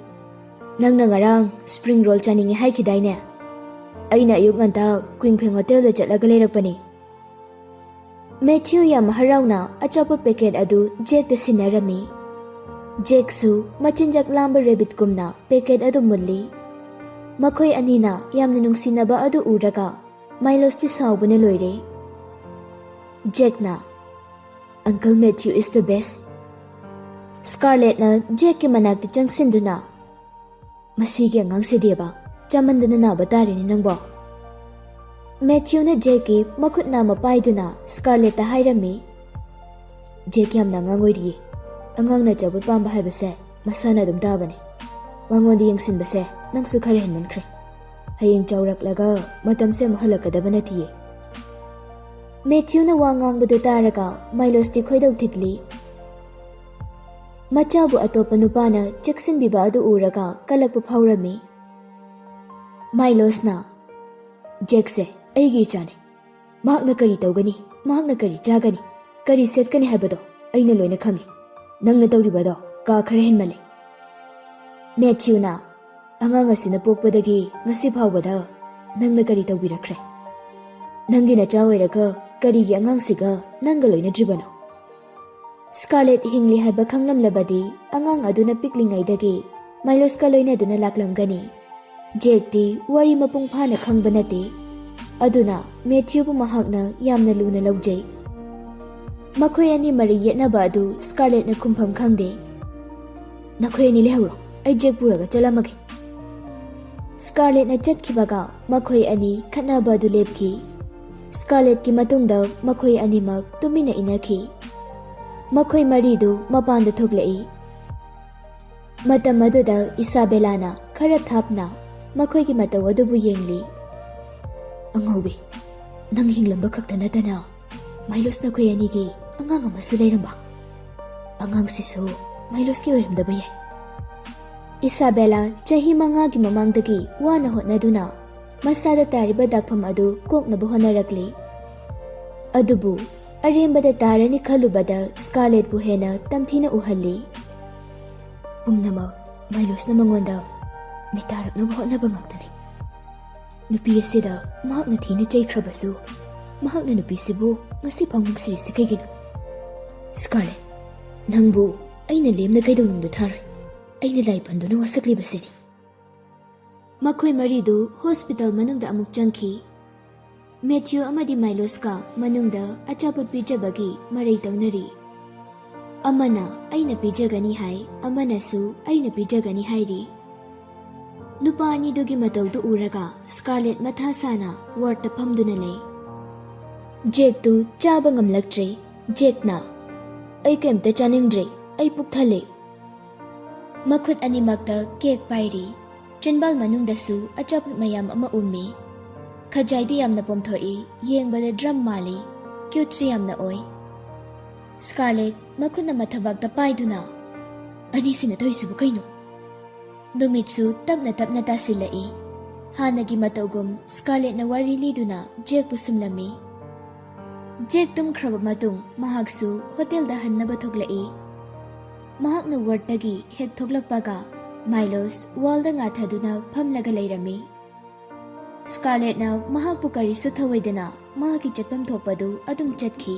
ꯅꯪꯅ ꯉꯔꯥꯡ spring roll ꯆꯥꯅꯤꯡꯉꯦ ꯍꯥꯏꯈꯤꯗꯥꯏꯅꯦ? ꯑꯩꯅ ꯑꯌꯨꯛ ꯉꯟꯇꯥ ꯀ꯭ꯋꯤꯡꯐꯦꯡ ꯍꯣꯇꯦꯜꯗ ꯆꯠꯂꯒ ꯂꯩꯔꯛꯄꯅꯤ꯫" ꯃꯦꯊ꯭ꯌꯨ ꯌꯥꯝ ꯍꯔꯥꯎꯅ ꯑꯆꯥꯄꯣꯠ ꯄꯦꯀꯦꯠ ꯑꯗꯨ ꯖꯦꯛꯇ ꯁꯤꯟꯅꯔꯝꯃꯤ꯫ ꯖꯦꯛꯁꯨ ꯃꯆꯤꯟꯖꯥꯛ ꯂꯥꯝꯕ ꯔꯦꯕꯤꯠꯀꯨꯝꯅ ꯄꯦꯀꯦꯠ ꯑꯗꯨ ꯃꯨꯜꯂꯤ꯫ ꯃꯈꯣꯏ ꯑꯅꯤꯅ ꯌꯥꯝꯅ ꯅꯨꯡꯁꯤꯅꯕ ꯑꯗꯨ ꯎꯔꯒ ꯃꯥꯏꯂꯣꯁꯇꯤ ꯁꯥꯎꯕꯅ ꯂꯣꯏꯔꯦ꯫ ꯖꯦꯛꯅ, "Uncle Matthew is the best." ꯁ꯭ꯀꯥꯔꯂꯦꯠꯅ ꯖꯦꯛꯀꯤ ꯃꯅꯥꯛꯇ ꯆꯪꯁꯤꯟꯗꯨꯅ, "ꯃꯁꯤꯒꯤ ꯑꯉꯥꯡꯁꯤꯗꯤꯕ ꯆꯥꯃꯟꯗꯅ ꯅꯥꯕ ꯇꯥꯔꯦꯅꯦ ꯅꯪꯕꯣ꯫" ꯃꯦꯊ꯭ꯌꯨꯅ ꯖꯦꯛꯀꯤ ꯃꯈꯨꯠ ꯅꯥꯝꯃ ꯄꯥꯏꯗꯨꯅ ꯁ꯭ꯀꯥꯔꯂꯦꯠꯇ ꯍꯥꯏꯔꯝꯃꯤ, "ꯖꯦꯛ ꯌꯥꯝꯅ ꯑꯉꯥꯡ ꯑꯣꯏꯔꯤꯌꯦ꯫ ꯑꯉꯥꯡꯅ ꯑꯆꯥꯄꯣꯠ ꯄꯥꯝꯕ ꯍꯥꯏꯕꯁꯦ ꯃꯁꯥꯅ ꯑꯗꯨꯝ ꯇꯥꯕꯅꯦ꯫ ꯃꯉꯣꯟꯗ ꯌꯦꯡꯁꯤꯟꯕꯁꯦ ꯅꯪꯁꯨ ꯈꯔ ꯍꯦꯟꯃꯟꯈ꯭ꯔꯦ꯫ ꯍꯌꯦꯡ ꯆꯥꯎꯔꯛꯂꯒ ꯃꯇꯝꯁꯦ ꯑꯃꯨꯛ ꯍꯜꯂꯛꯀꯗꯕ ꯅꯠꯇꯤꯌꯦ꯫" ꯃꯦꯊ꯭ꯌꯨꯅ ꯋꯥ ꯉꯥꯡꯕꯗꯨ ꯇꯥꯔꯒ ꯃꯥꯏꯂꯣꯁꯇꯤ ꯈꯣꯏꯗꯧ ꯊꯤꯠꯂꯤ꯫ ꯃꯆꯥꯕꯨ ꯑꯇꯣꯞꯄ ꯅꯨꯄꯥꯅ ꯆꯦꯛꯁꯤꯟꯕꯤꯕ ꯑꯗꯨ ꯎꯔꯒ ꯀꯜꯂꯛꯄ ꯐꯥꯎꯔꯝꯃꯤ꯫ ꯃꯥꯏꯂꯣꯁꯅ, "ꯖꯦꯛꯁꯦ ꯑꯩꯒꯤ ꯏꯆꯥꯅꯤ꯫ ꯃꯍꯥꯛꯅ ꯀꯔꯤ ꯇꯧꯒꯅꯤ, ꯃꯍꯥꯛꯅ ꯀꯔꯤ ꯆꯥꯒꯅꯤ, ꯀꯔꯤ ꯁꯦꯠꯀꯅꯤ ꯍꯥꯏꯕꯗꯣ ꯑꯩꯅ ꯂꯣꯏꯅ ꯈꯪꯏ꯫ ꯅꯪꯅ ꯇꯧꯔꯤꯕꯗꯣ ꯀꯥ ꯈꯔ ꯍꯦꯟꯃꯜꯂꯤ꯫" ꯃꯦꯊ꯭ꯌꯨꯅ, "ꯑꯉꯥꯡ ꯑꯁꯤꯅ ꯄꯣꯛꯄꯗꯒꯤ ꯉꯁꯤ ꯐꯥꯎꯕꯗ ꯅꯪꯅ ꯀꯔꯤ ꯇꯧꯕꯤꯔꯛꯈ꯭ꯔꯦ? ꯅꯪꯒꯤ ꯅꯆꯥ ꯑꯣꯏꯔꯒ ꯀꯔꯤꯒꯤ ꯑꯉꯥꯡꯁꯤꯒ ꯅꯪꯒ ꯂꯣꯏꯅꯗ꯭ꯔꯤꯕꯅꯣ?" ꯁ꯭ꯀꯥꯔꯂꯦꯠ ꯍꯤꯡꯂꯤ ꯍꯥꯏꯕ ꯈꯪꯂꯝꯂꯕꯗꯤ ꯑꯉꯥꯡ ꯑꯗꯨꯅ ꯄꯤꯛꯂꯤꯉꯩꯗꯒꯤ ꯃꯥꯏꯂꯣꯁꯀ ꯂꯣꯏꯅꯗꯨꯅ ꯂꯥꯛꯂꯝꯒꯅꯤ꯫ ꯖꯦꯛꯇꯤ ꯋꯥꯔꯤ ꯃꯄꯨꯡ ꯐꯥꯅ ꯈꯪꯕ ꯅꯠꯇꯦ꯫ ꯑꯗꯨꯅ ꯃꯦꯊ꯭ꯌꯨꯕꯨ ꯃꯍꯥꯛꯅ ꯌꯥꯝꯅ ꯂꯨꯅ ꯂꯧꯖꯩ꯫ ꯃꯈꯣꯏ ꯑꯅꯤ ꯃꯔꯩ ꯌꯦꯠꯅꯕ ꯑꯗꯨ ꯁ꯭ꯀꯥꯔꯂꯦꯠꯅ ꯈꯨꯝꯐꯝ ꯈꯪꯗꯦ꯫ "ꯅꯈꯣꯏ ꯑꯅꯤ ꯂꯩꯍꯧꯔꯣ, ꯑꯩ ꯖꯦꯛ ꯄꯨꯔꯒ ꯆꯠꯂꯝꯃꯒꯦ꯫" ꯁ꯭ꯀꯥꯔꯂꯦꯠꯅ ꯆꯠꯈꯤꯕꯒ ꯃꯈꯣꯏ ꯑꯅꯤ ꯈꯠꯅꯕ ꯑꯗꯨ ꯂꯦꯞꯈꯤ꯫ ꯁ꯭ꯀꯥꯔꯂꯦꯠꯀꯤ ꯃꯇꯨꯡꯗ ꯃꯈꯣꯏ ꯑꯅꯤꯃꯛ ꯇꯨꯃꯤꯟꯅ ꯏꯟꯅꯈꯤ꯫ ꯃꯈꯣꯏ ꯃꯔꯤꯗꯨ ꯃꯄꯥꯟꯗ ꯊꯣꯛꯂꯛꯏ꯫ ꯃꯇꯝ ꯑꯗꯨꯗ ꯏꯁꯥꯕꯦꯂꯥꯅ ꯈꯔ ꯊꯥꯞꯅ ꯃꯈꯣꯏꯒꯤ ꯃꯇꯧ ꯑꯗꯨꯕꯨ ꯌꯦꯡꯂꯤ꯫ "ꯑꯉꯧꯕꯤ, ꯅꯪ ꯍꯤꯡꯂꯝꯕ ꯈꯛꯇ ꯅꯠꯇꯅ ꯃꯥꯏꯂꯣꯁ ꯅꯈꯣꯏ ꯑꯅꯤꯒꯤ ꯑꯉꯥꯡ ꯑꯃꯁꯨ ꯂꯩꯔꯝꯕ꯫ ꯑꯉꯥꯡꯁꯤꯁꯨ ꯃꯥꯏꯂꯣꯁꯀꯤ ꯑꯣꯏꯔꯝꯗꯕ ꯌꯥꯏ꯫" ꯏꯁꯥꯕꯦꯂꯥ ꯆꯍꯤ ꯃꯉꯥꯒꯤ ꯃꯃꯥꯡꯗꯒꯤ ꯋꯥꯅ ꯍꯣꯠꯅꯗꯨꯅ ꯃꯁꯥꯗ ꯇꯥꯔꯤꯕ ꯗꯥꯛꯐꯝ ꯑꯗꯨ ꯀꯣꯛꯅꯕ ꯍꯣꯠꯅꯔꯛꯂꯤ꯫ ꯑꯗꯨꯕꯨ ꯑꯔꯦꯝꯕꯗ ꯇꯥꯔꯅꯤ ꯈꯜꯂꯨꯕꯗ ꯁ꯭ꯀꯥꯔꯂꯦꯠꯄꯨ ꯍꯦꯟꯅ ꯇꯝꯊꯤꯅ ꯎꯍꯜꯂꯤ꯫ ꯄꯨꯝꯅꯃꯛ ꯃꯥꯏꯂꯣꯁꯅ ꯃꯉꯣꯟꯗ ꯃꯤꯇꯥꯔꯛꯅꯕ ꯍꯣꯠꯅꯕ ꯉꯥꯛꯇꯅꯤ꯫ ꯅꯨꯄꯤ ꯑꯁꯤꯗ ꯃꯍꯥꯛꯅ ꯊꯤꯅ ꯆꯩꯈ꯭ꯔꯕꯁꯨ, ꯃꯍꯥꯛꯅ ꯅꯨꯄꯤꯁꯤꯕꯨ ꯉꯁꯤ ꯐꯥꯎ ꯅꯨꯡꯁꯤꯔꯤꯁꯤ ꯀꯩꯒꯤꯅꯣ? ꯁ꯭ꯀꯥꯔꯂꯦꯠ, ꯅꯪꯕꯨ ꯑꯩꯅ ꯂꯦꯝꯅ ꯀꯩꯗꯧꯅꯨꯡꯗ ꯊꯥꯔꯣꯏ꯫ ꯑꯩꯅ ꯂꯥꯏ ꯄꯟꯗꯨꯅ ꯋꯥꯁꯛꯂꯤꯕꯁꯤꯅꯤ꯫ ꯃꯈꯣꯏ ꯃꯔꯤꯗꯨ ꯍꯣꯁꯄꯤꯇꯥꯜ ꯃꯅꯨꯡꯗ ꯑꯃꯨꯛ ꯆꯪꯈꯤ꯫ ꯃꯦꯊ꯭ꯌꯨ ꯑꯃꯗꯤ ꯃꯥꯏꯂꯣꯁꯀ ꯃꯅꯨꯡꯗ ꯑꯆꯥꯄꯣꯠ ꯄꯤꯖꯕꯒꯤ ꯃꯔꯩ ꯇꯧꯅꯔꯤ꯫ ꯑꯃꯅ "ꯑꯩꯅ ꯄꯤꯖꯒꯅꯤ" ꯍꯥꯏ, ꯑꯃꯅꯁꯨ "ꯑꯩꯅ ꯄꯤꯖꯒꯅꯤ" ꯍꯥꯏꯔꯤ꯫ ꯅꯨꯄꯥ ꯑꯅꯤꯗꯨꯒꯤ ꯃꯇꯧꯗꯨ ꯎꯔꯒ ꯁ꯭ꯀꯥꯔꯂꯦꯠ ꯃꯊꯥ ꯁꯥꯅ ꯋꯥꯔꯗꯇ ꯐꯝꯗꯨꯅ ꯂꯩ꯫ ꯖꯦꯛꯇꯨ ꯆꯥꯕ ꯉꯝꯂꯛꯇ꯭ꯔꯦ꯫ ꯖꯦꯛꯅ, "ꯑꯩ ꯀꯩꯝꯇ ꯆꯥꯅꯤꯡꯗ꯭ꯔꯦ, ꯑꯩ ꯄꯨꯛ ꯊꯜꯂꯦ"꯫ ꯃꯈꯨꯠ ꯑꯅꯤꯃꯛꯇ ꯀꯦꯛ ꯄꯥꯏꯔꯤ꯫ ꯆꯤꯟꯕꯥꯜ ꯃꯅꯨꯡꯗꯁꯨ ꯑꯆꯥꯄꯣꯠ ꯃꯌꯥꯝ ꯑꯃ ꯎꯝꯃꯤ꯫ ꯈꯖꯥꯏꯗꯤ ꯌꯥꯝꯅ ꯄꯣꯝꯊꯣꯛꯏ, ꯌꯦꯡꯕꯗ ꯗ꯭ꯔꯝ ꯃꯥꯜꯂꯤ, ꯀ꯭ꯌꯨꯠꯁꯨ ꯌꯥꯝꯅ ꯑꯣꯏ꯫ ꯁ꯭ꯀꯥꯔꯂꯦꯠ ꯃꯈꯨꯠꯅ ꯃꯊꯕꯥꯛꯇ ꯄꯥꯏꯗꯨꯅ, "ꯑꯅꯤꯁꯤꯅ ꯇꯧꯔꯤꯁꯤꯕꯨ ꯀꯩꯅꯣ?" ꯅꯨꯃꯤꯠꯁꯨ ꯇꯞꯅ ꯇꯞꯅ ꯇꯥꯁꯤꯜꯂꯛꯏ꯫ ꯍꯥꯟꯅꯒꯤ ꯃꯇꯧꯒꯨꯝ ꯁ꯭ꯀꯥꯔꯂꯦꯠꯅ ꯋꯥꯔꯤ ꯂꯤꯗꯨꯅ ꯖꯦꯛꯄꯨ ꯁꯨꯝꯂꯝꯃꯤ꯫ ꯖꯦꯛ ꯇꯨꯝꯈ꯭ꯔꯕ ꯃꯇꯨꯡ ꯃꯍꯥꯛꯁꯨ ꯍꯣꯇꯦꯜꯗ ꯍꯟꯅꯕ ꯊꯣꯛꯂꯛꯏ꯫ ꯃꯍꯥꯛꯅ ꯋꯥꯔꯗꯇꯒꯤ ꯍꯦꯛ ꯊꯣꯛꯂꯛꯄꯒ ꯃꯥꯏꯂꯣꯁ ꯋꯥꯜꯗ ꯉꯥꯊꯗꯨꯅ ꯐꯝꯂꯒ ꯂꯩꯔꯝꯃꯤ꯫ ꯁ꯭ꯀꯥꯔꯂꯦꯠꯅ ꯃꯍꯥꯛꯄꯨ ꯀꯔꯤꯁꯨ ꯊꯧꯑꯣꯏꯗꯅ ꯃꯍꯥꯛꯀꯤ ꯆꯠꯐꯝ ꯊꯣꯛꯄꯗꯨ ꯑꯗꯨꯝ ꯆꯠꯈꯤ꯫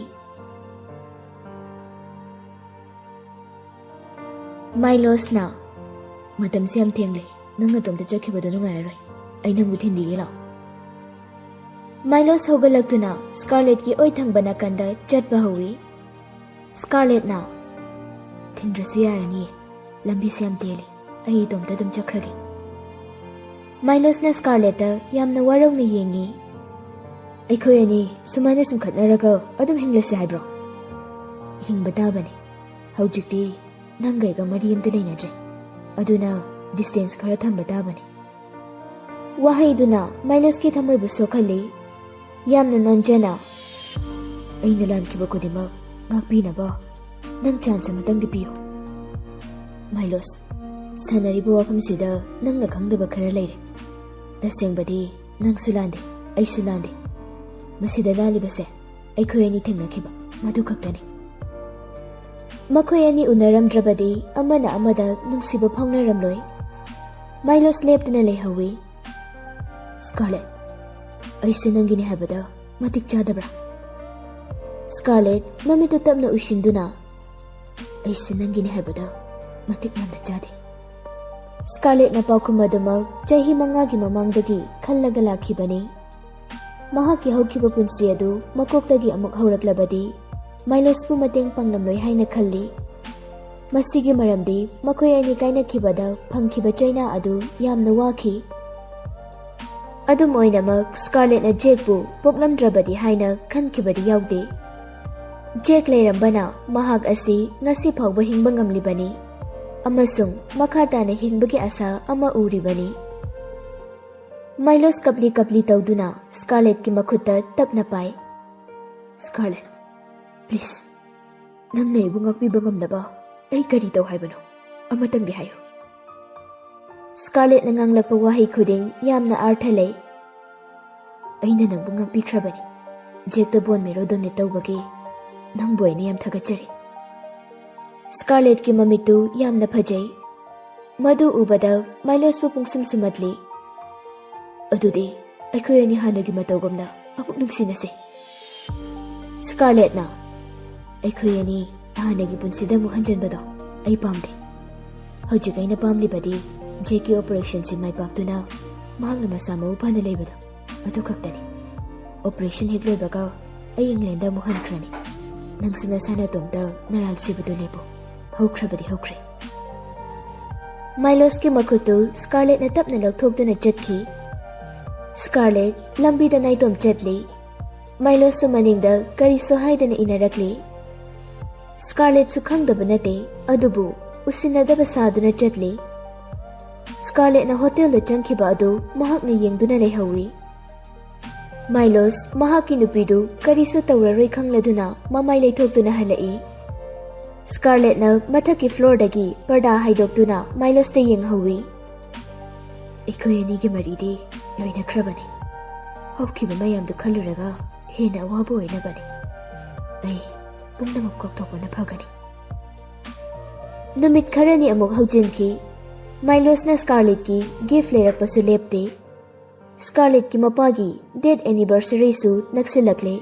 ꯃꯥꯏꯂꯣꯁꯅ, "ꯃꯇꯝꯁꯦ ꯌꯥꯝ ꯊꯦꯡꯂꯦ, ꯅꯪ ꯅꯇꯣꯝꯇ ꯆꯠꯈꯤꯕꯗꯣ ꯅꯨꯡꯉꯥꯏꯔꯔꯣꯏ, ꯑꯩ ꯅꯪꯕꯨ ꯊꯤꯟꯕꯤꯒꯦ ꯂꯥꯛꯑꯣ"꯫ ꯃꯥꯏꯂꯣꯁ ꯍꯧꯒꯠꯂꯛꯇꯨꯅ ꯁ꯭ꯀꯥꯔꯂꯦꯠꯀꯤ ꯑꯣꯏ ꯊꯪꯕ ꯅꯥꯀꯟꯗ ꯆꯠꯄ ꯍꯧꯏ꯫ ꯁ꯭ꯀꯥꯔꯂꯦꯠꯅ, "ꯊꯤꯟꯗ꯭ꯔꯁꯨ ꯌꯥꯔꯅꯤꯌꯦ, ꯂꯝꯕꯤꯁꯦ ꯌꯥꯝ ꯇꯦꯜꯂꯤ, ꯑꯩ ꯏꯇꯣꯝꯇ ꯑꯗꯨꯝ ꯆꯠꯈ꯭ꯔꯒꯦ"꯫ ꯃꯥꯏꯂꯣꯁꯅ ꯁ꯭ꯀꯥꯔꯂꯦꯠꯇ ꯌꯥꯝꯅ ꯋꯥꯔꯧꯅ ꯌꯦꯡꯉꯤ꯫ "ꯑꯩꯈꯣꯏ ꯑꯅꯤ ꯁꯨꯃꯥꯏꯅ ꯁꯨꯝ ꯈꯠꯅꯔꯒ ꯑꯗꯨꯝ ꯍꯤꯡꯂꯁꯤ ꯍꯥꯏꯕ꯭ꯔꯣ? ꯍꯤꯡꯕ ꯇꯥꯕꯅꯤ꯫ ꯍꯧꯖꯤꯛꯇꯤ ꯅꯪꯒ ꯑꯩꯒ ꯃꯔꯤ ꯑꯝꯇ ꯂꯩꯅꯗ꯭ꯔꯦ, ꯑꯗꯨꯅ ꯗꯤꯁꯇꯦꯟꯁ ꯈꯔ ꯊꯝꯕ ꯇꯥꯕꯅꯤ"꯫ ꯋꯥꯍꯩꯗꯨꯅ ꯃꯥꯏꯂꯣꯁꯀꯤ ꯊꯃꯣꯏꯕꯨ ꯁꯣꯛꯍꯜꯂꯤ꯫ ꯌꯥꯝꯅ ꯅꯣꯟꯖꯅ, "ꯑꯩꯅ ꯂꯥꯟꯈꯤꯕ ꯈꯨꯗꯤꯡꯃꯛ ꯉꯥꯛꯄꯤꯅꯕ ꯅꯪ ꯆꯥꯟꯁ ꯑꯃꯇꯪꯗꯤ ꯄꯤꯌꯨ"꯫ ꯃꯥꯏꯂꯣꯁ, ꯁꯥꯟꯅꯔꯤꯕ ꯋꯥꯐꯝꯁꯤꯗ ꯅꯪꯅ ꯈꯪꯗꯕ ꯈꯔ ꯂꯩꯔꯦ꯫ ꯇꯁꯦꯡꯕꯗꯤ ꯅꯪꯁꯨ ꯂꯥꯟꯗꯦ, ꯑꯩꯁꯨ ꯂꯥꯟꯗꯦ꯫ ꯃꯁꯤꯗ ꯂꯥꯜꯂꯤꯕꯁꯦ ꯑꯩꯈꯣꯏ ꯑꯅꯤ ꯊꯦꯡꯅꯈꯤꯕ, ꯃꯗꯨ ꯈꯛꯇꯅꯤ꯫ ꯃꯈꯣꯏ ꯑꯅꯤ ꯎꯅꯔꯝꯗ꯭ꯔꯕꯗꯤ ꯑꯃꯅ ꯑꯃꯗ ꯅꯨꯡꯁꯤꯕ ꯐꯥꯎꯅꯔꯝꯂꯣꯏ꯫ ꯃꯥꯏꯂꯣꯁ ꯂꯦꯞꯇꯨꯅ ꯂꯩꯍꯧꯏ꯫ "ꯁ꯭ꯀꯥꯔꯂꯦꯠ, ꯑꯩꯁꯦ ꯅꯪꯒꯤꯅꯤ ꯍꯥꯏꯕꯗ ꯃꯇꯤꯛ ꯆꯥꯗꯕ꯭ꯔꯥ?" ꯁ꯭ꯀꯥꯔꯂꯦꯠ ꯃꯃꯤꯠꯇꯨ ꯇꯞꯅ ꯎꯏꯁꯤꯟꯗꯨꯅ, "ꯑꯩꯁꯦ ꯅꯪꯒꯤꯅꯤ ꯍꯥꯏꯕꯗ ꯃꯇꯤꯛ ꯌꯥꯝꯅ ꯆꯥꯗꯦ꯫" ꯁ꯭ꯀꯥꯔꯂꯦꯠꯅ ꯄꯥꯎꯈꯨꯝ ꯑꯗꯨꯃꯛ ꯆꯍꯤ ꯃꯉꯥꯒꯤ ꯃꯃꯥꯡꯗꯒꯤ ꯈꯜꯂꯒ ꯂꯥꯛꯈꯤꯕꯅꯤ꯫ ꯃꯍꯥꯛꯀꯤ ꯍꯧꯈꯤꯕ ꯄꯨꯟꯁꯤ ꯑꯗꯨ ꯃꯀꯣꯛꯇꯒꯤ ꯑꯃꯨꯛ ꯍꯧꯔꯛꯂꯕꯗꯤ ꯃꯥꯏꯂꯣꯁꯄꯨ ꯃꯇꯦꯡ ꯄꯥꯡꯂꯝꯂꯣꯏ ꯍꯥꯏꯅ ꯈꯜꯂꯤ꯫ ꯃꯁꯤꯒꯤ ꯃꯔꯝꯗꯤ ꯃꯈꯣꯏ ꯑꯅꯤ ꯀꯥꯏꯅꯈꯤꯕꯗ ꯐꯪꯈꯤꯕ ꯆꯩꯅꯥ ꯑꯗꯨ ꯌꯥꯝꯅ ꯋꯥꯈꯤ꯫ ꯑꯗꯨꯝ ꯑꯣꯏꯅꯃꯛ, ꯁ꯭ꯀꯥꯔꯂꯦꯠꯅ ꯖꯦꯛꯄꯨ ꯄꯣꯛꯂꯝꯗ꯭ꯔꯕꯗꯤ ꯍꯥꯏꯅ ꯈꯟꯈꯤꯕꯗꯤ ꯌꯥꯎꯗꯦ꯫ ꯖꯦꯛ ꯂꯩꯔꯝꯕꯅ ꯃꯍꯥꯛ ꯑꯁꯤ ꯉꯁꯤ ꯐꯥꯎꯕ ꯍꯤꯡꯕ ꯉꯝꯂꯤꯕꯅꯤ ꯑꯃꯁꯨꯡ ꯃꯈꯥ ꯇꯥꯅ ꯍꯤꯡꯕꯒꯤ ꯑꯁꯥ ꯑꯃ ꯎꯔꯤꯕꯅꯤ꯫ ꯃꯥꯏꯂꯣꯁ ꯀꯞꯂꯤ ꯀꯞꯂꯤ ꯇꯧꯗꯨꯅ ꯁ꯭ꯀꯥꯔꯂꯦꯠꯀꯤ ꯃꯈꯨꯠꯇ ꯇꯞꯅ ꯄꯥꯏ꯫ "ꯁ꯭ꯀꯥꯔꯂꯦꯠ, please, ꯅꯪꯅ ꯑꯩꯕꯨ ꯉꯥꯛꯄꯤꯕ ꯉꯝꯅꯕ ꯑꯩ ꯀꯔꯤ ꯇꯧ ꯍꯥꯏꯕꯅꯣ? ꯑꯃꯇꯪꯗꯤ ꯍꯥꯏꯌꯨ꯫" ꯁ꯭ꯀꯥꯔꯂꯦꯠꯅ ꯉꯥꯡꯂꯛꯄ ꯋꯥꯍꯩ ꯈꯨꯗꯤꯡ ꯌꯥꯝꯅ ꯑꯥꯔꯊ ꯂꯩ꯫ "ꯑꯩꯅ ꯅꯪꯕꯨ ꯉꯥꯛꯄꯤꯈ꯭ꯔꯕꯅꯤ꯫ ꯖꯦꯛꯇ ꯕꯣꯟ ꯃꯦꯔꯣ ꯗꯣꯅꯦꯠ ꯇꯧꯕꯒꯤ ꯅꯪꯕꯨ ꯑꯩꯅ ꯌꯥꯝ ꯊꯥꯒꯠꯆꯔꯤ꯫" ꯁ꯭ꯀꯥꯔꯂꯦꯠꯀꯤ ꯃꯃꯤꯠꯇꯨ ꯌꯥꯝꯅ ꯐꯖꯩ꯫ ꯃꯗꯨ ꯎꯕꯗ ꯃꯥꯏꯂꯣꯁꯄꯨ ꯄꯨꯡꯁꯨꯝ ꯁꯨꯝꯍꯠꯂꯤ꯫ "ꯑꯗꯨꯗꯤ ꯑꯩꯈꯣꯏ ꯑꯅꯤ ꯍꯥꯟꯅꯒꯤ ꯃꯇꯧꯒꯨꯝꯅ ꯑꯃꯨꯛ ꯅꯨꯡꯁꯤꯅꯁꯤ꯫" ꯁ꯭ꯀꯥꯔꯂꯦꯠꯅ, "ꯑꯩꯈꯣꯏ ꯑꯅꯤ ꯍꯥꯟꯅꯒꯤ ꯄꯨꯟꯁꯤꯗ ꯑꯃꯨꯛ ꯍꯟꯖꯤꯟꯕꯗꯣ ꯑꯩ ꯄꯥꯝꯗꯦ꯫ ꯍꯧꯖꯤꯛ ꯑꯩꯅ ꯄꯥꯝꯂꯤꯕꯗꯤ ꯖꯦꯛꯀꯤ ꯑꯣꯄꯔꯦꯁꯟꯁꯤ ꯃꯥꯏ ꯄꯥꯛꯇꯨꯅ ꯃꯍꯥꯛꯅ ꯃꯁꯥ ꯃꯎ ꯐꯅ ꯂꯩꯕꯗꯣ, ꯑꯗꯨ ꯈꯛꯇꯅꯤ꯫ ꯑꯣꯄꯔꯦꯁꯟ ꯍꯦꯛ ꯂꯣꯏꯕꯒ ꯑꯩ ꯏꯪꯂꯦꯟꯗ ꯑꯃꯨꯛ ꯍꯟꯈ꯭ꯔꯅꯤ꯫ ꯅꯪꯁꯨ ꯅꯁꯥ ꯅꯇꯣꯝꯇ ꯅꯔꯥꯜ ꯁꯤꯕꯗꯨ ꯂꯦꯞꯄꯨ꯫ ꯍꯧꯈ꯭ꯔꯕꯗꯤ ꯍꯧꯈ꯭ꯔꯦ꯫" ꯃꯥꯏꯂꯣꯁꯀꯤ ꯃꯈꯨꯠꯇꯨ ꯁ꯭ꯀꯥꯔꯂꯦꯠꯅ ꯇꯞꯅ ꯂꯧꯊꯣꯛꯇꯨꯅ ꯆꯠꯈꯤ꯫ ꯁ꯭ꯀꯥꯔꯂꯦꯠ ꯂꯝꯕꯤꯗ ꯅꯥꯏꯇꯣꯝ ꯆꯠꯂꯤ꯫ ꯃꯥꯏꯂꯣꯁꯁꯨ ꯃꯅꯤꯡꯗ ꯀꯔꯤꯁꯨ ꯍꯥꯏꯗꯅ ꯏꯟꯅꯔꯛꯂꯤ꯫ ꯁ꯭ꯀꯥꯔꯂꯦꯠꯁꯨ ꯈꯪꯗꯕ ꯅꯠꯇꯦ, ꯑꯗꯨꯕꯨ ꯎꯁꯤꯟꯅꯗꯕ ꯁꯥꯗꯨꯅ ꯆꯠꯂꯤ꯫ ꯁ꯭ꯀꯥꯔꯂꯦꯠꯅ ꯍꯣꯇꯦꯜꯗ ꯆꯪꯈꯤꯕ ꯑꯗꯨ ꯃꯍꯥꯛꯅ ꯌꯦꯡꯗꯨꯅ ꯂꯩꯍꯧꯏ꯫ ꯃꯥꯏꯂꯣꯁ ꯃꯍꯥꯛꯀꯤ ꯅꯨꯄꯤꯗꯨ ꯀꯔꯤꯁꯨ ꯇꯧꯔꯔꯣꯏ ꯈꯪꯂꯗꯨꯅ ꯃꯃꯥꯏ ꯂꯩꯊꯣꯛꯇꯨꯅ ꯍꯜꯂꯛꯏ꯫ ꯁ꯭ꯀꯥꯔꯂꯦꯠꯅ ꯃꯊꯛꯀꯤ ꯐ꯭ꯂꯣꯔꯗꯒꯤ ꯄꯔꯗꯥ ꯍꯥꯏꯗꯣꯛꯇꯨꯅ ꯃꯥꯏꯂꯣꯁꯇ ꯌꯦꯡꯍꯧꯏ꯫ "ꯑꯩꯈꯣꯏ ꯑꯅꯤꯒꯤ ꯃꯔꯤꯗꯤ ꯂꯣꯏꯅꯈ꯭ꯔꯕꯅꯤ꯫ ꯍꯧꯈꯤꯕ ꯃꯌꯥꯝꯗꯨ ꯈꯜꯂꯨꯔꯒ ꯍꯦꯟꯅ ꯑꯋꯥꯕ ꯑꯣꯏꯅꯕꯅꯤ꯫" ꯑꯩ ꯄꯨꯝꯅꯃꯛ ꯀꯥꯎꯊꯣꯛꯄꯅ ꯐꯒꯅꯤ꯫ ꯅꯨꯃꯤꯠ ꯈꯔꯅꯤ ꯑꯃꯨꯛ ꯍꯧꯖꯤꯟꯈꯤ꯫ ꯃꯥꯏꯂꯣꯁꯅ ꯁ꯭ꯀꯥꯔꯂꯦꯠꯀꯤ ꯒꯤꯐ ꯂꯩꯔꯛꯄꯁꯨ ꯂꯦꯞꯇꯦ꯫ ꯁ꯭ꯀꯥꯔꯂꯦꯠꯀꯤ ꯃꯄꯥꯒꯤ ꯗꯦꯠ ꯑꯦꯅꯤꯚꯔꯁꯔꯤꯁꯨ ꯅꯛꯁꯤꯜꯂꯛꯂꯦ꯫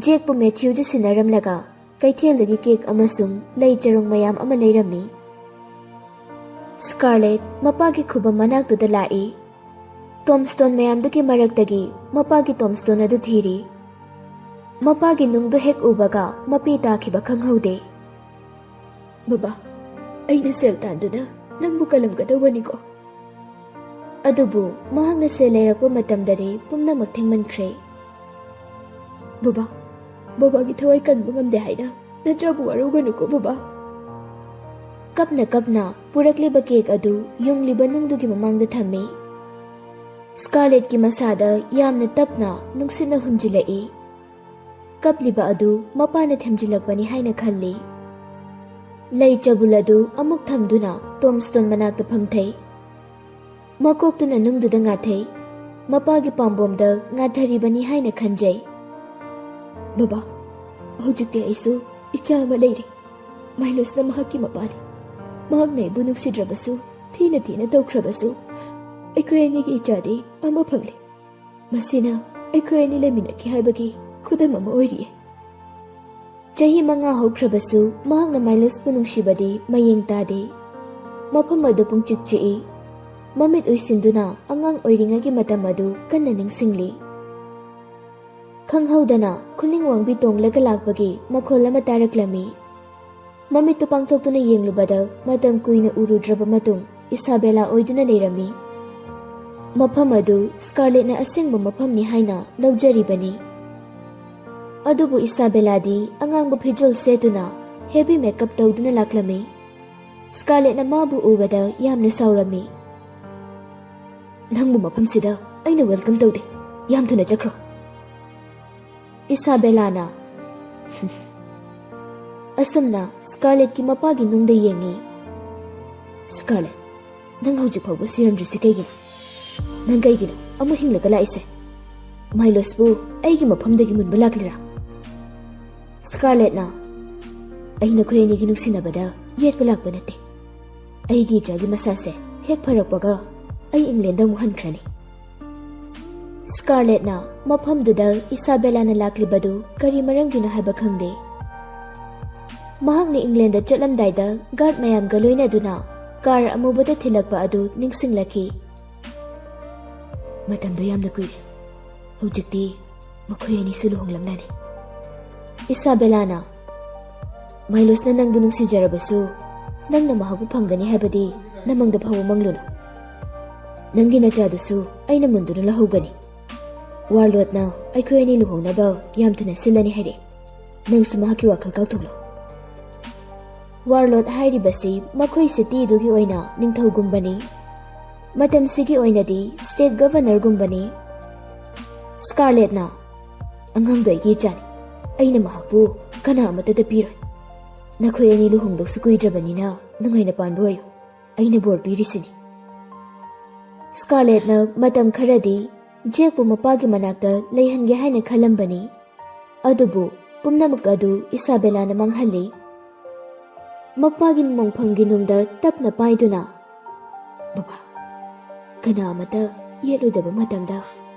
ꯖꯦꯛꯄꯨ ꯃꯦꯊ꯭ꯌꯨꯗ ꯁꯤꯟꯅꯔꯝꯂꯒ ꯀꯩꯊꯦꯜꯗꯒꯤ ꯀꯦꯛ ꯑꯃꯁꯨꯡ ꯂꯩ ꯆꯔꯣꯡ ꯃꯌꯥꯝ ꯑꯃ ꯂꯩꯔꯝꯃꯤ꯫ ꯁ꯭ꯀꯥꯔꯂꯦꯠ ꯃꯄꯥꯒꯤ ꯈꯨꯕꯝ ꯃꯅꯥꯛꯇꯨꯗ ꯂꯥꯛꯏ꯫ ꯇꯣꯝꯁꯇꯣꯟ ꯃꯌꯥꯝꯗꯨꯒꯤ ꯃꯔꯛꯇꯒꯤ ꯃꯄꯥꯒꯤ ꯇꯣꯝꯁꯇꯣꯟ ꯑꯗꯨ ꯊꯤꯔꯤ꯫ ꯃꯄꯥꯒꯤ ꯅꯨꯡꯗꯨ ꯍꯦꯛ ꯎꯕꯒ ꯃꯄꯤ ꯇꯥꯈꯤꯕ ꯈꯪꯍꯧꯗꯦ꯫ "ꯕꯕꯥ, ꯑꯩꯅ ꯁꯦꯜ ꯇꯥꯟꯗꯨꯅ ꯅꯪꯕꯨ ꯀꯜꯂꯝꯒꯗꯧꯕꯅꯤꯀꯣ꯫" ꯑꯗꯨꯕꯨ ꯃꯍꯥꯛꯅ ꯁꯦꯜ ꯂꯩꯔꯛꯄ ꯃꯇꯝꯗꯗꯤ ꯄꯨꯝꯅꯃꯛ ꯊꯦꯡꯃꯟꯈ꯭ꯔꯦ꯫ "ꯕꯕꯥ, ꯕꯕꯥꯒꯤ ꯊꯋꯥꯏ ꯀꯟꯕ ꯉꯝꯗꯦ ꯍꯥꯏꯅ ꯅꯆꯥꯕꯨ ꯋꯥꯔꯧꯒꯅꯨꯀꯣ, ꯕꯕꯥ꯫" ꯀꯞꯅ ꯀꯞꯅ ꯄꯨꯔꯛꯂꯤꯕ ꯀꯦꯛ ꯑꯗꯨ ꯌꯨꯡꯂꯤꯕ ꯅꯨꯡꯗꯨꯒꯤ ꯃꯃꯥꯡꯗ ꯊꯝꯃꯤ꯫ ꯁ꯭ꯀꯥꯔꯂꯦꯠꯀꯤ ꯃꯁꯥꯗ ꯌꯥꯝꯅ ꯇꯞꯅ ꯅꯨꯡꯁꯤꯠꯅ ꯍꯨꯝꯖꯤꯜꯂꯛꯏ꯫ ꯀꯞꯂꯤꯕ ꯑꯗꯨ ꯃꯄꯥꯅ ꯊꯦꯝꯖꯤꯜꯂꯛꯄꯅꯤ ꯍꯥꯏꯅ ꯈꯜꯂꯤ꯫ ꯂꯩ ꯆꯕꯨꯜ ꯑꯗꯨ ꯑꯃꯨꯛ ꯊꯝꯗꯨꯅ ꯇꯣꯝꯁꯇꯣꯟ ꯃꯅꯥꯛꯇ ꯐꯝꯊꯩ꯫ ꯃꯀꯣꯛꯇꯨꯅ ꯅꯨꯡꯗꯨꯗ ꯉꯥꯊꯩ꯫ ꯃꯄꯥꯒꯤ ꯄꯥꯝꯕꯣꯝꯗ ꯉꯥꯊꯔꯤꯕꯅꯤ ꯍꯥꯏꯅ ꯈꯟꯖꯩ꯫ "ꯕꯕꯥ, ꯍꯧꯖꯤꯛꯇꯤ ꯑꯩꯁꯨ ꯏꯆꯥ ꯑꯃ ꯂꯩꯔꯦ꯫ ꯃꯥꯏꯂꯣꯁꯅ ꯃꯍꯥꯛꯀꯤ ꯃꯄꯥꯅꯤ꯫ ꯃꯍꯥꯛꯅ ꯑꯩꯕꯨ ꯅꯨꯡꯁꯤꯗ꯭ꯔꯕꯁꯨ, ꯊꯤꯅ ꯊꯤꯅ ꯇꯧꯈ꯭ꯔꯕꯁꯨ, ꯑꯩꯈꯣꯏ ꯑꯅꯤꯒꯤ ꯏꯆꯥꯗꯤ ꯑꯃ ꯐꯪꯂꯦ꯫ ꯃꯁꯤꯅ ꯑꯩꯈꯣꯏ ꯑꯅꯤ ꯂꯩꯃꯤꯟꯅꯈꯤ ꯍꯥꯏꯕꯒꯤ ꯈꯨꯗꯝ ꯑꯃ ꯑꯣꯏꯔꯤꯌꯦ꯫" ꯆꯍꯤ ꯃꯉꯥ ꯍꯧꯈ꯭ꯔꯕꯁꯨ ꯃꯍꯥꯛꯅ ꯃꯥꯏꯂꯣꯁꯄꯨ ꯅꯨꯡꯁꯤꯕꯗꯤ ꯃꯌꯦꯡ ꯇꯥꯗꯦ꯫ ꯃꯐꯝ ꯑꯗꯨ ꯄꯨꯡꯆꯤꯛ ꯆꯤꯛꯏ꯫ ꯃꯃꯤꯠ ꯎꯏꯁꯤꯟꯗꯨꯅ ꯑꯉꯥꯡ ꯑꯣꯏꯔꯤꯉꯩꯒꯤ ꯃꯇꯝ ꯑꯗꯨ ꯀꯟꯅ ꯅꯤꯡꯁꯤꯡꯂꯤ꯫ ꯈꯪꯍꯧꯗꯅ ꯈꯨꯅꯤꯡ ꯋꯥꯡꯕꯤ ꯇꯣꯡꯂꯒ ꯂꯥꯛꯄꯒꯤ ꯃꯈꯣꯜ ꯑꯃ ꯇꯥꯔꯛꯂꯝꯃꯤ꯫ ꯃꯃꯤꯠꯇꯨ ꯄꯥꯡꯊꯣꯛꯇꯨꯅ ꯌꯦꯡꯂꯨꯕꯗ ꯃꯇꯝ ꯀꯨꯏꯅ ꯎꯔꯨꯗ꯭ꯔꯕ ꯃꯇꯨꯡ ꯏꯁꯥꯕꯦꯂꯥ ꯑꯣꯏꯗꯨꯅ ꯂꯩꯔꯝꯃꯤ꯫ ꯃꯐꯝ ꯑꯗꯨ ꯁ꯭ꯀꯥꯔꯂꯦꯠꯅ ꯑꯁꯦꯡꯕ ꯃꯐꯝꯅꯤ ꯍꯥꯏꯅ ꯂꯧꯖꯔꯤꯕꯅꯤ꯫ ꯑꯗꯨꯕꯨ ꯏꯁꯥꯕꯦꯂꯥꯗꯤ ꯑꯉꯥꯡꯕ ꯐꯤꯖꯣꯜ ꯁꯦꯠꯇꯨꯅ ꯍꯦꯚꯤ ꯃꯦꯀꯞ ꯇꯧꯗꯨꯅ ꯂꯥꯛꯂꯝꯃꯤ꯫ ꯁ꯭ꯀꯥꯔꯂꯦꯠꯅ ꯃꯥꯕꯨ ꯎꯕꯗ ꯌꯥꯝꯅ ꯁꯥꯎꯔꯝꯃꯤ꯫ "ꯅꯪꯕꯨ ꯃꯐꯝꯁꯤꯗ ꯑꯩꯅ ꯋꯦꯜꯀꯝ ꯇꯧꯗꯦ꯫ ꯌꯥꯝ ꯊꯨꯅ ꯆꯠꯈ꯭ꯔꯣ꯫" ꯏꯁꯥꯕꯦꯂꯥꯅ ꯑꯁꯨꯝꯅ ꯁ꯭ꯀꯥꯔꯂꯦꯠꯀꯤ ꯃꯄꯥꯒꯤ ꯅꯨꯡꯗ ꯌꯦꯡꯉꯤ꯫ "ꯁ꯭ꯀꯥꯔꯂꯦꯠ, ꯅꯪ ꯍꯧꯖꯤꯛ ꯐꯥꯎꯕ ꯁꯤꯔꯝꯗ꯭ꯔꯤꯁꯤ ꯀꯩꯒꯤꯅꯣ? ꯅꯪ ꯀꯩꯒꯤꯅꯣ ꯑꯃꯨꯛ ꯍꯤꯡꯂꯒ ꯂꯥꯛꯏꯁꯦ? ꯃꯥꯏꯂꯣꯁꯄꯨ ꯑꯩꯒꯤ ꯃꯐꯝꯗꯒꯤ ꯃꯨꯟꯕ ꯂꯥꯛꯂꯤꯔꯥ?" ꯁ꯭ꯀꯥꯔꯂꯦꯠꯅ, "ꯑꯩ ꯅꯈꯣꯏ ꯑꯅꯤꯒꯤ ꯅꯨꯡꯁꯤꯅꯕꯗ ꯌꯦꯠꯄ ꯂꯥꯛꯄ ꯅꯠꯇꯦ꯫ ꯑꯩꯒꯤ ꯏꯆꯥꯒꯤ ꯃꯁꯥꯁꯦ ꯍꯦꯛ ꯐꯔꯛꯄꯒ ꯑꯩ ꯏꯪꯂꯦꯟꯗ ꯑꯃꯨꯛ ꯍꯟꯈ꯭ꯔꯅꯤ꯫" ꯁ꯭ꯀꯥꯔꯂꯦꯠꯅ ꯃꯐꯝꯗꯨꯗ ꯏꯁꯥꯕꯦꯂꯥꯅ ꯂꯥꯛꯂꯤꯕꯗꯨ ꯀꯔꯤ ꯃꯔꯝꯒꯤꯅꯣ ꯍꯥꯏꯕ ꯈꯪꯗꯦ꯫ ꯃꯍꯥꯛꯅ ꯏꯪꯂꯦꯟꯗ ꯆꯠꯂꯝꯗꯥꯏꯗ ꯒꯥꯔꯗ ꯃꯌꯥꯝꯒ ꯂꯣꯏꯅꯗꯨꯅ ꯀꯥꯔ ꯑꯃꯨꯕꯗ ꯊꯤꯜꯂꯛꯄ ꯑꯗꯨ ꯅꯤꯡꯁꯤꯡꯂꯛꯈꯤ꯫ "ꯃꯇꯝꯗꯣ ꯌꯥꯝꯅ ꯀꯨꯏꯔꯦ꯫ ꯍꯧꯖꯤꯛꯇꯤ ꯃꯈꯣꯏ ꯑꯅꯤꯁꯨ ꯂꯨꯍꯣꯡꯂꯝꯂꯅꯤ꯫" ꯏꯁꯥꯕꯦꯂꯥꯅ, "ꯃꯥꯏꯂꯣꯁꯅ ꯅꯪꯕꯨ ꯅꯨꯡꯁꯤꯖꯔꯕꯁꯨ, ꯅꯪꯅ ꯃꯍꯥꯛꯄꯨ ꯐꯪꯒꯅꯤ ꯍꯥꯏꯕꯗꯤ ꯅꯃꯪꯗ ꯐꯥꯎꯕ ꯃꯪꯂꯨꯅꯨ꯫ ꯅꯪꯒꯤ ꯅꯆꯥꯗꯨꯁꯨ ꯑꯩꯅ ꯃꯨꯟꯗꯨꯅ ꯂꯧꯍꯧꯒꯅꯤ꯫ ꯋꯥꯔꯂꯣꯠꯅ ꯑꯩꯈꯣꯏ ꯑꯅꯤ ꯂꯨꯍꯣꯡꯅꯕ ꯌꯥꯝ ꯊꯨꯅ ꯁꯤꯜꯂꯅꯤ ꯍꯥꯏꯔꯛꯏ꯫ ꯅꯪꯁꯨ ꯃꯍꯥꯛꯀꯤ ꯋꯥꯈꯜ ꯀꯥꯎꯊꯣꯛꯂꯣ꯫" ꯋꯥꯔꯂꯣꯠ ꯍꯥꯏꯔꯤꯕꯁꯤ ꯃꯈꯣꯏ ꯁꯤꯇꯤꯗꯨꯒꯤ ꯑꯣꯏꯅ ꯅꯤꯡꯊꯧꯒꯨꯝꯕꯅꯤ꯫ ꯃꯇꯝꯁꯤꯒꯤ ꯑꯣꯏꯅꯗꯤ ꯁ꯭ꯇꯦꯠ ꯒꯚꯔꯅꯔꯒꯨꯝꯕꯅꯤ꯫ ꯁ꯭ꯀꯥꯔꯂꯦꯠꯅ, "ꯑꯉꯥꯡꯗꯣ ꯑꯩꯒꯤ ꯏꯆꯥꯅꯤ꯫ ꯑꯩꯅ ꯃꯍꯥꯛꯄꯨ ꯀꯅꯥ ꯑꯃꯠꯇꯗ ꯄꯤꯔꯣꯏ꯫ ꯅꯈꯣꯏ ꯑꯅꯤ ꯂꯨꯍꯣꯡꯗꯧꯁꯨ ꯀꯨꯏꯗ꯭ꯔꯕꯅꯤꯅ ꯅꯨꯡꯉꯥꯏꯅ ꯄꯥꯟꯕ ꯑꯣꯏꯌꯨ꯫ ꯑꯩꯅ ꯕꯣꯔ ꯄꯤꯔꯤꯁꯤꯅꯤ꯫" ꯁ꯭ꯀꯥꯔꯂꯦꯠꯅ ꯃꯇꯝ ꯈꯔꯗꯤ ꯖꯦꯛꯄꯨ ꯃꯄꯥꯒꯤ ꯃꯅꯥꯛꯇ ꯂꯩꯍꯟꯒꯦ ꯍꯥꯏꯅ ꯈꯜꯂꯝꯕꯅꯤ꯫ ꯑꯗꯨꯕꯨ ꯄꯨꯝꯅꯃꯛ ꯑꯗꯨ ꯏꯁꯥꯕꯦꯂꯥꯅ ꯃꯥꯡꯍꯜꯂꯤ꯫ ꯃꯄꯥꯒꯤ ꯃꯣꯡꯐꯝꯒꯤ ꯅꯨꯡꯗ ꯇꯞꯅ ꯄꯥꯏꯗꯨꯅ, "ꯕꯕꯥ, ꯀꯅꯥ ꯑꯃꯠꯇ ꯌꯦꯠꯂꯣꯏꯗꯕ ꯃꯇꯝꯗ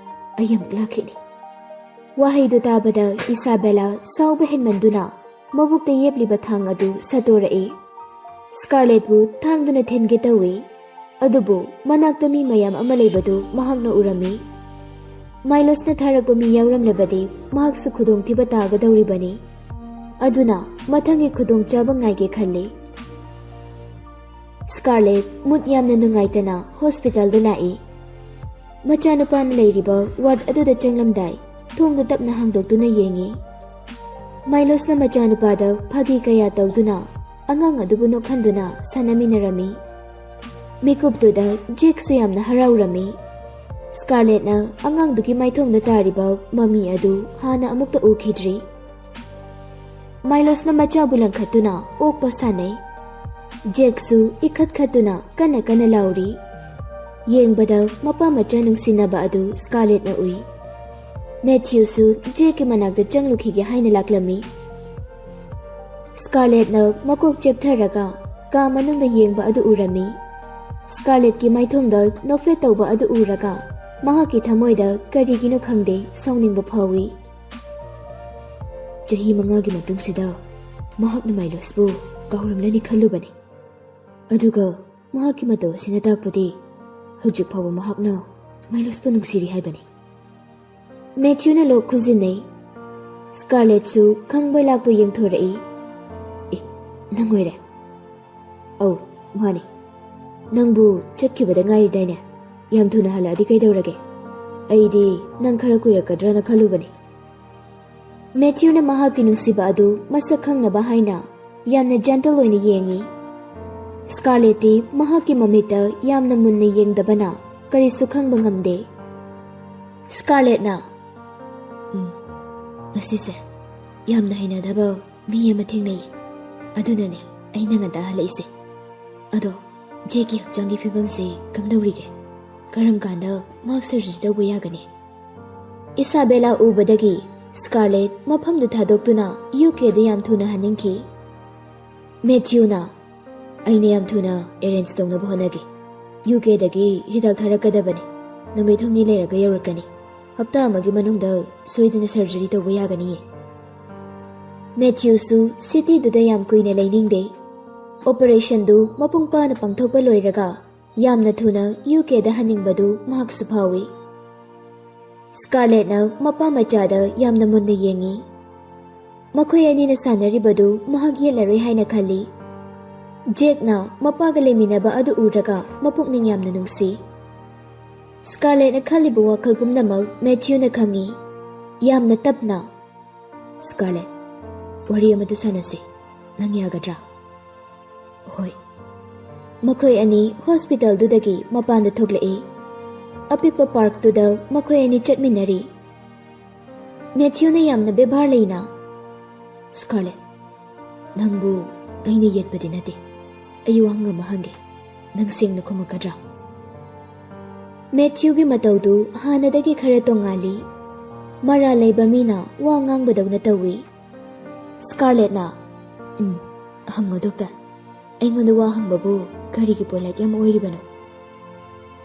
ꯑꯩ ꯑꯃꯨꯛ ꯂꯥꯛꯈꯤꯅꯤ꯫" ꯋꯥꯍꯩꯗꯨ ꯇꯥꯕꯗ ꯏꯁꯥꯕꯦꯂꯥ ꯁꯥꯎꯕ ꯍꯦꯟꯃꯟꯗꯨꯅ ꯃꯕꯨꯛꯇ ꯌꯦꯞꯂꯤꯕ ꯊꯥꯡ ꯑꯗꯨ ꯁꯠꯇꯣꯔꯛꯏ꯫ ꯁ꯭ꯀꯥꯔꯂꯦꯠꯄꯨ ꯊꯥꯡꯗꯨꯅ ꯊꯤꯟꯒꯦ ꯇꯧꯏ꯫ ꯑꯗꯨꯕꯨ ꯃꯅꯥꯛꯇ ꯃꯤ ꯃꯌꯥꯝ ꯑꯃ ꯂꯩꯕꯗꯨ ꯃꯍꯥꯛꯅ ꯎꯔꯝꯃꯤ꯫ ꯃꯥꯏꯂꯣꯁꯅ ꯊꯥꯔꯛꯄ ꯃꯤ ꯌꯥꯎꯔꯝꯂꯕꯗꯤ ꯃꯍꯥꯛꯁꯨ ꯈꯨꯗꯣꯡꯊꯤꯕ ꯇꯥꯒꯗꯧꯔꯤꯕꯅꯤ꯫ ꯑꯗꯨꯅ ꯃꯊꯪꯒꯤ ꯈꯨꯗꯣꯡꯆꯥꯕ ꯉꯥꯏꯒꯦ ꯈꯜꯂꯤ꯫ ꯁ꯭ꯀꯥꯔꯂꯦꯠ ꯃꯨꯠ ꯌꯥꯝꯅ ꯅꯨꯡꯉꯥꯏꯇꯅ ꯍꯣꯁꯄꯤꯇꯥꯜꯗ ꯂꯥꯛꯏ꯫ ꯃꯆꯥꯅꯨꯄꯥꯅ ꯂꯩꯔꯤꯕ ꯋꯥꯔꯗ ꯑꯗꯨꯗ ꯆꯪꯂꯝꯗꯥꯏ ꯊꯣꯡꯗꯨ ꯇꯞꯅ ꯍꯥꯡꯗꯣꯛꯇꯨꯅ ꯌꯦꯡꯏ꯫ ꯃꯥꯏꯂꯣꯁꯅ ꯃꯆꯥꯅꯨꯄꯥꯗ ꯐꯥꯒꯤ ꯀꯌꯥ ꯇꯧꯗꯨꯅ ꯑꯉꯥꯡ ꯑꯗꯨꯕꯨ ꯅꯣꯛꯍꯟꯗꯨꯅ ꯁꯥꯟꯅꯃꯤꯟꯅꯔꯝꯃꯤ꯫ ꯃꯤꯀꯨꯞꯇꯨꯗ ꯖꯦꯛꯁꯨ ꯌꯥꯝꯅ ꯍꯔꯥꯎꯔꯝꯃꯤ꯫ ꯁ꯭ꯀꯥꯔꯂꯦꯠꯅ ꯑꯉꯥꯡꯗꯨꯒꯤ ꯃꯥꯏꯊꯣꯡꯗ ꯇꯥꯔꯤꯕ ꯃꯃꯤ ꯑꯗꯨ ꯍꯥꯟꯅ ꯑꯃꯨꯛꯇ ꯎꯈꯤꯗ꯭ꯔꯤ꯫ ꯃꯥꯏꯂꯣꯁꯅ ꯃꯆꯥꯕꯨ ꯂꯪꯈꯠꯇꯨꯅ ꯑꯣꯛꯄ ꯁꯥꯟꯅꯩ꯫ ꯖꯦꯛꯁꯨ ꯏꯈꯠ ꯈꯠꯇꯨꯅ ꯀꯟꯅ ꯀꯟꯅ ꯂꯥꯎꯔꯤ꯫ ꯌꯦꯡꯕꯗ ꯃꯄꯥ ꯃꯆꯥ ꯅꯨꯡꯁꯤꯅꯕ ꯑꯗꯨ ꯁ꯭ꯀꯥꯔꯂꯦꯠꯅ ꯎꯏ꯫ ꯃꯦꯊ꯭ꯌꯨꯁꯨ ꯖꯦꯛꯀꯤ ꯃꯅꯥꯛꯇ ꯆꯪꯂꯨꯈꯤꯒꯦ ꯍꯥꯏꯅ ꯂꯥꯛꯂꯝꯃꯤ꯫ ꯁ꯭ꯀꯥꯔꯂꯦꯠꯅ ꯃꯀꯣꯛ ꯆꯦꯞꯊꯔꯒ ꯀꯥ ꯃꯅꯨꯡꯗ ꯌꯦꯡꯕ ꯑꯗꯨ ꯎꯔꯝꯃꯤ꯫ ꯁ꯭ꯀꯥꯔꯂꯦꯠꯀꯤ ꯃꯥꯏꯊꯣꯡꯗ ꯅꯣꯛꯐꯦꯠ ꯇꯧꯕ ꯑꯗꯨ ꯎꯔꯒ ꯃꯍꯥꯛꯀꯤ ꯊꯃꯣꯏꯗ ꯀꯔꯤꯒꯤꯅꯣ ꯈꯪꯗꯦ ꯁꯥꯎꯅꯤꯡꯕ ꯐꯥꯎꯏ꯫ ꯆꯍꯤ ꯃꯉꯥꯒꯤ ꯃꯇꯨꯡꯁꯤꯗ ꯃꯍꯥꯛꯅ ꯃꯥꯏꯂꯣꯁꯄꯨ ꯀꯥꯎꯔꯝꯂꯅꯤ ꯈꯜꯂꯨꯕꯅꯤ꯫ ꯑꯗꯨꯒ ꯃꯍꯥꯛꯀꯤ ꯃꯇꯧ ꯑꯁꯤꯅ ꯇꯥꯛꯄꯗꯤ ꯍꯧꯖꯤꯛ ꯐꯥꯎꯕ ꯃꯍꯥꯛꯅ ꯃꯥꯏꯂꯣꯁꯄꯨ ꯅꯨꯡꯁꯤꯔꯤ ꯍꯥꯏꯕꯅꯤ꯫ ꯃꯦꯊ꯭ꯌꯨꯅ ꯂꯣꯛ ꯈꯨꯖꯤꯟꯅꯩ꯫ ꯁ꯭ꯀꯥꯔꯂꯦꯠꯁꯨ ꯈꯪꯕꯣꯏ ꯂꯥꯛꯄꯣꯏ ꯌꯦꯡꯊꯣꯔꯛꯏ꯫ "ꯑꯦ, ꯅꯪ ꯑꯣꯏꯔꯦ?" "ꯑꯧ, ꯃꯥꯅꯤ꯫ ꯅꯪꯕꯨ ꯆꯠꯈꯤꯕꯗ ꯉꯥꯏꯔꯤꯗꯥꯏꯅꯦ? ꯌꯥꯝ ꯊꯨꯅ ꯍꯜꯂꯛꯑꯗꯤ ꯀꯩꯗꯧꯔꯒꯦ? ꯑꯩꯗꯤ ꯅꯪ ꯈꯔ ꯀꯨꯏꯔꯛꯀꯗ꯭ꯔꯅ ꯈꯜꯂꯨꯕꯅꯤ꯫" ꯃꯦꯊ꯭ꯌꯨꯅ ꯃꯍꯥꯛꯀꯤ ꯅꯨꯡꯁꯤꯕ ꯑꯗꯨ ꯃꯁꯛ ꯈꯪꯅꯕ ꯍꯥꯏꯅ ꯌꯥꯝꯅ ꯖꯦꯟꯇꯜ ꯑꯣꯏꯅ ꯌꯦꯡꯉꯤ꯫ ꯁ꯭ꯀꯥꯔꯂꯦꯠꯇꯤ ꯃꯍꯥꯛꯀꯤ ꯃꯃꯤꯠꯇ ꯌꯥꯝꯅ ꯃꯨꯟꯅ ꯌꯦꯡꯗꯕꯅ ꯀꯔꯤꯁꯨ ꯈꯪꯕ ꯉꯝꯗꯦ꯫ ꯁ꯭ꯀꯥꯔꯂꯦꯠꯅ, "ꯎꯝ, ꯉꯁꯤꯁꯦ ꯌꯥꯝꯅ ꯍꯩꯅꯗꯕ ꯃꯤ ꯑꯃ ꯊꯦꯡꯅꯩ꯫ ꯑꯗꯨꯅꯅꯦ ꯑꯩꯅ ꯉꯟꯇꯥ ꯍꯜꯂꯛꯏꯁꯦ꯫ ꯑꯗꯣ ꯖꯦꯛꯀꯤ ꯍꯛꯆꯥꯡꯒꯤ ꯐꯤꯕꯝꯁꯦ ꯀꯝꯗꯧꯔꯤꯒꯦ? ꯀꯔꯝ ꯀꯥꯟꯗ ꯃꯍꯥꯛ ꯁꯔꯖꯔꯤ ꯇꯧꯕ ꯌꯥꯒꯅꯤ?" ꯏꯁꯥꯕꯦꯂꯥ ꯎꯕꯗꯒꯤ ꯁ꯭ꯀꯥꯔꯂꯦꯠ ꯃꯐꯝꯗꯨ ꯊꯥꯗꯣꯛꯇꯨꯅ ꯌꯨ ꯀꯦꯗ ꯌꯥꯝ ꯊꯨꯅ ꯍꯟꯅꯤꯡꯈꯤ꯫ ꯃꯦꯊ꯭ꯌꯨꯅ, "ꯑꯩꯅ ꯌꯥꯝ ꯊꯨꯅ ꯑꯦꯔꯦꯟꯖ ꯇꯧꯅꯕ ꯍꯣꯠꯅꯒꯦ꯫ ꯌꯨ ꯀꯦꯗꯒꯤ ꯍꯤꯗꯥꯛ ꯊꯥꯔꯛꯀꯗꯕꯅꯤ꯫ ꯅꯨꯃꯤꯠ ꯍꯨꯝꯅꯤ ꯂꯩꯔꯒ ꯌꯧꯔꯛꯀꯅꯤ꯫ ꯍꯞꯇꯥ ꯑꯃꯒꯤ ꯃꯅꯨꯡꯗ ꯁꯣꯏꯗꯅ ꯁꯔꯖꯔꯤ ꯇꯧꯕ ꯌꯥꯒꯅꯤꯌꯦ꯫" ꯃꯦꯊ꯭ꯌꯨꯁꯨ ꯁꯤꯇꯤꯗꯨꯗ ꯌꯥꯝ ꯀꯨꯏꯅ ꯂꯩꯅꯤꯡꯗꯦ꯫ ꯑꯣꯄꯔꯦꯁꯟꯗꯨ ꯃꯄꯨꯡ ꯐꯥꯅ ꯄꯥꯡꯊꯣꯛꯄ ꯂꯣꯏꯔꯒ ꯌꯥꯝꯅ ꯊꯨꯅ ꯌꯨ ꯀꯦꯗ ꯍꯟꯅꯤꯡꯕꯗꯨ ꯃꯍꯥꯛꯁꯨ ꯐꯥꯎꯏ꯫ ꯁ꯭ꯀꯥꯔꯂꯦꯠꯅ ꯃꯄꯥ ꯃꯆꯥꯗ ꯌꯥꯝꯅ ꯃꯨꯟꯅ ꯌꯦꯡꯉꯤ꯫ ꯃꯈꯣꯏ ꯑꯅꯤꯅ ꯁꯥꯟꯅꯔꯤꯕꯗꯨ ꯃꯍꯥꯛ ꯌꯦꯠꯂꯔꯣꯏ ꯍꯥꯏꯅ ꯈꯜꯂꯤ꯫ ꯖꯦꯛꯅ ꯃꯄꯥꯒ ꯂꯩꯃꯤꯟꯅꯕ ꯑꯗꯨ ꯎꯔꯒ ꯃꯄꯨꯛꯅꯤꯡ ꯌꯥꯝꯅ ꯅꯨꯡꯁꯤ꯫ ꯁ꯭ꯀꯥꯔꯂꯦꯠꯅ ꯈꯜꯂꯤꯕ ꯋꯥꯈꯜ ꯄꯨꯝꯅꯃꯛ ꯃꯦꯊ꯭ꯌꯨꯅ ꯈꯪꯏ꯫ ꯌꯥꯝꯅ ꯇꯞꯅ, "ꯁ꯭ꯀꯥꯔꯂꯦꯠ, ꯋꯥꯔꯤ ꯑꯃꯇ ꯁꯥꯟꯅꯁꯤ꯫ ꯅꯪ ꯌꯥꯒꯗ꯭ꯔꯥ?" "ꯍꯣꯏ꯫" ꯃꯈꯣꯏ ꯑꯅꯤ ꯍꯣꯁꯄꯤꯇꯥꯜꯗꯨꯗꯒꯤ ꯃꯄꯥꯟꯗ ꯊꯣꯛꯂꯛꯏ꯫ ꯑꯄꯤꯛꯄ ꯄꯥꯔꯛꯇꯨꯗ ꯃꯈꯣꯏ ꯑꯅꯤ ꯆꯠꯃꯤꯟꯅꯔꯤ꯫ ꯃꯦꯊ꯭ꯌꯨꯅ ꯌꯥꯝꯅ ꯕꯦꯕꯥꯔ ꯂꯩꯅ, "ꯁ꯭ꯀꯥꯔꯂꯦꯠ, ꯅꯪꯕꯨ ꯑꯩꯅ ꯌꯦꯠꯄꯗꯤ ꯅꯠꯇꯦ꯫ ꯑꯩ ꯋꯥꯍꯪ ꯑꯃ ꯍꯪꯒꯦ꯫ ꯅꯪ ꯁꯦꯡꯅ ꯈꯨꯝꯃꯛꯀꯗ꯭ꯔꯥ?" ꯃꯦꯊ꯭ꯌꯨꯒꯤ ꯃꯇꯧꯗꯨ ꯍꯥꯟꯅꯗꯒꯤ ꯈꯔ ꯇꯣꯡꯉꯥꯜꯂꯤ꯫ ꯃꯔꯥꯜ ꯂꯩꯕ ꯃꯤꯅ ꯋꯥ ꯉꯥꯡꯕꯗꯧꯅ ꯇꯧꯏ꯫ ꯁ꯭ꯀꯥꯔꯂꯦꯠꯅ, ꯎꯝ, ꯍꯪꯉꯣ ꯗꯣꯛꯇꯔ꯫ ꯑꯩꯉꯣꯟꯗ ꯋꯥ ꯍꯪꯕꯕꯨ ꯀꯔꯤꯒꯤ ꯄꯣꯂꯥꯏꯠ ꯌꯥꯝ ꯑꯣꯏꯔꯤꯕꯅꯣ?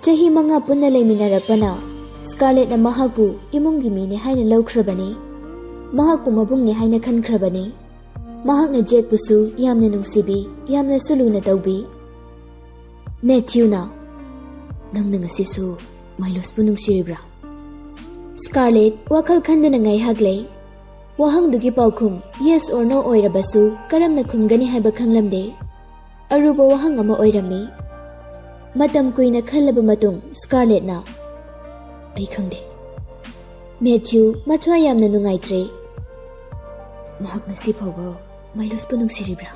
ꯆꯍꯤ ꯃꯉꯥ ꯄꯨꯟꯅ ꯂꯩꯃꯤꯟꯅꯔꯛꯄꯅ ꯁ꯭ꯀꯥꯔꯂꯦꯠꯅ ꯃꯍꯥꯛꯄꯨ ꯏꯃꯨꯡꯒꯤ ꯃꯤꯅꯤ ꯍꯥꯏꯅ ꯂꯧꯈ꯭ꯔꯕꯅꯤ꯫ ꯃꯍꯥꯛꯄꯨ ꯃꯕꯨꯡꯅꯤ ꯍꯥꯏꯅ ꯈꯟꯈ꯭ꯔꯕꯅꯤ꯫ ꯃꯍꯥꯛꯅ ꯖꯦꯛꯄꯨꯁꯨ ꯌꯥꯝꯅ ꯅꯨꯡꯁꯤꯕꯤ, ꯌꯥꯝꯅꯁꯨ ꯂꯨꯅ ꯇꯧꯕꯤ꯫ ꯃꯦꯊ꯭ꯌꯨꯅ, "ꯅꯪꯅ ꯉꯁꯤꯁꯨ ꯃꯥꯏꯂꯣꯁꯄꯨ ꯅꯨꯡꯁꯤꯔꯤꯕ꯭ꯔꯥ?" ꯁ꯭ꯀꯥꯔꯂꯦꯠ ꯋꯥꯈꯜ ꯈꯟꯗꯨꯅ ꯉꯥꯏꯍꯥꯛ ꯂꯩ꯫ ꯋꯥꯍꯪꯗꯨꯒꯤ ꯄꯥꯎꯈꯨꯝ yes or no ꯑꯣꯏꯔꯕꯁꯨ ꯀꯔꯝꯅ ꯈꯨꯝꯒꯅꯤ ꯍꯥꯏꯕ ꯈꯪꯂꯝꯗꯦ꯫ ꯑꯔꯨꯕ ꯋꯥꯍꯪ ꯑꯃ ꯑꯣꯏꯔꯝꯃꯤ꯫ ꯃꯇꯝ ꯀꯨꯏꯅ ꯈꯜꯂꯕ ꯃꯇꯨꯡ ꯁ꯭ꯀꯥꯔꯂꯦꯠꯅ, "ꯑꯩ ꯈꯪꯗꯦ꯫ ꯃꯦꯊ꯭ꯌꯨ ꯃꯊ꯭ꯋꯥꯏ ꯌꯥꯝꯅ ꯅꯨꯡꯉꯥꯏꯇ꯭ꯔꯦ꯫ ꯃꯍꯥꯛ ꯉꯁꯤ ꯐꯥꯎꯕ ꯃꯥꯏꯂꯣꯁꯄꯨ ꯅꯨꯡꯁꯤꯔꯤꯕ꯭ꯔꯥ?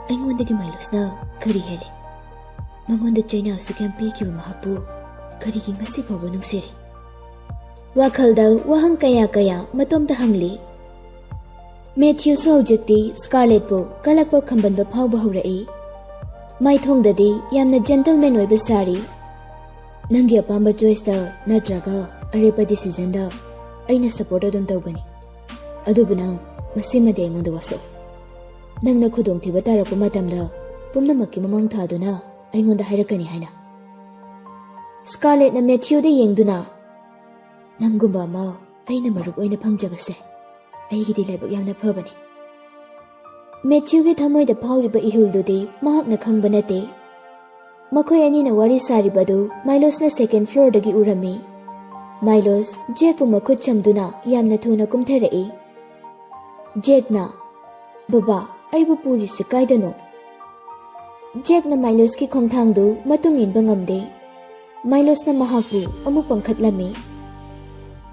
ꯑꯩꯉꯣꯟꯗꯒꯤ ꯃꯥꯏꯂꯣꯁꯅ ꯀꯔꯤ ꯍꯦꯜꯂꯤ? ꯃꯉꯣꯟꯗ ꯆꯩꯅꯥ ꯑꯁꯨꯛ ꯌꯥꯝ ꯄꯤꯈꯤꯕ ꯃꯍꯥꯛꯄꯨ ꯀꯔꯤꯒꯤ ꯉꯁꯤ ꯐꯥꯎꯕ ꯅꯨꯡꯁꯤꯔꯤ?" ꯋꯥꯈꯜꯗ ꯋꯥꯍꯪ ꯀꯌꯥ ꯀꯌꯥ ꯃꯇꯣꯝꯇ ꯍꯪꯂꯤ꯫ ꯃꯦꯊ꯭ꯌꯨꯁꯨ ꯍꯧꯖꯤꯛꯇꯤ ꯁ꯭ꯀꯥꯔꯂꯦꯠꯄꯨ ꯀꯂꯛꯄ ꯈꯝꯕꯟꯕ ꯐꯥꯎꯕ ꯍꯧꯔꯛꯏ꯫ ꯃꯥꯏꯊꯣꯡꯗꯗꯤ ꯌꯥꯝꯅ ꯖꯦꯟꯇꯜꯃꯦꯟ ꯑꯣꯏꯕ ꯁꯥꯔꯤ꯫ "ꯅꯪꯒꯤ ꯑꯄꯥꯝꯕ ꯆꯣꯏꯁꯇ ꯅꯠꯇ꯭ꯔꯒ ꯑꯔꯦꯞꯄ ꯗꯤꯁꯤꯖꯟꯗ ꯑꯩꯅ ꯁꯄꯣꯔꯠ ꯑꯗꯨꯝ ꯇꯧꯒꯅꯤ꯫ ꯑꯗꯨꯕꯨ ꯅꯪ ꯃꯁꯤꯃꯗꯤ ꯑꯩꯉꯣꯟꯗ ꯋꯥꯁꯛꯎ꯫ ꯅꯪꯅ ꯈꯨꯗꯣꯡꯊꯤꯕ ꯇꯥꯔꯛꯄ ꯃꯇꯝꯗ ꯄꯨꯝꯅꯃꯛꯀꯤ ꯃꯃꯥꯡ ꯊꯥꯗꯨꯅ ꯑꯩꯉꯣꯟꯗ ꯍꯥꯏꯔꯛꯀꯅꯤ ꯍꯥꯏꯅ?" ꯁ꯭ꯀꯥꯔꯂꯦꯠꯅ ꯃꯦꯊ꯭ꯌꯨꯗ ꯌꯦꯡꯗꯨꯅ, "ꯅꯪꯒꯨꯝꯕ ꯑꯃ ꯑꯩꯅ ꯃꯔꯨꯞ ꯑꯣꯏꯅ ꯐꯪꯖꯕꯁꯦ ꯑꯩꯒꯤꯗꯤ ꯂꯥꯏꯕꯛ ꯌꯥꯝꯅ ꯐꯕꯅꯤ꯫" ꯃꯦꯊ꯭ꯌꯨꯒꯤ ꯊꯃꯣꯏꯗ ꯐꯥꯎꯔꯤꯕ ꯏꯍꯨꯜꯗꯨꯗꯤ ꯃꯍꯥꯛꯅ ꯈꯪꯕ ꯅꯠꯇꯦ꯫ ꯃꯈꯣꯏ ꯑꯅꯤꯅ ꯋꯥꯔꯤ ꯁꯥꯔꯤꯕꯗꯨ ꯃꯥꯏꯂꯣꯁꯅ ꯁꯦꯀꯦꯟ ꯐ꯭ꯂꯣꯔꯗꯒꯤ ꯎꯔꯝꯃꯤ꯫ ꯃꯥꯏꯂꯣꯁ ꯖꯦꯛꯄꯨ ꯃꯈꯨꯠ ꯆꯝꯗꯨꯅ ꯌꯥꯝꯅ ꯊꯨꯅ ꯀꯨꯝꯊꯔꯛꯏ꯫ ꯖꯦꯛꯅ, "ꯕꯕꯥ, ꯑꯩꯕꯨ ꯄꯨꯔꯤꯁꯤ ꯀꯥꯏꯗꯅꯣ?" ꯖꯦꯛꯅ ꯃꯥꯏꯂꯣꯁꯀꯤ ꯈꯣꯡꯊꯥꯡꯗꯨ ꯃꯇꯨꯡ ꯏꯟꯕ ꯉꯝꯗꯦ꯫ ꯃꯥꯏꯂꯣꯁꯅ ꯃꯍꯥꯛꯄꯨ ꯑꯃꯨꯛ ꯄꯪꯈꯠꯂꯝꯃꯤ꯫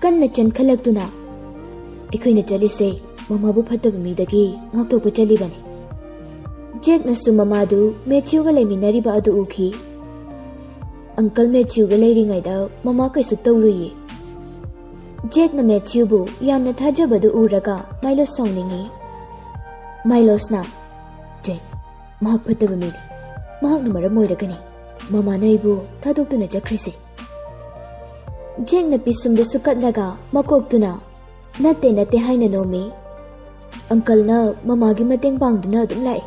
ꯀꯟꯅ ꯆꯦꯟꯈꯠꯂꯛꯇꯨꯅ, "ꯑꯩꯈꯣꯏꯅ ꯆꯠꯂꯤꯁꯦ ꯃꯃꯥꯕꯨ ꯐꯠꯇꯕ ꯃꯤꯗꯒꯤ ꯉꯥꯛꯊꯣꯛꯄ ꯆꯠꯂꯤꯕꯅꯤ꯫" ꯖꯦꯛꯅꯁꯨ ꯃꯃꯥꯗꯨ ꯃꯦꯊ꯭ꯌꯨꯒ ꯂꯩꯃꯤꯟꯅꯔꯤꯕ ꯑꯗꯨ ꯎꯈꯤ꯫ "ꯑꯪꯀꯜ ꯃꯦꯊ꯭ꯌꯨꯒ ꯂꯩꯔꯤꯉꯩꯗ ꯃꯃꯥ ꯀꯩꯁꯨ ꯇꯧꯔꯨꯏꯌꯦ꯫" ꯖꯦꯛꯅ ꯃꯦꯊ꯭ꯌꯨꯕꯨ ꯌꯥꯝꯅ ꯊꯥꯖꯕꯗꯨ ꯎꯔꯒ ꯃꯥꯏꯂꯣꯁ ꯁꯥꯎꯅꯤꯡꯉꯤ꯫ ꯃꯥꯏꯂꯣꯁꯅ, "ꯖꯦꯛ, ꯃꯍꯥꯛ ꯐꯠꯇꯕ ꯃꯤꯅꯤ꯫ ꯃꯍꯥꯛꯅ ꯃꯔꯝ ꯑꯣꯏꯔꯒꯅꯤ ꯃꯃꯥꯅ ꯑꯩꯕꯨ ꯊꯥꯗꯣꯛꯇꯨꯅ ꯆꯠꯈ꯭ꯔꯤꯁꯦ꯫" ꯖꯦꯛꯅ ꯄꯤꯁꯨꯝꯗꯨ ꯁꯨꯀꯠꯂꯒ ꯃꯀꯣꯛꯇꯨꯅ, "ꯅꯠꯇꯦ, ꯅꯠꯇꯦ" ꯍꯥꯏꯅ ꯅꯣꯝꯃꯤ꯫ ꯑꯪꯀꯜꯅ ꯃꯃꯥꯒꯤ ꯃꯇꯦꯡ ꯄꯥꯡꯗꯨꯅ ꯑꯗꯨꯝ ꯂꯥꯛꯏ꯫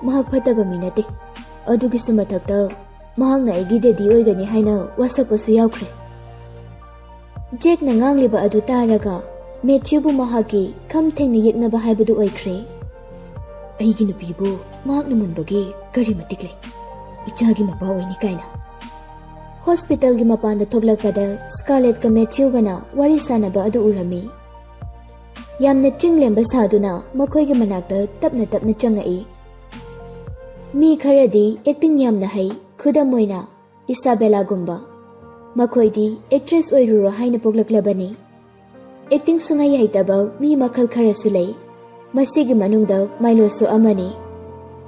ꯃꯍꯥꯛ ꯐꯠꯇꯕ ꯃꯤ ꯅꯠꯇꯦ꯫ ꯑꯗꯨꯒꯤꯁꯨ ꯃꯊꯛꯇ ꯃꯍꯥꯛꯅ ꯑꯩꯒꯤ ꯗꯦꯗꯤ ꯑꯣꯏꯒꯅꯤ ꯍꯥꯏꯅ ꯋꯥꯁꯛꯄꯁꯨ ꯌꯥꯎꯈ꯭ꯔꯦ꯫ ꯖꯦꯛꯅ ꯉꯥꯡꯂꯤꯕ ꯑꯗꯨ ꯇꯥꯔꯒ ꯃꯦꯊ꯭ꯌꯨꯕꯨ ꯃꯍꯥꯛꯀꯤ ꯈꯝ ꯊꯦꯡꯅ ꯌꯦꯛꯅꯕ ꯍꯥꯏꯕꯗꯨ ꯑꯣꯏꯈ꯭ꯔꯦ꯫ ꯑꯩꯒꯤ ꯅꯨꯄꯤꯕꯨ ꯃꯍꯥꯛꯅ ꯃꯨꯟꯕꯒꯤ ꯀꯔꯤ ꯃꯇꯤꯛ ꯂꯩ? ꯏꯆꯥꯒꯤ ꯃꯄꯥ ꯑꯣꯏꯅꯤ ꯀꯥꯏꯅ꯫ ꯍꯣꯁꯄꯤꯇꯥꯜꯒꯤ ꯃꯄꯥꯟꯗ ꯊꯣꯛꯂꯛꯄꯗ ꯁ꯭ꯀꯥꯔꯂꯦꯠꯀ ꯃꯦꯊ꯭ꯌꯨꯒꯅ ꯋꯥꯔꯤ ꯁꯥꯟꯅꯕ ꯑꯗꯨ ꯎꯔꯝꯃꯤ꯫ ꯌꯥꯝꯅ ꯆꯤꯡꯂꯦꯝꯕ ꯁꯥꯗꯨꯅ ꯃꯈꯣꯏꯒꯤ ꯃꯅꯥꯛꯇ ꯇꯞꯅ ꯇꯞꯅ ꯆꯪꯉꯛꯏ꯫ ꯃꯤ ꯈꯔꯗꯤ ꯑꯦꯛꯇꯤꯡ ꯌꯥꯝꯅ ꯍꯩ, ꯈꯨꯗꯝ ꯑꯣꯏꯅ ꯏꯁꯥꯕꯦꯂꯥꯒꯨꯝꯕ꯫ ꯃꯈꯣꯏꯗꯤ ꯑꯦꯛꯇ꯭ꯔꯦꯁ ꯑꯣꯏꯔꯨꯔꯣ ꯍꯥꯏꯅ ꯄꯣꯛꯂꯛꯂꯕꯅꯤ꯫ ꯑꯦꯛꯇꯤꯡ ꯁꯨꯡꯍꯩ ꯍꯩꯇꯕ ꯃꯤ ꯃꯈꯜ ꯈꯔꯁꯨ ꯂꯩ꯫ ꯃꯁꯤꯒꯤ ꯃꯅꯨꯡꯗ ꯃꯥꯏꯂꯣꯁꯁꯨ ꯑꯃꯅꯤ꯫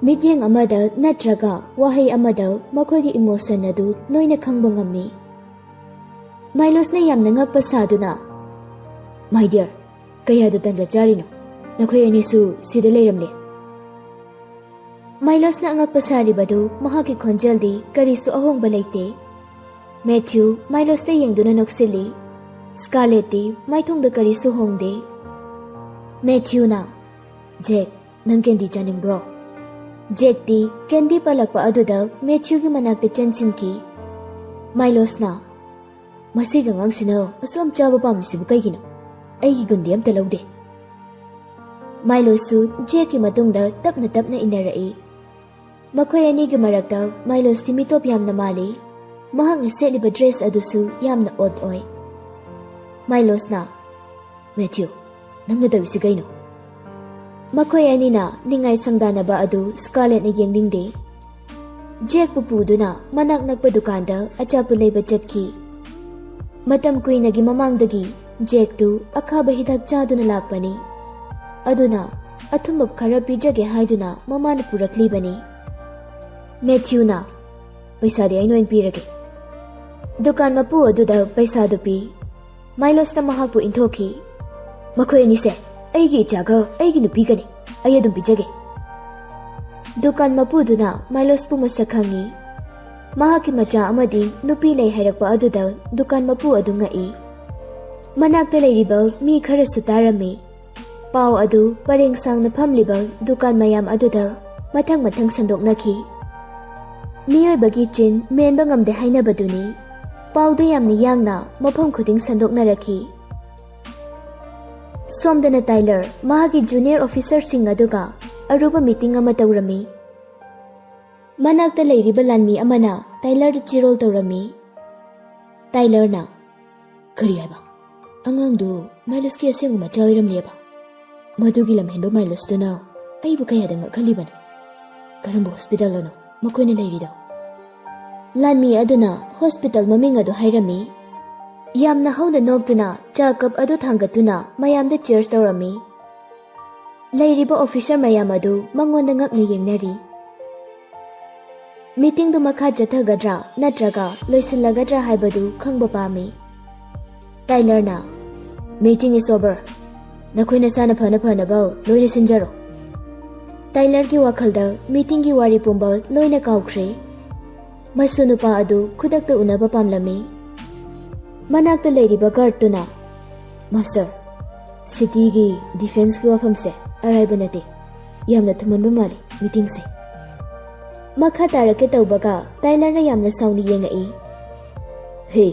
ꯃꯤꯠꯌꯦꯡ ꯑꯃꯗ ꯅꯠꯇ꯭ꯔꯒ ꯋꯥꯍꯩ ꯑꯃꯗ ꯃꯈꯣꯏꯒꯤ ꯏꯃꯣꯁꯟ ꯑꯗꯨ ꯂꯣꯏꯅ ꯈꯪꯕ ꯉꯝꯃꯤ꯫ ꯃꯥꯏꯂꯣꯁꯅ ꯌꯥꯝꯅ ꯉꯛꯄ ꯁꯥꯗꯨꯅ, "My dear, ꯀꯌꯥꯗ ꯇꯟꯖꯥ ꯆꯥꯔꯤꯅꯣ? ꯅꯈꯣꯏ ꯑꯅꯤꯁꯨ ꯁꯤꯗ ꯂꯩꯔꯝꯂꯦ?" ꯃꯥꯏꯂꯣꯁꯅ ꯑꯉꯛꯄ ꯁꯥꯔꯤꯕꯗꯨ ꯃꯍꯥꯛꯀꯤ ꯈꯣꯟꯖꯦꯜꯗꯤ ꯀꯔꯤꯁꯨ ꯑꯍꯣꯡꯕ ꯂꯩꯇꯦ꯫ ꯃꯦꯊ꯭ꯌꯨ ꯃꯥꯏꯂꯣꯁꯇ ꯌꯦꯡꯗꯨꯅ ꯅꯣꯛꯁꯤꯜꯂꯤ꯫ ꯁ꯭ꯀꯥꯔꯂꯦꯠꯇꯤ ꯃꯥꯏꯊꯣꯡꯗ ꯀꯔꯤꯁꯨ ꯍꯣꯡꯗꯦ꯫ ꯃꯦꯊ꯭ꯌꯨꯅ, "ꯖꯦꯛ, ꯅꯪ ꯀꯦꯟꯗꯤ ꯆꯥꯅꯤꯡꯕ꯭ꯔꯣ?" ꯖꯦꯛꯇꯤ ꯀꯦꯟꯗꯤ ꯄꯜꯂꯛꯄ ꯑꯗꯨꯗ ꯃꯦꯊ꯭ꯌꯨꯒꯤ ꯃꯅꯥꯛꯇ ꯆꯪꯁꯤꯟꯈꯤ꯫ ꯃꯥꯏꯂꯣꯁꯅ, "ꯃꯁꯤꯒꯤ ꯑꯉꯥꯡꯁꯤꯅ ꯑꯁꯨꯛ ꯌꯥꯝ ꯆꯥꯕ ꯄꯥꯝꯃꯤꯁꯤꯕꯨ ꯀꯩꯒꯤꯅꯣ? ꯑꯩꯒꯤ ꯒꯨꯟꯗꯤ ꯑꯝꯇ ꯂꯧꯗꯦ꯫" ꯃꯥꯏꯂꯣꯁꯁꯨ ꯖꯦꯛꯀꯤ ꯃꯇꯨꯡꯗ ꯇꯞꯅ ꯇꯞꯅ ꯏꯟꯅꯔꯛꯏ꯫ ꯃꯈꯣꯏ ꯑꯅꯤꯒꯤ ꯃꯔꯛꯇ ꯃꯥꯏꯂꯣꯁꯇꯤ ꯃꯤꯇꯣꯞ ꯌꯥꯝꯅ ꯃꯥꯜꯂꯤ꯫ ꯃꯍꯥꯛꯅ ꯁꯦꯠꯂꯤꯕ ꯗ꯭ꯔꯦꯁ ꯑꯗꯨꯁꯨ ꯌꯥꯝꯅ ꯑꯣꯗ ꯑꯣꯏ꯫ ꯃꯥꯏꯂꯣꯁꯅ, "ꯃꯦꯊ꯭ꯌꯨ, ꯅꯪꯅ ꯇꯧꯔꯤꯁꯤ ꯀꯩꯅꯣ?" ꯃꯈꯣꯏ ꯑꯅꯤꯅ ꯅꯤꯡꯉꯥꯏ ꯁꯪꯗꯥꯅꯕ ꯑꯗꯨ ꯁ꯭ꯀꯥꯔꯂꯦꯠꯅ ꯌꯦꯡꯅꯤꯡꯗꯦ꯫ ꯖꯦꯛꯄꯨ ꯄꯨꯗꯨꯅ ꯃꯅꯥꯛ ꯅꯛꯄ ꯗꯨꯀꯥꯟꯗ ꯑꯆꯥꯄꯣꯠ ꯂꯩꯕ ꯆꯠꯈꯤ꯫ ꯃꯇꯝ ꯀꯨꯏꯅꯒꯤ ꯃꯃꯥꯡꯗꯒꯤ ꯖꯦꯛꯇꯨ ꯑꯈꯥꯕ ꯍꯤꯗꯥꯛ ꯆꯥꯗꯨꯅ ꯂꯥꯛꯄꯅꯤ꯫ ꯑꯗꯨꯅ ꯑꯊꯨꯝꯕ ꯈꯔ ꯄꯤꯖꯒꯦ ꯍꯥꯏꯗꯨꯅ ꯃꯃꯥꯅ ꯄꯨꯔꯛꯂꯤꯕꯅꯤ꯫ ꯃꯦꯊ꯭ꯌꯨꯅ, "ꯄꯩꯁꯥꯗꯤ ꯑꯩꯅ ꯑꯣꯏꯅ ꯄꯤꯔꯒꯦ꯫" ꯗꯨꯀꯥꯟ ꯃꯄꯨ ꯑꯗꯨꯗ ꯄꯩꯁꯥꯗꯨ ꯄꯤ꯫ ꯃꯥꯏꯂꯣꯁꯅ ꯃꯍꯥꯛꯄꯨ ꯏꯟꯊꯣꯛꯈꯤ꯫ "ꯃꯈꯣꯏ ꯑꯅꯤꯁꯦ ꯑꯩꯒꯤ ꯏꯆꯥꯒ ꯑꯩꯒꯤ ꯅꯨꯄꯤꯒꯅꯤ꯫ ꯑꯩ ꯑꯗꯨꯝ ꯄꯤꯖꯒꯦ꯫" ꯗꯨꯀꯥꯟ ꯃꯄꯨꯗꯨꯅ ꯃꯥꯏꯂꯣꯁꯄꯨ ꯃꯁꯛ ꯈꯪꯉꯤ꯫ ꯃꯍꯥꯛꯀꯤ ꯃꯆꯥ ꯑꯃꯗꯤ ꯅꯨꯄꯤ ꯂꯩ ꯍꯥꯏꯔꯛꯄ ꯑꯗꯨꯗ ꯗꯨꯀꯥꯟ ꯃꯄꯨ ꯑꯗꯨ ꯉꯛꯏ꯫ ꯃꯅꯥꯛꯇ ꯂꯩꯔꯤꯕ ꯃꯤ ꯈꯔꯁꯨ ꯇꯥꯔꯝꯃꯤ꯫ ꯄꯥꯎ ꯑꯗꯨ ꯄꯔꯦꯡ ꯁꯥꯡꯅ ꯐꯝꯂꯤꯕ ꯗꯨꯀꯥꯟ ꯃꯌꯥꯝ ꯑꯗꯨꯗ ꯃꯊꯪ ꯃꯊꯪ ꯁꯟꯗꯣꯛꯅꯈꯤ꯫ ꯃꯤꯑꯣꯏꯕꯒꯤ ꯆꯤꯟ ꯃꯦꯟꯕ ꯉꯝꯗꯦ ꯍꯥꯏꯅꯕꯗꯨꯅꯤ꯫ ꯄꯥꯎꯗꯨ ꯌꯥꯝꯅ ꯌꯥꯡꯅ ꯃꯐꯝ ꯈꯨꯗꯤꯡ ꯁꯟꯗꯣꯛꯅꯔꯛꯈꯤ꯫ ꯁꯣꯝꯗꯅ ꯇꯥꯏꯂꯔ ꯃꯍꯥꯛꯀꯤ ꯖꯨꯅꯤꯌꯔ ꯑꯣꯐꯤꯁꯔꯁꯤꯡ ꯑꯗꯨꯒ ꯑꯔꯨꯕ ꯃꯤꯇꯤꯡ ꯑꯃ ꯇꯧꯔꯝꯃꯤ꯫ ꯃꯅꯥꯛꯇ ꯂꯩꯔꯤꯕ ꯂꯥꯟꯃꯤ ꯑꯃꯅ ꯇꯥꯏꯂꯔꯗ ꯆꯤꯔꯣꯜ ꯇꯧꯔꯝꯃꯤ꯫ ꯇꯥꯏꯂꯔꯅ, "ꯀꯔꯤ ꯍꯥꯏꯕ? ꯑꯉꯥꯡꯗꯨ ꯃꯥꯏꯂꯁꯀꯤ ꯑꯁꯦꯡꯕ ꯃꯆꯥ ꯑꯣꯏꯔꯝꯂꯦꯕ? ꯃꯗꯨꯒꯤ ꯂꯝꯍꯦꯟꯕ ꯃꯥꯏꯂꯁꯇꯨꯅ ꯑꯩꯕꯨ ꯀꯌꯥꯗ ꯉꯛꯍꯜꯂꯤꯕꯅꯣ? ꯀꯔꯝꯕ ꯍꯣꯁꯄꯤꯇꯥꯜꯗꯅꯣ ꯃꯈꯣꯏꯅ ꯂꯩꯔꯤꯗꯣ?" ꯂꯥꯟꯃꯤ ꯑꯗꯨꯅ ꯍꯣꯁꯄꯤꯇꯥꯜ ꯃꯃꯤꯡ ꯑꯗꯨ ꯍꯥꯏꯔꯝꯃꯤ꯫ ꯌꯥꯝꯅ ꯍꯧꯅ ꯅꯣꯛꯇꯨꯅ ꯆꯥ ꯀꯞ ꯑꯗꯨ ꯊꯥꯡꯒꯠꯇꯨꯅ ꯃꯌꯥꯝꯗ ꯆꯤꯌꯔꯁ ꯇꯧꯔꯝꯃꯤ꯫ ꯂꯩꯔꯤꯕ ꯑꯣꯐꯤꯁꯔ ꯃꯌꯥꯝ ꯑꯗꯨ ꯃꯉꯣꯟꯗ ꯉꯛꯅ ꯌꯦꯡꯅꯔꯤ꯫ ꯃꯤꯇꯤꯡꯗꯨ ꯃꯈꯥ ꯆꯠꯊꯒꯗ꯭ꯔꯥ ꯅꯠꯇ꯭ꯔꯒ ꯂꯣꯏꯁꯤꯜꯂꯒꯗ꯭ꯔꯥ ꯍꯥꯏꯕꯗꯨ ꯈꯪꯕ ꯄꯥꯝꯃꯤ꯫ ꯇꯥꯏꯂꯔꯅ, "Meeting is over. ꯅꯈꯣꯏ ꯅꯁꯥꯅ ꯐꯅ ꯐꯅꯕ ꯂꯣꯏꯅ ꯁꯤꯟꯖꯔꯣ꯫" ꯇꯥꯏꯂꯔꯒꯤ ꯋꯥꯈꯜꯗ ꯃꯤꯇꯤꯡꯒꯤ ꯋꯥꯔꯤ ꯄꯨꯝꯕ ꯂꯣꯏꯅ ꯀꯥꯎꯈ꯭ꯔꯦ꯫ ꯃꯁꯨ ꯅꯨꯄꯥ ꯑꯗꯨ ꯈꯨꯗꯛꯇ ꯎꯅꯕ ꯄꯥꯝꯂꯝꯃꯤ꯫ ꯃꯅꯥꯛꯇ ꯂꯩꯔꯤꯕ ꯒꯥꯔꯗꯇꯨꯅ, "ꯃꯥꯁꯇꯔ, ꯁꯤꯇꯤꯒꯤ ꯗꯤꯐꯦꯟꯁꯀꯤ ꯋꯥꯐꯝꯁꯦ ꯑꯔꯥꯏꯕ ꯅꯠꯇꯦ꯫ ꯌꯥꯝꯅ ꯊꯨꯝꯍꯟꯕ ꯃꯥꯜꯂꯤ ꯃꯤꯇꯤꯡꯁꯦ꯫" ꯃꯈꯥ ꯇꯥꯔꯛꯀꯦ ꯇꯧꯕꯒ ꯇꯥꯏꯂꯔꯅ ꯌꯥꯝꯅ ꯁꯥꯎꯅ ꯌꯦꯡꯉꯛꯏ꯫ "ꯍꯦ,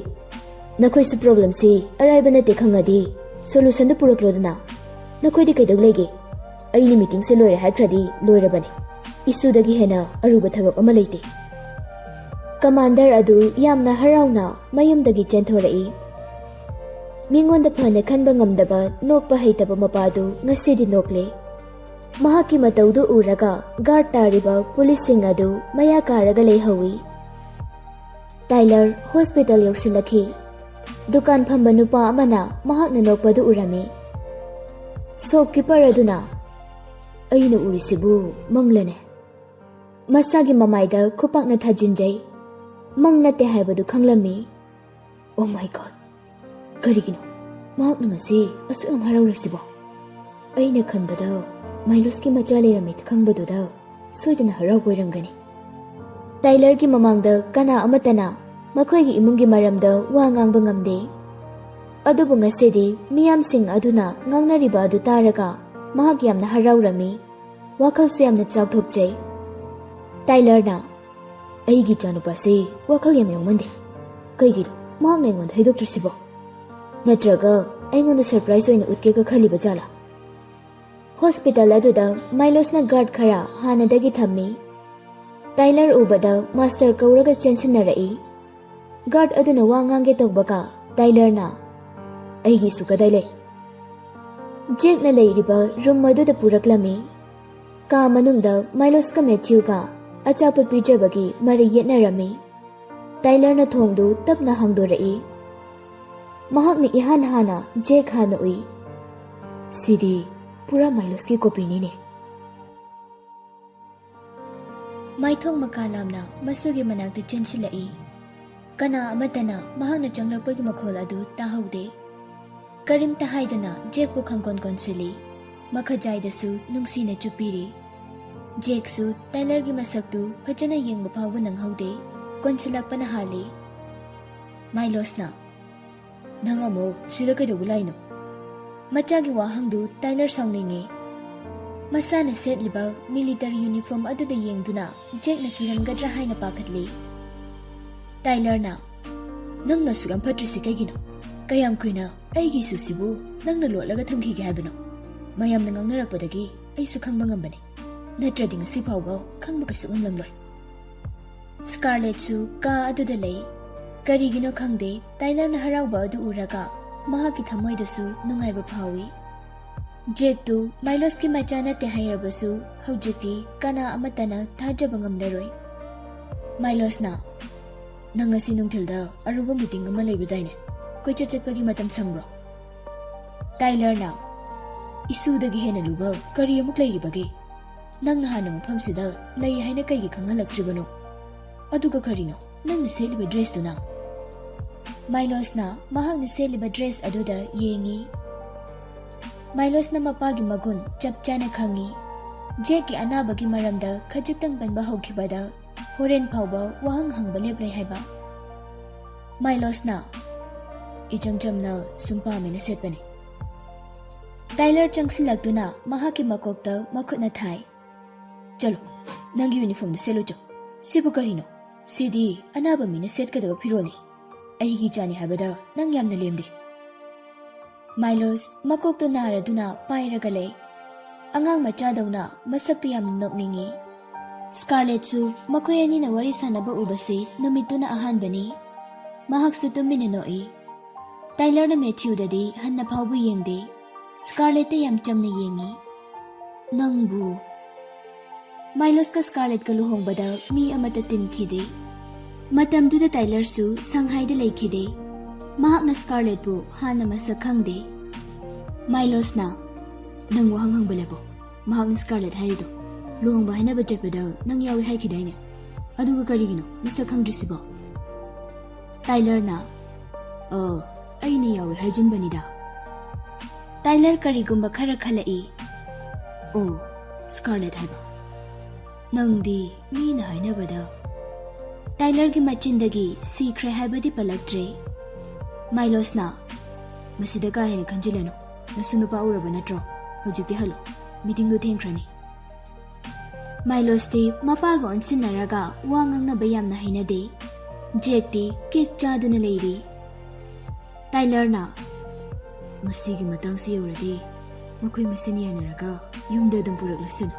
ꯅꯈꯣꯏꯁꯨ ꯄ꯭ꯔꯣꯕ꯭ꯂꯦꯝꯁꯤ ꯑꯔꯥꯏꯕ ꯅꯠꯇꯦ ꯈꯪꯉꯗꯤ ꯁꯣꯂꯨꯁꯟꯗꯨ ꯄꯨꯔꯛꯂꯣꯗꯅ꯫ ꯅꯈꯣꯏꯗꯤ ꯀꯩꯗꯧ ꯂꯩꯒꯦ? ꯑꯩꯅ ꯃꯤꯇꯤꯡꯁꯦ ꯂꯣꯏꯔꯦ ꯍꯥꯏꯈ꯭ꯔꯗꯤ ꯂꯣꯏꯔꯕꯅꯤ꯫ ꯏꯁꯨꯗꯒꯤ ꯍꯦꯟꯅ ꯑꯔꯨꯕ ꯊꯕꯛ ꯑꯃ ꯂꯩꯇꯦ꯫" ꯀꯃꯥꯟꯗꯔ ꯑꯗꯨ ꯌꯥꯝꯅ ꯍꯔꯥꯎꯅ ꯃꯌꯨꯝꯗꯒꯤ ꯆꯦꯟꯊꯣꯔꯛꯏ꯫ ꯃꯤꯉꯣꯟꯗ ꯐꯅ ꯈꯟꯕ ꯉꯝꯗꯕ ꯅꯣꯛꯄ ꯍꯩꯇꯕ ꯃꯄꯥꯗꯨ ꯉꯁꯤꯗꯤ ꯅꯣꯛꯂꯦ꯫ ꯃꯍꯥꯛꯀꯤ ꯃꯇꯧꯗꯨ ꯎꯔꯒ ꯒꯥꯔꯗ ꯇꯥꯔꯤꯕ ꯄꯨꯂꯤꯁꯁꯤꯡ ꯑꯗꯨ ꯃꯌꯥ ꯀꯥꯔꯒ ꯂꯩꯍꯧꯏ꯫ Taylor hospital ꯌꯧꯁꯤꯜꯂꯛꯈꯤ꯫ ꯗꯨꯀꯥꯟ ꯐꯝꯕ ꯅꯨꯄꯥ ꯑꯃꯅ ꯃꯍꯥꯛꯅ ꯅꯣꯛꯄꯗꯨ ꯎꯔꯝꯃꯤ꯫ ꯁꯣꯞꯀꯤꯄꯔ ꯑꯗꯨꯅ, "ꯑꯩꯅ ꯎꯔꯤꯁꯤꯕꯨ ꯃꯪꯂꯅꯦ?" ꯃꯁꯥꯒꯤ ꯃꯃꯥꯏꯗ ꯈꯨꯄꯥꯛꯅ ꯊꯥꯖꯤꯟꯖꯩ꯫ ꯃꯪ ꯅꯠꯇꯦ ꯍꯥꯏꯕꯗꯨ ꯈꯪꯂꯝꯃꯤ꯫ "Oh my God! ꯀꯔꯤꯒꯤꯅꯣ ꯃꯍꯥꯛꯅ ꯉꯁꯤ ꯑꯁꯨꯛ ꯌꯥꯝ ꯍꯔꯥꯎꯔꯤꯁꯤꯕꯣ? ꯑꯩꯅ ꯈꯟꯕꯗ ꯃꯥꯏꯂꯣꯁꯀꯤ ꯃꯆꯥ ꯂꯩꯔꯝꯃꯦ ꯈꯪꯕꯗꯨꯗ ꯁꯣꯏꯗꯅ ꯍꯔꯥꯎꯕ ꯑꯣꯏꯔꯝꯒꯅꯤ꯫" ꯇꯥꯏꯂꯔꯒꯤ ꯃꯃꯥꯡꯗ ꯀꯅꯥ ꯑꯃꯠꯇꯅ ꯃꯈꯣꯏꯒꯤ ꯏꯃꯨꯡꯒꯤ ꯃꯔꯝꯗ ꯋꯥ ꯉꯥꯡꯕ ꯉꯝꯗꯦ꯫ ꯑꯗꯨꯕꯨ ꯉꯁꯤꯗꯤ ꯃꯤꯌꯥꯝꯁꯤꯡ ꯑꯗꯨꯅ ꯉꯥꯡꯅꯔꯤꯕ ꯑꯗꯨ ꯇꯥꯔꯒ ꯃꯍꯥꯛ ꯌꯥꯝꯅ ꯍꯔꯥꯎꯔꯝꯃꯤ꯫ ꯋꯥꯈꯜꯁꯨ ꯌꯥꯝꯅ ꯆꯥꯎꯊꯣꯛꯆꯩ꯫ ꯇꯥꯏꯂꯔꯅ, "ꯑꯩꯒꯤ ꯏꯆꯥꯅꯨꯄꯥꯁꯤ ꯋꯥꯈꯜ ꯌꯥꯝ ꯌꯥꯎꯃꯟꯗꯦ꯫ ꯀꯩꯒꯤꯅꯣ ꯃꯍꯥꯛꯅ ꯑꯩꯉꯣꯟꯗ ꯍꯥꯏꯗꯣꯛꯇ꯭ꯔꯤꯁꯤꯕꯣ? ꯅꯠꯇ꯭ꯔꯒ ꯑꯩꯉꯣꯟꯗ ꯁꯔꯄ꯭ꯔꯥꯏꯖ ꯑꯣꯏꯅ ꯎꯠꯀꯦꯒ ꯈꯜꯂꯤꯕ ꯖꯥꯠꯂꯥ?" ꯍꯣꯁꯄꯤꯇꯥꯜ ꯑꯗꯨꯗ ꯃꯥꯏꯂꯣꯁꯅ ꯒꯥꯔꯗ ꯈꯔ ꯍꯥꯟꯅꯗꯒꯤ ꯊꯝꯃꯤ꯫ ꯇꯥꯏꯂꯔ ꯎꯕꯗ ꯃꯥꯁꯇꯔ ꯀꯧꯔꯒ ꯆꯦꯟꯁꯤꯟꯅꯔꯛꯏ꯫ ꯒꯥꯔꯗ ꯑꯗꯨꯅ ꯋꯥ ꯉꯥꯡꯒꯦ ꯇꯧꯕꯒ ꯇꯥꯏꯂꯔꯅ, "ꯑꯩꯒꯤꯁꯨ ꯀꯗꯥꯏ ꯂꯩ?" ꯖꯦꯛꯅ ꯂꯩꯔꯤꯕ ꯔꯨꯝ ꯑꯗꯨꯗ ꯄꯨꯔꯛꯂꯝꯃꯤ꯫ ꯀꯥ ꯃꯅꯨꯡꯗ ꯃꯥꯏꯂꯣꯁꯀ ꯃꯦꯊ꯭ꯌꯨꯒ ꯑꯆꯥꯄꯣꯠ ꯄꯤꯖꯕꯒꯤ ꯃꯔꯩ ꯌꯦꯠꯅꯔꯝꯃꯤ꯫ ꯇꯥꯏꯂꯔꯅ ꯊꯣꯡꯗꯨ ꯇꯞꯅ ꯍꯥꯡꯗꯣꯔꯛꯏ꯫ ꯃꯍꯥꯛꯅ ꯏꯍꯥꯟ ꯍꯥꯟꯅ ꯖꯦꯛ ꯍꯥꯟꯅ ꯎꯏ꯫ "ꯁꯤꯗꯤ ꯄꯨꯔꯥ ꯃꯥꯏꯂꯣꯁꯀꯤ ꯀꯣꯄꯤꯅꯤꯅꯦ꯫" ꯃꯥꯏꯊꯣꯡ ꯃꯀꯥ ꯂꯥꯝꯅ ꯃꯁꯨꯒꯤ ꯃꯅꯥꯛꯇ ꯆꯦꯟꯁꯤꯜꯂꯛꯏ꯫ ꯀꯅꯥ ꯑꯃꯠꯇꯅ ꯃꯍꯥꯛꯅ ꯆꯪꯂꯛꯄꯒꯤ ꯃꯈꯣꯜ ꯑꯗꯨ ꯇꯥꯍꯧꯗꯦ꯫ ꯀꯔꯤꯝꯇ ꯍꯥꯏꯗꯅ ꯖꯦꯛꯄꯨ ꯈꯪꯀꯣꯟ ꯀꯣꯟꯁꯤꯜꯂꯤ꯫ ꯃꯈꯖꯥꯏꯗꯁꯨ ꯅꯨꯡꯁꯤꯅ ꯆꯨꯞꯄꯤꯔꯤ꯫ ꯖꯦꯛꯁꯨ ꯇꯥꯏꯂꯔꯒꯤ ꯃꯁꯛꯇꯨ ꯐꯖꯅ ꯌꯦꯡꯕ ꯐꯥꯎꯕ ꯅꯪꯍꯧꯗꯦ꯫ ꯀꯣꯟꯁꯤꯜꯂꯛꯄꯅ ꯍꯥꯜꯂꯤ꯫ ꯃꯥꯏꯂꯣꯁꯅ, "ꯅꯪ ꯑꯃꯨꯛ ꯁꯤꯗ ꯀꯩꯗꯧꯕ ꯂꯥꯛꯏꯅꯣ?" ꯃꯆꯥꯒꯤ ꯋꯥꯍꯪꯗꯨ ꯇꯥꯏꯂꯔ ꯁꯥꯎꯅꯤꯡꯉꯤ꯫ ꯃꯁꯥꯅ ꯁꯦꯠꯂꯤꯕ ꯃꯤꯂꯤꯇꯔꯤ ꯌꯨꯅꯤꯐꯣꯔꯝ ꯑꯗꯨꯗ ꯌꯦꯡꯗꯨꯅ ꯖꯦꯛꯅ ꯀꯤꯔꯝꯒꯗ꯭ꯔꯥ ꯍꯥꯏꯅ ꯄꯥꯈꯠꯂꯤ꯫ ꯇꯥꯏꯂꯔꯅ, "ꯅꯪꯅ ꯑꯁꯨꯛ ꯌꯥꯝ ꯐꯠꯇ꯭ꯔꯤꯁꯤ ꯀꯩꯒꯤꯅꯣ? ꯀꯌꯥꯝ ꯀꯨꯏꯅ ꯑꯩꯒꯤ ꯏꯁꯨꯁꯤꯕꯨ ꯅꯪꯅ ꯂꯣꯠꯂꯒ ꯊꯝꯈꯤꯒꯦ ꯍꯥꯏꯕꯅꯣ? ꯃꯌꯥꯝꯅ ꯉꯥꯡꯅꯔꯛꯄꯗꯒꯤ ꯑꯩꯁꯨ ꯈꯪꯕ ꯉꯝꯕꯅꯤ꯫ ꯅꯠꯇ꯭ꯔꯗꯤ ꯉꯁꯤ ꯐꯥꯎꯕ ꯈꯪꯕ ꯀꯩꯁꯨ ꯉꯝꯂꯝꯂꯣꯏ꯫" ꯁ꯭ꯀꯥꯔꯂꯦꯠꯁꯨ ꯀꯥ ꯑꯗꯨꯗ ꯂꯩ꯫ ꯀꯔꯤꯒꯤꯅꯣ ꯈꯪꯗꯦ, ꯇꯥꯏꯂꯔꯅ ꯍꯔꯥꯎꯕ ꯑꯗꯨ ꯎꯔꯒ ꯃꯍꯥꯛꯀꯤ ꯊꯃꯣꯏꯗꯁꯨ ꯅꯨꯡꯉꯥꯏꯕ ꯐꯥꯎꯏ꯫ ꯖꯦꯛꯇꯨ ꯃꯥꯏꯂꯣꯁꯀꯤ ꯃꯆꯥ ꯅꯠꯇꯦ ꯍꯥꯏꯔꯕꯁꯨ ꯍꯧꯖꯤꯛꯇꯤ ꯀꯅꯥ ꯑꯃꯠꯇꯅ ꯊꯥꯖꯕ ꯉꯝꯂꯔꯣꯏ꯫ ꯃꯥꯏꯂꯣꯁꯅ, "ꯅꯪ ꯉꯁꯤ ꯅꯨꯡꯊꯤꯜꯗ ꯑꯔꯨꯕ ꯃꯤꯇꯤꯡ ꯑꯃ ꯂꯩꯕꯗꯥꯏꯅꯦ? ꯀꯣꯏꯆꯠ ꯆꯠꯄꯒꯤ ꯃꯇꯝ ꯁꯪꯕ꯭ꯔꯣ?" ꯇꯥꯏꯂꯔꯅ, "ꯏꯁꯨꯗꯒꯤ ꯍꯦꯟꯅ ꯂꯨꯕ ꯀꯔꯤ ꯑꯃꯨꯛ ꯂꯩꯔꯤꯕꯒꯦ? ꯅꯪꯅ ꯍꯥꯟꯅ ꯃꯐꯝꯁꯤꯗ ꯂꯩ ꯍꯥꯏꯅ ꯀꯩꯒꯤ ꯈꯪꯍꯜꯂꯛꯇ꯭ꯔꯤꯕꯅꯣ? ꯑꯗꯨꯒ ꯀꯔꯤꯅꯣ ꯅꯪꯅ ꯁꯦꯠꯂꯤꯕ ꯗ꯭ꯔꯦꯁꯇꯨꯅ?" ꯃꯥꯏꯂꯣꯁꯅ ꯃꯍꯥꯛꯅ ꯁꯦꯠꯂꯤꯕ ꯗ꯭ꯔꯦꯁ ꯑꯗꯨꯗ ꯌꯦꯡꯉꯤ꯫ ꯃꯥꯏꯂꯣꯁꯅ ꯃꯄꯥꯒꯤ ꯃꯒꯨꯟ ꯆꯞ ꯆꯥꯅ ꯈꯪꯉꯤ꯫ ꯖꯦꯛꯀꯤ ꯑꯅꯥꯕꯒꯤ ꯃꯔꯝꯗ ꯈꯖꯤꯛꯇꯪ ꯄꯟꯕ ꯍꯧꯈꯤꯕꯗ ꯍꯣꯔꯦꯟ ꯐꯥꯎꯕ ꯋꯥꯍꯪ ꯍꯪꯕ ꯂꯦꯞꯂꯣꯏ ꯍꯥꯏꯕ꯫ ꯃꯥꯏꯂꯣꯁꯅ, ꯏꯆꯝ ꯆꯝꯅ ꯁꯨꯝ ꯄꯥꯝꯃꯦꯅ ꯁꯦꯠꯄꯅꯤ꯫ ꯇꯥꯏꯂꯔ ꯆꯪꯁꯤꯜꯂꯛꯇꯨꯅ ꯃꯍꯥꯛꯀꯤ ꯃꯀꯣꯛꯇ ꯃꯈꯨꯠꯅ ꯊꯥꯏ꯫ "ꯆꯠꯂꯣ, ꯅꯪꯒꯤ ꯌꯨꯅꯤꯐꯣꯔꯝꯗꯨ ꯁꯦꯠꯂꯨ ꯆꯣ꯫ ꯁꯤꯕꯨ ꯀꯔꯤꯅꯣ? ꯁꯤꯗꯤ ꯑꯅꯥꯕ ꯃꯤꯅ ꯁꯦꯠꯀꯗꯕ ꯐꯤꯔꯣꯜꯅꯤ꯫ ꯑꯩꯒꯤ ꯏꯆꯥꯅꯤ ꯍꯥꯏꯕꯗ ꯅꯪ ꯌꯥꯝꯅ ꯂꯦꯝꯗꯦ꯫" ꯃꯥꯏꯂꯣꯁ ꯃꯀꯣꯛꯇꯨ ꯅꯥꯔꯗꯨꯅ ꯄꯥꯏꯔꯒ ꯂꯩ꯫ ꯑꯉꯥꯡ ꯃꯆꯥꯗꯧꯅ ꯃꯁꯛꯇꯨ ꯌꯥꯝꯅ ꯅꯣꯛꯅꯤꯡꯏ꯫ ꯁ꯭ꯀꯥꯔꯂꯦꯠꯁꯨ ꯃꯈꯣꯏ ꯑꯅꯤꯅ ꯋꯥꯔꯤ ꯁꯥꯟꯅꯕ ꯎꯕꯁꯤ ꯅꯨꯃꯤꯠꯇꯨꯅ ꯑꯍꯥꯟꯕꯅꯤ꯫ ꯃꯍꯥꯛꯁꯨ ꯇꯨꯃꯤꯟꯅ ꯅꯣꯛꯏ꯫ ꯇꯥꯏꯂꯔꯅ ꯃꯦꯊ꯭ꯌꯨꯗꯗꯤ ꯍꯟꯅ ꯐꯥꯎꯕ ꯌꯦꯡꯗꯦ꯫ ꯁ꯭ꯀꯥꯔꯂꯦꯠꯇ ꯌꯥꯝ ꯆꯝꯅ ꯌꯦꯡꯏ꯫ "ꯅꯪꯕꯨ?" ꯃꯥꯏꯂꯣꯁꯀ ꯁ꯭ꯀꯥꯔꯂꯦꯠꯀ ꯂꯨꯍꯣꯡꯕꯗ ꯃꯤ ꯑꯃꯠꯇ ꯇꯤꯟꯈꯤꯗꯦ꯫ ꯃꯇꯝꯗꯨꯗ ꯇꯥꯏꯂꯔꯁꯨ ꯁꯪꯍꯥꯏꯗ ꯂꯩꯈꯤꯗꯦ꯫ ꯃꯍꯥꯛꯅ ꯁ꯭ꯀꯥꯔꯂꯦꯠꯄꯨ ꯍꯥꯟꯅ ꯃꯁꯛ ꯈꯪꯗꯦ꯫ ꯃꯥꯏꯂꯣꯁꯅ, "ꯅꯪ ꯋꯥꯍꯪ ꯍꯪꯕ ꯂꯦꯞꯄꯣ꯫ ꯃꯍꯥꯛꯅ ꯁ꯭ꯀꯥꯔꯂꯦꯠ ꯍꯥꯏꯔꯤꯗꯣ ꯂꯨꯍꯣꯡꯕ ꯍꯥꯏꯅꯕ ꯆꯠꯄꯗ ꯅꯪ ꯌꯥꯎꯏ ꯍꯥꯏꯈꯤꯗꯥꯏꯅꯦ? ꯑꯗꯨꯒ ꯀꯔꯤꯒꯤꯅꯣ ꯃꯁꯛ ꯈꯪꯗ꯭ꯔꯤꯁꯤꯕꯣ?" ꯇꯥꯏꯂꯔꯅ, "ꯑ, ꯑꯩꯅ ꯌꯥꯎꯏ ꯍꯥꯏꯖꯤꯟꯕꯅꯤꯗ꯫" ꯇꯥꯏꯂꯔ ꯀꯔꯤꯒꯨꯝꯕ ꯈꯔ ꯈꯜꯂꯛꯏ꯫ "ꯑꯣ, ꯁ꯭ꯀꯥꯔꯂꯦꯠ ꯍꯥꯏꯕ꯫ ꯅꯪꯗꯤ ꯃꯤꯅ ꯍꯥꯏꯅꯕꯗ꯫" ꯇꯥꯏꯂꯔꯒꯤ ꯃꯆꯤꯟꯗꯒꯤ ꯁꯤꯈ꯭ꯔꯦ ꯍꯥꯏꯕꯗꯤ ꯄꯜꯂꯛꯇ꯭ꯔꯦ꯫ ꯃꯥꯏꯂꯣꯁꯅ, "ꯃꯁꯤꯗ ꯀꯥ ꯍꯦꯟꯅ ꯈꯟꯖꯤꯜꯂꯅꯨ꯫ ꯅꯁꯨ ꯅꯨꯄꯥ ꯎꯔꯕ ꯅꯠꯇ꯭ꯔꯣ? ꯍꯧꯖꯤꯛꯇꯤ ꯍꯜꯂꯣ꯫ ꯃꯤꯇꯤꯡꯗꯨ ꯊꯦꯡꯈ꯭ꯔꯅꯤ꯫" ꯃꯥꯏꯂꯣꯁꯇꯤ ꯃꯄꯥꯒ ꯑꯣꯟꯁꯤꯟꯅꯔꯒ ꯋꯥ ꯉꯥꯡꯅꯕ ꯌꯥꯝꯅ ꯍꯩꯅꯗꯦ꯫ ꯖꯦꯛꯇꯤ ꯀꯦꯛ ꯆꯥꯗꯨꯅ ꯂꯩꯔꯤ꯫ ꯇꯥꯏꯂꯔꯅ, "ꯃꯁꯤꯒꯤ ꯃꯇꯥꯡꯁꯤ ꯌꯧꯔꯗꯤ ꯃꯈꯣꯏ ꯃꯁꯦꯟ ꯌꯥꯅꯔꯒ ꯌꯨꯝꯗ ꯑꯗꯨꯝ ꯄꯨꯔꯛꯂꯁꯅꯨ꯫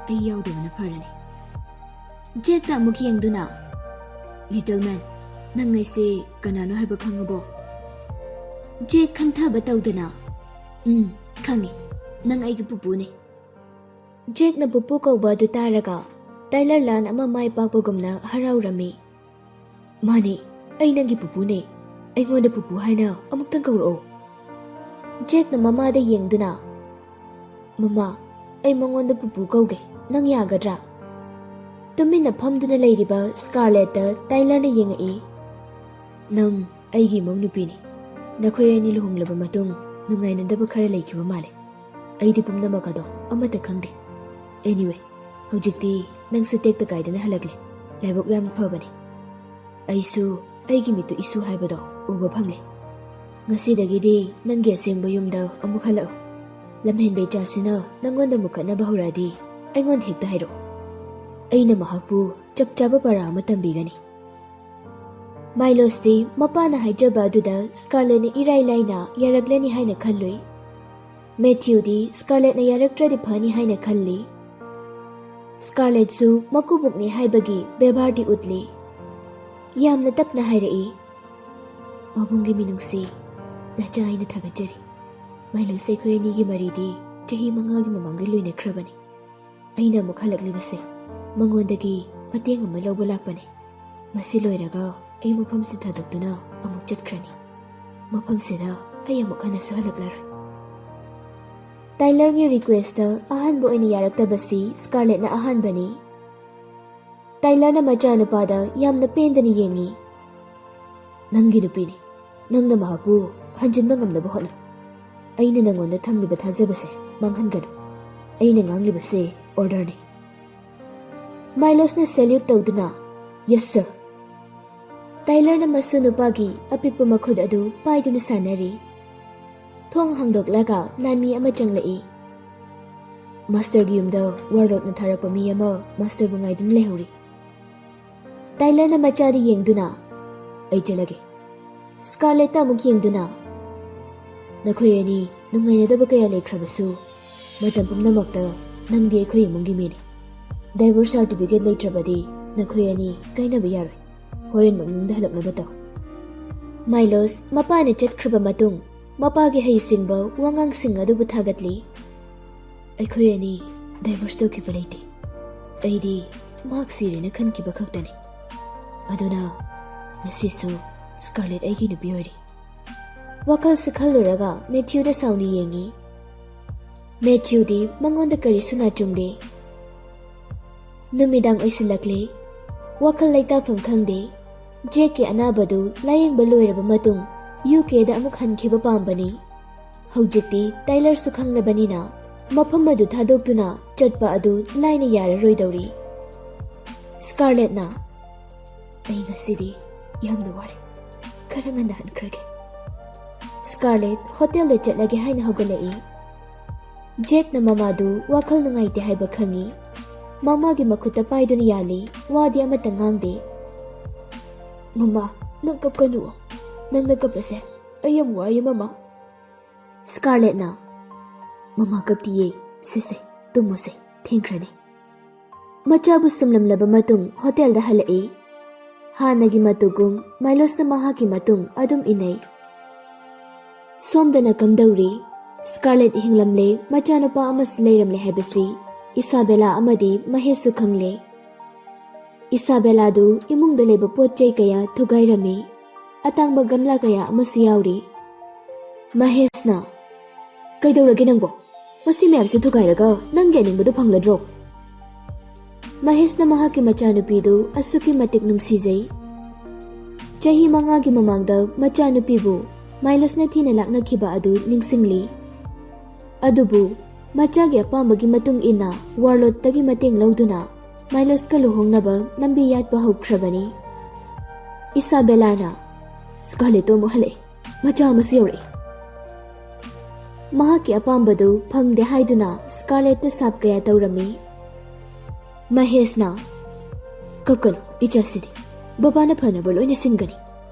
ꯑꯩ ꯌꯥꯎꯗꯕꯅ ꯐꯔꯅꯤ꯫" ꯖꯦꯛꯇ ꯑꯃꯨꯛ ꯌꯦꯡꯗꯨꯅ, "ꯂꯤꯇꯜ ꯃꯦꯟ, ꯅꯪ ꯑꯩꯁꯦ ꯀꯅꯥꯅꯣ ꯍꯥꯏꯕ ꯈꯪꯉꯕꯣ?" ꯖꯦꯛ ꯈꯟꯊꯕ ꯇꯧꯗꯅ, "ꯎꯝ, ꯈꯪꯉꯤ꯫ ꯅꯪ ꯑꯩꯒꯤ ꯄꯨꯄꯨꯅꯤ꯫" ꯖꯦꯛꯅ ꯄꯨꯄꯨ ꯀꯧꯕ ꯑꯗꯨ ꯇꯥꯔꯒ ꯇꯥꯏꯂꯔ ꯂꯥꯟ ꯑꯃ ꯃꯥꯏ ꯄꯥꯛꯄꯒꯨꯝꯅ ꯍꯔꯥꯎꯔꯝꯃꯤ꯫ "ꯃꯥꯅꯦ, ꯑꯩ ꯅꯪꯒꯤ ꯄꯨꯄꯨꯅꯦ꯫ ꯑꯩꯉꯣꯟꯗ ꯄꯨꯄꯨ ꯍꯥꯏꯅ ꯑꯃꯨꯛꯇꯪ ꯀꯧꯔꯛꯑꯣ꯫" ꯖꯦꯛꯅ ꯃꯃꯥꯗ ꯌꯦꯡꯗꯨꯅ, "ꯃꯃꯥ, ꯑꯩ ꯃꯉꯣꯟꯗ ꯄꯨꯄꯨ ꯀꯧꯒꯦ꯫ ꯅꯪ ꯌꯥꯒꯗ꯭ꯔꯥ?" ꯇꯨꯃꯤꯟꯅ ꯐꯝꯗꯨꯅ ꯂꯩꯔꯤꯕ ꯁ꯭ꯀꯥꯔꯂꯦꯠꯇ ꯇꯥꯏꯂꯔꯅ ꯌꯦꯡꯉꯛꯏ꯫ "ꯅꯪ ꯑꯩꯒꯤ ꯏꯃꯧ ꯅꯨꯄꯤꯅꯤ꯫ ꯅꯈꯣꯏ ꯑꯅꯤ ꯂꯨꯍꯣꯡꯂꯕ ꯃꯇꯨꯡ ꯅꯨꯡꯉꯥꯏꯅꯗꯕ ꯈꯔ ꯂꯩꯈꯤꯕ ꯃꯥꯜꯂꯦ꯫ ꯑꯩꯗꯤ ꯄꯨꯝꯅꯃꯛ ꯑꯗꯣ ꯑꯃꯠꯇ ꯈꯪꯗꯦ꯫ Anyway, ꯍꯧꯖꯤꯛꯇꯤ ꯅꯪꯁꯨ ꯇꯦꯛꯇ ꯀꯥꯏꯗꯅ ꯍꯜꯂꯛꯂꯦ꯫ ꯂꯥꯏꯕꯛ ꯌꯥꯝꯅ ꯐꯕꯅꯤ꯫ ꯑꯩꯁꯨ ꯑꯩꯒꯤ ꯃꯤꯠꯇꯨ ꯏꯁꯨ ꯍꯥꯏꯕꯗꯣ ꯎꯕ ꯐꯪꯂꯦ꯫" "ꯉꯁꯤꯗꯒꯤꯗꯤ ꯅꯪꯒꯤ ꯑꯁꯦꯡꯕ ꯌꯨꯝꯗ ꯑꯃꯨꯛ ꯍꯜꯂꯛꯎ꯫ ꯂꯝꯍꯦꯟꯕ ꯏꯆꯥꯁꯤꯅ ꯅꯪꯉꯣꯟꯗ ꯃꯨꯈꯠꯅꯕ ꯍꯧꯔꯛꯑꯗꯤ ꯑꯩꯉꯣꯟꯗ ꯍꯦꯛꯇ ꯍꯥꯏꯔꯛꯎ꯫ ꯑꯩꯅ ꯃꯍꯥꯛꯄꯨ ꯆꯞ ꯆꯥꯕ ꯄꯔꯥ ꯑꯃ ꯇꯝꯕꯤꯒꯅꯤ"꯫ ꯃꯥꯏꯂꯣꯁꯇꯤ ꯃꯄꯥꯅ ꯍꯥꯏꯖꯕ ꯑꯗꯨꯗ ꯁ꯭ꯀꯥꯔꯂꯦꯠꯅ ꯏꯔꯥꯏ ꯂꯥꯏꯅ ꯌꯥꯔꯛꯂꯅꯤ ꯍꯥꯏꯅ ꯈꯜꯂꯨꯏ꯫ ꯃꯦꯊ꯭ꯌꯨꯗꯤ ꯁ꯭ꯀꯥꯔꯂꯦꯠꯅ ꯌꯥꯔꯛꯇ꯭ꯔꯗꯤ ꯐꯅꯤ ꯍꯥꯏꯅ ꯈꯜꯂꯤ꯫ ꯁ꯭ꯀꯥꯔꯂꯦꯠꯁꯨ ꯃꯀꯨꯕꯣꯛꯅꯤ ꯍꯥꯏꯕꯒꯤ ꯕꯦꯕꯥꯔꯗꯤ ꯎꯠꯂꯤ꯫ ꯌꯥꯝꯅ ꯇꯞꯅ ꯍꯥꯏꯔꯛꯏ, "ꯄꯥꯕꯨꯡꯒꯤ ꯃꯤꯅꯨꯡꯁꯤ, ꯅꯆꯥ, ꯑꯩꯅ ꯊꯥꯒꯠꯆꯔꯤ꯫ ꯃꯥꯏꯂꯣꯁ, ꯑꯩꯈꯣꯏ ꯑꯅꯤꯒꯤ ꯃꯔꯤꯗꯤ ꯆꯍꯤ ꯃꯉꯥꯒꯤ ꯃꯃꯥꯡꯗ ꯂꯣꯏꯅꯈ꯭ꯔꯕꯅꯤ꯫ ꯑꯩꯅ ꯑꯃꯨꯛ ꯍꯜꯂꯛꯂꯤꯕꯁꯦ ꯃꯉꯣꯟꯗꯒꯤ ꯃꯇꯦꯡ ꯑꯃ ꯂꯧꯕ ꯂꯥꯛꯄꯅꯤ꯫ ꯃꯁꯤ ꯂꯣꯏꯔꯒ ꯑꯩ ꯃꯐꯝꯁꯤ ꯊꯥꯗꯣꯛꯇꯨꯅ ꯑꯃꯨꯛ ꯆꯠꯈ꯭ꯔꯅꯤ꯫ ꯃꯐꯝꯁꯤꯗ ꯑꯩ ꯑꯃꯨꯛ ꯍꯟꯅꯁꯨ ꯍꯜꯂꯛꯂꯔꯣꯏ"꯫ ꯇꯥꯏꯂꯔꯒꯤ ꯔꯤꯀ꯭ꯋꯦꯁꯇ ꯑꯍꯥꯟꯕ ꯑꯣꯏꯅ ꯌꯥꯔꯛꯇꯕꯁꯤ ꯁ꯭ꯀꯥꯔꯂꯦꯠꯅ ꯑꯍꯥꯟꯕꯅꯤ꯫ ꯇꯥꯏꯂꯔꯅ ꯃꯆꯥꯅꯨꯄꯥꯗ ꯌꯥꯝꯅ ꯄꯦꯟꯗꯅ ꯌꯦꯡꯉꯤ꯫ "ꯅꯪꯒꯤ ꯅꯨꯄꯤꯅꯤ꯫ ꯅꯪꯅ ꯃꯍꯥꯛꯄꯨ ꯍꯟꯖꯤꯟꯕ ꯉꯝꯅꯕ ꯍꯣꯠꯅꯧ꯫ ꯑꯩꯅ ꯅꯪꯉꯣꯟꯗ ꯊꯝꯂꯤꯕ ꯊꯥꯖꯕꯁꯦ ꯃꯥꯡꯍꯟꯒꯅꯨ꯫ ꯑꯩꯅ ꯉꯥꯡꯂꯤꯕꯁꯦ ꯑꯣꯔꯗꯔꯅꯤ"꯫ ꯃꯥꯏꯂꯣꯁꯅ ꯁꯦꯜꯌꯨꯠ ꯇꯧꯗꯨꯅ, "ꯌꯦꯁ, ꯁꯔ"꯫ ꯇꯥꯏꯂꯔꯅ ꯃꯁꯨ ꯅꯨꯄꯥꯒꯤ ꯑꯄꯤꯛꯄ ꯃꯈꯨꯠ ꯑꯗꯨ ꯄꯥꯏꯗꯨꯅ ꯁꯥꯟꯅꯔꯤ꯫ ꯊꯣꯡ ꯍꯥꯡꯗꯣꯛꯂꯒ ꯂꯥꯟꯃꯤ ꯑꯃ ꯆꯪꯂꯛꯏ꯫ "ꯃꯥꯁꯇꯔꯒꯤ ꯌꯨꯝꯗ ꯋꯥꯔꯂꯣꯛꯅ ꯊꯥꯔꯛꯄ ꯃꯤ ꯑꯃ ꯃꯥꯁꯇꯔꯕꯨ ꯉꯥꯏꯗꯨꯅ ꯂꯩꯍꯧꯔꯤ"꯫ ꯇꯥꯏꯂꯔꯅ ꯃꯆꯥꯗ ꯌꯦꯡꯗꯨꯅ, "ꯑꯩ ꯆꯠꯂꯒꯦ"꯫ ꯁ꯭ꯀꯥꯔꯂꯦꯠꯇ ꯑꯃꯨꯛ ꯌꯦꯡꯗꯨꯅ, "ꯅꯈꯣꯏ ꯑꯅꯤ ꯅꯨꯡꯉꯥꯏꯅꯗꯕ ꯀꯌꯥ ꯂꯩꯈ꯭ꯔꯕꯁꯨ, ꯃꯇꯝ ꯄꯨꯝꯅꯃꯛꯇ ꯅꯪꯗꯤ ꯑꯩꯈꯣꯏ ꯏꯃꯨꯡꯒꯤ ꯃꯤꯅꯤ꯫ ꯗꯥꯏꯚꯣꯔꯁ ꯁꯥꯔꯇꯤꯐꯤꯀꯦꯠ ꯂꯩꯇ꯭ꯔꯕꯗꯤ ꯅꯈꯣꯏ ꯑꯅꯤ ꯀꯥꯏꯅꯕ ꯌꯥꯔꯣꯏ꯫ ꯍꯣꯔꯦꯟꯃꯛ ꯌꯨꯝꯗ ꯍꯜꯂꯛꯅꯕ ꯇꯧ"꯫ ꯃꯥꯏꯂꯣꯁ ꯃꯄꯥꯅ ꯆꯠꯈ꯭ꯔꯕ ꯃꯇꯨꯡ ꯃꯄꯥꯒꯤ ꯍꯩꯁꯤꯡꯕ ꯋꯥꯉꯥꯡꯁꯤꯡ ꯑꯗꯨꯕꯨ ꯊꯥꯒꯠꯂꯤ꯫ "ꯑꯩꯈꯣꯏ ꯑꯅꯤ ꯗꯥꯏꯚꯣꯔꯁ ꯇꯧꯈꯤꯕ ꯂꯩꯇꯦ꯫ ꯑꯩꯗꯤ ꯃꯍꯥꯛ ꯁꯤꯔꯦꯅ ꯈꯟꯈꯤꯕ ꯈꯛꯇꯅꯤ꯫ ꯑꯗꯨꯅ ꯉꯁꯤꯁꯨ ꯁ꯭ꯀꯥꯔꯂꯦꯠ ꯑꯩꯒꯤ ꯅꯨꯄꯤ ꯑꯣꯏꯔꯤ"꯫ ꯋꯥꯈꯜꯁꯤ ꯈꯜꯂꯨꯔꯒ ꯃꯦꯊ꯭ꯌꯨꯗ ꯁꯥꯎꯅ ꯌꯦꯡꯉꯤ꯫ ꯃꯦꯊ꯭ꯌꯨꯗꯤ ꯃꯉꯣꯟꯗ ꯀꯔꯤꯁꯨ ꯅꯥꯆꯨꯡꯗꯦ꯫ ꯅꯨꯃꯤꯗꯥꯡ ꯑꯣꯏꯁꯤꯜꯂꯛꯂꯦ꯫ ꯋꯥꯈꯜ ꯂꯩꯇꯥꯐꯝ ꯈꯪꯗꯦ꯫ ꯖꯦꯛꯀꯤ ꯑꯅꯥꯕꯗꯨ ꯂꯥꯌꯦꯡꯕ ꯂꯣꯏꯔꯕ ꯃꯇꯨꯡ ꯌꯨ ꯀꯦꯗ ꯑꯃꯨꯛ ꯍꯟꯈꯤꯕ ꯄꯥꯝꯕꯅꯤ꯫ ꯍꯧꯖꯤꯛꯇꯤ ꯇꯥꯏꯂꯔꯁꯨ ꯈꯪꯂꯕꯅꯤꯅ ꯃꯐꯝ ꯑꯗꯨ ꯊꯥꯗꯣꯛꯇꯨꯅ ꯆꯠꯄ ꯑꯗꯨ ꯂꯥꯏꯅ ꯌꯥꯔꯔꯣꯏꯗꯧꯔꯤ꯫ ꯁ꯭ꯀꯥꯔꯂꯦꯠꯅ, "ꯑꯩ ꯉꯁꯤꯗꯤ ꯌꯥꯝꯅ ꯋꯥꯔꯦ꯫ ꯈꯔ ꯉꯟꯅ ꯍꯟꯈ꯭ꯔꯒꯦ"꯫ ꯁ꯭ꯀꯥꯔꯂꯦꯠ ꯍꯣꯇꯦꯜꯗ ꯆꯠꯂꯒꯦ ꯍꯥꯏꯅ ꯍꯧꯒꯠꯂꯛꯏ꯫ ꯖꯦꯛꯅ ꯃꯃꯥꯗꯨ ꯋꯥꯈꯜ ꯅꯨꯡꯉꯥꯏꯇꯦ ꯍꯥꯏꯕ ꯈꯪꯏ꯫ ꯃꯃꯥꯒꯤ ꯃꯈꯨꯠꯇ ꯄꯥꯏꯗꯨꯅ ꯌꯥꯜꯂꯤ, ꯋꯥꯗꯤ ꯑꯃꯠꯇ ꯉꯥꯡꯗꯦ꯫ "ꯃꯃꯥ, ꯅꯪ ꯀꯞꯀꯅꯨ꯫ ꯅꯪꯅ ꯀꯞꯄꯁꯦ ꯑꯩ ꯌꯥꯝ ꯋꯥꯏꯌꯦ, ꯃꯃꯥ꯫" ꯁ꯭ꯀꯥꯔꯂꯦꯠꯅ, "ꯃꯃꯥ ꯀꯞꯇꯤꯌꯦ, ꯁꯦꯁꯦ, ꯇꯨꯝꯃꯣꯁꯦ, ꯊꯦꯡꯈ꯭ꯔꯅꯤ꯫" ꯃꯆꯥꯕꯨ ꯁꯨꯝꯂꯝꯂꯕ ꯃꯇꯨꯡ ꯍꯣꯇꯦꯜꯗ ꯍꯜꯂꯛꯏ꯫ ꯍꯥꯟꯅꯒꯤ ꯃꯇꯨꯒꯨꯝ ꯃꯥꯏꯂꯣꯁꯅ ꯃꯍꯥꯛꯀꯤ ꯃꯇꯨꯡ ꯑꯗꯨꯝ ꯏꯟꯅꯩ꯫ ꯁꯣꯝꯗꯅ ꯀꯝꯗꯧꯔꯤ? ꯁ꯭ꯀꯥꯔꯂꯦꯠ ꯍꯤꯡꯂꯝꯂꯦ, ꯃꯆꯥꯅꯨꯄꯥ ꯑꯃꯁꯨ ꯂꯩꯔꯝꯂꯦ ꯍꯥꯏꯕꯁꯤ ꯏꯁꯥꯕꯦꯂꯥ ꯑꯃꯗꯤ ꯃꯍꯦꯁꯁꯨ ꯈꯪꯂꯦ꯫ ꯏꯁꯥꯕꯦꯂꯥꯗꯨ ꯏꯃꯨꯡꯗ ꯂꯩꯕ ꯄꯣꯠ ꯆꯩ ꯀꯌꯥ ꯊꯨꯒꯥꯏꯔꯝꯃꯤ꯫ ꯑꯇꯥꯡꯕ ꯒꯝꯂꯥ ꯀꯌꯥ ꯑꯃꯁꯨ ꯌꯥꯎꯔꯤ꯫ ꯃꯍꯦꯁꯅ, "ꯀꯩꯗꯧꯔꯒꯦ ꯅꯪꯕꯣ? ꯃꯁꯤ ꯃꯌꯥꯝꯁꯤ ꯊꯨꯒꯥꯏꯔꯒ ꯅꯪꯒꯤ ꯑꯅꯤꯡꯕꯗꯨ ꯐꯪꯂꯗ꯭ꯔꯣ?" ꯃꯍꯦꯁꯅ ꯃꯍꯥꯛꯀꯤ ꯃꯆꯥꯅꯨꯄꯤꯗꯨ ꯑꯁꯨꯛꯀꯤ ꯃꯇꯤꯛ ꯅꯨꯡꯁꯤꯖꯩ꯫ ꯆꯍꯤ ꯃꯉꯥꯒꯤ ꯃꯃꯥꯡꯗ ꯃꯆꯥꯅꯨꯄꯤꯕꯨ ꯃꯥꯏꯂꯣꯁꯅ ꯊꯤꯅ ꯂꯥꯛꯅꯈꯤꯕ ꯑꯗꯨ ꯅꯤꯡꯁꯤꯡꯂꯤ꯫ ꯑꯗꯨꯕꯨ ꯃꯆꯥꯒꯤ ꯑꯄꯥꯝꯕꯒꯤ ꯃꯇꯨꯡ ꯏꯟꯅ ꯋꯥꯔꯂꯣꯠꯇꯒꯤ ꯃꯇꯦꯡ ꯂꯧꯗꯨꯅ ꯃꯥꯏꯂꯣꯁꯀ ꯂꯨꯍꯣꯡꯅꯕ ꯂꯝꯕꯤ ꯌꯥꯠꯄ ꯍꯧꯈ꯭ꯔꯕꯅꯤ꯫ ꯏꯁꯥꯕꯦꯂꯥꯅ, "ꯁ꯭ꯀꯥꯔꯂꯦꯠꯇꯣ ꯑꯃꯨꯛ ꯍꯜꯂꯛꯑꯦ꯫ ꯃꯆꯥ ꯑꯃꯁꯨ ꯌꯧꯔꯛꯑꯦ꯫" ꯃꯍꯥꯛꯀꯤ ꯑꯄꯥꯝꯕꯗꯨ ꯐꯪꯗꯦ ꯍꯥꯏꯗꯨꯅ ꯁ꯭ꯀꯥꯔꯂꯦꯠꯇ ꯁꯥꯞ ꯀꯌꯥ ꯇꯧꯔꯝꯃꯤ꯫ ꯃꯍꯦꯁꯅ, "ꯀꯞꯀꯅꯨ, ꯏꯆꯥꯁꯤꯗꯤ꯫ ꯕꯕꯥꯅ ꯐꯅꯕ ꯂꯣꯏꯅ ꯁꯤꯟꯒꯅꯤ꯫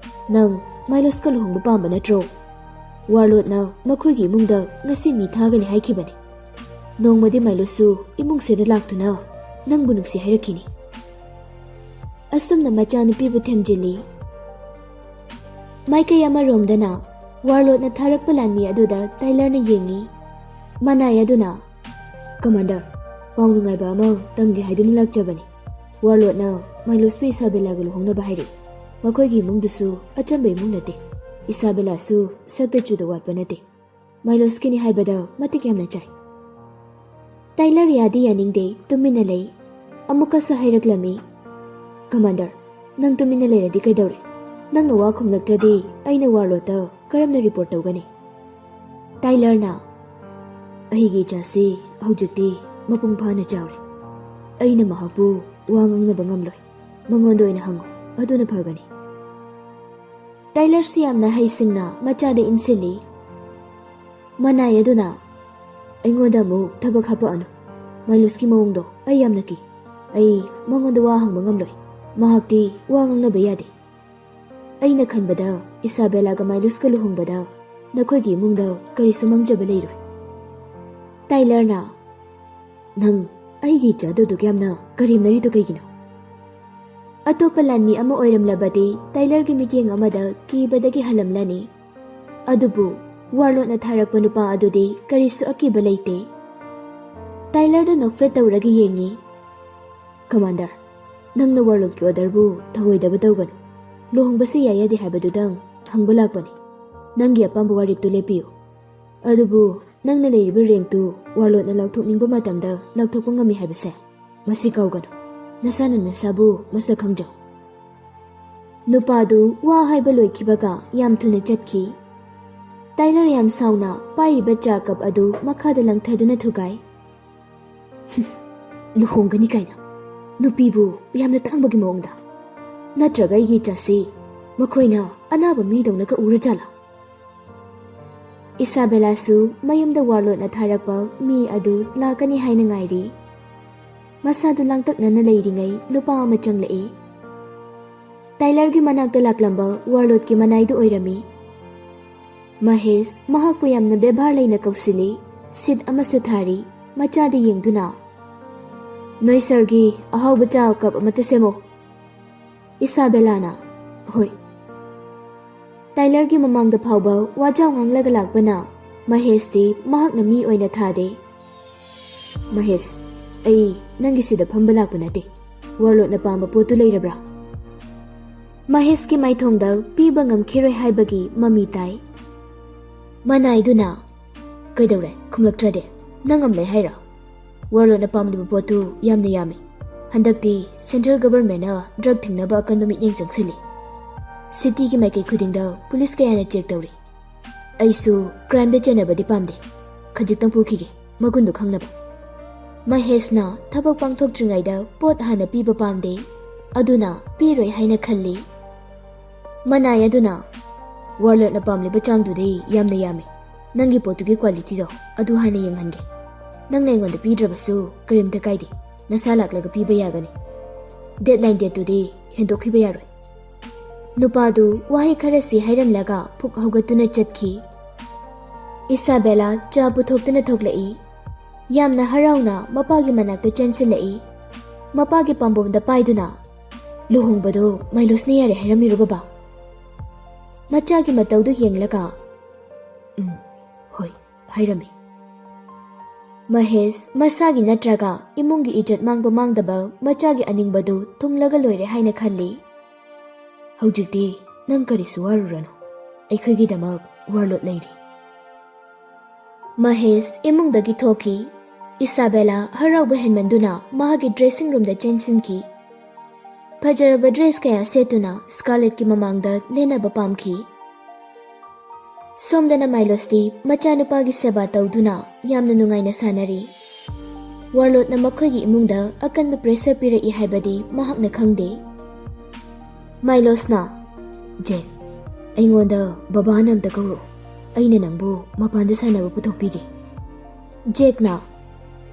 ꯅꯪ ꯃꯥꯏꯂꯣꯁꯀ ꯂꯨꯍꯣꯡꯕ ꯄꯥꯝꯕ ꯅꯠꯇ꯭ꯔꯣ? ꯋꯥꯔꯂꯣꯠꯅ ꯃꯈꯣꯏꯒꯤ ꯏꯃꯨꯡꯗ ꯉꯁꯤ ꯃꯤ ꯊꯥꯒꯅꯤ ꯍꯥꯏꯈꯤꯕꯅꯤ꯫ ꯅꯣꯡꯃꯗꯤ ꯃꯥꯏꯂꯣꯁꯁꯨ ꯏꯃꯨꯡꯁꯤꯗ ꯂꯥꯛꯇꯨꯅ ꯅꯪꯕꯨ ꯅꯨꯡꯁꯤ ꯍꯥꯏꯔꯛꯈꯤꯅꯤ꯫" ꯑꯁꯨꯝꯅ ꯃꯆꯥꯅꯨꯄꯤꯕꯨ ꯊꯦꯝꯖꯤꯜꯂꯤ꯫ ꯃꯥꯏꯀꯩ ꯑꯃꯔꯣꯝꯗꯅ ꯋꯥꯔꯂꯣꯠꯅ ꯊꯥꯔꯛꯄ ꯂꯥꯟꯃꯤ ꯑꯗꯨꯗ ꯇꯥꯏꯂꯔꯅ ꯌꯦꯡꯉꯤ꯫ ꯃꯅꯥꯏ ꯑꯗꯨꯅ, "ꯀꯃꯥꯟꯗꯔ, ꯄꯥꯎ ꯅꯨꯡꯉꯥꯏꯕ ꯑꯃ ꯇꯝꯒꯦ ꯍꯥꯏꯗꯨꯅ ꯂꯥꯛꯆꯕꯅꯤ꯫ ꯋꯥꯔꯂꯣꯠꯅ ꯃꯥꯏꯂꯣꯁꯄꯨ ꯏꯁꯥꯕꯦꯂꯥꯒ ꯂꯨꯍꯣꯡꯅꯕ ꯍꯥꯏꯔꯛꯏ꯫ ꯃꯈꯣꯏꯒꯤ ꯏꯃꯨꯡꯗꯨꯁꯨ ꯑꯆꯝꯕ ꯏꯃꯨꯡ ꯅꯠꯇꯦ꯫ ꯏꯁꯥꯕꯦꯂꯥꯁꯨ ꯁꯛꯇ ꯆꯨꯗ ꯋꯥꯠꯄ ꯅꯠꯇꯦ꯫ ꯃꯥꯏꯂꯣꯁꯀꯤꯅꯤ ꯍꯥꯏꯕꯗ ꯃꯇꯤꯛ ꯌꯥꯝꯅ ꯆꯥꯏ꯫" ꯇꯥꯏꯂꯔ ꯌꯥꯗꯤ ꯌꯥꯅꯤꯡꯗꯦ, ꯇꯨꯃꯤꯟꯅ ꯂꯩ꯫ ꯑꯃꯨꯛꯀꯁꯨ ꯍꯥꯏꯔꯛꯂꯝꯃꯤ, "ꯀꯃꯥꯟꯗꯔ, ꯅꯪ ꯇꯨꯃꯤꯟꯅ ꯂꯩꯔꯗꯤ ꯀꯩꯗꯧꯔꯦ? ꯅꯪꯅ ꯋꯥ ꯈꯨꯝꯂꯛꯇ꯭ꯔꯗꯤ ꯑꯩꯅ ꯋꯥꯔꯂꯣꯠꯇ ꯀꯔꯝꯅ ꯔꯤꯄꯣꯔꯠ ꯇꯧꯒꯅꯤ?" ꯇꯥꯏꯂꯔꯅ, "ꯑꯩꯒꯤ ꯏꯆꯥꯁꯤ ꯍꯧꯖꯤꯛꯇꯤ ꯃꯄꯨꯡ ꯐꯥꯅ ꯆꯥꯎꯔꯦ꯫ ꯑꯩꯅ ꯃꯍꯥꯛꯄꯨ ꯋꯥ ꯉꯥꯡꯅꯕ ꯉꯝꯂꯣꯏ꯫ ꯃꯉꯣꯟꯗ ꯑꯣꯏꯅ ꯍꯪꯉꯨ, ꯑꯗꯨꯅ ꯐꯒꯅꯤ꯫" ꯇꯥꯏꯂꯔꯁꯤ ꯌꯥꯝꯅ ꯍꯩꯁꯤꯡꯅ ꯃꯆꯥꯗ ꯏꯟꯁꯤꯜꯂꯤ꯫ ꯃꯅꯥꯏ ꯑꯗꯨꯅ, "ꯑꯩꯉꯣꯟꯗ ꯑꯃꯨꯛ ꯊꯕꯛ ꯍꯥꯄꯛꯑꯅꯨ꯫ ꯃꯥꯏꯂꯨꯁꯀꯤ ꯃꯑꯣꯡꯗꯣ ꯑꯩ ꯌꯥꯝꯅ ꯀꯤ꯫ ꯑꯩ ꯃꯉꯣꯟꯗ ꯋꯥ ꯍꯪꯕ ꯉꯝꯂꯣꯏ꯫ ꯃꯍꯥꯛꯇꯤ ꯋꯥ ꯉꯥꯡꯅꯕ ꯌꯥꯗꯦ꯫ ꯑꯩꯅ ꯈꯟꯕꯗ ꯏꯁꯥꯕꯦꯂꯥꯒ ꯃꯥꯏꯂꯨꯁꯀ ꯂꯨꯍꯣꯡꯕꯗ ꯅꯈꯣꯏꯒꯤ ꯏꯃꯨꯡꯗ ꯀꯔꯤꯁꯨ ꯃꯥꯡꯖꯕ ꯂꯩꯔꯣꯏ꯫" ꯇꯥꯏꯂꯔꯅ, "ꯅꯪ ꯑꯩꯒꯤ ꯏꯆꯥꯗꯨ ꯑꯗꯨꯛ ꯌꯥꯝꯅ ꯀꯔꯦꯝꯅꯔꯤꯗꯨ ꯀꯩꯒꯤꯅꯣ?" ꯑꯇꯣꯞꯄ ꯂꯥꯟꯃꯤ ꯑꯃ ꯑꯣꯏꯔꯝꯂꯕꯗꯤ ꯇꯥꯏꯂꯔꯒꯤ ꯃꯤꯠꯌꯦꯡ ꯑꯃꯗ ꯀꯤꯕꯗꯒꯤ ꯍꯜꯂꯝꯂꯅꯤ꯫ ꯑꯗꯨꯕꯨ ꯋꯥꯔꯂꯣꯠꯅ ꯊꯥꯔꯛꯄ ꯅꯨꯄꯥ ꯑꯗꯨꯗꯤ ꯀꯔꯤꯁꯨ ꯑꯀꯤꯕ ꯂꯩꯇꯦ꯫ ꯇꯥꯏꯂꯔꯗ ꯅꯣꯛꯐꯦꯠ ꯇꯧꯔꯒ ꯌꯦꯡꯉꯤ꯫ "ꯀꯃꯥꯟꯗꯔ, ꯅꯪꯅ ꯋꯥꯔꯂꯣꯠꯀꯤ ꯑꯣꯔꯗꯔꯕꯨ ꯊꯧꯑꯣꯏꯗꯕ ꯇꯧꯒꯅꯨ꯫ ꯂꯨꯍꯣꯡꯕꯁꯤ ꯌꯥꯏ ꯌꯥꯗꯦ ꯍꯥꯏꯕꯗꯨꯗꯪ ꯍꯪꯕ ꯂꯥꯛꯄꯅꯤ꯫ ꯅꯪꯒꯤ ꯑꯄꯥꯝꯕ ꯋꯥꯔꯦꯞꯇꯨ ꯂꯦꯞꯄꯤꯌꯨ꯫ ꯑꯗꯨꯕꯨ ꯅꯪꯅ ꯂꯩꯔꯤꯕ ꯔꯦꯡꯛꯇꯨ ꯋꯥꯔꯂꯣꯠꯅ ꯂꯥꯎꯊꯣꯛꯅꯤꯡꯕ ꯃꯇꯝꯗ ꯂꯥꯎꯊꯣꯛꯄ ꯉꯝꯃꯤ ꯍꯥꯏꯕꯁꯦ ꯃꯁꯤ ꯀꯥꯎꯒꯅꯨ꯫ ꯅꯁꯥꯅ ꯅꯁꯥꯕꯨ ꯃꯁꯛ ꯈꯪꯖꯧ꯫" ꯅꯨꯄꯥꯗꯨ ꯋꯥ ꯍꯥꯏꯕ ꯂꯣꯏꯈꯤꯕꯒ ꯌꯥꯝ ꯊꯨꯅ ꯆꯠꯈꯤ꯫ ꯇꯥꯏꯂꯔ ꯌꯥꯝ ꯁꯥꯎꯅ ꯄꯥꯏꯔꯤꯕ ꯆꯥ ꯀꯞ ꯑꯗꯨ ꯃꯈꯥꯗ ꯂꯪꯊꯗꯨꯅ ꯊꯨꯒꯥꯏ꯫ "ꯂꯨꯍꯣꯡꯒꯅꯤ ꯀꯥꯏꯅ꯫ ꯅꯨꯄꯤꯕꯨ ꯌꯥꯝꯅ ꯇꯥꯡꯕꯒꯤ ꯃꯑꯣꯡꯗ꯫ ꯅꯠꯇ꯭ꯔꯒ ꯑꯩꯒꯤ ꯏꯆꯥꯁꯤ ꯃꯈꯣꯏꯅ ꯑꯅꯥꯕ ꯃꯤꯗꯧꯅꯒ ꯎꯔꯖꯥꯠꯂꯥ?" ꯏꯁꯥꯕꯦꯂꯥꯁꯨ ꯃꯌꯨꯝꯗ ꯋꯥꯔꯂꯣꯠꯅ ꯊꯥꯔꯛꯄ ꯃꯤ ꯑꯗꯨ ꯂꯥꯛꯀꯅꯤ ꯍꯥꯏꯅ ꯉꯥꯏꯔꯤ꯫ ꯃꯁꯥꯗꯨ ꯂꯥꯡꯇꯛꯅꯅ ꯂꯩꯔꯤꯉꯩ ꯅꯨꯄꯥ ꯑꯃ ꯆꯪꯂꯛꯏ꯫ ꯇꯥꯏꯂꯔꯒꯤ ꯃꯅꯥꯛꯇ ꯂꯥꯛꯂꯝꯕ ꯋꯥꯔꯂꯣꯠꯀꯤ ꯃꯅꯥꯏꯗꯨ ꯑꯣꯏꯔꯝꯃꯤ꯫ ꯃꯍꯦꯁ ꯃꯍꯥꯛꯄꯨ ꯌꯥꯝꯅ ꯕꯦꯕꯥꯔ ꯂꯩꯅ ꯀꯧꯁꯤꯜꯂꯤ꯫ ꯁꯤꯠ ꯑꯃꯁꯨ ꯊꯥꯔꯤ꯫ ꯃꯆꯥꯗ ꯌꯦꯡꯗꯨꯅ, "ꯅꯣꯏ ꯁꯥꯔꯒꯤ ꯑꯍꯥꯎꯕ ꯆꯥ ꯀꯞ ꯑꯃꯠꯇ ꯁꯦꯝꯃꯣ꯫" ꯏꯁꯥꯕꯦꯂꯥꯅ, "ꯍꯣꯏ꯫" ꯇꯥꯏꯂꯔꯒꯤ ꯃꯃꯥꯡꯗ ꯐꯥꯎꯕ ꯋꯥꯖꯥꯎ ꯉꯥꯡꯂꯒ ꯂꯥꯛꯄꯅ ꯃꯍꯦꯁꯇꯤ ꯃꯍꯥꯛꯅ ꯃꯤ ꯑꯣꯏꯅ ꯊꯥꯗꯦ꯫ "ꯃꯍꯦꯁ, ꯑꯩ ꯅꯪꯒꯤ ꯁꯤꯗ ꯐꯝꯕ ꯂꯥꯛꯄ ꯅꯠꯇꯦ꯫ ꯋꯥꯔꯂꯣꯠꯅ ꯄꯥꯝꯕ ꯄꯣꯠꯇꯨ ꯂꯩꯔꯕ꯭ꯔꯥ?" ꯃꯍꯦꯁꯀꯤ ꯃꯥꯏꯊꯣꯡꯗ ꯄꯤꯕ ꯉꯝꯈꯤꯔꯣꯏ ꯍꯥꯏꯕꯒꯤ ꯃꯃꯤ ꯇꯥꯏ꯫ ꯃꯅꯥꯏꯗꯨꯅ, "ꯀꯩꯗꯧꯔꯦ? ꯈꯨꯝꯂꯛꯇ꯭ꯔꯗꯤ? ꯅꯪ ꯑꯃ ꯂꯩ ꯍꯥꯏꯔꯣ? ꯋꯥꯔꯂꯣꯠꯅ ꯄꯥꯝꯂꯤꯕ ꯄꯣꯠꯇꯨ ꯌꯥꯝꯅ ꯌꯥꯝꯃꯤ꯫ ꯍꯟꯗꯛꯇꯤ ꯁꯦꯟꯇ꯭ꯔꯦꯜ ꯒꯕꯔꯃꯦꯟꯅ ꯗ꯭ꯔꯒ ꯊꯤꯡꯅꯕ ꯑꯀꯟꯕ ꯃꯤꯠꯌꯦꯡ ꯆꯪꯁꯤꯜꯂꯤ꯫ ꯁꯤꯇꯤꯒꯤ ꯃꯥꯏꯀꯩ ꯈꯨꯗꯤꯡꯗ ꯄꯨꯂꯤꯁ ꯀꯌꯥꯅ ꯆꯦꯛ ꯇꯧꯔꯤ꯫ ꯑꯩꯁꯨ ꯀ꯭ꯔꯥꯏꯝꯗ ꯆꯦꯟꯅꯕꯗꯤ ꯄꯥꯝꯗꯦ꯫ ꯈꯖꯤꯛꯇꯪ ꯄꯨꯈꯤꯒꯦ, ꯃꯒꯨꯟꯗꯨ ꯈꯪꯅꯕ꯫" ꯃꯍꯦꯁꯅ ꯊꯕꯛ ꯄꯥꯡꯊꯣꯛꯇ꯭ꯔꯤꯉꯩꯗ ꯄꯣꯠ ꯍꯥꯟꯅ ꯄꯤꯕ ꯄꯥꯝꯗꯦ, ꯑꯗꯨꯅ ꯄꯤꯔꯣꯏ ꯍꯥꯏꯅ ꯈꯜꯂꯤ꯫ ꯃꯅꯥꯏ ꯑꯗꯨꯅ, "ꯋꯥꯔꯂꯣꯠꯅ ꯄꯥꯝꯂꯤꯕ ꯆꯥꯡꯗꯨꯗꯤ ꯌꯥꯝꯅ ꯌꯥꯝꯃꯤ꯫ ꯅꯪꯒꯤ ꯄꯣꯠꯇꯨꯒꯤ ꯀ꯭ꯋꯥꯂꯤꯇꯤꯗꯣ ꯑꯗꯨ ꯍꯥꯟꯅ ꯌꯦꯡꯍꯟꯒꯦ꯫ ꯅꯪꯅ ꯑꯩꯉꯣꯟꯗ ꯄꯤꯗ꯭ꯔꯕꯁꯨ ꯀꯔꯤꯝꯇ ꯀꯥꯏꯗꯦ, ꯅꯁꯥ ꯂꯥꯛꯂꯒ ꯄꯤꯕ ꯌꯥꯒꯅꯤ꯫ ꯗꯦꯗꯂꯥꯏꯟ ꯗꯦꯠꯇꯨꯗꯤ ꯍꯦꯟꯗꯣꯛꯈꯤꯕ ꯌꯥꯔꯣꯏ"꯫ ꯅꯨꯄꯥꯗꯨ ꯋꯥꯍꯩ ꯈꯔꯁꯤ ꯍꯥꯏꯔꯝꯂꯒ ꯐꯨꯛ ꯍꯧꯒꯠꯇꯨꯅ ꯆꯠꯈꯤ꯫ ꯏꯁꯥꯕꯦꯂꯥ ꯆꯥ ꯄꯨꯊꯣꯛꯇꯨꯅ ꯊꯣꯛꯂꯛꯏ꯫ ꯌꯥꯝꯅ ꯍꯔꯥꯎꯅ ꯃꯄꯥꯒꯤ ꯃꯅꯥꯛꯇ ꯆꯦꯟꯁꯤꯜꯂꯛꯏ꯫ ꯃꯄꯥꯒꯤ ꯄꯥꯝꯕꯣꯝꯗ ꯄꯥꯏꯗꯨꯅ, "ꯂꯨꯍꯣꯡꯕꯗꯣ ꯃꯥꯏꯂꯣꯁꯅ ꯌꯥꯔꯦ ꯍꯥꯏꯔꯝꯃꯤꯔꯣ, ꯕꯕꯥ?" ꯃꯆꯥꯒꯤ ꯃꯇꯧꯗꯨ ꯌꯦꯡꯂꯒ, "ꯎꯝ, ꯍꯣꯏ, ꯍꯥꯏꯔꯝꯃꯤ"꯫ ꯃꯍꯦꯁ ꯃꯁꯥꯒꯤ ꯅꯠꯇ꯭ꯔꯒ ꯏꯃꯨꯡꯒꯤ ꯏꯖꯠ ꯃꯥꯡꯕ ꯃꯥꯡꯗꯕ ꯃꯆꯥꯒꯤ ꯑꯅꯤꯡꯕꯗꯨ ꯊꯨꯡꯂꯒ ꯂꯣꯏꯔꯦ ꯍꯥꯏꯅ ꯈꯜꯂꯤ꯫ "ꯍꯧꯖꯤꯛꯇꯤ ꯅꯪ ꯀꯔꯤꯁꯨ ꯋꯥꯔꯨꯔꯅꯨ, ꯑꯩꯈꯣꯏꯒꯤꯗꯃꯛ ꯋꯥꯔꯂꯣꯠ ꯂꯩꯔꯤ"꯫ ꯃꯍꯦꯁ ꯏꯃꯨꯡꯗꯒꯤ ꯊꯣꯛꯈꯤ꯫ ꯏꯁꯥꯕꯦꯂꯥ ꯍꯔꯥꯎꯕ ꯍꯦꯟꯃꯟꯗꯨꯅ ꯃꯍꯥꯛꯀꯤ ꯗ꯭ꯔꯦꯁꯤꯡ ꯔꯨꯝꯗ ꯆꯦꯟꯁꯤꯟꯈꯤ꯫ ꯐꯖꯔꯕ ꯗ꯭ꯔꯦꯁ ꯀꯌꯥ ꯁꯦꯠꯇꯨꯅ ꯁ꯭ꯀꯥꯔꯂꯦꯠꯀꯤ ꯃꯃꯥꯡꯗ ꯂꯦꯟꯅꯕ ꯄꯥꯝꯈꯤ꯫ ꯁꯣꯝꯗꯅ ꯃꯥꯏꯂꯣꯁꯇꯤ ꯃꯆꯥꯅꯨꯄꯥꯒꯤ ꯁꯦꯕꯥ ꯇꯧꯗꯨꯅ ꯌꯥꯝꯅ ꯅꯨꯡꯉꯥꯏꯅ ꯁꯥꯟꯅꯔꯤ꯫ ꯋꯥꯔꯂꯣꯠꯅ ꯃꯈꯣꯏꯒꯤ ꯏꯃꯨꯡꯗ ꯑꯀꯟꯕ ꯄ꯭ꯔꯦꯁꯔ ꯄꯤꯔꯛꯏ ꯍꯥꯏꯕꯗꯤ ꯃꯍꯥꯛꯅ ꯈꯪꯗꯦ꯫ ꯃꯥꯏꯂꯣꯁꯅ, "ꯖꯦꯛ, ꯑꯩꯉꯣꯟꯗ ꯕꯕꯥꯅ ꯑꯝꯇ ꯀꯧꯔꯛꯑꯣ꯫ ꯑꯩꯅ ꯅꯪꯕꯨ ꯃꯄꯥꯟꯗ ꯁꯥꯟꯅꯕ ꯄꯨꯊꯣꯛꯄꯤꯒꯦ"꯫ ꯖꯦꯛꯅ,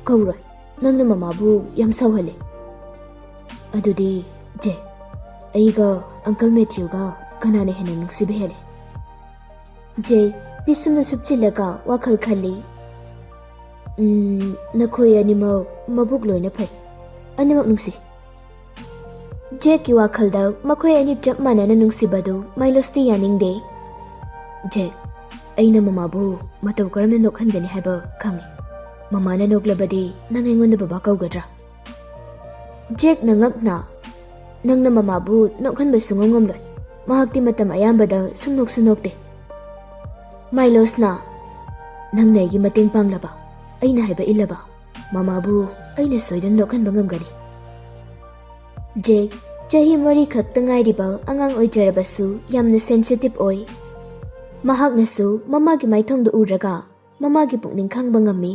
"ꯀꯧꯔꯣꯏ꯫ ꯅꯪꯅ ꯃꯃꯥꯕꯨ ꯌꯥꯝ ꯁꯥꯎꯍꯜꯂꯦ"꯫ "ꯑꯗꯨꯗꯤ, ꯖꯦꯛ, ꯑꯩꯒ ꯑꯪꯀꯜ ꯃꯦꯊ꯭ꯌꯨꯒ ꯀꯅꯥꯅ ꯍꯦꯟꯅ ꯅꯨꯡꯁꯤꯕ ꯍꯦꯜꯂꯦ?" ꯖꯦꯛ ꯄꯤꯁꯨꯝꯅ ꯁꯨꯞꯆꯤꯜꯂꯒ ꯋꯥꯈꯜ ꯈꯜꯂꯤ꯫ "ꯎꯝ, ꯅꯈꯣꯏ ꯑꯅꯤꯃꯛ ꯃꯕꯨꯛ ꯂꯣꯏꯅ ꯐꯩ꯫ ꯑꯅꯤꯃꯛ ꯅꯨꯡꯁꯤ"꯫ ꯖꯦꯛꯀꯤ ꯋꯥꯈꯜꯗ ꯃꯈꯣꯏ ꯑꯅꯤ ꯆꯞ ꯃꯥꯟꯅꯅ ꯅꯨꯡꯁꯤꯕꯗꯨ ꯃꯥꯏꯂꯣꯁꯇꯤ ꯌꯥꯅꯤꯡꯗꯦ꯫ "ꯖꯦꯛ, ꯑꯩꯅ ꯃꯃꯥꯕꯨ ꯃꯇꯧ ꯀꯔꯝꯅ ꯅꯣꯛꯍꯟꯒꯅꯤ ꯍꯥꯏꯕ ꯈꯪꯏ꯫ ꯃꯃꯥꯅ ꯅꯣꯛꯂꯕꯗꯤ ꯅꯪ ꯑꯩꯉꯣꯟꯗ ꯕꯕꯥ ꯀꯧꯒꯗ꯭ꯔꯥ?" ꯖꯦꯛꯅ ꯉꯛꯅ, "ꯅꯪꯅ ꯃꯃꯥꯕꯨ ꯅꯣꯛꯍꯟꯕ ꯁꯨꯡꯉꯝ ꯉꯝꯂꯣꯏ꯫ ꯃꯍꯥꯛꯇꯤ ꯃꯇꯝ ꯑꯌꯥꯝꯕꯗ ꯁꯨꯡꯅꯣꯛꯁꯨ ꯅꯣꯛꯇꯦ"꯫ ꯃꯥꯏꯂꯣꯁꯅ, "ꯅꯪꯅ ꯑꯩꯒꯤ ꯃꯇꯦꯡ ꯄꯥꯡꯂꯕ, ꯑꯩꯅ ꯍꯥꯏꯕ ꯏꯜꯂꯕ, ꯃꯃꯥꯕꯨ ꯑꯩꯅ ꯁꯣꯏꯗꯅ ꯅꯣꯛꯍꯟꯕ ꯉꯝꯒꯅꯤ"꯫ ꯖꯦꯛ, ꯆꯍꯤ ꯃꯔꯤ ꯈꯛꯇ ꯉꯥꯏꯔꯤꯕ ꯑꯉꯥꯡ ꯑꯣꯏꯖꯔꯕꯁꯨ, ꯌꯥꯝꯅ ꯁꯦꯟꯁꯤꯇꯤꯚ ꯑꯣꯏ꯫ ꯃꯍꯥꯛꯅꯁꯨ ꯃꯃꯥꯒꯤ ꯃꯥꯏꯊꯣꯡꯗꯨ ꯎꯔꯒ ꯃꯃꯥꯒꯤ ꯄꯨꯛꯅꯤꯡ ꯈꯪꯕ ꯉꯝꯃꯤ꯫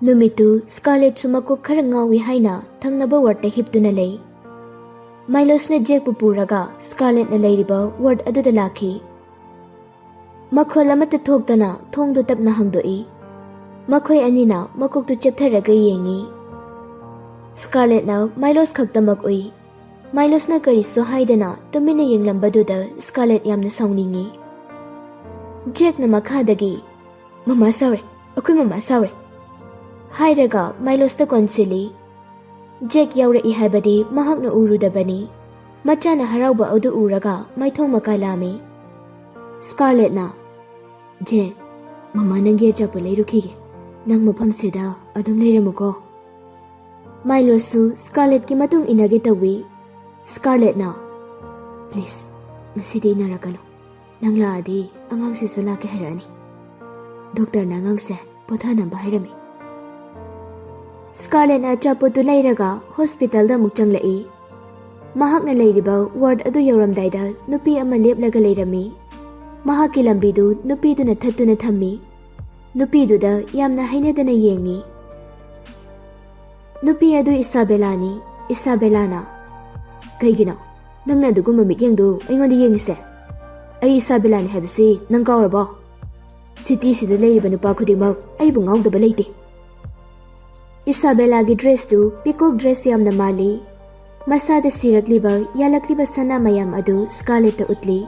ꯅꯨꯃꯤꯠꯇꯨ ꯁ꯭ꯀꯥꯔꯂꯦꯠꯁꯨ ꯃꯀꯣꯛ ꯈꯔ ꯉꯥꯎꯏ ꯍꯥꯏꯅ ꯊꯪꯅꯕ ꯋꯥꯔꯗꯇ ꯍꯤꯞꯇꯨꯅ ꯂꯩ꯫ ꯃꯥꯏꯂꯣꯁꯅ ꯖꯦꯛꯄꯨ ꯄꯨꯔꯒ ꯁ꯭ꯀꯥꯔꯂꯦꯠꯅ ꯂꯩꯔꯤꯕ ꯋꯥꯔꯗ ꯑꯗꯨꯗ ꯂꯥꯛꯈꯤ꯫ ꯃꯈꯣꯜ ꯑꯃꯠꯇ ꯊꯣꯛꯇꯅ ꯊꯣꯡꯗꯨ ꯇꯞꯅ ꯍꯥꯡꯗꯣꯛꯏ꯫ ꯃꯈꯣꯏ ꯑꯅꯤꯅ ꯃꯀꯣꯛꯇꯨ ꯆꯦꯞꯊꯔꯒ ꯌꯦꯡꯏ꯫ ꯁ꯭ꯀꯥꯔꯂꯦꯠꯅ ꯃꯥꯏꯂꯣꯁ ꯈꯛꯇꯃꯛ ꯎꯏ꯫ ꯃꯥꯏꯂꯣꯁꯅ ꯀꯔꯤꯁꯨ ꯍꯥꯏꯗꯅ ꯇꯨꯃꯤꯟꯅ ꯌꯦꯡꯂꯝꯕꯗꯨꯗ ꯁ꯭ꯀꯥꯔꯂꯦꯠ ꯌꯥꯝꯅ ꯁꯥꯎꯅꯤꯡꯏ꯫ ꯖꯦꯛꯅ ꯃꯈꯥꯗꯒꯤ, "ꯃꯃꯥ ꯁꯥꯎꯔꯦ, ꯑꯩꯈꯣꯏ ꯃꯃꯥ ꯁꯥꯎꯔꯦ," ꯍꯥꯏꯔꯒ ꯃꯥꯏꯂꯣꯁꯇ ꯀꯣꯟꯁꯤꯜꯂꯤ꯫ ꯖꯦꯛ ꯌꯥꯎꯔꯛꯏ ꯍꯥꯏꯕꯗꯤ ꯃꯍꯥꯛꯅ ꯎꯔꯨꯗꯕꯅꯤ꯫ ꯃꯆꯥꯅ ꯍꯔꯥꯎꯕ ꯑꯗꯨ ꯎꯔꯒ ꯃꯥꯏꯊꯣꯡ ꯃꯀꯥ ꯂꯥꯝꯃꯤ꯫ ꯁ꯭ꯀꯥꯔꯂꯦꯠꯅ, "ꯖꯦꯛ, ꯃꯃꯥ ꯅꯪꯒꯤ ꯑꯆꯥꯄꯣꯠ ꯂꯩꯔꯨꯈꯤꯒꯦ꯫ ꯅꯪ ꯃꯐꯝꯁꯤꯗ ꯑꯗꯨꯝ ꯂꯩꯔꯝꯃꯨꯀꯣ꯫" ꯃꯥꯏꯂꯣꯁꯁꯨ ꯁ꯭ꯀꯥꯔꯂꯦꯠꯀꯤ ꯃꯇꯨꯡ ꯏꯟꯅꯒꯦ ꯇꯧꯏ꯫ ꯁ꯭ꯀꯥꯔꯂꯦꯠꯅ, "ꯄ꯭ꯂꯤꯖ, ꯉꯁꯤꯗꯤ ꯏꯟꯅꯔꯛꯀꯅꯨ꯫ ꯅꯪ ꯂꯥꯛꯑꯗꯤ ꯑꯉꯥꯡꯁꯤꯁꯨ ꯂꯥꯛꯀꯦ ꯍꯥꯏꯔꯛꯑꯅꯤ꯫ ꯗꯣꯛꯇꯔꯅ ꯑꯉꯥꯡꯁꯦ ꯄꯣꯊꯥꯅꯕ ꯍꯥꯏꯔꯝꯃꯤ꯫" ꯁ꯭ꯀꯥꯔꯂꯦꯠꯅ ꯑꯆꯥꯄꯣꯠꯇꯨ ꯂꯩꯔꯒ ꯍꯣꯁꯄꯤꯇꯥꯜꯗ ꯑꯃꯨꯛ ꯆꯪꯂꯛꯏ꯫ ꯃꯍꯥꯛꯅ ꯂꯩꯔꯤꯕ ꯋꯥꯔꯗ ꯑꯗꯨ ꯌꯧꯔꯝꯗꯥꯏꯗ ꯅꯨꯄꯤ ꯑꯃ ꯂꯦꯞꯂꯒ ꯂꯩꯔꯝꯃꯤ꯫ ꯃꯍꯥꯛꯀꯤ ꯂꯝꯕꯤꯗꯨ ꯅꯨꯄꯤꯗꯨꯅ ꯊꯠꯇꯨꯅ ꯊꯝꯃꯤ꯫ ꯅꯨꯄꯤꯗꯨꯗ ꯌꯥꯝꯅ ꯍꯩꯅꯗꯅ ꯌꯦꯡꯉꯤ꯫ ꯅꯨꯄꯤ ꯑꯗꯨ ꯏꯁꯥꯕꯦꯂꯥꯅꯤ꯫ ꯏꯁꯥꯕꯦꯂꯥꯅ, "ꯀꯩꯒꯤꯅꯣ ꯅꯪꯅ ꯑꯗꯨꯒꯨꯝꯕ ꯃꯤꯠꯌꯦꯡꯗꯨ ꯑꯩꯉꯣꯟꯗ ꯌꯦꯡꯉꯤꯁꯦ? ꯑꯩ ꯏꯁꯥꯕꯦꯂꯥꯅꯤ ꯍꯥꯏꯕꯁꯤ ꯅꯪ ꯀꯥꯎꯔꯕꯣ? ꯁꯤꯇꯤꯁꯤꯗ ꯂꯩꯔꯤꯕ ꯅꯨꯄꯥ ꯈꯨꯗꯤꯡꯃꯛ ꯑꯩꯕꯨ ꯉꯥꯎꯗꯕ ꯂꯩꯇꯦ꯫" ꯏꯁꯥꯕꯦꯂꯥꯒꯤ ꯗ꯭ꯔꯦꯁꯇꯨ ꯄꯤꯀꯣꯛ ꯗ꯭ꯔꯦꯁ ꯌꯥꯝꯅ ꯃꯥꯜꯂꯤ꯫ ꯃꯁꯥꯗ ꯁꯤꯔꯛꯂꯤꯕ, ꯌꯥꯜꯂꯛꯂꯤꯕ ꯁꯅꯥ ꯃꯌꯥꯝ ꯑꯗꯨ ꯁ꯭ꯀꯥꯔꯂꯦꯠꯇ ꯎꯠꯂꯤ꯫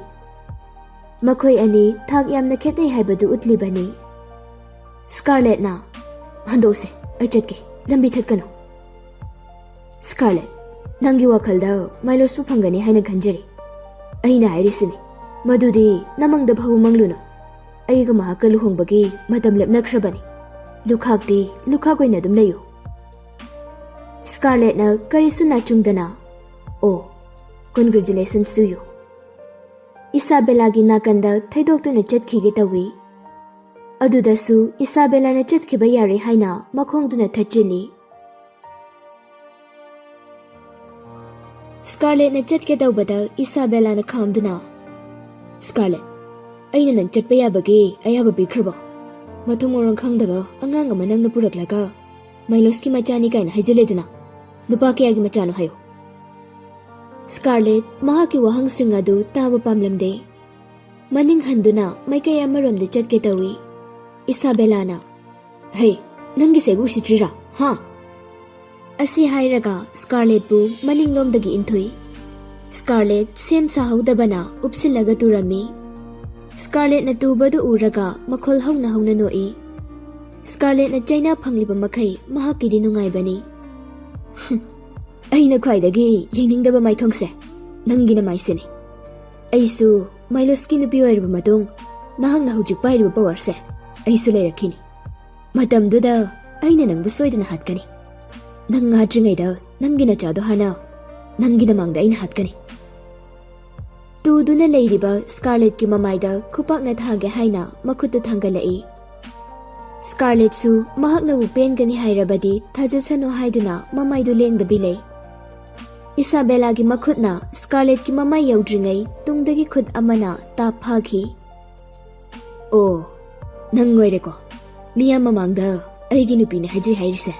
ꯃꯈꯣꯏ ꯑꯅꯤ ꯊꯥꯛ ꯌꯥꯝꯅ ꯈꯦꯠꯅꯩ ꯍꯥꯏꯕꯗꯨ ꯎꯠꯂꯤꯕꯅꯤ꯫ ꯁ꯭ꯀꯥꯔꯂꯦꯠꯅ, "ꯍꯟꯗꯣꯛꯁꯦ, ꯑꯩ ꯆꯠꯀꯦ, ꯂꯝꯕꯤ ꯊꯠꯀꯅꯨ꯫" ꯁ꯭ꯀꯥꯔꯂꯦꯠ, ꯅꯪꯒꯤ ꯋꯥꯈꯜꯗ ꯃꯥꯏꯂꯣꯁꯄꯨ ꯐꯪꯒꯅꯤ ꯍꯥꯏꯅ ꯈꯟꯖꯔꯤ꯫ ꯑꯩꯅ ꯍꯥꯏꯔꯤꯁꯤꯅꯤ, ꯃꯗꯨꯗꯤ ꯅꯃꯪꯗ ꯐꯥꯎꯕ ꯃꯪꯂꯨꯅꯨ꯫ ꯑꯩꯒ ꯃꯍꯥꯛꯀ ꯂꯨꯍꯣꯡꯕꯒꯤ ꯃꯇꯝ ꯂꯦꯞꯅꯈ꯭ꯔꯕꯅꯤ꯫ ꯂꯨꯈꯥꯛꯇꯤ ꯂꯨꯈꯥꯛ ꯑꯣꯏꯅ ꯑꯗꯨꯝ ꯂꯩꯌꯨ꯫ ꯁ꯭ꯀꯥꯔꯂꯦꯠꯅ ꯀꯔꯤꯁꯨ ꯅꯥꯆꯨꯝꯗꯅ, "Oh, congratulations to you." ꯏꯁꯥꯕꯦꯂꯥꯒꯤ ꯅꯥꯀꯟꯗ ꯊꯩꯗꯣꯛꯇꯨꯅ ꯆꯠꯈꯤꯒꯦ ꯇꯧꯏ꯫ ꯑꯗꯨꯗꯁꯨ ꯏꯁꯥꯕꯦꯂꯥꯅ ꯆꯠꯈꯤꯕ ꯌꯥꯔꯦ ꯍꯥꯏꯅ ꯃꯈꯣꯡꯗꯨꯅ ꯊꯠꯆꯤꯜꯂꯤ꯫ ꯁ꯭ꯀꯥꯔꯂꯦꯠꯅ ꯆꯠꯀꯦ ꯇꯧꯕꯗ ꯏꯁꯥꯕꯦꯂꯥꯅ ꯈꯥꯝꯗꯨꯅ, "ꯁ꯭ꯀꯥꯔꯂꯦꯠ, ꯑꯩꯅ ꯅꯪ ꯆꯠꯄ ꯌꯥꯕꯒꯤ ꯑꯌꯥꯕ ꯄꯤꯈ꯭ꯔꯕꯣ? ꯃꯊꯣꯡ ꯃꯔꯣꯡ ꯈꯪꯗꯕ ꯑꯉꯥꯡ ꯑꯃ ꯅꯪꯅ ꯄꯨꯔꯛꯂꯒ ꯃꯥꯏꯂꯣꯁꯀꯤ ꯃꯆꯥꯅꯤ ꯀꯥꯏꯅ ꯍꯥꯏꯖꯤꯜꯂꯦꯗꯅ꯫ ꯅꯨꯄꯥ ꯀꯌꯥꯒꯤ ꯃꯆꯥꯅꯣ ꯍꯥꯏꯌꯨ?" ꯁ꯭ꯀꯥꯔꯂꯦꯠ ꯃꯍꯥꯛꯀꯤ ꯋꯥꯍꯪꯁꯤꯡ ꯑꯗꯨ ꯇꯥꯕ ꯄꯥꯝꯂꯝꯗꯦ꯫ ꯃꯅꯤꯡ ꯍꯟꯗꯨꯅ ꯃꯥꯏꯀꯩ ꯑꯃꯔꯣꯝꯗ ꯆꯠꯀꯦ ꯇꯧꯏ꯫ ꯏꯁꯥꯕꯦꯂꯥꯅ, "ꯍꯦ, ꯅꯪꯒꯤꯁꯦ ꯑꯩꯕꯨ ꯎꯁꯤꯠꯇ꯭ꯔꯤꯔꯥ? ꯍꯥ?" ꯑꯁꯤ ꯍꯥꯏꯔꯒ ꯁ꯭ꯀꯥꯔꯂꯦꯠꯄꯨ ꯃꯅꯤꯡꯂꯣꯝꯗꯒꯤ ꯏꯟꯊꯨꯏ꯫ ꯁ꯭ꯀꯥꯔꯂꯦꯠ ꯁꯦꯝ ꯁꯥꯍꯧꯗꯕꯅ ꯎꯞꯁꯤꯜꯂꯒ ꯇꯨꯔꯝꯃꯤ꯫ ꯁ꯭ꯀꯥꯔꯂꯦꯠꯅ ꯇꯨꯕꯗꯨ ꯎꯔꯒ ꯃꯈꯣꯜ ꯍꯧꯅ ꯍꯧꯅ ꯅꯣꯛꯏ꯫ ꯁ꯭ꯀꯥꯔꯂꯦꯠꯅ ꯆꯩꯅꯥ ꯐꯪꯂꯤꯕ ꯃꯈꯩ ꯃꯍꯥꯛꯀꯤꯗꯤ ꯅꯨꯡꯉꯥꯏꯕꯅꯤ꯫ "ꯑꯩꯅ ꯈ꯭ꯋꯥꯏꯗꯒꯤ ꯌꯦꯡꯅꯤꯡꯗꯕ ꯃꯥꯏꯊꯣꯡꯁꯦ ꯅꯪꯒꯤ ꯅꯃꯥꯏꯁꯤꯅꯤ꯫ ꯑꯩꯁꯨ ꯃꯥꯏꯂꯣꯁꯀꯤ ꯅꯨꯄꯤ ꯑꯣꯏꯔꯕ ꯃꯇꯨꯡ ꯅꯍꯥꯛꯅ ꯍꯧꯖꯤꯛ ꯄꯥꯏꯔꯤꯕ ꯄꯋꯥꯔꯁꯦ ꯑꯩꯁꯨ ꯂꯩꯔꯛꯈꯤꯅꯤ꯫ ꯃꯇꯝꯗꯨꯗ ꯑꯩꯅ ꯅꯪꯕꯨ ꯁꯣꯏꯗꯅ ꯍꯥꯠꯀꯅꯤ꯫ ꯅꯪ ꯍꯥꯠꯇ꯭ꯔꯤꯉꯩꯗ ꯅꯪꯒꯤ ꯅꯆꯥꯗꯣ ꯍꯥꯟꯅ ꯅꯪꯒꯤ ꯅꯃꯥꯡꯗ ꯑꯩꯅ ꯍꯥꯠꯀꯅꯤ꯫" ꯇꯨꯗꯨꯅ ꯂꯩꯔꯤꯕ ꯁ꯭ꯀꯥꯔꯂꯦꯠꯀꯤ ꯃꯃꯥꯏꯗ ꯈꯨꯄꯥꯛꯅ ꯊꯥꯒꯦ ꯍꯥꯏꯅ ꯃꯈꯨꯠꯇꯨ ꯊꯥꯡꯒꯠꯂꯛꯏ꯫ ꯁ꯭ꯀꯥꯔꯂꯦꯠꯁꯨ ꯃꯍꯥꯛꯅꯕꯨ ꯄꯦꯟꯒꯅꯤ ꯍꯥꯏꯔꯕꯗꯤ ꯊꯥꯖꯁꯅꯨ ꯍꯥꯏꯗꯨꯅ ꯃꯃꯥꯏꯗꯨ ꯂꯦꯡꯗꯕꯤ ꯂꯩ꯫ ꯏꯁꯥꯕꯦꯂꯥꯒꯤ ꯃꯈꯨꯠꯅ ꯁ꯭ꯀꯥꯔꯂꯦꯠꯀꯤ ꯃꯃꯥꯏ ꯌꯧꯗ꯭ꯔꯤꯉꯩ ꯇꯨꯡꯗꯒꯤ ꯈꯨꯠ ꯑꯃꯅ ꯇꯥꯞ ꯐꯥꯈꯤ꯫ "ꯑꯣ, ꯅꯪ ꯑꯣꯏꯔꯦꯀꯣ ꯃꯤꯌꯥꯝ ꯃꯃꯥꯡꯗ ꯑꯩꯒꯤ ꯅꯨꯄꯤꯅꯦ ꯍꯥꯏꯖꯩ ꯍꯥꯏꯔꯤꯁꯦ?"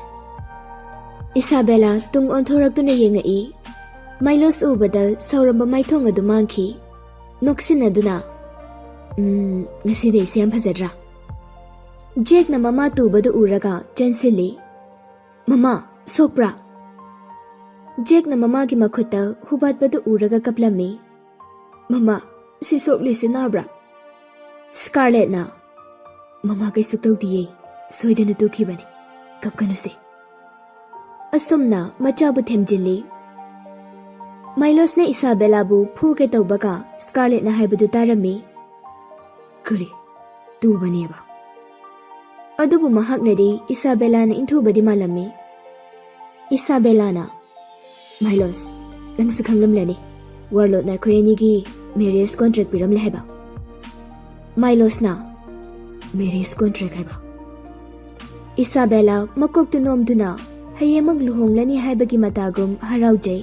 ꯏꯁꯥꯕꯦꯂꯥ ꯇꯨꯡ ꯑꯣꯟꯊꯣꯔꯛꯇꯨꯅ ꯌꯦꯡꯉꯛꯏ꯫ ꯃꯥꯏꯂꯣꯁ ꯎꯕꯗ ꯁꯥꯎꯔꯝꯕ ꯃꯥꯏꯊꯣꯡ ꯑꯗꯨ ꯃꯥꯡꯈꯤ꯫ ꯅꯣꯛꯁꯤꯟꯅꯗꯨꯅ, "ꯎꯝ, ꯉꯁꯤꯗꯤ ꯑꯩꯁꯦ ꯌꯥꯝ ꯐꯖꯗ꯭ꯔꯥ?" ꯖꯦꯛꯅ ꯃꯃꯥ ꯇꯨꯕꯗꯨ ꯎꯔꯒ ꯆꯦꯟꯁꯤꯜꯂꯤ꯫ "ꯃꯃꯥ, ꯁꯣꯛꯄ꯭ꯔꯥ?" ꯖꯦꯛꯅ ꯃꯃꯥꯒꯤ ꯃꯈꯨꯠꯇ ꯍꯨꯕꯥꯠꯄꯗꯨ ꯎꯔꯒ ꯀꯞꯂꯝꯃꯤ꯫ "ꯃꯃꯥ, ꯁꯤ ꯁꯣꯛꯂꯤꯁꯤ ꯅꯥꯕ꯭ꯔꯥ?" ꯁ꯭ꯀꯥꯔꯂꯦꯠꯅ, "ꯃꯃꯥ ꯀꯩꯁꯨ ꯇꯧꯗꯤꯌꯦ, ꯁꯣꯏꯗꯅ ꯇꯨꯈꯤꯕꯅꯤ, ꯀꯞꯀꯅꯨꯁꯦ꯫" ꯑꯁꯨꯝꯅ ꯃꯆꯥꯕꯨ ꯊꯦꯝꯖꯤꯜꯂꯤ꯫ ꯃꯥꯏꯂꯣꯁꯅ ꯏꯁꯥꯕꯦꯂꯥꯕꯨ ꯐꯨꯒꯦ ꯇꯧꯕꯒ ꯁ꯭ꯀꯥꯔꯂꯦꯠꯅ ꯍꯥꯏꯕꯗꯨ ꯇꯥꯔꯝꯃꯤ꯫ "ꯀꯔꯤ? ꯇꯨꯕꯅꯦꯕ?" ꯑꯗꯨꯕꯨ ꯃꯍꯥꯛꯅꯗꯤ ꯏꯁꯥꯕꯦꯂꯥꯅ ꯏꯟꯊꯨꯕꯗꯤ ꯃꯥꯜꯂꯝꯃꯤ꯫ ꯏꯁꯥꯕꯦꯂꯥꯅ, "ꯃꯥꯏꯂꯣꯁ, ꯅꯪꯁꯨ ꯈꯪꯂꯝꯂꯅꯤ, ꯋꯥꯔꯂꯣꯠꯅ ꯑꯩꯈꯣꯏ ꯑꯅꯤꯒꯤ ꯃꯦꯔꯤꯌꯦꯖ ꯀꯣꯟꯇ꯭ꯔꯦꯛ ꯄꯤꯔꯝꯂꯦ ꯍꯥꯏꯕ꯫" ꯃꯥꯏꯂꯣꯁꯅ, "ꯃꯦꯔꯤꯌꯦꯖ ꯀꯣꯟꯇ꯭ꯔꯦꯛ ꯍꯥꯏꯕ?" ꯏꯁꯥꯕꯦꯂꯥ ꯃꯀꯣꯛꯇꯨ ꯅꯣꯝꯗꯨꯅ ꯍꯌꯦꯡꯃꯛ ꯂꯨꯍꯣꯡꯂꯅꯤ ꯍꯥꯏꯕꯒꯤ ꯃꯇꯥꯒꯨꯝ ꯍꯔꯥꯎꯖꯩ꯫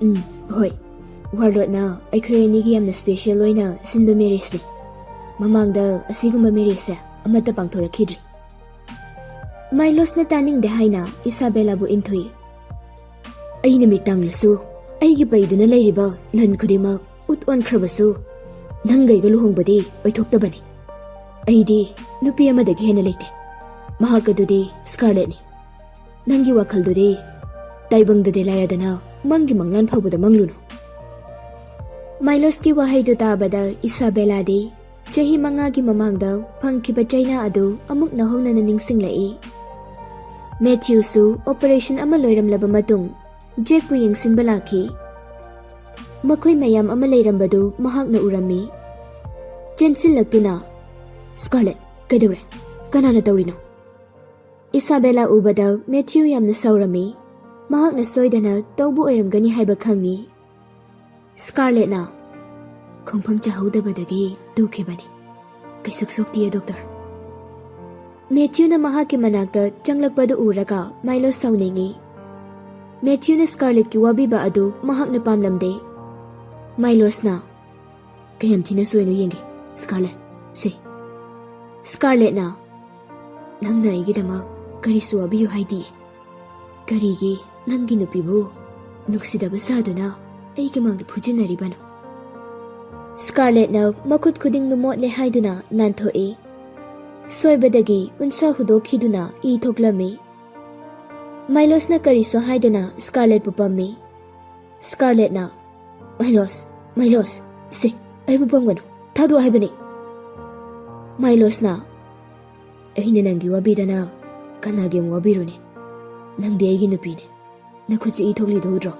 "ꯎꯝ, ꯍꯣꯏ, ꯋꯥꯔꯂꯣꯠꯅ ꯑꯩꯈꯣꯏ ꯑꯅꯤꯒꯤ ꯌꯥꯝꯅ ꯁ꯭ꯄꯦꯁꯤꯌꯦꯜ ꯑꯣꯏꯅ ꯁꯤꯟꯕ ꯃꯦꯔꯤꯌꯦꯖꯅꯤ꯫ ꯃꯃꯥꯡꯗ ꯑꯁꯤꯒꯨꯝꯕ ꯃꯦꯔꯤꯌꯦꯖꯁꯦ ꯑꯃꯠꯇ ꯄꯥꯡꯊꯣꯔꯛꯈꯤꯗ꯭ꯔꯤ꯫" ꯃꯥꯏꯂꯣꯁꯅ ꯇꯥꯅꯤꯡꯗꯦ ꯍꯥꯏꯅ ꯏꯁꯥꯕꯦꯂꯥꯕꯨ ꯏꯟꯊꯨꯏ꯫ "ꯑꯩꯅ ꯃꯤꯠ ꯇꯥꯡꯂꯁꯨ ꯑꯩꯒꯤ ꯄꯩꯗꯨꯅ ꯂꯩꯔꯤꯕ ꯂꯟ ꯈꯨꯗꯤꯡꯃꯛ ꯎꯠ ꯑꯣꯟꯈ꯭ꯔꯕꯁꯨ, ꯅꯪꯒ ꯑꯩꯒ ꯂꯨꯍꯣꯡꯕꯗꯤ ꯑꯣꯏꯊꯣꯛꯇꯕꯅꯤ꯫ ꯑꯩꯗꯤ ꯅꯨꯄꯤ ꯑꯃꯗꯒꯤ ꯍꯦꯟꯅ ꯂꯩꯇꯦ꯫ ꯃꯍꯥꯛ ꯑꯗꯨꯗꯤ ꯁ꯭ꯀꯥꯔꯂꯦꯠꯅꯤ꯫ ꯅꯪꯒꯤ ꯋꯥꯈꯜꯗꯨꯗꯤ ꯇꯥꯏꯕꯪꯗꯗꯤ ꯂꯥꯏꯔꯗꯅ, ꯃꯪꯒꯤ ꯃꯪꯂꯥꯟ ꯐꯥꯎꯕꯗ ꯃꯪꯂꯨꯅꯨ꯫ ꯃꯥꯏꯂꯣꯁꯀꯤ ꯋꯥꯍꯩꯗꯨ ꯇꯥꯕꯗ ꯏꯁꯥꯕꯦꯂꯥꯗꯤ ꯆꯍꯤ ꯃꯉꯥꯒꯤ ꯃꯃꯥꯡꯗ ꯐꯪꯈꯤꯕ ꯆꯩꯅꯥ ꯑꯗꯨ ꯑꯃꯨꯛ ꯅꯧꯍꯧꯅꯅ ꯅꯤꯡꯁꯤꯡꯂꯛꯏ꯫ ꯃꯦꯊ꯭ꯌꯨꯁꯨ ꯑꯣꯄꯔꯦꯁꯟ ꯑꯃ ꯂꯣꯏꯔꯝꯂꯕ ꯃꯇꯨꯡ ꯖꯦꯛꯄꯨ ꯌꯦꯡꯁꯤꯟꯕ ꯂꯥꯛꯈꯤ꯫ ꯃꯈꯣꯏ ꯃꯌꯥꯝ ꯑꯃ ꯂꯩꯔꯝꯕꯗꯨ ꯃꯍꯥꯛꯅ ꯎꯔꯝꯃꯤ꯫ ꯆꯦꯟꯁꯤꯜꯂꯛꯇꯨꯅ, "ꯁ꯭ꯀꯥꯔꯂꯦꯠ, ꯀꯩꯗꯧꯔꯦ? ꯀꯅꯥꯅ ꯇꯧꯔꯤꯅꯣ?" ꯏꯁꯥꯕꯦꯂꯥ ꯎꯕꯗ ꯃꯦꯊ꯭ꯌꯨ ꯌꯥꯝꯅ ꯁꯥꯎꯔꯝꯃꯤ꯫ ꯃꯍꯥꯛꯅ ꯁꯣꯏꯗꯅ ꯇꯧꯕ ꯑꯣꯏꯔꯝꯒꯅꯤ ꯍꯥꯏꯕ ꯈꯪꯉꯤ꯫ ꯁ꯭ꯀꯥꯔꯂꯦꯠꯅ, "ꯈꯣꯡꯐꯝ ꯆꯥꯍꯧꯗꯕꯗꯒꯤ ꯇꯨꯈꯤꯕꯅꯤ꯫ ꯀꯩꯁꯨ ꯁꯣꯛꯇꯤꯌꯦ, ꯗꯣꯛꯇꯔ꯫" ꯃꯦꯊ꯭ꯌꯨꯅ ꯃꯍꯥꯛꯀꯤ ꯃꯅꯥꯛꯇ ꯆꯪꯂꯛꯄꯗꯨ ꯎꯔꯒ ꯃꯥꯏꯂꯣꯁ ꯁꯥꯎꯅꯤꯡꯏ꯫ ꯃꯦꯊ꯭ꯌꯨꯅ ꯁ꯭ꯀꯥꯔꯂꯦꯠꯀꯤ ꯋꯥꯕꯤꯕ ꯑꯗꯨ ꯃꯍꯥꯛꯅ ꯄꯥꯝꯂꯝꯗꯦ꯫ ꯃꯥꯏꯂꯣꯁꯅ, "ꯀꯌꯥꯝ ꯊꯤꯅ ꯁꯣꯏꯅꯣ ꯌꯦꯡꯒꯦ, ꯁ꯭ꯀꯥꯔꯂꯦꯠ꯫ ꯁꯦ꯫" ꯁ꯭ꯀꯥꯔꯂꯦꯠꯅ, "ꯅꯪꯅ ꯑꯩꯒꯤꯗꯃꯛ ꯀꯔꯤꯁꯨ ꯋꯥꯕꯤꯌꯨ ꯍꯥꯏꯗꯤꯌꯦ꯫ ꯀꯔꯤꯒꯤ ꯅꯪꯒꯤ ꯅꯨꯄꯤꯕꯨ ꯅꯨꯡꯁꯤꯗꯕ ꯁꯥꯗꯨꯅ ꯑꯩꯒꯤ ꯃꯥꯡꯗ ꯐꯨꯖꯤꯟꯅꯔꯤꯕꯅꯣ?" ꯁ꯭ꯀꯥꯔꯂꯦꯠꯅ ꯃꯈꯨꯠ ꯈꯨꯗꯤꯡꯗꯨ ꯃꯣꯠꯂꯦ ꯍꯥꯏꯗꯨꯅ ꯅꯥꯟꯊꯣꯛꯏ꯫ ꯁꯣꯏꯕꯗꯒꯤ ꯎꯟꯁꯥ ꯍꯨꯗꯣꯛꯈꯤꯗꯨꯅ ꯏ ꯊꯣꯛꯂꯝꯃꯤ꯫ ꯃꯥꯏꯂꯣꯁꯅ ꯀꯔꯤꯁꯨ ꯍꯥꯏꯗꯅ ꯁ꯭ꯀꯥꯔꯂꯦꯠꯄꯨ ꯄꯝꯃꯤ꯫ ꯁ꯭ꯀꯥꯔꯂꯦꯠꯅ, "ꯃꯥꯏꯂꯣꯁ, ꯃꯥꯏꯂꯣꯁ, ꯁꯦ, ꯑꯩꯕꯨ ꯄꯝꯒꯅꯨ, ꯊꯥꯗꯣꯛ ꯍꯥꯏꯕꯅꯤ꯫" ꯃꯥꯏꯂꯣꯁꯅ, "ꯑꯩꯅ ꯅꯪꯒꯤ ꯋꯥꯕꯤꯗꯅ ꯀꯅꯥꯒꯤ ꯑꯃꯨꯛ ꯋꯥꯕꯤꯔꯨꯅꯤ? ꯅꯪꯗꯤ ꯑꯩꯒꯤ ꯅꯨꯄꯤꯅꯤ꯫ ꯅꯈꯨꯠꯁꯤ ꯏ ꯊꯣꯛꯂꯤꯗꯨ ꯎꯗ꯭ꯔꯣ?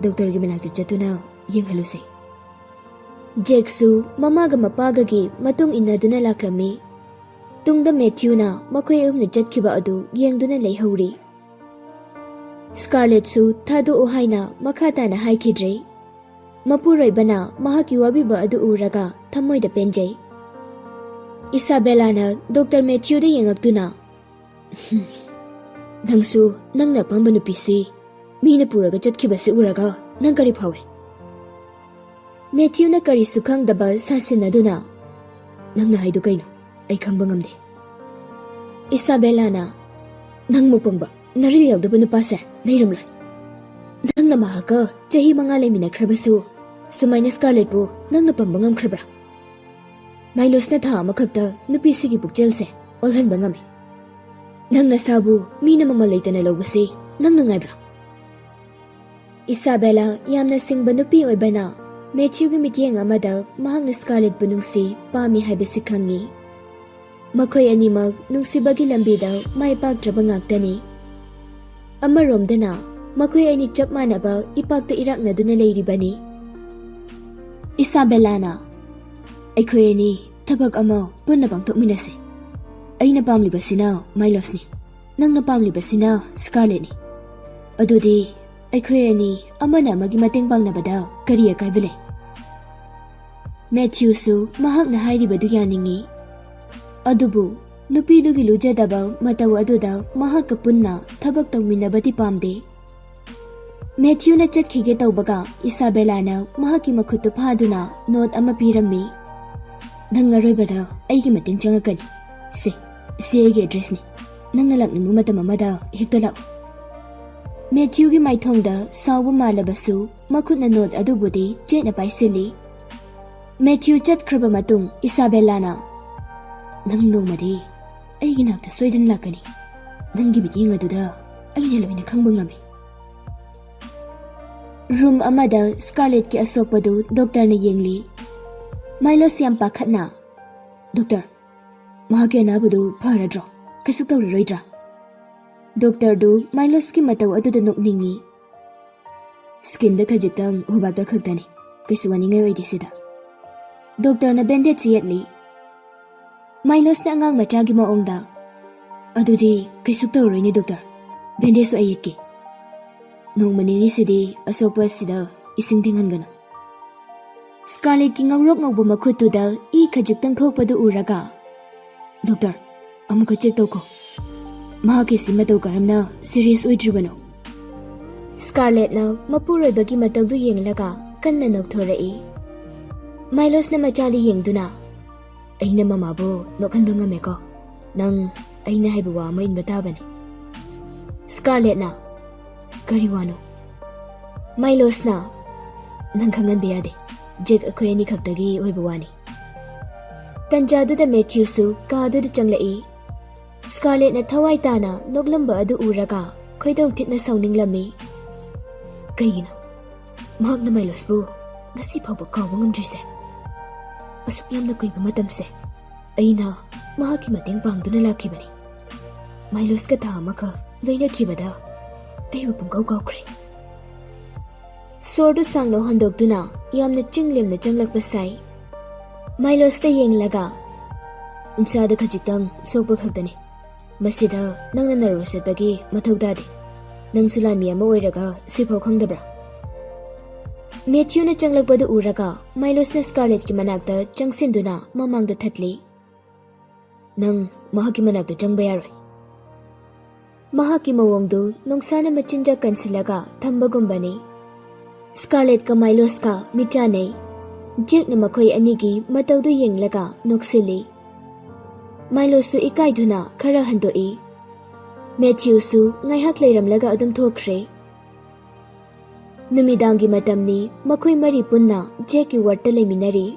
ꯗꯣꯛꯇꯔꯒꯤ ꯃꯅꯥꯛꯇ ꯆꯠꯇꯨꯅ ꯌꯦꯡꯍꯜꯂꯨꯁꯤ꯫" ꯖꯦꯛꯁꯨ ꯃꯃꯥꯒ ꯃꯄꯥꯒꯒꯤ ꯃꯇꯨꯡ ꯏꯟꯅꯗꯨꯅ ꯂꯥꯛꯂꯝꯃꯤ꯫ ꯇꯨꯡꯗ ꯃꯦꯊ꯭ꯌꯨꯅ ꯃꯈꯣꯏ ꯑꯍꯨꯝꯅ ꯆꯠꯈꯤꯕ ꯑꯗꯨ ꯌꯦꯡꯗꯨꯅ ꯂꯩꯍꯧꯔꯤ꯫ ꯁ꯭ꯀꯥꯔꯂꯦꯠꯁꯨ ꯊꯥꯗꯣꯛꯎ ꯍꯥꯏꯅ ꯃꯈꯥ ꯇꯥꯅ ꯍꯥꯏꯈꯤꯗ꯭ꯔꯦ꯫ ꯃꯄꯨꯔꯣꯏꯕꯅ ꯃꯍꯥꯛꯀꯤ ꯋꯥꯕꯤꯕ ꯑꯗꯨ ꯎꯔꯒ ꯊꯃꯣꯏꯗ ꯄꯦꯟꯖꯩ꯫ ꯏꯁꯥꯕꯦꯂꯥꯅ ꯗꯣꯛꯇꯔ ꯃꯦꯊ꯭ꯌꯨꯗ ꯌꯦꯡꯉꯛꯇꯨꯅ, "ꯅꯪꯁꯨ ꯅꯪꯅ ꯑꯄꯥꯝꯕ ꯅꯨꯄꯤꯁꯤ ꯃꯤꯅ ꯄꯨꯔꯒ ꯆꯠꯈꯤꯕꯁꯤ ꯎꯔꯒ ꯅꯪ ꯀꯔꯤ ꯐꯥꯎꯏ?" ꯃꯦꯊ꯭ꯌꯨꯅ ꯀꯔꯤꯁꯨ ꯈꯪꯗꯕ ꯁꯥꯁꯤꯟꯅꯗꯨꯅ, "ꯅꯪꯅ ꯍꯥꯏꯗꯨ ꯀꯩꯅꯣ? ꯑꯩ ꯈꯪꯕ ꯉꯝꯗꯦ꯫" ꯏꯁꯥꯕꯦꯂꯥꯅ, "ꯅꯪ ꯃꯨꯛ ꯄꯪꯕ, ꯅꯔꯤꯜ ꯌꯥꯎꯗꯕ ꯅꯨꯄꯥꯁꯦ ꯂꯩꯔꯝꯂꯣꯏ꯫" ꯅꯪꯅ ꯃꯍꯥꯛꯀ ꯆꯍꯤ ꯃꯉꯥ ꯂꯩꯃꯤꯟꯅꯈ꯭ꯔꯕꯁꯨ, ꯁꯨꯃꯥꯏꯅ ꯁ꯭ꯀꯥꯔꯂꯦꯠꯄꯨ ꯅꯪꯅ ꯄꯥꯝꯕ ꯉꯝꯈ꯭ꯔꯕ꯭ꯔꯥ? ꯃꯥꯏꯂꯣꯁꯅ ꯊꯥ ꯑꯃꯈꯛꯇ ꯅꯨꯄꯤꯁꯤꯒꯤ ꯄꯨꯛꯆꯦꯜꯁꯦ ꯑꯣꯜꯍꯟꯕ ꯉꯝꯃꯤ꯫ ꯅꯪ ꯅꯁꯥꯕꯨ ꯃꯤꯅ ꯃꯃꯜ ꯂꯩꯇꯅ ꯂꯧꯕꯁꯤ ꯅꯪ ꯅꯨꯡꯉꯥꯏꯕ꯭ꯔꯥ? ꯏꯁꯥꯕꯦꯂꯥ ꯌꯥꯝꯅ ꯁꯤꯡꯕ ꯅꯨꯄꯤ ꯑꯣꯏꯕꯅ ꯃꯦꯊ꯭ꯌꯨꯒꯤ ꯃꯤꯠꯌꯦꯡ ꯑꯃꯗ ꯃꯍꯥꯛꯅ ꯁ꯭ꯀꯥꯔꯂꯦꯠꯄꯨ ꯅꯨꯡꯁꯤ ꯄꯥꯝꯃꯤ ꯍꯥꯏꯕꯁꯤ ꯈꯪꯉꯤ꯫ ꯃꯈꯣꯏ ꯑꯅꯤꯃꯛ ꯅꯨꯡꯁꯤꯕꯒꯤ ꯂꯝꯕꯤꯗ ꯃꯥꯏ ꯄꯥꯛꯇ꯭ꯔꯕ ꯉꯥꯛꯇꯅꯤ꯫ ꯑꯃꯔꯣꯝꯗꯅ ꯃꯈꯣꯏ ꯑꯅꯤ ꯆꯞ ꯃꯥꯟꯅꯕ ꯏꯄꯥꯛꯇ ꯏꯔꯥꯛꯅꯗꯨꯅ ꯂꯩꯔꯤꯕꯅꯤ꯫ ꯏꯁꯥꯕꯦꯂꯥꯅ, "ꯑꯩꯈꯣꯏ ꯑꯅꯤ ꯊꯕꯛ ꯑꯃ ꯄꯨꯟꯅ ꯄꯥꯡꯊꯣꯛꯃꯤꯟꯅꯁꯤ꯫ ꯑꯩꯅ ꯄꯥꯝꯂꯤꯕꯁꯤꯅ ꯃꯥꯏꯂꯣꯁꯅꯤ, ꯅꯪꯅ ꯄꯥꯝꯂꯤꯕꯁꯤꯅ ꯁ꯭ꯀꯥꯔꯂꯦꯠꯅꯤ꯫ ꯑꯗꯨꯗꯤ ꯑꯩꯈꯣꯏ ꯑꯅꯤ ꯑꯃꯅ ꯑꯃꯒꯤ ꯃꯇꯦꯡ ꯄꯥꯡꯅꯕꯗ ꯀꯔꯤ ꯑꯀꯥꯏꯕ ꯂꯩ?" ꯃꯦꯊ꯭ꯌꯨꯁꯨ ꯃꯍꯥꯛꯅ ꯍꯥꯏꯔꯤꯕꯗꯨ ꯌꯥꯅꯤꯡꯏ꯫ ꯑꯗꯨꯕꯨ ꯅꯨꯄꯤꯗꯨꯒꯤ ꯂꯨꯖꯗꯕ ꯃꯇꯧ ꯑꯗꯨꯗ ꯃꯍꯥꯛꯀ ꯄꯨꯟꯅ ꯊꯕꯛ ꯇꯧꯃꯤꯟꯅꯕꯗꯤ ꯄꯥꯝꯗꯦ꯫ ꯃꯦꯊ꯭ꯌꯨꯅ ꯆꯠꯈꯤꯒꯦ ꯇꯧꯕꯒ ꯏꯁꯥꯕꯦꯂꯥꯅ ꯃꯍꯥꯛꯀꯤ ꯃꯈꯨꯠꯇꯨ ꯐꯥꯗꯨꯅ ꯅꯣꯠ ꯑꯃ ꯄꯤꯔꯝꯃꯤ꯫ "ꯅꯪ ꯑꯔꯣꯏꯕꯗ ꯑꯩꯒꯤ ꯃꯇꯦꯡ ꯆꯪꯉꯛꯀꯅꯤ꯫ ꯁꯦ, ꯁꯤ ꯑꯩꯒꯤ ꯑꯦꯗ꯭ꯔꯦꯁꯅꯤ꯫ ꯅꯪꯅ ꯂꯥꯛꯅꯤꯡꯕ ꯃꯇꯝ ꯑꯃꯗ ꯍꯦꯛꯇ ꯂꯥꯛꯎ꯫" ꯃꯦꯊ꯭ꯌꯨꯒꯤ ꯃꯥꯏꯊꯣꯡꯗ ꯁꯥꯎꯕ ꯃꯥꯜꯂꯕꯁꯨ ꯃꯈꯨꯠꯅ ꯅꯣꯠ ꯑꯗꯨꯕꯨꯗꯤ ꯆꯦꯠꯅ ꯄꯥꯏꯁꯤꯜꯂꯤ꯫ ꯃꯦꯊ꯭ꯌꯨ ꯆꯠꯈ꯭ꯔꯕ ꯃꯇꯨꯡ ꯏꯁꯥꯕꯦꯂꯥꯅ, "ꯅꯪ ꯅꯣꯡꯃꯗꯤ ꯑꯩꯒꯤ ꯅꯥꯛꯇ ꯁꯣꯏꯗꯅ ꯂꯥꯛꯀꯅꯤ꯫ ꯅꯪꯒꯤ ꯃꯤꯠꯌꯦꯡ ꯑꯗꯨꯗ ꯑꯩꯅ ꯂꯣꯏꯅ ꯈꯪꯕ ꯉꯝꯃꯤ꯫" ꯔꯨꯝ ꯑꯃꯗ ꯁ꯭ꯀꯥꯔꯂꯦꯠꯀꯤ ꯑꯁꯣꯛꯄꯗꯨ ꯗꯣꯛꯇꯔꯅ ꯌꯦꯡꯂꯤ꯫ ꯃꯥꯏꯂꯣꯁ ꯌꯥꯝ ꯄꯥꯈꯠꯅ, "ꯗꯣꯛꯇꯔ, ꯃꯍꯥꯛꯀꯤ ꯑꯅꯥꯕꯗꯨ ꯐꯔꯗ꯭ꯔꯣ? ꯀꯩꯁꯨ ꯇꯧꯔꯔꯣꯏꯗ꯭ꯔꯥ?" ꯗꯣꯛꯇꯔꯗꯨ ꯃꯥꯏꯂꯣꯁꯀꯤ ꯃꯇꯧ ꯑꯗꯨꯗ ꯅꯣꯛꯅꯤꯡꯏ꯫ "ꯁ꯭ꯀꯤꯟꯗ ꯈꯖꯤꯛꯇꯪ ꯍꯨꯕꯥꯠꯄ ꯈꯛꯇꯅꯤ꯫ ꯀꯩꯁꯨ ꯋꯥꯅꯤꯡꯉꯥꯏ ꯑꯣꯏꯗꯦ ꯁꯤꯗ꯫" ꯗꯣꯛꯇꯔꯅ ꯕꯦꯟꯗꯦꯖ ꯌꯦꯠꯂꯤ꯫ ꯃꯥꯏꯂꯣꯁꯅ ꯑꯉꯥꯡ ꯃꯆꯥꯒꯤ ꯃꯑꯣꯡꯗ, "ꯑꯗꯨꯗꯤ ꯀꯩꯁꯨ ꯇꯧꯔꯣꯏꯅꯦ ꯗꯣꯛꯇꯔ꯫ ꯕꯦꯟꯗꯦꯖꯁꯨ ꯑꯩ ꯌꯦꯠꯀꯦ꯫ ꯅꯣꯡꯃ ꯅꯤꯅꯤꯁꯤꯗꯤ ꯑꯁꯣꯛꯄ ꯑꯁꯤꯗ ꯏꯁꯤꯡ ꯊꯦꯡꯍꯟꯒꯅꯨ꯫" ꯁ꯭ꯀꯥꯔꯂꯦꯠꯀꯤ ꯉꯧꯔꯣꯛ ꯉꯧꯕ ꯃꯈꯨꯠꯇꯨꯗ ꯏ ꯈꯖꯤꯛꯇꯪ ꯊꯣꯛꯄꯗꯨ ꯎꯔꯒ, "ꯗꯣꯛꯇꯔ, ꯑꯃꯨꯛꯀ ꯆꯦꯛ ꯇꯧꯀꯣ꯫ ꯃꯍꯥꯛꯀꯤꯁꯤ ꯃꯇꯧ ꯀꯔꯝꯅ ꯁꯤꯔꯤꯌꯁ ꯑꯣꯏꯗ꯭ꯔꯤꯕꯅꯣ?" ꯁ꯭ꯀꯥꯔꯂꯦꯠꯅ ꯃꯄꯨꯔꯣꯏꯕꯒꯤ ꯃꯇꯧꯗꯨ ꯌꯦꯡꯂꯒ ꯀꯟꯅ ꯅꯣꯛꯊꯣꯔꯛꯏ꯫ ꯃꯥꯏꯂꯣꯁꯅ ꯃꯆꯥꯗ ꯌꯦꯡꯗꯨꯅ, "ꯑꯩꯅ ꯃꯃꯥꯕꯨ ꯅꯣꯛꯍꯟꯕ ꯉꯝꯃꯦꯀꯣ꯫ ꯅꯪ ꯑꯩꯅ ꯍꯥꯏꯕ ꯋꯥ ꯑꯃ ꯏꯟꯕ ꯇꯥꯕꯅꯤ꯫" ꯁ꯭ꯀꯥꯔꯂꯦꯠꯅ, "ꯀꯔꯤ ꯋꯥꯅꯣ?" ꯃꯥꯏꯂꯣꯁꯅ, "ꯅꯪ ꯈꯪꯍꯟꯕ ꯌꯥꯗꯦ꯫ ꯖꯦꯛ ꯑꯩꯈꯣꯏ ꯑꯅꯤꯈꯛꯇꯒꯤ ꯑꯣꯏꯕ ꯋꯥꯅꯤ꯫" ꯇꯟꯖꯥꯗꯨꯗ ꯃꯦꯊ꯭ꯌꯨꯁꯨ ꯀꯥꯗꯨꯗ ꯆꯪꯂꯛꯏ꯫ ꯁ꯭ꯀꯥꯔꯂꯦꯠꯅ ꯊꯋꯥꯏ ꯇꯥꯅ ꯅꯣꯛꯂꯝꯕ ꯑꯗꯨ ꯎꯔꯒ ꯈꯣꯏꯗꯧ ꯊꯤꯠꯅ ꯁꯥꯎꯅꯤꯡꯂꯝꯃꯤ꯫ ꯀꯩꯒꯤꯅꯣ ꯃꯍꯥꯛꯅ ꯃꯥꯏꯂꯣꯁꯄꯨ ꯉꯁꯤ ꯐꯥꯎꯕ ꯀꯥꯎꯕ ꯉꯝꯗ꯭ꯔꯤꯁꯦ? ꯑꯁꯨꯛ ꯌꯥꯝꯅ ꯀꯨꯏꯕ ꯃꯇꯝꯁꯦ ꯑꯩꯅ ꯃꯍꯥꯛꯀꯤ ꯃꯇꯦꯡ ꯄꯥꯡꯗꯨꯅ ꯂꯥꯛꯈꯤꯕꯅꯤ꯫ ꯃꯥꯏꯂꯣꯁꯀ ꯊꯥ ꯑꯃꯈꯛ ꯂꯣꯏꯅꯈꯤꯕꯗ ꯑꯩꯕꯨ ꯄꯨꯡꯀꯥꯎ ꯀꯥꯎꯈ꯭ꯔꯦ꯫ ꯁꯣꯔꯗꯨ ꯁꯥꯡꯅ ꯍꯣꯟꯗꯣꯛꯇꯨꯅ ꯌꯥꯝꯅ ꯆꯤꯡ ꯂꯦꯝꯅ ꯆꯪꯂꯛꯄ ꯁꯥꯏ꯫ ꯃꯥꯏꯂꯣꯁꯇ ꯌꯦꯡꯂꯒ, "ꯎꯟꯁꯥꯗ ꯈꯖꯤꯛꯇꯪ ꯁꯣꯛꯄ ꯈꯛꯇꯅꯤ꯫ ꯃꯁꯤꯗ ꯅꯪꯅ ꯅꯔꯚꯁ ꯆꯠꯄꯒꯤ ꯃꯊꯧ ꯇꯥꯗꯦ꯫ ꯅꯪꯁꯨ ꯂꯥꯟꯃꯤ ꯑꯃ ꯑꯣꯏꯔꯒ ꯁꯤꯐꯥꯎ ꯈꯪꯗꯕ꯭ꯔꯥ?" ꯃꯦꯊ꯭ꯌꯨꯅ ꯆꯪꯂꯛꯄꯗꯨ ꯎꯔꯒ ꯃꯥꯏꯂꯣꯁꯅ ꯁ꯭ꯀꯥꯔꯂꯦꯠꯀꯤ ꯃꯅꯥꯛꯇ ꯆꯪꯁꯤꯟꯗꯨꯅ ꯃꯃꯥꯡꯗ ꯊꯠꯂꯤ꯫ "ꯅꯪ ꯃꯍꯥꯛꯀꯤ ꯃꯅꯥꯛꯇ ꯆꯪꯕ ꯌꯥꯔꯣꯏ꯫" ꯃꯍꯥꯛꯀꯤ ꯃꯑꯣꯡꯗꯨ ꯅꯣꯡꯁꯥꯅ ꯃꯆꯤꯟꯖꯥꯛ ꯀꯟꯁꯤꯜꯂꯒ ꯊꯝꯕꯒꯨꯝꯕꯅꯤ꯫ ꯁ꯭ꯀꯥꯔꯂꯦꯠꯀ ꯃꯥꯏꯂꯣꯁꯀ ꯃꯤꯠ ꯆꯥꯟꯅꯩ꯫ ꯖꯦꯛꯅ ꯃꯈꯣꯏ ꯑꯅꯤꯒꯤ ꯃꯇꯧꯗꯨ ꯌꯦꯡꯂꯒ ꯅꯣꯛꯁꯤꯜꯂꯤ꯫ ꯃꯥꯏꯂꯣꯁꯁꯨ ꯏꯀꯥꯏꯗꯨꯅ ꯈꯔ ꯍꯟꯗꯣꯛꯏ꯫ ꯃꯦꯊ꯭ꯌꯨꯁꯨ ꯉꯥꯏꯍꯥꯛ ꯂꯩꯔꯝꯂꯒ ꯑꯗꯨꯝ ꯊꯣꯛꯈ꯭ꯔꯦ꯫ ꯅꯨꯃꯤꯗꯥꯡꯒꯤ ꯃꯇꯝꯅꯤ꯫ ꯃꯈꯣꯏ ꯃꯔꯤ ꯄꯨꯟꯅ ꯖꯦꯛꯀꯤ ꯋꯥꯔꯗꯇ ꯂꯩꯃꯤꯟꯅꯔꯤ꯫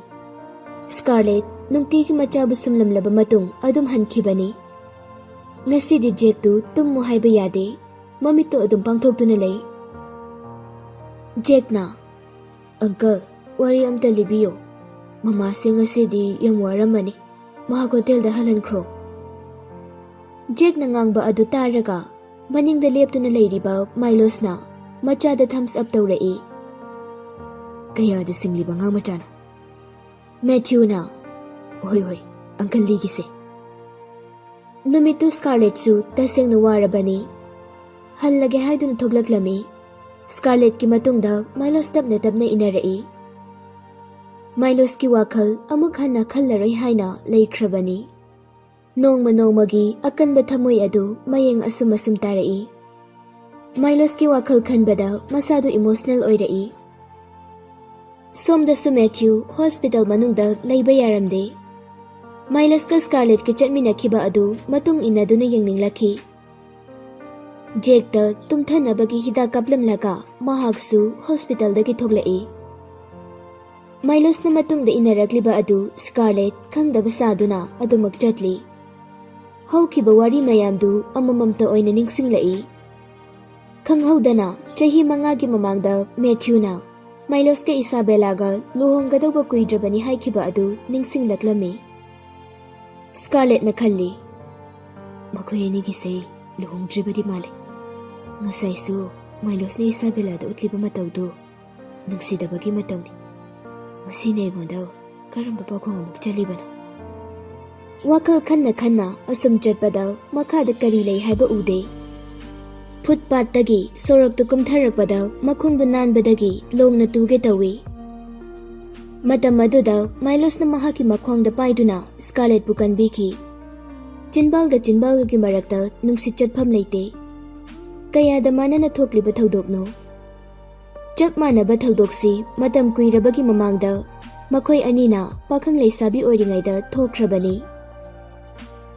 ꯁ꯭ꯀꯥꯔꯂꯦꯠ ꯅꯨꯡꯇꯤꯒꯤ ꯃꯆꯥꯕꯨ ꯁꯨꯝꯂꯝꯂꯕ ꯃꯇꯨꯡ ꯑꯗꯨꯝ ꯍꯟꯈꯤꯕꯅꯤ꯫ ꯉꯁꯤꯗꯤ ꯖꯦꯛꯇꯨ ꯇꯨꯝꯃꯨ ꯍꯥꯏꯕ ꯌꯥꯗꯦ꯫ ꯃꯃꯤꯠꯇꯨ ꯑꯗꯨꯝ ꯄꯥꯡꯊꯣꯛꯇꯨꯅ ꯂꯩ꯫ ꯖꯦꯛꯅ, "ꯑꯪꯀꯜ, ꯋꯥꯔꯤ ꯑꯝꯇ ꯂꯤꯕꯤꯌꯨ꯫ ꯃꯃꯥꯁꯦ ꯉꯁꯤꯗꯤ ꯌꯥꯝ ꯋꯥꯔꯝꯃꯅꯤ꯫ ꯃꯍꯥꯛ ꯍꯣꯇꯦꯜꯗ ꯍꯜꯍꯟꯈ꯭ꯔꯣ꯫" ꯖꯦꯛꯅ ꯉꯥꯡꯕ ꯑꯗꯨ ꯇꯥꯔꯒ ꯃꯅꯤꯡꯗ ꯂꯦꯞꯇꯨꯅ ꯂꯩꯔꯤꯕ ꯃꯥꯏꯂꯣꯁꯅ ꯃꯆꯥꯗ ꯊꯝꯁ ꯑꯞ ꯇꯧꯔꯛꯏ꯫ "ꯀꯌꯥꯗ ꯁꯤꯡꯂꯤꯕ ꯑꯉꯥꯡ ꯃꯆꯥꯅꯣ?" ꯃꯦꯊ꯭ꯌꯨꯅ, "ꯍꯣꯏ, ꯍꯣꯏ, ꯑꯪꯀꯜ ꯂꯤꯒꯤꯁꯦ꯫" ꯅꯨꯃꯤꯠꯇꯨ ꯁ꯭ꯀꯥꯔꯂꯦꯠꯁꯨ ꯇꯁꯦꯡꯅ ꯋꯥꯔꯕꯅꯤ꯫ ꯍꯜꯂꯒꯦ ꯍꯥꯏꯗꯨꯅ ꯊꯣꯛꯂꯛꯂꯝꯃꯤ꯫ ꯁ꯭ꯀꯥꯔꯂꯦꯠꯀꯤ ꯃꯇꯨꯡꯗ ꯃꯥꯏꯂꯣꯁ ꯇꯞꯅ ꯇꯞꯅ ꯏꯟꯅꯔꯛꯏ꯫ ꯃꯥꯏꯂꯣꯁꯀꯤ ꯋꯥꯈꯜ ꯑꯃꯨꯛ ꯍꯟꯅ ꯈꯜꯂꯔꯣꯏ ꯍꯥꯏꯅ ꯂꯩꯈ꯭ꯔꯕꯅꯤ꯫ ꯅꯣꯡꯃ ꯅꯣꯡꯃꯒꯤ ꯑꯀꯟꯕ ꯊꯃꯣꯏ ꯑꯗꯨ ꯃꯌꯦꯡ ꯑꯁꯨꯝ ꯑꯁꯨꯝ ꯇꯥꯔꯛꯏ꯫ ꯃꯥꯏꯂꯣꯁꯀꯤ ꯋꯥꯈꯜ ꯈꯟꯕꯗ ꯃꯁꯥꯗꯨ ꯏꯃꯣꯁꯅꯦꯜ ꯑꯣꯏꯔꯛꯏ꯫ ꯁꯣꯝꯗꯁꯨ ꯃꯦꯊ꯭ꯌꯨ ꯍꯣꯁꯄꯤꯇꯥꯜ ꯃꯅꯨꯡꯗ ꯂꯩꯕ ꯌꯥꯔꯝꯗꯦ꯫ ꯃꯥꯏꯂꯣꯁꯀ ꯁ꯭ꯀꯥꯔꯂꯦꯠꯀ ꯆꯠꯃꯤꯟꯅꯈꯤꯕ ꯑꯗꯨ ꯃꯇꯨꯡ ꯏꯟꯅꯗꯨꯅ ꯌꯦꯡꯅꯤꯡꯂꯛꯈꯤ꯫ ꯖꯦꯛꯇ ꯇꯨꯝꯊꯅꯕꯒꯤ ꯍꯤꯗꯥꯛ ꯀꯥꯞꯂꯝꯂꯒ ꯃꯍꯥꯛꯁꯨ ꯍꯣꯁꯄꯤꯇꯥꯜꯗꯒꯤ ꯊꯣꯛꯂꯛꯏ꯫ ꯃꯥꯏꯂꯣꯁꯅ ꯃꯇꯨꯡꯗ ꯏꯟꯅꯔꯛꯂꯤꯕ ꯑꯗꯨ ꯁ꯭ꯀꯥꯔꯂꯦꯠ ꯈꯪꯗꯕ ꯁꯥꯗꯨꯅ ꯑꯗꯨꯃꯛ ꯆꯠꯂꯤ꯫ ꯍꯧꯈꯤꯕ ꯋꯥꯔꯤ ꯃꯌꯥꯝꯗꯨ ꯑꯃꯃꯝꯇ ꯑꯣꯏꯅ ꯅꯤꯡꯁꯤꯡꯂꯛꯏ꯫ ꯈꯪꯍꯧꯗꯅ ꯆꯍꯤ ꯃꯉꯥꯒꯤ ꯃꯃꯥꯡꯗ ꯃꯦꯊ꯭ꯌꯨꯅ ꯃꯥꯏꯂꯣꯁꯀ ꯏꯁꯥꯕꯦꯂꯥꯒ ꯂꯨꯍꯣꯡꯒꯗꯧꯕ ꯀꯨꯏꯗ꯭ꯔꯕꯅꯤ ꯍꯥꯏꯈꯤꯕ ꯑꯗꯨ ꯅꯤꯡꯁꯤꯡꯂꯛꯂꯝꯃꯤ꯫ ꯁ꯭ꯀꯥꯔꯂꯦꯠꯅ ꯈꯜꯂꯤ, "ꯃꯈꯣꯏ ꯑꯅꯤꯒꯤꯁꯦ ꯂꯨꯍꯣꯡꯗ꯭ꯔꯤꯕꯗꯤ ꯃꯥꯜꯂꯦ꯫ ꯉꯁꯥꯏꯁꯨ ꯃꯥꯏꯂꯣꯁꯅ ꯏꯁꯥꯕꯦꯂꯥꯗ ꯎꯠꯂꯤꯕ ꯃꯇꯧꯗꯨ ꯅꯨꯡꯁꯤꯗꯕꯒꯤ ꯃꯇꯧꯅꯤ꯫ ꯃꯁꯤꯅ ꯑꯩꯉꯣꯟꯗ ꯀꯔꯝꯕ ꯄꯥꯎꯈꯣꯡ ꯑꯃꯨꯛ ꯆꯜꯂꯤꯕꯅꯣ?" ꯋꯥꯈꯜ ꯈꯟꯅ ꯈꯟꯅ ꯑꯁꯨꯝ ꯆꯠꯄꯗ ꯃꯈꯥꯗ ꯀꯔꯤ ꯂꯩ ꯍꯥꯏꯕ ꯎꯗꯦ꯫ ꯐꯨꯠꯄꯥꯠꯇꯒꯤ ꯁꯣꯔꯣꯛꯇ ꯀꯨꯝꯊꯔꯛꯄꯗ ꯃꯈꯣꯡꯗꯨ ꯅꯥꯟꯕꯗꯒꯤ ꯂꯣꯡꯅ ꯇꯨꯒꯦ ꯇꯧꯏ꯫ ꯃꯇꯝ ꯑꯗꯨꯗ ꯃꯥꯏꯂꯣꯁꯅ ꯃꯍꯥꯛꯀꯤ ꯃꯈꯣꯡꯗ ꯄꯥꯏꯗꯨꯅ ꯁ꯭ꯀꯥꯔꯂꯦꯠꯄꯨ ꯀꯟꯕꯤꯈꯤ꯫ ꯆꯤꯟꯕꯥꯜꯒ ꯆꯤꯟꯕꯥꯜꯒꯒꯤ ꯃꯔꯛꯇ ꯅꯨꯡꯁꯤꯠ ꯆꯠꯐꯝ ꯂꯩꯇꯦ꯫ ꯀꯌꯥꯗ ꯃꯥꯟꯅꯅ ꯊꯣꯛꯂꯤꯕ ꯊꯧꯗꯣꯛꯅꯣ? ꯆꯞ ꯃꯥꯟꯅꯕ ꯊꯧꯗꯣꯛꯁꯤ ꯃꯇꯝ ꯀꯨꯏꯔꯕꯒꯤ ꯃꯃꯥꯡꯗ ꯃꯈꯣꯏ ꯑꯅꯤꯅ ꯄꯥꯈꯪ ꯂꯩꯁꯥꯕꯤ ꯑꯣꯏꯔꯤꯉꯩꯗ ꯊꯣꯛꯈ꯭ꯔꯕꯅꯤ꯫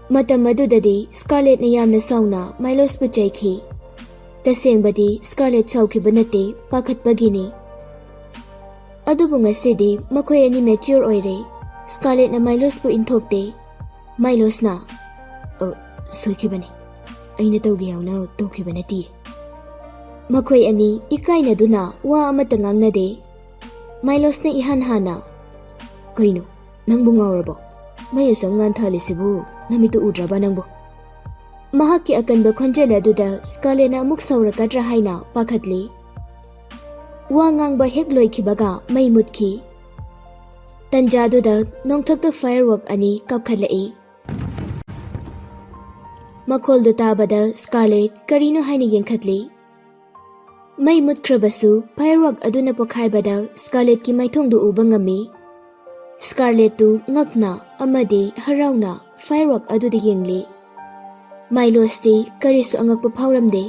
ꯃꯇꯝ ꯑꯗꯨꯗꯗꯤ ꯁ꯭ꯀꯥꯔꯂꯦꯠꯅ ꯌꯥꯝꯅ ꯁꯥꯎꯅ ꯃꯥꯏꯂꯣꯁꯄꯨ ꯆꯩꯈꯤ꯫ ꯇꯁꯦꯡꯕꯗꯤ ꯁ꯭ꯀꯥꯔꯂꯦꯠ ꯁꯥꯎꯈꯤꯕ ꯅꯠꯇꯦ, ꯄꯥꯈꯠꯄꯒꯤꯅꯤ꯫ ꯑꯗꯨꯕꯨ ꯉꯁꯤꯗꯤ ꯃꯈꯣꯏ ꯑꯅꯤ ꯃꯦꯆ꯭ꯌꯣꯔ ꯑꯣꯏꯔꯦ꯫ ꯁ꯭ꯀꯥꯔꯂꯦꯠꯅ ꯃꯥꯏꯂꯣꯁꯄꯨ ꯏꯟꯊꯣꯛꯇꯦ꯫ ꯃꯥꯏꯂꯣꯁꯅ, "ꯑ, ꯁꯣꯏꯈꯤꯕꯅꯤ꯫ ꯑꯩꯅ ꯇꯧꯒꯦ ꯌꯥꯎꯅ ꯇꯧꯈꯤꯕ ꯅꯠꯇꯦ꯫" ꯃꯈꯣꯏ ꯑꯅꯤ ꯏꯀꯥꯏꯅꯗꯨꯅ ꯋꯥ ꯑꯃꯠꯇ ꯉꯥꯡꯅꯗꯦ꯫ ꯃꯥꯏꯂꯣꯁꯅ ꯏꯍꯥꯟ ꯍꯥꯟꯅ, "ꯀꯩꯅꯣ, ꯅꯪꯕꯨ ꯉꯥꯎꯔꯕꯣ? ꯃꯩ ꯑꯁꯨꯛ ꯉꯥꯟꯊꯍꯜꯂꯤꯁꯤꯕꯨ ꯅꯃꯤꯠꯇꯨ ꯎꯗ꯭ꯔꯕ ꯅꯪꯕꯨ?" ꯃꯍꯥꯛꯀꯤ ꯑꯀꯟꯕ ꯈꯣꯟꯖꯦꯜ ꯑꯗꯨꯗ ꯁ꯭ꯀꯥꯔꯂꯦꯠꯅ ꯑꯃꯨꯛ ꯁꯥꯎꯔꯛꯀꯗ꯭ꯔꯥ ꯍꯥꯏꯅ ꯄꯥꯈꯠꯂꯤ꯫ ꯋꯥ ꯉꯥꯡꯕ ꯍꯦꯛ ꯂꯣꯏꯈꯤꯕꯒ ꯃꯩ ꯃꯨꯠꯈꯤ꯫ ꯇꯟꯖꯥꯗꯨꯗ ꯅꯣꯡꯊꯛꯇ ꯐꯥꯌꯔꯋꯥꯔꯛ ꯑꯅꯤ ꯀꯥꯞꯈꯠꯂꯛꯏ꯫ ꯃꯈꯣꯜꯗꯨ ꯇꯥꯕꯗ ꯁ꯭ꯀꯥꯔꯂꯦꯠ ꯀꯔꯤꯅꯣ ꯍꯥꯏꯅ ꯌꯦꯡꯈꯠꯂꯤ꯫ ꯃꯩ ꯃꯨꯠꯈ꯭ꯔꯕꯁꯨ ꯐꯥꯌꯔꯋꯥꯔꯛ ꯑꯗꯨꯅ ꯄꯣꯈꯥꯏꯕꯗ ꯁ꯭ꯀꯥꯔꯂꯦꯠꯀꯤ ꯃꯥꯏꯊꯣꯡꯗꯨ ꯎꯕ ꯉꯝꯃꯤ꯫ ꯁ꯭ꯀꯥꯔꯂꯦꯠꯇꯨ ꯉꯛꯅ ꯑꯃꯗꯤ ꯍꯔꯥꯎꯅ ꯐꯥꯌꯔꯋꯥꯔꯛ ꯑꯗꯨꯗ ꯌꯦꯡꯂꯤ꯫ ꯃꯥꯏꯂꯣꯁꯇꯤ ꯀꯔꯤꯁꯨ ꯑꯉꯛꯄ ꯐꯥꯎꯔꯝꯗꯦ꯫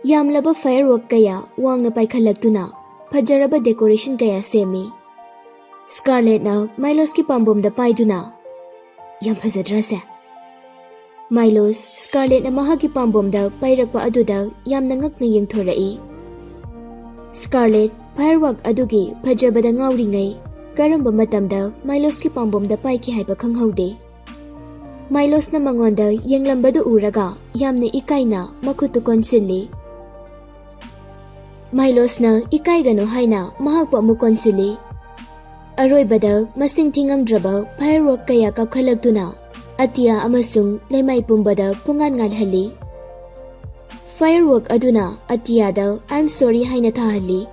ꯌꯥꯝꯂꯕ ꯐꯥꯌꯔꯋꯥꯔꯛ ꯀꯌꯥ ꯋꯥꯡꯅ ꯄꯥꯏꯈꯠꯂꯛꯇꯨꯅ ꯐꯖꯔꯕ ꯗꯦꯀꯣꯔꯦꯁꯟ ꯀꯌꯥ ꯁꯦꯝꯃꯤ꯫ ꯁ꯭ꯀꯥꯔꯂꯦꯠꯅ ꯃꯥꯏꯂꯣꯁꯀꯤ ꯄꯥꯝꯕꯣꯝꯗ ꯄꯥꯏꯗꯨꯅ, "ꯌꯥꯝ ꯐꯖꯗ꯭ꯔꯥ ꯁꯦ?" ꯃꯥꯏꯂꯣꯁ ꯁ꯭ꯀꯥꯔꯂꯦꯠꯅ ꯃꯍꯥꯛꯀꯤ ꯄꯥꯝꯕꯣꯝꯗ ꯄꯥꯏꯔꯛꯄ ꯑꯗꯨꯗ ꯌꯥꯝꯅ ꯉꯛꯅ ꯌꯦꯡꯊꯣꯔꯛꯏ꯫ ꯁ꯭ꯀꯥꯔꯂꯦꯠ, ꯐꯥꯌꯔꯋꯥꯔꯛ ꯑꯗꯨꯒꯤ ꯐꯖꯕꯗ ꯉꯥꯎꯔꯤꯉꯩ, ꯀꯔꯝꯕ ꯃꯇꯝꯗ ꯃꯥꯏꯂꯣꯁꯀꯤ ꯄꯥꯝꯕꯣꯝꯗ ꯄꯥꯏꯈꯤ ꯍꯥꯏꯕ ꯈꯪꯍꯧꯗꯦ꯫ ꯃꯥꯏꯂꯣꯁꯅ ꯃꯉꯣꯟꯗ ꯌꯦꯡꯂꯝꯕꯗꯨ ꯎꯔꯒ ꯌꯥꯝꯅ ꯏꯀꯥꯏꯅ ꯃꯈꯨꯠꯇꯨ ꯀꯣꯟꯁꯤꯜꯂꯤ꯫ ꯃꯥꯏꯂꯣꯁꯅ ꯏꯀꯥꯏꯒꯅꯨ ꯍꯥꯏꯅ ꯃꯍꯥꯛꯄꯨ ꯑꯃꯨꯛ ꯀꯣꯟꯁꯤꯜꯂꯤ꯫ ꯑꯔꯣꯏꯕꯗ ꯃꯁꯤꯡ ꯊꯤꯉꯝꯗ꯭ꯔꯕ ꯐꯥꯌꯔꯋꯥꯔꯛ ꯀꯌꯥ ꯀꯥꯞꯈꯠꯂꯛꯇꯨꯅ ꯑꯇꯤꯌꯥ ꯑꯃꯁꯨꯡ ꯂꯩꯃꯥꯏ ꯄꯨꯝꯕꯗ ꯄꯨꯡꯉꯥꯟ ꯉꯥꯜꯍꯜꯂꯤ꯫ ꯐꯥꯌꯔꯋꯥꯔꯛ ꯑꯗꯨꯅ ꯑꯇꯤꯌꯥꯗ "I am sorry" ꯍꯥꯏꯅ ꯊꯥꯍꯜꯂꯤ꯫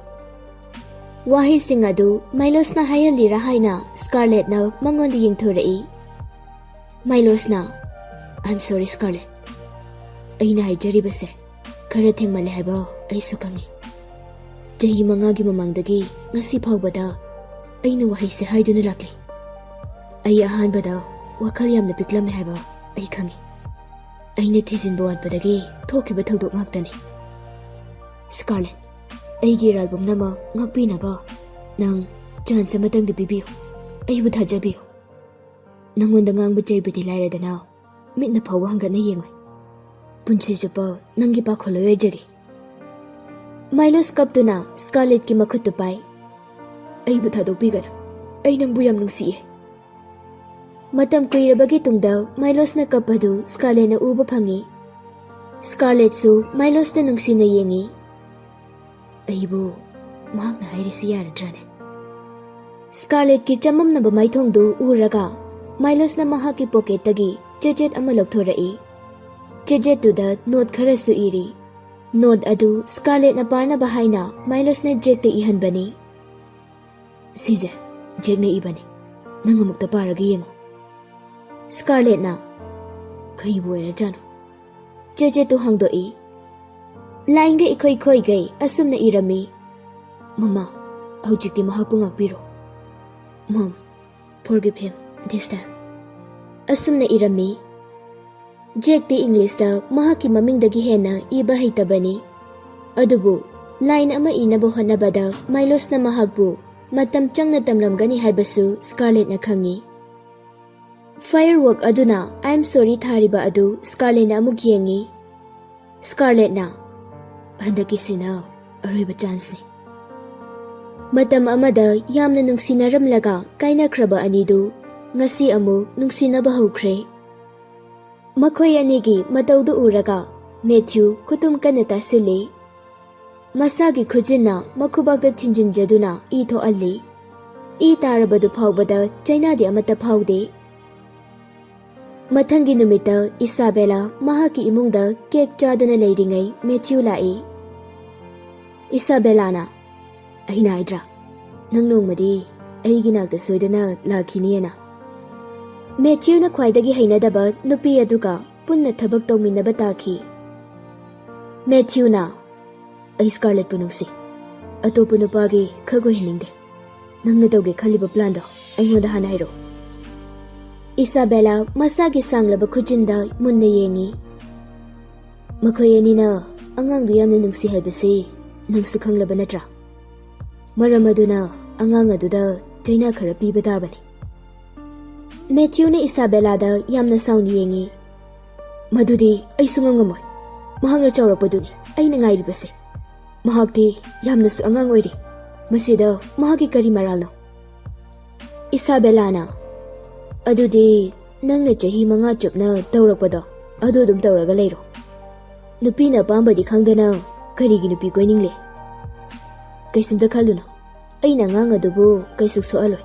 ꯋꯥꯍꯩꯁꯤꯡ ꯑꯗꯨ ꯃꯥꯏꯂꯣꯁꯅ ꯍꯥꯏꯍꯜꯂꯤꯔꯥ ꯍꯥꯏꯅ ꯁ꯭ꯀꯥꯔꯂꯦꯠꯅ ꯃꯉꯣꯟꯗ ꯌꯦꯡꯊꯣꯔꯛꯏ꯫ ꯃꯥꯏꯂꯣꯁꯅ, "I am sorry, ꯁ꯭ꯀꯥꯔꯂꯦꯠ꯫ ꯑꯩꯅ ꯍꯥꯏꯖꯔꯤꯕꯁꯦ ꯈꯔ ꯊꯦꯡꯃꯜꯂꯦ ꯍꯥꯏꯕ ꯑꯩꯁꯨ ꯈꯪꯏ꯫ ꯆꯍꯤ ꯃꯉꯥꯒꯤ ꯃꯃꯥꯡꯗꯒꯤ ꯉꯁꯤ ꯐꯥꯎꯕꯗ ꯑꯩꯅ ꯋꯥꯍꯩꯁꯦ ꯍꯥꯏꯗꯨꯅ ꯂꯥꯛꯂꯤ꯫ ꯑꯩ ꯑꯍꯥꯟꯕꯗ ꯋꯥꯈꯜ ꯌꯥꯝꯅ ꯄꯤꯛꯂꯝꯃꯦ ꯍꯥꯏꯕ ꯑꯩ ꯈꯪꯏ꯫ ꯑꯩꯅ ꯊꯤꯖꯤꯟꯕ ꯋꯥꯠꯄꯗꯒꯤ ꯊꯣꯛꯈꯤꯕ ꯊꯧꯗꯣꯛ ꯉꯥꯛꯇꯅꯤ꯫ ꯁ꯭ꯀꯥꯔꯂꯦꯠ, ꯑꯩꯒꯤ ꯏꯔꯥꯜ ꯄꯨꯝꯅꯃꯛ ꯉꯥꯛꯄꯤꯅꯕ ꯅꯪ ꯆꯥꯟꯁ ꯑꯃꯇꯪꯗꯤ ꯄꯤꯕꯤꯌꯨ꯫ ꯑꯩꯕꯨ ꯊꯥꯖꯕꯤꯌꯨ꯫ ꯅꯉꯣꯟꯗ ꯉꯥꯡꯕ ꯆꯩꯕꯗꯤ ꯂꯥꯏꯔꯗꯅ, ꯃꯤꯠꯅ ꯐꯥꯎꯕ ꯍꯪꯒꯠꯅ ꯌꯦꯡꯉꯣꯏ꯫ ꯄꯨꯟꯁꯤ ꯆꯨꯞꯄ ꯅꯪꯒꯤ ꯄꯥꯈꯣꯜꯂꯣꯏ ꯑꯣꯏꯖꯒꯦ꯫" ꯃꯥꯏꯂꯣꯁ ꯀꯞꯇꯨꯅ ꯁ꯭ꯀꯥꯔꯂꯦꯠꯀꯤ ꯃꯈꯨꯠꯇꯨ ꯄꯥꯏ꯫ "ꯑꯩꯕꯨ ꯊꯥꯗꯣꯛꯄꯤꯒꯅꯨ꯫ ꯑꯩ ꯅꯪꯕꯨ ꯌꯥꯝ ꯅꯨꯡꯁꯤꯌꯦ꯫" ꯃꯇꯝ ꯀꯨꯏꯔꯕꯒꯤ ꯇꯨꯡꯗ ꯃꯥꯏꯂꯣꯁꯅ ꯀꯞꯄꯗꯨ ꯁ꯭ꯀꯥꯔꯂꯦꯠꯅ ꯎꯕ ꯐꯪꯏ꯫ ꯁ꯭ꯀꯥꯔꯂꯦꯠꯁꯨ ꯃꯥꯏꯂꯣꯁꯇ ꯅꯨꯡꯁꯤꯅ ꯌꯦꯡꯏ꯫ "ꯑꯩꯕꯨ ꯃꯍꯥꯛꯅ ꯍꯥꯏꯔꯤꯁꯤ ꯌꯥꯔꯗ꯭ꯔꯥꯅꯦ?" ꯁ꯭ꯀꯥꯔꯂꯦꯠꯀꯤ ꯆꯃꯝꯅꯕ ꯃꯥꯏꯊꯣꯡꯗꯨ ꯎꯔꯒ ꯃꯥꯏꯂꯣꯁꯅ ꯃꯍꯥꯛꯀꯤ ꯄꯣꯀꯦꯠꯇꯒꯤ ꯆꯦꯆꯦꯠ ꯑꯃ ꯂꯧꯊꯣꯔꯛꯏ꯫ ꯆꯦꯆꯦꯠꯇꯨꯗ ꯅꯣꯠ ꯈꯔꯁꯨ ꯏꯔꯤ꯫ ꯅꯣꯠ ꯑꯗꯨ ꯁ꯭ꯀꯥꯔꯂꯦꯠꯅ ꯄꯥꯅꯕ ꯍꯥꯏꯅ ꯃꯥꯏꯂꯣꯁꯅ ꯖꯦꯛꯇ ꯏꯍꯟꯕꯅꯤ꯫ "ꯁꯤꯁꯦ ꯖꯦꯛꯅ ꯏꯕꯅꯤ꯫ ꯅꯪ ꯑꯃꯨꯛꯇ ꯄꯥꯔꯒ ꯌꯦꯡꯉꯨ꯫" ꯁ꯭ꯀꯥꯔꯂꯦꯠꯅ, "ꯀꯩꯕꯨ ꯑꯣꯏꯔꯖꯥꯠꯅꯣ?" ꯆꯦꯆꯦꯠꯇꯨ ꯍꯥꯡꯗꯣꯛꯏ꯫ ꯂꯥꯏꯟꯒ ꯏꯈꯣꯏ ꯈꯣꯏꯒꯩ ꯑꯁꯨꯝꯅ ꯏꯔꯝꯃꯤ: "ꯃꯃꯥ, ꯍꯧꯖꯤꯛꯇꯤ ꯃꯍꯥꯛꯄꯨ ꯉꯥꯛꯄꯤꯔꯣ꯫ Mom, forgive him this time." ꯑꯁꯨꯝꯅ ꯏꯔꯝꯃꯤ꯫ ꯖꯦꯛꯇꯤ ꯏꯪꯂꯤꯁꯇ ꯃꯍꯥꯛꯀꯤ ꯃꯃꯤꯡꯗꯒꯤ ꯍꯦꯟꯅ ꯏꯕ ꯍꯩꯇꯕꯅꯤ꯫ ꯑꯗꯨꯕꯨ ꯂꯥꯏꯟ ꯑꯃ ꯏꯅꯕ ꯍꯣꯠꯅꯕꯗ ꯃꯥꯏꯂꯣꯁꯅ ꯃꯍꯥꯛꯄꯨ ꯃꯇꯝ ꯆꯪꯅ ꯇꯝꯂꯝꯒꯅꯤ ꯍꯥꯏꯕꯁꯨ ꯁ꯭ꯀꯥꯔꯂꯦꯠꯅ ꯈꯪꯏ꯫ Firework ꯑꯗꯨꯅ "I am sorry" ꯊꯥꯔꯤꯕ ꯑꯗꯨ ꯁ꯭ꯀꯥꯔꯂꯦꯠꯅ ꯑꯃꯨꯛ ꯌꯦꯡꯉꯤ꯫ ꯁ꯭ꯀꯥꯔꯂꯦꯠꯅ, "ꯍꯟꯗꯛꯀꯤꯁꯤꯅ ꯑꯔꯣꯏꯕ ꯆꯥꯟꯁꯅꯤ꯫" ꯃꯇꯝ ꯑꯃꯗ ꯌꯥꯝꯅ ꯅꯨꯡꯁꯤꯅꯔꯝꯂꯒ ꯀꯥꯏꯅꯈ꯭ꯔꯕ ꯑꯅꯤꯗꯨ ꯉꯁꯤ ꯑꯃꯨꯛ ꯅꯨꯡꯁꯤꯅꯕ ꯍꯧꯈ꯭ꯔꯦ꯫ ꯃꯈꯣꯏ ꯑꯅꯤꯒꯤ ꯃꯇꯧꯗꯨ ꯎꯔꯒ ꯃꯦꯊ꯭ꯌꯨ ꯈꯨꯇꯨꯝ ꯀꯟꯅ ꯇꯥꯁꯤꯜꯂꯤ꯫ ꯃꯁꯥꯒꯤ ꯈꯨꯖꯤꯟꯅ ꯃꯈꯨꯕꯥꯛꯇ ꯊꯤꯟꯖꯤꯟꯖꯗꯨꯅ ꯏ ꯊꯣꯛꯍꯜꯂꯤ꯫ ꯏ ꯇꯥꯔꯕꯗꯨ ꯐꯥꯎꯕꯗ ꯆꯩꯅꯥꯗꯤ ꯑꯃꯠꯇ ꯐꯥꯎꯗꯦ꯫ ꯃꯊꯪꯒꯤ ꯅꯨꯃꯤꯠꯇ ꯏꯁꯥꯕꯦꯂꯥ ꯃꯍꯥꯛꯀꯤ ꯏꯃꯨꯡꯗ ꯀꯦꯛ ꯆꯥꯗꯨꯅ ꯂꯩꯔꯤꯉꯩ ꯃꯦꯊ꯭ꯌꯨ ꯂꯥꯛꯏ꯫ ꯏꯁꯥꯕꯦꯂꯥꯅ, "ꯑꯩꯅ ꯍꯥꯏꯗ꯭ꯔꯥ, ꯅꯪ ꯅꯣꯡꯃꯗꯤ ꯑꯩꯒꯤ ꯅꯥꯛꯇ ꯁꯣꯏꯗꯅ ꯂꯥꯛꯈꯤꯅꯤꯅ?" ꯃꯦꯊ꯭ꯌꯨꯅ ꯈ꯭ꯋꯥꯏꯗꯒꯤ ꯍꯩꯅꯗꯕ ꯅꯨꯄꯤ ꯑꯗꯨꯒ ꯄꯨꯟꯅ ꯊꯕꯛ ꯇꯧꯃꯤꯟꯅꯕ ꯇꯥꯈꯤ꯫ ꯃꯦꯊ꯭ꯌꯨꯅ, "ꯑꯩ ꯁ꯭ꯀꯥꯔꯂꯦꯠꯄꯨ ꯅꯨꯡꯁꯤ꯫ ꯑꯇꯣꯞꯄ ꯅꯨꯄꯥꯒꯤ ꯈꯛ ꯑꯣꯏꯍꯟꯅꯤꯡꯗꯦ꯫ ꯅꯪꯅ ꯇꯧꯒꯦ ꯈꯜꯂꯤꯕ ꯄ꯭ꯂꯥꯟꯗꯣ ꯑꯩꯉꯣꯟꯗ ꯍꯥꯟꯅ ꯍꯥꯏꯔꯛꯑꯣ꯫" ꯏꯁꯥꯕꯦꯂꯥ ꯃꯁꯥꯒꯤ ꯁꯥꯡꯂꯕ ꯈꯨꯖꯤꯟꯗ ꯃꯨꯟꯅ ꯌꯦꯡꯉꯤ꯫ "ꯃꯈꯣꯏ ꯑꯅꯤꯅ ꯑꯉꯥꯡꯗꯨ ꯌꯥꯝꯅ ꯅꯨꯡꯁꯤ ꯍꯥꯏꯕꯁꯤ ꯅꯪꯁꯨ ꯈꯪꯂꯕ ꯅꯠꯇ꯭ꯔꯥ? ꯃꯔꯝ ꯑꯗꯨꯅ ꯑꯉꯥꯡ ꯑꯗꯨꯗ ꯆꯩꯅꯥ ꯈꯔ ꯄꯤꯕ ꯇꯥꯕꯅꯤ꯫" ꯃꯦꯊ꯭ꯌꯨꯅ ꯏꯁꯥꯕꯦꯂꯥꯗ ꯌꯥꯝꯅ ꯁꯥꯎꯅ ꯌꯦꯡꯉꯤ꯫ "ꯃꯗꯨꯗꯤ ꯑꯩ ꯁꯨꯡꯉꯝ ꯉꯝꯃꯣꯏ꯫ ꯃꯍꯥꯛꯅ ꯆꯥꯎꯔꯛꯄꯗꯨꯅꯤ ꯑꯩꯅ ꯉꯥꯏꯔꯤꯕꯁꯦ꯫ ꯃꯍꯥꯛꯇꯤ ꯌꯥꯝꯅꯁꯨ ꯑꯉꯥꯡ ꯑꯣꯏꯔꯤ꯫ ꯃꯁꯤꯗ ꯃꯍꯥꯛꯀꯤ ꯀꯔꯤ ꯃꯔꯥꯜꯅꯣ?" ꯏꯁꯥꯕꯦꯂꯥꯅ, "ꯑꯗꯨꯗꯤ ꯅꯪꯅ ꯆꯍꯤ ꯃꯉꯥ ꯆꯨꯞꯅ ꯇꯧꯔꯛꯄꯗꯣ ꯑꯗꯨ ꯑꯗꯨꯝ ꯇꯧꯔꯒ ꯂꯩꯔꯣ꯫ ꯅꯨꯄꯤꯅ ꯑꯄꯥꯝꯕꯗꯤ ꯈꯪꯗꯅ ꯀꯔꯤꯒꯤ ꯅꯨꯄꯤ ꯀꯣꯏꯅꯤꯡꯂꯦ? ꯀꯩꯁꯨꯝꯇ ꯈꯜꯂꯨꯅꯨ꯫ ꯑꯩꯅ ꯑꯉꯥꯡ ꯑꯗꯨꯕꯨ ꯀꯩꯁꯨ ꯁꯣꯛꯍꯜꯂꯣꯏ꯫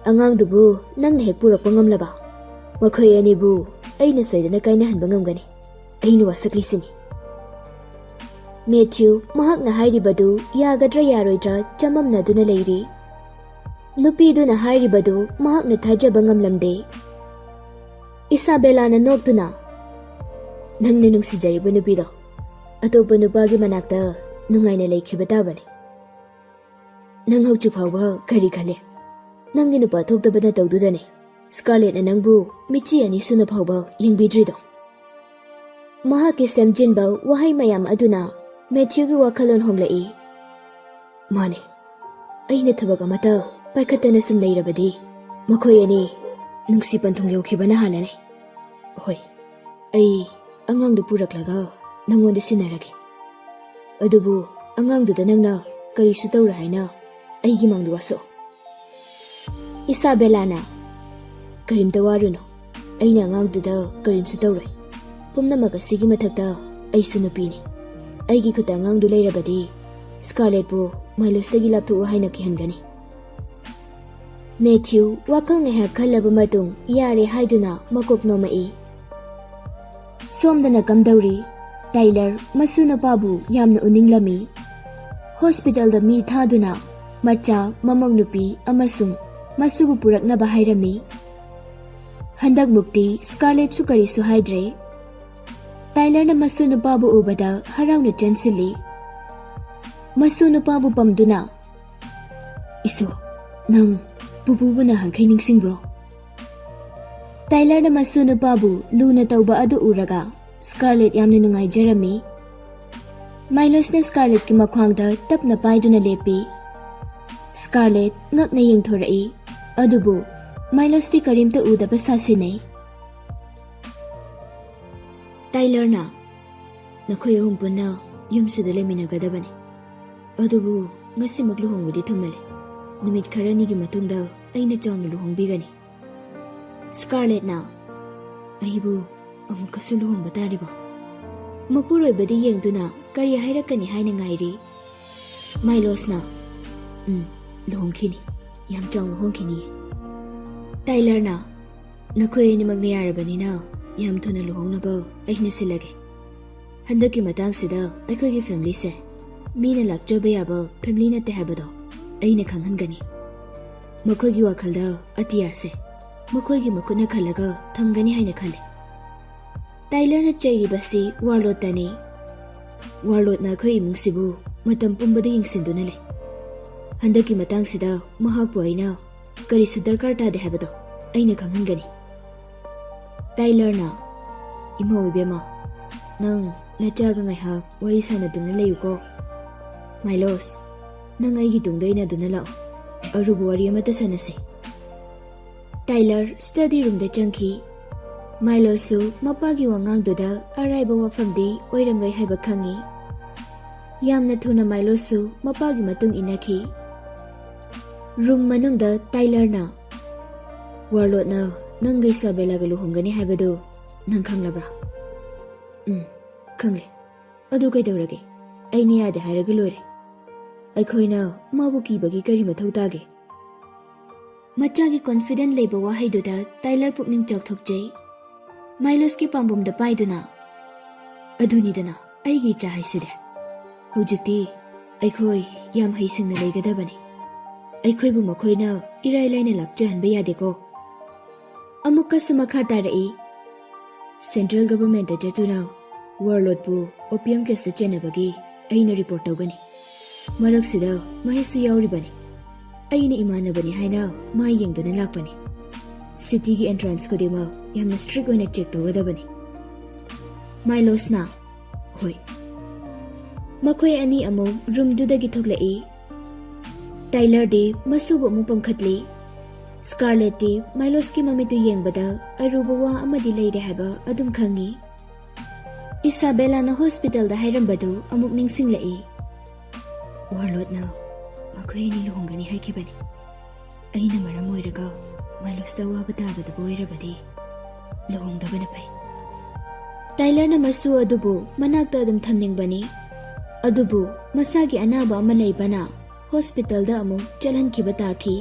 ꯑꯉꯥꯡꯗꯨꯕꯨ ꯅꯪꯅ ꯍꯦꯛ ꯄꯨꯔꯛꯄ ꯉꯝꯂꯕ, ꯃꯈꯣꯏ ꯑꯅꯤꯕꯨ ꯑꯩꯅ ꯁꯣꯏꯗꯅ ꯀꯥꯏꯅꯍꯟꯕ ꯉꯝꯒꯅꯤ꯫ ꯑꯩꯅ ꯋꯥꯁꯛꯂꯤꯁꯤꯅꯤ꯫" ꯃꯦꯊ꯭ꯌꯨ ꯃꯍꯥꯛꯅ ꯍꯥꯏꯔꯤꯕꯗꯨ ꯌꯥꯒꯗ꯭ꯔꯥ ꯌꯥꯔꯣꯏꯗ꯭ꯔꯥ ꯆꯃꯝꯅꯗꯨꯅ ꯂꯩꯔꯤ꯫ ꯅꯨꯄꯤꯗꯨꯅ ꯍꯥꯏꯔꯤꯕꯗꯨ ꯃꯍꯥꯛꯅ ꯊꯥꯖꯕ ꯉꯝꯂꯝꯗꯦ꯫ ꯏꯁꯥꯕꯦꯂꯥꯅ ꯅꯣꯛꯇꯨꯅ, "ꯅꯪꯅ ꯅꯨꯡꯁꯤꯖꯔꯤꯕ ꯅꯨꯄꯤꯗꯣ ꯑꯇꯣꯞꯄ ꯅꯨꯄꯥꯒꯤ ꯃꯅꯥꯛꯇ ꯅꯨꯡꯉꯥꯏꯅ ꯂꯩꯈꯤꯕ ꯇꯥꯕꯅꯤ꯫ ꯅꯪ ꯍꯧꯖꯤꯛ ꯐꯥꯎꯕ ꯀꯔꯤ ꯈꯜꯂꯤ? ꯅꯪꯒꯤ ꯅꯨꯄꯥ ꯊꯣꯛꯇꯕ ꯅꯇꯧꯗꯨꯗꯅꯤ ꯁ꯭ꯀꯥꯔꯂꯦꯠꯅ ꯅꯪꯕꯨ ꯃꯤꯠꯆꯤ ꯑꯅꯤ ꯁꯨꯅ ꯐꯥꯎꯕ ꯌꯦꯡꯕꯤꯗ꯭ꯔꯤꯗꯣ꯫" ꯃꯍꯥꯛꯀꯤ ꯁꯦꯝꯖꯤꯟꯕ ꯋꯥꯍꯩ ꯃꯌꯥꯝ ꯑꯗꯨꯅ ꯃꯦꯊ꯭ꯌꯨꯒꯤ ꯋꯥꯈꯜꯂꯣꯟ ꯍꯣꯡꯂꯛꯏ꯫ "ꯃꯥꯅꯦ, ꯑꯩꯅ ꯊꯕꯛ ꯑꯃꯠꯇ ꯄꯥꯏꯈꯠꯇꯅ ꯁꯨꯝ ꯂꯩꯔꯕꯗꯤ ꯃꯈꯣꯏ ꯑꯅꯤ ꯅꯨꯡꯁꯤ ꯄꯟꯊꯨꯡ ꯌꯧꯈꯤꯕꯅ ꯍꯥꯜꯂꯅꯤ꯫ ꯍꯣꯏ, ꯑꯩ ꯑꯉꯥꯡꯗꯨ ꯄꯨꯔꯛꯂꯒ ꯅꯪꯉꯣꯟꯗ ꯁꯤꯟꯅꯔꯒꯦ꯫ ꯑꯗꯨꯕꯨ ꯑꯉꯥꯡꯗꯨꯗ ꯅꯪꯅ ꯀꯔꯤꯁꯨ ꯇꯧꯔꯣꯏ ꯍꯥꯏꯅ ꯑꯩꯒꯤ ꯃꯥꯡꯗ ꯋꯥꯁꯛꯎ꯫ ꯏꯁꯥꯕꯦꯂꯥꯅ, "ꯀꯔꯤꯝꯇ ꯋꯥꯔꯨꯅꯨ, ꯑꯩꯅ ꯑꯉꯥꯡꯗꯨꯗ ꯀꯔꯤꯝꯁꯨ ꯇꯧꯔꯣꯏ꯫ ꯄꯨꯝꯅꯃꯛ ꯑꯁꯤꯒꯤ ꯃꯊꯛꯇ ꯑꯩꯁꯨ ꯅꯨꯄꯤꯅꯤ꯫ ꯑꯩꯒꯤ ꯈꯨꯠꯇ ꯑꯉꯥꯡꯗꯨ ꯂꯩꯔꯕꯗꯤ ꯁ꯭ꯀꯥꯔꯂꯦꯠꯄꯨ ꯃꯥꯏꯂꯣꯁꯇꯒꯤ ꯂꯥꯞꯊꯣꯛꯎ ꯍꯥꯏꯅ ꯀꯤꯍꯟꯒꯅꯤ꯫" ꯃꯦꯊ꯭ꯌꯨ ꯋꯥꯈꯜ ꯉꯥꯏꯍꯥꯛ ꯈꯜꯂꯕ ꯃꯇꯨꯡ ꯌꯥꯔꯦ ꯍꯥꯏꯗꯨꯅ ꯃꯀꯣꯛ ꯅꯣꯝꯃꯛꯏ꯫ ꯁꯣꯝꯗꯅ ꯀꯝꯗꯧꯔꯤ? ꯇꯥꯏꯂꯔ ꯃꯁꯨ ꯅꯨꯄꯥꯕꯨ ꯌꯥꯝꯅ ꯎꯅꯤꯡꯂꯝꯃꯤ꯫ ꯍꯣꯁꯄꯤꯇꯥꯜꯗ ꯃꯤ ꯊꯥꯗꯨꯅ ꯃꯆꯥ, ꯃꯃꯧ ꯅꯨꯄꯤ ꯑꯃꯁꯨꯡ ꯃꯁꯨꯕꯨ ꯄꯨꯔꯛꯅꯕ ꯍꯥꯏꯔꯝꯃꯤ꯫ ꯍꯟꯗꯛꯃꯨꯛꯇꯤ ꯁ꯭ꯀꯥꯔꯂꯦꯠꯁꯨ ꯀꯔꯤꯁꯨ ꯍꯥꯏꯗ꯭ꯔꯦ꯫ ꯇꯥꯏꯂꯔꯅ ꯃꯁꯨ ꯅꯨꯄꯥꯕꯨ ꯎꯕꯗ ꯍꯔꯥꯎꯅ ꯆꯦꯟꯁꯤꯜꯂꯤ꯫ ꯃꯁꯨ ꯅꯨꯄꯥꯕꯨ ꯄꯝꯗꯨꯅ, "ꯏꯁꯨ, ꯅꯪ ꯄꯨꯄꯨꯕꯨ ꯅꯍꯥꯟꯈꯩ ꯅꯤꯡꯁꯤꯡꯕ꯭ꯔꯣ?" ꯇꯥꯏꯂꯔꯅ ꯃꯁꯨ ꯅꯨꯄꯥꯕꯨ ꯂꯨꯅ ꯇꯧꯕ ꯑꯗꯨ ꯎꯔꯒ ꯁ꯭ꯀꯥꯔꯂꯦꯠ ꯌꯥꯝꯅ ꯅꯨꯡꯉꯥꯏꯖꯔꯝꯃꯤ꯫ ꯃꯥꯏꯂꯣꯁꯅ ꯁ꯭ꯀꯥꯔꯂꯦꯠꯀꯤ ꯃꯈ꯭ꯋꯥꯡꯗ ꯇꯞꯅ ꯄꯥꯏꯗꯨꯅ ꯂꯦꯞꯄꯤ꯫ ꯁ꯭ꯀꯥꯔꯂꯦꯠ ꯉꯛꯅ ꯌꯦꯡꯊꯣꯔꯛꯏ, ꯑꯗꯨꯕꯨ ꯃꯥꯏꯂꯣꯁꯇꯤ ꯀꯔꯤꯝꯇ ꯎꯗꯕ ꯁꯥꯁꯤꯟꯅꯩ꯫ ꯇꯥꯏꯂꯔꯅ, "ꯅꯈꯣꯏ ꯑꯍꯨꯝ ꯄꯨꯟꯅ ꯌꯨꯝꯁꯤꯗ ꯂꯩꯃꯤꯟꯅꯒꯗꯕꯅꯤ꯫ ꯑꯗꯨꯕꯨ ꯉꯁꯤꯃꯛ ꯂꯨꯍꯣꯡꯕꯗꯤ ꯊꯨꯃꯜꯂꯦ꯫ ꯅꯨꯃꯤꯠ ꯈꯔꯅꯤꯒꯤ ꯃꯇꯨꯡꯗ ꯑꯩꯅ ꯆꯥꯎꯅ ꯂꯨꯍꯣꯡꯕꯤꯒꯅꯤ꯫" ꯁ꯭ꯀꯥꯔꯂꯦꯠꯅ, "ꯑꯩꯕꯨ ꯑꯃꯨꯛꯀꯁꯨ ꯂꯨꯍꯣꯡꯕ ꯇꯥꯔꯤꯕꯣ?" ꯃꯄꯨꯔꯣꯏꯕꯗꯤ ꯌꯦꯡꯗꯨꯅ ꯀꯔꯤ ꯍꯥꯏꯔꯛꯀꯅꯤ ꯍꯥꯏꯅ ꯉꯥꯏꯔꯤ꯫ ꯃꯥꯏꯂꯣꯁꯅ, "ꯎꯝ, ꯂꯨꯍꯣꯡꯈꯤꯅꯤ꯫ ꯌꯥꯝ ꯆꯥꯎꯅ ꯍꯣꯡꯈꯤꯅꯤ꯫" ꯇꯥꯏꯂꯔꯅ, "ꯅꯈꯣꯏ ꯑꯅꯤꯃꯛꯅ ꯌꯥꯔꯕꯅꯤꯅ ꯌꯥꯝ ꯊꯨꯅ ꯂꯨꯍꯣꯡꯅꯕ ꯑꯩꯅ ꯁꯤꯜꯂꯒꯦ꯫ ꯍꯟꯗꯛꯀꯤ ꯃꯇꯥꯡꯁꯤꯗ ꯑꯩꯈꯣꯏꯒꯤ ꯐꯦꯃꯤꯂꯤꯁꯦ ꯃꯤꯅ ꯂꯥꯛꯆꯕ ꯌꯥꯕ ꯐꯦꯃꯤꯂꯤ ꯅꯠꯇꯦ ꯍꯥꯏꯕꯗꯣ ꯑꯩꯅ ꯈꯪꯍꯟꯒꯅꯤ꯫ ꯃꯈꯣꯏꯒꯤ ꯋꯥꯈꯜꯗ ꯑꯇꯤꯌꯥꯁꯦ ꯃꯈꯣꯏꯒꯤ ꯃꯈꯨꯠꯅ ꯈꯜꯂꯒ ꯊꯝꯒꯅꯤ ꯍꯥꯏꯅ ꯈꯜꯂꯤ꯫" ꯇꯥꯏꯂꯔꯅ ꯆꯩꯔꯤꯕꯁꯤ ꯋꯥꯔꯂꯣꯠꯇꯅꯤ꯫ ꯋꯥꯔꯂꯣꯠꯅ ꯑꯩꯈꯣꯏ ꯏꯃꯨꯡꯁꯤꯕꯨ ꯃꯇꯝ ꯄꯨꯝꯕꯗ ꯌꯦꯡꯁꯤꯟꯗꯨꯅ ꯂꯩ꯫ ꯍꯟꯗꯛꯀꯤ ꯃꯇꯥꯡꯁꯤꯗ ꯃꯍꯥꯛꯄꯨ ꯑꯩꯅ ꯀꯔꯤꯁꯨ ꯗꯔꯀꯥꯔ ꯇꯥꯗꯦ ꯍꯥꯏꯕꯗꯣ ꯑꯩꯅ ꯈꯪꯍꯟꯒꯅꯤ꯫ ꯇꯥꯏꯂꯔꯅ, "ꯏꯃꯧ ꯏꯕꯦꯝꯃ, ꯅꯪ ꯅꯆꯥꯒ ꯉꯥꯏꯍꯥꯛ ꯋꯥꯔꯤ ꯁꯥꯟꯅꯗꯨꯅ ꯂꯩꯌꯨꯀꯣ꯫ ꯃꯥꯏꯂꯣꯁ, ꯅꯪ ꯑꯩꯒꯤ ꯇꯨꯡꯗ ꯏꯟꯅꯗꯨꯅ ꯂꯥꯛꯑꯣ꯫ ꯑꯔꯨꯕ ꯋꯥꯔꯤ ꯑꯃꯠꯇ ꯁꯥꯟꯅꯁꯤ꯫" ꯇꯥꯏꯂꯔ ꯁ꯭ꯇꯗꯤ ꯔꯨꯝꯗ ꯆꯪꯈꯤ꯫ ꯃꯥꯏꯂꯣꯁꯁꯨ ꯃꯄꯥꯒꯤ ꯋꯥꯉꯥꯡꯗꯨꯗ ꯑꯔꯥꯏꯕ ꯋꯥꯐꯝꯗꯤ ꯑꯣꯏꯔꯝꯂꯣꯏ ꯍꯥꯏꯕ ꯈꯪꯉꯤ꯫ ꯌꯥꯝꯅ ꯊꯨꯅ ꯃꯥꯏꯂꯣꯁꯁꯨ ꯃꯄꯥꯒꯤ ꯃꯇꯨꯡ ꯏꯟꯅꯈꯤ꯫ ꯔꯨꯝ ꯃꯅꯨꯡꯗ ꯇꯥꯏꯂꯔꯅ, "ꯋꯥꯔꯂꯣꯠꯅ ꯅꯪꯒ ꯏꯁꯥꯕꯦꯂꯥꯒ ꯂꯨꯍꯣꯡꯒꯅꯤ ꯍꯥꯏꯕꯗꯨ ꯅꯪ ꯈꯪꯂꯕ꯭ꯔꯥ?" "ꯎꯝ, ꯈꯪꯂꯦ꯫ ꯑꯗꯨ ꯀꯩꯗꯧꯔꯒꯦ? ꯑꯩꯅ ꯌꯥꯗꯦ ꯍꯥꯏꯔꯒ ꯂꯣꯏꯔꯦ꯫ ꯑꯩꯈꯣꯏꯅ ꯃꯥꯕꯨ ꯀꯤꯕꯒꯤ ꯀꯔꯤ ꯃꯊꯧ ꯇꯥꯒꯦ?" ꯃꯆꯥꯒꯤ ꯀꯣꯟꯐꯤꯗꯦꯟ ꯂꯩꯕ ꯋꯥꯍꯩꯗꯨꯗ ꯇꯥꯏꯂꯔ ꯄꯨꯛꯅꯤꯡ ꯆꯥꯎꯊꯣꯛꯆꯩ꯫ ꯃꯥꯏꯂꯣꯁꯀꯤ ꯄꯥꯝꯕꯣꯝꯗ ꯄꯥꯏꯗꯨꯅ, "ꯑꯗꯨꯅꯤꯗꯅ ꯑꯩꯒꯤ ꯏꯆꯥ ꯍꯥꯏꯁꯤꯗꯤ꯫ ꯍꯧꯖꯤꯛꯇꯤ ꯑꯩꯈꯣꯏ ꯌꯥꯝ ꯍꯩꯁꯤꯡꯅ ꯂꯩꯒꯗꯕꯅꯤ꯫ ꯑꯩꯈꯣꯏꯕꯨ ꯃꯈꯣꯏꯅ ꯏꯔꯥꯏ ꯂꯥꯏꯅ ꯂꯥꯛꯆꯍꯟꯕ ꯌꯥꯗꯦꯀꯣ?" ꯑꯃꯨꯛꯀꯁꯨ ꯃꯈꯥ ꯇꯥꯔꯛꯏ, "ꯁꯦꯟꯇ꯭ꯔꯦꯜ ꯒꯚꯔꯟꯃꯦꯟꯠꯇ ꯆꯠꯇꯨꯅ ꯋꯥꯔꯂꯣꯠꯄꯨ ꯑꯣꯄꯤꯌꯝ ꯀꯦꯁꯇ ꯆꯦꯟꯅꯕꯒꯤ ꯑꯩꯅ ꯔꯤꯄꯣꯔꯠ ꯇꯧꯒꯅꯤ꯫ ꯃꯔꯛꯁꯤꯗ ꯃꯍꯦꯁꯁꯨ ꯌꯥꯎꯔꯤꯕꯅꯤ꯫ ꯑꯩꯅ ꯏꯃꯥꯟꯅꯕꯅꯤ ꯍꯥꯏꯅ ꯃꯥ ꯌꯦꯡꯗꯨꯅ ꯂꯥꯛꯄꯅꯤ꯫ ꯁꯤꯇꯤꯒꯤ ꯑꯦꯟꯇ꯭ꯔꯥꯟꯁ ꯈꯨꯗꯤꯡꯃꯛ ꯌꯥꯝꯅ ꯁ꯭ꯇ꯭ꯔꯤꯛ ꯑꯣꯏꯅ ꯆꯦꯛ ꯇꯧꯒꯗꯕꯅꯤ꯫" ꯃꯥꯏꯂꯣꯁꯅ, "ꯍꯣꯏ꯫" ꯃꯈꯣꯏ ꯑꯅꯤ ꯑꯃꯨꯛ ꯔꯨꯝꯗꯨꯗꯒꯤ ꯊꯣꯛꯂꯛꯏ꯫ ꯇꯥꯏꯂꯔꯗꯤ ꯃꯁꯨꯕꯨ ꯑꯃꯨꯛ ꯄꯝꯈꯠꯂꯤ꯫ ꯁ꯭ꯀꯥꯔꯂꯦꯠꯇꯤ ꯃꯥꯏꯂꯣꯁꯀꯤ ꯃꯃꯤꯠꯇꯨ ꯌꯦꯡꯕꯗ ꯑꯔꯨꯕ ꯋꯥ ꯑꯃꯗꯤ ꯂꯩꯔꯦ ꯍꯥꯏꯕ ꯑꯗꯨꯝ ꯈꯪꯉꯤ꯫ ꯏꯁꯥꯕꯦꯂꯥꯅ ꯍꯣꯁꯄꯤꯇꯥꯜꯗ ꯍꯥꯏꯔꯝꯕꯗꯨ ꯑꯃꯨꯛ ꯅꯤꯡꯁꯤꯡꯂꯛꯏ꯫ "ꯋꯥꯔꯂꯣꯠꯅ ꯃꯈꯣꯏ ꯑꯅꯤ ꯂꯨꯍꯣꯡꯒꯅꯤ ꯍꯥꯏꯈꯤꯕꯅꯤ꯫ ꯑꯩꯅ ꯃꯔꯝ ꯑꯣꯏꯔꯒ ꯃꯥꯏꯂꯣꯁꯇ ꯑꯋꯥꯕ ꯇꯥꯒꯗꯕ ꯑꯣꯏꯔꯕꯗꯤ ꯂꯨꯍꯣꯡꯗꯕꯅ ꯐꯩ꯫" ꯇꯥꯏꯂꯔꯅ ꯃꯁꯨ ꯑꯗꯨꯕꯨ ꯃꯅꯥꯛꯇ ꯑꯗꯨꯝ ꯊꯝꯅꯤꯡꯕꯅꯤ, ꯑꯗꯨꯕꯨ ꯃꯁꯥꯒꯤ ꯑꯅꯥꯕ ꯑꯃ ꯂꯩꯕꯅ ꯍꯣꯁꯄꯤꯇꯥꯜꯗ ꯑꯃꯨꯛ ꯆꯠꯍꯟꯈꯤꯕ ꯇꯥꯈꯤ꯫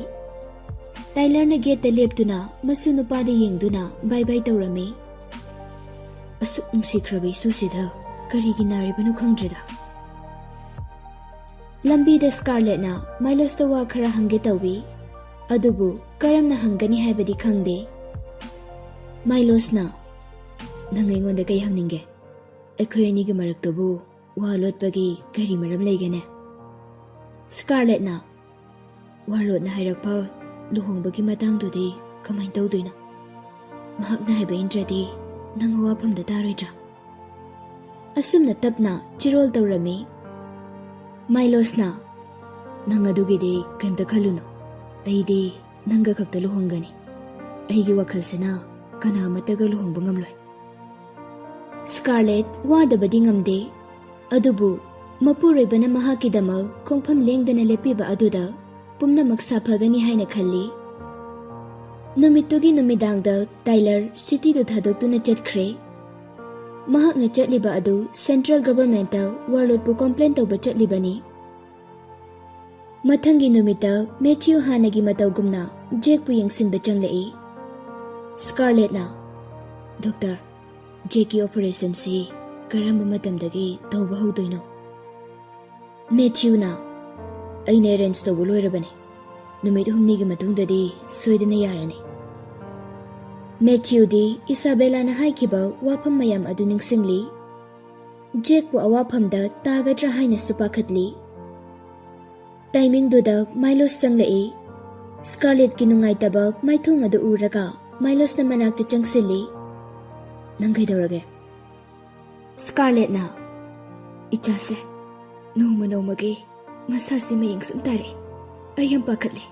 ꯇꯥꯏꯂꯔꯅ ꯒꯦꯠꯇ ꯂꯦꯞꯇꯨꯅ ꯃꯁꯨ ꯅꯨꯄꯥꯗ ꯌꯦꯡꯗꯨꯅ ꯕꯥꯏ ꯕꯥꯏ ꯇꯧꯔꯝꯃꯤ꯫ "ꯑꯁꯨꯛ ꯅꯨꯡꯁꯤꯈ꯭ꯔꯕ ꯏꯁꯨꯁꯤꯗ ꯀꯔꯤꯒꯤ ꯅꯥꯔꯤꯕꯅꯣ ꯈꯪꯗ꯭ꯔꯦꯗ꯫" ꯂꯝꯕꯤꯗ ꯁ꯭ꯀꯥꯔꯂꯦꯠꯅ ꯃꯥꯏꯂꯣꯁꯇ ꯋꯥ ꯈꯔ ꯍꯪꯒꯦ ꯇꯧꯏ, ꯑꯗꯨꯕꯨ ꯀꯔꯝꯅ ꯍꯪꯒꯅꯤ ꯍꯥꯏꯕꯗꯤ ꯈꯪꯗꯦ꯫ ꯃꯥꯏꯂꯣꯁꯅ, "ꯅꯪ ꯑꯩꯉꯣꯟꯗ ꯀꯩ ꯍꯪꯅꯤꯡꯒꯦ? ꯑꯩꯈꯣꯏ ꯑꯅꯤꯒꯤ ꯃꯔꯛꯇꯕꯨ ꯋꯥ ꯂꯣꯠꯄꯒꯤ ꯀꯔꯤ ꯃꯔꯝ ꯂꯩꯒꯦꯅꯦ?" ꯁ꯭ꯀꯥꯔꯂꯦꯠꯅ, "ꯋꯥꯔꯂꯣꯠꯅ ꯍꯥꯏꯔꯛꯄ ꯂꯨꯍꯣꯡꯕꯒꯤ ꯃꯇꯥꯡꯗꯨꯗꯤ ꯀꯃꯥꯏꯅ ꯇꯧꯗꯣꯏꯅꯣ? ꯃꯍꯥꯛꯅ ꯍꯥꯏꯕ ꯏꯟꯗ꯭ꯔꯗꯤ ꯅꯪ ꯑꯋꯥꯐꯝꯗ ꯇꯥꯔꯣꯏꯗ꯭ꯔꯥ?" ꯑꯁꯨꯝꯅ ꯇꯞꯅ ꯆꯤꯔꯣꯜ ꯇꯧꯔꯝꯃꯤ꯫ ꯃꯥꯏꯂꯣꯁꯅ, "ꯅꯪ ꯑꯗꯨꯒꯤꯗꯤ ꯀꯩꯝꯇ ꯈꯜꯂꯨꯅꯨ, ꯑꯩꯗꯤ ꯅꯪꯒ ꯈꯛꯇ ꯂꯨꯍꯣꯡꯒꯅꯤ꯫ ꯑꯩꯒꯤ ꯋꯥꯈꯜꯁꯤꯅ ꯀꯅꯥ ꯑꯃꯠꯇꯒ ꯂꯨꯍꯣꯡꯕ ꯉꯝꯂꯣꯏ꯫ ꯁ꯭ꯀꯥꯔꯂꯦꯠ ꯋꯥꯗꯕꯗꯤ ꯉꯝꯗꯦ, ꯑꯗꯨꯕꯨ ꯃꯄꯨꯔꯣꯏꯕꯅ ꯃꯍꯥꯛꯀꯤꯗꯃꯛ ꯈꯣꯡꯐꯝ ꯂꯦꯡꯗꯅ ꯂꯦꯞꯄꯤꯕ ꯑꯗꯨꯗ ꯄꯨꯝꯅꯃꯛ ꯁꯥꯐꯒꯅꯤ ꯍꯥꯏꯅ ꯈꯜꯂꯤ꯫ ꯅꯨꯃꯤꯠꯇꯨꯒꯤ ꯅꯨꯃꯤꯗꯥꯡꯗ ꯇꯥꯏꯂꯔ ꯁꯤꯇꯤꯗꯨ ꯊꯥꯗꯣꯛꯇꯨꯅ ꯆꯠꯈ꯭ꯔꯦ꯫ ꯃꯍꯥꯛꯅ ꯆꯠꯂꯤꯕ ꯑꯗꯨ ꯁꯦꯟꯇ꯭ꯔꯦꯜ ꯒꯚꯔꯟꯃꯦꯟꯠꯇ ꯋꯥꯔꯂꯣꯠꯄꯨ ꯀꯝꯄ꯭ꯂꯦꯟ ꯇꯧꯕ ꯆꯠꯂꯤꯕꯅꯤ꯫ ꯃꯊꯪꯒꯤ ꯅꯨꯃꯤꯠꯇ ꯃꯦꯊ꯭ꯌꯨ ꯍꯥꯟꯅꯒꯤ ꯃꯇꯧꯒꯨꯝꯅ ꯖꯦꯛꯄꯨ ꯌꯦꯡꯁꯤꯟꯕ ꯆꯪꯂꯛꯏ꯫ ꯁ꯭ꯀꯥꯔꯂꯦꯠꯅ, "ꯗꯣꯛꯇꯔ, ꯖꯦꯛꯀꯤ ꯑꯣꯄꯔꯦꯁꯟꯁꯤ ꯀꯔꯝꯕ ꯃꯇꯝꯗꯒꯤ ꯇꯧꯕ ꯍꯧꯗꯣꯏꯅꯣ?" ꯃꯦꯊ꯭ꯌꯨꯅ, "ꯑꯩꯅ ꯑꯦꯔꯦꯟꯖ ꯇꯧꯕ ꯂꯣꯏꯔꯕꯅꯤ꯫ ꯅꯨꯃꯤꯠ ꯍꯨꯝꯅꯤꯒꯤ ꯃꯇꯨꯡꯗꯗꯤ ꯁꯣꯏꯗꯅ ꯌꯥꯔꯅꯤ꯫" ꯃꯦꯊ꯭ꯌꯨꯗꯤ ꯏꯁꯥꯕꯦꯂꯥꯅ ꯍꯥꯏꯈꯤꯕ ꯋꯥꯐꯝ ꯃꯌꯥꯝ ꯑꯗꯨ ꯅꯤꯡꯁꯤꯡꯂꯤ꯫ ꯖꯦꯛꯄꯨ ꯑꯋꯥꯐꯝꯗ ꯇꯥꯒꯗ꯭ꯔꯥ ꯍꯥꯏꯅꯁꯨ ꯄꯥꯈꯠꯂꯤ꯫ ꯇꯥꯏꯃꯤꯡꯗꯨꯗ ꯃꯥꯏꯂꯣꯁ ꯆꯪꯂꯛꯏ꯫ ꯁ꯭ꯀꯥꯔꯂꯦꯠꯀꯤ ꯅꯨꯡꯉꯥꯏꯇꯕ ꯃꯥꯏꯊꯣꯡ ꯑꯗꯨ ꯎꯔꯒ ꯃꯥꯏꯂꯣꯁꯅ ꯃꯅꯥꯛꯇ ꯆꯪꯁꯤꯜꯂꯤ꯫ "ꯅꯪ ꯀꯩꯗꯧꯔꯒꯦ?" ꯁ꯭ꯀꯥꯔꯂꯦꯠꯅ, "ꯏꯆꯥꯁꯦ ꯅꯣꯡꯃ ꯅꯣꯡꯃꯒꯤ ꯃꯁꯥꯁꯤ ꯃꯌꯦꯡ ꯁꯨꯝ ꯇꯥꯔꯛꯏ꯫ ꯑꯩ ꯌꯥꯝ ꯄꯥꯈꯠꯂꯤ꯫"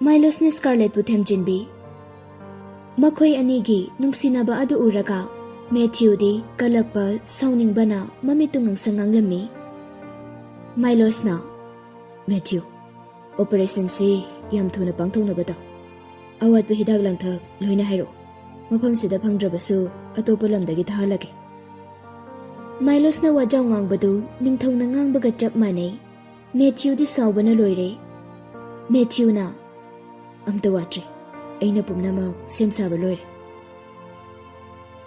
ꯃꯥꯏꯂꯣꯁꯅ ꯁ꯭ꯀꯥꯔꯂꯦꯠꯄꯨ ꯊꯦꯝꯖꯤꯟꯕꯤ꯫ ꯃꯈꯣꯏ ꯑꯅꯤꯒꯤ ꯅꯨꯡꯁꯤꯅꯕ ꯑꯗꯨ ꯎꯔꯒ ꯃꯦꯊ꯭ꯌꯨꯗꯤ ꯀꯜꯂꯛꯄ, ꯁꯥꯎꯅꯤꯡꯕꯅ ꯃꯃꯤꯠꯇꯨ ꯉꯥꯡꯁꯪ ꯉꯥꯡꯂꯝꯃꯤ꯫ ꯃꯥꯏꯂꯣꯁꯅ, "ꯃꯦꯊ꯭ꯌꯨ, ꯑꯣꯄꯔꯦꯁꯟꯁꯤ ꯌꯥꯝ ꯊꯨꯅ ꯄꯥꯡꯊꯣꯛꯅꯕ ꯇꯧ꯫ ꯑꯋꯥꯠꯄ ꯍꯤꯗꯥꯛ ꯂꯥꯡꯊꯛ ꯂꯣꯏꯅ ꯍꯥꯏꯔꯛꯎ꯫ ꯃꯐꯝꯁꯤꯗ ꯐꯪꯗ꯭ꯔꯕꯁꯨ ꯑꯇꯣꯞꯄ ꯂꯝꯗꯒꯤ ꯊꯥꯍꯜꯂꯒꯦ꯫" ꯃꯥꯏꯂꯣꯁꯅ ꯋꯥꯖꯥꯎ ꯉꯥꯡꯕꯗꯨ ꯅꯤꯡꯊꯧꯅ ꯉꯥꯡꯕꯒ ꯆꯞ ꯃꯥꯟꯅꯩ꯫ ꯃꯦꯊ꯭ꯌꯨꯗꯤ ꯁꯥꯎꯕꯅ ꯂꯣꯏꯔꯦ꯫ ꯃꯦꯊ꯭ꯌꯨꯅ, "ꯑꯝꯇ ꯋꯥꯠꯇ꯭ꯔꯦ꯫ ꯑꯩꯅ ꯄꯨꯝꯅꯃꯛ ꯁꯦꯝ ꯁꯥꯕ ꯂꯣꯏꯔꯦ꯫"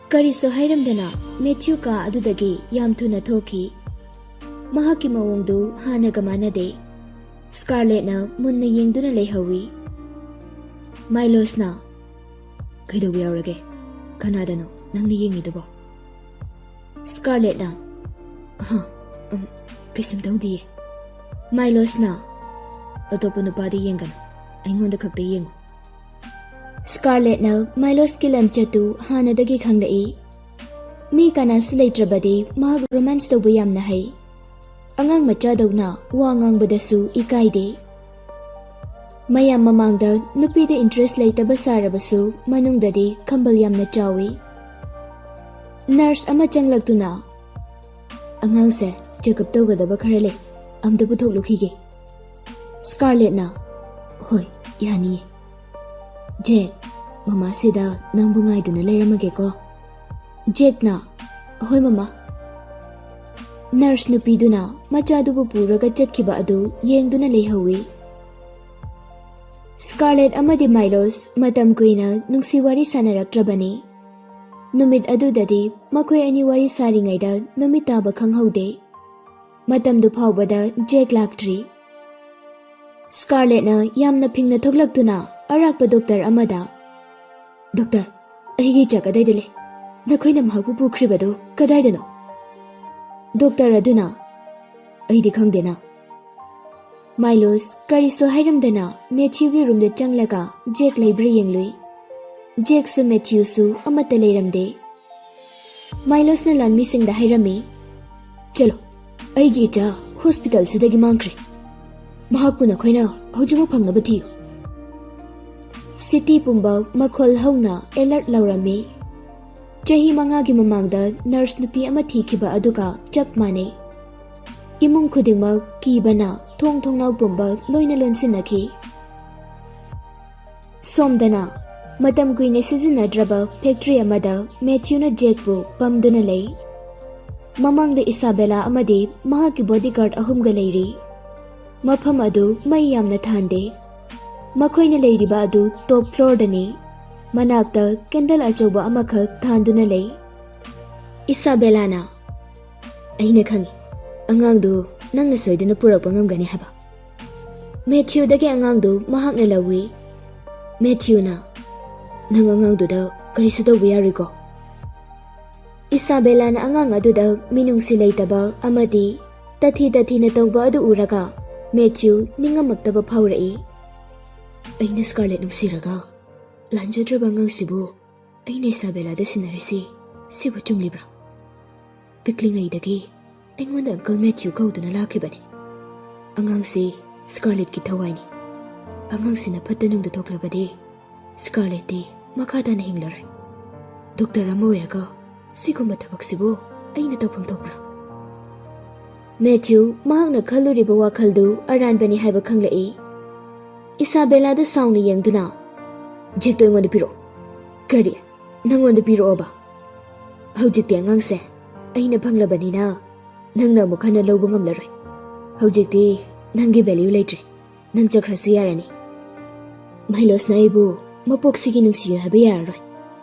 ꯀꯔꯤꯁꯨ ꯍꯥꯏꯔꯝꯗꯅ ꯃꯦꯊ꯭ꯌꯨ ꯀꯥ ꯑꯗꯨꯗꯒꯤ ꯌꯥꯝ ꯊꯨꯅ ꯊꯣꯛꯈꯤ꯫ ꯃꯍꯥꯛꯀꯤ ꯃꯑꯣꯡꯗꯨ ꯍꯥꯟꯅꯒ ꯃꯥꯟꯅꯗꯦ꯫ ꯁ꯭ꯀꯥꯔꯂꯦꯠꯅ ꯃꯨꯟꯅ ꯌꯦꯡꯗꯨꯅ ꯂꯩꯍꯧꯏ꯫ ꯃꯥꯏꯂꯣꯁꯅ, "ꯀꯩꯗꯧꯕ ꯌꯥꯎꯔꯒꯦ? ꯀꯅꯥꯗꯅꯣ ꯅꯪꯅ ꯌꯦꯡꯉꯤꯗꯨꯕꯣ?" ꯁ꯭ꯀꯥꯔꯂꯦꯠꯅ, "ꯑꯍ, ꯎꯝ, ꯀꯩꯁꯨꯝ ꯇꯧꯗꯤꯌꯦ꯫" ꯃꯥꯏꯂꯣꯁꯅ, "ꯑꯇꯣꯞꯄ ꯅꯨꯄꯥꯗ ꯌꯦꯡꯒꯅꯨ, ꯑꯩꯉꯣꯟꯗ ꯈꯛꯇ ꯌꯦꯡꯉꯨ꯫" ꯁ꯭ꯀꯥꯔꯂꯦꯠꯅ ꯃꯥꯏꯂꯣꯁꯀꯤ ꯂꯝꯆꯠꯇꯨ ꯍꯥꯟꯅꯗꯒꯤ ꯈꯪꯂꯛꯏ꯫ ꯃꯤ ꯀꯅꯥꯁꯨ ꯂꯩꯇ꯭ꯔꯕꯗꯤ ꯃꯍꯥꯛ ꯔꯣꯃꯥꯟꯁ ꯇꯧꯕ ꯌꯥꯝꯅ ꯍꯩ꯫ ꯑꯉꯥꯡ ꯃꯆꯥꯗꯧꯅ ꯋꯥ ꯉꯥꯡꯕꯗꯁꯨ ꯏꯀꯥꯏꯗꯦ꯫ ꯃꯌꯥꯝ ꯃꯃꯥꯡꯗ ꯅꯨꯄꯤꯗ interest ꯂꯩꯇꯕ ꯁꯥꯔꯕꯁꯨ ꯃꯅꯨꯡꯗꯗꯤ ꯈꯝꯕꯜ ꯌꯥꯝꯅ ꯆꯥꯎꯏ꯫ Nurse ꯑꯃ ꯆꯪꯂꯛꯇꯨꯅ, "ꯑꯉꯥꯡꯁꯦ check up ꯇꯧꯒꯗꯕ ꯈꯔ ꯂꯩ, ꯑꯝꯇ ꯄꯨꯊꯣꯛꯂꯨꯈꯤꯒꯦ꯫" Scarlettꯅ, "ꯍꯣꯏ, ꯌꯥꯅꯤꯌꯦ꯫ ꯖꯦꯛ, ꯃꯃꯥꯁꯤꯗ ꯅꯪꯕꯨ ꯉꯥꯏꯗꯨꯅ ꯂꯩꯔꯝꯃꯒꯦꯀꯣ꯫" ꯖꯦꯛꯅ, "ꯍꯣꯏ ꯃꯃꯥ꯫" Nurse ꯅꯨꯄꯤꯗꯨꯅ ꯃꯆꯥꯗꯨꯕꯨ ꯄꯨꯔꯒ ꯆꯠꯈꯤꯕ ꯑꯗꯨ ꯌꯦꯡꯗꯨꯅ ꯂꯩꯍꯧꯏ꯫ Scarlett ꯑꯃꯗꯤ Milos ꯃꯇꯝ ꯀꯨꯏꯅ ꯅꯨꯡꯁꯤ ꯋꯥꯔꯤ ꯁꯥꯟꯅꯔꯛꯇ꯭ꯔꯕꯅꯤ꯫ ꯅꯨꯃꯤꯠ ꯑꯗꯨꯗꯗꯤ ꯃꯈꯣꯏ ꯑꯅꯤ ꯋꯥꯔꯤ ꯁꯥꯔꯤꯉꯩꯗ ꯅꯨꯃꯤꯠ ꯇꯥꯕ ꯈꯪꯍꯧꯗꯦ꯫ ꯃꯇꯝꯗꯨ ꯐꯥꯎꯕꯗ ꯖꯦꯛ ꯂꯥꯛꯇ꯭ꯔꯤ꯫ Scarlettꯅ ꯌꯥꯝꯅ ꯐꯤꯡꯅ ꯊꯣꯛꯂꯛꯇꯨꯅ ꯑꯔꯥꯛꯄ doctor ꯑꯃꯗ, "Doctor, ꯑꯩꯒꯤ ꯏꯆꯥ ꯀꯗꯥꯏꯗ ꯂꯩ? ꯅꯈꯣꯏꯅ ꯃꯍꯥꯛꯄꯨ ꯄꯨꯈ꯭ꯔꯤꯕꯗꯨ ꯀꯗꯥꯏꯗꯅꯣ?" Doctor ꯑꯗꯨꯅ, "ꯑꯩꯗꯤ ꯈꯪꯗꯦꯅ꯫" Milos ꯀꯔꯤꯁꯨ ꯍꯥꯏꯔꯝꯗꯅ Matthewꯒꯤ roomꯗ ꯆꯪꯂꯒ ꯖꯦꯛ ꯂꯩꯕ꯭ꯔꯥ ꯌꯦꯡꯂꯨꯏ꯫ ꯖꯦꯛꯁꯨ Matthewꯁꯨ ꯑꯃꯠꯇ ꯂꯩꯔꯝꯗꯦ꯫ Milosꯅ ꯂꯥꯟꯃꯤꯁꯤꯡꯗ ꯍꯥꯏꯔꯝꯃꯤ, "ꯆꯠꯂꯣ, ꯑꯩꯒꯤ ꯏꯆꯥ hospitalꯁꯤꯗꯒꯤ ꯃꯥꯡꯈ꯭ꯔꯦ꯫ ꯃꯍꯥꯛꯄꯨ ꯅꯈꯣꯏꯅ ꯍꯧꯖꯤꯛꯃꯛ ꯐꯪꯅꯕ ꯊꯤꯌꯨ꯫" City ꯄꯨꯝꯕ ꯃꯈꯣꯜ ꯍꯧꯅ alert ꯂꯥꯎꯔꯝꯃꯤ꯫ ꯆꯍꯤ ꯃꯉꯥꯒꯤ ꯃꯃꯥꯡꯗ nurse ꯅꯨꯄꯤ ꯑꯃ ꯊꯤꯈꯤꯕ ꯑꯗꯨꯒ ꯆꯞ ꯃꯥꯟꯅꯩ꯫ ꯏꯃꯨꯡ ꯈꯨꯗꯤꯡꯃꯛ ꯀꯤꯕꯅ ꯊꯣꯡ ꯊꯣꯡꯅꯥꯎ ꯄꯨꯝꯕ ꯂꯣꯏꯅ ꯂꯣꯟꯁꯤꯟꯅꯈꯤ꯫ ꯁꯣꯝꯗꯅ ꯃꯇꯝ ꯀꯨꯏꯅ ꯁꯤꯖꯤꯟꯅꯗ꯭ꯔꯕ factory ꯑꯃꯗ Matthewꯅ ꯖꯦꯛꯄꯨ ꯄꯝꯗꯨꯅ ꯂꯩ꯫ ꯃꯃꯥꯡꯗ Isabella ꯑꯃꯗꯤ ꯃꯍꯥꯛꯀꯤ bodyguard ꯑꯍꯨꯝꯒ ꯂꯩꯔꯤ꯫ ꯃꯐꯝ ꯑꯗꯨ ꯃꯩ ꯌꯥꯝꯅ ꯊꯥꯟꯗꯦ꯫ ꯃꯈꯣꯏꯅ ꯂꯩꯔꯤꯕ ꯑꯗꯨ top floorꯗꯅꯤ꯫ ꯃꯅꯥꯛꯇ candle ꯑꯆꯧꯕ ꯑꯃꯈꯛ ꯊꯥꯟꯗꯨꯅ ꯂꯩ꯫ Isabellꯅ, "ꯑꯩꯅ ꯈꯪꯏ, ꯑꯉꯥꯡꯗꯨ ꯅꯪꯅ ꯁꯣꯏꯗꯅ ꯄꯨꯔꯛꯄ ꯉꯝꯒꯅꯤ ꯍꯥꯏꯕ꯫" Matthewꯗꯒꯤ ꯑꯉꯥꯡꯗꯨ ꯃꯍꯥꯛꯅ ꯂꯧꯏ꯫ Matthewꯅ, "ꯅꯪ ꯑꯉꯥꯡꯗꯨꯗ ꯀꯔꯤꯁꯨ ꯇꯧꯕ ꯌꯥꯔꯣꯏꯀꯣ?" Isabellꯅ ꯑꯉꯥꯡ ꯑꯗꯨꯗ ꯃꯤꯅꯨꯡꯁꯤ ꯂꯩꯇꯕ ꯑꯃꯗꯤ ꯇꯊꯤ ꯇꯊꯤꯅ ꯇꯧꯕ ꯑꯗꯨ ꯎꯔꯒ Matthew ꯅꯤꯡꯉꯝꯃꯛꯇꯕ ꯐꯥꯎꯔꯛꯏ꯫ "ꯑꯩꯅ Scarlett ꯅꯨꯡꯁꯤꯔꯒ ꯂꯥꯟꯖꯗ꯭ꯔꯕ ꯑꯉꯥꯡꯁꯤꯕꯨ ꯑꯩꯅ Isabellꯗ ꯁꯤꯟꯅꯔꯤꯁꯤ, ꯁꯤꯕꯨ ꯆꯨꯝꯂꯤꯕ꯭ꯔꯥ? ꯄꯤꯛꯂꯤꯉꯩꯗꯒꯤ ꯑꯩꯉꯣꯟꯗ Uncle Matthew ꯀꯧꯗꯨꯅ ꯂꯥꯛꯈꯤꯕꯅꯤ꯫ ꯑꯉꯥꯡꯁꯤ Scarlettꯀꯤ ꯊꯋꯥꯏꯅꯤ꯫ ꯑꯉꯥꯡꯁꯤꯅ ꯐꯠꯇ ꯅꯨꯡꯗ ꯊꯣꯛꯂꯕꯗꯤ ꯁ꯭ꯀꯥꯔꯂꯦꯠꯇꯤ ꯃꯈꯥ ꯇꯥꯅ ꯍꯤꯡꯂꯔꯣꯏ꯫ ꯗꯣꯛꯇꯔ ꯑꯃ ꯑꯣꯏꯔꯒ ꯁꯤꯒꯨꯝꯕ ꯊꯕꯛꯁꯤꯕꯨ ꯑꯩꯅ ꯇꯧꯐꯝ ꯊꯣꯛꯄ꯭ꯔꯥ? ꯃꯦꯊ꯭ꯌꯨ ꯃꯍꯥꯛꯅ ꯈꯜꯂꯨꯔꯤꯕ ꯋꯥꯈꯜꯗꯨ ꯑꯔꯥꯟꯕꯅꯤ ꯍꯥꯏꯕ ꯈꯪꯂꯛꯏ꯫ ꯏꯁꯥꯕꯦꯂꯥꯗ ꯁꯥꯎꯅ ꯌꯦꯡꯗꯨꯅ, "ꯖꯦꯛꯇꯣ ꯑꯩꯉꯣꯟꯗ ꯄꯤꯔꯛꯑꯣ"꯫ "ꯀꯔꯤ? ꯅꯪꯉꯣꯟꯗ ꯄꯤꯔꯛꯑꯣꯕ? ꯍꯧꯖꯤꯛꯇꯤ ꯑꯉꯥꯡꯁꯦ ꯑꯩꯅ ꯐꯪꯂꯕꯅꯤꯅ ꯅꯪꯅ ꯑꯃꯨꯛ ꯍꯟꯅ ꯂꯧꯕ ꯉꯝꯂꯔꯣꯏ꯫ ꯍꯧꯖꯤꯛꯇꯤ ꯅꯪꯒꯤ ꯚꯦꯂ꯭ꯌꯨ ꯂꯩꯇ꯭ꯔꯦ꯫ ꯅꯪ ꯆꯠꯈ꯭ꯔꯁꯨ ꯌꯥꯔꯅꯤ"꯫ ꯃꯥꯏꯂꯣꯁꯅ ꯑꯩꯕꯨ ꯃꯄꯣꯛꯁꯤꯒꯤ ꯅꯨꯡꯁꯤꯌꯨ ꯍꯥꯏꯕ ꯌꯥꯔꯔꯣꯏ꯫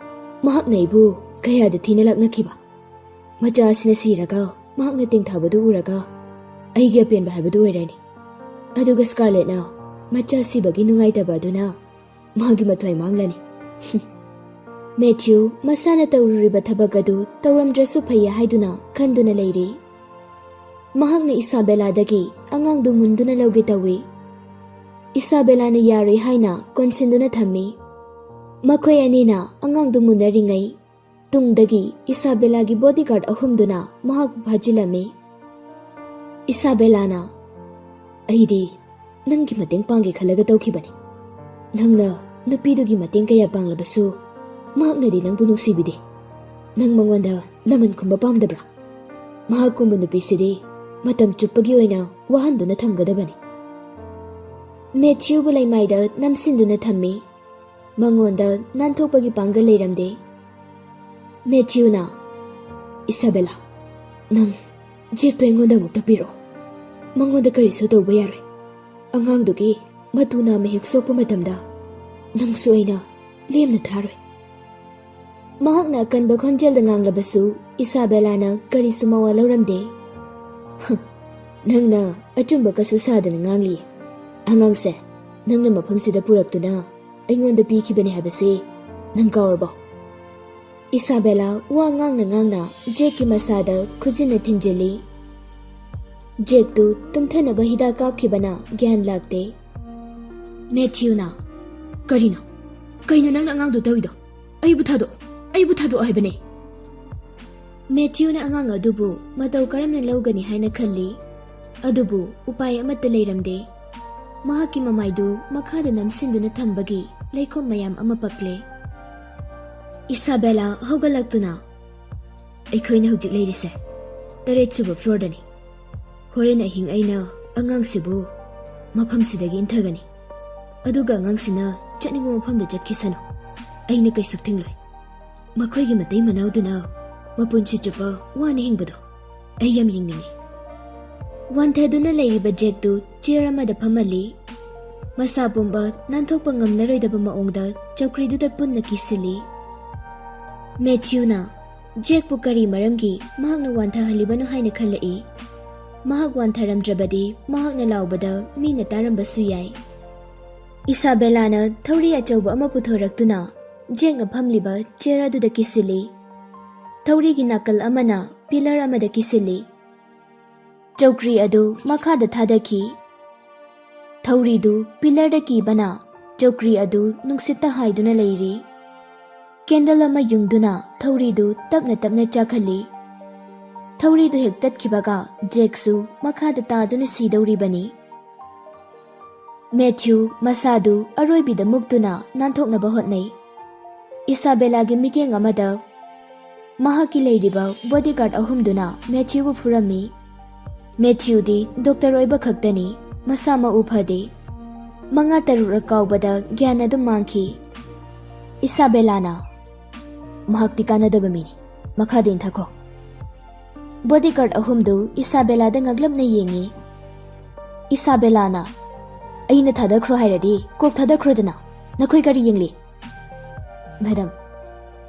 ꯃꯍꯥꯛꯅ ꯑꯩꯕꯨ ꯀꯌꯥꯗ ꯊꯤꯅ ꯂꯛꯅꯈꯤꯕ꯫ ꯃꯆꯥ ꯑꯁꯤꯅ ꯁꯤꯔꯒ ꯃꯍꯥꯛꯅ ꯇꯦꯡꯊꯕꯗꯨ ꯎꯔꯒ ꯑꯩꯒꯤ ꯑꯄꯦꯟꯕ ꯍꯥꯏꯕꯗꯨ ꯑꯣꯏꯔꯅꯤ꯫ ꯑꯗꯨꯒ ꯁ꯭ꯀꯥꯔꯂꯦꯠꯅ ꯃꯆꯥ ꯁꯤꯕꯒꯤ ꯅꯨꯡꯉꯥꯏꯇꯕ ꯑꯗꯨꯅ ꯃꯥꯒꯤ ꯃꯊ꯭ꯋꯥꯏ ꯃꯥꯡꯂꯅꯤ꯫ ꯃꯦꯊ꯭ꯌꯨ ꯃꯁꯥꯅ ꯇꯧꯔꯨꯔꯤꯕ ꯊꯕꯛ ꯑꯗꯨ ꯇꯧꯔꯝꯗ꯭ꯔꯁꯨ ꯐꯩ ꯍꯥꯏꯗꯨꯅ ꯈꯟꯗꯨꯅ ꯂꯩꯔꯤ꯫ ꯃꯍꯥꯛꯅ ꯏꯁꯥꯕꯦꯂꯥꯗꯒꯤ ꯑꯉꯥꯡꯗꯨ ꯃꯨꯟꯗꯨꯅ ꯂꯧꯒꯦ ꯇꯧꯏ꯫ ꯏꯁꯥꯕꯦꯂꯥꯅ ꯌꯥꯔꯣꯏ ꯍꯥꯏꯅ ꯀꯣꯟꯁꯤꯟꯗꯨꯅ ꯊꯝꯃꯤ꯫ ꯃꯈꯣꯏ ꯑꯅꯤꯅ ꯑꯉꯥꯡꯗꯨ ꯃꯨꯟꯅꯔꯤꯉꯩ ꯇꯨꯡꯗꯒꯤ ꯏꯁꯥꯕꯦꯂꯥꯒꯤ ꯕꯣꯗꯤꯒꯥꯔꯗ ꯑꯍꯨꯝꯗꯨꯅ ꯃꯍꯥꯛꯄꯨ ꯐꯥꯖꯤꯜꯂꯝꯃꯤ꯫ ꯏꯁꯥꯕꯦꯂꯥꯅ, "ꯑꯩꯗꯤ ꯅꯪꯒꯤ ꯃꯇꯦꯡ ꯄꯥꯡꯒꯦ ꯈꯜꯂꯒ ꯇꯧꯈꯤꯕꯅꯤ꯫ ꯅꯪꯅ ꯅꯨꯄꯤꯗꯨꯒꯤ ꯃꯇꯦꯡ ꯀꯌꯥ ꯄꯥꯡꯂꯕꯁꯨ ꯃꯍꯥꯛꯅꯗꯤ ꯅꯪꯕꯨ ꯅꯨꯡꯁꯤꯕꯤꯗꯦ꯫ ꯅꯪ ꯃꯉꯣꯟꯗ ꯂꯃꯟ ꯈꯨꯝꯕ ꯄꯥꯝꯗꯕ꯭ꯔꯥ? ꯃꯍꯥꯛꯀꯨꯝꯕ ꯅꯨꯄꯤꯁꯤꯗꯤ ꯃꯇꯝ ꯆꯨꯞꯄꯒꯤ ꯑꯣꯏꯅ ꯋꯥꯍꯟꯗꯨꯅ ꯊꯝꯒꯗꯕꯅꯤ"꯫ ꯃꯦꯊ꯭ꯌꯨꯕꯨ ꯂꯩꯃꯥꯏꯗ ꯅꯝꯁꯤꯟꯗꯨꯅ ꯊꯝꯃꯤ꯫ ꯃꯉꯣꯟꯗ ꯅꯥꯟꯊꯣꯛꯄꯒꯤ ꯄꯥꯡꯒꯜ ꯂꯩꯔꯝꯗꯦ꯫ ꯃꯦꯊ꯭ꯌꯨꯅ, "ꯏꯁꯥꯕꯦꯂꯥ, ꯅꯪ ꯖꯦꯛꯇꯣ ꯑꯩꯉꯣꯟꯗ ꯑꯃꯨꯛꯇ ꯄꯤꯔꯛꯑꯣ꯫ ꯃꯉꯣꯟꯗ ꯀꯔꯤꯁꯨ ꯇꯧꯕ ꯌꯥꯔꯣꯏ꯫ ꯑꯉꯥꯡꯗꯨꯒꯤ ꯃꯇꯨ ꯅꯥꯝꯃ ꯍꯦꯛ ꯁꯣꯛꯄ ꯃꯇꯝꯗ ꯅꯪꯁꯨ ꯑꯩꯅ ꯂꯦꯝꯅ ꯊꯥꯔꯣꯏ"꯫ ꯃꯍꯥꯛꯅ ꯑꯀꯟꯕ ꯈꯣꯟꯖꯦꯜꯗ ꯉꯥꯡꯂꯕꯁꯨ ꯏꯁꯥꯕꯦꯂꯥꯅ ꯀꯔꯤꯁꯨ ꯃꯋꯥ ꯂꯧꯔꯝꯗꯦ꯫ "ꯍ, ꯅꯪꯅ ꯑꯆꯨꯝꯕ ꯀꯁꯨ ꯁꯥꯗꯅ ꯉꯥꯡꯂꯤꯌꯦ꯫ ꯑꯉꯥꯡꯁꯦ ꯅꯪꯅ ꯃꯐꯝꯁꯤꯗ ꯄꯨꯔꯛꯇꯨꯅ ꯑꯩꯉꯣꯟꯗ ꯄꯤꯈꯤꯕꯅꯤ ꯍꯥꯏꯕꯁꯤ ꯅꯪ ꯀꯥꯎꯔꯕꯣ?" ꯏꯁꯥꯕꯦꯂꯥ ꯋꯥ ꯉꯥꯡꯅ ꯉꯥꯡꯅ ꯖꯦꯛꯀꯤ ꯃꯁꯥꯗ ꯈꯨꯖꯤꯟꯅ ꯊꯤꯟꯖꯤꯜꯂꯤ꯫ ꯖꯦꯛꯇꯨ ꯇꯨꯝꯊꯅꯕ ꯍꯤꯗꯥꯛ ꯀꯥꯞꯈꯤꯕꯅ ꯒ꯭ꯌꯥꯟ ꯂꯥꯛꯇꯦ꯫ ꯃꯦꯊ꯭ꯌꯨꯅ, "ꯀꯔꯤꯅꯣ? ꯀꯩꯅꯣ ꯅꯪꯅ ꯑꯉꯥꯡꯗꯨ ꯇꯧꯔꯤꯗꯣ? ꯑꯩꯕꯨ ꯊꯥꯗꯣꯛꯑꯣ! ꯑꯩꯕꯨ ꯊꯥꯗꯣꯛꯑꯣ ꯍꯥꯏꯕꯅꯦ!" ꯃꯦꯊ꯭ꯌꯨꯅ ꯑꯉꯥꯡ ꯑꯗꯨꯕꯨ ꯃꯇꯧ ꯀꯔꯝꯅ ꯂꯧꯒꯅꯤ ꯍꯥꯏꯅ ꯈꯜꯂꯤ, ꯑꯗꯨꯕꯨ ꯎꯄꯥꯏ ꯑꯃꯠꯇ ꯂꯩꯔꯝꯗꯦ꯫ ꯃꯍꯥꯛꯀꯤ ꯃꯃꯥꯏꯗꯨ ꯃꯈꯥꯗ ꯅꯝꯁꯤꯟꯗꯨꯅ ꯊꯝꯕꯒꯤ ꯂꯩꯈꯣꯝ ꯃꯌꯥꯝ ꯑꯃ ꯄꯛꯂꯦ꯫ ꯏꯁꯥꯕꯦꯂꯥ ꯍꯧꯒꯠꯂꯛꯇꯨꯅ, "ꯑꯩꯈꯣꯏꯅ ꯍꯧꯖꯤꯛ ꯂꯩꯔꯤꯁꯦ ꯇꯔꯦꯠ ꯁꯨꯕ ꯐ꯭ꯂꯣꯔꯗꯅꯤ꯫ ꯍꯣꯔꯦꯟ ꯑꯍꯤꯡ ꯑꯩꯅ ꯑꯉꯥꯡꯁꯤꯕꯨ ꯃꯐꯝꯁꯤꯗꯒꯤ ꯏꯟꯊꯒꯅꯤ, ꯑꯗꯨꯒ ꯑꯉꯥꯡꯁꯤꯅ ꯆꯠꯅꯤꯡꯕ ꯃꯐꯝꯗ ꯆꯠꯈꯤꯁꯅꯨ꯫ ꯑꯩꯅ ꯀꯩꯁꯨ ꯊꯤꯡꯂꯣꯏ꯫ ꯃꯈꯣꯏꯒꯤ ꯃꯇꯩ ꯃꯅꯥꯎꯗꯨꯅ ꯃꯄꯨꯟꯁꯤ ꯆꯨꯞꯄ ꯋꯥꯅ ꯍꯤꯡꯕꯗꯣ ꯑꯩ ꯌꯥꯝ ꯌꯦꯡꯅꯤꯡꯉꯤ꯫" ꯋꯥꯟꯊꯗꯨꯅ ꯂꯩꯔꯤꯕ ꯖꯦꯛꯇꯨ ꯆꯤꯌꯔ ꯑꯃꯗ ꯐꯝꯍꯜꯂꯤ꯫ ꯃꯁꯥ ꯄꯨꯝꯕ ꯅꯥꯟꯊꯣꯛꯄ ꯉꯝꯂꯔꯣꯏꯗꯕ ꯃꯑꯣꯡꯗ ꯆꯧꯀ꯭ꯔꯤꯗꯨꯗ ꯄꯨꯟꯅ ꯀꯤꯁꯤꯜꯂꯤ꯫ ꯃꯦꯊ꯭ꯌꯨꯅ ꯖꯦꯛꯄꯨ ꯀꯔꯤ ꯃꯔꯝꯒꯤ ꯃꯍꯥꯛꯅ ꯋꯥꯟꯊꯍꯜꯂꯤꯕꯅꯣ ꯍꯥꯏꯅ ꯈꯜꯂꯛꯏ꯫ ꯃꯍꯥꯛ ꯋꯥꯟꯊꯔꯝꯗ꯭ꯔꯕꯗꯤ ꯃꯍꯥꯛꯅ ꯂꯥꯎꯕꯗ ꯃꯤꯅ ꯇꯥꯔꯝꯕꯁꯨ ꯌꯥꯏ꯫ ꯏꯁꯥꯕꯦꯂꯥꯅ ꯊꯧꯔꯤ ꯑꯆꯧꯕ ꯑꯃ ꯄꯨꯊꯣꯔꯛꯇꯨꯅ ꯖꯦꯛꯅ ꯐꯝꯂꯤꯕ ꯆꯤꯌꯔ ꯑꯗꯨꯗ ꯀꯤꯁꯤꯜꯂꯤ꯫ ꯊꯧꯔꯤꯒꯤ ꯅꯥꯀꯜ ꯑꯃꯅ ꯄꯤꯂꯔ ꯑꯃꯗ ꯀꯤꯁꯤꯜꯂꯤ꯫ ꯆꯧꯀ꯭ꯔꯤ ꯑꯗꯨ ꯃꯈꯥꯗ ꯊꯥꯗꯈꯤ꯫ ꯊꯧꯔꯤꯗꯨ ꯄꯤꯂꯔꯗ ꯀꯤꯕꯅ ꯆꯧꯀ꯭ꯔꯤ ꯑꯗꯨ ꯅꯨꯡꯁꯤꯠꯇ ꯍꯥꯏꯗꯨꯅ ꯂꯩꯔꯤ꯫ ꯀꯦꯟꯗꯜ ꯑꯃ ꯌꯨꯡꯗꯨꯅ ꯊꯧꯔꯤꯗꯨ ꯇꯞꯅ ꯇꯞꯅ ꯆꯥꯛꯍꯜꯂꯤ꯫ ꯊꯧꯔꯤꯗꯨ ꯍꯦꯛ ꯇꯠꯈꯤꯕꯒ ꯖꯦꯛꯁꯨ ꯃꯈꯥꯗ ꯇꯥꯗꯨꯅ ꯁꯤꯗꯧꯔꯤꯕꯅꯤ꯫ ꯃꯦꯊ꯭ꯌꯨ ꯃꯁꯥꯗꯨ ꯑꯔꯣꯏꯕꯤꯗ ꯃꯨꯛꯇꯨꯅ ꯅꯥꯟꯊꯣꯛꯅꯕ ꯍꯣꯠꯅꯩ꯫ ꯏꯁꯥꯕꯦꯂꯥꯒꯤ ꯃꯤꯠꯌꯦꯡ ꯑꯃꯗ ꯃꯍꯥꯛꯀꯤ ꯂꯩꯔꯤꯕ ꯕꯣꯗꯤꯒꯥꯔꯗ ꯑꯍꯨꯝꯗꯨꯅ ꯃꯦꯊ꯭ꯌꯨꯕꯨ ꯐꯨꯔꯝꯃꯤ꯫ ꯃꯦꯊ꯭ꯌꯨꯗꯤ ꯗꯣꯛꯇꯔ ꯑꯣꯏꯕ ꯈꯛꯇꯅꯤ, ꯃꯁꯥ ꯃꯎ ꯐꯗꯦ꯫ ꯃꯉꯥ ꯇꯔꯨꯛꯔꯛ ꯀꯥꯎꯕꯗ ꯒ꯭ꯌꯥꯟ ꯑꯗꯨꯝ ꯃꯥꯡꯈꯤ꯫ ꯏꯁꯥꯕꯦꯂꯥꯅ, "ꯃꯍꯥꯛꯇꯤ ꯀꯥꯟꯅꯗꯕ ꯃꯤꯅꯤ, ꯃꯈꯥꯗ ꯏꯟꯊꯈꯣ꯫" ꯕꯣꯗꯤꯒꯥꯔꯗ ꯑꯍꯨꯝꯗꯨ ꯏꯁꯥꯕꯦꯂꯥꯗ ꯉꯛꯂꯞꯅ ꯌꯦꯡꯉꯤ꯫ ꯏꯁꯥꯕꯦꯂꯥꯅ, "ꯑꯩꯅ ꯊꯥꯗꯈ꯭ꯔꯣ ꯍꯥꯏꯔꯗꯤ ꯀꯣꯛ ꯊꯥꯗꯈ꯭ꯔꯣꯗꯅ, ꯅꯈꯣꯏ ꯀꯔꯤ ꯌꯦꯡꯂꯤ?" "ꯃꯦꯗꯥꯝ,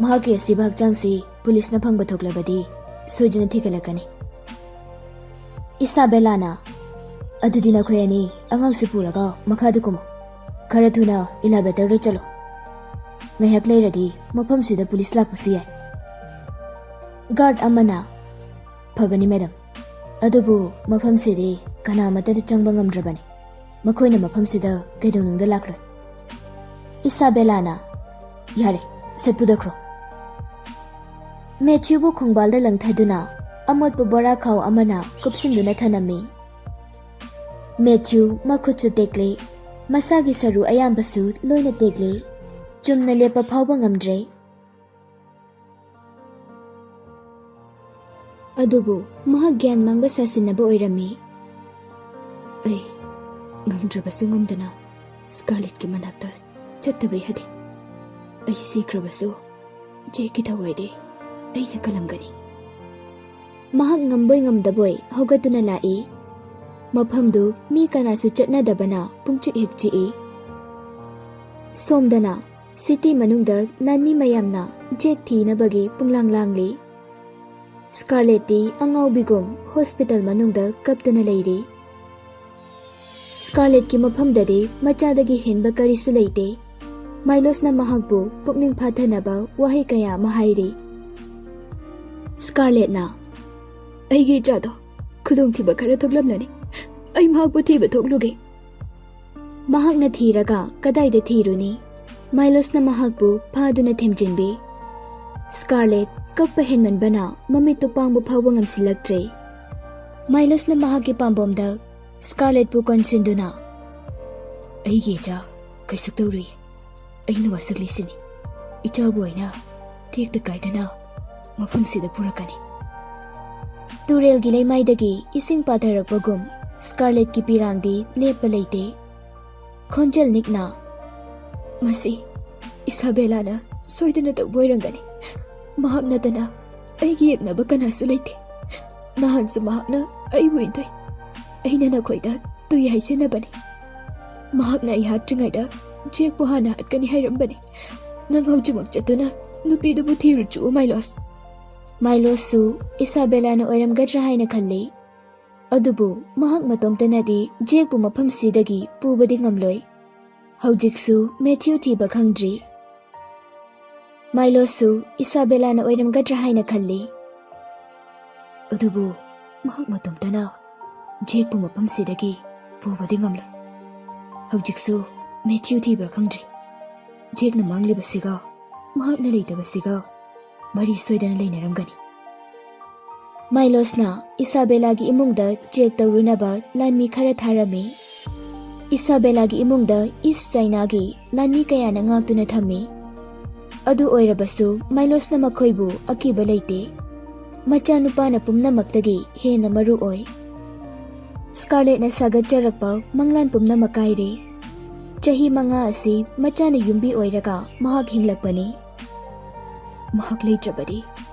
ꯃꯍꯥꯛꯀꯤ ꯑꯁꯤꯕ ꯍꯛꯆꯥꯡꯁꯤ ꯄꯨꯂꯤꯁꯅ ꯐꯪꯕ ꯊꯣꯛꯂꯕꯗꯤ ꯁꯣꯏꯗꯅ ꯊꯤꯒꯠꯂꯛꯀꯅꯤ꯫" ꯏꯁꯥꯕꯦꯂꯥꯅ, "ꯑꯗꯨꯗꯤ ꯅꯈꯣꯏ ꯑꯅꯤ ꯑꯉꯥꯡꯁꯤ ꯄꯨꯔꯒ ꯃꯈꯥꯗ ꯀꯨꯝꯃꯨ꯫ ꯈꯔ ꯊꯨꯅ ꯏꯂꯦꯚꯦꯇꯔꯗ ꯆꯠꯂꯨ꯫ ꯉꯥꯏꯍꯥꯛ ꯂꯩꯔꯗꯤ ꯃꯐꯝꯁꯤꯗ ꯄꯨꯂꯤꯁ ꯂꯥꯛꯄꯁꯨ ꯌꯥꯏ꯫" ꯒꯥꯔꯗ ꯑꯃꯅ, "ꯐꯒꯅꯤ ꯃꯦꯗꯥꯝ, ꯑꯗꯨꯕꯨ ꯃꯐꯝꯁꯤꯗꯤ ꯀꯅꯥꯃꯠꯇꯅ ꯆꯪꯕ ꯉꯝꯗ꯭ꯔꯕꯅꯤ꯫ ꯃꯈꯣꯏꯅ ꯃꯐꯝꯁꯤꯗ ꯀꯩꯗꯧꯅꯨꯡꯗ ꯂꯥꯛꯂꯣꯏ꯫" ꯏꯁꯥꯕꯦꯂꯥꯅ, "ꯌꯥꯔꯦ, ꯁꯠ ꯄꯨꯗꯈ꯭ꯔꯣ꯫" ꯃꯦꯊ꯭ꯌꯨꯕꯨ ꯈꯣꯡꯕꯥꯜꯗ ꯂꯪꯊꯗꯨꯅ ꯑꯃꯣꯠꯄ ꯕꯣꯔꯥ ꯈꯥꯎ ꯑꯃꯅ ꯀꯨꯞꯁꯤꯟꯗꯨꯅ ꯊꯅꯝꯃꯤ꯫ ꯃꯦꯊ꯭ꯌꯨ ꯃꯈꯨꯠꯁꯨ ꯇꯦꯛꯂꯦ, ꯃꯁꯥꯒꯤ ꯁꯔꯨ ꯑꯌꯥꯝꯕꯁꯨ ꯂꯣꯏꯅ ꯇꯦꯛꯂꯦ꯫ ꯆꯨꯝꯅ ꯂꯦꯞꯄ ꯐꯥꯎꯕ ꯉꯝꯗ꯭ꯔꯦ꯫ ꯑꯗꯨꯕꯨ ꯃꯍꯥꯛ ꯒ꯭ꯌꯥꯟ ꯃꯥꯡꯕ ꯁꯥꯁꯤꯟꯅꯕ ꯑꯣꯏꯔꯝꯃꯤ꯫ ꯑꯩ ꯉꯝꯗ꯭ꯔꯕꯁꯨ ꯉꯝꯗꯅ ꯁ꯭ꯀꯥꯔꯂꯦꯠꯀꯤ ꯃꯅꯥꯛꯇ ꯆꯠꯇꯕ ꯌꯥꯗꯦ꯫ ꯑꯩ ꯁꯤꯈ꯭ꯔꯕꯁꯨ ꯖꯦꯛꯀꯤ ꯊꯋꯥꯏꯗꯤ ꯑꯩꯅ ꯀꯜꯂꯝꯒꯅꯤ꯫ ꯃꯍꯥꯛ ꯉꯝꯕꯣꯏ ꯉꯝꯗꯕꯣꯏ ꯍꯧꯒꯠꯇꯨꯅ ꯂꯥꯛꯏ꯫ ꯃꯐꯝꯗꯨ ꯃꯤ ꯀꯅꯥꯁꯨ ꯆꯠꯅꯗꯕꯅ ꯄꯨꯡꯆꯤꯛ ꯍꯦꯛ ꯆꯤꯛꯏ꯫ ꯁꯣꯝꯗꯅ ꯁꯤꯇꯤ ꯃꯅꯨꯡꯗ ꯂꯥꯟꯃꯤ ꯃꯌꯥꯝꯅ ꯖꯦꯛ ꯊꯤꯅꯕꯒꯤ ꯄꯨꯡꯂꯥꯡ ꯂꯥꯡꯂꯤ꯫ ꯁ꯭ꯀꯥꯔꯂꯦꯠꯇꯤ ꯑꯉꯥꯎꯕꯤꯒꯨꯝ ꯍꯣꯁꯄꯤꯇꯥꯜ ꯃꯅꯨꯡꯗ ꯀꯞꯇꯨꯅ ꯂꯩꯔꯤ꯫ ꯁ꯭ꯀꯥꯔꯂꯦꯠꯀꯤ ꯃꯐꯝꯗꯗꯤ ꯃꯆꯥꯗꯒꯤ ꯍꯦꯟꯕ ꯀꯔꯤꯁꯨ ꯂꯩꯇꯦ꯫ ꯃꯥꯏꯂꯣꯁꯅ ꯃꯍꯥꯛꯄꯨ ꯄꯨꯛꯅꯤꯡ ꯐꯥꯊꯅꯕ ꯋꯥꯍꯩ ꯀꯌꯥ ꯑꯃ ꯍꯥꯏꯔꯤ꯫ ꯁ꯭ꯀꯥꯔꯂꯦꯠꯅ, "ꯑꯩꯒꯤ ꯏꯆꯥꯗꯣ ꯈꯨꯗꯣꯡꯊꯤꯕ ꯈꯔ ꯊꯣꯛꯂꯝꯂꯅꯤ꯫ ꯑꯩ ꯃꯍꯥꯛꯄꯨ ꯊꯤꯕ ꯊꯣꯛꯂꯨꯒꯦ꯫" ꯃꯍꯥꯛꯅ ꯊꯤꯔꯒ ꯀꯗꯥꯏꯗ ꯊꯤꯔꯨꯅꯤ? ꯃꯥꯏꯂꯣꯁꯅ ꯃꯍꯥꯛꯄꯨ ꯐꯥꯗꯨꯅ ꯊꯦꯝꯖꯤꯟꯕꯤ꯫ ꯁ꯭ꯀꯥꯔꯂꯦꯠ ꯀꯞꯄ ꯍꯦꯟꯃꯟꯕꯅ ꯃꯃꯤꯠꯇꯨ ꯄꯥꯡꯕ ꯐꯥꯎꯕ ꯉꯝꯁꯤꯜꯂꯛꯇ꯭ꯔꯦ꯫ ꯃꯥꯏꯂꯣꯁꯅ ꯃꯍꯥꯛꯀꯤ ꯄꯥꯝꯕꯣꯝꯗ ꯁ꯭ꯀꯥꯔꯂꯦꯠꯄꯨ ꯀꯣꯟꯁꯤꯟꯗꯨꯅ, "ꯑꯩꯒꯤ ꯏꯆꯥ ꯀꯩꯁꯨ ꯇꯧꯔꯨꯏ꯫ ꯑꯩꯅ ꯋꯥꯁꯛꯂꯤꯁꯤꯅꯤ꯫ ꯏꯆꯥꯕꯨ ꯑꯩꯅ ꯇꯦꯛꯇ ꯀꯥꯏꯗꯅ ꯃꯐꯝꯁꯤꯗ ꯄꯨꯔꯛꯀꯅꯤ꯫" ꯇꯨꯔꯦꯜꯒꯤ ꯂꯩꯃꯥꯏꯗꯒꯤ ꯏꯁꯤꯡ ꯄꯥꯊꯔꯛꯄꯒꯨꯝ ꯁ꯭ꯀꯥꯔꯂꯦꯠꯀꯤ ꯄꯤꯔꯥꯡꯗꯤ ꯂꯦꯞꯄ ꯂꯩꯇꯦ꯫ ꯈꯣꯟꯖꯦꯜ ꯅꯤꯛꯅ, "ꯃꯁꯤ ꯏꯁꯥꯕꯦꯂꯥꯅ ꯁꯣꯏꯗꯅ ꯇꯧꯕ ꯑꯣꯏꯔꯝꯒꯅꯤ꯫ ꯃꯍꯥꯛ ꯅꯠꯇꯅ ꯑꯩꯒꯤ ꯌꯦꯛꯅꯕ ꯀꯅꯥꯁꯨ ꯂꯩꯇꯦ꯫ ꯅꯍꯥꯟꯁꯨ ꯃꯍꯥꯛꯅ ꯑꯩꯕꯨ ꯏꯟꯊꯣꯏ꯫ ꯑꯩꯅ ꯅꯈꯣꯏꯗ ꯇꯨꯏ ꯍꯥꯏꯖꯅꯕꯅꯤ꯫ ꯃꯍꯥꯛꯅ ꯑꯩ ꯍꯥꯠꯇ꯭ꯔꯤꯉꯩꯗ ꯖꯦꯛꯄꯨ ꯍꯥꯟꯅ ꯍꯥꯠꯀꯅꯤ ꯍꯥꯏꯔꯝꯕꯅꯤ꯫ ꯅꯪ ꯍꯧꯖꯤꯛꯃꯛ ꯆꯠꯇꯨꯅ ꯅꯨꯄꯤꯗꯨꯕꯨ ꯊꯤꯔꯨꯆꯨ, ꯃꯥꯏꯂꯣꯁ꯫" ꯃꯥꯏꯂꯣꯁꯁꯨ ꯏꯁꯥꯕꯦꯂꯥꯅ ꯑꯣꯏꯔꯝꯒꯗ꯭ꯔꯥ ꯍꯥꯏꯅ ꯈꯜꯂꯤ꯫ ꯑꯗꯨꯕꯨ ꯃꯍꯥꯛ ꯃꯇꯣꯝꯇꯅꯗꯤ ꯖꯦꯛꯄꯨ ꯃꯐꯝꯁꯤꯗꯒꯤ ꯄꯨꯕꯗꯤ ꯉꯝꯂꯣꯏ꯫ ꯍꯧꯖꯤꯛꯁꯨ ꯃꯦꯊ꯭ꯌꯨ ꯊꯤꯕ ꯈꯪꯗ꯭ꯔꯤ꯫ ꯃꯥꯏꯂꯣꯁꯁꯨ ꯏꯁꯥꯕꯦꯂꯥꯅ ꯑꯣꯏꯔꯝꯒꯗ꯭ꯔꯥ ꯍꯥꯏꯅ ꯈꯜꯂꯤ꯫ ꯑꯗꯨꯕꯨ ꯃꯍꯥꯛ ꯃꯇꯣꯝꯇꯅ ꯖꯦꯛꯄꯨ ꯃꯐꯝꯁꯤꯗꯒꯤ ꯄꯨꯕꯗꯤ ꯉꯝꯂꯣꯏ꯫ ꯍꯧꯖꯤꯛꯁꯨ ꯃꯦꯊ꯭ꯌꯨ ꯊꯤꯕ꯭ꯔꯥ ꯈꯪꯗ꯭ꯔꯤ꯫ ꯖꯦꯛꯅ ꯃꯥꯡꯂꯤꯕꯁꯤꯒ ꯃꯍꯥꯛꯅ ꯂꯩꯇꯕꯁꯤꯒ ꯃꯔꯤ ꯁꯣꯏꯗꯅ ꯂꯩꯅꯔꯝꯒꯅꯤ꯫ ꯃꯥꯏꯂꯣꯁꯅ ꯏꯁꯥꯕꯦꯂꯥꯒꯤ ꯏꯃꯨꯡꯗ ꯆꯦꯛ ꯇꯧꯔꯨꯅꯕ ꯂꯥꯟꯃꯤ ꯈꯔ ꯊꯥꯔꯝꯃꯤ꯫ ꯏꯁꯥꯕꯦꯂꯥꯒꯤ ꯏꯃꯨꯡꯗ ꯏꯁ ꯆꯥꯏꯅꯥꯒꯤ ꯂꯥꯟꯃꯤ ꯀꯌꯥꯅ ꯉꯥꯛꯇꯨꯅ ꯊꯝꯃꯤ꯫ ꯑꯗꯨ ꯑꯣꯏꯔꯕꯁꯨ ꯃꯥꯏꯂꯣꯁꯅ ꯃꯈꯣꯏꯕꯨ ꯑꯀꯤꯕ ꯂꯩꯇꯦ꯫ ꯃꯆꯥꯅꯨꯄꯥꯅ ꯄꯨꯝꯅꯃꯛꯇꯒꯤ ꯍꯦꯟꯅ ꯃꯔꯨ ꯑꯣꯏ꯫ ꯁ꯭ꯀꯥꯔꯂꯦꯠꯅ ꯁꯥꯒꯠꯆꯔꯛꯄ ꯃꯪꯂꯥꯟ ꯄꯨꯝꯅꯃꯛ ꯀꯥꯏꯔꯦ꯫ ꯆꯍꯤ ꯃꯉꯥ ꯑꯁꯤ ꯃꯆꯥꯅ ꯌꯨꯝꯕꯤ ꯑꯣꯏꯔꯒ ꯃꯍꯥꯛ ꯍꯤꯡꯂꯛꯄꯅꯤ꯫ ꯃꯍꯥꯛ ꯂꯩꯇ꯭ꯔꯕꯗꯤ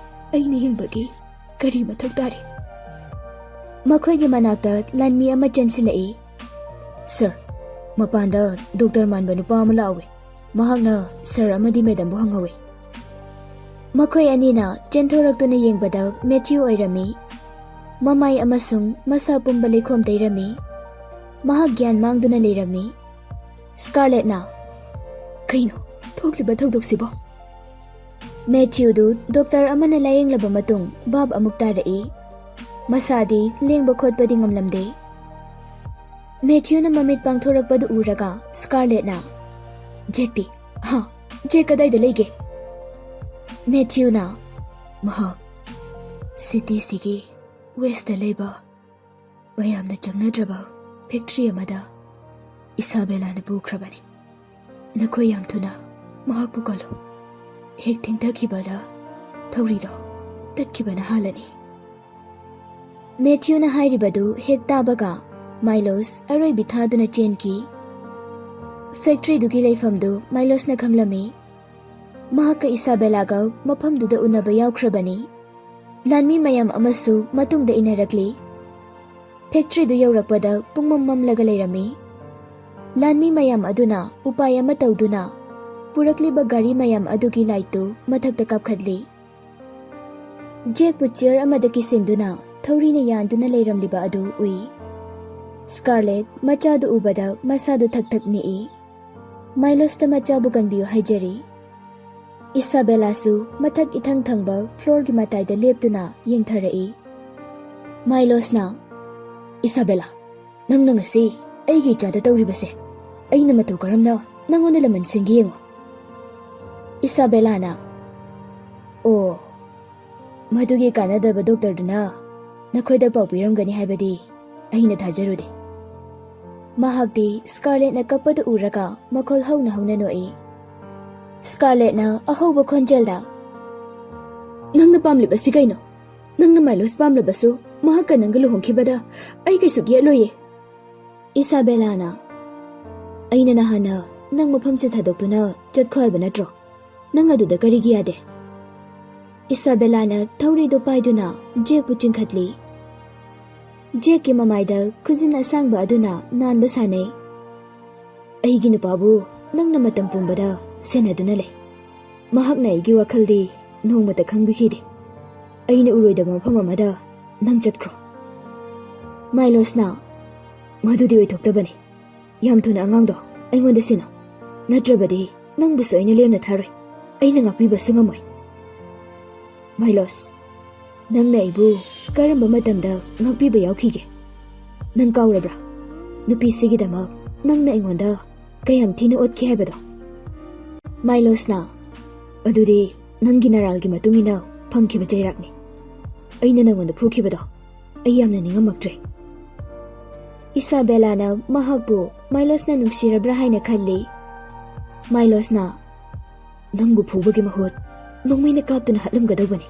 ꯑꯩꯅ ꯍꯤꯡꯕꯒꯤ ꯀꯔꯤ ꯃꯊꯧ ꯇꯥꯔꯤ? ꯃꯈꯣꯏꯒꯤ ꯃꯅꯥꯛꯇ ꯂꯥꯟꯃꯤ ꯑꯃ ꯆꯦꯟꯁꯤꯜꯂꯛꯏ꯫ "ꯁꯔ, ꯃꯄꯥꯟꯗ ꯗꯣꯛꯇꯔ ꯃꯥꯟꯕ ꯅꯨꯄꯥ ꯑꯃ ꯂꯥꯛꯍꯧꯋꯤ꯫ ꯃꯍꯥꯛꯅ ꯁꯔ ꯑꯃꯗꯤ ꯃꯦꯗꯝꯕꯨ ꯍꯪꯍꯧꯋꯤ꯫" ꯃꯈꯣꯏ ꯑꯅꯤꯅ ꯆꯦꯟꯊꯣꯔꯛꯇꯨꯅ ꯌꯦꯡꯕꯗ ꯃꯦꯊ꯭ꯌꯨ ꯑꯣꯏꯔꯝꯃꯤ꯫ ꯃꯃꯥꯏ ꯑꯃꯁꯨꯡ ꯃꯁꯥ ꯄꯨꯝꯕ ꯂꯩꯈꯣꯝ ꯇꯩꯔꯝꯃꯤ꯫ ꯃꯍꯥꯛ ꯒ꯭ꯌꯥꯟ ꯃꯥꯡꯗꯨꯅ ꯂꯩꯔꯝꯃꯤ꯫ ꯁ꯭ꯀꯥꯔꯂꯦꯠꯅ, "ꯀꯩꯅꯣ ꯊꯣꯛꯂꯤꯕ ꯊꯧꯗꯣꯛꯁꯤꯕꯣ?" ꯃꯦꯊ꯭ꯌꯨꯗꯨ ꯗꯣꯛꯇꯔ ꯑꯃꯅ ꯂꯥꯌꯦꯡꯂꯕ ꯃꯇꯨꯡ ꯚꯥꯞ ꯑꯃꯨꯛ ꯇꯥꯔꯛꯏ꯫ ꯃꯁꯥꯗꯤ ꯂꯦꯡꯕ ꯈꯣꯠꯄꯗꯤ ꯉꯝꯂꯝꯗꯦ꯫ ꯃꯦꯊ꯭ꯌꯨꯅ ꯃꯃꯤꯠ ꯄꯥꯡꯊꯣꯔꯛꯄꯗꯨ ꯎꯔꯒ ꯁ꯭ꯀꯥꯔꯂꯦꯠꯅ, "ꯖꯦꯛꯇꯤ?" "ꯍꯥ, ꯖꯦꯛ ꯀꯗꯥꯏꯗ ꯂꯩꯒꯦ?" ꯃꯦꯊ꯭ꯌꯨꯅ, "ꯃꯍꯥꯛ ꯁꯤꯇꯤꯁꯤꯒꯤ ꯋꯦꯁꯇ ꯂꯩꯕ ꯃꯌꯥꯝꯅ ꯆꯪꯅꯗ꯭ꯔꯕ ꯐꯦꯛꯇ꯭ꯔꯤ ꯑꯃꯗ ꯏꯁꯥꯕꯦꯂꯥꯅ ꯄꯨꯈ꯭ꯔꯕꯅꯤ꯫ ꯅꯈꯣꯏ ꯌꯥꯝ ꯊꯨꯅ ꯃꯍꯥꯛꯄꯨ ꯀꯜꯂꯨ꯫ ꯍꯦꯛ ꯊꯦꯡꯊꯈꯤꯕꯗ ꯊꯧꯔꯤꯗꯣ ꯇꯠꯈꯤꯕꯅ ꯍꯥꯜꯂꯅꯤ꯫" ꯃꯦꯊ꯭ꯌꯨꯅ ꯍꯥꯏꯔꯤꯕꯗꯨ ꯍꯦꯛ ꯇꯥꯕꯒ ꯃꯥꯏꯂꯣꯁ ꯑꯔꯣꯏꯕꯤ ꯊꯥꯗꯨꯅ ꯆꯦꯟꯈꯤ꯫ ꯐꯦꯛꯇ꯭ꯔꯤꯗꯨꯒꯤ ꯂꯩꯐꯝꯗꯨ ꯃꯥꯏꯂꯣꯁꯅ ꯈꯪꯂꯝꯃꯤ꯫ ꯃꯍꯥꯛꯀ ꯏꯁꯥꯕꯦꯂꯥꯒ ꯃꯐꯝꯗꯨꯗ ꯎꯅꯕ ꯌꯥꯎꯈ꯭ꯔꯕꯅꯤ꯫ ꯂꯥꯟꯃꯤ ꯃꯌꯥꯝ ꯑꯃꯁꯨ ꯃꯇꯨꯡꯗ ꯏꯟꯅꯔꯛꯂꯤ꯫ ꯐꯦꯛꯇ꯭ꯔꯤꯗꯨ ꯌꯧꯔꯛꯄꯗ ꯄꯨꯡꯃꯝ ꯃꯝꯂꯒ ꯂꯩꯔꯝꯃꯤ꯫ ꯂꯥꯟꯃꯤ ꯃꯌꯥꯝ ꯑꯗꯨꯅ ꯎꯄꯥꯏ ꯑꯃ ꯇꯧꯗꯨꯅ ꯄꯨꯔꯛꯂꯤꯕ ꯒꯥꯔꯤ ꯃꯌꯥꯝ ꯑꯗꯨꯒꯤ ꯂꯥꯏꯠꯇꯨ ꯃꯊꯛꯇ ꯀꯥꯞꯈꯠꯂꯤ꯫ ꯖꯦꯛꯄꯨ ꯆꯤꯌꯔ ꯑꯃꯗ ꯀꯤꯁꯤꯟꯗꯨꯅ ꯊꯧꯔꯤꯅ ꯌꯥꯟꯗꯨꯅ ꯂꯩꯔꯝꯂꯤꯕ ꯑꯗꯨ ꯎꯏ꯫ ꯁ꯭ꯀꯥꯔꯂꯦꯠ ꯃꯆꯥꯗꯨ ꯎꯕꯗ ꯃꯁꯥꯗꯨ ꯊꯛ ꯊꯛ ꯅꯤꯛꯏ꯫ ꯃꯥꯏꯂꯣꯁꯇ ꯃꯆꯥꯕꯨ ꯀꯟꯕꯤꯌꯨ ꯍꯥꯏꯖꯔꯤ꯫ ꯏꯁꯥꯕꯦꯂꯥꯁꯨ ꯃꯊꯛ ꯏꯊꯪ ꯊꯪꯕ ꯐ꯭ꯂꯣꯔꯒꯤ ꯃꯇꯥꯏꯗ ꯂꯦꯞꯇꯨꯅ ꯌꯦꯡꯊꯔꯛꯏ꯫ ꯃꯥꯏꯂꯣꯁꯅ, "ꯏꯁꯥꯕꯦꯂꯥ, ꯅꯪꯅ ꯉꯁꯤ ꯑꯩꯒꯤ ꯏꯆꯥꯗ ꯇꯧꯔꯤꯕꯁꯦ ꯑꯩꯅ ꯃꯇꯧ ꯀꯔꯝꯅ ꯅꯪꯉꯣꯟꯗ ꯂꯃꯟ ꯁꯤꯡꯒꯦ ꯌꯦꯡꯉꯨ꯫" ꯏꯁꯥꯕꯦꯂꯥꯅ, "ꯑꯣ, ꯃꯗꯨꯒꯤ ꯀꯥꯟꯅꯗꯕ ꯗꯣꯛꯇꯔꯗꯨꯅ ꯅꯈꯣꯏꯗ ꯄꯥꯎ ꯄꯤꯔꯝꯒꯅꯤ ꯍꯥꯏꯕꯗꯤ ꯑꯩꯅ ꯊꯥꯖꯔꯨꯗꯦ꯫ ꯃꯍꯥꯛꯇꯤ ꯁ꯭ꯀꯥꯔꯂꯦꯠꯅ ꯀꯞꯄꯗꯨ ꯎꯔꯒ ꯃꯈꯣꯜ ꯍꯧꯅ ꯍꯧꯅ ꯅꯣꯛꯏ꯫ ꯁ꯭ꯀꯥꯔꯂꯦꯠꯅ ꯑꯍꯧꯕ ꯈꯣꯟꯖꯦꯜꯗ, "ꯅꯪꯅ ꯄꯥꯝꯂꯤꯕꯁꯤ ꯀꯩꯅꯣ? ꯅꯪꯅ ꯃꯥꯏꯂꯣꯁ ꯄꯥꯝꯂꯕꯁꯨ ꯃꯍꯥꯛꯀ ꯅꯪꯒ ꯂꯨꯍꯣꯡꯈꯤꯕꯗ ꯑꯩ ꯀꯩꯁꯨ ꯌꯦꯠꯂꯣꯏꯌꯦ꯫" ꯏꯁꯥꯕꯦꯂꯥꯅ, "ꯑꯩꯅ ꯅꯍꯥꯟꯅ ꯅꯪ ꯃꯐꯝꯁꯦ ꯊꯥꯗꯣꯛꯇꯨꯅ ꯆꯠꯈꯣ ꯍꯥꯏꯕ ꯅꯠꯇ꯭ꯔꯣ? ꯅꯪ ꯑꯗꯨꯗ ꯀꯔꯤꯒꯤ ꯌꯥꯗꯦ?" ꯏꯁꯥꯕꯦꯂꯥꯅ ꯊꯧꯔꯤꯗꯨ ꯄꯥꯏꯗꯨꯅ ꯖꯦꯛꯄꯨ ꯆꯤꯡꯈꯠꯂꯤ꯫ ꯖꯦꯛꯀꯤ ꯃꯃꯥꯏꯗ ꯈꯨꯖꯤꯟ ꯑꯁꯥꯡꯕ ꯑꯗꯨꯅ ꯅꯥꯟꯕ ꯁꯥꯟꯅꯩ꯫ "ꯑꯩꯒꯤ ꯅꯨꯄꯥꯕꯨ ꯅꯪꯅ ꯃꯇꯝ ꯄꯨꯝꯕꯗ ꯁꯦꯟꯅꯗꯨꯅ ꯂꯩ꯫ ꯃꯍꯥꯛꯅ ꯑꯩꯒꯤ ꯋꯥꯈꯜꯗꯤ ꯅꯣꯡꯃꯇ ꯈꯪꯕꯤꯈꯤꯗꯦ꯫ ꯑꯩꯅ ꯎꯔꯣꯏꯗꯕ ꯃꯐꯝ ꯑꯃꯗ ꯅꯪ ꯆꯠꯈ꯭ꯔꯣ꯫" ꯃꯥꯏꯂꯣꯁꯅ, "ꯃꯗꯨꯗꯤ ꯑꯣꯏꯊꯣꯛꯇꯕꯅꯤ꯫ ꯌꯥꯝ ꯊꯨꯅ ꯑꯉꯥꯡꯗꯣ ꯑꯩꯉꯣꯟꯗ ꯁꯤꯟꯅꯧ, ꯅꯠꯇ꯭ꯔꯕꯗꯤ ꯅꯪꯕꯨꯁꯨ ꯑꯩꯅ ꯂꯦꯝꯅ ꯊꯥꯔꯣꯏ꯫ ꯑꯩꯅ ꯉꯥꯛꯄꯤꯕꯁꯨ ꯉꯝꯃꯣꯏ꯫" "ꯃꯥꯏꯂꯣꯁ, ꯅꯪꯅ ꯑꯩꯕꯨ ꯀꯔꯝꯕ ꯃꯇꯝꯗ ꯉꯥꯛꯄꯤꯕ ꯌꯥꯎꯈꯤꯒꯦ? ꯅꯪ ꯀꯥꯎꯔꯕ꯭ꯔꯥ? ꯅꯨꯄꯤꯁꯤꯒꯤꯗꯃꯛ ꯅꯪꯅ ꯑꯩꯉꯣꯟꯗ ꯀꯌꯥꯝ ꯊꯤꯅ ꯑꯣꯠꯈꯤ ꯍꯥꯏꯕꯗꯣ?" ꯃꯥꯏꯂꯣꯁꯅ, "ꯑꯗꯨꯗꯤ ꯅꯪꯒꯤ ꯅꯔꯥꯜꯒꯤ ꯃꯇꯨꯡ ꯏꯟꯅ ꯐꯪꯈꯤꯕ ꯆꯩꯔꯥꯛꯅꯤ꯫ ꯑꯩꯅ ꯅꯪꯉꯣꯟꯗ ꯐꯨꯈꯤꯕꯗꯣ ꯑꯩ ꯌꯥꯝꯅ ꯅꯤꯡꯉꯝꯃꯛꯇ꯭ꯔꯦ꯫" ꯏꯁꯥꯕꯦꯂꯥꯅ ꯃꯍꯥꯛꯄꯨ ꯃꯥꯏꯂꯣꯁꯅ ꯅꯨꯡꯁꯤꯔꯕ꯭ꯔꯥ ꯍꯥꯏꯅ ꯈꯜꯂꯤ꯫ ꯃꯥꯏꯂꯣꯁꯅ, "ꯅꯪꯕꯨ ꯐꯨꯕꯒꯤ ꯃꯍꯨꯠ ꯅꯣꯡꯃꯩꯅ ꯀꯥꯞꯇꯨꯅ ꯍꯥꯠꯂꯝꯒꯗꯧꯕꯅꯤ꯫"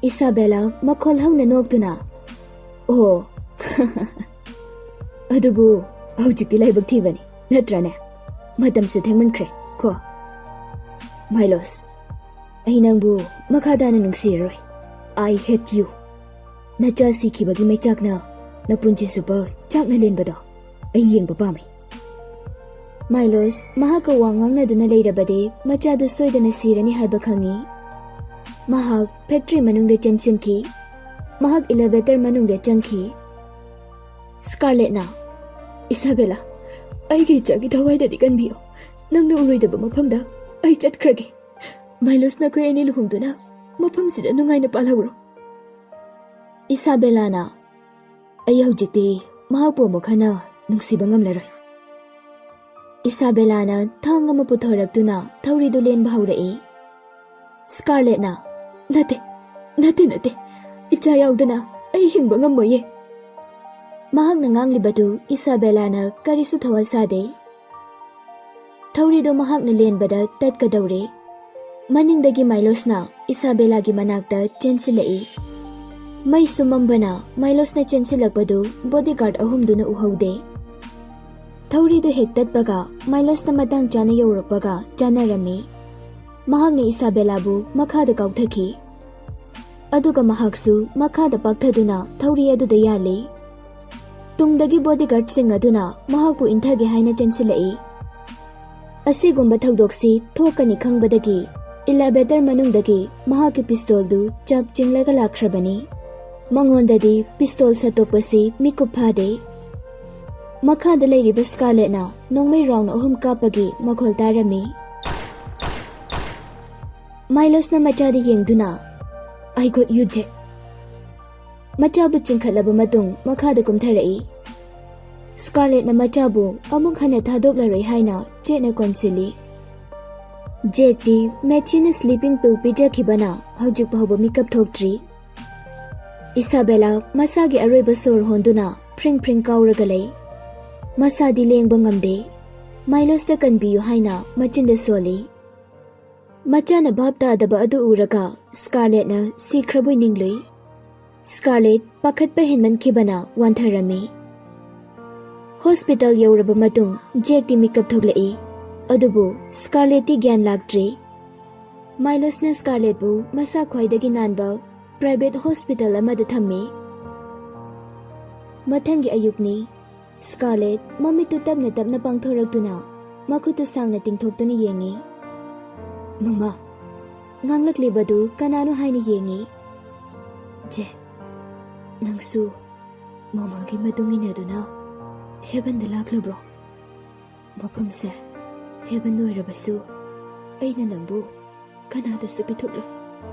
ꯏꯁꯥꯕꯦꯂꯥ ꯃꯈꯣꯜ ꯍꯧꯅ ꯅꯣꯛꯇꯨꯅ, "ꯑꯣ, ꯑꯗꯨꯕꯨ ꯍꯧꯖꯤꯛꯇꯤ ꯂꯥꯏꯕꯛ ꯊꯤꯕꯅꯤ, ꯅꯠꯇ꯭ꯔꯅꯦ? ꯃꯇꯝꯁꯨ ꯊꯦꯡꯃꯟꯈ꯭ꯔꯦ ꯀꯣ꯫ ꯃꯥꯏꯂꯣꯁ, ꯑꯩ ꯅꯪꯕꯨ ꯃꯈꯥ ꯇꯥꯅ ꯅꯨꯡꯁꯤꯔꯔꯣꯏ꯫ I hate you꯫ ꯅꯆꯥ ꯁꯤꯈꯤꯕꯒꯤ ꯃꯩꯆꯥꯛꯅ ꯅꯄꯨꯟꯁꯤ ꯆꯨꯞꯄ ꯆꯥꯛꯅ ꯂꯦꯟꯕꯗꯣ ꯑꯩ ꯌꯦꯡꯕ ꯄꯥꯝꯃꯤ꯫" ꯃꯥꯏꯂꯣꯁ ꯃꯍꯥꯛꯀ ꯋꯥ ꯉꯥꯡꯅꯗꯨꯅ ꯂꯩꯔꯕꯗꯤ ꯃꯆꯥꯗꯨ ꯁꯣꯏꯗꯅ ꯁꯤꯔꯅꯤ ꯍꯥꯏꯕ ꯈꯪꯏ꯫ ꯃꯍꯥꯛ ꯐꯦꯛꯇ꯭ꯔꯤ ꯃꯅꯨꯡꯗ ꯆꯦꯟꯁꯤꯟꯈꯤ꯫ ꯃꯍꯥꯛ ꯏꯂꯤꯚꯦꯇꯔ ꯃꯅꯨꯡꯗ ꯆꯪꯈꯤ꯫ ꯁ꯭ꯀꯥꯔꯂꯦꯠꯅ, "ꯏꯁꯥꯕꯦꯂꯥ, ꯑꯩꯒꯤ ꯏꯆꯥꯒꯤ ꯊꯋꯥꯏꯗꯗꯤ ꯀꯟꯕꯤꯌꯨ꯫ ꯅꯪꯅ ꯎꯔꯣꯏꯗꯕ ꯃꯐꯝꯗ ꯑꯩ ꯆꯠꯈ꯭ꯔꯒꯦ꯫ ꯃꯥꯏꯂꯣꯁ, ꯅꯈꯣꯏ ꯑꯅꯤ ꯂꯨꯍꯣꯡꯗꯨꯅ ꯃꯐꯝꯁꯤꯗ ꯅꯨꯡꯉꯥꯏꯅ ꯄꯥꯜꯍꯧꯔꯣ꯫" ꯏꯁꯥꯕꯦꯂꯥꯅ, "ꯑꯩ ꯍꯧꯖꯤꯛꯇꯤ ꯃꯍꯥꯛꯄꯨ ꯑꯃꯨꯛ ꯍꯟꯅ ꯅꯨꯡꯁꯤꯕ ꯉꯝꯂꯔꯣꯏ꯫" ꯏꯁꯥꯕꯦꯂꯥꯅ ꯊꯥꯡ ꯑꯃ ꯄꯨꯊꯣꯔꯛꯇꯨꯅ ꯊꯧꯔꯤꯗꯨ ꯂꯦꯟꯕ ꯍꯧꯔꯛꯏ꯫ ꯁ꯭ꯀꯥꯔꯂꯦꯠꯅ, "ꯅꯠꯇꯦ, ꯅꯠꯇꯦ, ꯅꯠꯇꯦ꯫ ꯏꯆꯥ ꯌꯥꯎꯗꯅ ꯑꯩ ꯍꯤꯡꯕ ꯉꯝꯃꯣꯏꯌꯦ꯫" ꯃꯍꯥꯛꯅ ꯉꯥꯡꯂꯤꯕꯗꯨ ꯏꯁꯥꯕꯦꯂꯥꯅ ꯀꯔꯤꯁꯨ ꯊꯋꯥ ꯁꯥꯗꯦ꯫ ꯊꯧꯔꯤꯗꯨ ꯃꯍꯥꯛꯅ ꯂꯦꯟꯕꯗ ꯇꯠꯀꯗꯧꯔꯦ꯫ ꯃꯅꯤꯡꯗꯒꯤ ꯃꯥꯏꯂꯣꯁꯅ ꯏꯁꯥꯕꯦꯂꯥꯒꯤ ꯃꯅꯥꯛꯇ ꯆꯦꯟꯁꯤꯜꯂꯛꯏ꯫ ꯃꯩꯁꯨ ꯃꯝꯕꯅ ꯃꯥꯏꯂꯣꯁꯅ ꯆꯦꯟꯁꯤꯜꯂꯛꯄꯗꯨ ꯕꯣꯗꯤꯒꯥꯔꯗ ꯑꯍꯨꯝꯗꯨꯅ ꯎꯍꯧꯗꯦ꯫ ꯊꯧꯔꯤꯗꯨ ꯍꯦꯛ ꯇꯠꯄꯒ ꯃꯥꯏꯂꯣꯁꯅ ꯃꯇꯥꯡ ꯆꯥꯅ ꯌꯧꯔꯛꯄꯒ ꯆꯥꯅꯔꯝꯃꯤ꯫ ꯃꯍꯥꯛꯅ ꯏꯁꯥꯕꯦꯂꯥꯕꯨ ꯃꯈꯥꯗ ꯀꯥꯎꯊꯈꯤ꯫ ꯑꯗꯨꯒ ꯃꯍꯥꯛꯁꯨ ꯃꯈꯥꯗ ꯄꯥꯛꯊꯗꯨꯅ ꯊꯧꯔꯤ ꯑꯗꯨꯗ ꯌꯥꯜꯂꯤ꯫ ꯇꯨꯡꯗꯒꯤ ꯕꯣꯗꯤꯒꯥꯔꯗꯁꯤꯡ ꯑꯗꯨꯅ ꯃꯍꯥꯛꯄꯨ ꯏꯟꯊꯒꯦ ꯍꯥꯏꯅ ꯆꯦꯟꯁꯤꯜꯂꯛꯏ꯫ ꯑꯁꯤꯒꯨꯝꯕ ꯊꯧꯗꯣꯛꯁꯤ ꯊꯣꯛꯀꯅꯤ ꯈꯪꯕꯗꯒꯤ ꯏꯂꯤꯚꯦꯇꯔ ꯃꯅꯨꯡꯗꯒꯤ ꯃꯍꯥꯛꯀꯤ ꯄꯤꯁꯇꯣꯜꯗꯨ ꯆꯞ ꯆꯤꯡꯂꯒ ꯂꯥꯛꯈ꯭ꯔꯕꯅꯤ꯫ ꯃꯉꯣꯟꯗꯗꯤ ꯄꯤꯁꯇꯣꯜ ꯁꯠꯇꯣꯛꯄꯁꯤ ꯃꯤꯀꯨꯞ ꯐꯥꯗꯦ꯫ ꯃꯈꯥꯗ ꯂꯩꯔꯤꯕ ꯁ꯭ꯀꯥꯔꯂꯦꯠꯅ ꯅꯣꯡꯃꯩ ꯔꯥꯎꯟ ꯑꯍꯨꯝ ꯀꯥꯞꯄꯒꯤ ꯃꯈꯣꯜ ꯇꯥꯔꯝꯃꯤ꯫ ꯃꯥꯏꯂꯣꯁꯅ ꯃꯆꯥꯗ ꯌꯦꯡꯗꯨꯅ, "I got you, Jack." ꯃꯆꯥꯕꯨ ꯆꯤꯡꯈꯠꯂꯕ ꯃꯇꯨꯡ ꯃꯈꯥꯗ ꯀꯨꯝꯊꯔꯛꯏ꯫ ꯁ꯭ꯀꯥꯔꯂꯦꯠꯅ ꯃꯆꯥꯕꯨ ꯑꯃꯨꯛ ꯍꯟꯅ ꯊꯥꯗꯣꯛꯂꯔꯣꯏ ꯍꯥꯏꯅ ꯆꯦꯠꯅ ꯀꯣꯟꯁꯤꯜꯂꯤ꯫ ꯖꯦꯛꯇꯤ ꯃꯦꯊ꯭ꯌꯨꯅ ꯁ꯭ꯂꯤꯄꯤꯡ ꯄꯤꯜ ꯄꯤꯖꯈꯤꯕꯅ ꯍꯧꯖꯤꯛ ꯐꯥꯎꯕ ꯃꯤꯀꯞ ꯊꯣꯛꯇ꯭ꯔꯤ꯫ ꯏꯁꯥꯕꯦꯂꯥ ꯃꯁꯥꯒꯤ ꯑꯔꯣꯏꯕ ꯁꯣꯔ ꯍꯣꯟꯗꯨꯅ ꯐ꯭ꯔꯤꯡ ꯐ꯭ꯔꯤꯡ ꯀꯥꯎꯔꯒ ꯂꯩ꯫ ꯃꯁꯥꯗꯤ ꯂꯦꯡꯕ ꯉꯝꯗꯦ꯫ ꯃꯥꯏꯂꯣꯁꯇ ꯀꯟꯕꯤꯌꯨ ꯍꯥꯏꯅ ꯃꯆꯤꯟꯗ ꯁꯣꯜꯂꯤ꯫ ꯃꯆꯥꯅ ꯚꯥꯞ ꯇꯥꯗꯕ ꯑꯗꯨ ꯎꯔꯒ ꯁ꯭ꯀꯥꯔꯂꯦꯠꯅ ꯁꯤꯈ꯭ꯔꯕꯣꯏ ꯅꯤꯡꯂꯨꯏ꯫ ꯁ꯭ꯀꯥꯔꯂꯦꯠ ꯄꯥꯈꯠꯄ ꯍꯦꯟꯃꯟꯈꯤꯕꯅ ꯋꯥꯟꯊꯔꯝꯃꯤ꯫ ꯍꯣꯁꯄꯤꯇꯥꯜ ꯌꯧꯔꯕ ꯃꯇꯨꯡ ꯖꯦꯛꯇꯤ ꯃꯤꯀꯞ ꯊꯣꯛꯂꯛꯏ꯫ ꯑꯗꯨꯕꯨ ꯁ꯭ꯀꯥꯔꯂꯦꯠꯇꯤ ꯒ꯭ꯌꯥꯟ ꯂꯥꯛꯇ꯭ꯔꯤ꯫ ꯃꯥꯏꯂꯣꯁꯅ ꯁ꯭ꯀꯥꯔꯂꯦꯠꯄꯨ ꯃꯁꯥ ꯈ꯭ꯋꯥꯏꯗꯒꯤ ꯅꯥꯟꯕ ꯄ꯭ꯔꯥꯏꯚꯦꯠ ꯍꯣꯁꯄꯤꯇꯥꯜ ꯑꯃꯗ ꯊꯝꯃꯤ꯫ ꯃꯊꯪꯒꯤ ꯑꯌꯨꯛꯅꯤ꯫ ꯁ꯭ꯀꯥꯔꯂꯦꯠ ꯃꯃꯤꯠꯇꯨ ꯇꯞꯅ ꯇꯞꯅ ꯄꯥꯡꯊꯣꯔꯛꯇꯨꯅ ꯃꯈꯨꯠꯇꯨ ꯁꯥꯡꯅ ꯇꯤꯡꯊꯣꯛꯇꯨꯅ ꯌꯦꯡꯉꯤ꯫ "ꯃꯃꯥ!" ꯉꯥꯡꯂꯛꯂꯤꯕꯗꯨ ꯀꯅꯥꯅꯣ ꯍꯥꯏꯅ ꯌꯦꯡꯉꯤ꯫ "ꯖꯦꯛ, ꯅꯪꯁꯨ ꯃꯃꯥꯒꯤ ꯃꯇꯨꯡ ꯏꯟꯅꯗꯨꯅ ꯍꯦꯕꯟꯗ ꯂꯥꯛꯂꯕ꯭ꯔꯣ? ꯃꯐꯝꯁꯦ ꯍꯦꯕꯟ ꯑꯣꯏꯔꯕꯁꯨ ꯑꯩꯅ ꯅꯪꯕꯨ ꯀꯅꯥꯗꯁꯨ ꯄꯤꯊꯣꯛꯂꯣꯏ꯫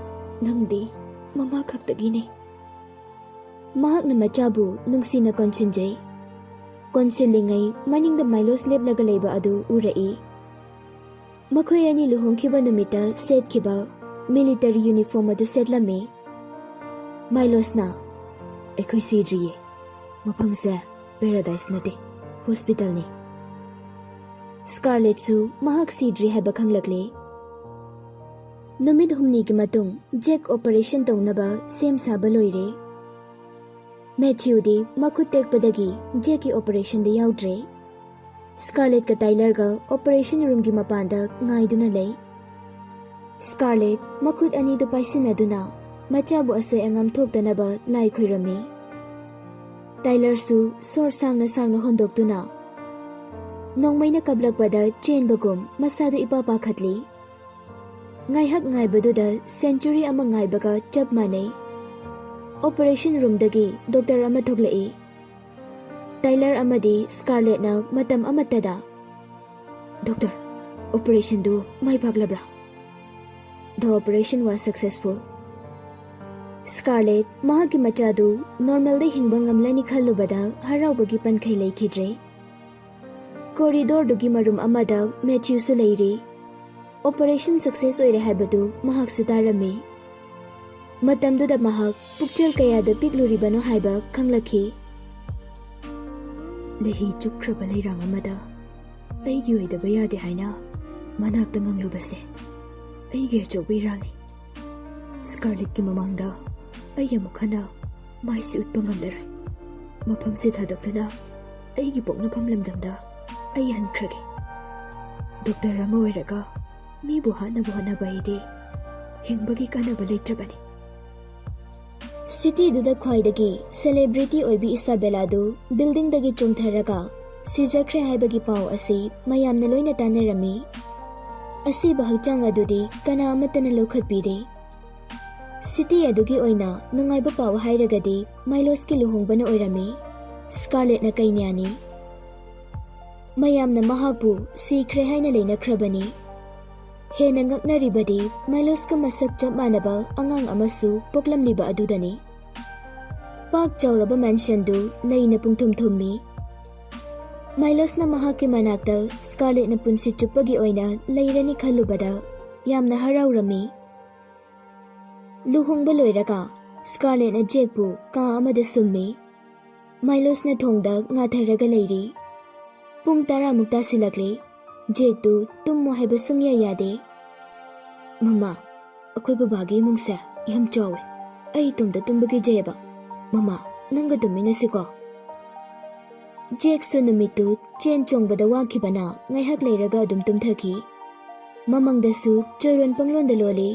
ꯅꯪꯗꯤ ꯃꯃꯥ ꯈꯛꯇꯒꯤꯅꯤ꯫" ꯃꯍꯥꯛꯅ ꯃꯆꯥꯕꯨ ꯅꯨꯡꯁꯤꯅ ꯀꯣꯟꯁꯤꯟꯖꯩ꯫ ꯀꯣꯟꯁꯤꯜꯂꯤꯉꯩ ꯃꯅꯤꯡꯗ ꯃꯥꯏꯂꯣꯁ ꯂꯦꯞꯂꯒ ꯂꯩꯕ ꯑꯗꯨ ꯎꯔꯛꯏ꯫ ꯃꯈꯣꯏ ꯑꯅꯤ ꯂꯨꯍꯣꯡꯈꯤꯕ ꯅꯨꯃꯤꯠꯇ ꯁꯦꯠꯈꯤꯕ ꯃꯤꯂꯤꯇꯔꯤ ꯌꯨꯅꯤꯐꯣꯔꯝ ꯑꯗꯨ ꯁꯦꯠꯂꯝꯃꯤ꯫ ꯃꯥꯏꯂꯣꯁꯅ, "ꯑꯩꯈꯣꯏ ꯁꯤꯗ꯭ꯔꯤꯌꯦ꯫ ꯃꯐꯝꯁꯦ ꯄꯦꯔꯥꯗꯥꯏꯁ ꯅꯠꯇꯦ, ꯍꯣꯁꯄꯤꯇꯥꯜꯅꯤ꯫" ꯁ꯭ꯀꯥꯔꯂꯦꯠꯁꯨ ꯃꯍꯥꯛ ꯁꯤꯗ꯭ꯔꯤ ꯍꯥꯏꯕ ꯈꯪꯂꯛꯂꯦ꯫ ꯅꯨꯃꯤꯠ ꯍꯨꯝꯅꯤꯒꯤ ꯃꯇꯨꯡ ꯖꯦꯛ ꯑꯣꯄꯔꯦꯁꯟ ꯇꯧꯅꯕ ꯁꯦꯝ ꯁꯥꯕ ꯂꯣꯏꯔꯦ꯫ ꯃꯦꯊ꯭ꯌꯨꯗꯤ ꯃꯈꯨꯠ ꯇꯦꯛꯄꯗꯒꯤ ꯖꯦꯛꯀꯤ ꯑꯣꯄꯔꯦꯁꯟꯗ ꯌꯥꯎꯗ꯭ꯔꯦ꯫ ꯁ꯭ꯀꯥꯔꯂꯦꯠꯀ ꯇꯥꯏꯂꯔꯒ ꯑꯣꯄꯔꯦꯁꯟ ꯔꯨꯝꯒꯤ ꯃꯄꯥꯟꯗ ꯉꯥꯏꯗꯨꯅ ꯂꯩ꯫ ꯁ꯭ꯀꯥꯔꯂꯦꯠ ꯃꯈꯨꯠ ꯑꯅꯤꯗꯨ ꯄꯥꯏꯁꯤꯟꯅꯗꯨꯅ ꯃꯆꯥꯕꯨ ꯑꯁꯣꯏ ꯑꯉꯥꯝ ꯊꯣꯛꯇꯅꯕ ꯂꯥꯏ ꯈꯨꯔꯝꯃꯤ꯫ ꯇꯥꯏꯂꯔꯁꯨ ꯁꯣꯔ ꯁꯥꯡꯅ ꯁꯥꯡꯅ ꯍꯣꯟꯗꯣꯛꯇꯨꯅ ꯅꯣꯡꯃꯩꯅ ꯀꯥꯞꯂꯛꯄꯗ ꯆꯦꯟꯕꯒꯨꯝ ꯃꯁꯥꯗꯨ ꯏꯄꯥ ꯄꯥꯈꯠꯂꯤ꯫ ꯉꯥꯏꯍꯥꯛ ꯉꯥꯏꯕꯗꯨꯗ ꯁꯦꯟꯆꯨꯔꯤ ꯑꯃ ꯉꯥꯏꯕꯒ ꯆꯞ ꯃꯥꯟꯅꯩ꯫ ꯑꯣꯄꯔꯦꯁꯟ ꯔꯨꯝꯗꯒꯤ ꯗꯣꯛꯇꯔ ꯑꯃ ꯊꯣꯛꯂꯛꯏ꯫ ꯇꯥꯏꯂꯔ ꯑꯃꯗꯤ ꯁ꯭ꯀꯥꯔꯂꯦꯠꯅ ꯃꯇꯝ ꯑꯃꯠꯇꯗ, "ꯗꯣꯛꯇꯔ, ꯑꯣꯄꯔꯦꯁꯟꯗꯨ ꯃꯥꯏ ꯄꯥꯛꯂꯕ꯭ꯔꯥ?" "The operation was successful." Scarlett ꯃꯍꯥꯛꯀꯤ ꯃꯆꯥꯗꯨ ꯅꯣꯔꯃꯦꯜꯗ ꯍꯤꯡꯕ ꯉꯝꯂꯅꯤ ꯈꯜꯂꯨꯕꯗ ꯍꯔꯥꯎꯕꯒꯤ ꯄꯟꯈꯩ ꯂꯩꯈꯤꯗ꯭ꯔꯦ꯫ ꯀꯣꯔꯤꯗꯣꯔꯗꯨꯒꯤ ꯃꯔꯨꯝ ꯑꯃꯗ ꯃꯦꯊ꯭ꯌꯨꯁꯨ ꯂꯩꯔꯤ꯫ ꯑꯣꯄꯔꯦꯁꯟ ꯁꯛꯁꯦꯁ ꯑꯣꯏꯔꯦ ꯍꯥꯏꯕꯗꯨ ꯃꯍꯥꯛꯁꯨ ꯇꯥꯔꯝꯃꯤ꯫ ꯃꯇꯝꯗꯨꯗ ꯃꯍꯥꯛ ꯄꯨꯛꯆꯦꯜ ꯀꯌꯥꯗ ꯄꯤꯛꯂꯨꯔꯤꯕꯅꯣ ꯍꯥꯏꯕ ꯈꯪꯂꯛꯈꯤ꯫ ꯂꯩꯍꯤ ꯆꯨꯞꯈ꯭ꯔꯕ ꯂꯩꯔꯥꯡ ꯑꯃꯗ ꯑꯩꯒꯤ ꯑꯣꯏꯗꯕ ꯌꯥꯗꯦ ꯍꯥꯏꯅ ꯃꯅꯥꯛꯇ ꯉꯪꯂꯨꯕꯁꯦ ꯑꯩꯒꯤ ꯑꯆꯧꯕ ꯏꯔꯥꯜꯅꯤ꯫ ꯁ꯭ꯀꯥꯔꯂꯦꯠꯀꯤ ꯃꯃꯥꯡꯗ ꯑꯩ ꯑꯃꯨꯛ ꯍꯟꯅ ꯃꯥꯏꯁꯤ ꯎꯠꯄ ꯉꯝꯂꯔꯣꯏ꯫ ꯃꯐꯝꯁꯤ ꯊꯥꯗꯣꯛꯇꯨꯅ ꯑꯩꯒꯤ ꯄꯣꯛꯅꯐꯝ ꯂꯝꯗꯝꯗ ꯑꯩ ꯍꯟꯈ꯭ꯔꯒꯦ꯫ ꯗꯣꯛꯇꯔ ꯑꯃ ꯑꯣꯏꯔꯒ ꯃꯤꯕꯨ ꯍꯥꯠꯅꯕ ꯍꯣꯠꯅꯕ ꯑꯩꯗꯤ ꯍꯤꯡꯕꯒꯤ ꯀꯥꯟꯅꯕ ꯂꯩꯇ꯭ꯔꯕꯅꯤ꯫ ꯁꯤꯇꯤꯗꯨꯗ ꯈ꯭ꯋꯥꯏꯗꯒꯤ ꯁꯦꯂꯦꯕ꯭ꯔꯤꯇꯤ ꯑꯣꯏꯕꯤ ꯏꯁꯥꯕꯦꯂꯥꯗꯨ ꯕꯤꯜꯗꯤꯡꯗꯒꯤ ꯆꯣꯡꯊꯔꯒ ꯁꯤꯖꯈ꯭ꯔꯦ ꯍꯥꯏꯕꯒꯤ ꯄꯥꯎ ꯑꯁꯤ ꯃꯌꯥꯝꯅ ꯂꯣꯏꯅ ꯇꯥꯟꯅꯔꯝꯃꯤ꯫ ꯑꯁꯤꯕ ꯍꯛꯆꯥꯡ ꯑꯗꯨꯗꯤ ꯀꯅꯥ ꯑꯃꯠꯇꯅ ꯂꯧꯈꯠꯄꯤꯗꯦ꯫ ꯁꯤꯇꯤ ꯑꯗꯨꯒꯤ ꯑꯣꯏꯅ ꯅꯨꯡꯉꯥꯏꯕ ꯄꯥꯎ ꯍꯥꯏꯔꯒꯗꯤ ꯃꯥꯏꯂꯣꯁꯀꯤ ꯂꯨꯍꯣꯡꯕꯅ ꯑꯣꯏꯔꯝꯃꯤ꯫ ꯁ꯭ꯀꯥꯔꯂꯦꯠꯅ ꯀꯩꯅ꯭ꯌꯥꯅꯤ꯫ ꯃꯌꯥꯝꯅ ꯃꯍꯥꯛꯄꯨ ꯁꯤꯈ꯭ꯔꯦ ꯍꯥꯏꯅ ꯂꯩꯅꯈ꯭ꯔꯕꯅꯤ꯫ ꯍꯦꯟꯅ ꯉꯛꯅꯔꯤꯕꯗꯤ ꯃꯥꯏꯂꯣꯁꯀ ꯃꯁꯛ ꯆꯞ ꯃꯥꯟꯅꯕ ꯑꯉꯥꯡ ꯑꯃꯁꯨ ꯄꯣꯛꯂꯝꯂꯤꯕ ꯑꯗꯨꯗꯅꯤ꯫ ꯄꯥꯛ ꯆꯥꯎꯔꯕ ꯃꯦꯟꯁꯟꯗꯨ ꯂꯩꯅ ꯄꯨꯡꯊꯨꯝ ꯊꯨꯝꯃꯤ꯫ ꯃꯥꯏꯂꯣꯁꯅ ꯃꯍꯥꯛꯀꯤ ꯃꯅꯥꯛꯇ ꯁ꯭ꯀꯥꯔꯂꯦꯠꯅ ꯄꯨꯟꯁꯤ ꯆꯨꯞꯄꯒꯤ ꯑꯣꯏꯅ ꯂꯩꯔꯅꯤ ꯈꯜꯂꯨꯕꯗ ꯌꯥꯝꯅ ꯍꯔꯥꯎꯔꯝꯃꯤ꯫ ꯂꯨꯍꯣꯡꯕ ꯂꯣꯏꯔꯒ ꯁ꯭ꯀꯥꯔꯂꯦꯠꯅ ꯖꯦꯛꯄꯨ ꯀꯥ ꯑꯃꯗ ꯁꯨꯝꯃꯤ꯫ ꯃꯥꯏꯂꯣꯁꯅ ꯊꯣꯡꯗ ꯉꯥꯊꯔꯒ ꯂꯩꯔꯤ꯫ ꯄꯨꯡ ꯇꯔꯥꯃꯨꯛ ꯇꯥꯁꯤꯜꯂꯛꯂꯤ꯫ ꯖꯦꯛꯇꯨ ꯇꯨꯝꯃꯣ ꯍꯥꯏꯕ ꯁꯨꯡꯌꯥ ꯌꯥꯗꯦ꯫ "ꯃꯃꯥ, ꯑꯩꯈꯣꯏ ꯕꯕꯥꯒꯤ ꯏꯃꯨꯡꯁꯦ ꯌꯥꯝ ꯆꯥꯎꯋꯦ꯫ ꯑꯩ ꯏꯇꯣꯝꯇ ꯇꯨꯝꯕ ꯀꯤꯖꯩꯌꯦꯕ꯫ ꯃꯃꯥ, ꯅꯪꯒ ꯇꯨꯝꯃꯤꯟꯅꯁꯤꯀꯣ?" ꯖꯦꯛꯁꯨ ꯅꯨꯃꯤꯠꯇꯨ ꯆꯦꯟ ꯆꯣꯡꯕꯗ ꯋꯥꯈꯤꯕꯅ ꯉꯥꯏꯍꯥꯛ ꯂꯩꯔꯒ ꯑꯗꯨꯝ ꯇꯨꯝꯊꯈꯤ꯫ ꯃꯃꯪꯗꯁꯨ ꯆꯣꯏꯔꯣꯟ ꯄꯪꯂꯣꯟꯗ ꯂꯣꯜꯂꯤ꯫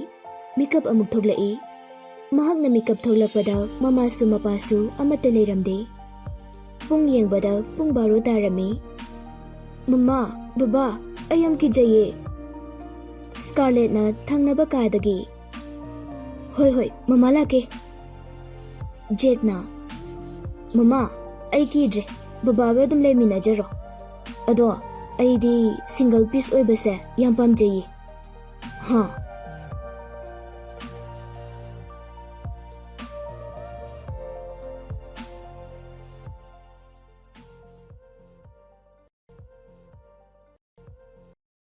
ꯃꯤꯀꯞ ꯑꯃꯨꯛ ꯊꯣꯛꯂꯛꯏ꯫ ꯃꯍꯥꯛꯅ ꯃꯤꯀꯞ ꯊꯣꯛꯂꯛꯄꯗ ꯃꯃꯥꯁꯨ ꯃꯄꯥꯁꯨ ꯑꯃꯠꯇ ꯂꯩꯔꯝꯗꯦ꯫ ꯄꯨꯡ ꯌꯦꯡꯕꯗ ꯄꯨꯡ ꯕꯥꯔꯣ ꯇꯥꯔꯝꯃꯤ꯫ "ꯃꯃꯥ, ꯕꯕꯥ, ꯑꯩ ꯌꯥꯝ ꯀꯤꯖꯩꯌꯦ!" ꯁ꯭ꯀꯥꯔꯂꯦꯠꯅ ꯊꯪꯅꯕ ꯀꯥꯗꯒꯤ, "ꯍꯣꯏ, ꯍꯣꯏ, ꯃꯃꯥ ꯂꯥꯛꯀꯦ꯫" ꯖꯦꯛꯅ, "ꯃꯃꯥ, ꯑꯩ ꯀꯤꯗ꯭ꯔꯦ, ꯕꯕꯥꯒ ꯑꯗꯨꯝ ꯂꯩꯃꯤꯟꯅꯖꯔꯣ꯫ ꯑꯗꯣ ꯑꯩꯗꯤ ꯁꯤꯡꯒꯜ ꯄꯤꯁ ꯑꯣꯏꯕꯁꯦ ꯌꯥꯝ ꯄꯥꯝꯖꯩꯌꯦ꯫" "ꯍꯥ,